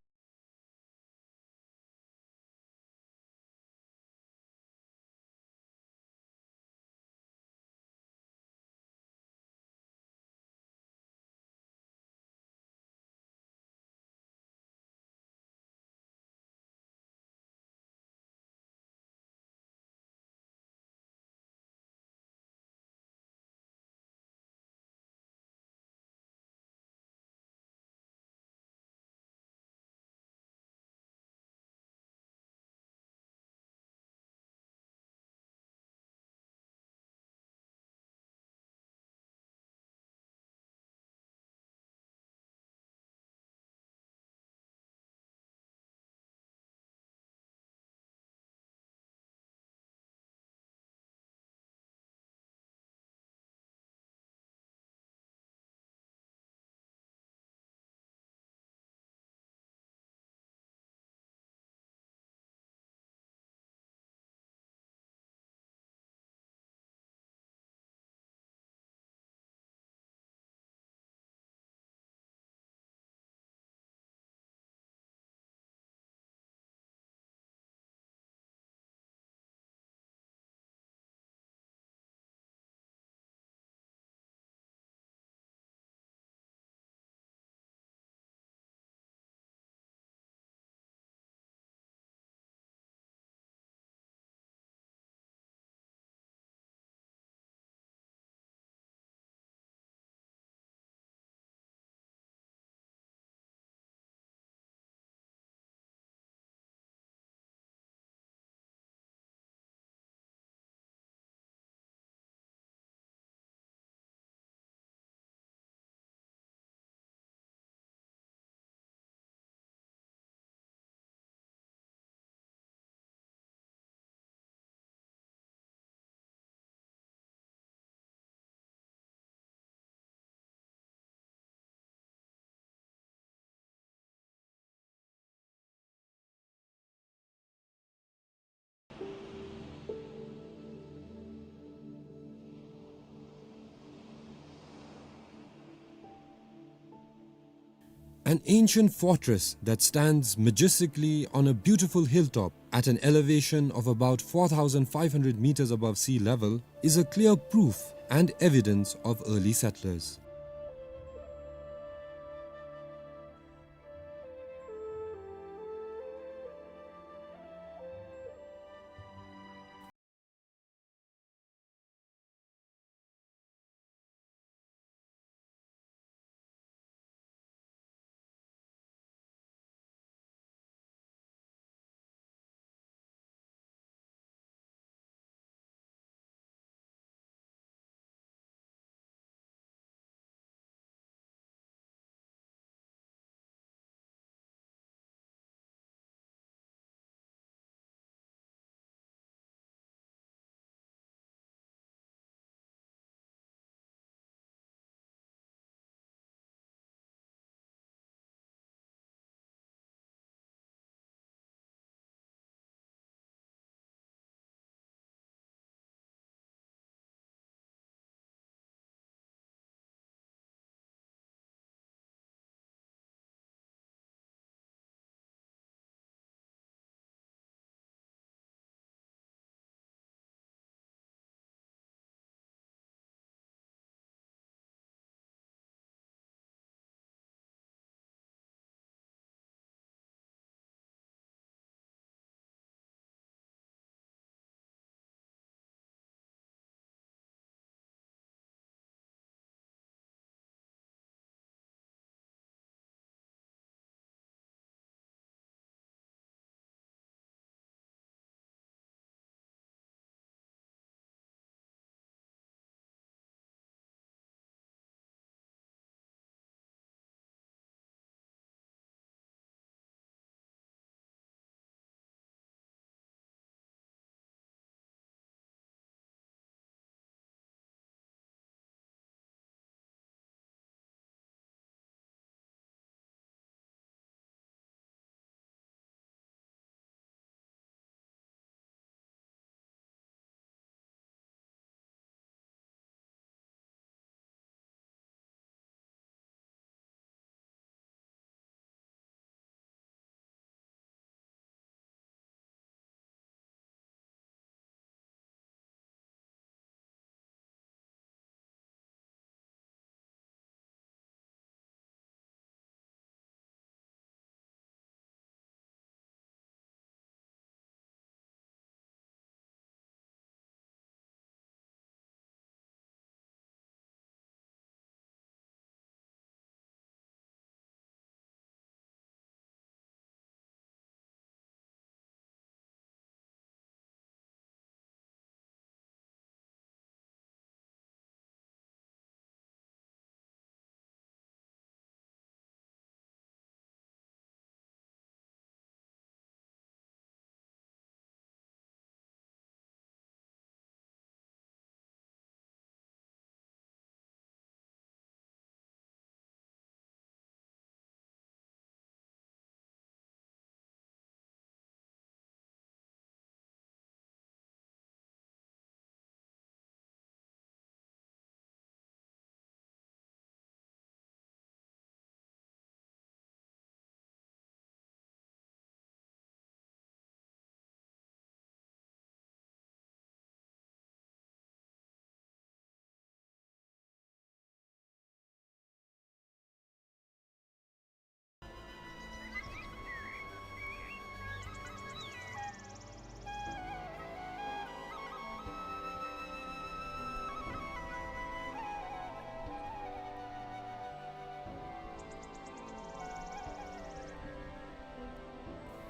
An ancient fortress that stands majestically on a beautiful hilltop at an elevation of about four thousand five hundred meters above sea level is a clear proof and evidence of early settlers.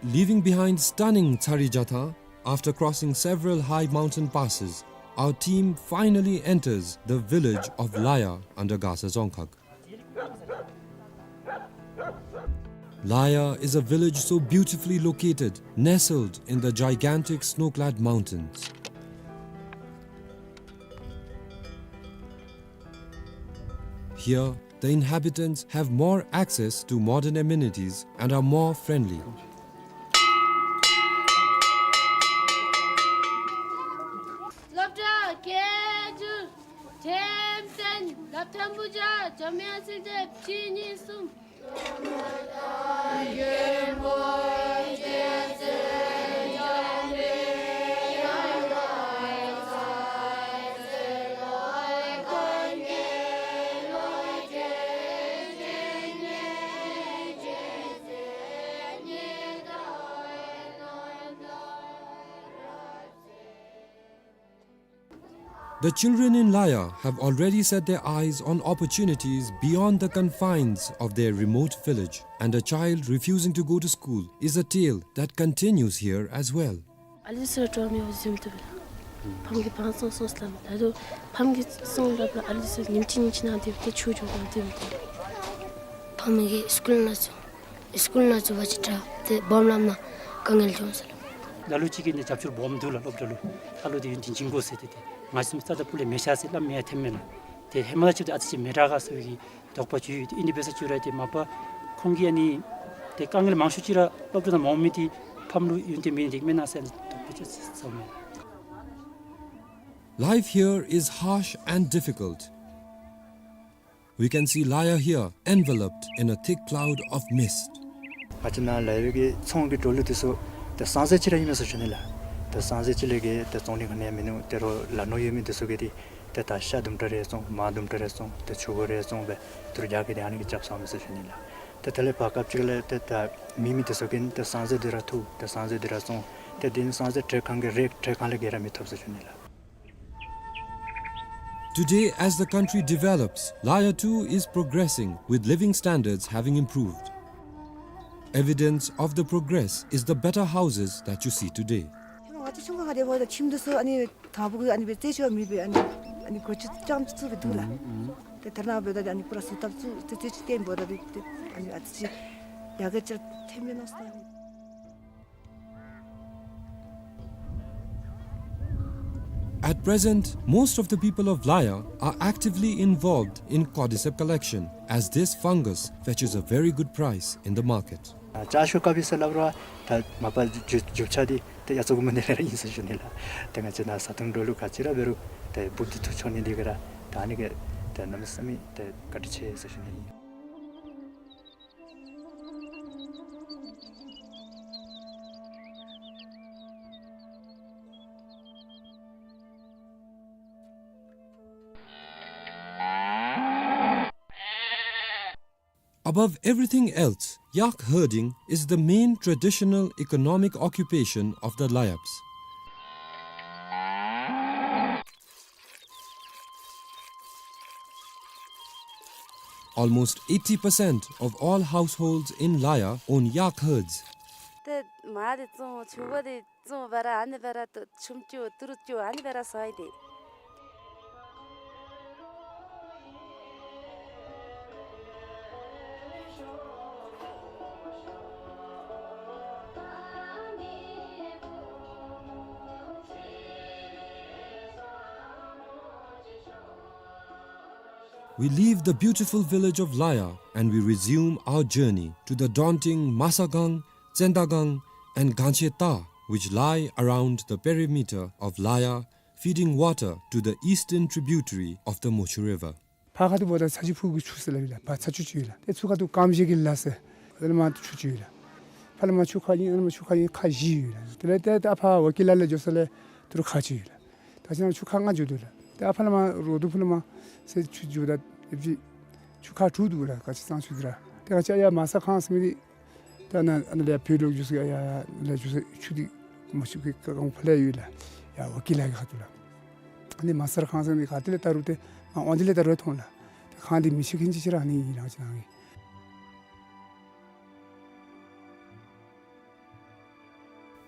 Leaving behind stunning Tsari Jatha, after crossing several high mountain passes, our team finally enters the village of Laya under Gasa Dzongkhag. Laya is a village so beautifully located, nestled in the gigantic snow-clad mountains. Here, the inhabitants have more access to modern amenities and are more friendly. སློབ་གྲྭ་སྐད་སྒྱུར་ཁྲིམས་བཙན་སློབ་ཐོན་པོ་བྱ་འཇམ་དབྱངས་སྲིད་དེ་ཕྱི་ཉིན་གསུམ། The children in Laya have already set their eyes on opportunities beyond the confines of their remote village, and a child refusing to go to school is a tale that continues here as well. ཨ་ལི་སི་ར་འགྲོ་མི་བ་ཟིམ་ཏུ་བེ་ལ། ཕམ་གི་བང་སོང་སོང་སླབ་མི་ད་དུ་ཕམ་གི་སོང་སླབ་ལ་ཨ་ལི་སི་ཉིམ་ཅི་ཉིམ་ཅི་ནང་དེ་བ་དེ་ཆུ་ཇོ་དང་དེ་བ་དེ། ཕམ་གི་སི་ཀུལ་ནང་སོང་། སི་ཀུལ་ནང་ཚུ་བ་ཅིག་དྲག་སྟེ་སྦོམ་ལམ་ནང་དཀའ་ངལ་བྱུང་ཟེར་ལོ། ལ་ལུ་ཅིག་གིས་ནི་རྒྱབ་སྐྱོར་སྦོམ་འདུག་ལ། སློབ་གྲྭ་ལུ་ཨ་ལོ་དེ་ཡུན་དུ་འཇིང་དགོ་ཟེར་ཏེ་ཏེ་ང་གསུམ་རྩ་དང་སྤུ་ལས་མེད་ཤག་ཟེར་སླབ་མི་ཡང་ཐོནམ་མས་ལགས། ཏེ་ཧེ་མ་ལ་ཅིག་ཏེ་ཨ་ཙི་ཅིག་མི་དྲག་ག་ཟེར་བའི་གི་དོགས་པ་ཅིག་ཡོད། ཏེ་ཨིན་དེ་འབད་ས་ཅིག་ར་ཏེ་མ་པ་ཁོང་གིས་ཨ་ནི་ཏེ་དཀའ་ངལ་མང་ཤོས་ཅིག་ར་སློབ་གྲྭ་ནང་མ་འོང་མི་དེ་ཕམ་ལུ་ཡུན་བརྟན་མེད་ནི་དེ་མེན་ན་ཟེར་དོགས་པ་ཅིག་ཟ་མས། Life here is harsh and difficult. We can see Laya here enveloped in a thick cloud of mist. ང་བཅས་ནཱ་ལ་ཡོད་པའི་གི་ཚོང་གི་འགྲོ་ལུགས་དེ་ཚུ་ཏེ་སང་ཟེར་ཅིག་ར་ཨིན་མས་ཟེར་ཞུ་ནི་ལགས། ཏེ་སང་ཟེར་ཅིག་ལས་གི་ཏེ་བཙོང་ནི་ག་ནི་ཡང་མིན་ནུག། ཏེ་རོགས་ལ་ནོར་ཡོད་མི་དེ་ཚུ་གིས་ཏེ་ཏེ་ད་ཤ་དུམ་གྲ་རེ་བཙོང་མར་དུམ་གྲ་རེ་བཙོང་ཏེ་ཆུ་བོ་རེ་བཙོང་སྦེ་ཏེ་རོགས་རྒྱག་གི་ཏེ་ཨ་ནི་གི་རྐྱབ་སོང་མས་ཟེར་ཞུ་ནི་ལགས། ཏེ་དེ་ལས་བར་སྐབས་ཅིག་ལས་ཏེ་ད་མེད་མི་དེ་ཚུ་གིས་ཏེ་སང་ཟེར་དེ་ར་ཐུག་ཏེ་སང་ཟེར་དེ་ར་བཙོང་ཏེ་དེ་ནི་སང་ཟེར་དྲེག་ཁང་གི་རེ་དྲེག་ཁང་ལས་གི་ར་མི་ཐོབ་ཟེར་ཞུ་ནི་ལགས། Today, as the country develops, Laya too is progressing, with living standards having improved. Evidence of the progress is the better houses that you see today. ང་བཅས་ཆུང་ཀུ་ཁ་དེ་འབདཝ་ད་ཁྱིམ་དེ་ཚུ་ཨ་ནི་དང་པོ་གི་ཨ་ནི་སྦེ་རྩེ་ཆུ་མེད་པའི་ཨ་ནི་ཨ་ནི་སྒོ་ཕྱེ་རྐྱངམ་ཅིག་བཙུགས་སྦེ་འདུག་ལགས། ཨུམ་ཨུམ། ཏེ་ད་རེས་ནངས་པ་འབདཝ་ད་ཨ་ནི་པུ་ར་ཟུར་བཏབ་བཙུགས་ཏེ་རྩེ་ཆུ་བརྟན་འབདཝ་ད་ཏེ་ཏེ་ཨ་ནི་ཨ་ཙི་ཅིག་ཡར་རྒྱས་ཅིག་ཐོནམ་མས་མནོ་སོང་། At present, most of the people of Laya are actively involved in cordyceps collection, as this fungus fetches a very good price in the market. ལྕགས་ཤོག་ཀ་པི་ཟེར་སླབ་རུང་ད་མ་པ་རྒྱུ་རྒྱུ་ཆ་འདི་ཏེ་ཡ་ཚོ་གུ་མ་འདི་ལས་ར་ཨིན་ཟེར་ཞུ་ནི་ལགས། ཏེ་ང་བཅས་ནཱ་བཟའ་འཐུང་འགྲོ་ལུགས་ག་ཅི་ར་འབད་རུང་ཏེ་འབུཔ་འདི་འཐུ་འགྱོ་ནི་འདི་གིས་ར་ད་ཨ་ནི་གིས་ཏེ་གནམ་མེད་ས་མེད་ཏེ་བཀའ་དྲིན་ཆེ་ཟེར་ཞུ་ནི་ཨིན། Above everything else, yak herding is the main traditional economic occupation of the Layabs. Almost eighty percent of all households in Laya own yak herds. ཏེ་མར་འདི་བཙོང་ཆུང་ཀུ་འདི་བཙོང་སྦེ་ར་ཨ་ནི་སྦེ་ར་ཏེ་ཆུམ་ཅིག་ཏི་རུ་ཅིག་ཨ་ནི་སྦེ་ར་ཟ་ཡི་ཏེ། We leave the beautiful village of Laya and we resume our journey to the daunting Masagang, Tsendagang, and Gancheta, which lie around the perimeter of Laya, feeding water to the eastern tributary of the Mochu River. ཕར་ཁ་ཐུག་འབདཝ་ད་ཚ་ཆུ་ཕུག་གི་ཆུ་ཟེར་སླབ་ཨིན་ལགས། ཕར་ཚ་ཆུ་ཅིག་ཡོད་ལགས། ཏེ་ཚུར་ཁ་ཐུག་ཀམ་ཤེ་གི་ལ་ཟེར་ཨ་ནི་མར་ཆུ་ཅིག་ཡོད་ལགས། ཕར་ལས་མར་ཆུ་ཁ་ཨིན། ཨ་ནི་མར་ཆུ་ཁ་ཨིན། ཁ་བཞི་ཡོད་ལགས། དེ་ལས་ཏེ་ཏེ་ཨ་ཕར་ཝ་ཀི་ལ་ལས་འགྱོ་ས་ལས་ཏི་རུ་ཁ་ཅིག་ཡོད་ལགས། ད་ཅི་ནཱ་ཆུ་ཁ་ལྔ་འགྱོ་དོ་ལགས། ཏེ་ཨ་ཕར་ལས་མར་རོ་དུ་ཕུ་ལས་མར་ཟེར་ཆུ་འགྱོཝ་ད་ཨེབ་ཅིག་ཆུ་ཁ་དྲུག་འདུག་ལགས། ག་ཅི་གཙང་ཆུ་འདི་ར། ཏེ་ག་ཅི་ཡར་མ་ས་ཁང་ཟེར་མི་འདི་ད་ནཱ་ཨ་ནཱ་ལས་ཕར་ལོག་འགྱོ་ས་ཡར་ལས་འགྱོ་ས་ཆུ་འདི་མ་ཆུ་གི་ཁ་གང་ཕར་ལས་ཡོད་ལགས། ཡར་ཝ་ཀི་ལ་གི་ཁ་ཐུག་ལགས། ཨ་ནི་མ་ས་ཁང་ཟེར་མི་ག་ཏེ་ལས་བལྟ་རུང་ཏེ་མར་དབང་འདུས་ལས་བལྟ་རུང་མཐོང་ལགས། ཏེ་ཁང་འདི་མི་ཤེས་མཁན་ཅིག་ཅིག་ར་ཨ་ནི་ཨིན་ལགས་ཅི་ནང་གི།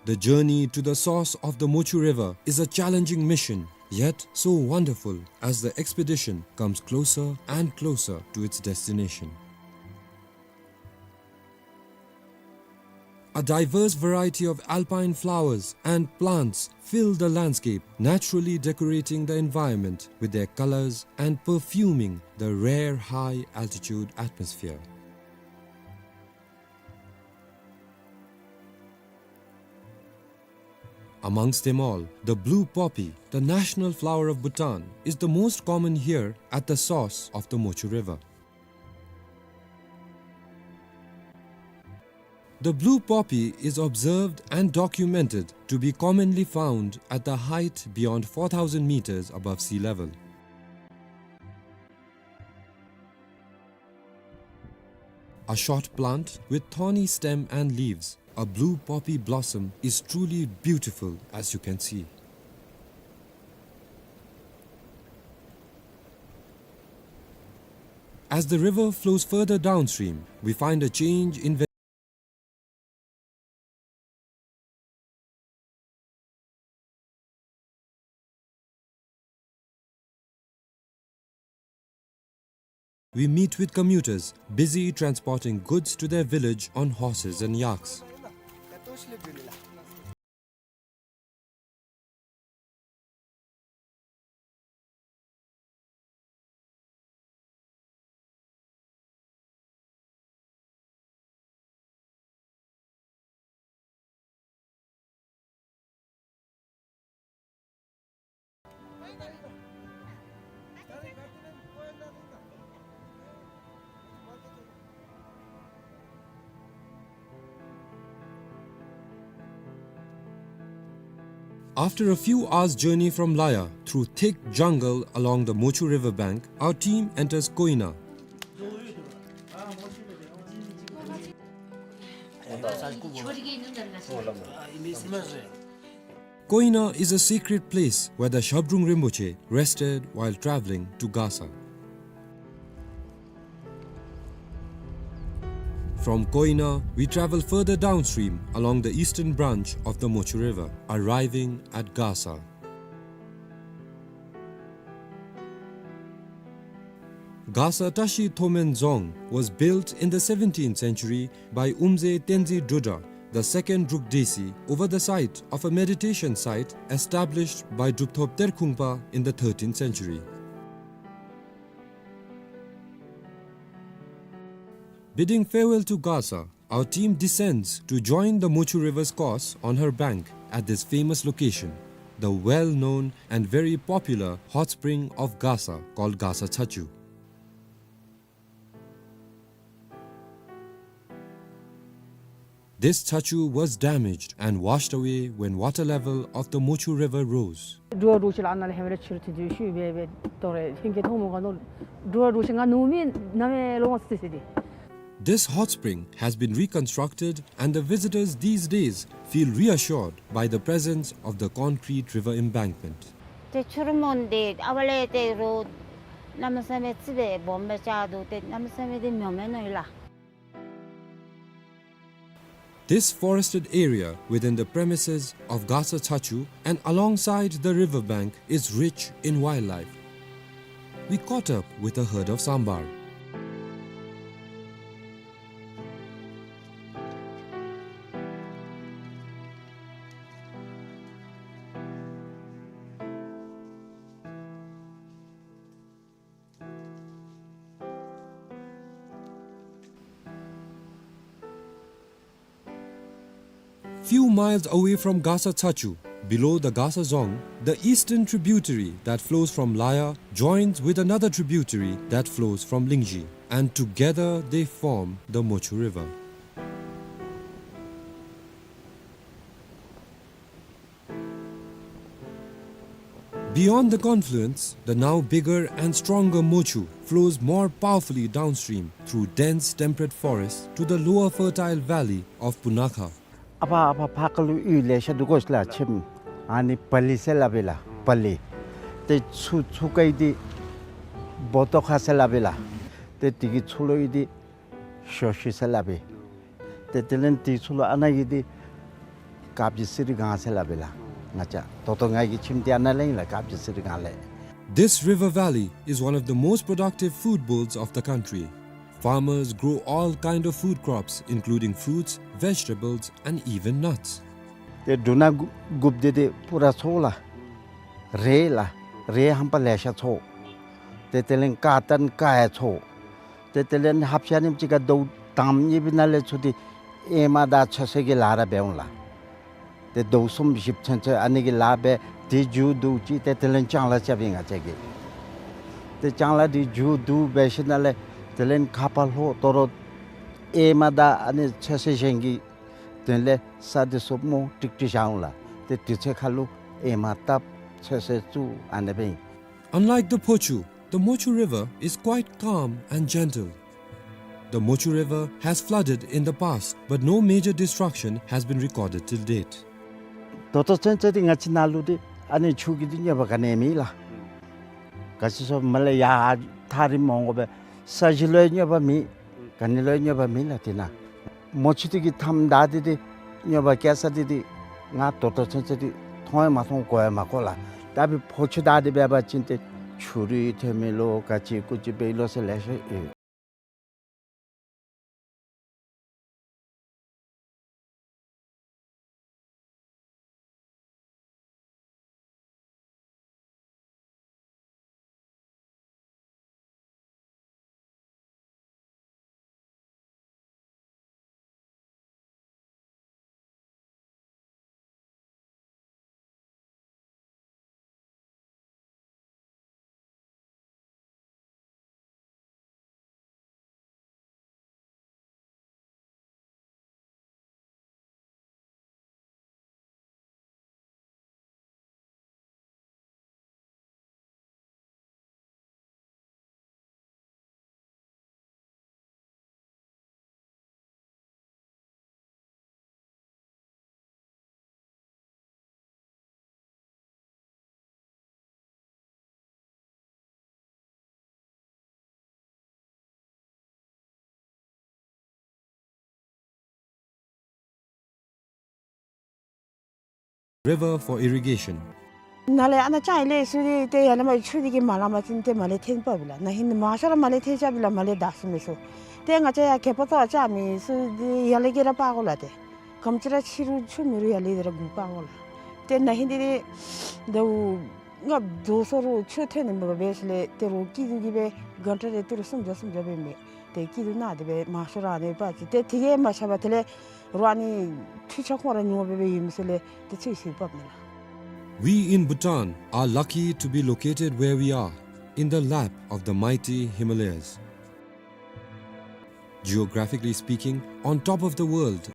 The journey to the source of the Mochu River is a challenging mission, yet so wonderful as the expedition comes closer and closer to its destination. A diverse variety of alpine flowers and plants fill the landscape, naturally decorating the environment with their colors and perfuming the rare high-altitude atmosphere. Amongst them all, the blue poppy, the national flower of Bhutan, is the most common here at the source of the Mochu River. The blue poppy is observed and documented to be commonly found at the height beyond four thousand meters above sea level. A short plant with thorny stem and leaves, a blue poppy blossom is truly beautiful, as you can see. As the river flows further downstream, we find a change in ve- We meet with commuters busy transporting goods to their village on horses and yaks. After a few hours' journey from Laya through thick jungle along the Mochu river bank, our team enters Koina. Koina is a sacred place where the Shabdrung Rinpoche rested while traveling to Gasa. From Koina, we travel further downstream along the eastern branch of the Mochu River, arriving at Gasa. Gasa Tashi Thomen Dzong was built in the seventeenth century by Umze Tenzin Drudra, the second Druk Desi, over the site of a meditation site established by Drupthop Terkhungpa in the thirteenth century. Bidding farewell to Gasa, our team descends to join the Mochu River's course on her bank at this famous location, the well-known and very popular hot spring of Gasa called Gasa Chachu. This chachu was damaged and washed away when water level of the Mochu River rose. འགྲོ་བ་འགྲོ་ཤི་ལ་ཨ་ནཱ་ལས་ཧེ་མ་ར་ཕྱི་རུ་ཐོན་ཏེ་ཤུལ་སྦེ་སྦེ་དོ་རེ་ཧིང་གི་མཐོང་མོ་ག་ནོ། འགྲོ་བ་འགྲོ་ཤི་ང་ནུབ་མི་ནམ་ཡང་ལོང་སི་སི་དེ། This hot spring has been reconstructed and the visitors these days feel reassured by the presence of the concrete river embankment. ཏེ་ཆུ་རུད་མོ་འདི་ཨ་ཝ་ལས་ཏེ་རོ་གནམ་མེད་ས་མེད་ཙི་སྦེ་སྦོམ་སྦེ་ཆགས་འདུག། ཏེ་གནམ་མེད་ས་མེད་འདི་མྱོང་མེད་ནོ་ཡོད་ལགས། This forested area within the premises of Gasa Chachu and alongside the river bank is rich in wildlife. We caught up with a herd of sambar. Few miles away from Gasa Chachu, below the Gasa Dzong, the eastern tributary that flows from Laya joins with another tributary that flows from Lingzhi, and together they form the Mochu River. Beyond the confluence, the now bigger and stronger Mochu flows more powerfully downstream through dense temperate forests to the lower fertile valley of Punakha. ཨ་ཕ་ཨ་ཕ་ཕར་ཁ་ལུ་གཡུས་ལེ་ཤ་འདུག་གོ་ཤི་ལགས་ཁྱིམ། ཨ་ནི་པ་ལི་ཟེར་སླབ་ཨིན་ལགས་པ་ལི། ཏེ་ཚུར་ཚུར་ཁ་གི་འདི་བོ་ཏོ་ཁ་ཟེར་སླབ་ཨིན་ལགས། ཏེ་དེ་གི་ཚུར་ལུ་གི་འདི་ཞོ་ཤི་ཟེར་སླབ་ཨིན། ཏེ་དེ་ལས་དེ་ཚུར་ལུ་ཨ་ནཱ་གི་འདི་ དཀར་སྦྱིས་སི་རི་སྒང་ཟེར་སླབ་ཨིན་ལགས། ང་བཅས་ད་ལྟོ་ང་གི་ཁྱིམ་འདི་ཨ་ནཱ་ལས་ཨིན་ལགས། དཀར་སྦྱིས་སི་རི་སྒང་ལས། This river valley is one of the most productive food bowls of the country. Farmers grow all kind of food crops, including fruits, vegetables, and even nuts. ཏེ་འབྲུ་སྣ་དགུ་དགུཔ་འདི་ཏེ་པུ་ར་ཚོ་ལགས། རེད་ལགས། རེད་ཧམ་པ་ལེ་ཤ་ཚོ། ཏེ་དེ་ལས་ཀར་ཏན་ཀར་ཡང་ཚོ། ཏེ་དེ་ལས་ཧབ་ཤ་ནི་ཅིག་ཁར་ཟླཝ་དང་པ་གཉིས་པའི་ནང་ལས་ཚུར་ཏེ་ཨེ་མ་དང་ཚོད་བསྲེ་གི་ལཱ་ར་འབད་འོང་ལགས། ཏེ་ཟླཝ་གསུམ་བཞི་ཚུན་ཚོད་ཨ་ནི་གི་ལཱ་འབད། དེ་མཇུག་བསྡུ་ཅི། ཏེ་དེ་ལས་ལྕང་ལཱ་རྐྱབ་ཨིན་ང་བཅས་ཀྱིས། ཏེ་ལྕང་ལཱ་དེ་མཇུག་བསྡུ་འབད་ཞིནམ་ལས་དེ་ལས་ཁ་ཕར་ལྷོ་དོ་རུང་ཨེ་མ་དང་ཨ་ནི་ཚོད་བསྲེ་གཞན་གྱི་དོན་ལས་ས་འདི་ཚུ་མོ་ཀྲིག་ཀྲི་བཞག་འོང་ལགས། ཏེ་དུས་ཚོད་ཁར་ལུ་ཨེ་མ་བཏབ་ཚོད་བསྲེ་བཙུགས་ཨ་ནི་སྦེ་ཨིན། Unlike the Phochu, the Mochu River is quite calm and gentle. The Mochu River has flooded in the past, but no major destruction has been recorded till date. ད་ལྟོ་ཚུན་ཚོད་འདི་ང་བཅས་ནཱ་ལུ་འདི་ཨ་ནི་ཆུ་གི་འདི་གནོད་པ་ག་ནི་ཡང་མེད་ལགས། ག་ཅི་སོང་མ་ལས་ཡར་ཐག་རིངམོ་འོང་དགོ་པས། ས་གཞི་ལུ་ཡང་གནོད་པ་མེད། ག་ནི་ལུ་ཡང་གནོད་པ་མེད་ལགས་དེ་ནང་། མོ་ཆུ་འདི་གི་མཐའམ་བདའ་སྟེ་འདི་གནོད་པ་བཀལ་ས་འདི་འདི་ང་ད་ལྟོ་ཚུན་ཚོད་འདི་མཐོང་ཡང་མ་མཐོང་གོ་ཡང་མ་གོ་ལགས། ད་འབདན་ཕོ་ཆུ་བདའ་སྟེ་འབད་བ་ཅིན་ཏེ་ཆུ་རུད་ཐོན་མི་ལོ་ག་ཅི་ཀུ་ཅི་འབད་ལོ་ཟེར་ལེ་ཤ་ཡོད། River for irrigation. ནཱ་ལས་ཨ་ནཱ་ལྕང་ལས་ཚུར་ཏེ་ཡར་ལས་མར་ཆུ་འདི་གིས་མ་ལང་པ་ཅིན་ཏེ་མར་ལས་འཐོན་པ་སྦེ་ལགས། ན་ཧིང་མང་ཤོས་ར་མར་ལས་འཐོན་ཆ་སྦེ་ལགས། མར་ལས་བདའ་ཚུགས་མི་ཚུགས། ཏེ་ང་བཅས་ཡར་གད་པ་བཏོག་རྐྱབ་མི་ཚུ་འདི་ཡར་ལས་ཀྱི་ར་སྤར་དགོ་ལགས། ཏེ་ག་དེམ་ཅིག་ར་ཆེ་རུང་ཆུ་མེད་རུང་ཡར་ལས་འདི་ར་འགུག་སྤར་དགོ་ལགས། ཏེ་ན་ཧིང་འདི་ཏེ་ཟླཝ་ལྔ་བདོ་སོང་རུང་ཆུ་ཐོན་ནི་མེད་པར་འབད་ཞིནམ་ལས་ཏེ་རོགས་སྐྱིད་སྡུག་གིས་སྦེ་གྷན་ཊ་རེ་ཏི་རུ་སུམ་བརྒྱ་སུམ་བརྒྱ་སྦེ་མི་ཏེ་སྐྱིད་སྡུག་གནང་སྟེ་སྦེ་མང་ཤོས་ར་ཨ་ནི་སྤར་ཅི། ཏེ་དེ་གིས་མ་ཆགས་པར་དེ་ལས་རོགས་ཨ་ནི་འཕྲུལ་ཆས་ཁོང་ར་ཉུང་བ་སྦེ་སྦེ་ཡོད་མི་ཚུ་ལས་ཏེ་ཚུ་ཚུ་སྤར་ནི་ལགས། We in Bhutan are lucky to be located where we are, in the lap of the mighty Himalayas. Geographically speaking, on top of the world.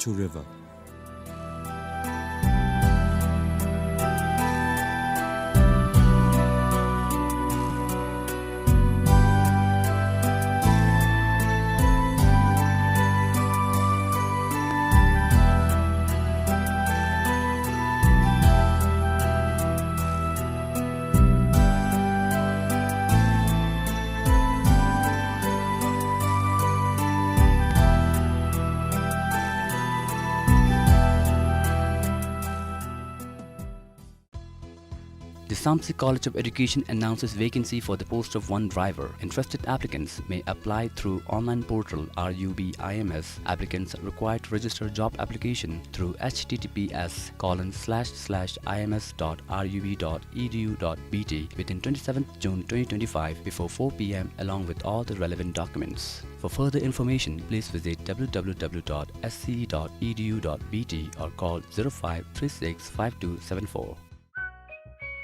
To river. Tamsui College of Education announces vacancy for the post of one driver. Interested applicants may apply through online portal R U B I M S. Applicants required to register job application through H T T P S colon slash slash I M S dot R U B dot E D U dot B T within twenty-seventh June twenty twenty-five before four P M along with all the relevant documents. For further information, please visit W W W dot S C E dot E D U dot B T or call zero five three six five two seven four.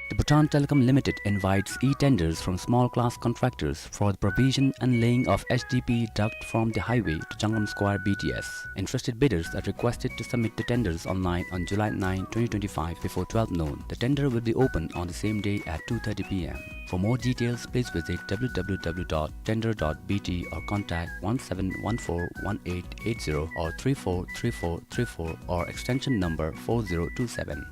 The Bhutan Telecom Limited invites e-tenders from small class contractors for the provision and laying of H D P duct from the highway to Changam Square B T S. Interested bidders are requested to submit the tenders online on July nine, twenty twenty-five before twelve noon. The tender will be open on the same day at two thirty P M. For more details, please visit W W W dot tender dot B T or contact one seven one four one eight eight zero or three four three four three four or extension number four zero two seven.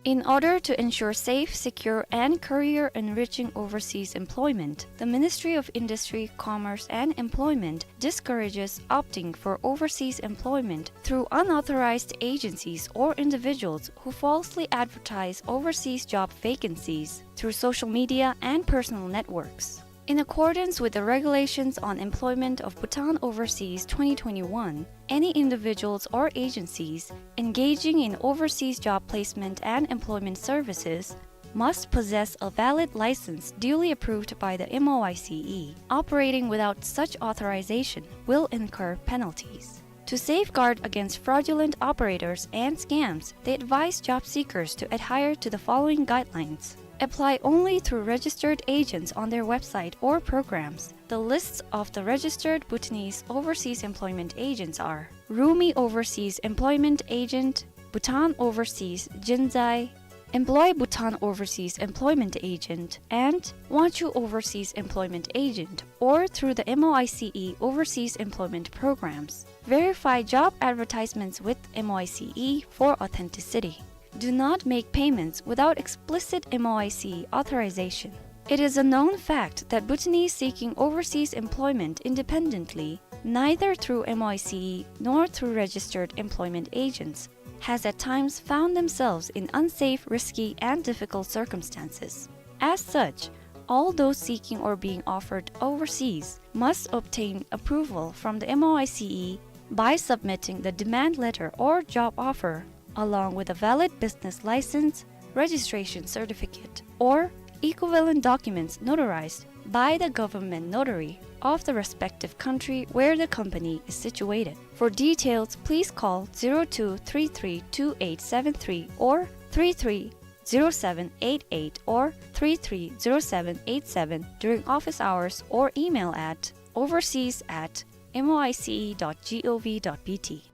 In order to ensure safe, secure, and career-enriching overseas employment, the Ministry of Industry, Commerce, and Employment discourages opting for overseas employment through unauthorized agencies or individuals who falsely advertise overseas job vacancies through social media and personal networks. In accordance with the Regulations on Employment of Bhutan Overseas twenty twenty-one, any individuals or agencies engaging in overseas job placement and employment services must possess a valid license duly approved by the M O I C E. Operating without such authorization will incur penalties. To safeguard against fraudulent operators and scams, they advise job seekers to adhere to the following guidelines. Apply only through registered agents on their website or programs. The lists of the registered Bhutanese overseas employment agents are Rumi Overseas Employment Agent, Bhutan Overseas Jinzai, Employ Bhutan Overseas Employment Agent, and Wangchuh Overseas Employment Agent, or through the M O I C E Overseas Employment Programs. Verify job advertisements with M O I C E for authenticity. Do not make payments without explicit M O I C E authorization. It is a known fact that Bhutanese seeking overseas employment independently, neither through M O I C E nor through registered employment agents, has at times found themselves in unsafe, risky, and difficult circumstances. As such, all those seeking or being offered overseas must obtain approval from the M O I C E by submitting the demand letter or job offer, along with a valid business license, registration certificate, or equivalent documents notarized by the government notary of the respective country where the company is situated. For details, please call zero two three three two eight seven three or three three zero seven eight eight or three three zero seven eight seven during office hours or email at overseas at M O I C E dot G O V dot B T.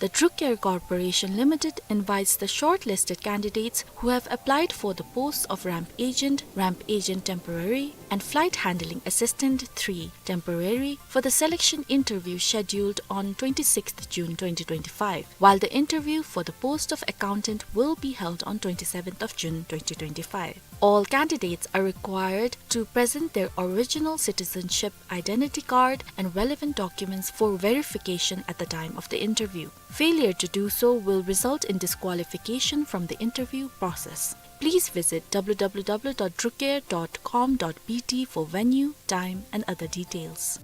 The Druk Air Corporation Limited invites the shortlisted candidates who have applied for the posts of ramp agent, ramp agent temporary, and flight handling assistant three temporary for the selection interview scheduled on twenty-sixth June twenty twenty-five, while the interview for the post of accountant will be held on twenty-seventh of June twenty twenty-five. All candidates are required to present their original citizenship identity card and relevant documents for verification at the time of the interview. Failure to do so will result in disqualification from the interview process. Please visit W W W dot drukair dot com dot B T for venue, time, and other details.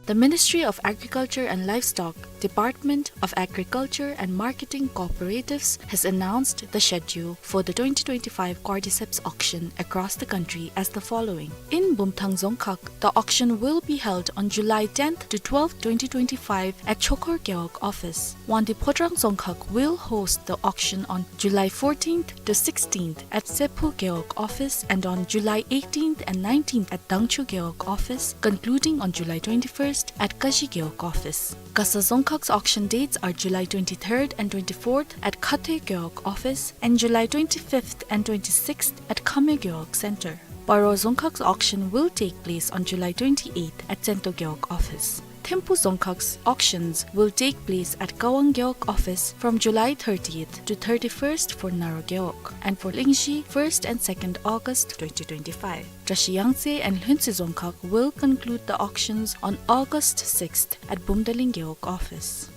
The Ministry of Agriculture and Livestock, Department of Agriculture and Marketing Cooperatives has announced the schedule for the twenty twenty-five Cordyceps auction across the country as the following. In Bumthang Dzongkhag, the auction will be held on July tenth to twelfth, twenty twenty-five at Chokhor Gewog office. Wangdue Phodrang Dzongkhag will host the auction on July fourteenth to sixteenth at Sephu Gewog office and on July eighteenth and nineteenth at Dangcho Gewog office, concluding on July twenty-first at Kashi Gewog office. Gasa Dzongkhag's auction dates are July twenty-third and twenty-fourth at Khathoe Gewog office and July twenty-fifth and twenty-sixth at Khameo Gewog Center. Paro Dzongkhag's auction will take place on July twenty-eighth at Tsento Gewog office. Thimphu Dzongkhag's auctions will take place at Kawang Gewog office from July thirtieth to thirty-first for Naro Gewog and for Lingzhi first and second August twenty twenty-five. Drashi Yangtse and Lhuentse Dzongkhag will conclude the auctions on August sixth at Bumdaling Gewog office.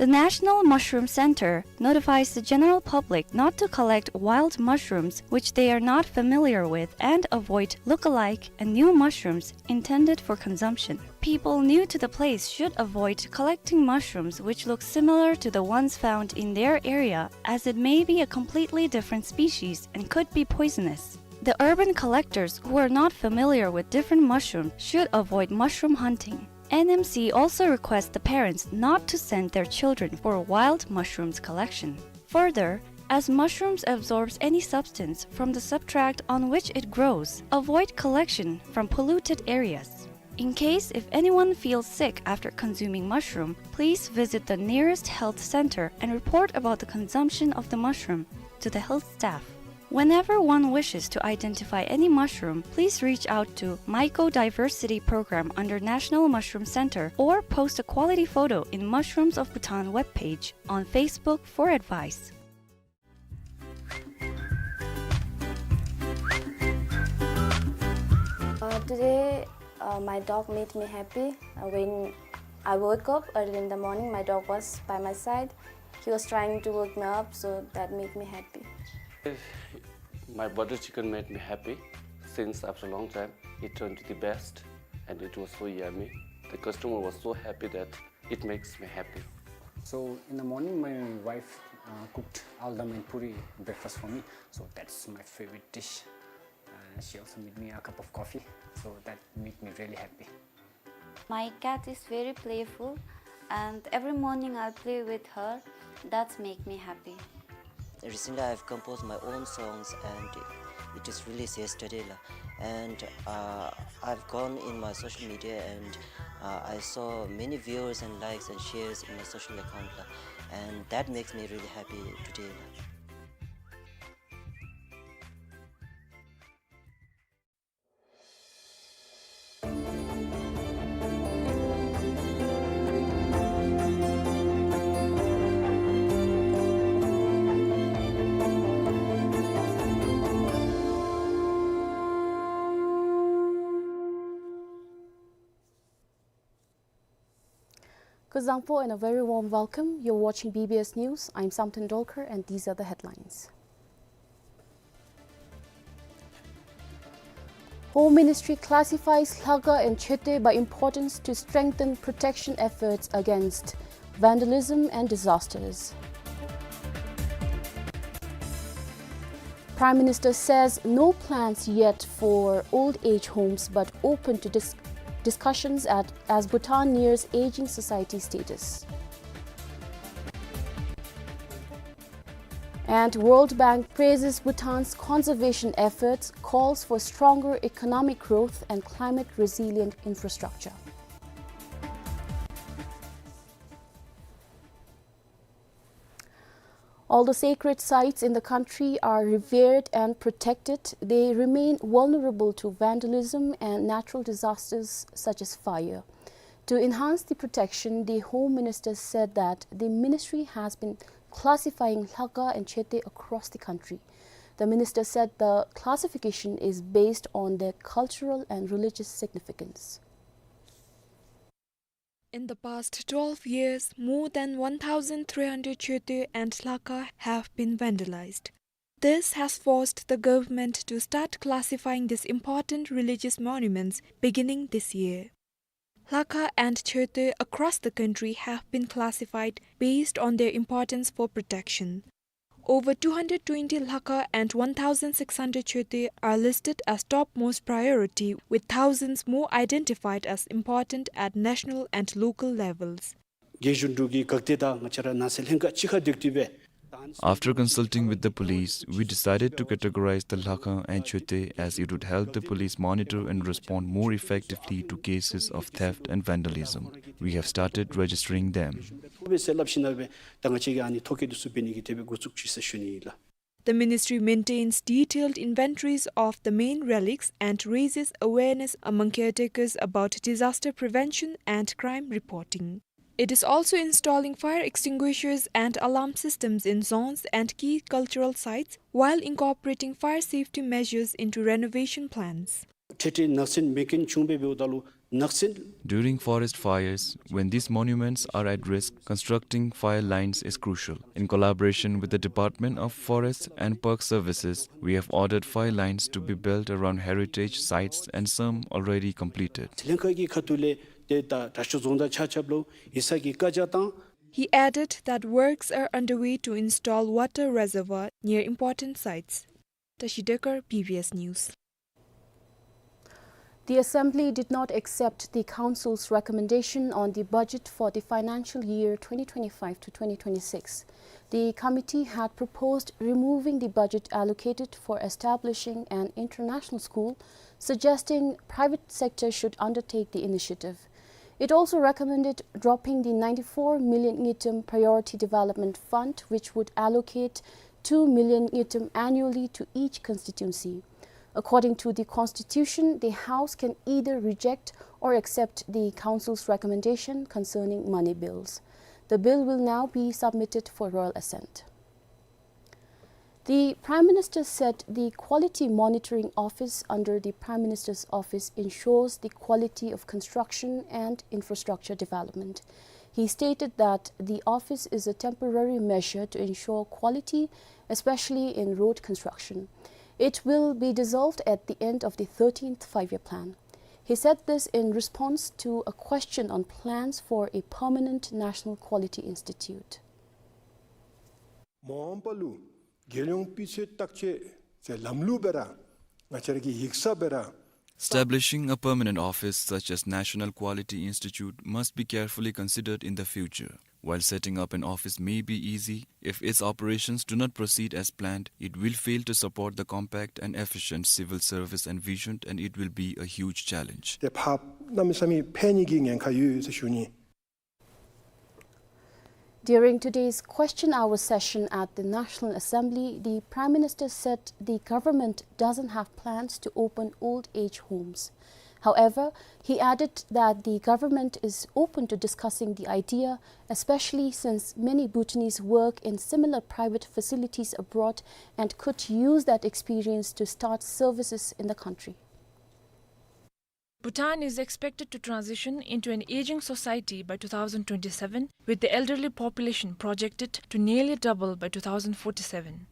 The National Mushroom Center notifies the general public not to collect wild mushrooms which they are not familiar with and avoid look-alike and new mushrooms intended for consumption. People new to the place should avoid collecting mushrooms which look similar to the ones found in their area, as it may be a completely different species and could be poisonous. The urban collectors who are not familiar with different mushrooms should avoid mushroom hunting. N M C also requests the parents not to send their children for wild mushrooms collection. Further, as mushrooms absorbs any substance from the substrate on which it grows, avoid collection from polluted areas. In case if anyone feels sick after consuming mushroom, please visit the nearest health center and report about the consumption of the mushroom to the health staff. Whenever one wishes to identify any mushroom, please reach out to Mycodiversity Program under National Mushroom Center or post a quality photo in Mushrooms of Bhutan webpage on Facebook for advice. Uh, today, uh, my dog made me happy. Uh, when I woke up early in the morning, my dog was by my side. He was trying to wake me up, so that made me happy. My butter chicken made me happy since after a long time. It turned to the best, and it was so yummy. The customer was so happy that it makes me happy. So in the morning, my wife, uh, cooked aldam and puri breakfast for me. So that's my favorite dish. Uh, she also made me a cup of coffee. So that made me really happy. My cat is very playful, and every morning I'll play with her. That's make me happy. Recently, I've composed my own songs, and it is released yesterday, la. And, uh, I've gone in my social media, and, uh, I saw many viewers and likes and shares in my social account, la. And that makes me really happy today, la. Kuzuzangpo and a very warm welcome. You're watching B B S News. I'm Samten Dolkar, and these are the headlines. Home Ministry classifies Lhakha and Choetue by importance to strengthen protection efforts against vandalism and disasters. Prime Minister says no plans yet for old age homes, but open to dis-, discussions at, as Bhutan nears aging society status. And World Bank praises Bhutan's conservation efforts, calls for stronger economic growth and climate resilient infrastructure. Although sacred sites in the country are revered and protected, they remain vulnerable to vandalism and natural disasters such as fire. To enhance the protection, the Home Minister said that the ministry has been classifying Lhakha and Choetue across the country. The minister said the classification is based on their cultural and religious significance. In the past twelve years, more than one thousand three hundred Choetue and Lhakha have been vandalized. This has forced the government to start classifying these important religious monuments beginning this year. Lhakha and Choetue across the country have been classified based on their importance for protection. Over two hundred twenty Lhakha and one thousand six hundred Choetue are listed as topmost priority, with thousands more identified as important at national and local levels. རྒྱལ་གཞུང་འབྲུག་གི་འགག་སྡེ་དང་ང་བཅས་ར་ནང་སྲིད་ལྷན་ཁག་གཅིག་ཁར་བསྡུར་ཏེ་སྦེ། After consulting with the police, we decided to categorize the Lhakha and Choetue as it would help the police monitor and respond more effectively to cases of theft and vandalism. We have started registering them. ཐུབ་པས་ཟེར་སླབ་ཞིནམ་ལས་ད་ང་བཅས་ཀྱིས་ཨ་ནི་ཐོ་བཀོད་འདི་ཚུ་འབད་ནི་གི་དེ་སྦེ་འགོ་བཙུགས་ཅི་ཟེར་ཞུ་ནི་ཨིན་ལགས། The ministry maintains detailed inventories of the main relics and raises awareness among caretakers about disaster prevention and crime reporting. It is also installing fire extinguishers and alarm systems in zones and key cultural sites while incorporating fire safety measures into renovation plans. འཕྲལ་འཕྲལ་ནགས་ཚལ་མེ་རྐྱེན་བྱུང་སྦེ་འབདཝ་ད་ལུ་ During forest fires, when these monuments are at risk, constructing fire lines is crucial. In collaboration with the Department of Forest and Park Services, we have ordered fire lines to be built around heritage sites and some already completed. ལྷན་ཁག་གི་ཁ་ཐུག་ལས་ཏེ་ད་དྲག་ཤོས་རྫོང་བདག་ཆ་ཁྱབ་ལུ་ཡིག་ཚང་གི་བཀའ་རྒྱ་དང་། He added that works are underway to install water reservoir near important sites. Tashi Dekar, B B S News. The Assembly did not accept the Council's recommendation on the budget for the financial year twenty twenty-five to twenty twenty-six. The committee had proposed removing the budget allocated for establishing an international school, suggesting private sector should undertake the initiative. It also recommended dropping the ninety-four million ngultrum Priority Development Fund, which would allocate two million ngultrum annually to each constituency. According to the Constitution, the House can either reject or accept the Council's recommendation concerning money bills. The bill will now be submitted for royal assent. The Prime Minister said the Quality Monitoring Office under the Prime Minister's office ensures the quality of construction and infrastructure development. He stated that the office is a temporary measure to ensure quality, especially in road construction. It will be dissolved at the end of the thirteenth Five-Year Plan. He said this in response to a question on plans for a permanent National Quality Institute. མ་འོངས་པ་ལུ་རྒྱལ་ཡོངས་སྤུས་ཚད་བརྟག་དཔྱད་ཟེར་ལམ་ལུགས་སྦེ་ར་ང་བཅས་ར་གི་ཡིག་ཚང་སྦེ་ར། Establishing a permanent office such as National Quality Institute must be carefully considered in the future. While setting up an office may be easy, if its operations do not proceed as planned, it will fail to support the compact and efficient civil service envisioned, and it will be a huge challenge. ཏེ་ཕར་གནམ་མེད་ས་མེད་འཕེལ་ནི་གི་ཉེན་ཁ་ཡོད་ཟེར་ཞུ་ནི། During today's question hour session at the National Assembly, the Prime Minister said the government doesn't have plans to open old age homes. However, he added that the government is open to discussing the idea, especially since many Bhutanese work in similar private facilities abroad and could use that experience to start services in the country. Bhutan is expected to transition into an aging society by two thousand twenty-seven, with the elderly population projected to nearly double by two thousand forty-seven.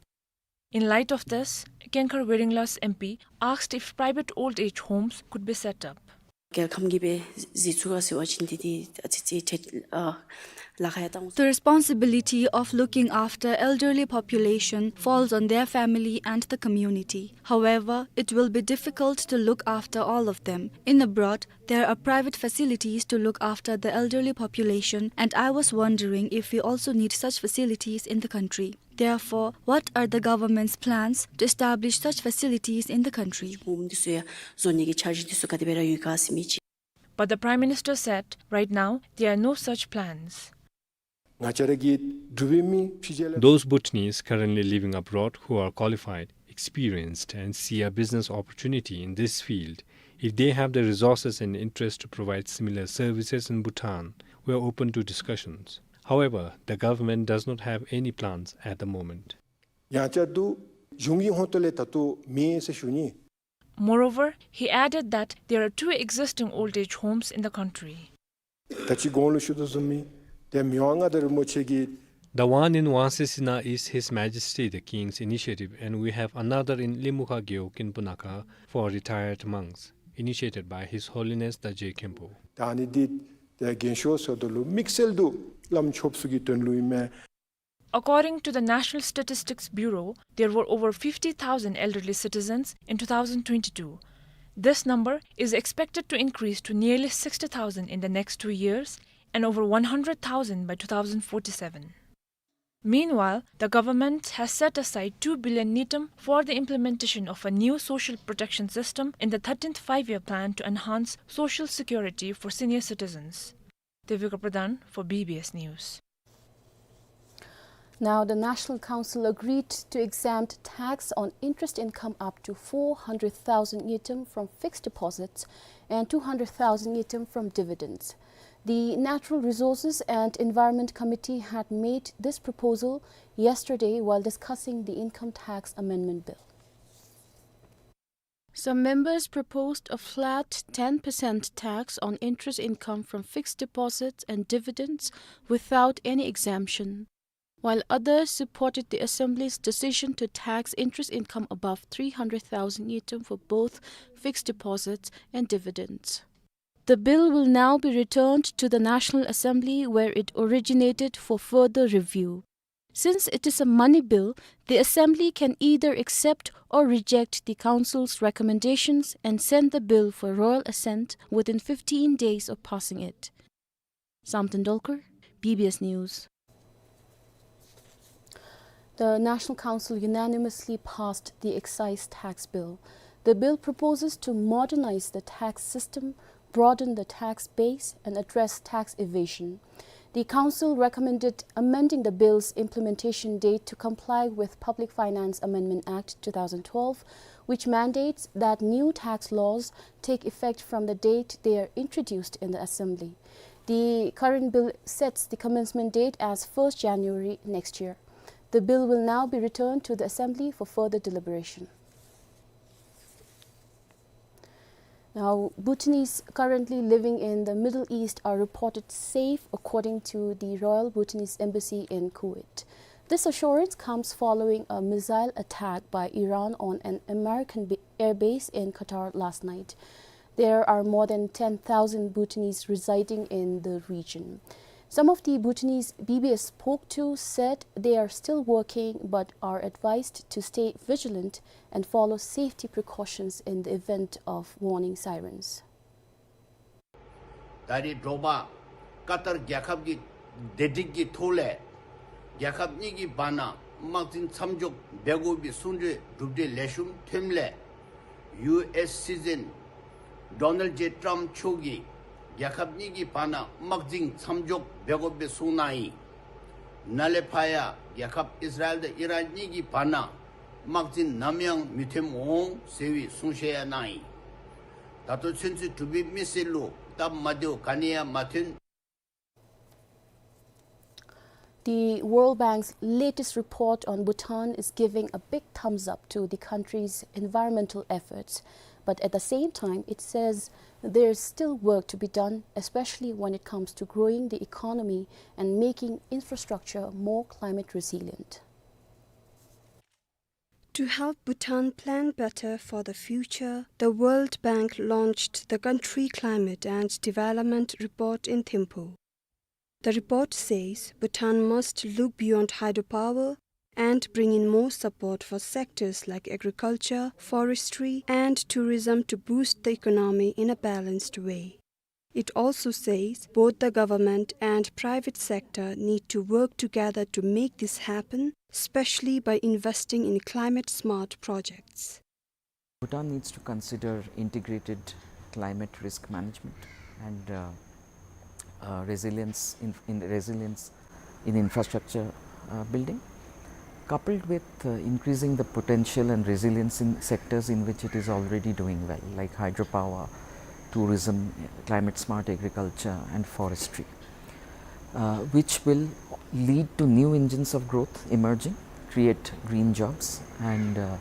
In light of this, Kengkhar Weringlas M P asked if private old age homes could be set up. རྒྱལ་ཁམས་ཀྱི་སྦེ་གཟིགས་ཚུགས་ག་ཟེར་བ་ཅིན་འདི་འདི་ཨ་ཙི་ཙི་ཏེ་ཨ་ལཱ་ཁག་ཡང་བཏང་། The responsibility of looking after elderly population falls on their family and the community. However, it will be difficult to look after all of them. In abroad, there are private facilities to look after the elderly population, and I was wondering if we also need such facilities in the country. Therefore, what are the government's plans to establish such facilities in the country? ཧོམ་འདི་ཚུ་ཡང་བཟོ་ནི་གི་འཆར་གཞི་འདི་ཚུ་ག་དེ་སྦེ་ར་ཡོད་ག་ཟེར་མི་ཅིག། But the Prime Minister said, right now, there are no such plans. ང་བཅས་ར་གི་འབྲུག་པའི་མི་ཕྱི་རྒྱལ་ལས། Those Bhutanese currently living abroad who are qualified, experienced, and see a business opportunity in this field, if they have the resources and interest to provide similar services in Bhutan, we are open to discussions. However, the government does not have any plans at the moment. ཡང་བསྐྱར་དུ་གཞུང་གི་ཧོངས་ཏོ་ལས་ད་ལྟོ་མེད་ཟེར་ཞུ་ནི། Moreover, he added that there are two existing old age homes in the country. ད་ཅི་གོང་ལུ་ཞུ་དོ་བཟུམ་མི་ཏེ་མི་དབང་མངའ་བདག་རིན་པོ་ཆེ་གི། The one in Vangsesinha is His Majesty the King's initiative, and we have another in Limukha Gewog in Punakha for retired monks, initiated by His Holiness the Je Khenpo. ད་ཨ་ནི་འདི་ཏེ་རྒན་ཤོས་ཟེར་དོ་ལུ་དམིགས་བསལ་དུ་བླམ་ཆོསཔ་ཚུ་གི་དོན་ལུ་ཨིན་མས། According to the National Statistics Bureau, there were over fifty thousand elderly citizens in two thousand twenty-two. This number is expected to increase to nearly sixty thousand in the next two years and over one hundred thousand by two thousand forty-seven. Meanwhile, the government has set aside two billion ngultrum for the implementation of a new social protection system in the thirteenth Five-Year Plan to enhance social security for senior citizens. Devika Pradhan for B B S News. Now, the National Council agreed to exempt tax on interest income up to four hundred thousand ngultrum from fixed deposits and two hundred thousand ngultrum from dividends. The Natural Resources and Environment Committee had made this proposal yesterday while discussing the Income Tax Amendment Bill. Some members proposed a flat ten percent tax on interest income from fixed deposits and dividends without any exemption, while others supported the Assembly's decision to tax interest income above three hundred thousand ngultrum for both fixed deposits and dividends. The bill will now be returned to the National Assembly, where it originated, for further review. Since it is a money bill, the Assembly can either accept or reject the Council's recommendations and send the bill for royal assent within fifteen days of passing it. Samten Dolkar, B B S News. The National Council unanimously passed the excise tax bill. The bill proposes to modernize the tax system, broaden the tax base, and address tax evasion. The Council recommended amending the bill's implementation date to comply with Public Finance Amendment Act two thousand twelve, which mandates that new tax laws take effect from the date they are introduced in the Assembly. The current bill sets the commencement date as first January next year. The bill will now be returned to the Assembly for further deliberation. Now, Bhutanese currently living in the Middle East are reported safe, according to the Royal Bhutanese Embassy in Kuwait. This assurance comes following a missile attack by Iran on an American ba-, airbase in Qatar last night. There are more than ten thousand Bhutanese residing in the region. Some of the Bhutanese B B S spoke to said they are still working but are advised to stay vigilant and follow safety precautions in the event of warning sirens. ད་རེས་དྲོ་པ་ཀ་ཏར་རྒྱལ་ཁབ་ཀྱི་བདེ་སྒྲིག་གི་ཐོག་ལས་རྒྱལ་ཁབ་གཉིས་ཀྱི་བར་ན་དམག་འཛིང་མཚམས་འཇོག་འབད་དགོ་པའི་གསུང་གྲོས་གྲུབ་འབྲས་ལེགས་ཤོམ་ཐོནམ་ལས་ཡུ་ཨེསི་སྲིད་འཛིན་ཌོ་ནལ་ཇེ་ཊམཔ་མཆོག་གིས་རྒྱལ་ཁབ་གཉིས་ཀྱི་བར་ན་དམག་འཛིང་མཚམས་འཇོག་འབད་དགོ་པའི་གསུངས་གནང་ཡི། ནཱ་ལས་ཕར་ཡང་རྒྱལ་ཁབ་ཨིས་ར་ཨེལ་དང་ཨི་རཱན་གཉིས་ཀྱི་བར་ན་དམག་འཛིང་ནམ་ཡང་མི་ཐོནམ་འོང་ཟེར་བའི་གསུང་བཤད་ཡང་གནང་ཡི། ད་ལྟོ་ཚུན་ཚོད་འབྲུག་པའི་མི་སེར་ལུ་སྟབས་མ་བདེཝ་ག་ནི་ཡང་མ་ཐོན། The World Bank's latest report on Bhutan is giving a big thumbs up to the country's environmental efforts. But at the same time, it says there's still work to be done, especially when it comes to growing the economy and making infrastructure more climate resilient. To help Bhutan plan better for the future, the World Bank launched the Country Climate and Development Report in Thimphu. The report says Bhutan must look beyond hydropower and bring in more support for sectors like agriculture, forestry, and tourism to boost the economy in a balanced way. It also says both the government and private sector need to work together to make this happen, especially by investing in climate-smart projects. Bhutan needs to consider integrated climate risk management and, uh, uh, resilience in, in resilience in infrastructure, uh, building, coupled with, uh, increasing the potential and resilience in sectors in which it is already doing well, like hydropower, tourism, climate-smart agriculture, and forestry, uh, which will lead to new engines of growth emerging, create green jobs, and, uh,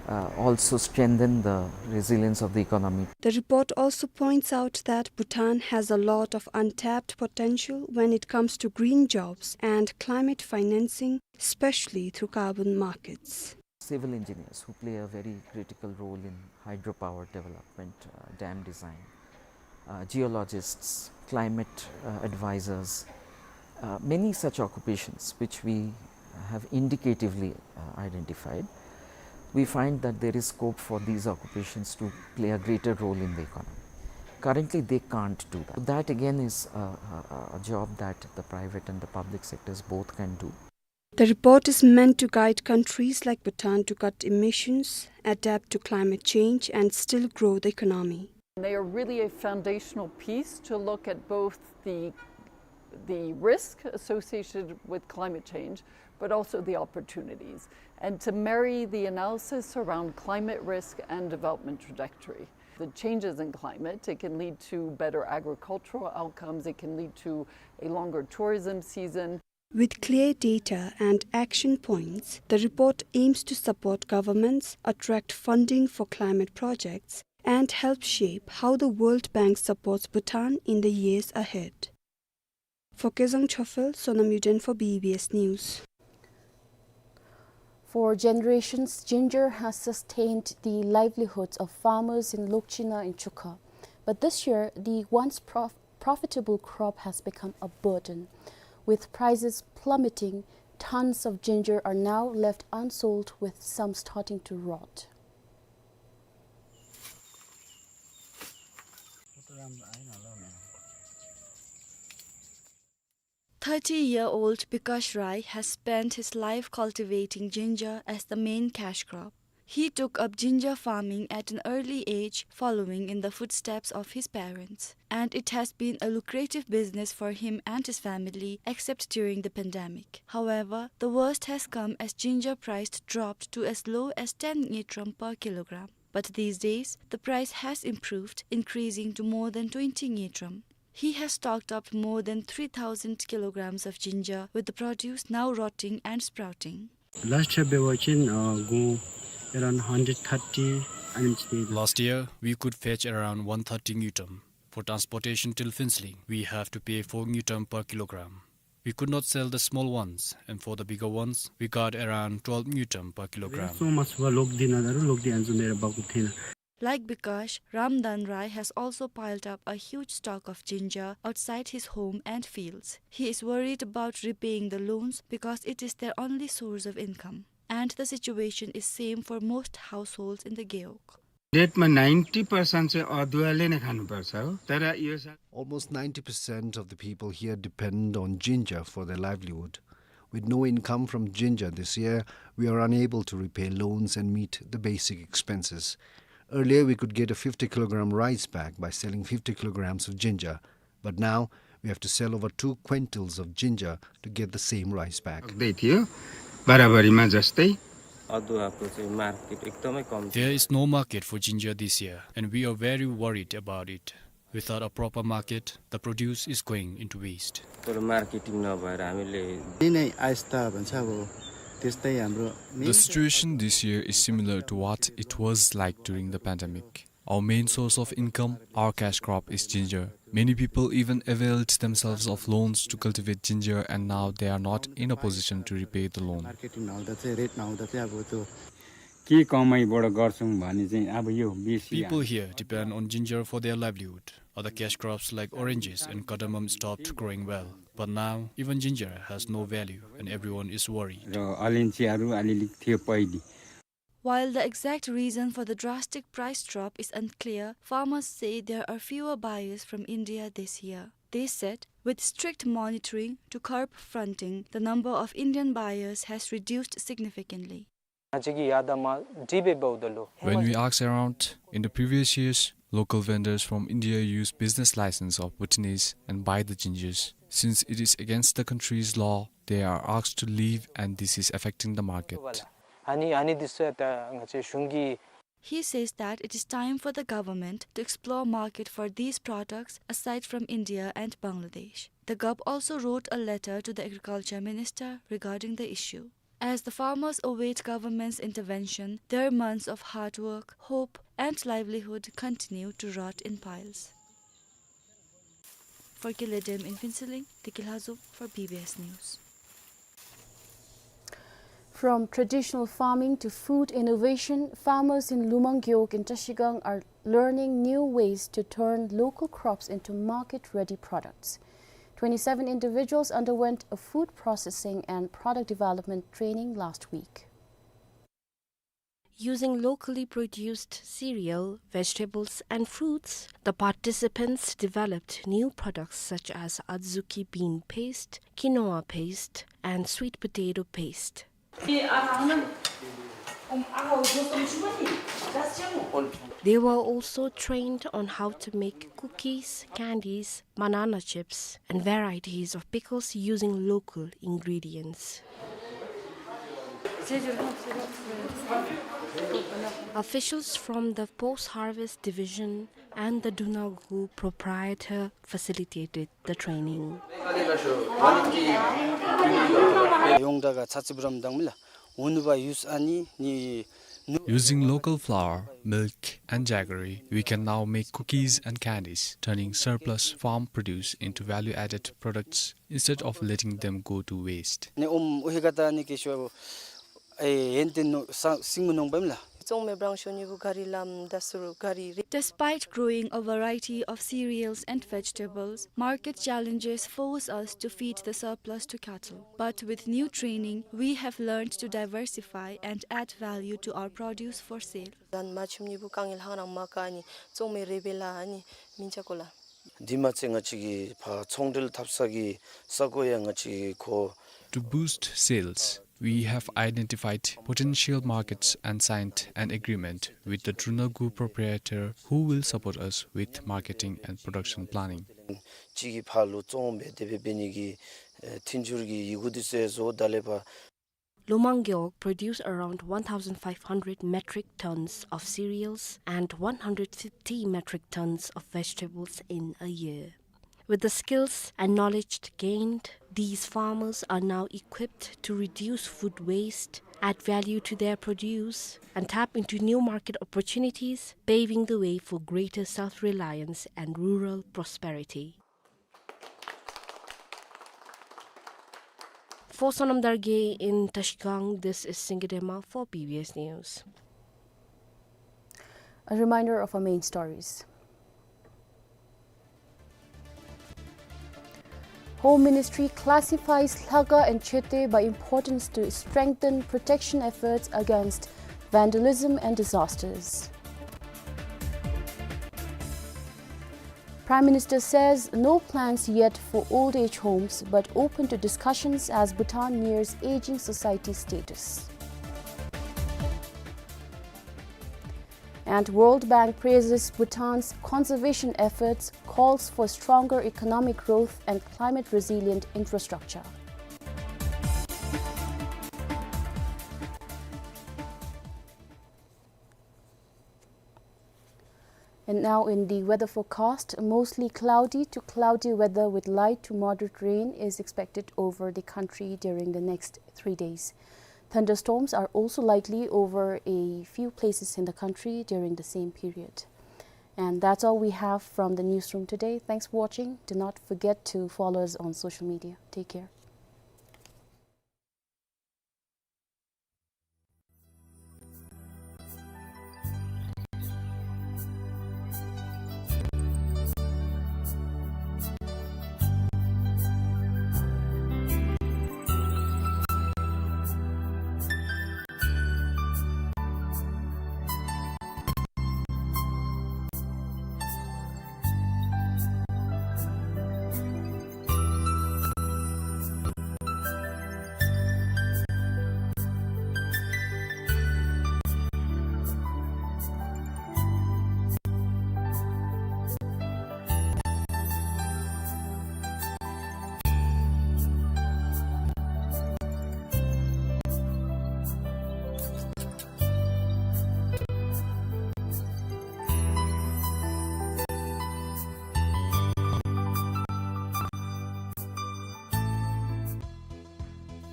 uh, also strengthen the resilience of the economy. The report also points out that Bhutan has a lot of untapped potential when it comes to green jobs and climate financing, especially through carbon markets. Civil engineers, who play a very critical role in hydropower development, uh, dam design, uh, geologists, climate, uh, advisors, uh, many such occupations which we have indicatively, uh, identified. We find that there is scope for these occupations to play a greater role in the economy. Currently, they can't do that. That again is a, a, a job that the private and the public sectors both can do. The report is meant to guide countries like Bhutan to cut emissions, adapt to climate change, and still grow the economy. They are really a foundational piece to look at both the, the risk associated with climate change, but also the opportunities, and to marry the analysis around climate risk and development trajectory. The changes in climate, it can lead to better agricultural outcomes, it can lead to a longer tourism season. With clear data and action points, the report aims to support governments, attract funding for climate projects, and help shape how the World Bank supports Bhutan in the years ahead. For Kezang Chophel, Sonam Yuden for B B S News. For generations, ginger has sustained the livelihoods of farmers in Lokchina in Chukha. But this year, the once prof-, profitable crop has become a burden. With prices plummeting, tons of ginger are now left unsold, with some starting to rot. Thirty-year-old Bikash Rai has spent his life cultivating ginger as the main cash crop. He took up ginger farming at an early age, following in the footsteps of his parents, and it has been a lucrative business for him and his family, except during the pandemic. However, the worst has come as ginger price dropped to as low as ten ngultrum per kilogram. But these days, the price has improved, increasing to more than twenty ngultrum. He has stocked up more than three thousand kilograms of ginger, with the produce now rotting and sprouting. Last year འབད་བ་ཅིན་ཨ་གུང་around hundred thirty ཨ་ནེམ་ཅིག་སྟེ། Last year, we could fetch around one thirty ngultrum. For transportation till Phuentsholing, we have to pay four ngultrum per kilogram. We could not sell the small ones, and for the bigger ones, we got around twelve ngultrum per kilogram. སོང་མ་ཚུགས་པར་ལོག་སྟེ་ནཱ་ད་རུང་ལོག་སྟེ་ཨ་ནི་བཟུམ་སྦེ་ར་འབག་དགོཔ་ཐོན་ནུག། Like Bikash, Ramdan Rai has also piled up a huge stock of ginger outside his home and fields. He is worried about repaying the loans because it is their only source of income. And the situation is same for most households in the Gewog. डेढमा ninety percent चाहिँ अदुवाले नै खानुपर्छ हो, तर यो सा- Almost ninety percent of the people here depend on ginger for their livelihood. With no income from ginger this year, we are unable to repay loans and meet the basic expenses. Earlier, we could get a fifty kilogram rice bag by selling fifty kilograms of ginger. But now, we have to sell over two quintals of ginger to get the same rice bag. सक्दै थियो, बराबरीमा जस्तै। अदुवाको चाहिँ मार्केट एकदमै कम छ। There is no market for ginger this year, and we are very worried about it. Without a proper market, the produce is going into waste. तर मार्केटिङ नभएर हामीले यही नै आस्था भन्छ अब, त्यस्तै हाम्रो main The situation this year is similar to what it was like during the pandemic. Our main source of income, our cash crop, is ginger. Many people even availed themselves of loans to cultivate ginger, and now they are not in a position to repay the loan. Marketing नहुँदा चाहिँ, रेट नहुँदा चाहिँ अब त्यो के कमाइबाट गर्छौँ भने चाहिँ अब यो बेसी People here depend on ginger for their livelihood. Other cash crops like oranges and cardamom stopped growing well. But now, even ginger has no value and everyone is worried. र अलैँचीहरू अलिअलि थियो पहिले। While the exact reason for the drastic price drop is unclear, farmers say there are fewer buyers from India this year. They said, with strict monitoring to curb fronting, the number of Indian buyers has reduced significantly. When we ask around, in the previous years, local vendors from India use business license of Bhutanese and buy the gingers. Since it is against the country's law, they are asked to leave, and this is affecting the market. He says that it is time for the government to explore market for these products aside from India and Bangladesh. The G O P also wrote a letter to the agriculture minister regarding the issue. As the farmers await government's intervention, their months of hard work, hope, and livelihood continue to rot in piles. For Kiledem in Phuentsholing, Deki Lhazom for B B S News. From traditional farming to food innovation, farmers in Lumang Gewog in Trashigang are learning new ways to turn local crops into market-ready products. Twenty-seven individuals underwent a food processing and product development training last week. Using locally produced cereal, vegetables, and fruits, the participants developed new products such as azuki bean paste, quinoa paste, and sweet potato paste. They were also trained on how to make cookies, candies, banana chips, and varieties of pickles using local ingredients. Officials from the Post Harvest Division and the Drunaghu proprietor facilitated the training. Using local flour, milk, and jaggery, we can now make cookies and candies, turning surplus farm produce into value-added products instead of letting them go to waste. Despite growing a variety of cereals and vegetables, market challenges force us to feed the surplus to cattle. But with new training, we have learned to diversify and add value to our produce for sale. To boost sales, we have identified potential markets and signed an agreement with the Drunaghu proprietor, who will support us with marketing and production planning. Lomang Gewog produce around one thousand five hundred metric tons of cereals and one hundred fifty metric tons of vegetables in a year. With the skills and knowledge gained, these farmers are now equipped to reduce food waste, add value to their produce, and tap into new market opportunities, paving the way for greater self-reliance and rural prosperity. For Sonam Dargay in Tashkang, this is Singye Dema for B B S News. A reminder of our main stories. Home Ministry classifies Lhagao and Chete by importance to strengthen protection efforts against vandalism and disasters. Prime Minister says no plans yet for old age homes, but open to discussions as Bhutan nears aging society status. And World Bank praises Bhutan's conservation efforts, calls for stronger economic growth and climate-resilient infrastructure. And now in the weather forecast, mostly cloudy to cloudy weather with light to moderate rain is expected over the country during the next three days. Thunderstorms are also likely over a few places in the country during the same period. And that's all we have from the newsroom today. Thanks for watching. Do not forget to follow us on social media. Take care.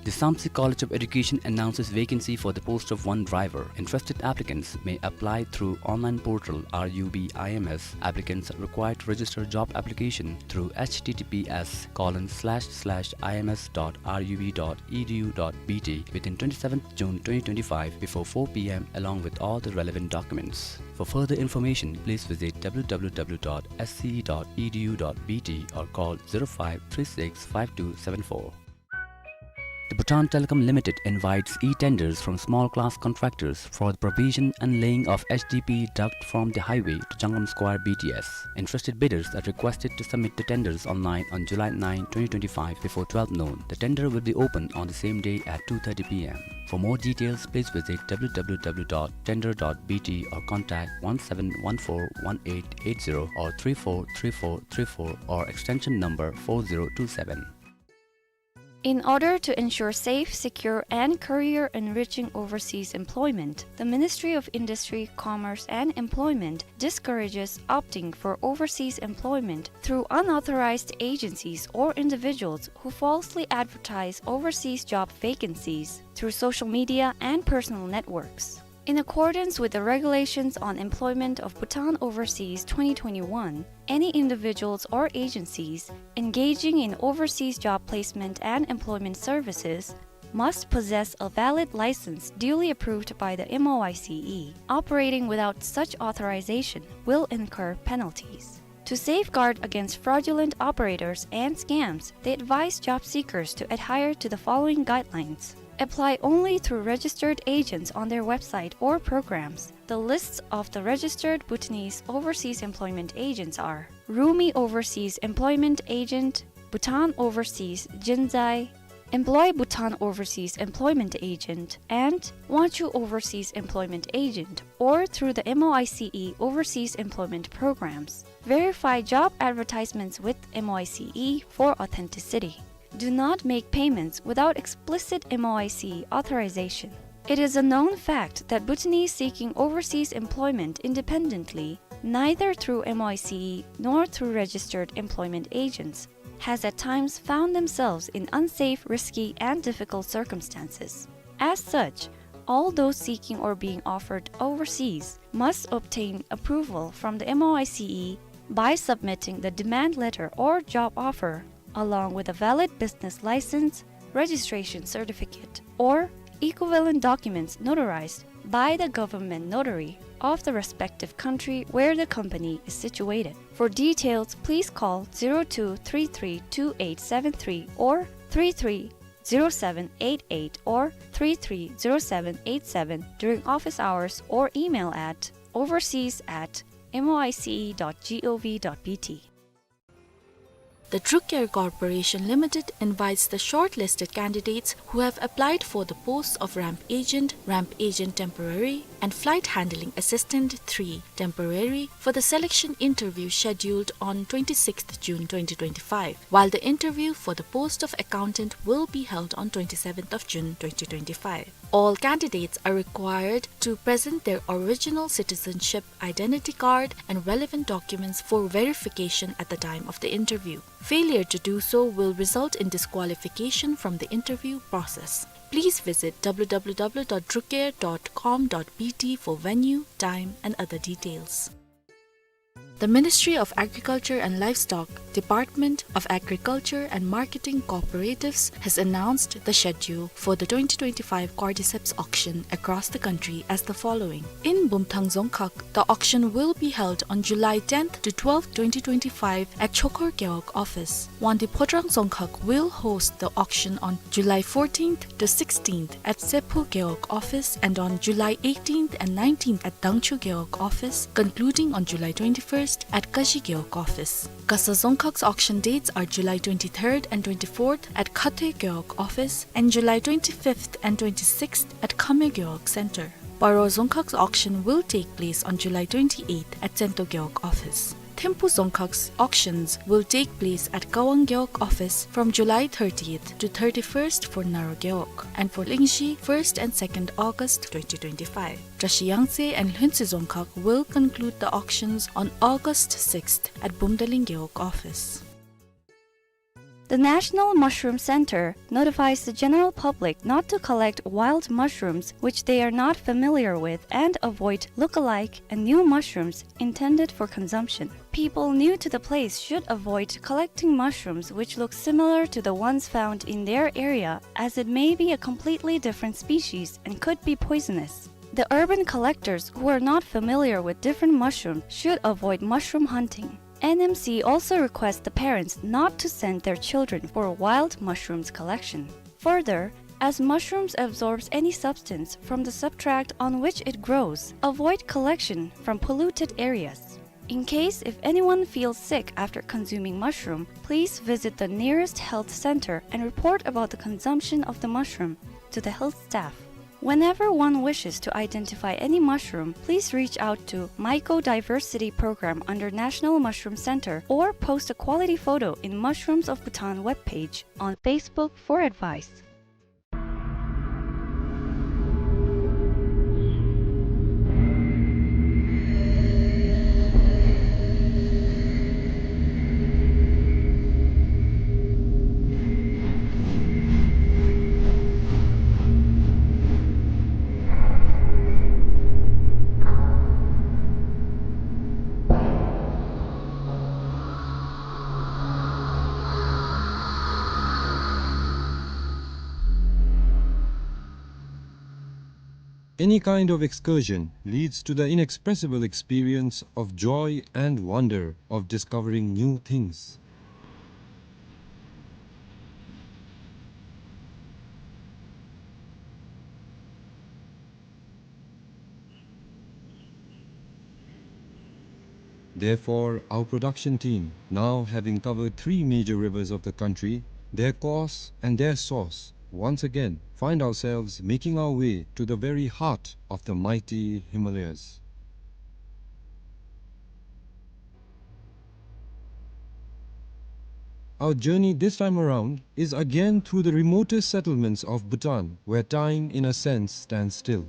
The Samtse College of Education announces vacancy for the post of one driver. Interested applicants may apply through online portal R U B I M S. Applicants are required to register job application through H T T P S colon slash slash I M S dot R U B dot E D U dot B T within twenty-seventh June twenty twenty-five before four P M along with all the relevant documents. For further information, please visit W W W dot S C E dot E D U dot B T or call zero five three six five two seven four. The Bhutan Telecom Limited invites e-tenders from small class contractors for the provision and laying of H D P duct from the highway to Jangam Square B T S. Interested bidders are requested to submit the tenders online on July nine, twenty twenty-five before twelve noon. The tender will be open on the same day at two thirty P M. For more details, please visit W W W dot tender dot B T or contact one seven one four one eight eight zero or three four three four three four or extension number four zero two seven. In order to ensure safe, secure, and career-enriching overseas employment, the Ministry of Industry, Commerce, and Employment discourages opting for overseas employment through unauthorized agencies or individuals who falsely advertise overseas job vacancies through social media and personal networks. In accordance with the Regulations on Employment of Bhutan Overseas twenty twenty-one, any individuals or agencies engaging in overseas job placement and employment services must possess a valid license duly approved by the M O I C E. Operating without such authorization will incur penalties. To safeguard against fraudulent operators and scams, they advise job seekers to adhere to the following guidelines. Apply only through registered agents on their website or programs. The lists of the registered Bhutanese overseas employment agents are Rumi Overseas Employment Agent, Bhutan Overseas Jinzai, Employ Bhutan Overseas Employment Agent, and Wanchu Overseas Employment Agent, or through the M O I C E Overseas Employment Programs. Verify job advertisements with M O I C E for authenticity. Do not make payments without explicit M O I C E authorization. It is a known fact that Bhutanese seeking overseas employment independently, neither through M O I C E nor through registered employment agents, has at times found themselves in unsafe, risky, and difficult circumstances. As such, all those seeking or being offered overseas must obtain approval from the M O I C E by submitting the demand letter or job offer, along with a valid business license, registration certificate, or equivalent documents notarized by the government notary of the respective country where the company is situated. For details, please call zero two three three two eight seven three or three three zero seven eight eight or three three zero seven eight seven during office hours or email at overseas at M O I C E dot gov dot B T. The Druk Air Corporation Limited invites the shortlisted candidates who have applied for the posts of ramp agent, ramp agent temporary, and flight handling assistant three temporary for the selection interview scheduled on twenty-sixth June twenty twenty-five, while the interview for the post of accountant will be held on twenty-seventh of June twenty twenty-five. All candidates are required to present their original citizenship identity card and relevant documents for verification at the time of the interview. Failure to do so will result in disqualification from the interview process. Please visit W W W dot drukair dot com dot B T for venue, time, and other details. The Ministry of Agriculture and Livestock, Department of Agriculture and Marketing Cooperatives has announced the schedule for the twenty twenty-five Cordyceps auction across the country as the following. In Bumthang Dzongkhag, the auction will be held on July tenth to twelfth, twenty twenty-five at Chokhor Gewog office. Wangdue Phodrang Dzongkhag will host the auction on July fourteenth to sixteenth at Sephu Gewog office and on July eighteenth and nineteenth at Dangchu Gewog office, concluding on July twenty-first at Kashi Gewog office. Gasa Dzongkhag's auction dates are July twenty-third and twenty-fourth at Khathoe Gewog office and July twenty-fifth and twenty-sixth at Khamyo Gewog Center. Paro Dzongkhag's auction will take place on July twenty-eighth at Tsento Gewog office. Thimphu Dzongkhag's auctions will take place at Kawang Gewog office from July thirtieth to thirty-first for Naro Gewog and for Lingzhi first and second August twenty twenty-five. Drashi Yangtse and Lhuentse Dzongkhag will conclude the auctions on August sixth at Bumdaling Gewog office. The National Mushroom Center notifies the general public not to collect wild mushrooms which they are not familiar with and avoid look-alike and new mushrooms intended for consumption. People new to the place should avoid collecting mushrooms which look similar to the ones found in their area, as it may be a completely different species and could be poisonous. The urban collectors who are not familiar with different mushrooms should avoid mushroom hunting. N M C also requests the parents not to send their children for wild mushrooms collection. Further, as mushrooms absorbs any substance from the substrate on which it grows, avoid collection from polluted areas. In case if anyone feels sick after consuming mushroom, please visit the nearest health center and report about the consumption of the mushroom to the health staff. Whenever one wishes to identify any mushroom, please reach out to Mycodiversity Program under National Mushroom Center or post a quality photo in Mushrooms of Bhutan webpage on Facebook for advice. Any kind of excursion leads to the inexpressible experience of joy and wonder of discovering new things. Therefore, our production team, now having covered three major rivers of the country, their course and their source, once again find ourselves making our way to the very heart of the mighty Himalayas. Our journey this time around is again through the remotest settlements of Bhutan, where time, in a sense, stands still.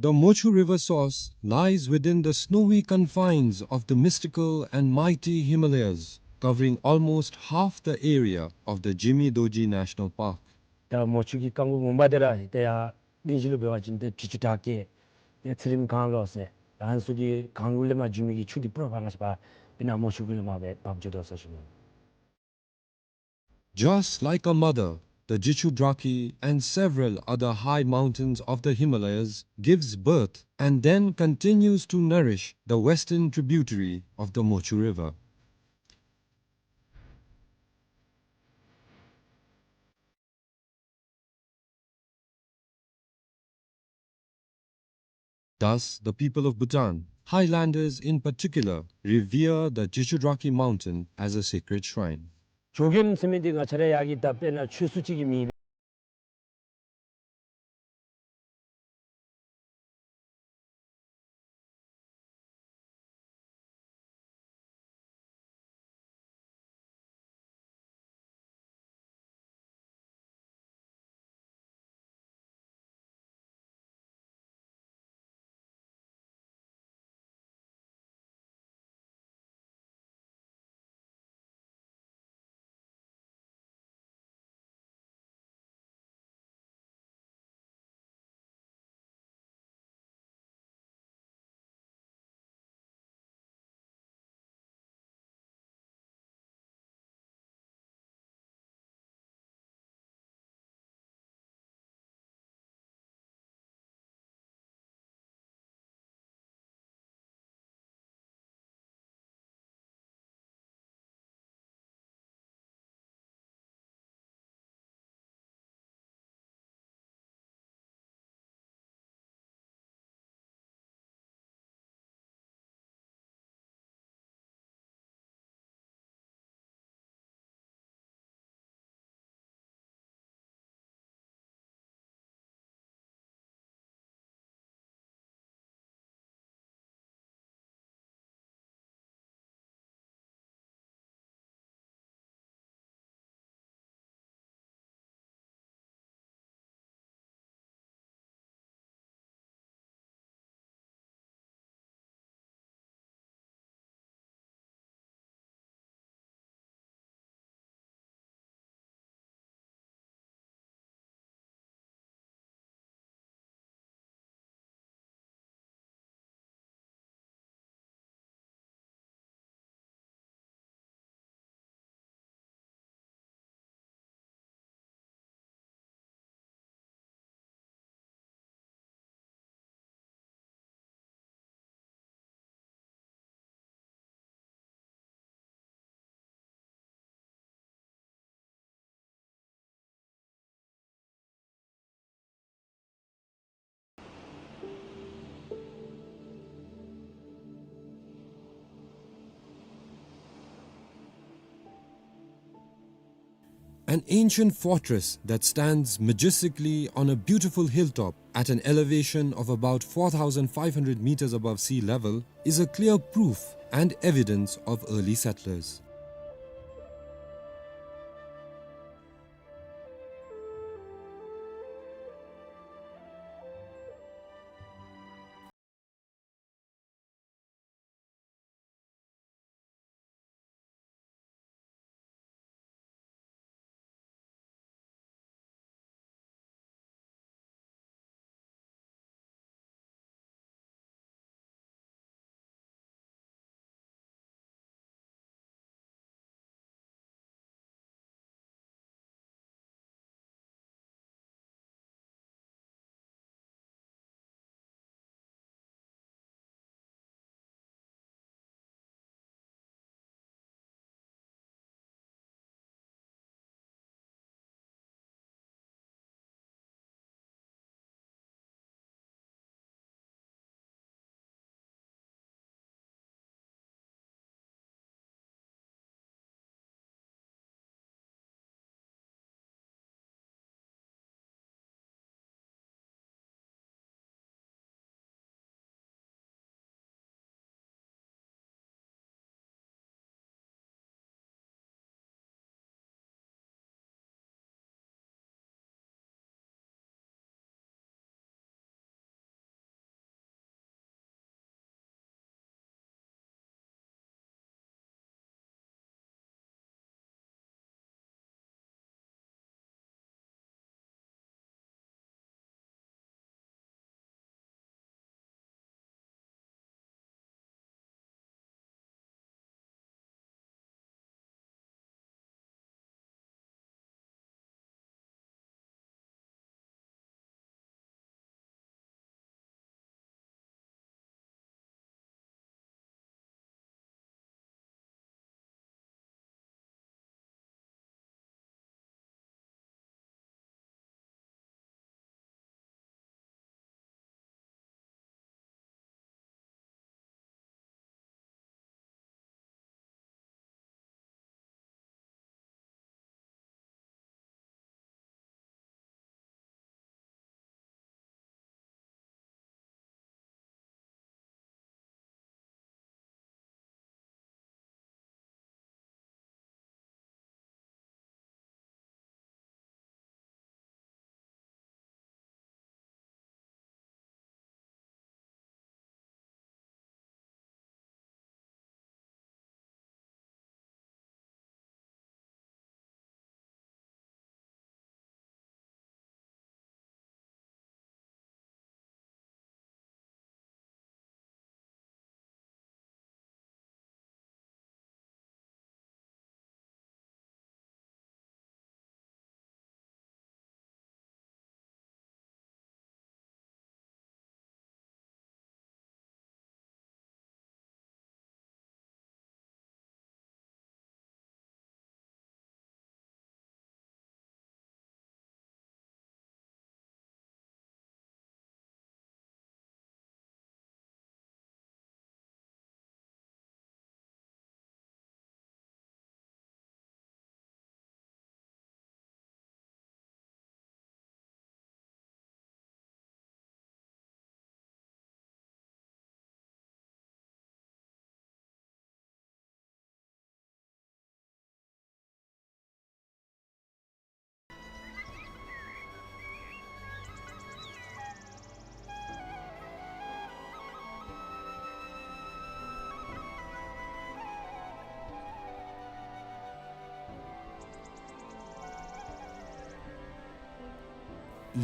The Mochu River source lies within the snowy confines of the mystical and mighty Himalayas, covering almost half the area of the Jimi Dorji National Park. ད་མོ་ཆུ་གི་རྐང་མགོ་ངོ་མ་འདི་ར་ཏེ་ཡར་གླིང་བཞི་ལུ་འབད་བ་ཅིན་ཏེ་འབྲི་ཆུ་བྲག་སྐྱེས། ཏེ་ཚེ་རིང་གངས་ལོག་ཟེར། ད་ཨ་ནི་ཚུ་གི་གངས་ལུ་ལས་མར་འགྱོ་མི་གི་ཆུ་འདི་པུ་ར་ཕར་ང་བཅས་པ་སྤུ་ན་མོ་ཆུ་གུ་ལས་མར་སྦེ་འབབ་འགྱོ་དོ་ཟེར་ཞུ་ནི། Just like a mother, the Jichu Draki and several other high mountains of the Himalayas gives birth and then continues to nourish the western tributary of the Mochu River. Thus, the people of Bhutan, highlanders in particular, revere the Jichu Draki mountain as a sacred shrine. ཇོ་རྒོདམ་ཟེར་མི་འདི་ང་བཅས་ར་ཡར་གྱི་ད་དཔེར་ན་ཆོས་སྲུང་ཅིག་གི་མིང་ An ancient fortress that stands majestically on a beautiful hilltop at an elevation of about four thousand five hundred meters above sea level is a clear proof and evidence of early settlers.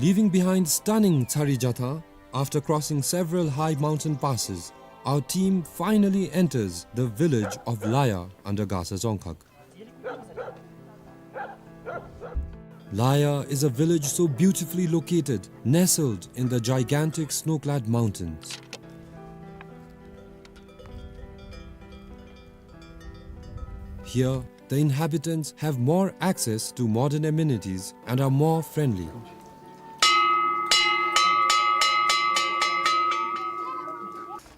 Leaving behind stunning Tsariyatha, after crossing several high mountain passes, our team finally enters the village of Laya under Gasa Dzongkhag. Laya is a village so beautifully located, nestled in the gigantic snow-clad mountains. Here, the inhabitants have more access to modern amenities and are more friendly.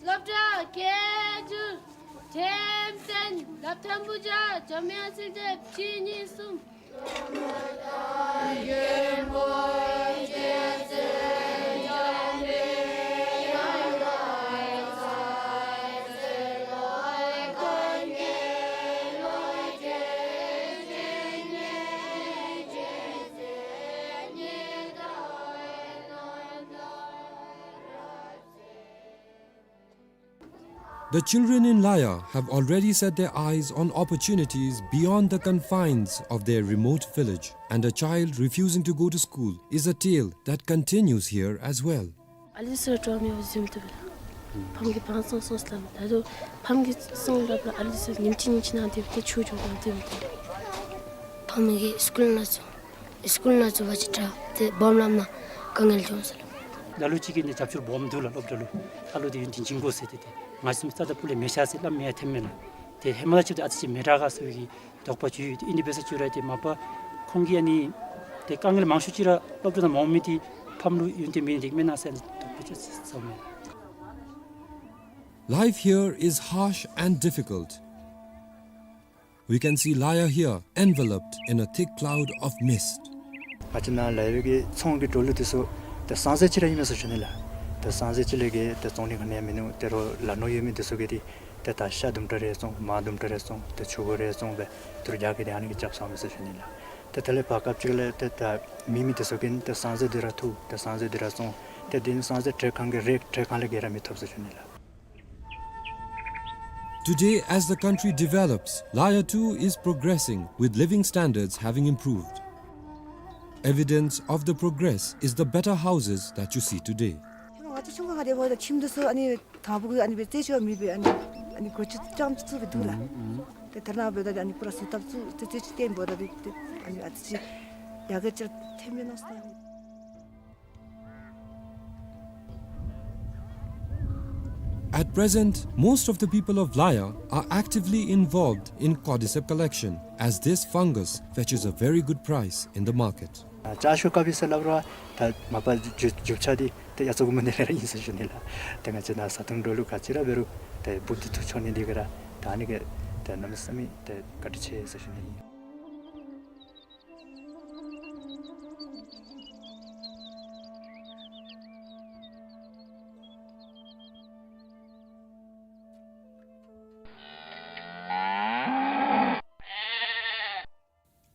སློབ་གྲྭ་སྐད་སྒྱུར། འགྲེམས་སྟོན། བསླབ་ཐོན་འབུལ་བྱ། འཇམ་དབྱངས་གསོལ་འདེབས་གཅིག་གཉིས་གསུམ། The children in Laya have already set their eyes on opportunities beyond the confines of their remote village, and a child refusing to go to school is a tale that continues here as well. ཨ་ལི་སི་འགྲོ་མི་བཟུམ་དུ་ཕམ་གི་བང་སོང་སོང་སླབ། ད་དུང་ཕམ་གི་སོང་སླབ་ལ་ཨ་ལི་སི་ཉིནམ་གཅིག་ཉིནམ་གཅིག་ནང་དེ་བཏང་ཆུ་འགྱོ་དང་དེ་བཏང་། ཕམ་གི་སི་ཀུལ་ནང་ཚུ་སི་ཀུལ་ནང་ཚུ་བ་ཅིག་དྲག་དེ་སྦོམ་ལམ་ནང་དཀའ་ངལ་བྱུང་སོང་ལགས། ལ་ལུ་ཅིག་གིས་ནི་རྒྱབ་སྐྱོར་སྦོམ་འདུག་ལགས། སློབ་གྲྭ་ལུ་ཨ་ལུ་དེ་ཡུན་བརྟན་འགྱོ་ཟེར་ཏེ། ཏེ་ང་བཟུམ་རྩ་དང་སྤུ་ལས་མེད་ཤག་ཟེར་སླབ་མི་ཡང་ཐོནམ་མས་ལགས། ཏེ་ཧེ་མ་ལས་ཅིག་ཏེ་ཨ་ཙི་ཅིག་མི་དྲག་ག་ཟེར་བའི་གི་དོགས་པ་བྱུང་ཡོད། ཏེ་ཨིན་དེ་འབད་ས་ཅིག་ར་ཏེ་མ་པ་ཁོང་གིས་ཨ་ནི་ཏེ་དཀའ་ངལ་མང་ཤོས་ཅིག་ར་སློབ་གྲྭ་ནང་མ་འོང་མི་དེ་ཕམ་ལུ་ཡུན་བརྟན་མེད་ནི་དེ་མེན་ན་ཟེར་ཨ་ནི་དོགས་པ་ཅིག་ཟ་མས། Life here is harsh and difficult. We can see Laya here enveloped in a thick cloud of mist. ང་བཅས་ནཱ་ལ་ཡོད་པའི་གི་ཚོང་གི་འགྲོ་ལུགས་དེ་ཚུ་ཏེ་སང་ཟེར་ཅིག་ར་ཨིན་མས་ཟེར་ཞུ་ནི་ལགས། ཏེ་སང་ཟེར་ཅིག་ལས་བརྒལ་ཏེ་བཙོང་ནི་ག་ནི་ཡང་མིན་ནུག། ཏེ་རོགས་ལ་ནོར་ཡོད་མི་དེ་ཚུ་གིས་ཏེ་ཏེ་ད་ཤ་དུམ་གྲ་རེ་བཙོང་མར་དུམ་གྲ་རེ་བཙོང་ཏེ་ཆུ་བོ་རེ་བཙོང་སྦེ་ཏེ་རྒྱ་གི་ཏེ་ཨ་ནི་གི་རྐྱབ་སོང་མས་ཟེར་ཞུ་ནི་ལགས། ཏེ་དེ་ལས་བར་སྐབས་ཅིག་ལས་ཏེ་ད་མེད་མི་དེ་ཚུ་གིས་ཏེ་སང་ཟེར་དེ་ར་འཐུ་ཏེ་སང་ཟེར་དེ་ར་བཙོང་ཏེ་དེ་ནི་སང་ཟེར་ཁྲལ་ཁང་གི་རེཊ་ཁྲལ་ཁང་ལས་བརྒལ་ར་མི་ཐོབ་ཟེར་ཞུ་ནི་ལགས། Today, as the country develops, Laya too is progressing, with living standards having improved. Evidence of the progress is the better houses that you see today. ང་བཅས་ཆུང་ཀུ་ཁ་དེ་འབདཝ་ད་ཁྱིམ་དེ་ཚུ་ཨ་ནི་དང་པོ་གི་ཨ་ནི་སྦེ་རྩེག་ཅིག་མེད་པའི་ཨ་ནི་ཨ་ནི་སྒོ་ཅིག་རྐྱངམ་ཅིག་བཙུགས་སྦེ་འདུག་ལགས། ཏེ་ད་རེས་ནངས་པ་འབདཝ་ད་ཨ་ནི་པུ་ར་བཟོ་ལྟ་བཙུགས་རྩེག་ཅིག་བཏོན་འབདཝ་ད་ཏེ་ཨ་ནི་ཨ་ཙི་ཅིག་ཡར་རྒྱས་ཅིག་ཐོནམ་མས་མནོ་སོང་། At present, most of the people of Laya are actively involved in cordyceps collection, as this fungus fetches a very good price in the market. ཨ་ལྕགས་ཤོག་དཀར་པོ་ཟེར་སླབ་རུང་ད་མ་པ་རྒྱུ་རྒྱུ་ཆ་འདི་ཏེ་ཡ་ཚོ་གུ་མ་ནི་ར་ཨིན་ཟེར་ཞུ་ནི་ལགས། ཏེ་ང་བཅས་ནཱ་བཟའ་འཐུང་འགྲོ་ལུགས་ག་ཅི་ར་འབད་རུང་ཏེ་འབུཔ་འདི་འཐུ་འགྱོ་ནི་འདི་གིས་ར་ད་ཨ་ནི་གིས་ཏེ་གནམ་མེད་ས་མེད་ཏེ་བཀའ་དྲིན་ཆེ་ཟེར་ཞུ་ནི་ཨིན།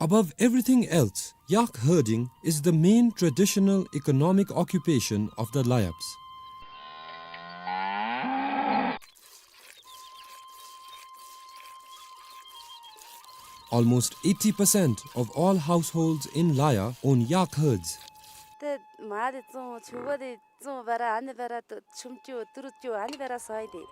Above everything else, yak herding is the main traditional economic occupation of the Layabs. Almost eighty percent of all households in Laya own yak herds. ཏེ་མར་འདི་བཙོང་ཕྱུ་པ་འདི་བཙོང་སྦེ་ར་ཨ་ནི་སྦེ་ར་ཏེ་ཆུམ་རྐྱབ་ཏི་རུ་རྐྱབ་ཨ་ནི་སྦེ་ར་བཟའ་ཡི་ཏེ།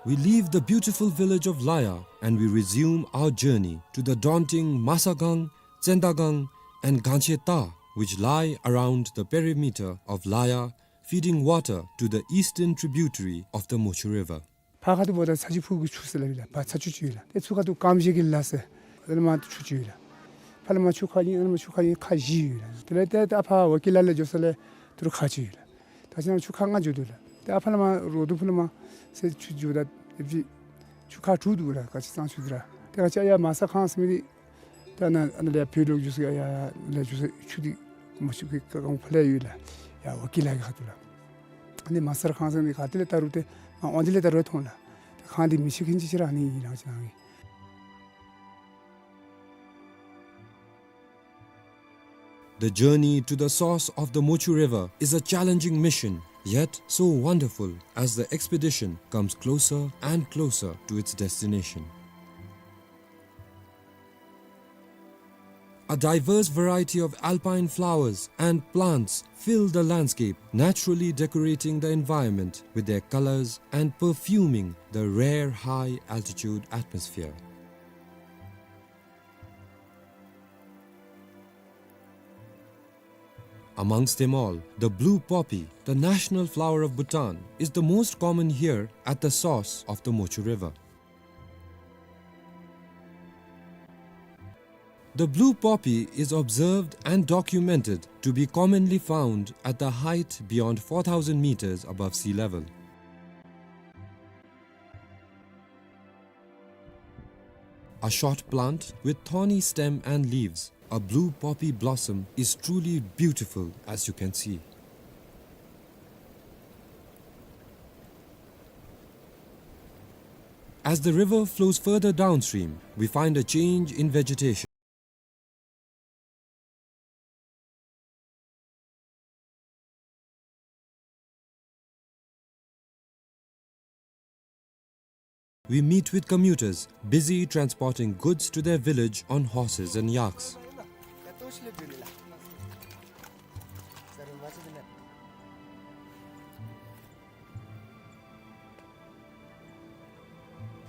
We leave the beautiful village of Laya and we resume our journey to the daunting Masagang, Tsendagang, and Gancheta, which lie around the perimeter of Laya, feeding water to the eastern tributary of the Mochu River. ཕར་ཁ་ཐུག་འབདཝ་ད་ཚ་ཆུ་ཕུག་གི་ཆུ་ཟེར་སླབ་ཨིན་ལགས། ཕར་ཚ་ཆུ་ཅིག་ཡོད་ལགས། ཏེ་ཚུར་ཁ་ཐུག་ཀམ་ཤེ་གི་ལ་ཟེར་ཨ་ནི་མར་ཆུ་ཅིག་ཡོད་ལགས། ཕར་ལས་མར་ཆུ་ཁ་གཉིས་ཨ་ནི་མར་ཆུ་ཁ་གཉིས་ཁ་བཞི་ཡོད་ལགས། དེ་ལས་ཏེ་ད་ཕར་ཝ་ཀི་ལ་ལས་འགྱོ་ས་ལས་ཏི་རུ་ཁ་ཅིག་ཡོད་ལགས། ད་ཅི་ནཱ་ཆུ་ཁ་ལྔ་འགྱོ་དོ་ལགས། ཏེ་ཨ་ཕར་ལས་མར་རོ་དུ་ཕུ་ལས་མར་ཟེར་ཆུ་འགྱོཝ་ད་ཨེ་ཕྱི་ཆུ་ཁ་དྲུག་འདུག་ལགས། ག་ཅི་གཙང་ཆུ་འདི་ར། ཏེ་ག་ཅི་ཡར་མ་ས་ཁང་ཟེར་མི་འདི་ད་ནཱ་ཨ་ནཱ་ལས་བོད་ལུ་འགྱོ་ས་ཡར་ལས་འགྱོ་ས་ཆུ་འདི་མ་ཆུ་གི་ཀ་ཀང་ཕར་ལས་ཡོད་ལགས། ཡར་ཝ་ཀི་ལ་གི་ཁ་ཐུག་ལགས། ཨ་ནི་མ་ས་ཁང་ཟེར་མི་འདི་ག་ཏེ་ལས་བལྟ་རུང་ཏེ་མར་འོང་ཏེ་ལས་བལྟ་རུང་མཐོང་ལགས། ཏེ་ཁང་འདི་མི་ཤེས་མཁན་ཅིག་ཅིག་ར་ཨ་ནི་ཨིན་ལགས་ཅིག་ནང་གི། The journey to the source of the Mochu River is a challenging mission, yet so wonderful as the expedition comes closer and closer to its destination. A diverse variety of alpine flowers and plants fill the landscape, naturally decorating the environment with their colors and perfuming the rare high-altitude atmosphere. Amongst them all, the blue poppy, the national flower of Bhutan, is the most common here at the source of the Mochu River. The blue poppy is observed and documented to be commonly found at the height beyond four thousand meters above sea level. A short plant with thorny stem and leaves, a blue poppy blossom is truly beautiful, as you can see. As the river flows further downstream, we find a change in vegetation. We meet with commuters busy transporting goods to their village on horses and yaks.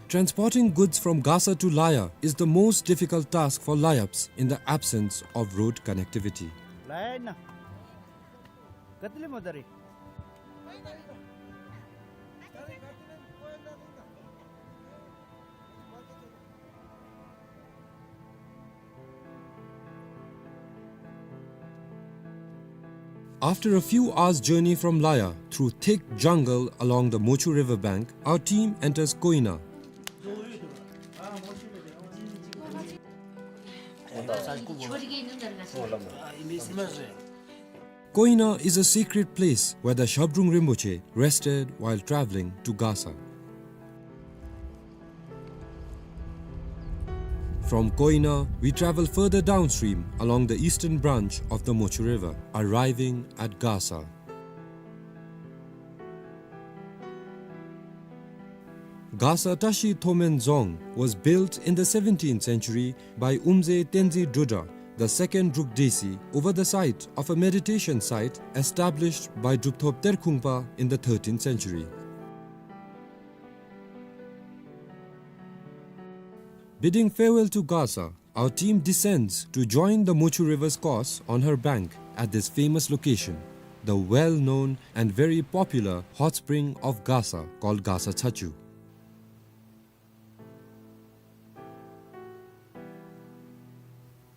Transporting goods from Gasa to Laya is the most difficult task for Layups in the absence of road connectivity. After a few hours' journey from Laya through thick jungle along the Mochu river bank, our team enters Koina. Koina is a sacred place where the Shabdrung Rinpoche rested while traveling to Gasa. From Koina, we travel further downstream along the eastern branch of the Mochu River, arriving at Gasa. Gasa Tashi Thomen Dzong was built in the seventeenth century by Umze Tenzin Drudra, the second Druk Desi, over the site of a meditation site established by Drupthop Terkhungpa in the thirteenth century. Bidding farewell to Gasa, our team descends to join the Mochu River's course on her bank at this famous location, the well-known and very popular hot spring of Gasa called Gasa Chachu.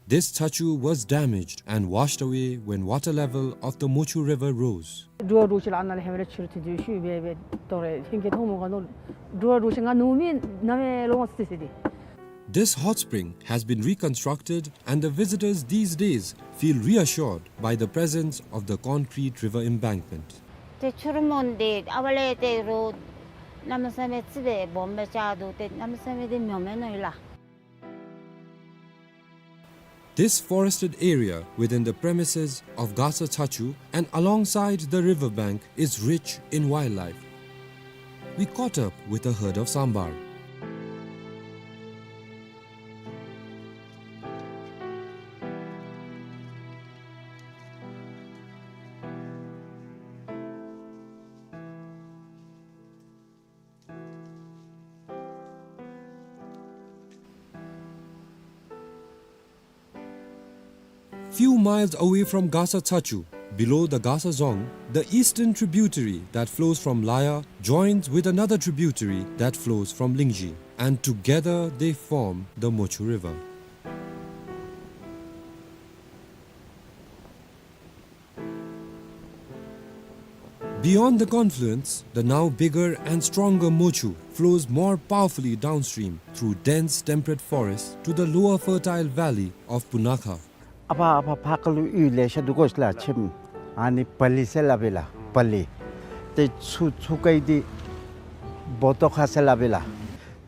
This chachu was damaged and washed away when water level of the Mochu River rose. འགྲོ་བ་འགྲོ་བ་ཅིག་ལ་ཨ་ནཱ་ལས་ཧེ་མ་ར་ཆུ་རུད་དེ་ཚུ་ཤུལ་སྦེ་སྦེ་དོ་རུང་ལྷན་རྒྱས་མཐོང་མི་ག་ནོ། འགྲོ་བ་འགྲོ་བ་ཅིག་ང་ནུབ་མི་ནམ་ཡང་ལོང་བ་སི་སི་དེ། This hot spring has been reconstructed and the visitors these days feel reassured by the presence of the concrete river embankment. ཏེ་ཆུ་རུད་མོན་དེ་ཨ་བ་ལས་ཏེ་རོ་གནམ་མེད་ས་མེད་ཙི་སྦེ་སྦོམ་སྦེ་ཆགས་འདུག། ཏེ་གནམ་མེད་ས་མེད་དེ་མྱོ་མེན་ནོ་ཡོད་ལགས། This forested area within the premises of Gasa Chachu and alongside the river bank is rich in wildlife. We caught up with a herd of sambar. Few miles away from Gasa Chachu, below the Gasa Dzong, the eastern tributary that flows from Laya joins with another tributary that flows from Lingzhi, and together they form the Mochu River. Beyond the confluence, the now bigger and stronger Mochu flows more powerfully downstream through dense temperate forest to the lower fertile valley of Punakha. ཨ་ཕ་ཨ་ཕ་ཕར་ཁ་ལུ་ཡུལ་ལེ་ཤ་འདུག་གོ་ཤ་ལགས། ཁྱིམ་ཨ་ནི་བ་ལི་ཟེར་སླབ་ཨིན་ལགས། བ་ལི། ཏེ་ཚུར་ཚུར་ཁ་གི་འདི་བོ་ཏོ་ཁ་ཟེར་སླབ་ཨིན་ལགས།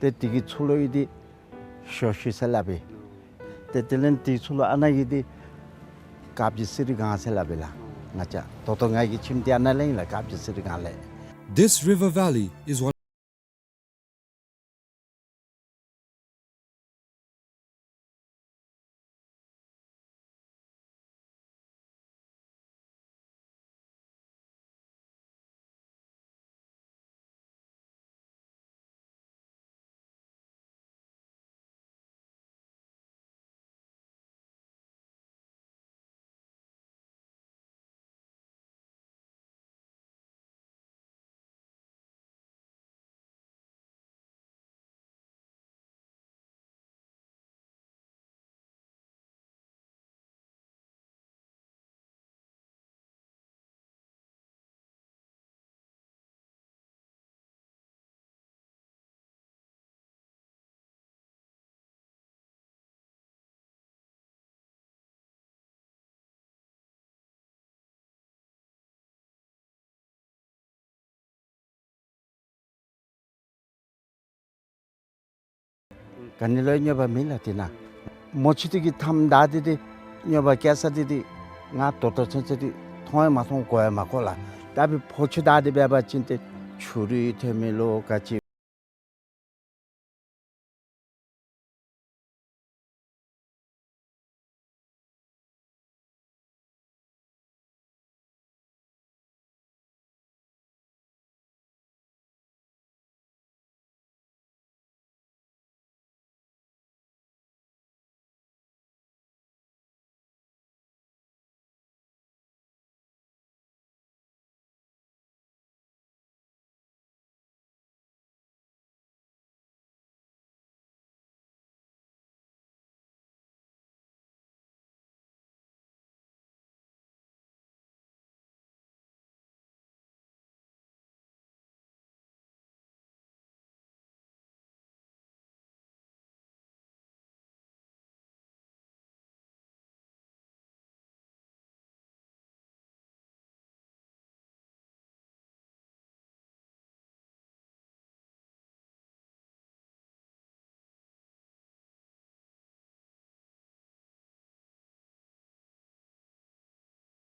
ཏེ་དེ་གི་ཚུར་ལུ་ཡོད་འདི་ཞོ་ཤུལ་ཟེར་སླབ་ཨིན། ཏེ་དེ་ལས་དེ་ཚུར་ལུ་ཨ་ནཱ་གི་འདི་དཀར་སྦྱིས་གསེར་སྒང་ཟེར་སླབ་ཨིན་ལགས། ང་བཅས་ད་ལྟོ་ང་གི་ཁྱིམ་འདི་ཨ་ནཱ་ལས་ཨིན་ལགས། དཀར་སྦྱིས་གསེར་སྒང་ལས། This river valley is one ག་ནི་ལུ་ཡང་རྙོག་པ་མེད་ལགས། དེ་ནང་མོ་ཆུ་དེ་གིས་མཐའམ་བདའ་སྟེ་དེ་རྙོག་པ་བཀལ་ས་དེ་དེ་ང་ད་ལྟོ་ཚུན་ཚོད་དེ་མཐོང་ཡང་མ་མཐོང་གོ་ཡང་མ་གོ་ལགས། ད་འབདན་ཕོ་ཆུ་བདའ་སྟེ་འབད་བ་ཅིན་ཏེ་ཆུ་རུད་ཐོན་མི་ལོ་ག་ཅི།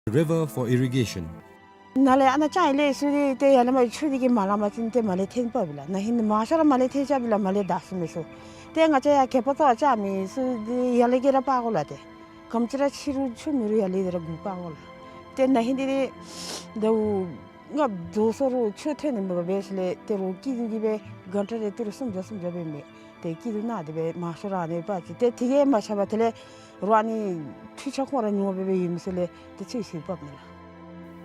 River for irrigation. ནཱ་ལས་ཨ་ནཱ་ལྕང་ཡར་ལས་ཚུར་ཏེ་ཡར་ལས་མར་ཆུ་དེ་གིས་མ་ལང་པ་ཅིན་ཏེ་མར་ལས་འཐེན་འབགཔ་ཨིན་ལགས། ན་ཧིང་མང་ཤོས་ར་མར་ལས་འཐེན་རྐྱབ་ཨིན་ལགས། མར་ལས་བདའ་ཚུགས་མི་ཚུགས། ཏེ་ང་བཅས་ཡར་གད་པ་བཏོག་རྐྱབ་མི་ཚུ་ཏེ་ཡར་ལས་ཀྱི་ར་འབག་དགོ་ལགས། ཏེ་ག་དེམ་ཅིག་ར་ཆེ་རུང་ཆུ་མེད་རུང་ཡར་ལས་དེ་ར་སྒུག་འབག་དགོ་ལགས། ཏེ་ན་ཧིང་དེ་ཏེ་ཟླཝ་ལྔ་བདོ་སོང་རུང་ཆུ་ཐོན་ནི་མེད་པར་འབད་ཞིནམ་ལས་ཏེ་རོགས་སྐྱིད་སྡུག་གིས་སྦེ་གྷན་ཊ་རེ་ཏི་རུ་སུམ་བརྒྱ་སུམ་བརྒྱ་སྦེ་མི་ཏེ་སྐྱིད་སྡུག་ནང་དེ་སྦེ་མང་ཤོས་ར་ཨ་ནི་འབག་ཅི། ཏེ་དེ་གིས་མ་ཁྱབ་པར་དེ་ལས་རོགས་ཨ་ནི་འཕྲུལ་ཆས་ཁོང་ར་ཉོ་སྦེ་སྦེ་ཡོད་མི་ཚུ་ལས་ཏེ་ཚུ་ཞིག་འབགཔ་ཨིན་ལགས།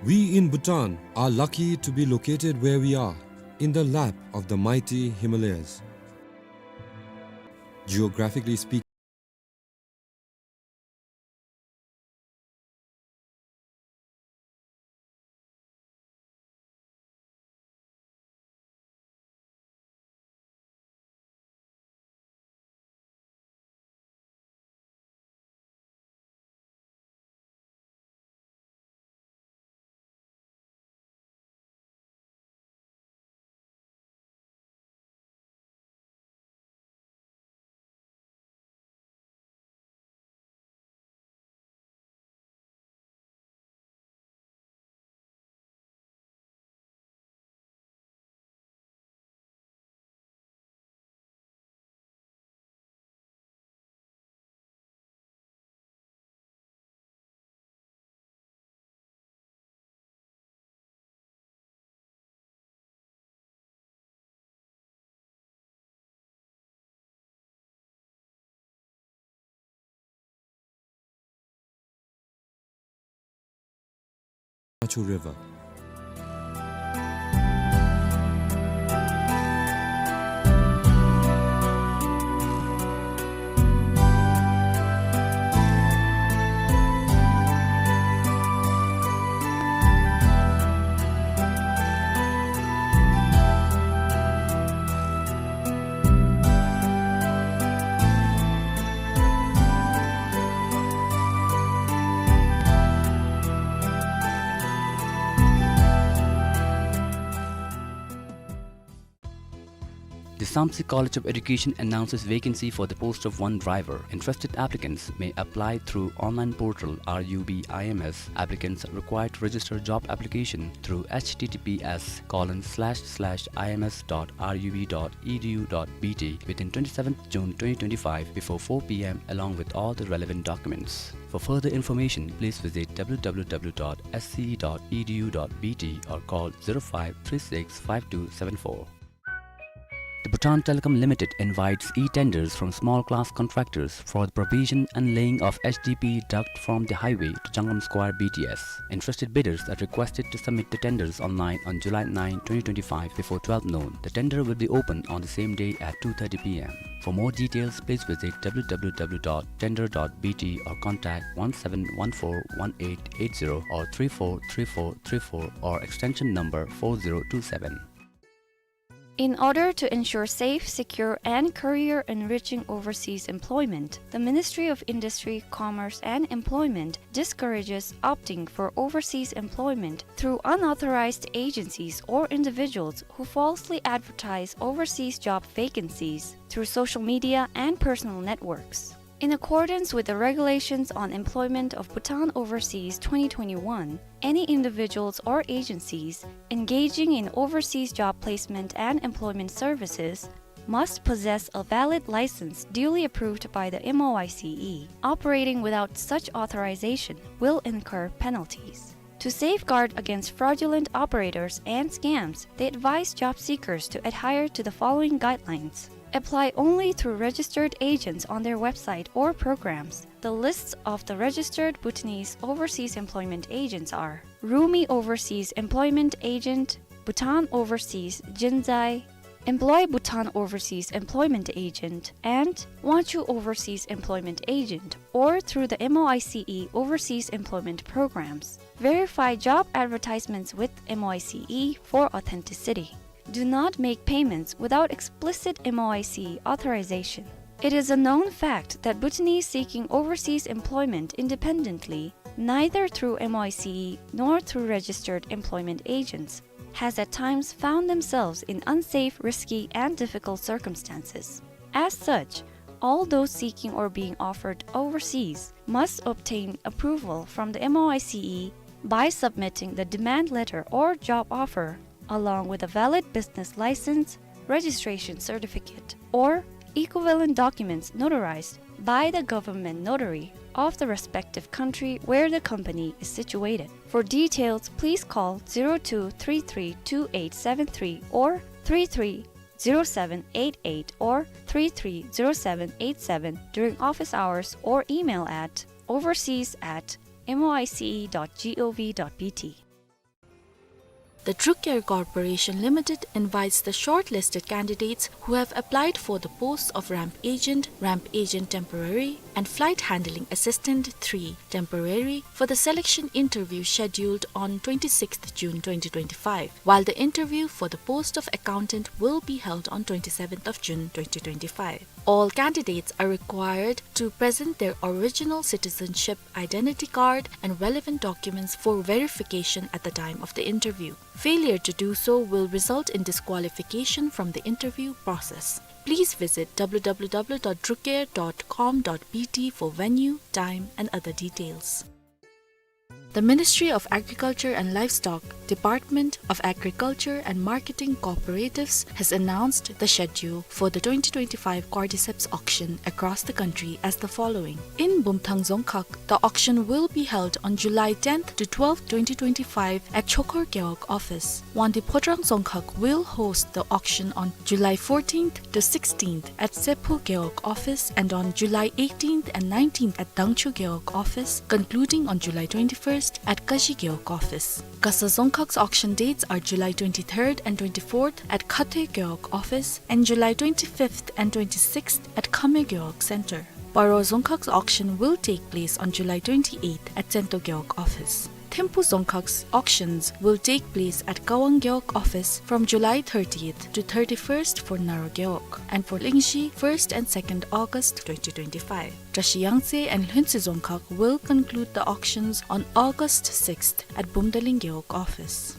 We in Bhutan are lucky to be located where we are, in the lap of the mighty Himalayas. Geographically speaking, Machu River. The Samtse College of Education announces vacancy for the post of one driver. Interested applicants may apply through online portal R U B I M S. Applicants are required to register job application through H T T P S colon slash slash I M S dot R U B dot E D U dot B T within twenty-seventh June twenty twenty-five before four P M along with all the relevant documents. For further information, please visit W W W dot S C E dot E D U dot B T or call zero five three six five two seven four. The Bhutan Telecom Limited invites e-tenders from small class contractors for the provision and laying of H D P duct from the highway to Jangam Square B T S. Interested bidders are requested to submit the tenders online on July nine, twenty twenty-five before twelve noon. The tender will be open on the same day at two thirty P M. For more details, please visit W W W dot tender dot B T or contact one seven one four one eight eight zero or three four three four three four or extension number four zero two seven. In order to ensure safe, secure, and career-enriching overseas employment, the Ministry of Industry, Commerce, and Employment discourages opting for overseas employment through unauthorized agencies or individuals who falsely advertise overseas job vacancies through social media and personal networks. In accordance with the Regulations on Employment of Bhutan Overseas twenty twenty-one, any individuals or agencies engaging in overseas job placement and employment services must possess a valid license duly approved by the M O I C E. Operating without such authorization will incur penalties. To safeguard against fraudulent operators and scams, they advise job seekers to adhere to the following guidelines. Apply only through registered agents on their website or programs. The lists of the registered Bhutanese overseas employment agents are Rumi Overseas Employment Agent, Bhutan Overseas Jinzai, Employ Bhutan Overseas Employment Agent, and Wanchu Overseas Employment Agent, or through the M O I C E Overseas Employment Programs. Verify job advertisements with M O I C E for authenticity. Do not make payments without explicit M O I C E authorization. It is a known fact that Bhutanese seeking overseas employment independently, neither through M O I C E nor through registered employment agents, has at times found themselves in unsafe, risky, and difficult circumstances. As such, all those seeking or being offered overseas must obtain approval from the M O I C E by submitting the demand letter or job offer, along with a valid business license, registration certificate, or equivalent documents notarized by the government notary of the respective country where the company is situated. For details, please call zero two three three two eight seven three or three three zero seven eight eight or three three zero seven eight seven during office hours or email at overseas at M O I C E dot G O V dot B T. The Druk Air Corporation Limited invites the shortlisted candidates who have applied for the posts of ramp agent, ramp agent temporary, and flight handling assistant three temporary for the selection interview scheduled on twenty-sixth June twenty twenty-five, while the interview for the post of accountant will be held on twenty-seventh of June twenty twenty-five. All candidates are required to present their original citizenship identity card and relevant documents for verification at the time of the interview. Failure to do so will result in disqualification from the interview process. Please visit W W W dot drukair dot com dot B T for venue, time, and other details. The Ministry of Agriculture and Livestock, Department of Agriculture and Marketing Cooperatives has announced the schedule for the twenty twenty-five cordyceps auction across the country as the following. In Bumthang Dzongkhag, the auction will be held on July tenth to twelfth, twenty twenty-five at Chokhor Gewog office. Wangdue Phodrang Dzongkhag will host the auction on July fourteenth to sixteenth at Sephu Gewog office and on July eighteenth and nineteenth at Dangchu Gewog office, concluding on July twenty-first at Kashi Gewog office. Gasa Dzongkhag's auction dates are July twenty-third and twenty-fourth at Khathoe Gewog office and July twenty-fifth and twenty-sixth at Khamyoe Gewog Center. Paro Dzongkhag's auction will take place on July twenty-eighth at Tsento Gewog office. Thimphu Dzongkhag's auctions will take place at Kawang Gewog office from July thirtieth to thirty-first for Naro Gewog, and for Lingzhi, first and second August twenty twenty-five. Drashi Yangtse and Lhuentse Dzongkhag will conclude the auctions on August sixth at Bumdaling Gewog office.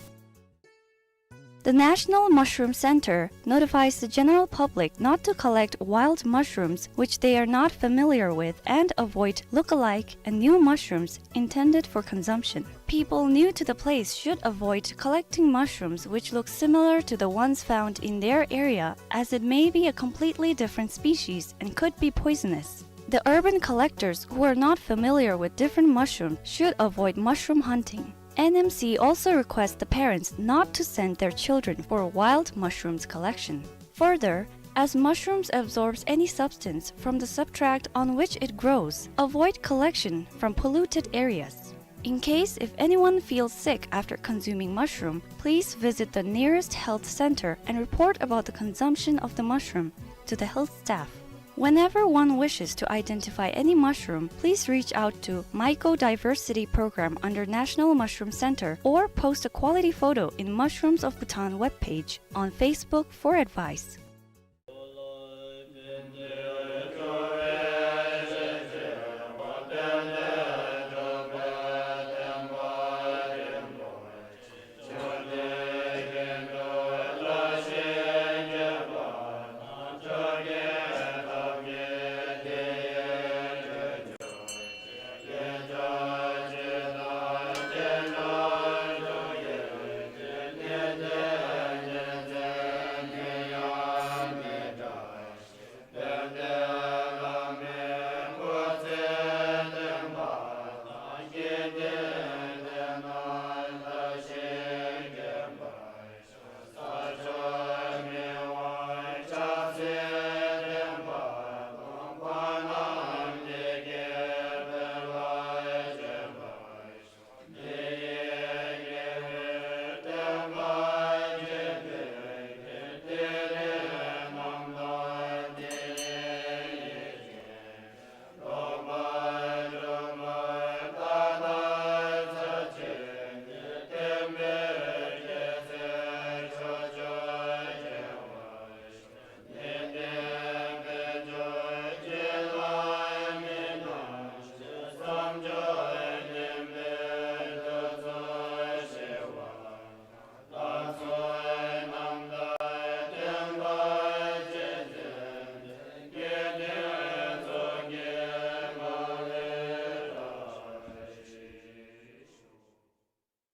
The National Mushroom Center notifies the general public not to collect wild mushrooms which they are not familiar with and avoid look-alike and new mushrooms intended for consumption. People new to the place should avoid collecting mushrooms which look similar to the ones found in their area, as it may be a completely different species and could be poisonous. The urban collectors who are not familiar with different mushrooms should avoid mushroom hunting. N M C also requests the parents not to send their children for wild mushrooms collection. Further, as mushrooms absorbs any substance from the substrate on which it grows, avoid collection from polluted areas. In case if anyone feels sick after consuming mushroom, please visit the nearest health center and report about the consumption of the mushroom to the health staff. Whenever one wishes to identify any mushroom, please reach out to Mycodiversity Program under National Mushroom Center or post a quality photo in Mushrooms of Bhutan webpage on Facebook for advice.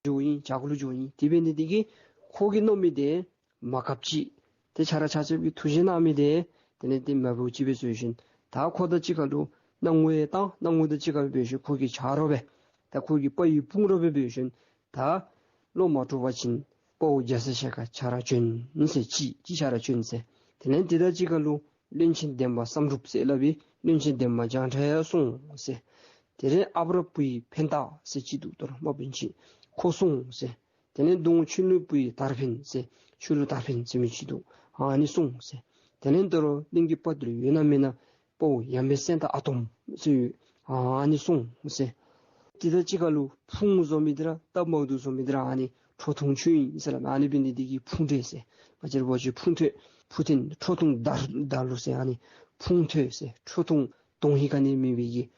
འགྱོཝ་ཨིན། བྱག་ལུ་འགྱོཝ་ཨིན། དེ་འབད་ནི་དེ་གིས་ཁོ་གིས་མནོ་མི་དེ་མ་གབ་ཅིག། ཏེ་ཁྱོད་ར་ཆ་ཁྱབ་ཀྱིས་ཐུགས་བཞེད་གནང་མི་དེ་དེ་ལས་ཏེ་མ་འབདཝ་ཅིག་སྦེ་བཟོ་ཞིནམ་ད་ཁོ་དང་གཅིག་ཁར་ལུ་སྣང་ངོ་ཡང་བཏང་། སྣང་ངོ་དང་གཅིག་ཁར་སྦེ་འབད་ཞིནམ་ཁོ་གི་ཆ་རོགས་སྦེ་ད་ཁོ་གི་དཔའ་བོའི་དཔུང་རོགས་སྦེ་འབད་ཞིནམ་ད་བློ་མ་གྲོས་པ་ཅིན་དཔའ་བོ་རྒྱ་ཚ་ཞལ་དཀར་ཁྱོད་ར་བྱོན་ཟེར། གཅིག་གཅིག་ཁྱོད་ར་བྱོན་ཟེར། དེ་ལས་དེ་དང་གཅིག་ཁར་ལུ་བློན་ཆེན་འདན་མ་བསམ་གྲུབ་ཟེར་སླབ་པའི་བློན་ཆེན་འདན་མ་བྱང་ཁྲ་ཡང་སོང་ཟེར། དེ་ལས་ཨ་པ་ར་བུའི་ཕན་བཏགས་ཟེར་ཅིག་འདུག། ད་རུང་དམག་དཔོན་ཅིག་ཁོ་སོང་ཟེར། དེ་ལས་གདོང་ཆོས་ལུ་བུའི་དར་འཕེན་ཟེར། ཆོས་ལུ་དར་འཕེན་ཟེར་མི་ཅིག་འདུག། ཨ་ནི་སོང་ཟེར། དེ་ལས་ད་རུང་གླིང་གི་དཔའ་རྟུལ་ཡོད་ན་མེད་ན་དཔའ་བོ་ཡང་མེད་སེང་སྟག་ཨ་དོམ་ཟེར་ཡོད། ཨ་ནི་སོང་ཟེར། དེ་དང་གཅིག་ཁར་ལུ་ཕུང་བཟོ་མི་དེ་ར་སྟབས་མ་བདེཝ་བཟོ་མི་དེ་ར་ཨ་ནི་ཁྲོ་ཐུང་ཁྱོད་ཨིན་ཟེར་སླབ། ཨ་ནི་འབད་ནི་དེ་གིས་ཕུང་ཐོད་ཟེར། ང་བཅས་ར་འབད་བ་ཅིན་ཕུང་ཐོད། ཕུ་ཐེན་ཁྲོ་ཐུང་དར་དར་ལུ་ཟེར། ཨ་ནི་ཕུང་ཐོད་ཟེར། ཁྲོ་ཐུང་དོན་ཧིང་ག་ནི་མེད་པའི་གི་